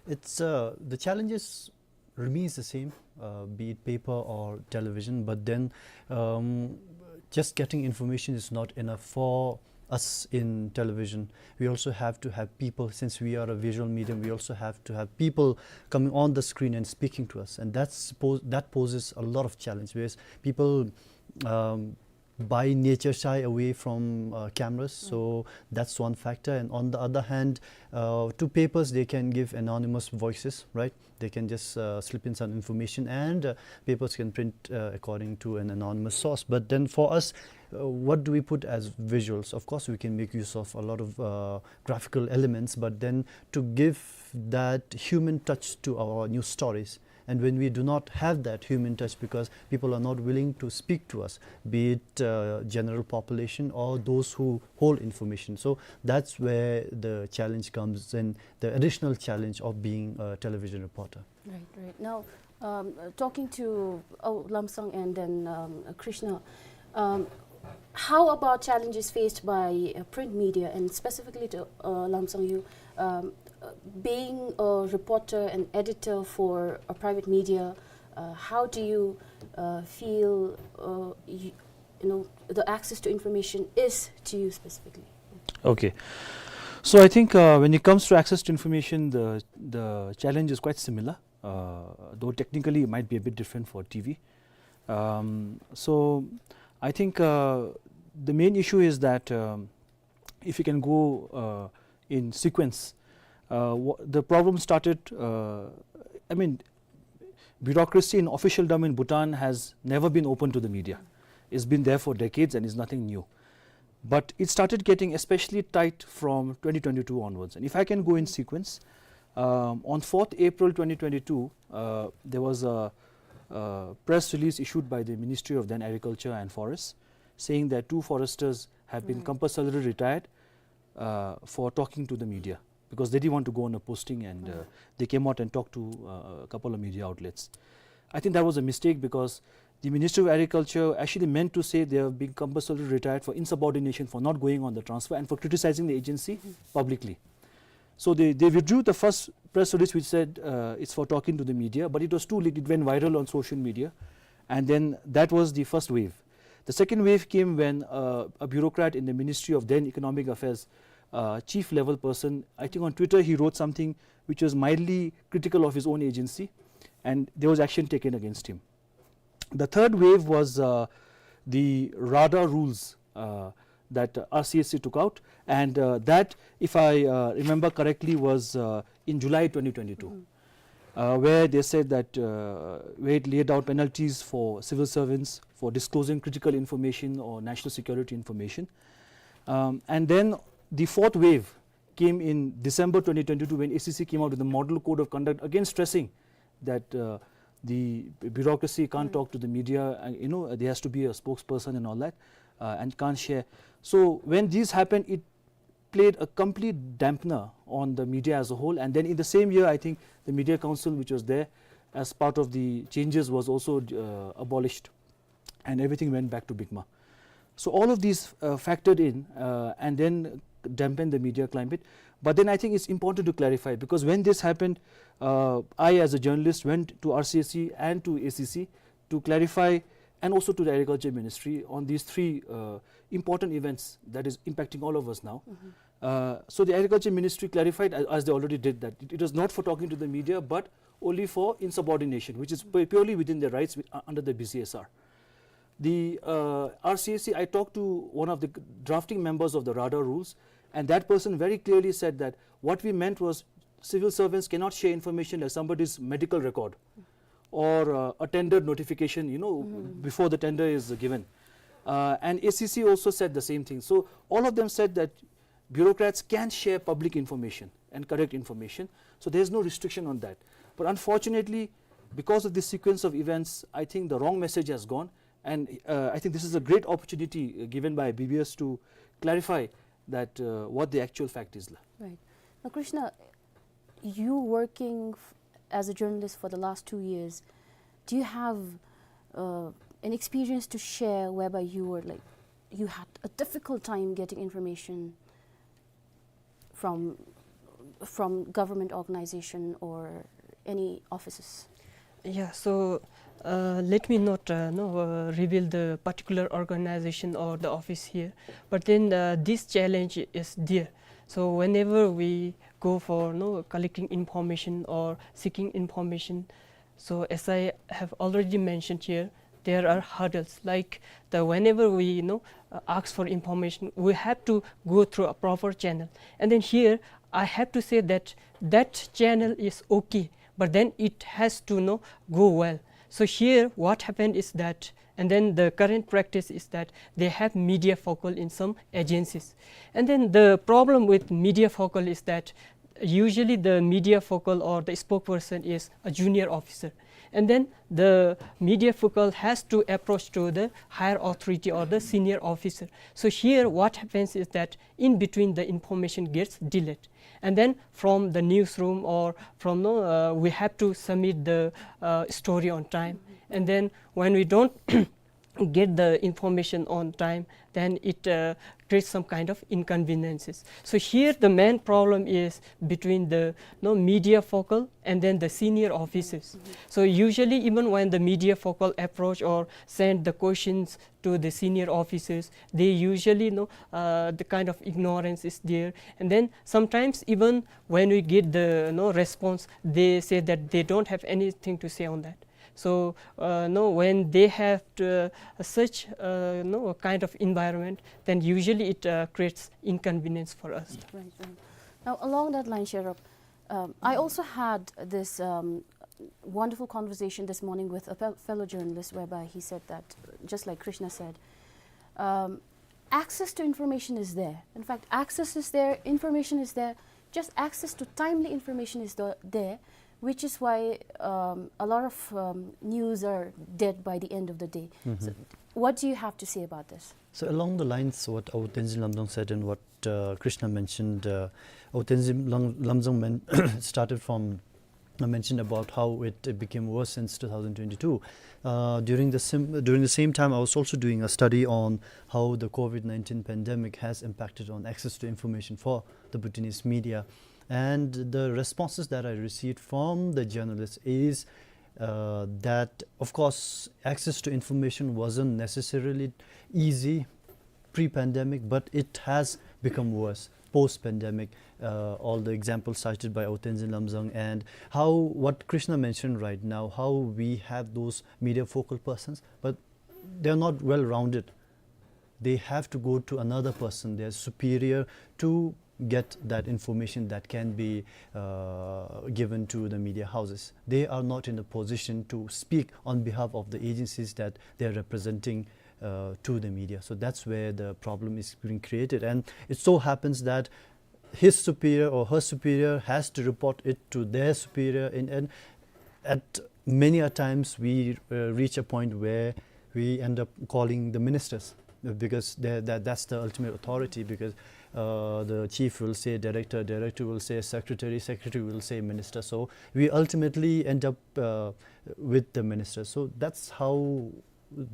It's uh, the challenges remains the same, uh, be it paper or television. But then, um, just getting information is not enough for us in television. We also have to have people, since we are a visual medium, we also have to have people coming on the screen and speaking to us. And that's pos-, that poses a lot of challenge, because people, um, by nature, shy away from, uh, cameras. So that's one factor. And on the other hand, uh, to papers, they can give anonymous voices, right? They can just, uh, slip in some information, and, uh, papers can print, uh, according to an anonymous source. But then for us, uh, what do we put as visuals? Of course, we can make use of a lot of, uh, graphical elements, but then to give that human touch to our news stories. And when we do not have that human touch, because people are not willing to speak to us, be it, uh, general population or those who hold information. So that's where the challenge comes in, the additional challenge of being a television reporter. Right, right. Now, um, uh, talking to, oh, Lomsong and then, um, uh, Krishna, um, how about challenges faced by, uh, print media, and specifically to, uh, Lomsong, you, um, uh, being a reporter and editor for a private media, uh, how do you, uh, feel, uh, you, you know, the access to information is to you specifically? Okay. So I think, uh, when it comes to access to information, the, the challenge is quite similar, uh, though technically it might be a bit different for T V. Um, so I think, uh, the main issue is that, um, if you can go, uh, in sequence, uh, wha-, the problem started, uh, I mean, bureaucracy in officialdom in Bhutan has never been open to the media. It's been there for decades and is nothing new. But it started getting especially tight from twenty twenty-two onwards. And if I can go in sequence, um, on fourth April twenty twenty-two, uh, there was a, a press release issued by the Ministry of then Agriculture and Forests, saying that two foresters have been compulsorily retired, uh, for talking to the media, because they didn't want to go on a posting, and, uh, they came out and talked to, uh, a couple of media outlets. I think that was a mistake, because the Ministry of Agriculture actually meant to say they have been compulsorily retired for insubordination, for not going on the transfer, and for criticizing the agency publicly. So they, they withdrew the first press release, which said, uh, it's for talking to the media, but it was too late. It went viral on social media, and then that was the first wave. The second wave came when, uh, a bureaucrat in the Ministry of then Economic Affairs, uh, chief level person, I think on Twitter he wrote something which was mildly critical of his own agency, and there was action taken against him. The third wave was, uh, the RADA rules, uh, that R C S C took out, and, uh, that, if I, uh, remember correctly, was, uh, in July twenty twenty-two, uh, where they said that, uh, where it laid out penalties for civil servants for disclosing critical information or national security information. Um, and then the fourth wave came in December twenty twenty-two, when A C C came out with a model code of conduct, again stressing that, uh, the bureaucracy can't talk to the media, and, you know, there has to be a spokesperson and all that, uh, and can't share. So when these happened, it played a complete dampener on the media as a whole. And then in the same year, I think the Media Council, which was there as part of the changes, was also, uh, abolished, and everything went back to BICMA. So all of these, uh, factored in, uh, and then dampened the media climate. But then I think it's important to clarify, because when this happened, uh, I, as a journalist, went to R C S C and to A C C to clarify, and also to the Agriculture Ministry, on these three, uh, important events that is impacting all of us now. Uh, so the Agriculture Ministry clarified, as, as they already did, that it, it was not for talking to the media, but only for insubordination, which is pu-, purely within their rights wi-, uh, under the B C S R. The, uh, R C S C, I talked to one of the drafting members of the RADA rules, and that person very clearly said that what we meant was civil servants cannot share information like somebody's medical record or, uh, a tender notification, you know, before the tender is given. Uh, and A C C also said the same thing. So all of them said that bureaucrats can share public information and correct information. So there's no restriction on that. But unfortunately, because of this sequence of events, I think the wrong message has gone. And, uh, I think this is a great opportunity, uh, given by B B S to clarify that, uh, what the actual fact is. Right. Now, Krishna, you working f-, as a journalist for the last two years, do you have, uh, an experience to share whereby you were, like, you had a difficult time getting information from, from government organization or any offices? Yeah, so Uh, let me not, uh, no, uh, reveal the particular organization or the office here, but then, uh, this challenge is there. So whenever we go for, no, collecting information or seeking information, so as I have already mentioned here, there are hurdles. Like the, whenever we, you know, uh, ask for information, we have to go through a proper channel. And then here, I have to say that that channel is okay, but then it has to, you know, go well. So here, what happened is that, and then the current practice is that they have media focal in some agencies. And then the problem with media focal is that usually the media focal or the spokesperson is a junior officer. And then the media focal has to approach to the higher authority or the senior officer. So here what happens is that in between the information gets delayed. And then from the newsroom or from, no, uh, we have to submit the, uh, story on time. And then when we don't get the information on time, then it, uh, creates some kind of inconveniences. So here the main problem is between the, no, media focal and then the senior officers. So usually even when the media focal approach or send the questions to the senior officers, they usually, no, uh, the kind of ignorance is there. And then sometimes even when we get the, no, response, they say that they don't have anything to say on that. So, uh, no, when they have to, uh, such, uh, no, kind of environment, then usually it, uh, creates inconvenience for us. Right, right. Now, along that line, Sherab, um, I also had this, um, wonderful conversation this morning with a fel-, fellow journalist, whereby he said that, just like Krishna said, um, access to information is there. In fact, access is there, information is there. Just access to timely information is the, there, which is why, um, a lot of, um, news are dead by the end of the day. So, what do you have to say about this? So along the lines what Abu Tenzin Lamzang said and what, uh, Krishna mentioned, uh, Abu Tenzin Lam-, Lamzang men-, started from, uh, mentioned about how it, it became worse since two thousand twenty-two. Uh, during the sim-, during the same time, I was also doing a study on how the COVID nineteen pandemic has impacted on access to information for the Bhutanese media. And the responses that I received from the journalists is, uh, that, of course, access to information wasn't necessarily easy pre-pandemic, but it has become worse post-pandemic. Uh, all the examples cited by Abu Tenzin Lamzang and how what Krishna mentioned right now, how we have those media focal persons, but they're not well-rounded. They have to go to another person, their superior, to get that information that can be, uh, given to the media houses. They are not in a position to speak on behalf of the agencies that they are representing, uh, to the media. So that's where the problem is being created. And it so happens that his superior or her superior has to report it to their superior, and, and at many a times we, uh, reach a point where we end up calling the ministers, uh, because they, that, that's the ultimate authority, because, uh, the chief will say director, director will say secretary, secretary will say minister. So we ultimately end up, uh, with the minister. So that's how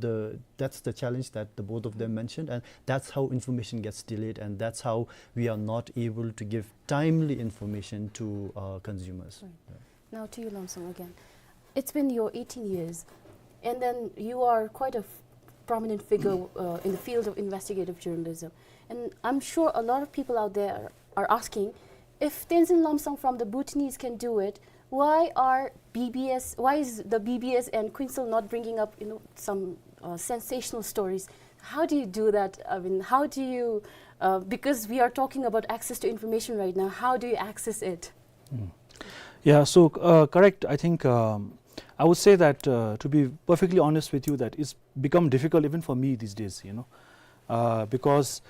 the, that's the challenge that the both of them mentioned, and that's how information gets delayed, and that's how we are not able to give timely information to, uh, consumers. Right. Yeah. Now to you, Lamzang, again. It's been your eighteen years, and then you are quite a f-, prominent figure, uh, in the field of investigative journalism. And I'm sure a lot of people out there are asking, if Tenzin Lamzang from the Bhutanese can do it, why are B B S, why is the B B S and Kuensel not bringing up, you know, some, uh, sensational stories? How do you do that? I mean, how do you, uh, because we are talking about access to information right now, how do you access it? Mm. Yeah, so, uh, correct. I think, um, I would say that, uh, to be perfectly honest with you, that it's become difficult even for me these days, you know, uh, because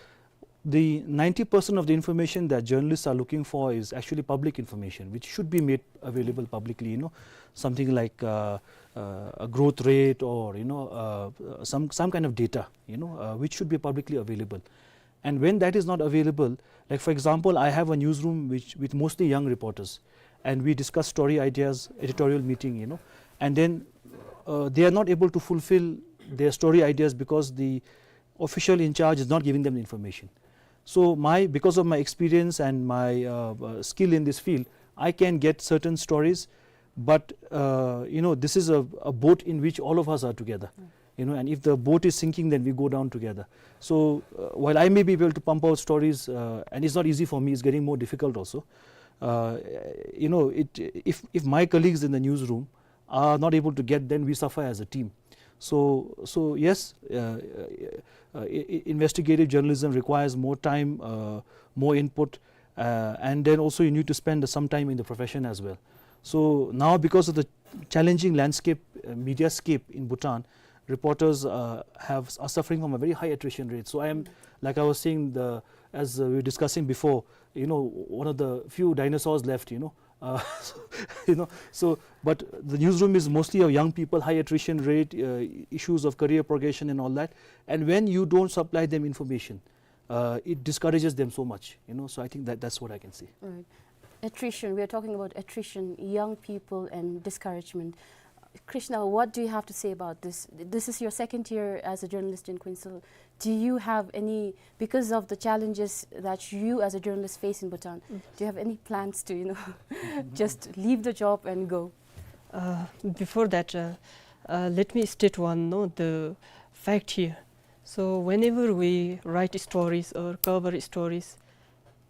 the ninety percent of the information that journalists are looking for is actually public information, which should be made available publicly, you know, something like, uh, uh, a growth rate or, you know, uh, some, some kind of data, you know, uh, which should be publicly available. And when that is not available, like, for example, I have a newsroom which, with mostly young reporters, and we discuss story ideas, editorial meeting, you know, and then, uh, they are not able to fulfill their story ideas because the official in charge is not giving them the information. So my, because of my experience and my, uh, uh, skill in this field, I can get certain stories But, uh, you know, this is a, a boat in which all of us are together. You know, and if the boat is sinking, then we go down together. So, uh, while I may be able to pump out stories, uh, and it's not easy for me, it's getting more difficult also. Uh, you know, it, if, if my colleagues in the newsroom are not able to get, then we suffer as a team. So, so yes, uh, uh, uh, i- i- investigative journalism requires more time, uh, more input, uh, and then also you need to spend some time in the profession as well. So now, because of the challenging landscape, uh, media scape in Bhutan, reporters, uh, have, are suffering from a very high attrition rate. So I am, like I was saying, the, as, uh, we were discussing before, you know, one of the few dinosaurs left, you know. Uh, you know, so, but the newsroom is mostly of young people, high attrition rate, uh, issues of career progression and all that. And when you don't supply them information, uh, it discourages them so much, you know. So I think that that's what I can say. Right. Attrition, we are talking about attrition, young people and discouragement. Krishna, what do you have to say about this? This is your second year as a journalist in Queensland. Do you have any, because of the challenges that you as a journalist face in Bhutan, do you have any plans to, you know, just leave the job and go? Uh, before that, uh, uh, let me state one, no, the fact here. So whenever we write stories or cover stories,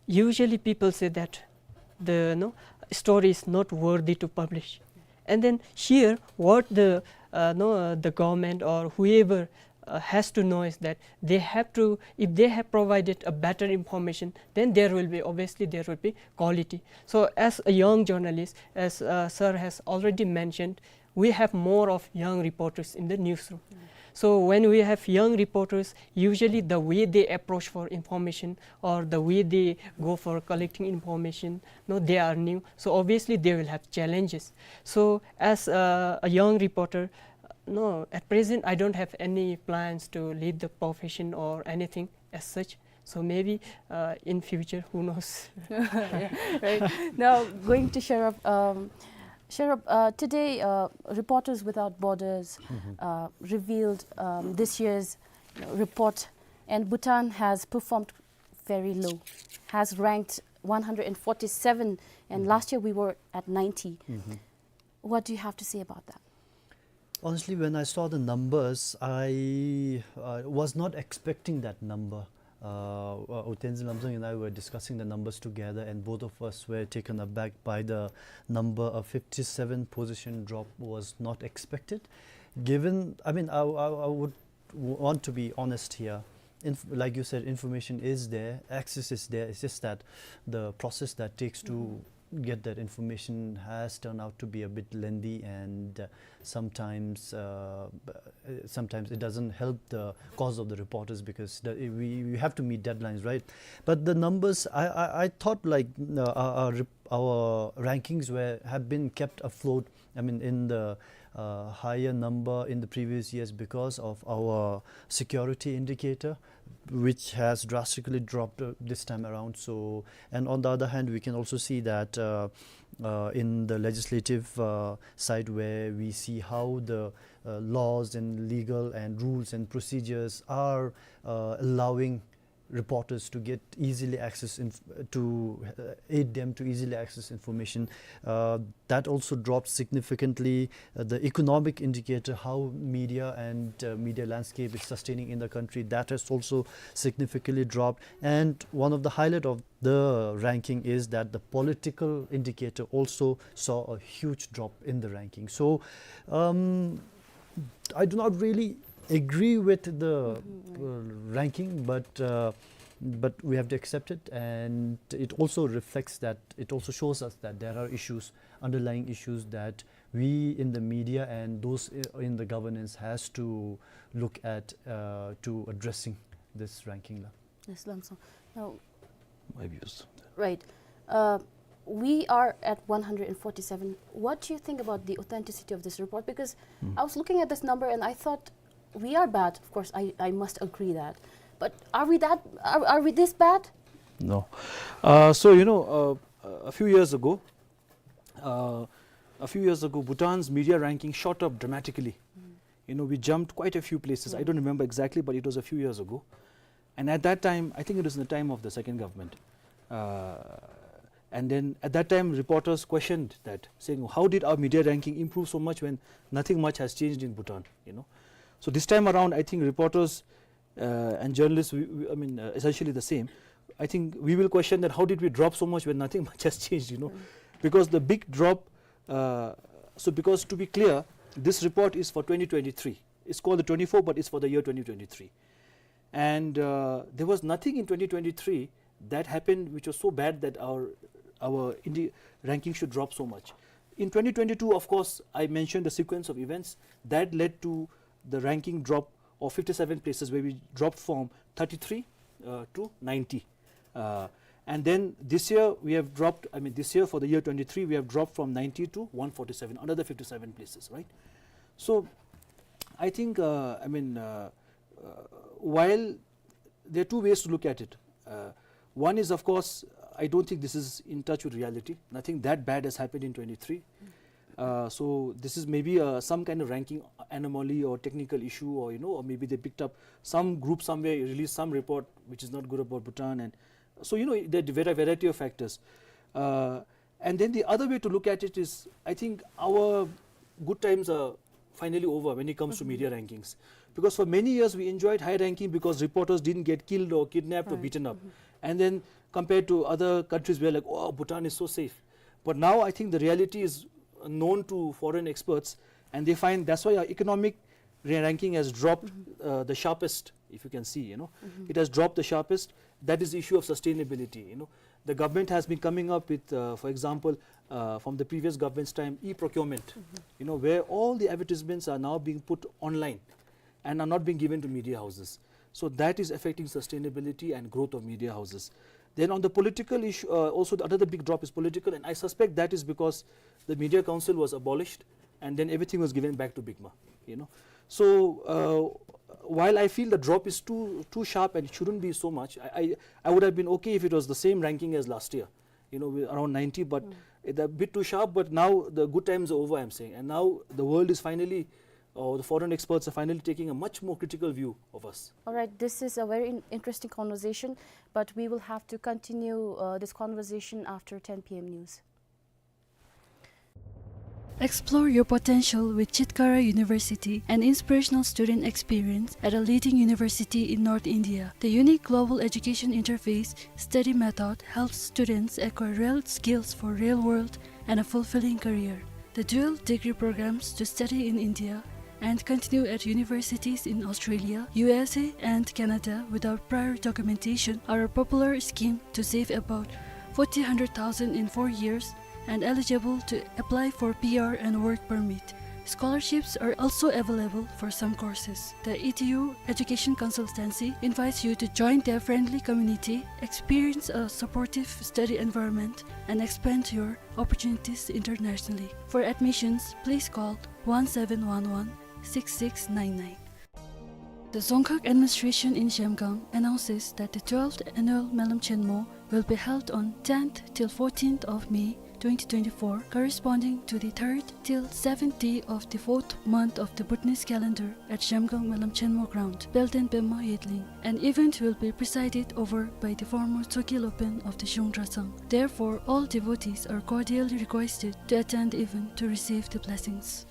usually people say that the, no, story is not worthy to publish. And then here, what the, uh, no, uh, the government or whoever, uh, has to know is that they have to, if they have provided a better information, then there will be, obviously, there will be quality. So as a young journalist, as, uh, sir has already mentioned, we have more of young reporters in the newsroom. So when we have young reporters, usually the way they approach for information or the way they go for collecting information, no, they are new. So obviously they will have challenges. So as, uh, a young reporter, uh, no, at present I don't have any plans to leave the profession or anything as such. So maybe, uh, in future, who knows? Yeah, right. Now, going to Sherab. Um, Sherab, uh, today, uh, Reporters Without Borders, uh, revealed, um, this year's, you know, report, and Bhutan has performed very low, has ranked one hundred forty-seven, and last year we were at ninety. What do you have to say about that? Honestly, when I saw the numbers, I, uh, was not expecting that number. Uh, uh, U Tenzin Lamsang and I were discussing the numbers together, and both of us were taken aback by the number. A fifty-seven position drop was not expected. Given, I mean, I, I, I would w- want to be honest here. Inf- like you said, information is there, access is there. It's just that the process that takes to get that information has turned out to be a bit lengthy, and, uh, sometimes, uh, b- uh, sometimes it doesn't help the cause of the reporters, because the, we, we have to meet deadlines, right? But the numbers, I, I, I thought, like, uh, our, our rep- our rankings were, have been kept afloat, I mean, in the, uh, higher number in the previous years because of our security indicator, which has drastically dropped, uh, this time around. So, and on the other hand, we can also see that, uh, uh, in the legislative, uh, side, where we see how the, uh, laws and legal and rules and procedures are, uh, allowing reporters to get easily access inf- to, uh, aid them to easily access information. Uh, that also dropped significantly. Uh, the economic indicator, how media and, uh, media landscape is sustaining in the country, that has also significantly dropped. And one of the highlight of the ranking is that the political indicator also saw a huge drop in the ranking. So, um, I do not really agree with the, uh, ranking, but, uh, but we have to accept it, and it also reflects that, it also shows us that there are issues, underlying issues that we in the media and those i- in the governance has to look at, uh, to addressing this ranking la. Yes, Lamsang. Now, my views. Right. Uh, we are at one hundred forty-seven. What do you think about the authenticity of this report? Because I was looking at this number and I thought we are bad. Of course, I, I must agree that. But are we that? Are, are we this bad? No. Uh, so, you know, uh, a few years ago, uh, a few years ago, Bhutan's media ranking shot up dramatically. You know, we jumped quite a few places. I don't remember exactly, but it was a few years ago. And at that time, I think it was in the time of the second government, uh, And then at that time, reporters questioned that, saying, "How did our media ranking improve so much when nothing much has changed in Bhutan?" You know? So this time around, I think reporters, uh, and journalists, we, we, I mean, uh, essentially the same. I think we will question that, how did we drop so much when nothing much has changed, you know? Because the big drop, uh, so because, to be clear, this report is for twenty twenty-three. It's called the twenty-four, but it's for the year twenty twenty-three. And, uh, there was nothing in twenty twenty-three that happened which was so bad that our, our indi-, ranking should drop so much. In twenty twenty-two, of course, I mentioned the sequence of events that led to the ranking drop of fifty-seven places, where we dropped from thirty-three, uh, to ninety. Uh, and then this year we have dropped, I mean, this year, for the year twenty-three, we have dropped from ninety to one forty-seven, another fifty-seven places, right? So I think, uh, I mean, uh, uh, while there are two ways to look at it. Uh, one is, of course, I don't think this is in touch with reality. Nothing that bad has happened in twenty-three. Uh, so this is maybe, uh, some kind of ranking anomaly or technical issue, or, you know, or maybe they picked up some group somewhere, released some report which is not good about Bhutan, and so, you know, there are a variety of factors. Uh, and then the other way to look at it is, I think our good times are finally over when it comes to media rankings. Because for many years we enjoyed high ranking because reporters didn't get killed or kidnapped or beaten up. And then compared to other countries, we're like, "Oh, Bhutan is so safe." But now I think the reality is known to foreign experts, and they find that's why our economic ra-, ranking has dropped, uh, the sharpest, if you can see, you know. It has dropped the sharpest. That is the issue of sustainability, you know. The government has been coming up with, uh, for example, uh, from the previous government's time, e-procurement, you know, where all the advertisements are now being put online and are not being given to media houses. So that is affecting sustainability and growth of media houses. Then on the political issue, uh, also the, another big drop is political, and I suspect that is because the Media Council was abolished and then everything was given back to BICMA, you know. So, uh, while I feel the drop is too, too sharp and it shouldn't be so much, I, I, I would have been okay if it was the same ranking as last year, you know, we, around ninety, but it's a bit too sharp. But now the good times are over, I'm saying, and now the world is finally, or the foreign experts are finally taking a much more critical view of us. All right, this is a very in-, interesting conversation, but we will have to continue, uh, this conversation after ten p.m. news. Explore your potential with Chitkara University, an inspirational student experience at a leading university in North India. The unique global education interface study method helps students acquire real skills for real world and a fulfilling career. The dual degree programs to study in India and continue at universities in Australia, U S A and Canada without prior documentation are a popular scheme to save about forty hundred thousand in four years and eligible to apply for P R and work permit. Scholarships are also available for some courses. The E T U Education Consultancy invites you to join their friendly community, experience a supportive study environment, and expand your opportunities internationally. For admissions, please call one seven one one six six nine nine. The Dzongkhag administration in Zhemgang announces that the twelfth annual Melam Chenmo will be held on tenth till fourteenth of May twenty twenty-four, corresponding to the third till seventh day of the fourth month of the Bhutanese calendar at Zhemgang Melam Chenmo ground, Belden Pema Yedling. An event will be presided over by the former Tsoki Lopen of the Zhung Drazang. Therefore, all devotees are cordially requested to attend the event to receive the blessings.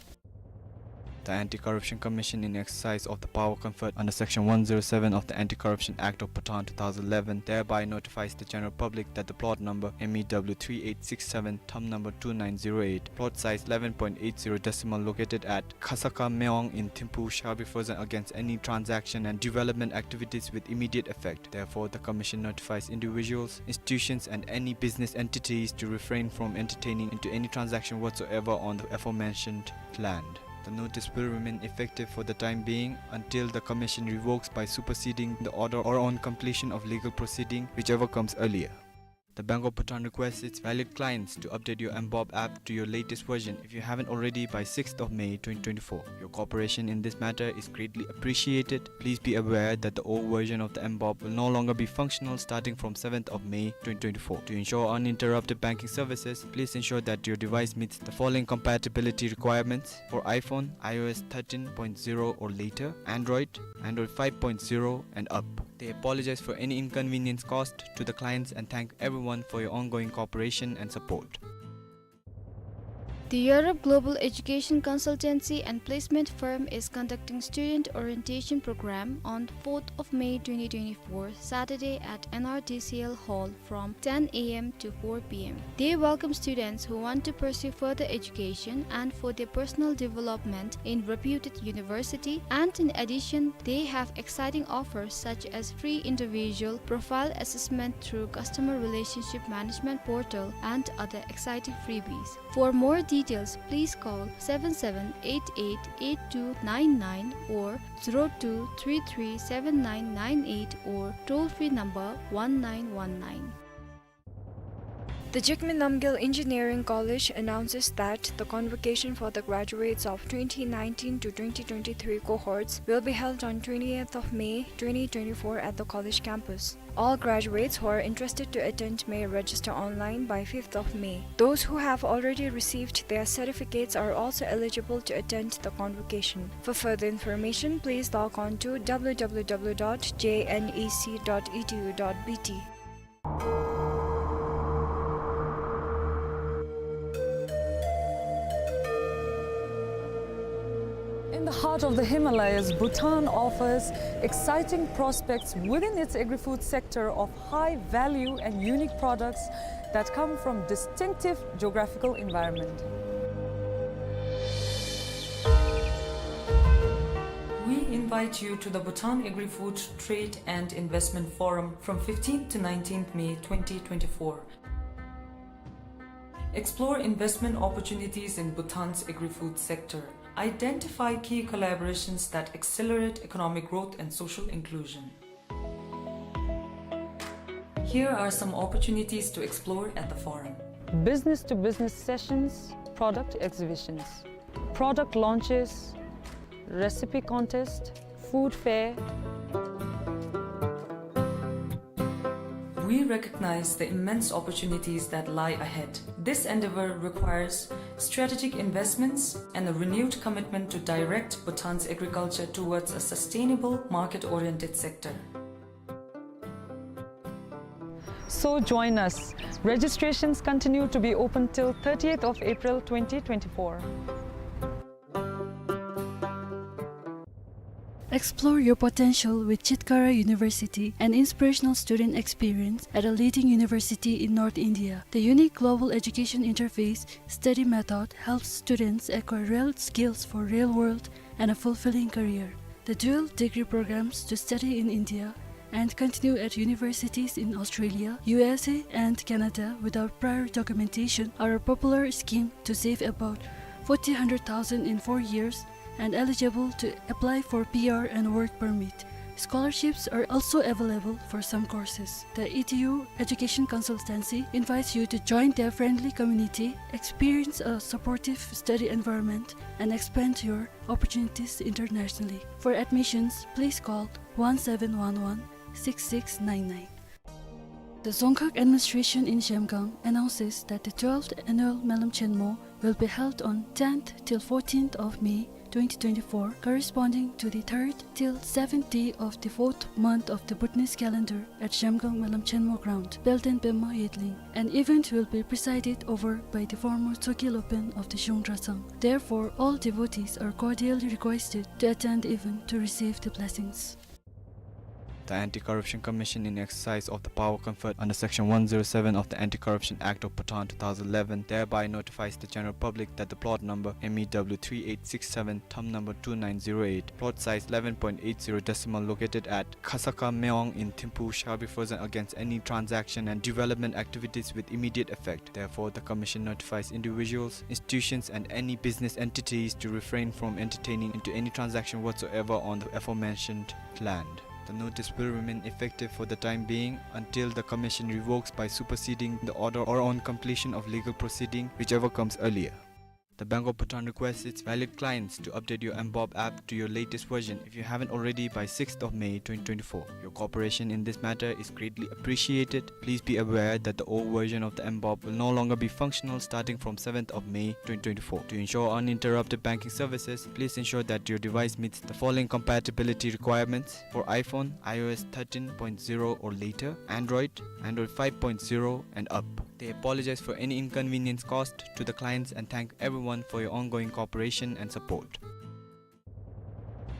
The Anti-Corruption Commission, in exercise of the power conferred under Section one zero seven of the Anti-Corruption Act of Bhutan two thousand eleven, thereby notifies the general public that the plot number M E W three eight six seven, thumb number two nine zero eight, plot size eleven point eight zero decimal, located at Khasaka Meong in Thimphu, shall be frozen against any transaction and development activities with immediate effect. Therefore, the Commission notifies individuals, institutions, and any business entities to refrain from entertaining into any transaction whatsoever on the aforementioned land. The notice will remain effective for the time being until the Commission revokes by superseding the order or on completion of legal proceeding, whichever comes earlier. The Bank of Bhutan requests its valued clients to update your mBob app to your latest version if you haven't already by sixth of May twenty twenty-four. Your cooperation in this matter is greatly appreciated. Please be aware that the old version of the mBob will no longer be functional starting from seventh of May twenty twenty-four. To ensure uninterrupted banking services, please ensure that your device meets the following compatibility requirements for iPhone, I O S thirteen point zero or later, Android, Android five point zero and up. They apologize for any inconvenience caused to the clients and thank everyone for your ongoing cooperation and support. The Europe Global Education Consultancy and Placement Firm is conducting student orientation program on fourth of May twenty twenty-four, Saturday at N R D C L Hall from ten A M to four P M. They welcome students who want to pursue further education and for their personal development in reputed university, and in addition, they have exciting offers such as free individual profile assessment through customer relationship management portal and other exciting freebies. For more details, please call seven seven eight eight eight two nine nine or zero two three three seven nine nine eight or toll-free number one nine one nine. The Jigme Namgyel Engineering College announces that the convocation for the graduates of twenty nineteen to twenty twenty-three cohorts will be held on twentieth of May twenty twenty-four at the college campus. All graduates who are interested to attend may register online by fifth of May. Those who have already received their certificates are also eligible to attend the convocation. For further information, please log on to W W W dot J N E C dot E D U dot B T. In the heart of the Himalayas, Bhutan offers exciting prospects within its agri-food sector of high value and unique products that come from distinctive geographical environment. We invite you to the Bhutan Agri-Food Trade and Investment Forum from fifteenth to nineteenth May twenty twenty-four. Explore investment opportunities in Bhutan's agri-food sector. Identify key collaborations that accelerate economic growth and social inclusion. Here are some opportunities to explore at the forum. Business-to-business sessions, product exhibitions, product launches, recipe contest, food fair. We recognize the immense opportunities that lie ahead. This endeavor requires strategic investments and a renewed commitment to direct Bhutan's agriculture towards a sustainable, market-oriented sector. So join us. Registrations continue to be open till thirtieth of April twenty twenty-four. Explore your potential with Chitkara University, an inspirational student experience at a leading university in North India. The unique global education interface study method helps students acquire real skills for real world and a fulfilling career. The dual degree programs to study in India and continue at universities in Australia, U S A and Canada without prior documentation are a popular scheme to save about forty hundred thousand in four years and eligible to apply for P R and work permit. Scholarships are also available for some courses. The E D U Education Consultancy invites you to join their friendly community, experience a supportive study environment, and expand your opportunities internationally. For admissions, please call one seven one one six six nine nine. The Dzongkhag administration in Zhemgang announces that the twelfth annual Melam Chenmo will be held on tenth till fourteenth of May twenty twenty-four, corresponding to the third till seventh day of the fourth month of the Bhutanese calendar at Zhemgang Melam Chenmo ground, Pelden Pema Yedlin. An event will be presided over by the former Tsoki Lopen of the Zhung Drazang. Therefore, all devotees are cordially requested to attend the event to receive the blessings. The Anti-Corruption Commission, in exercise of the power conferred under Section one zero seven of the Anti-Corruption Act of Bhutan two thousand eleven, thereby notifies the general public that the plot number M E W three eight six seven, thumb number two nine zero eight, plot size eleven point eight zero decimal, located at Khasaka Meong in Thimphu, shall be frozen against any transaction and development activities with immediate effect. Therefore, the Commission notifies individuals, institutions, and any business entities to refrain from entertaining into any transaction whatsoever on the aforementioned land. The notice will remain effective for the time being until the Commission revokes by superseding the order or on completion of legal proceeding, whichever comes earlier. The Bank of Bhutan requests its valued clients to update your mBob app to your latest version if you haven't already by sixth of May twenty twenty-four. Your cooperation in this matter is greatly appreciated. Please be aware that the old version of the mBob will no longer be functional starting from seventh of May twenty twenty-four. To ensure uninterrupted banking services, please ensure that your device meets the following compatibility requirements: for iPhone, iOS thirteen point zero or later; Android, Android five point zero and up. They apologize for any inconvenience caused to the clients and thank everyone for your ongoing cooperation and support.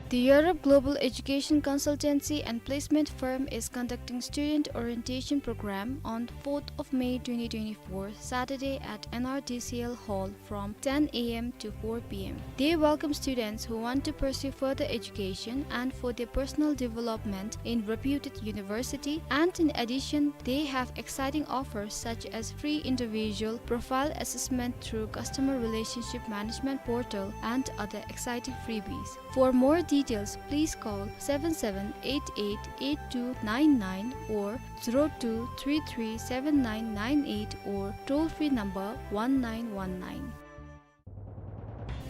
The Europe Global Education Consultancy and Placement Firm is conducting student orientation program on fourth of May twenty twenty-four, Saturday at N R D C L Hall from ten A M to four P M. They welcome students who want to pursue further education and for their personal development in reputed university, and in addition, they have exciting offers such as free individual profile assessment through customer relationship management portal and other exciting freebies. For more details, please call seven seven eight eight eight two nine nine or zero two three three seven nine nine eight or toll-free number one nine one nine.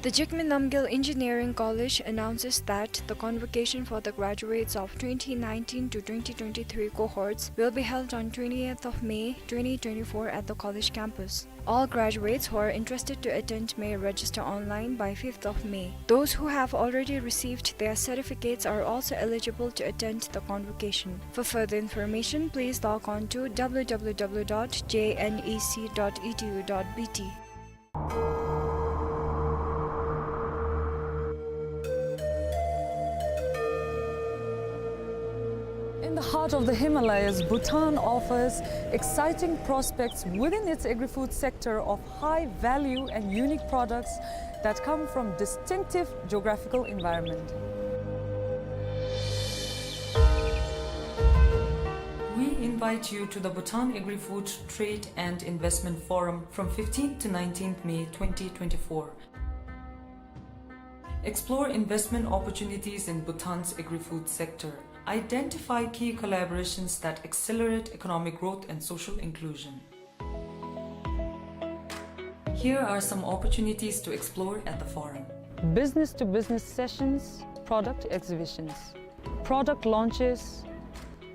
The Jigme Namgyel Engineering College announces that the convocation for the graduates of twenty nineteen to twenty twenty-three cohorts will be held on twentieth of May twenty twenty-four at the college campus. All graduates who are interested to attend may register online by fifth of May. Those who have already received their certificates are also eligible to attend the convocation. For further information, please log on to W W W dot J N E C dot E D U dot B T. In the heart of the Himalayas, Bhutan offers exciting prospects within its agri-food sector of high value and unique products that come from distinctive geographical environment. We invite you to the Bhutan Agri-Food Trade and Investment Forum from fifteenth to nineteenth May twenty twenty-four. Explore investment opportunities in Bhutan's agri-food sector. Identify key collaborations that accelerate economic growth and social inclusion. Here are some opportunities to explore at the forum. Business-to-business sessions, product exhibitions, product launches,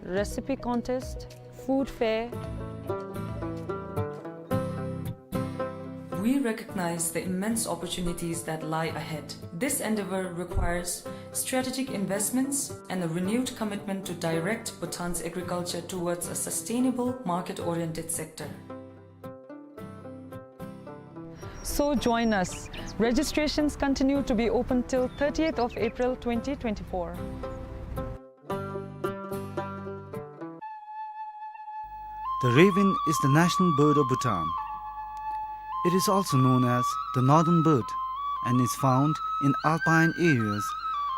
recipe contest, food fair. We recognize the immense opportunities that lie ahead. This endeavor requires strategic investments and a renewed commitment to direct Bhutan's agriculture towards a sustainable, market-oriented sector. So join us. Registrations continue to be open till thirtieth of April twenty twenty-four. The raven is the national bird of Bhutan. It is also known as the northern bird and is found in alpine areas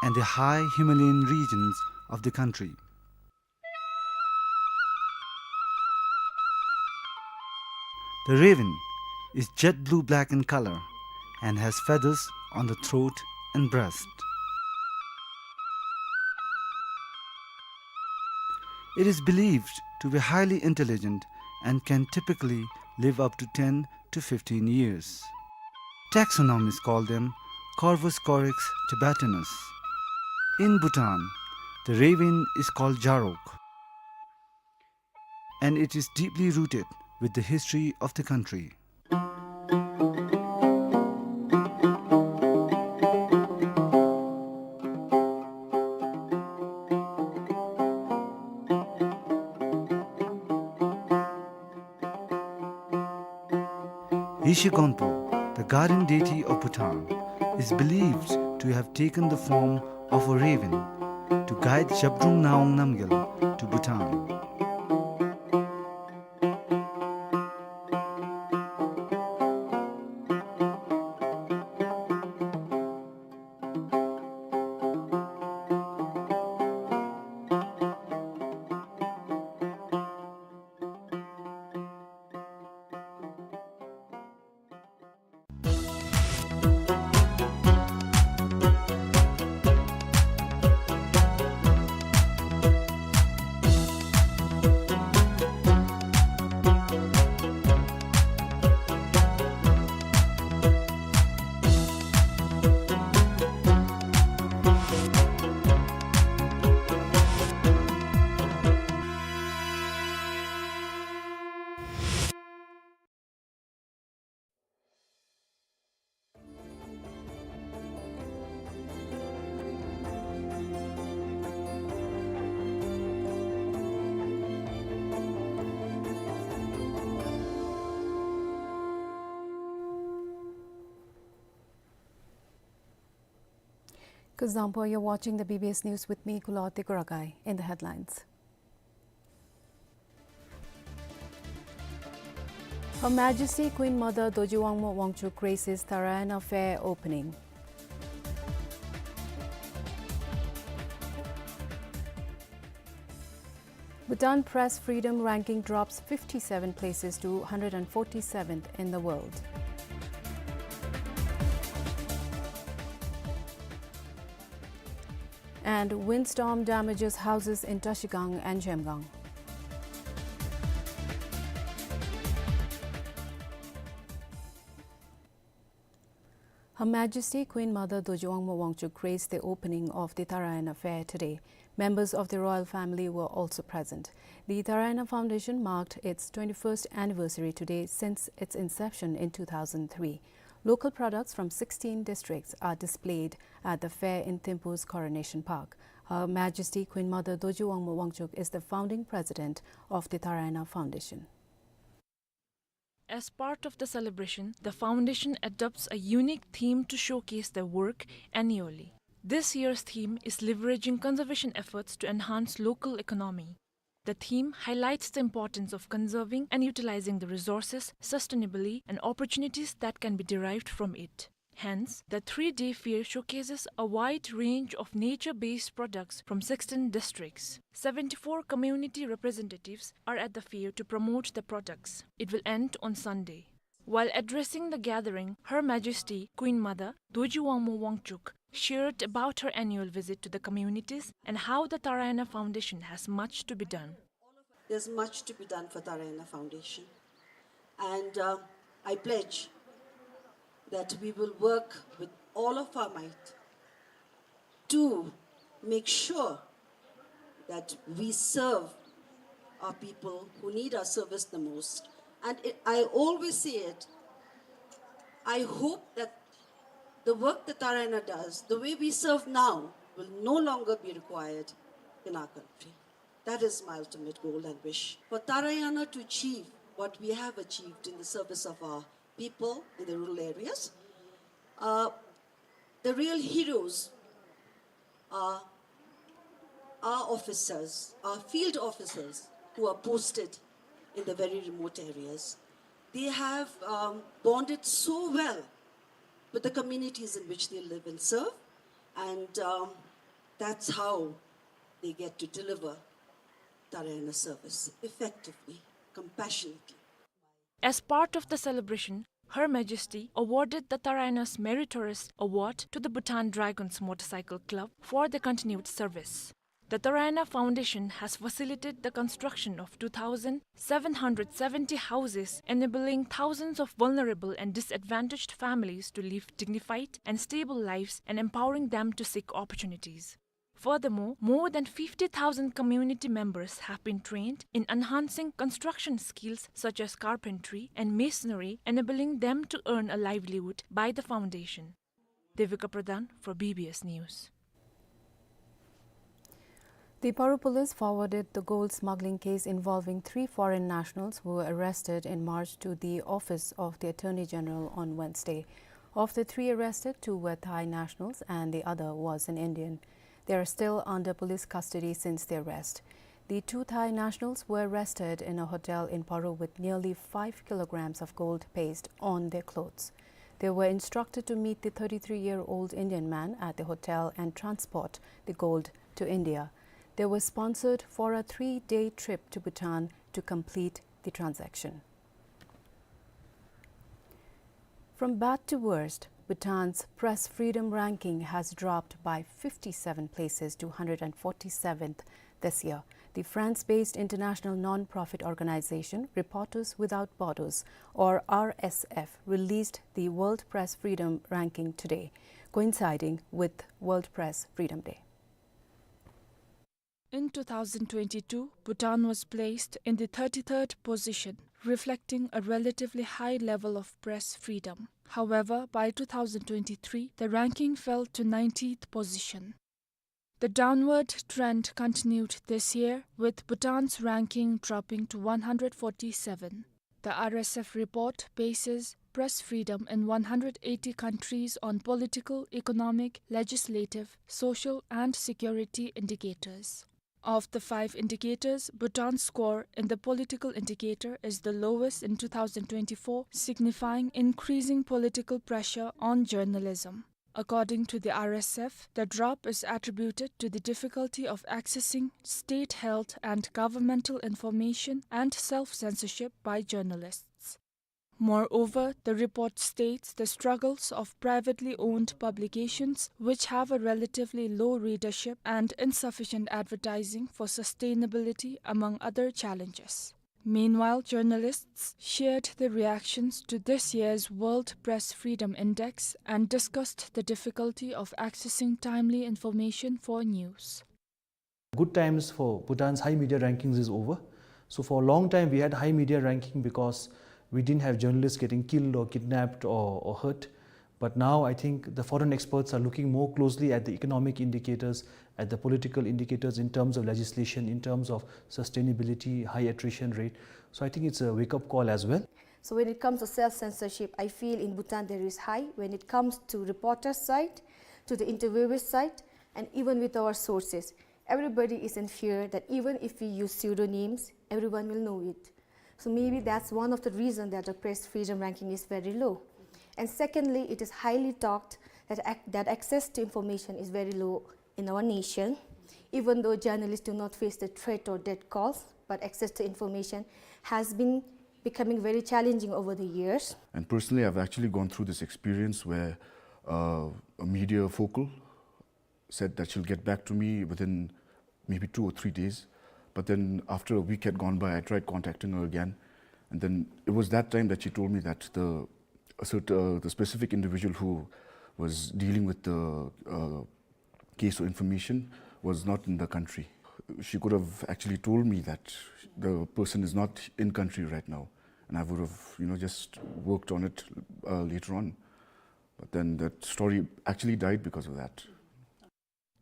and the high Himalayan regions of the country. The raven is jet blue-black in color and has feathers on the throat and breast. It is believed to be highly intelligent and can typically live up to ten to fifteen years. Taxonomists call them Corvus corax tibetanus. In Bhutan, the raven is called jarok, and it is deeply rooted with the history of the country. Yeshe Gonpo, the guardian deity of Bhutan, is believed to have taken the form of a raven to guide Zhabdrung Ngawang Namgyal to Bhutan. Kuzuzangpo, you're watching the B B S News with me, Kulawati Kuragai. In the headlines. Her Majesty Queen Mother Dorji Wangmo Wangchuck graces Taraiyana Fair opening. Bhutan Press Freedom Ranking drops fifty-seven places to hundred and forty-seventh in the world. And windstorm damages houses in Trashigang and Zhemgang. Her Majesty Queen Mother Dorji Wangmo Wangchuck graced the opening of the Taraiyana Fair today. Members of the royal family were also present. The Taraiyana Foundation marked its twenty-first anniversary today since its inception in two thousand three. Local products from sixteen districts are displayed at the fair in Thimphu's Coronation Park. Her Majesty Queen Mother Dorji Wangmo Wangchuck is the founding president of the Taraiyana Foundation. As part of the celebration, the foundation adopts a unique theme to showcase their work annually. This year's theme is leveraging conservation efforts to enhance local economy. The theme highlights the importance of conserving and utilizing the resources sustainably and opportunities that can be derived from it. Hence, the three-day fair showcases a wide range of nature-based products from sixteen districts. Seventy-four community representatives are at the fair to promote the products. It will end on Sunday. While addressing the gathering, Her Majesty Queen Mother Dorji Wangmo Wangchuck shared about her annual visit to the communities and how the Taraiyana Foundation has much to be done. There's much to be done for Taraiyana Foundation. And, uh, I pledge that we will work with all of our might to make sure that we serve our people who need our service the most. And it, I always say it, I hope that the work that Taraiyana does, the way we serve now, will no longer be required in our country. That is my ultimate goal and wish, for Taraiyana to achieve what we have achieved in the service of our people in the rural areas. Uh, the real heroes are our officers, our field officers who are posted in the very remote areas. They have, um, bonded so well with the communities in which they live and serve, and, um, that's how they get to deliver Taraiyana service effectively, compassionately. As part of the celebration, Her Majesty awarded the Taraiyana's Meritorious Award to the Bhutan Dragons Motorcycle Club for their continued service. The Taraiyana Foundation has facilitated the construction of two thousand seven hundred seventy houses, enabling thousands of vulnerable and disadvantaged families to live dignified and stable lives and empowering them to seek opportunities. Furthermore, more than fifty thousand community members have been trained in enhancing construction skills such as carpentry and masonry, enabling them to earn a livelihood by the foundation. Devika Pradhan for B B S News. The Paro police forwarded the gold smuggling case involving three foreign nationals who were arrested in March to the office of the Attorney General on Wednesday. Of the three arrested, two were Thai nationals and the other was an Indian. They are still under police custody since the arrest. The two Thai nationals were arrested in a hotel in Paro with nearly five kilograms of gold paste on their clothes. They were instructed to meet the thirty-three-year-old Indian man at the hotel and transport the gold to India. They were sponsored for a three-day trip to Bhutan to complete the transaction. From bad to worst, Bhutan's press freedom ranking has dropped by fifty-seven places to hundred and forty-seventh this year. The France-based international non-profit organization Reporters Without Borders, or R S F, released the World Press Freedom Ranking today, coinciding with World Press Freedom Day. In two thousand twenty-two, Bhutan was placed in the thirty-third position, reflecting a relatively high level of press freedom. However, by two thousand twenty-three, the ranking fell to ninetieth position. The downward trend continued this year, with Bhutan's ranking dropping to one hundred forty-seven. The R S F report bases press freedom in one hundred eighty countries on political, economic, legislative, social, and security indicators. Of the five indicators, Bhutan's score in the political indicator is the lowest in two thousand twenty-four, signifying increasing political pressure on journalism. According to the R S F, the drop is attributed to the difficulty of accessing state-held and governmental information and self-censorship by journalists. Moreover, the report states the struggles of privately owned publications, which have a relatively low readership and insufficient advertising for sustainability, among other challenges. Meanwhile, journalists shared their reactions to this year's World Press Freedom Index and discussed the difficulty of accessing timely information for news. Good times for Bhutan's high media rankings is over. So for a long time, we had high media ranking because we didn't have journalists getting killed or kidnapped or, or hurt. But now I think the foreign experts are looking more closely at the economic indicators, at the political indicators in terms of legislation, in terms of sustainability, high attrition rate. So I think it's a wake-up call as well. So when it comes to self-censorship, I feel in Bhutan there is high. When it comes to reporter side, to the interviewer side, and even with our sources, everybody is in fear that even if we use pseudonyms, everyone will know it. So maybe that's one of the reasons that the press freedom ranking is very low. And secondly, it is highly talked that ac-, that access to information is very low in our nation, even though journalists do not face the threat or death calls, but access to information has been becoming very challenging over the years. And personally, I've actually gone through this experience where, uh, a media focal said that she'll get back to me within maybe two or three days. But then after a week had gone by, I tried contacting her again. And then it was that time that she told me that the, a cert-, uh, the specific individual who was dealing with the, uh, case or information was not in the country. She could have actually told me that the person is not in country right now, and I would have, you know, just worked on it, uh, later on. But then that story actually died because of that.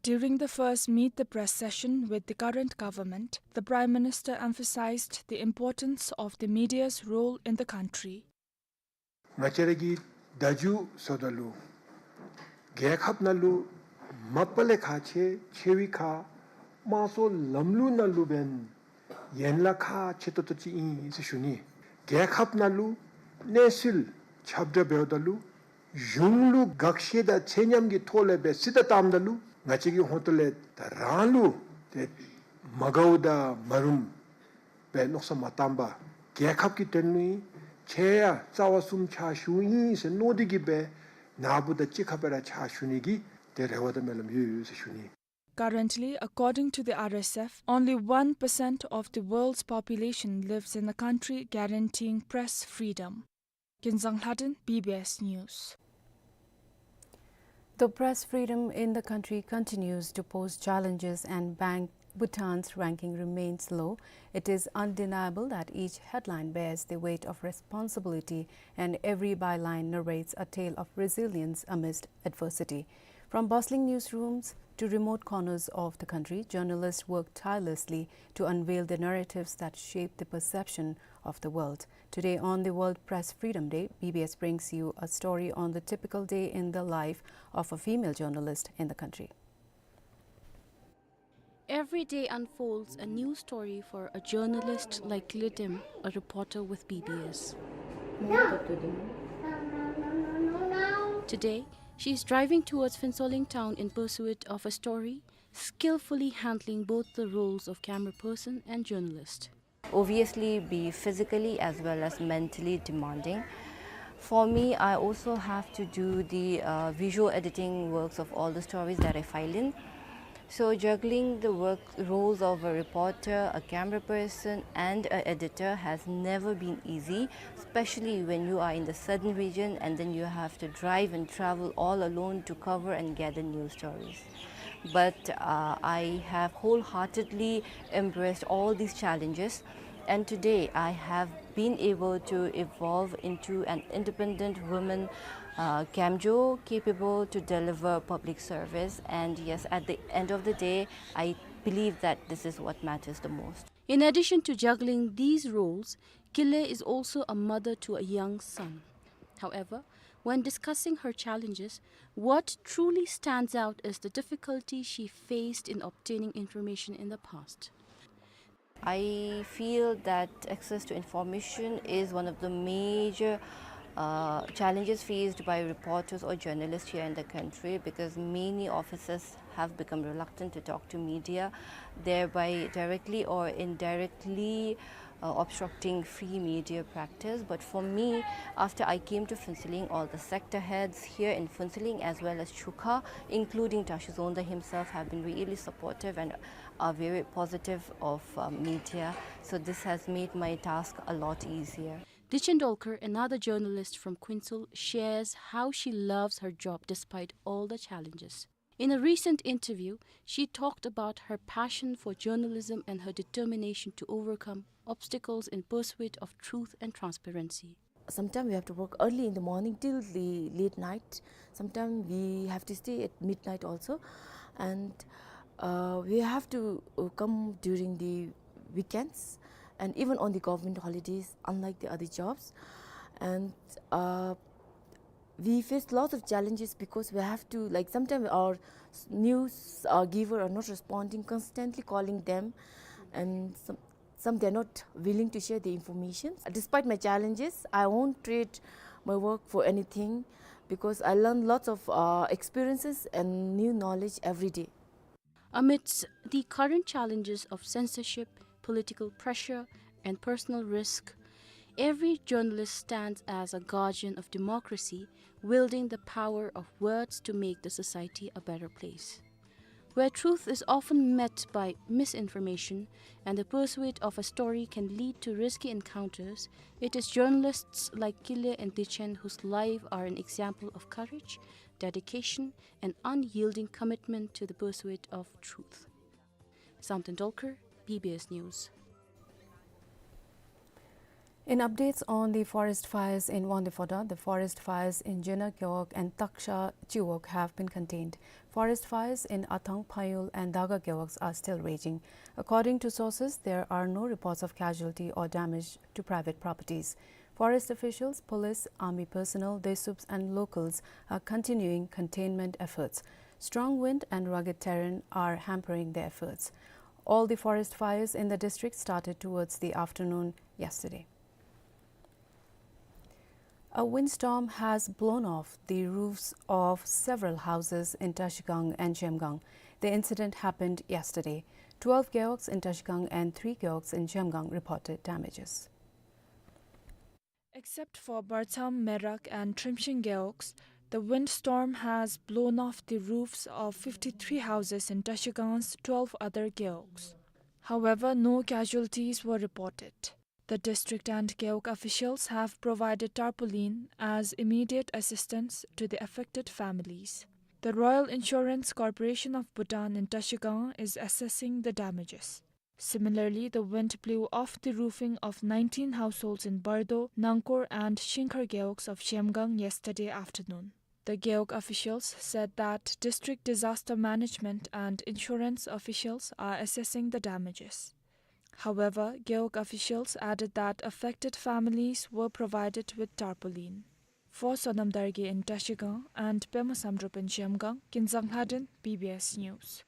During the first Meet the Press session with the current government, the Prime Minister emphasized the importance of the media's role in the country. ང་བཅས་ར་གི་བརྡ་བརྒྱུད་བཟོཝ་ད་ལུ་རྒྱལ་ཁབ་ནང་ལུ་མ་པ་ལས་ཁག་ཆེ་ཆེ་བའི་ཁར་དམངས་གཙོའི་ལམ་ལུགས་ནང་ལུ་འབདན་ཡན་ལག་ཁག་ཆེ་ཏོག་ཏོ་ཅིག་ཨིན་ཟེར་ཞུ་ནི། རྒྱལ་ཁབ་ནང་ལུ་གནས་ཚུལ་ཁྱབ་བསྒྲགས་འབདཝ་ད་ལུ་གཞུང་ལུ་དགག་བཞག་དང་ཚད་མཉམ་གྱི་ཐོག་ལས་སྦེ་གསལ་བསྒྲགས་བཏངམ་ད་ལུ་ང་བཅས་ཀྱི་ཧོངས་ཏོ་ལས་ད་རང་ལུ་ཏེ་མ་དགའཝ་དང་མ་རུངམ་སྦེ་མནོ་བསམ་མ་བཏང་པར་རྒྱལ་ཁབ་ཀྱི་དོན་ལུ་ཨིན། ཁྱེད་ཡང་རྩ་བ་གསུམ་ཕྱག་ཞུཝ་ཨིན་ཟེར་མནོ་སྟེ་གིས་སྦེ་ནཱ་བུ་དང་གཅིག་ཁར་སྦེ་ར་ཕྱག་ཞུ་ནི་གི་ཏེ་རེ་བ་དང་སྨོན་ལམ་ཡོད་ཡོད་ཟེར་ཞུ་ནི། Currently, according to the R S F, only one percent of the world's population lives in a country guaranteeing press freedom. Kinzang Lhadon, B B S News. Though press freedom in the country continues to pose challenges and Bang-, Bhutan's ranking remains low, it is undeniable that each headline bears the weight of responsibility and every byline narrates a tale of resilience amidst adversity. From bustling newsrooms to remote corners of the country, journalists work tirelessly to unveil the narratives that shape the perception of the world. Today, on the World Press Freedom Day, B B S brings you a story on the typical day in the life of a female journalist in the country. Every day unfolds a new story for a journalist like Lidim, a reporter with B B S. Today, she is driving towards Phuentsholing town in pursuit of a story, skillfully handling both the roles of camera person and journalist. Obviously be physically as well as mentally demanding. For me, I also have to do the, uh, visual editing works of all the stories that I file in. So juggling the work roles of a reporter, a camera person, and a editor has never been easy, especially when you are in the southern region and then you have to drive and travel all alone to cover and gather news stories. But, uh, I have wholeheartedly embraced all these challenges, and today I have been able to evolve into an independent woman, uh, camjo, capable to deliver public service. And yes, at the end of the day, I believe that this is what matters the most. In addition to juggling these roles, Kile is also a mother to a young son. However, when discussing her challenges, what truly stands out is the difficulty she faced in obtaining information in the past. I feel that access to information is one of the major, uh, challenges faced by reporters or journalists here in the country, because many officers have become reluctant to talk to media, thereby directly or indirectly, uh, obstructing free media practice. But for me, after I came to Phuentsholing, all the sector heads here in Phuentsholing as well as Chukha, including Tashi Zonda himself, have been really supportive and are very positive of, uh, media. So this has made my task a lot easier. Dichen Dolkar, another journalist from Kuensel, shares how she loves her job despite all the challenges. In a recent interview, she talked about her passion for journalism and her determination to overcome obstacles in pursuit of truth and transparency. Sometimes we have to work early in the morning till the late night. Sometimes we have to stay at midnight also. And, uh, we have to, uh, come during the weekends and even on the government holidays, unlike the other jobs. And, uh, we face lots of challenges because we have to, like, sometimes our s-, news, uh, giver are not responding, constantly calling them, and some, some they're not willing to share the information. Despite my challenges, I won't treat my work for anything because I learn lots of, uh, experiences and new knowledge every day. Amidst the current challenges of censorship, political pressure, and personal risk, every journalist stands as a guardian of democracy, wielding the power of words to make the society a better place. Where truth is often met by misinformation and the pursuit of a story can lead to risky encounters, it is journalists like Kile and Dichen whose lives are an example of courage, dedication, and unyielding commitment to the pursuit of truth. Samten Dolkar, B B S News. In updates on the forest fires in Wangdue Phodrang, the forest fires in Jeona Gewog and Taksha Chiwog have been contained. Forest fires in Athang, Phayul and Daga Gewogs are still raging. According to sources, there are no reports of casualty or damage to private properties. Forest officials, police, army personnel, Desuups and locals are continuing containment efforts. Strong wind and rugged terrain are hampering the efforts. All the forest fires in the district started towards the afternoon yesterday. A windstorm has blown off the roofs of several houses in Trashigang and Zhemgang. The incident happened yesterday. Twelve gewogs in Trashigang and three gewogs in Zhemgang reported damages. Except for Barcham, Merak and Trimshin gewogs, the windstorm has blown off the roofs of fifty-three houses in Trashigang's twelve other gewogs. However, no casualties were reported. The district and gewog officials have provided tarpaulin as immediate assistance to the affected families. The Royal Insurance Corporation of Bhutan in Trashigang is assessing the damages. Similarly, the wind blew off the roofing of nineteen households in Bardo, Nangkor and Shingkhar gewogs of Zhemgang yesterday afternoon. The gewog officials said that district disaster management and insurance officials are assessing the damages. However, gewog officials added that affected families were provided with tarpaulin. For Sonam Dargay in Trashigang and Pema Samdrup in Zhemgang, Kinzang Lhaden, B B S News.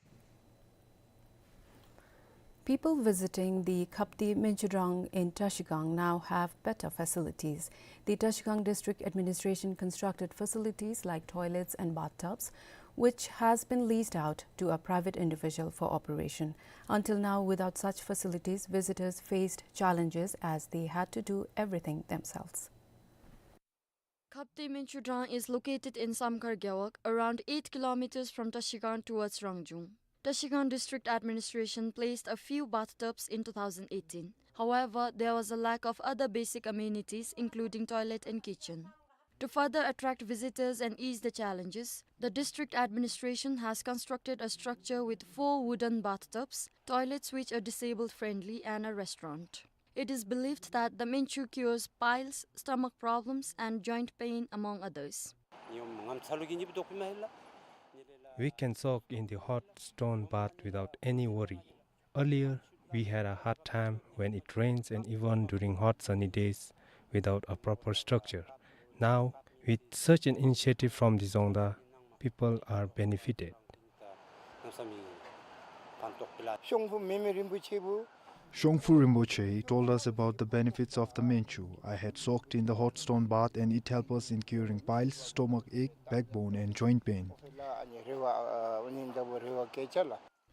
People visiting the Khapti Minchudrang in Trashigang now have better facilities. The Trashigang District Administration constructed facilities like toilets and bathtubs, which has been leased out to a private individual for operation. Until now, without such facilities, visitors faced challenges as they had to do everything themselves. Khapti Minchudrang is located in Samkhar Gewog, around eight kilometers from Trashigang towards Rangjung. Trashigang District Administration placed a few bathtubs in two thousand eighteen. However, there was a lack of other basic amenities, including toilet and kitchen. To further attract visitors and ease the challenges, the district administration has constructed a structure with four wooden bathtubs, toilets which are disabled friendly, and a restaurant. It is believed that the Minchu cures piles, stomach problems, and joint pain, among others. We can soak in the hot stone bath without any worry. Earlier, we had a hard time when it rains and even during hot sunny days without a proper structure. Now, With such an initiative from the Dzongda, people are benefited. Shongfu Meme Rinpoche bu. Shongfu Rinpoche told us about the benefits of the Menchu. I had soaked in the hot stone bath and it helped us in curing piles, stomach ache, backbone and joint pain.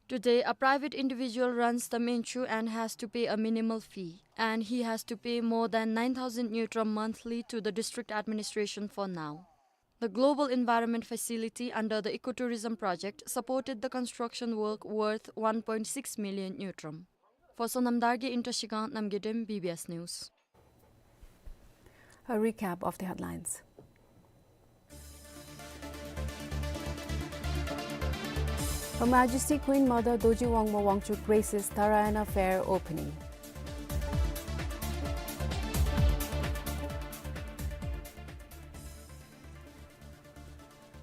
Today, a private individual runs the Menchu and has to pay a minimal fee, and he has to pay more than nine thousand ngultrum monthly to the district administration for now. The Global Environment Facility under the Ecotourism Project supported the construction work worth one point six million ngultrum. For Sonam Dargye in Trashigang, Namgay Dem, B B S News. A recap of the headlines. Her Majesty Queen Mother Dorji Wangmo Wangchuck graces Dharayana Fair opening.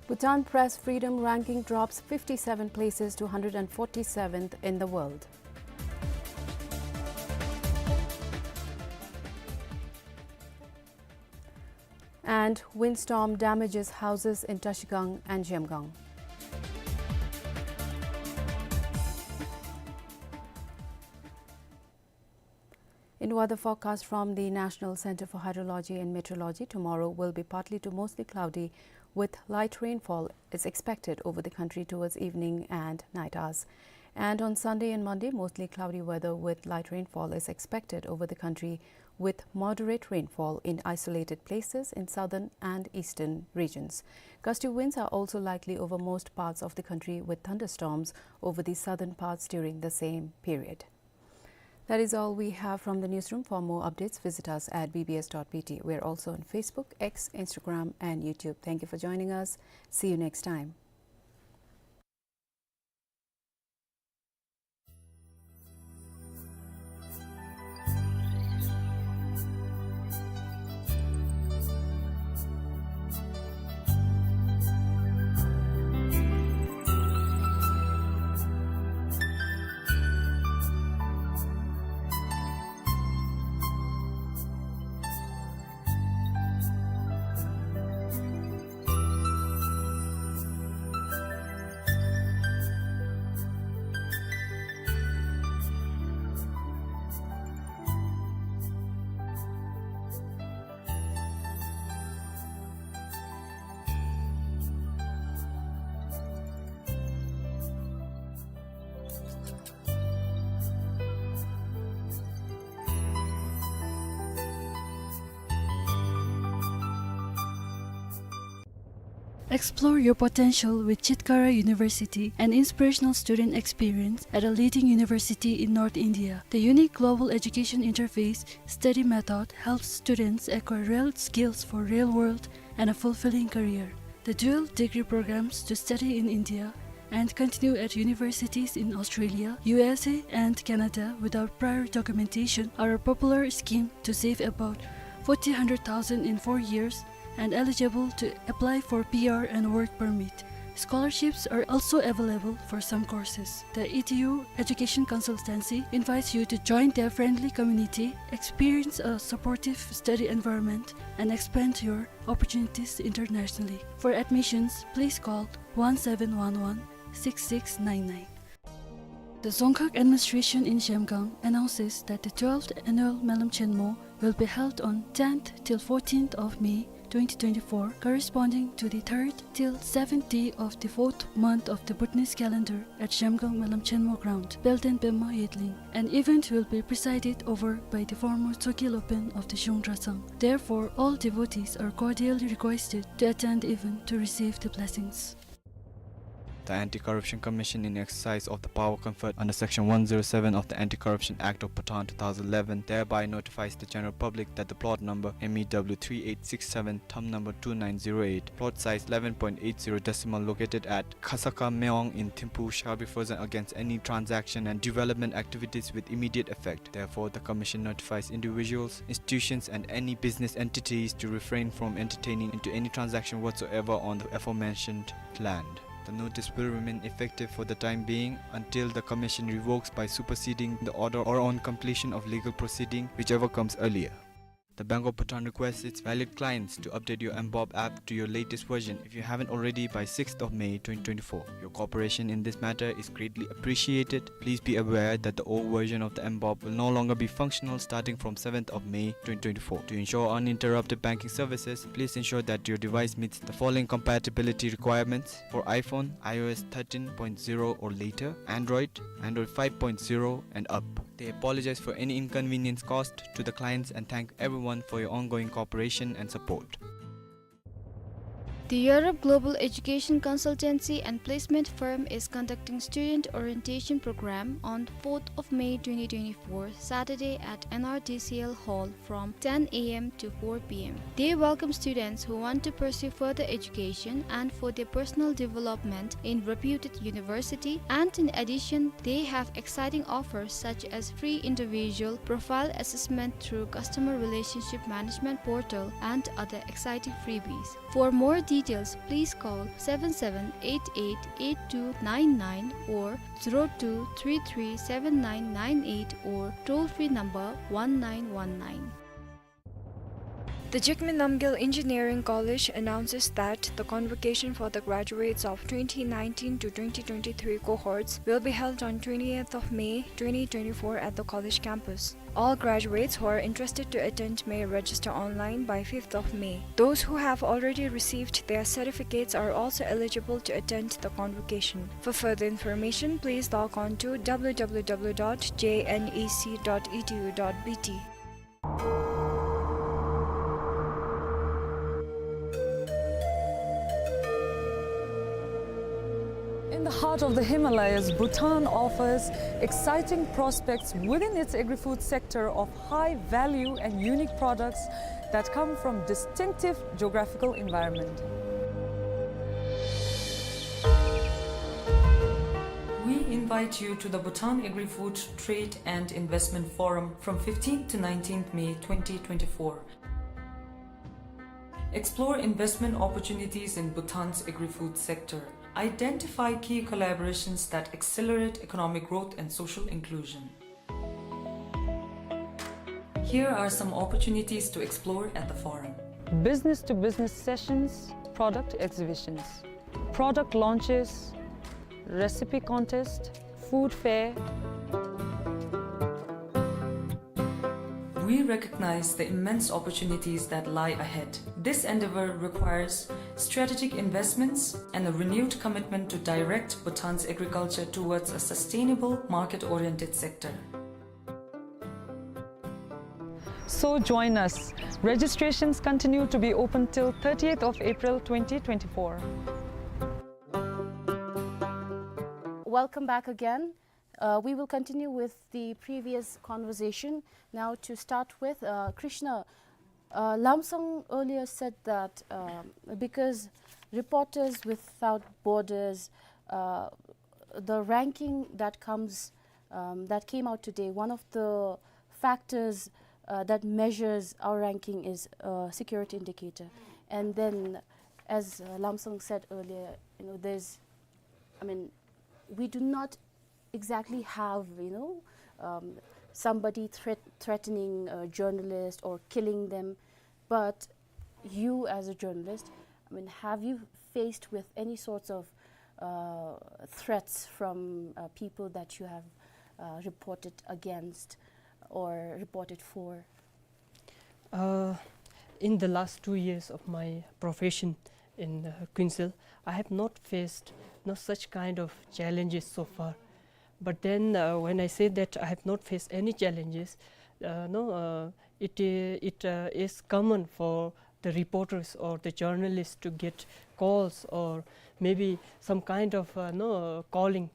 Bhutan Press Freedom Ranking drops fifty-seven places to hundred forty-seventh in the world. And windstorm damages houses in Trashigang and Zhemgang. In weather forecast from the National Center for Hydrology and Meteorology, tomorrow will be partly to mostly cloudy with light rainfall is expected over the country towards evening and night hours. And on Sunday and Monday, mostly cloudy weather with light rainfall is expected over the country, with moderate rainfall in isolated places in southern and eastern regions. Gusty winds are also likely over most parts of the country, with thunderstorms over the southern parts during the same period. That is all we have from the newsroom. For more updates, visit us at B B S dot B T. We're also on Facebook, X, Instagram, and YouTube. Thank you for joining us. See you next time. Explore your potential with Chitkara University, an inspirational student experience at a leading university in North India. The unique global education interface, study method helps students acquire real skills for real world and a fulfilling career. The dual degree programs to study in India and continue at universities in Australia, U S A, and Canada without prior documentation are a popular scheme to save about forty hundred thousand in four years and eligible to apply for P R and work permit. Scholarships are also available for some courses. The E D U Education Consultancy invites you to join their friendly community, experience a supportive study environment, and expand your opportunities internationally. For admissions, please call one seven one one six six nine nine. The Dzongkhag Administration in Zhemgang announces that the twelfth annual Melam Chenmo will be held on tenth till fourteenth of May twenty twenty-four, corresponding to the third till seventh day of the fourth month of the Bhutanese calendar at Zhemgang Melam Chenmo ground, Belden Pema Yedling. An event will be presided over by the former Tsoki Lopen of the Zhung Dratshang. Therefore, all devotees are cordially requested to attend the event to receive the blessings. The Anti-Corruption Commission, in exercise of the power conferred under Section one zero seven of the Anti-Corruption Act of Bhutan two thousand eleven, thereby notifies the general public that the plot number M E W three eight six seven, thumb number two nine zero eight, plot size eleven point eight zero decimal, located at Khasaka Meong in Thimphu, shall be frozen against any transaction and development activities with immediate effect. Therefore, the Commission notifies individuals, institutions, and any business entities to refrain from entertaining into any transaction whatsoever on the aforementioned land. The notice will remain effective for the time being until the Commission revokes by superseding the order or on completion of legal proceeding, whichever comes earlier. The Bank of Bhutan requests its valued clients to update your mBoB app to your latest version if you haven't already by sixth of May twenty twenty-four. Your cooperation in this matter is greatly appreciated. Please be aware that the old version of the mBoB will no longer be functional starting from seventh of May twenty twenty-four. To ensure uninterrupted banking services, please ensure that your device meets the following compatibility requirements: for iPhone, iOS thirteen point zero or later, Android, Android five point zero and up. They apologize for any inconvenience caused to the clients and thank everyone for your ongoing cooperation and support. The Europe Global Education Consultancy and Placement Firm is conducting student orientation program on fourth of May twenty twenty-four, Saturday at N R D C L Hall from ten A M to four P M. They welcome students who want to pursue further education and for their personal development in reputed university, and in addition, they have exciting offers such as free individual profile assessment through customer relationship management portal and other exciting freebies. For more details, please call seven seven eight eight eight two nine nine or zero two three three seven nine nine eight or toll-free number one nine one nine. The Jigme Namgyel Engineering College announces that the convocation for the graduates of twenty nineteen to twenty twenty-three cohorts will be held on twentieth of May twenty twenty-four at the college campus. All graduates who are interested to attend may register online by fifth of May. Those who have already received their certificates are also eligible to attend the convocation. For further information, please log on to W W W dot J N E C dot E D U dot B T. In the heart of the Himalayas, Bhutan offers exciting prospects within its agri-food sector of high value and unique products that come from distinctive geographical environment. We invite you to the Bhutan Agri-Food Trade and Investment Forum from fifteenth to nineteenth May twenty twenty-four. Explore investment opportunities in Bhutan's agri-food sector. Identify key collaborations that accelerate economic growth and social inclusion. Here are some opportunities to explore at the forum. Business-to-business sessions, product exhibitions, product launches, recipe contest, food fair. We recognize the immense opportunities that lie ahead. This endeavor requires strategic investments and a renewed commitment to direct Bhutan's agriculture towards a sustainable, market-oriented sector. So join us. Registrations continue to be open till thirtieth of April twenty twenty-four. Welcome back again. Uh, we will continue with the previous conversation. Now, to start with, uh, Krishna, uh, Lamsong earlier said that, um, because Reporters Without Borders, uh, the ranking that comes, um, that came out today, one of the factors, uh, that measures our ranking is, uh, security indicator. And then, as, uh, Lamsong said earlier, you know, there's, I mean, we do not exactly have, you know, um, somebody threat-, threatening a journalist or killing them, but you as a journalist, I mean, have you faced with any sorts of, uh, threats from, uh, people that you have, uh, reported against or reported for? Uh, in the last two years of my profession in, uh, Queensland, I have not faced no such kind of challenges so far. But then, uh, when I say that I have not faced any challenges, uh, no, uh, it, uh, it, uh, is common for the reporters or the journalists to get calls or maybe some kind of, uh, no, calling,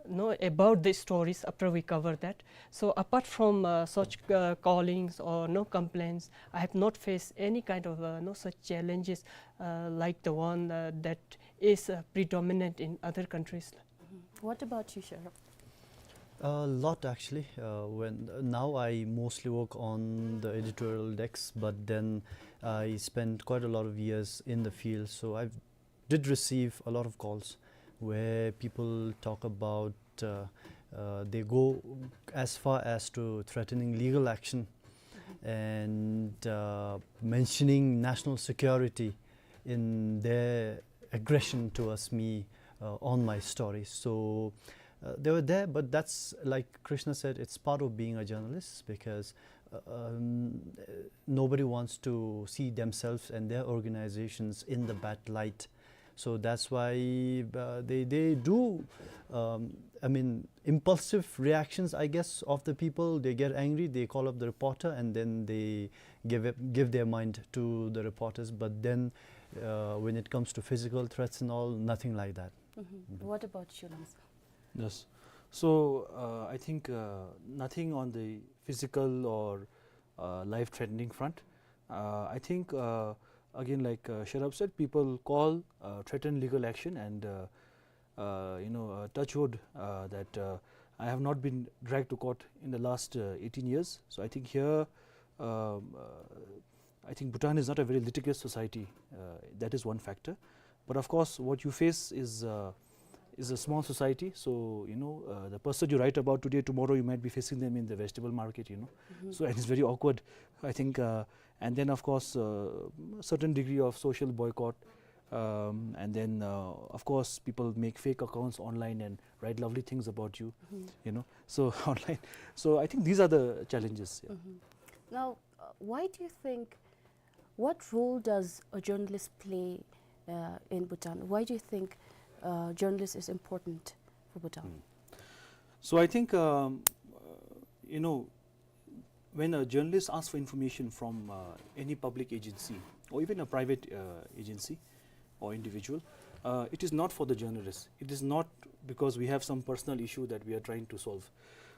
no, about the stories after we cover that. So apart from, uh, such, uh, callings or no complaints, I have not faced any kind of, uh, no such challenges, uh, like the one, uh, that is, uh, predominant in other countries. Mhm. What about you, Sharaf? A lot, actually. Uh, when, now I mostly work on the editorial decks, but then I spent quite a lot of years in the field, so I did receive a lot of calls where people talk about, uh, uh, they go as far as to threatening legal action. Mhm. and uh, mentioning national security in their aggression towards me uh, on my story. So uh, they were there, but that's, like Krishna said, it's part of being a journalist, because uh, um, nobody wants to see themselves and their organizations in the bad light. So that's why uh, they, they do, um, I mean, impulsive reactions, I guess, of the people. They get angry, they call up the reporter, and then they give, it, give their mind to the reporters. But then uh, when it comes to physical threats and all, nothing like that. Mm-hmm. Mm-hmm. What about you, Lamsa? Yes. So uh, I think uh, nothing on the physical or uh, life-threatening front. Uh, I think uh, again, like uh, Sherab said, people call, uh, threaten legal action, and uh, uh, you know, uh, touch wood uh, that uh, I have not been dragged to court in the last uh, eighteen years. So I think here, um, uh, I think Bhutan is not a very litigious society. Uh, that is one factor. But of course, what you face is uh, is a small society. So you know, uh, the person you write about today, tomorrow you might be facing them in the vegetable market. You know, mm-hmm. So and it's very awkward, I think. Uh, and then, of course, uh, certain degree of social boycott, um, and then uh, of course people make fake accounts online and write lovely things about you. Mm-hmm. You know, so online. So I think these are the challenges. Yeah. Mm-hmm. Now, uh, why do you think What role does a journalist play uh, in Bhutan? Why do you think uh, journalist is important for Bhutan? Mm. So I think, um, uh, you know, when a journalist asks for information from uh, any public agency or even a private uh, agency or individual, uh, it is not for the journalist. It is not because we have some personal issue that we are trying to solve.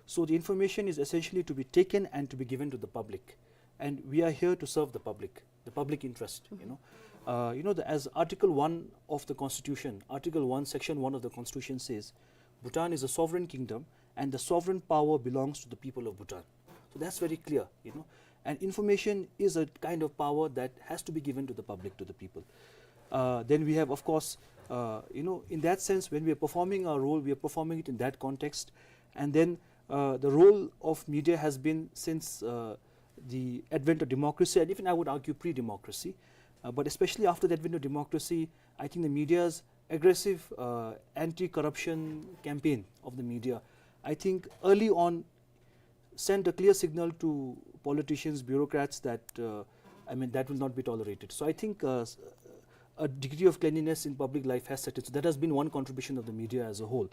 So the information is essentially to be taken and to be given to the public. And we are here to serve the public, the public interest, you know. Uh, you know, the, as Article one of the Constitution, Article one, Section one of the Constitution says, Bhutan is a sovereign kingdom and the sovereign power belongs to the people of Bhutan. So that's very clear, you know. And information is a kind of power that has to be given to the public, to the people. Uh, then we have, of course, uh, you know, in that sense, when we are performing our role, we are performing it in that context. And then uh, the role of media has been since uh, the advent of democracy, and even I would argue pre-democracy, uh, but especially after the advent of democracy, I think the media's aggressive uh, anti-corruption campaign of the media, I think early on sent a clear signal to politicians, bureaucrats that, uh, I mean, that will not be tolerated. So I think uh, s- a degree of cleanliness in public life has set in. So that has been one contribution of the media as a whole.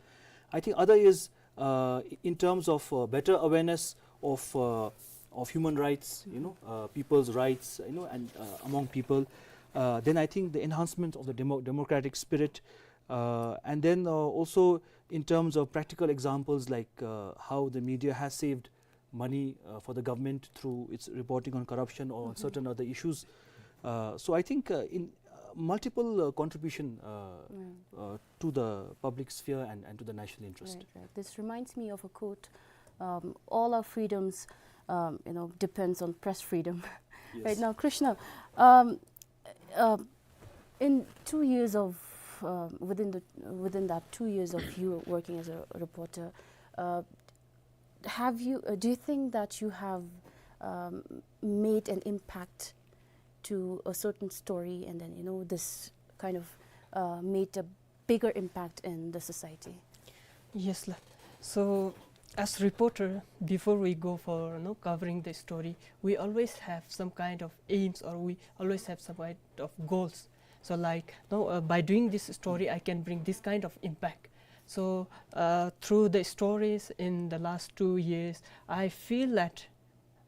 I think other is uh, in terms of uh, better awareness of uh, of human rights, you know, uh, people's rights, you know, and uh, among people. Uh, then I think the enhancement of the demo- democratic spirit, uh, and then uh, also in terms of practical examples like uh, how the media has saved money uh, for the government through its reporting on corruption or on certain other issues. Uh, so I think uh, in uh, multiple uh, contribution uh, uh, to the public sphere and, and to the national interest. Right, right. This reminds me of a quote: um, "All our freedoms, um, you know, depends on press freedom." Yes. Right now, Krishna, um, uh, in two years of uh, within the within that two years of you working as a reporter, uh, have you uh, do you think that you have um, made an impact to a certain story, and then, you know, this kind of uh, made a bigger impact in the society? Yes, la. So as reporter, before we go for, you know, covering the story, we always have some kind of aims, or we always have some kind of goals. So like, no, uh, by doing this story, I can bring this kind of impact. So uh, through the stories in the last two years, I feel that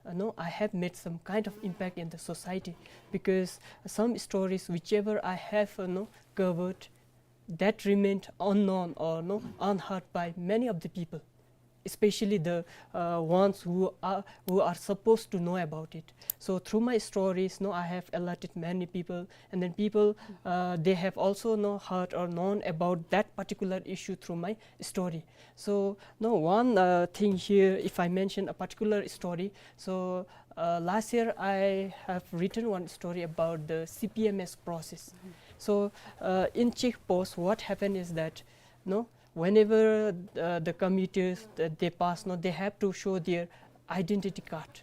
uh, no, I have made some kind of impact in the society, because some stories whichever I have uh, no, covered, that remained unknown or no, unheard by many of the people, especially the uh, ones who are who are supposed to know about it. So through my stories, no, I have alerted many people, and then people uh, they have also no, heard or known about that particular issue through my story. So no, one uh, thing here, if I mention a particular story, so uh, last year I have written one story about the C P M S process. So uh, in check post, what happened is that, no, whenever uh, the commuters that they pass, no, they have to show their identity card.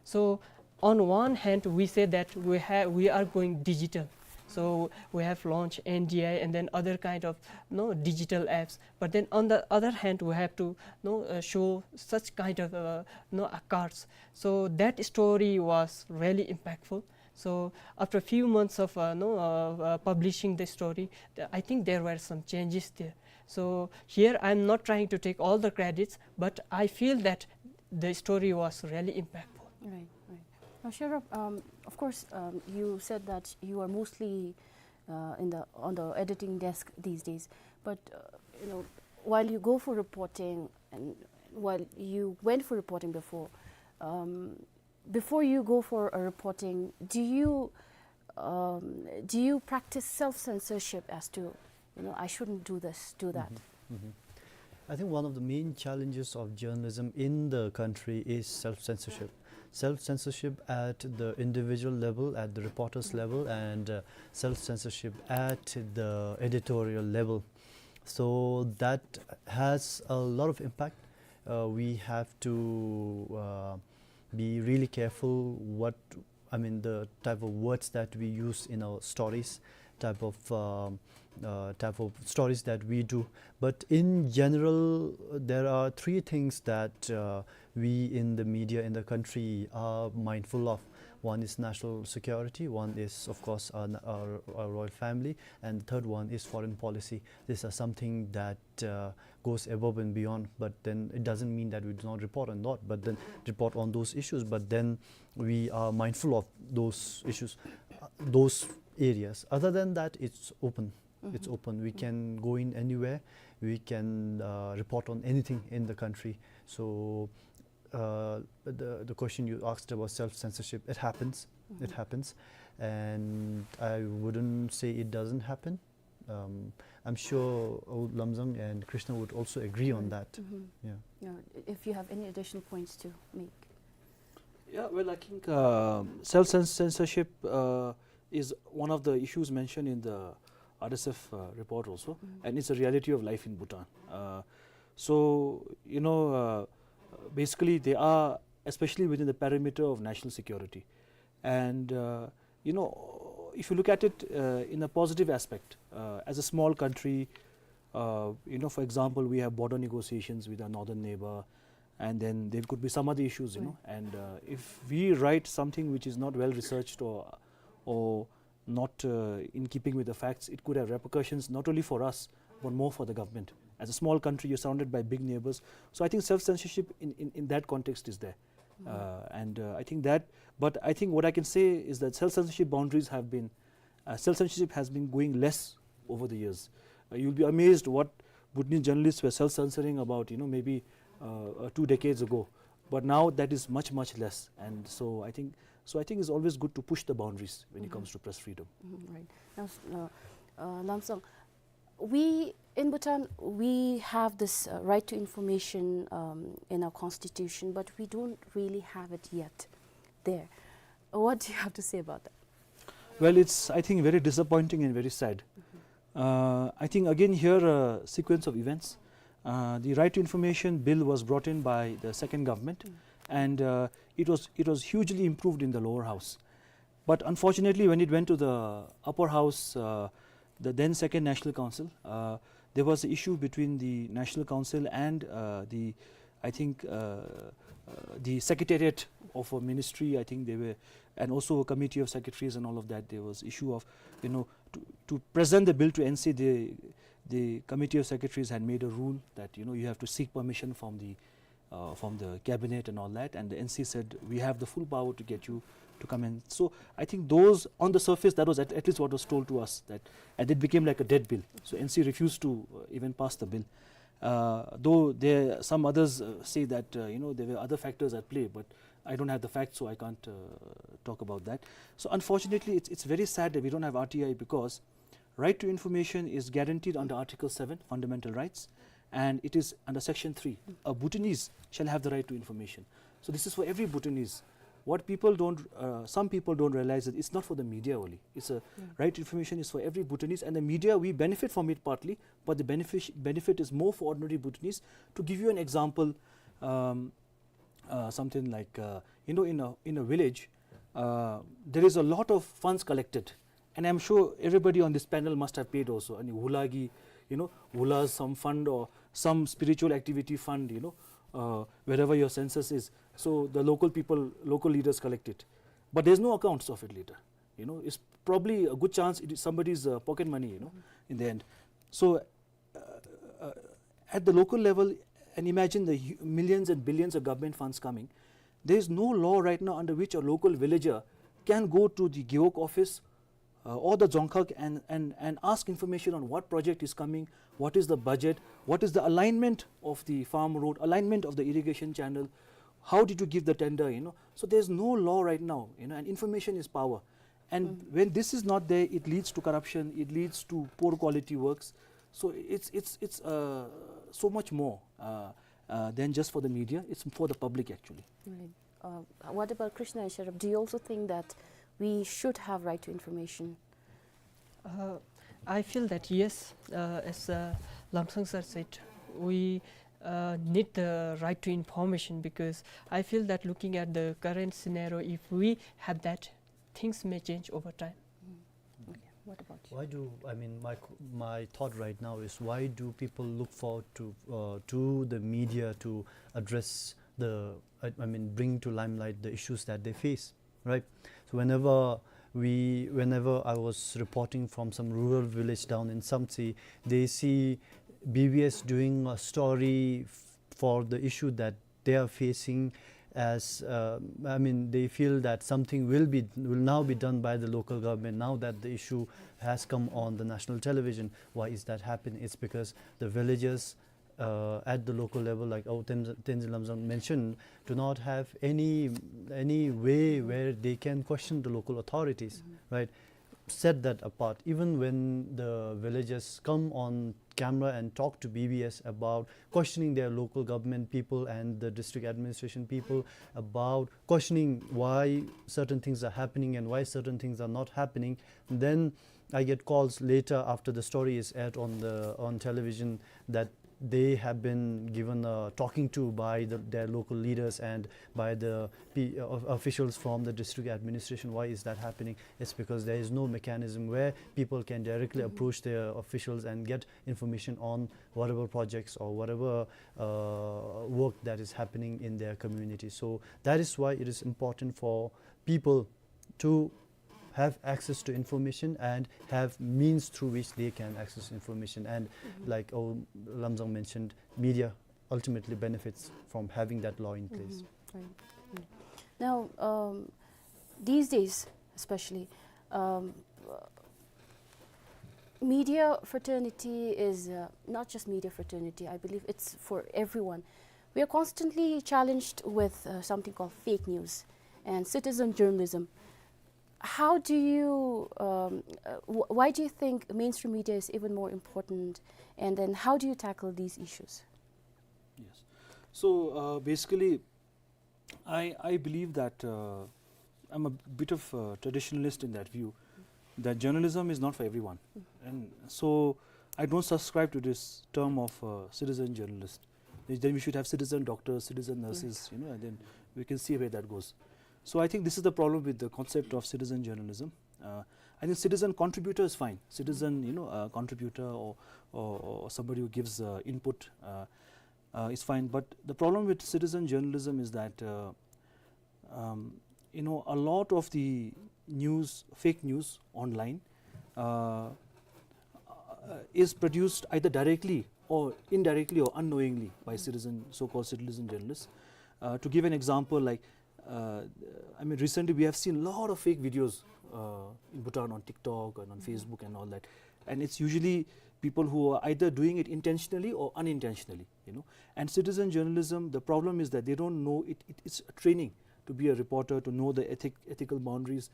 So On one hand, we say that we have, we are going digital. So we have launched N D I and then other kind of, you know, digital apps. But then on the other hand, we have to, you know, uh, show such kind of, uh, you know, uh, cards. So that story was really impactful. So after a few months of, uh, you know, uh, uh, publishing the story, th-, I think there were some changes there. So here I'm not trying to take all the credits, but I feel that the story was really impactful. Right, right. Now, Sherab, um, of course, um, you said that you are mostly, uh, in the, on the editing desk these days. But, uh, you know, while you go for reporting and while you went for reporting before, um, before you go for a reporting, do you, um, do you practice self-censorship as to, you know, "I shouldn't do this, do that"? Mm-hmm. Mm-hmm. I think one of the main challenges of journalism in the country is self-censorship. Self-censorship at the individual level, at the reporter's level, and, uh, self-censorship at the editorial level. So that has a lot of impact. Uh, we have to, uh, be really careful what, I mean, the type of words that we use in our stories, type of, um, uh, type of stories that we do. But in general, there are three things that, uh, we in the media in the country are mindful of. One is national security, one is, of course, our, our, our royal family, and the third one is foreign policy. These are something that, uh, goes above and beyond, but then it doesn't mean that we do not report on that, but then report on those issues, but then we are mindful of those issues, uh, those areas. Other than that, it's open. It's open. We can go in anywhere. We can, uh, report on anything in the country. So, uh, the, the question you asked about self-censorship, it happens. It happens. And I wouldn't say it doesn't happen. Um, I'm sure Aud Lamzang and Krishna would also agree on that. Yeah. Yeah, if you have any additional points to make. Yeah, well, I think, um, self-cens-, censorship, uh, is one of the issues mentioned in the R S F, uh, report also, and it's a reality of life in Bhutan. Uh, so, you know, uh, basically they are, especially within the perimeter of national security. And, uh, you know, if you look at it, uh, in a positive aspect, uh, as a small country, uh, you know, for example, we have border negotiations with our northern neighbor, and then there could be some other issues, you know. And, uh, if we write something which is not well researched or, or not, uh, in keeping with the facts, it could have repercussions not only for us, but more for the government. As a small country, you're surrounded by big neighbors. So I think self-censorship in, in, in that context is there. Uh, and, uh, I think that, but I think what I can say is that self-censorship boundaries have been, uh, self-censorship has been going less over the years. Uh, you'll be amazed what Bhutanese journalists were self-censoring about, you know, maybe, uh, uh, two decades ago. But now that is much, much less. And so I think, so I think it's always good to push the boundaries when it comes to press freedom. Right. Now, s-, uh, uh, Lamsang, we, in Bhutan, we have this, uh, right to information, um, in our constitution, but we don't really have it yet there. What do you have to say about that? Well, it's, I think, very disappointing and very sad. Uh, I think, again, here, a sequence of events. Uh, the right to information bill was brought in by the second government, and, uh, it was, it was hugely improved in the lower house. But unfortunately, when it went to the upper house, uh, the then Second National Council, uh, there was an issue between the National Council and, uh, the, I think, uh, uh, the secretariat of a ministry. I think they were, and also a committee of secretaries and all of that. There was issue of, you know, to, to present the bill to N C, the, the committee of secretaries had made a rule that, you know, you have to seek permission from the uh, from the cabinet and all that, and the N C said, "We have the full power to get you to come in." So I think those, on the surface, that was at, at least what was told to us, that, and it became like a dead bill. So N C refused to, uh, even pass the bill. Uh, though there, some others, uh, say that, uh, you know, there were other factors at play, but I don't have the facts, so I can't, uh, talk about that. So unfortunately, it's, it's very sad that we don't have R T I, because right to information is guaranteed under Article seven, fundamental rights, and it is under Section three. A Bhutanese shall have the right to information. So this is for every Bhutanese. What people don't, uh, some people don't realize that it's not for the media only. It's a right to information is for every Bhutanese, and the media, we benefit from it partly, but the benefit, benefit is more for ordinary Bhutanese. To give you an example, um, uh, something like, uh, you know, in a, in a village, uh, there is a lot of funds collected. And I'm sure everybody on this panel must have paid also. Ani wula ki, you know, wula's some fund or some spiritual activity fund, you know, uh, wherever your census is. So the local people, local leaders collect it. But there's no accounts of it later. You know, it's probably a good chance it is somebody's, uh, pocket money, you know, in the end. So, uh, uh, at the local level, and imagine the hu-, millions and billions of government funds coming, there is no law right now under which a local villager can go to the Gewog office, uh, or the Dzongkhag and, and, and ask information on what project is coming, what is the budget, what is the alignment of the farm road, alignment of the irrigation channel, how did you give the tender, you know. So there's no law right now, you know, and information is power. And when this is not there, it leads to corruption, it leads to poor quality works. So it's, it's, it's, uh, so much more, uh, uh, than just for the media. It's for the public, actually. Right. Uh, what about Krishna and Sharaf? Do you also think that we should have right to information? Uh, I feel that yes, uh, as, uh, Lamsang sir said, we, uh, need the right to information, because I feel that looking at the current scenario, if we have that, things may change over time. Mm. Okay. What about you? Why do, I mean, my qu-, my thought right now is, why do people look forward to, uh, to the media to address the, I, I mean, bring to limelight the issues that they face, right? So whenever we, whenever I was reporting from some rural village down in Samtse, they see B B S doing a story f-, for the issue that they are facing as, uh, I mean, they feel that something will be, will now be done by the local government now that the issue has come on the national television. Why is that happening? It's because the villagers, uh, at the local level, like Awo Ten-, Tenzin Lamsang mentioned, do not have any, any way where they can question the local authorities, right? Set that apart. Even when the villagers come on camera and talk to B B S about questioning their local government people and the district administration people about questioning why certain things are happening and why certain things are not happening, then I get calls later after the story is aired on the, on television that they have been given a talking to by the, their local leaders and by the P-, uh, officials from the district administration. Why is that happening? It's because there is no mechanism where people can directly approach their officials and get information on whatever projects or whatever, uh, work that is happening in their community. So that is why it is important for people to have access to information and have means through which they can access information. And like Awo Lamsang mentioned, media ultimately benefits from having that law in place. Mm-hmm. Right. Mm. Now, um, these days, especially, um, media fraternity is, uh, not just media fraternity, I believe it's for everyone. We are constantly challenged with, uh, something called fake news and citizen journalism. How do you, um, uh, wh-, why do you think mainstream media is even more important? And then how do you tackle these issues? Yes. So, uh, basically, I, I believe that, uh, I'm a bit of a traditionalist in that view, that journalism is not for everyone. Mm. And so I don't subscribe to this term of, uh, citizen journalist. Then we should have citizen doctors, citizen nurses, you know, and then we can see where that goes. So I think this is the problem with the concept of citizen journalism. Uh, I think citizen contributor is fine. Citizen, you know, uh, contributor or, or, or somebody who gives, uh, input, uh, uh, is fine. But the problem with citizen journalism is that, uh, um, you know, a lot of the news, fake news online, uh, uh, is produced either directly or indirectly or unknowingly by citizen, so-called citizen journalists. Uh, to give an example, like, uh, I mean, recently we have seen a lot of fake videos, uh, in Bhutan on TikTok and on Facebook and all that. And it's usually people who are either doing it intentionally or unintentionally, you know. And citizen journalism, the problem is that they don't know it, it, it's a training to be a reporter, to know the ethic, ethical boundaries.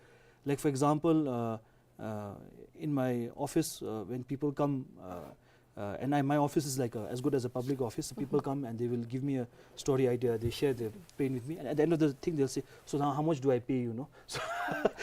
Like, for example, uh, uh, in my office, uh, when people come, uh, uh, and I, my office is like a, as good as a public office. So people come and they will give me a story idea, they share their pain with me, and at the end of the thing, they'll say, "So now how much do I pay you, no?" So,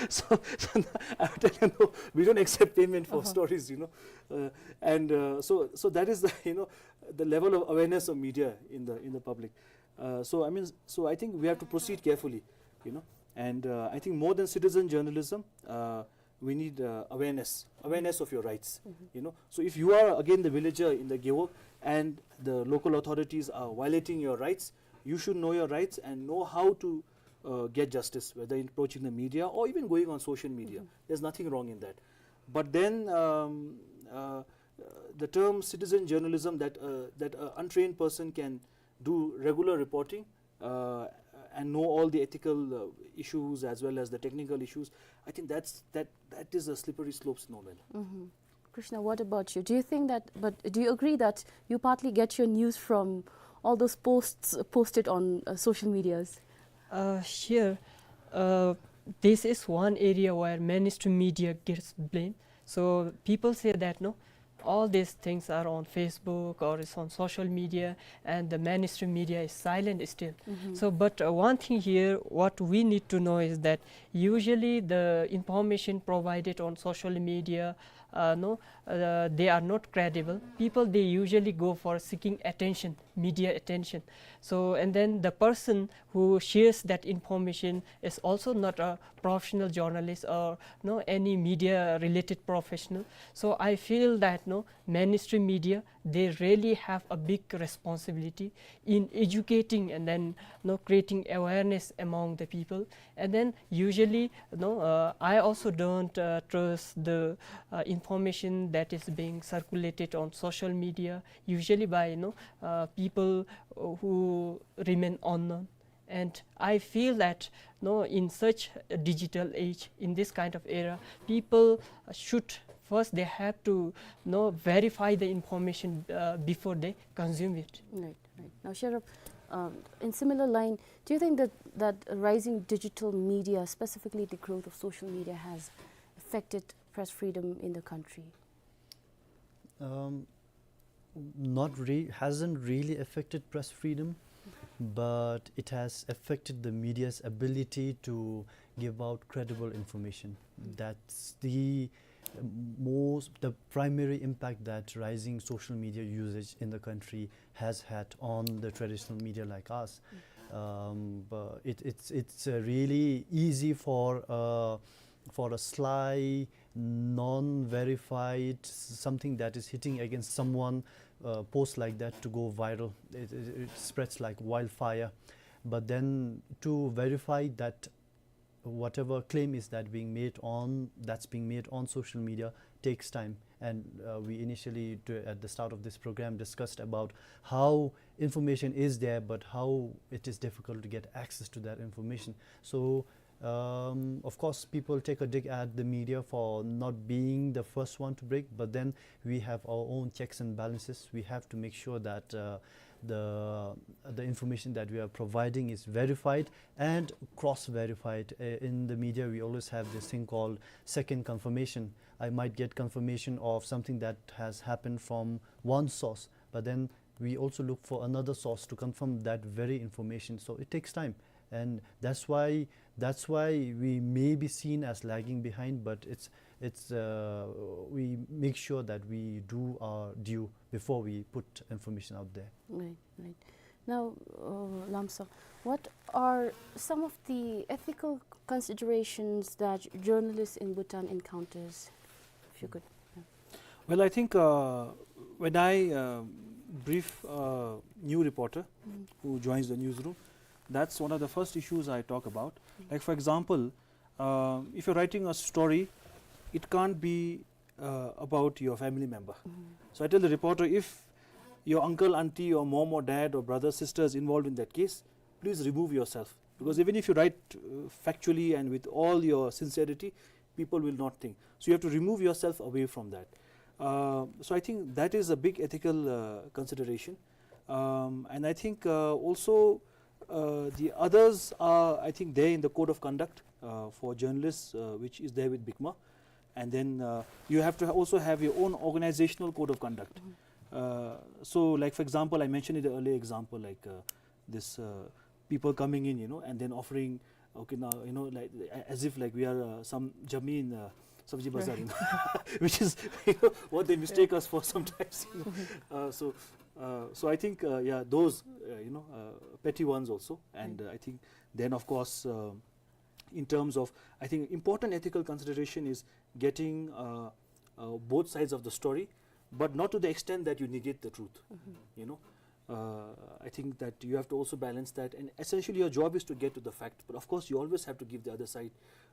so, so I will tell you, "No, we don't accept payment for stories, you know." Uh, and, uh, so, so that is the, you know, the level of awareness of media in the, in the public. Uh, so, I mean, so I think we have to proceed carefully, you know. And uh, I think more than citizen journalism, uh, we need uh, awareness, awareness of your rights. You know, so if you are again the villager in the Gewog and the local authorities are violating your rights, you should know your rights and know how to uh, get justice, whether in approaching the media or even going on social media. There's nothing wrong in that. But then um, uh, uh, the term citizen journalism, that uh, that uh, untrained person can do regular reporting uh, and know all the ethical uh, issues as well as the technical issues, I think that's that that is a slippery slope, Norbert. Krishna, what about you? Do you think that, but do you agree that you partly get your news from all those posts posted on uh, social medias? Uh, here, uh, this is one area where mainstream media gets blamed. So people say that, no, all these things are on Facebook or it's on social media, and the mainstream media is silent still. So, but uh, one thing here, what we need to know is that usually the information provided on social media, uh, no, uh, they are not credible. People, they usually go for seeking attention, media attention. So, and then the person who shares that information is also not a professional journalist or, no, any media related professional. So I feel that, no, mainstream media, they really have a big responsibility in educating and then, no, creating awareness among the people. And then usually, no, uh, I also don't uh, trust the uh, information that is being circulated on social media, usually by, you know, uh, people uh, who remain unknown. And I feel that, no, in such a digital age, in this kind of era, people uh, should first, they have to, no, verify the information uh, before they consume it. Right, right. Now, Sherab, um, in similar line, do you think that that rising digital media, specifically the growth of social media, has affected press freedom in the country? Um, not re- hasn't really affected press freedom, but it has affected the media's ability to give out credible information. That's the most, the primary impact that rising social media usage in the country has had on the traditional media like us. Um, but it, it's it's uh, really easy for uh, for a sly, non-verified, something that is hitting against someone, uh, post like that to go viral. It, it, it spreads like wildfire. But then to verify that whatever claim is that being made on that's being made on social media takes time. And uh, we initially, at the start of this program, discussed about how information is there, but how it is difficult to get access to that information. So um, of course, people take a dig at the media for not being the first one to break, but then we have our own checks and balances. We have to make sure that uh, the the information that we are providing is verified and cross-verified. Uh, in the media, we always have this thing called second confirmation. I might get confirmation of something that has happened from one source, but then we also look for another source to confirm that very information. So it takes time, and that's why that's why we may be seen as lagging behind, but it's it's uh, we make sure that we do our due before we put information out there. Right, right. Now, uh, Lamsa, what are some of the ethical considerations that journalists in Bhutan encounters? If you could. Well, I think uh, when I uh, brief a new reporter who joins the newsroom, that's one of the first issues I talk about. Like, for example, uh, if you're writing a story, it can't be uh, about your family member. So I tell the reporter, if your uncle, auntie, or mom or dad or brother, sister is involved in that case, please remove yourself. Because even if you write uh, factually and with all your sincerity, people will not think. So you have to remove yourself away from that. Uh, so I think that is a big ethical uh, consideration. Um, and I think uh, also uh, the others are, I think, there in the code of conduct uh, for journalists, uh, which is there with BICMA. And then uh, you have to also have your own organizational code of conduct. Uh, so, like, for example, I mentioned in the earlier example, like uh, this uh, people coming in, you know, and then offering, okay, now, you know, like a- as if like we are uh, some jameen uh, sabji bazaar, you know, which is you know, what they mistake us for sometimes. You know. Uh, so, uh, so I think, uh, yeah, those, uh, you know, uh, petty ones also, and uh, I think then of course, uh, in terms of, I think, important ethical consideration is getting, uh, uh, both sides of the story, but not to the extent that you negate the truth. You know, uh, I think that you have to also balance that, and essentially your job is to get to the fact. But of course, you always have to give the other side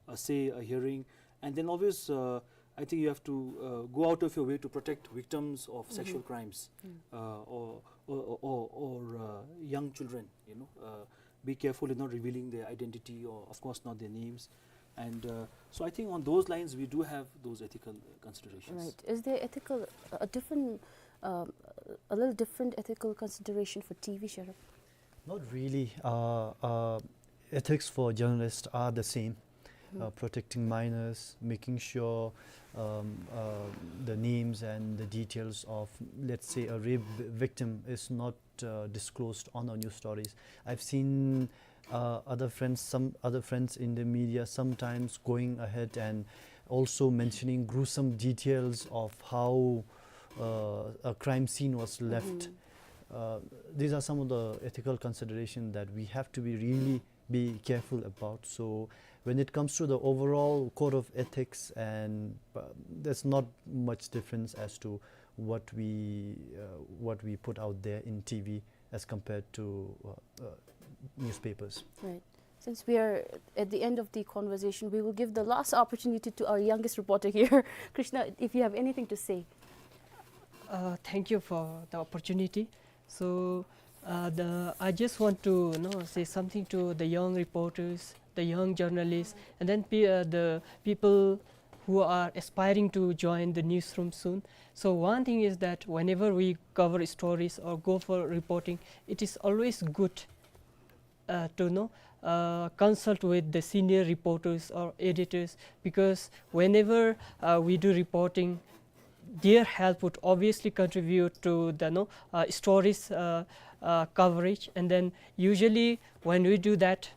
a say, a hearing, and then always, uh, I think you have to, uh, go out of your way to protect victims of sexual crimes, uh, or, or, or, or, uh, young children. You know, uh, be careful in not revealing their identity or, of course, not their names. And, uh, so I think on those lines, we do have those ethical considerations. Right. Is there ethical, a different, um, a little different ethical consideration for T V, Sharaf? Not really. Uh, uh, ethics for journalists are the same. Uh, protecting minors, making sure, um, uh, the names and the details of, let's say, a rape vi- victim is not, uh, disclosed on our news stories. I've seen, uh, other friends, some other friends in the media sometimes going ahead and also mentioning gruesome details of how, uh, a crime scene was left. Uh, these are some of the ethical considerations that we have to be really be careful about. So when it comes to the overall code of ethics, and, uh, there's not much difference as to what we, uh, what we put out there in T V as compared to, uh, uh, newspapers. Right. Since we are at the end of the conversation, we will give the last opportunity to our youngest reporter here. Krishna, if you have anything to say. Uh, thank you for the opportunity. So, uh, the, I just want to, you know, say something to the young reporters, the young journalists, and then pe- uh, the people who are aspiring to join the newsroom soon. So one thing is that whenever we cover stories or go for reporting, it is always good, uh, to, you know, uh, consult with the senior reporters or editors, because whenever, uh, we do reporting, their help would obviously contribute to the, you know, uh, stories, uh, uh, coverage. And then usually when we do that,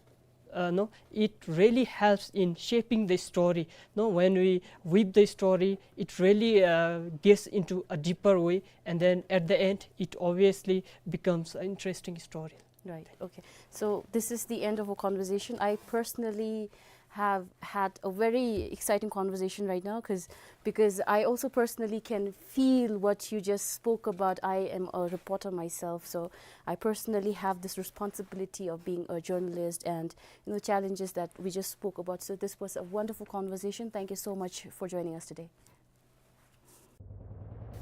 uh, no, it really helps in shaping the story. No, when we weave the story, it really, uh, gets into a deeper way, and then at the end, it obviously becomes an interesting story. Right. Okay. So this is the end of our conversation. I personally have had a very exciting conversation right now, 'cause, because I also personally can feel what you just spoke about. I am a reporter myself, so I personally have this responsibility of being a journalist and, you know, challenges that we just spoke about. So this was a wonderful conversation. Thank you so much for joining us today.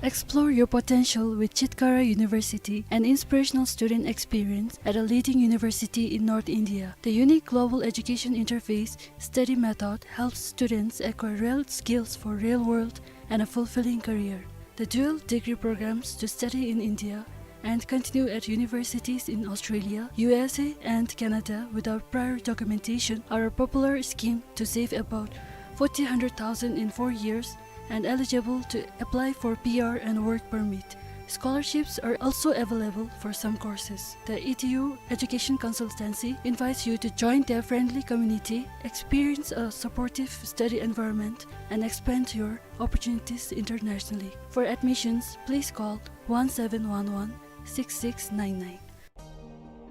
Explore your potential with Chitkara University, an inspirational student experience at a leading university in North India. The unique global education interface study method helps students acquire real skills for real world and a fulfilling career. The dual degree programs to study in India and continue at universities in Australia, U S A, and Canada without prior documentation are a popular scheme to save about forty hundred thousand in four years and eligible to apply for P R and work permit. Scholarships are also available for some courses. The E D U Education Consultancy invites you to join their friendly community, experience a supportive study environment, and expand your opportunities internationally. For admissions, please call one seven one one six six nine nine.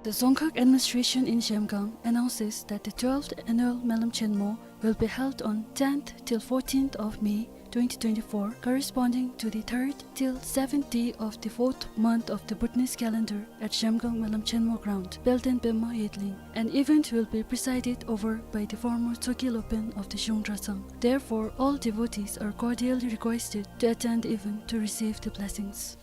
The Dzongkhag administration in Zhemgang announces that the twelfth annual Melam Chenmo will be held on tenth till fourteenth of May twenty twenty-four, corresponding to the third till seventh day of the fourth month of the Bhutanese calendar at Zhemgang Melam Chenmo ground, Belden Pema Yedlin. An event will be presided over by the former Tsoki Lopen of the Zhung Drazang. Therefore, all devotees are cordially requested to attend the event to receive the blessings.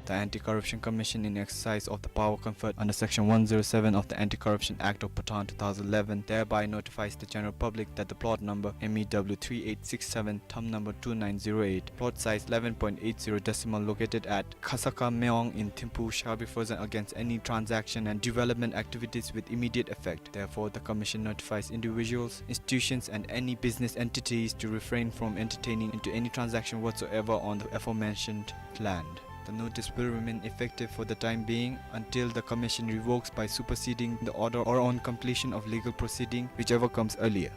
The Anti-Corruption Commission, in exercise of the power conferred under Section one zero seven of the Anti-Corruption Act of Bhutan two thousand eleven, thereby notifies the general public that the plot number M E W three eight six seven, thumb number two nine zero eight, plot size eleven point eight zero decimal, located at Khasaka Meong in Thimphu, shall be frozen against any transaction and development activities with immediate effect. Therefore, the Commission notifies individuals, institutions, and any business entities to refrain from entertaining into any transaction whatsoever on the aforementioned land. The notice will remain effective for the time being until the Commission revokes by superseding the order or on completion of legal proceeding, whichever comes earlier.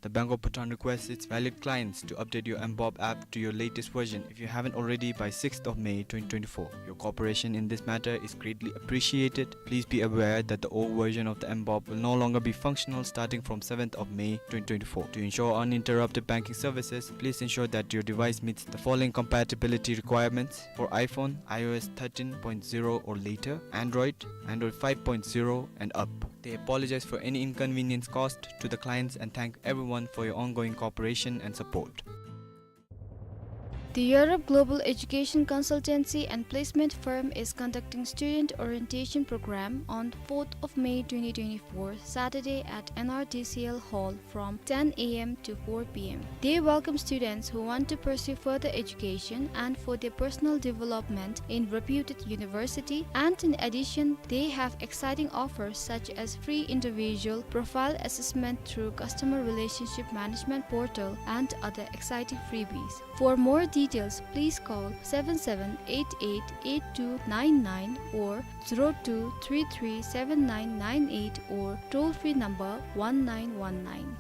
The Bank of Bhutan requests its valued clients to update your mBob app to your latest version if you haven't already by sixth of May twenty twenty-four. Your cooperation in this matter is greatly appreciated. Please be aware that the old version of the mBob will no longer be functional starting from seventh of May twenty twenty-four. To ensure uninterrupted banking services, please ensure that your device meets the following compatibility requirements: for iPhone, iOS thirteen point zero or later; Android, Android five point zero and up. They apologize for any inconvenience caused to the clients and thank everyone for your ongoing cooperation and support. The Europe Global Education Consultancy and Placement Firm is conducting student orientation program on fourth of May twenty twenty-four, Saturday at N R D C L Hall from ten A M to four P M. They welcome students who want to pursue further education and for their personal development in reputed university, and in addition, they have exciting offers such as free individual profile assessment through customer relationship management portal and other exciting freebies. For more details, please call seven seven eight eight eight two nine nine or zero two three three seven nine nine eight or toll-free number one nine one nine.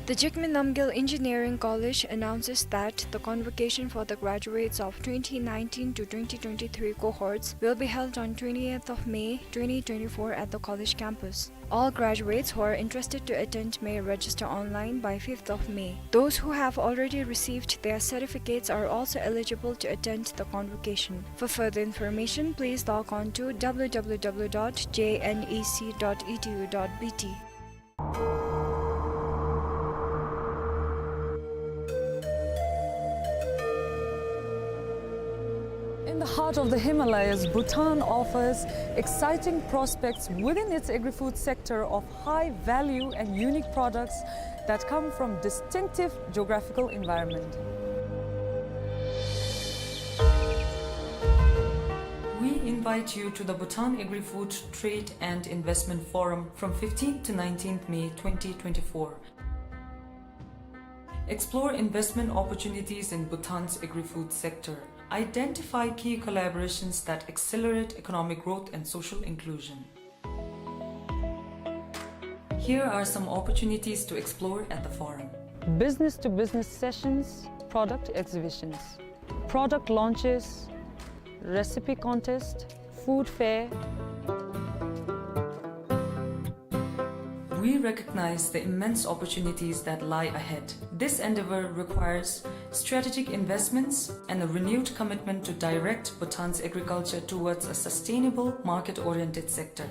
The Jigme Namgyel Engineering College announces that the convocation for the graduates of twenty nineteen to twenty twenty-three cohorts will be held on twentieth of May twenty twenty-four at the college campus. All graduates who are interested to attend may register online by fifth of May. Those who have already received their certificates are also eligible to attend the convocation. For further information, please log on to W W W dot J N E C dot E D U dot B T. In the heart of the Himalayas, Bhutan offers exciting prospects within its agri-food sector of high value and unique products that come from distinctive geographical environment. We invite you to the Bhutan Agri-Food Trade and Investment Forum from fifteenth to nineteenth May twenty twenty-four. Explore investment opportunities in Bhutan's agri-food sector. Identify key collaborations that accelerate economic growth and social inclusion. Here are some opportunities to explore at the forum. Business-to-business sessions, product exhibitions, product launches, recipe contest, food fair. We recognize the immense opportunities that lie ahead. This endeavor requires strategic investments and a renewed commitment to direct Bhutan's agriculture towards a sustainable, market-oriented sector.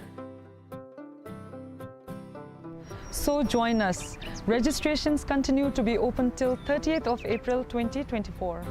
So join us. Registrations continue to be open till thirtieth of April twenty twenty-four.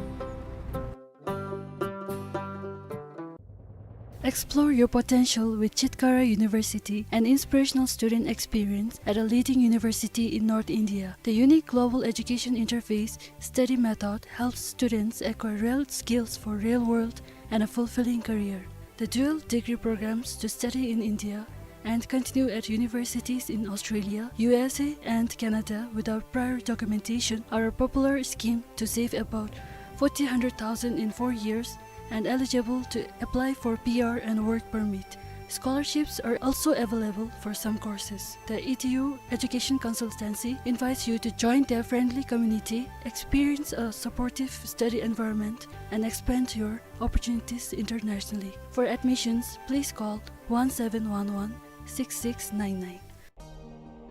Explore your potential with Chitkara University, an inspirational student experience at a leading university in North India. The unique global education interface study method helps students acquire real skills for real world and a fulfilling career. The dual degree programs to study in India and continue at universities in Australia, U S A and Canada without prior documentation are a popular scheme to save about forty hundred thousand in four years and eligible to apply for P R and work permit. Scholarships are also available for some courses. The E D U Education Consultancy invites you to join their friendly community, experience a supportive study environment, and expand your opportunities internationally. For admissions, please call one seven one one six six nine nine.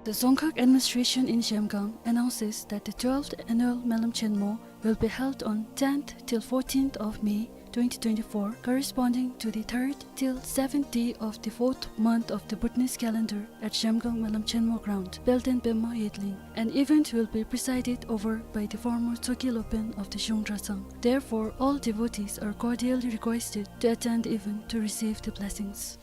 The Dzongkhag Administration in Zhemgang announces that the twelfth annual Melam Chenmo will be held on tenth till fourteenth of May twenty twenty-four, corresponding to the third till seventh day of the fourth month of the Bhutanese calendar at Zhemgang Melam Chenmo ground, Belden Pema Yedlin. An event will be presided over by the former Tsoki Lopen of the Zhung Drazang. Therefore, all devotees are cordially requested to attend the event to receive the blessings.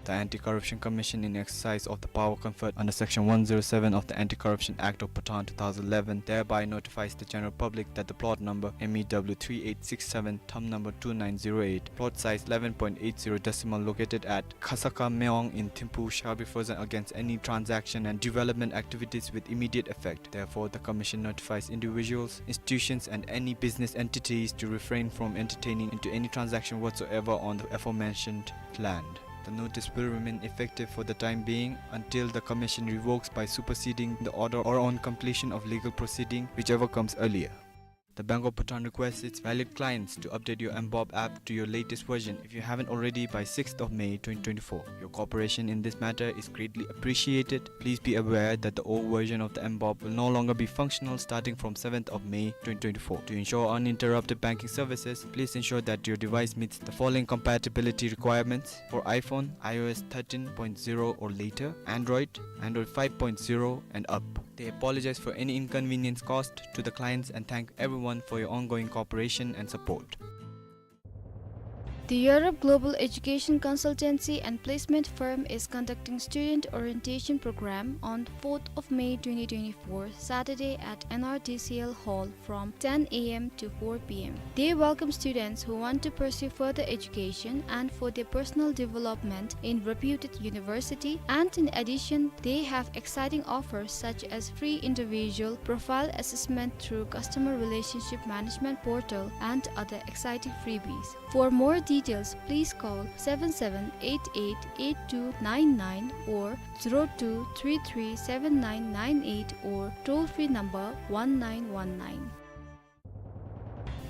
The Anti-Corruption Commission, in exercise of the power conferred under Section one zero seven of the Anti-Corruption Act of Bhutan two thousand eleven, thereby notifies the general public that the plot number M E W three eight six seven, thumb number two nine zero eight, plot size eleven point eight zero decimal, located at Khasaka Meong in Thimphu, shall be frozen against any transaction and development activities with immediate effect. Therefore, the Commission notifies individuals, institutions, and any business entities to refrain from entertaining into any transaction whatsoever on the aforementioned land. The notice will remain effective for the time being until the Commission revokes by superseding the order or on completion of legal proceeding, whichever comes earlier. The Bank of Bhutan requests its valued clients to update your mBob app to your latest version if you haven't already by sixth of May twenty twenty-four. Your cooperation in this matter is greatly appreciated. Please be aware that the old version of the mBob will no longer be functional starting from seventh of May twenty twenty-four. To ensure uninterrupted banking services, please ensure that your device meets the following compatibility requirements for iPhone, iOS thirteen point zero or later, Android, Android five point zero and up. They apologize for any inconvenience caused to the clients and thank everyone for your ongoing cooperation and support. The Europe Global Education Consultancy and Placement Firm is conducting student orientation program on fourth of May twenty twenty-four, Saturday at N R D C L Hall from ten A M to four P M. They welcome students who want to pursue further education and for their personal development in reputed university, and in addition, they have exciting offers such as free individual profile assessment through customer relationship management portal and other exciting freebies. For more details, please call seven seven eight eight eight two nine nine or zero two three three seven nine nine eight or toll-free number one nine one nine.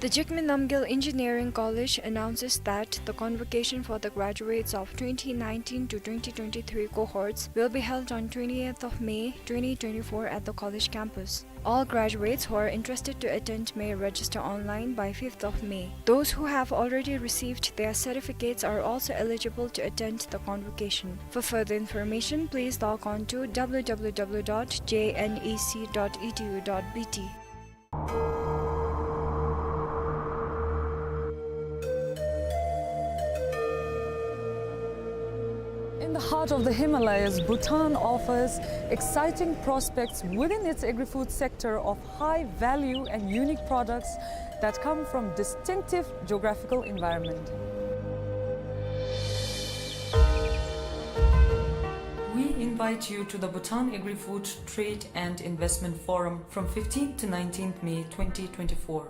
The Jigme Namgyel Engineering College announces that the convocation for the graduates of twenty nineteen to twenty twenty-three cohorts will be held on twentieth of May twenty twenty-four at the college campus. All graduates who are interested to attend may register online by fifth of May. Those who have already received their certificates are also eligible to attend the convocation. For further information, please log on to w w w dot j n e c dot e d u dot b t. In the heart of the Himalayas, Bhutan offers exciting prospects within its agri-food sector of high value and unique products that come from distinctive geographical environment. We invite you to the Bhutan Agri-Food Trade and Investment Forum from fifteenth to nineteenth May twenty twenty-four.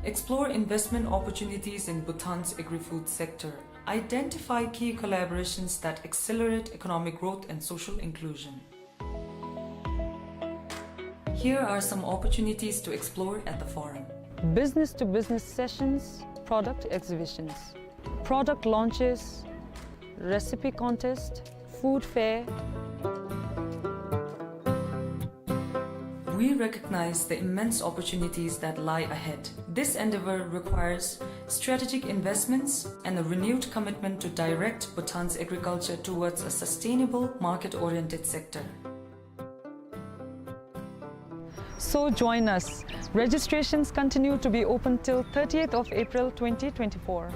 Explore investment opportunities in Bhutan's agri-food sector. Identify key collaborations that accelerate economic growth and social inclusion. Here are some opportunities to explore at the forum. Business-to-business sessions, product exhibitions, product launches, recipe contest, food fair. We recognize the immense opportunities that lie ahead. This endeavor requires strategic investments and a renewed commitment to direct Bhutan's agriculture towards a sustainable, market-oriented sector. So join us. Registrations continue to be open till thirtieth of April twenty twenty-four.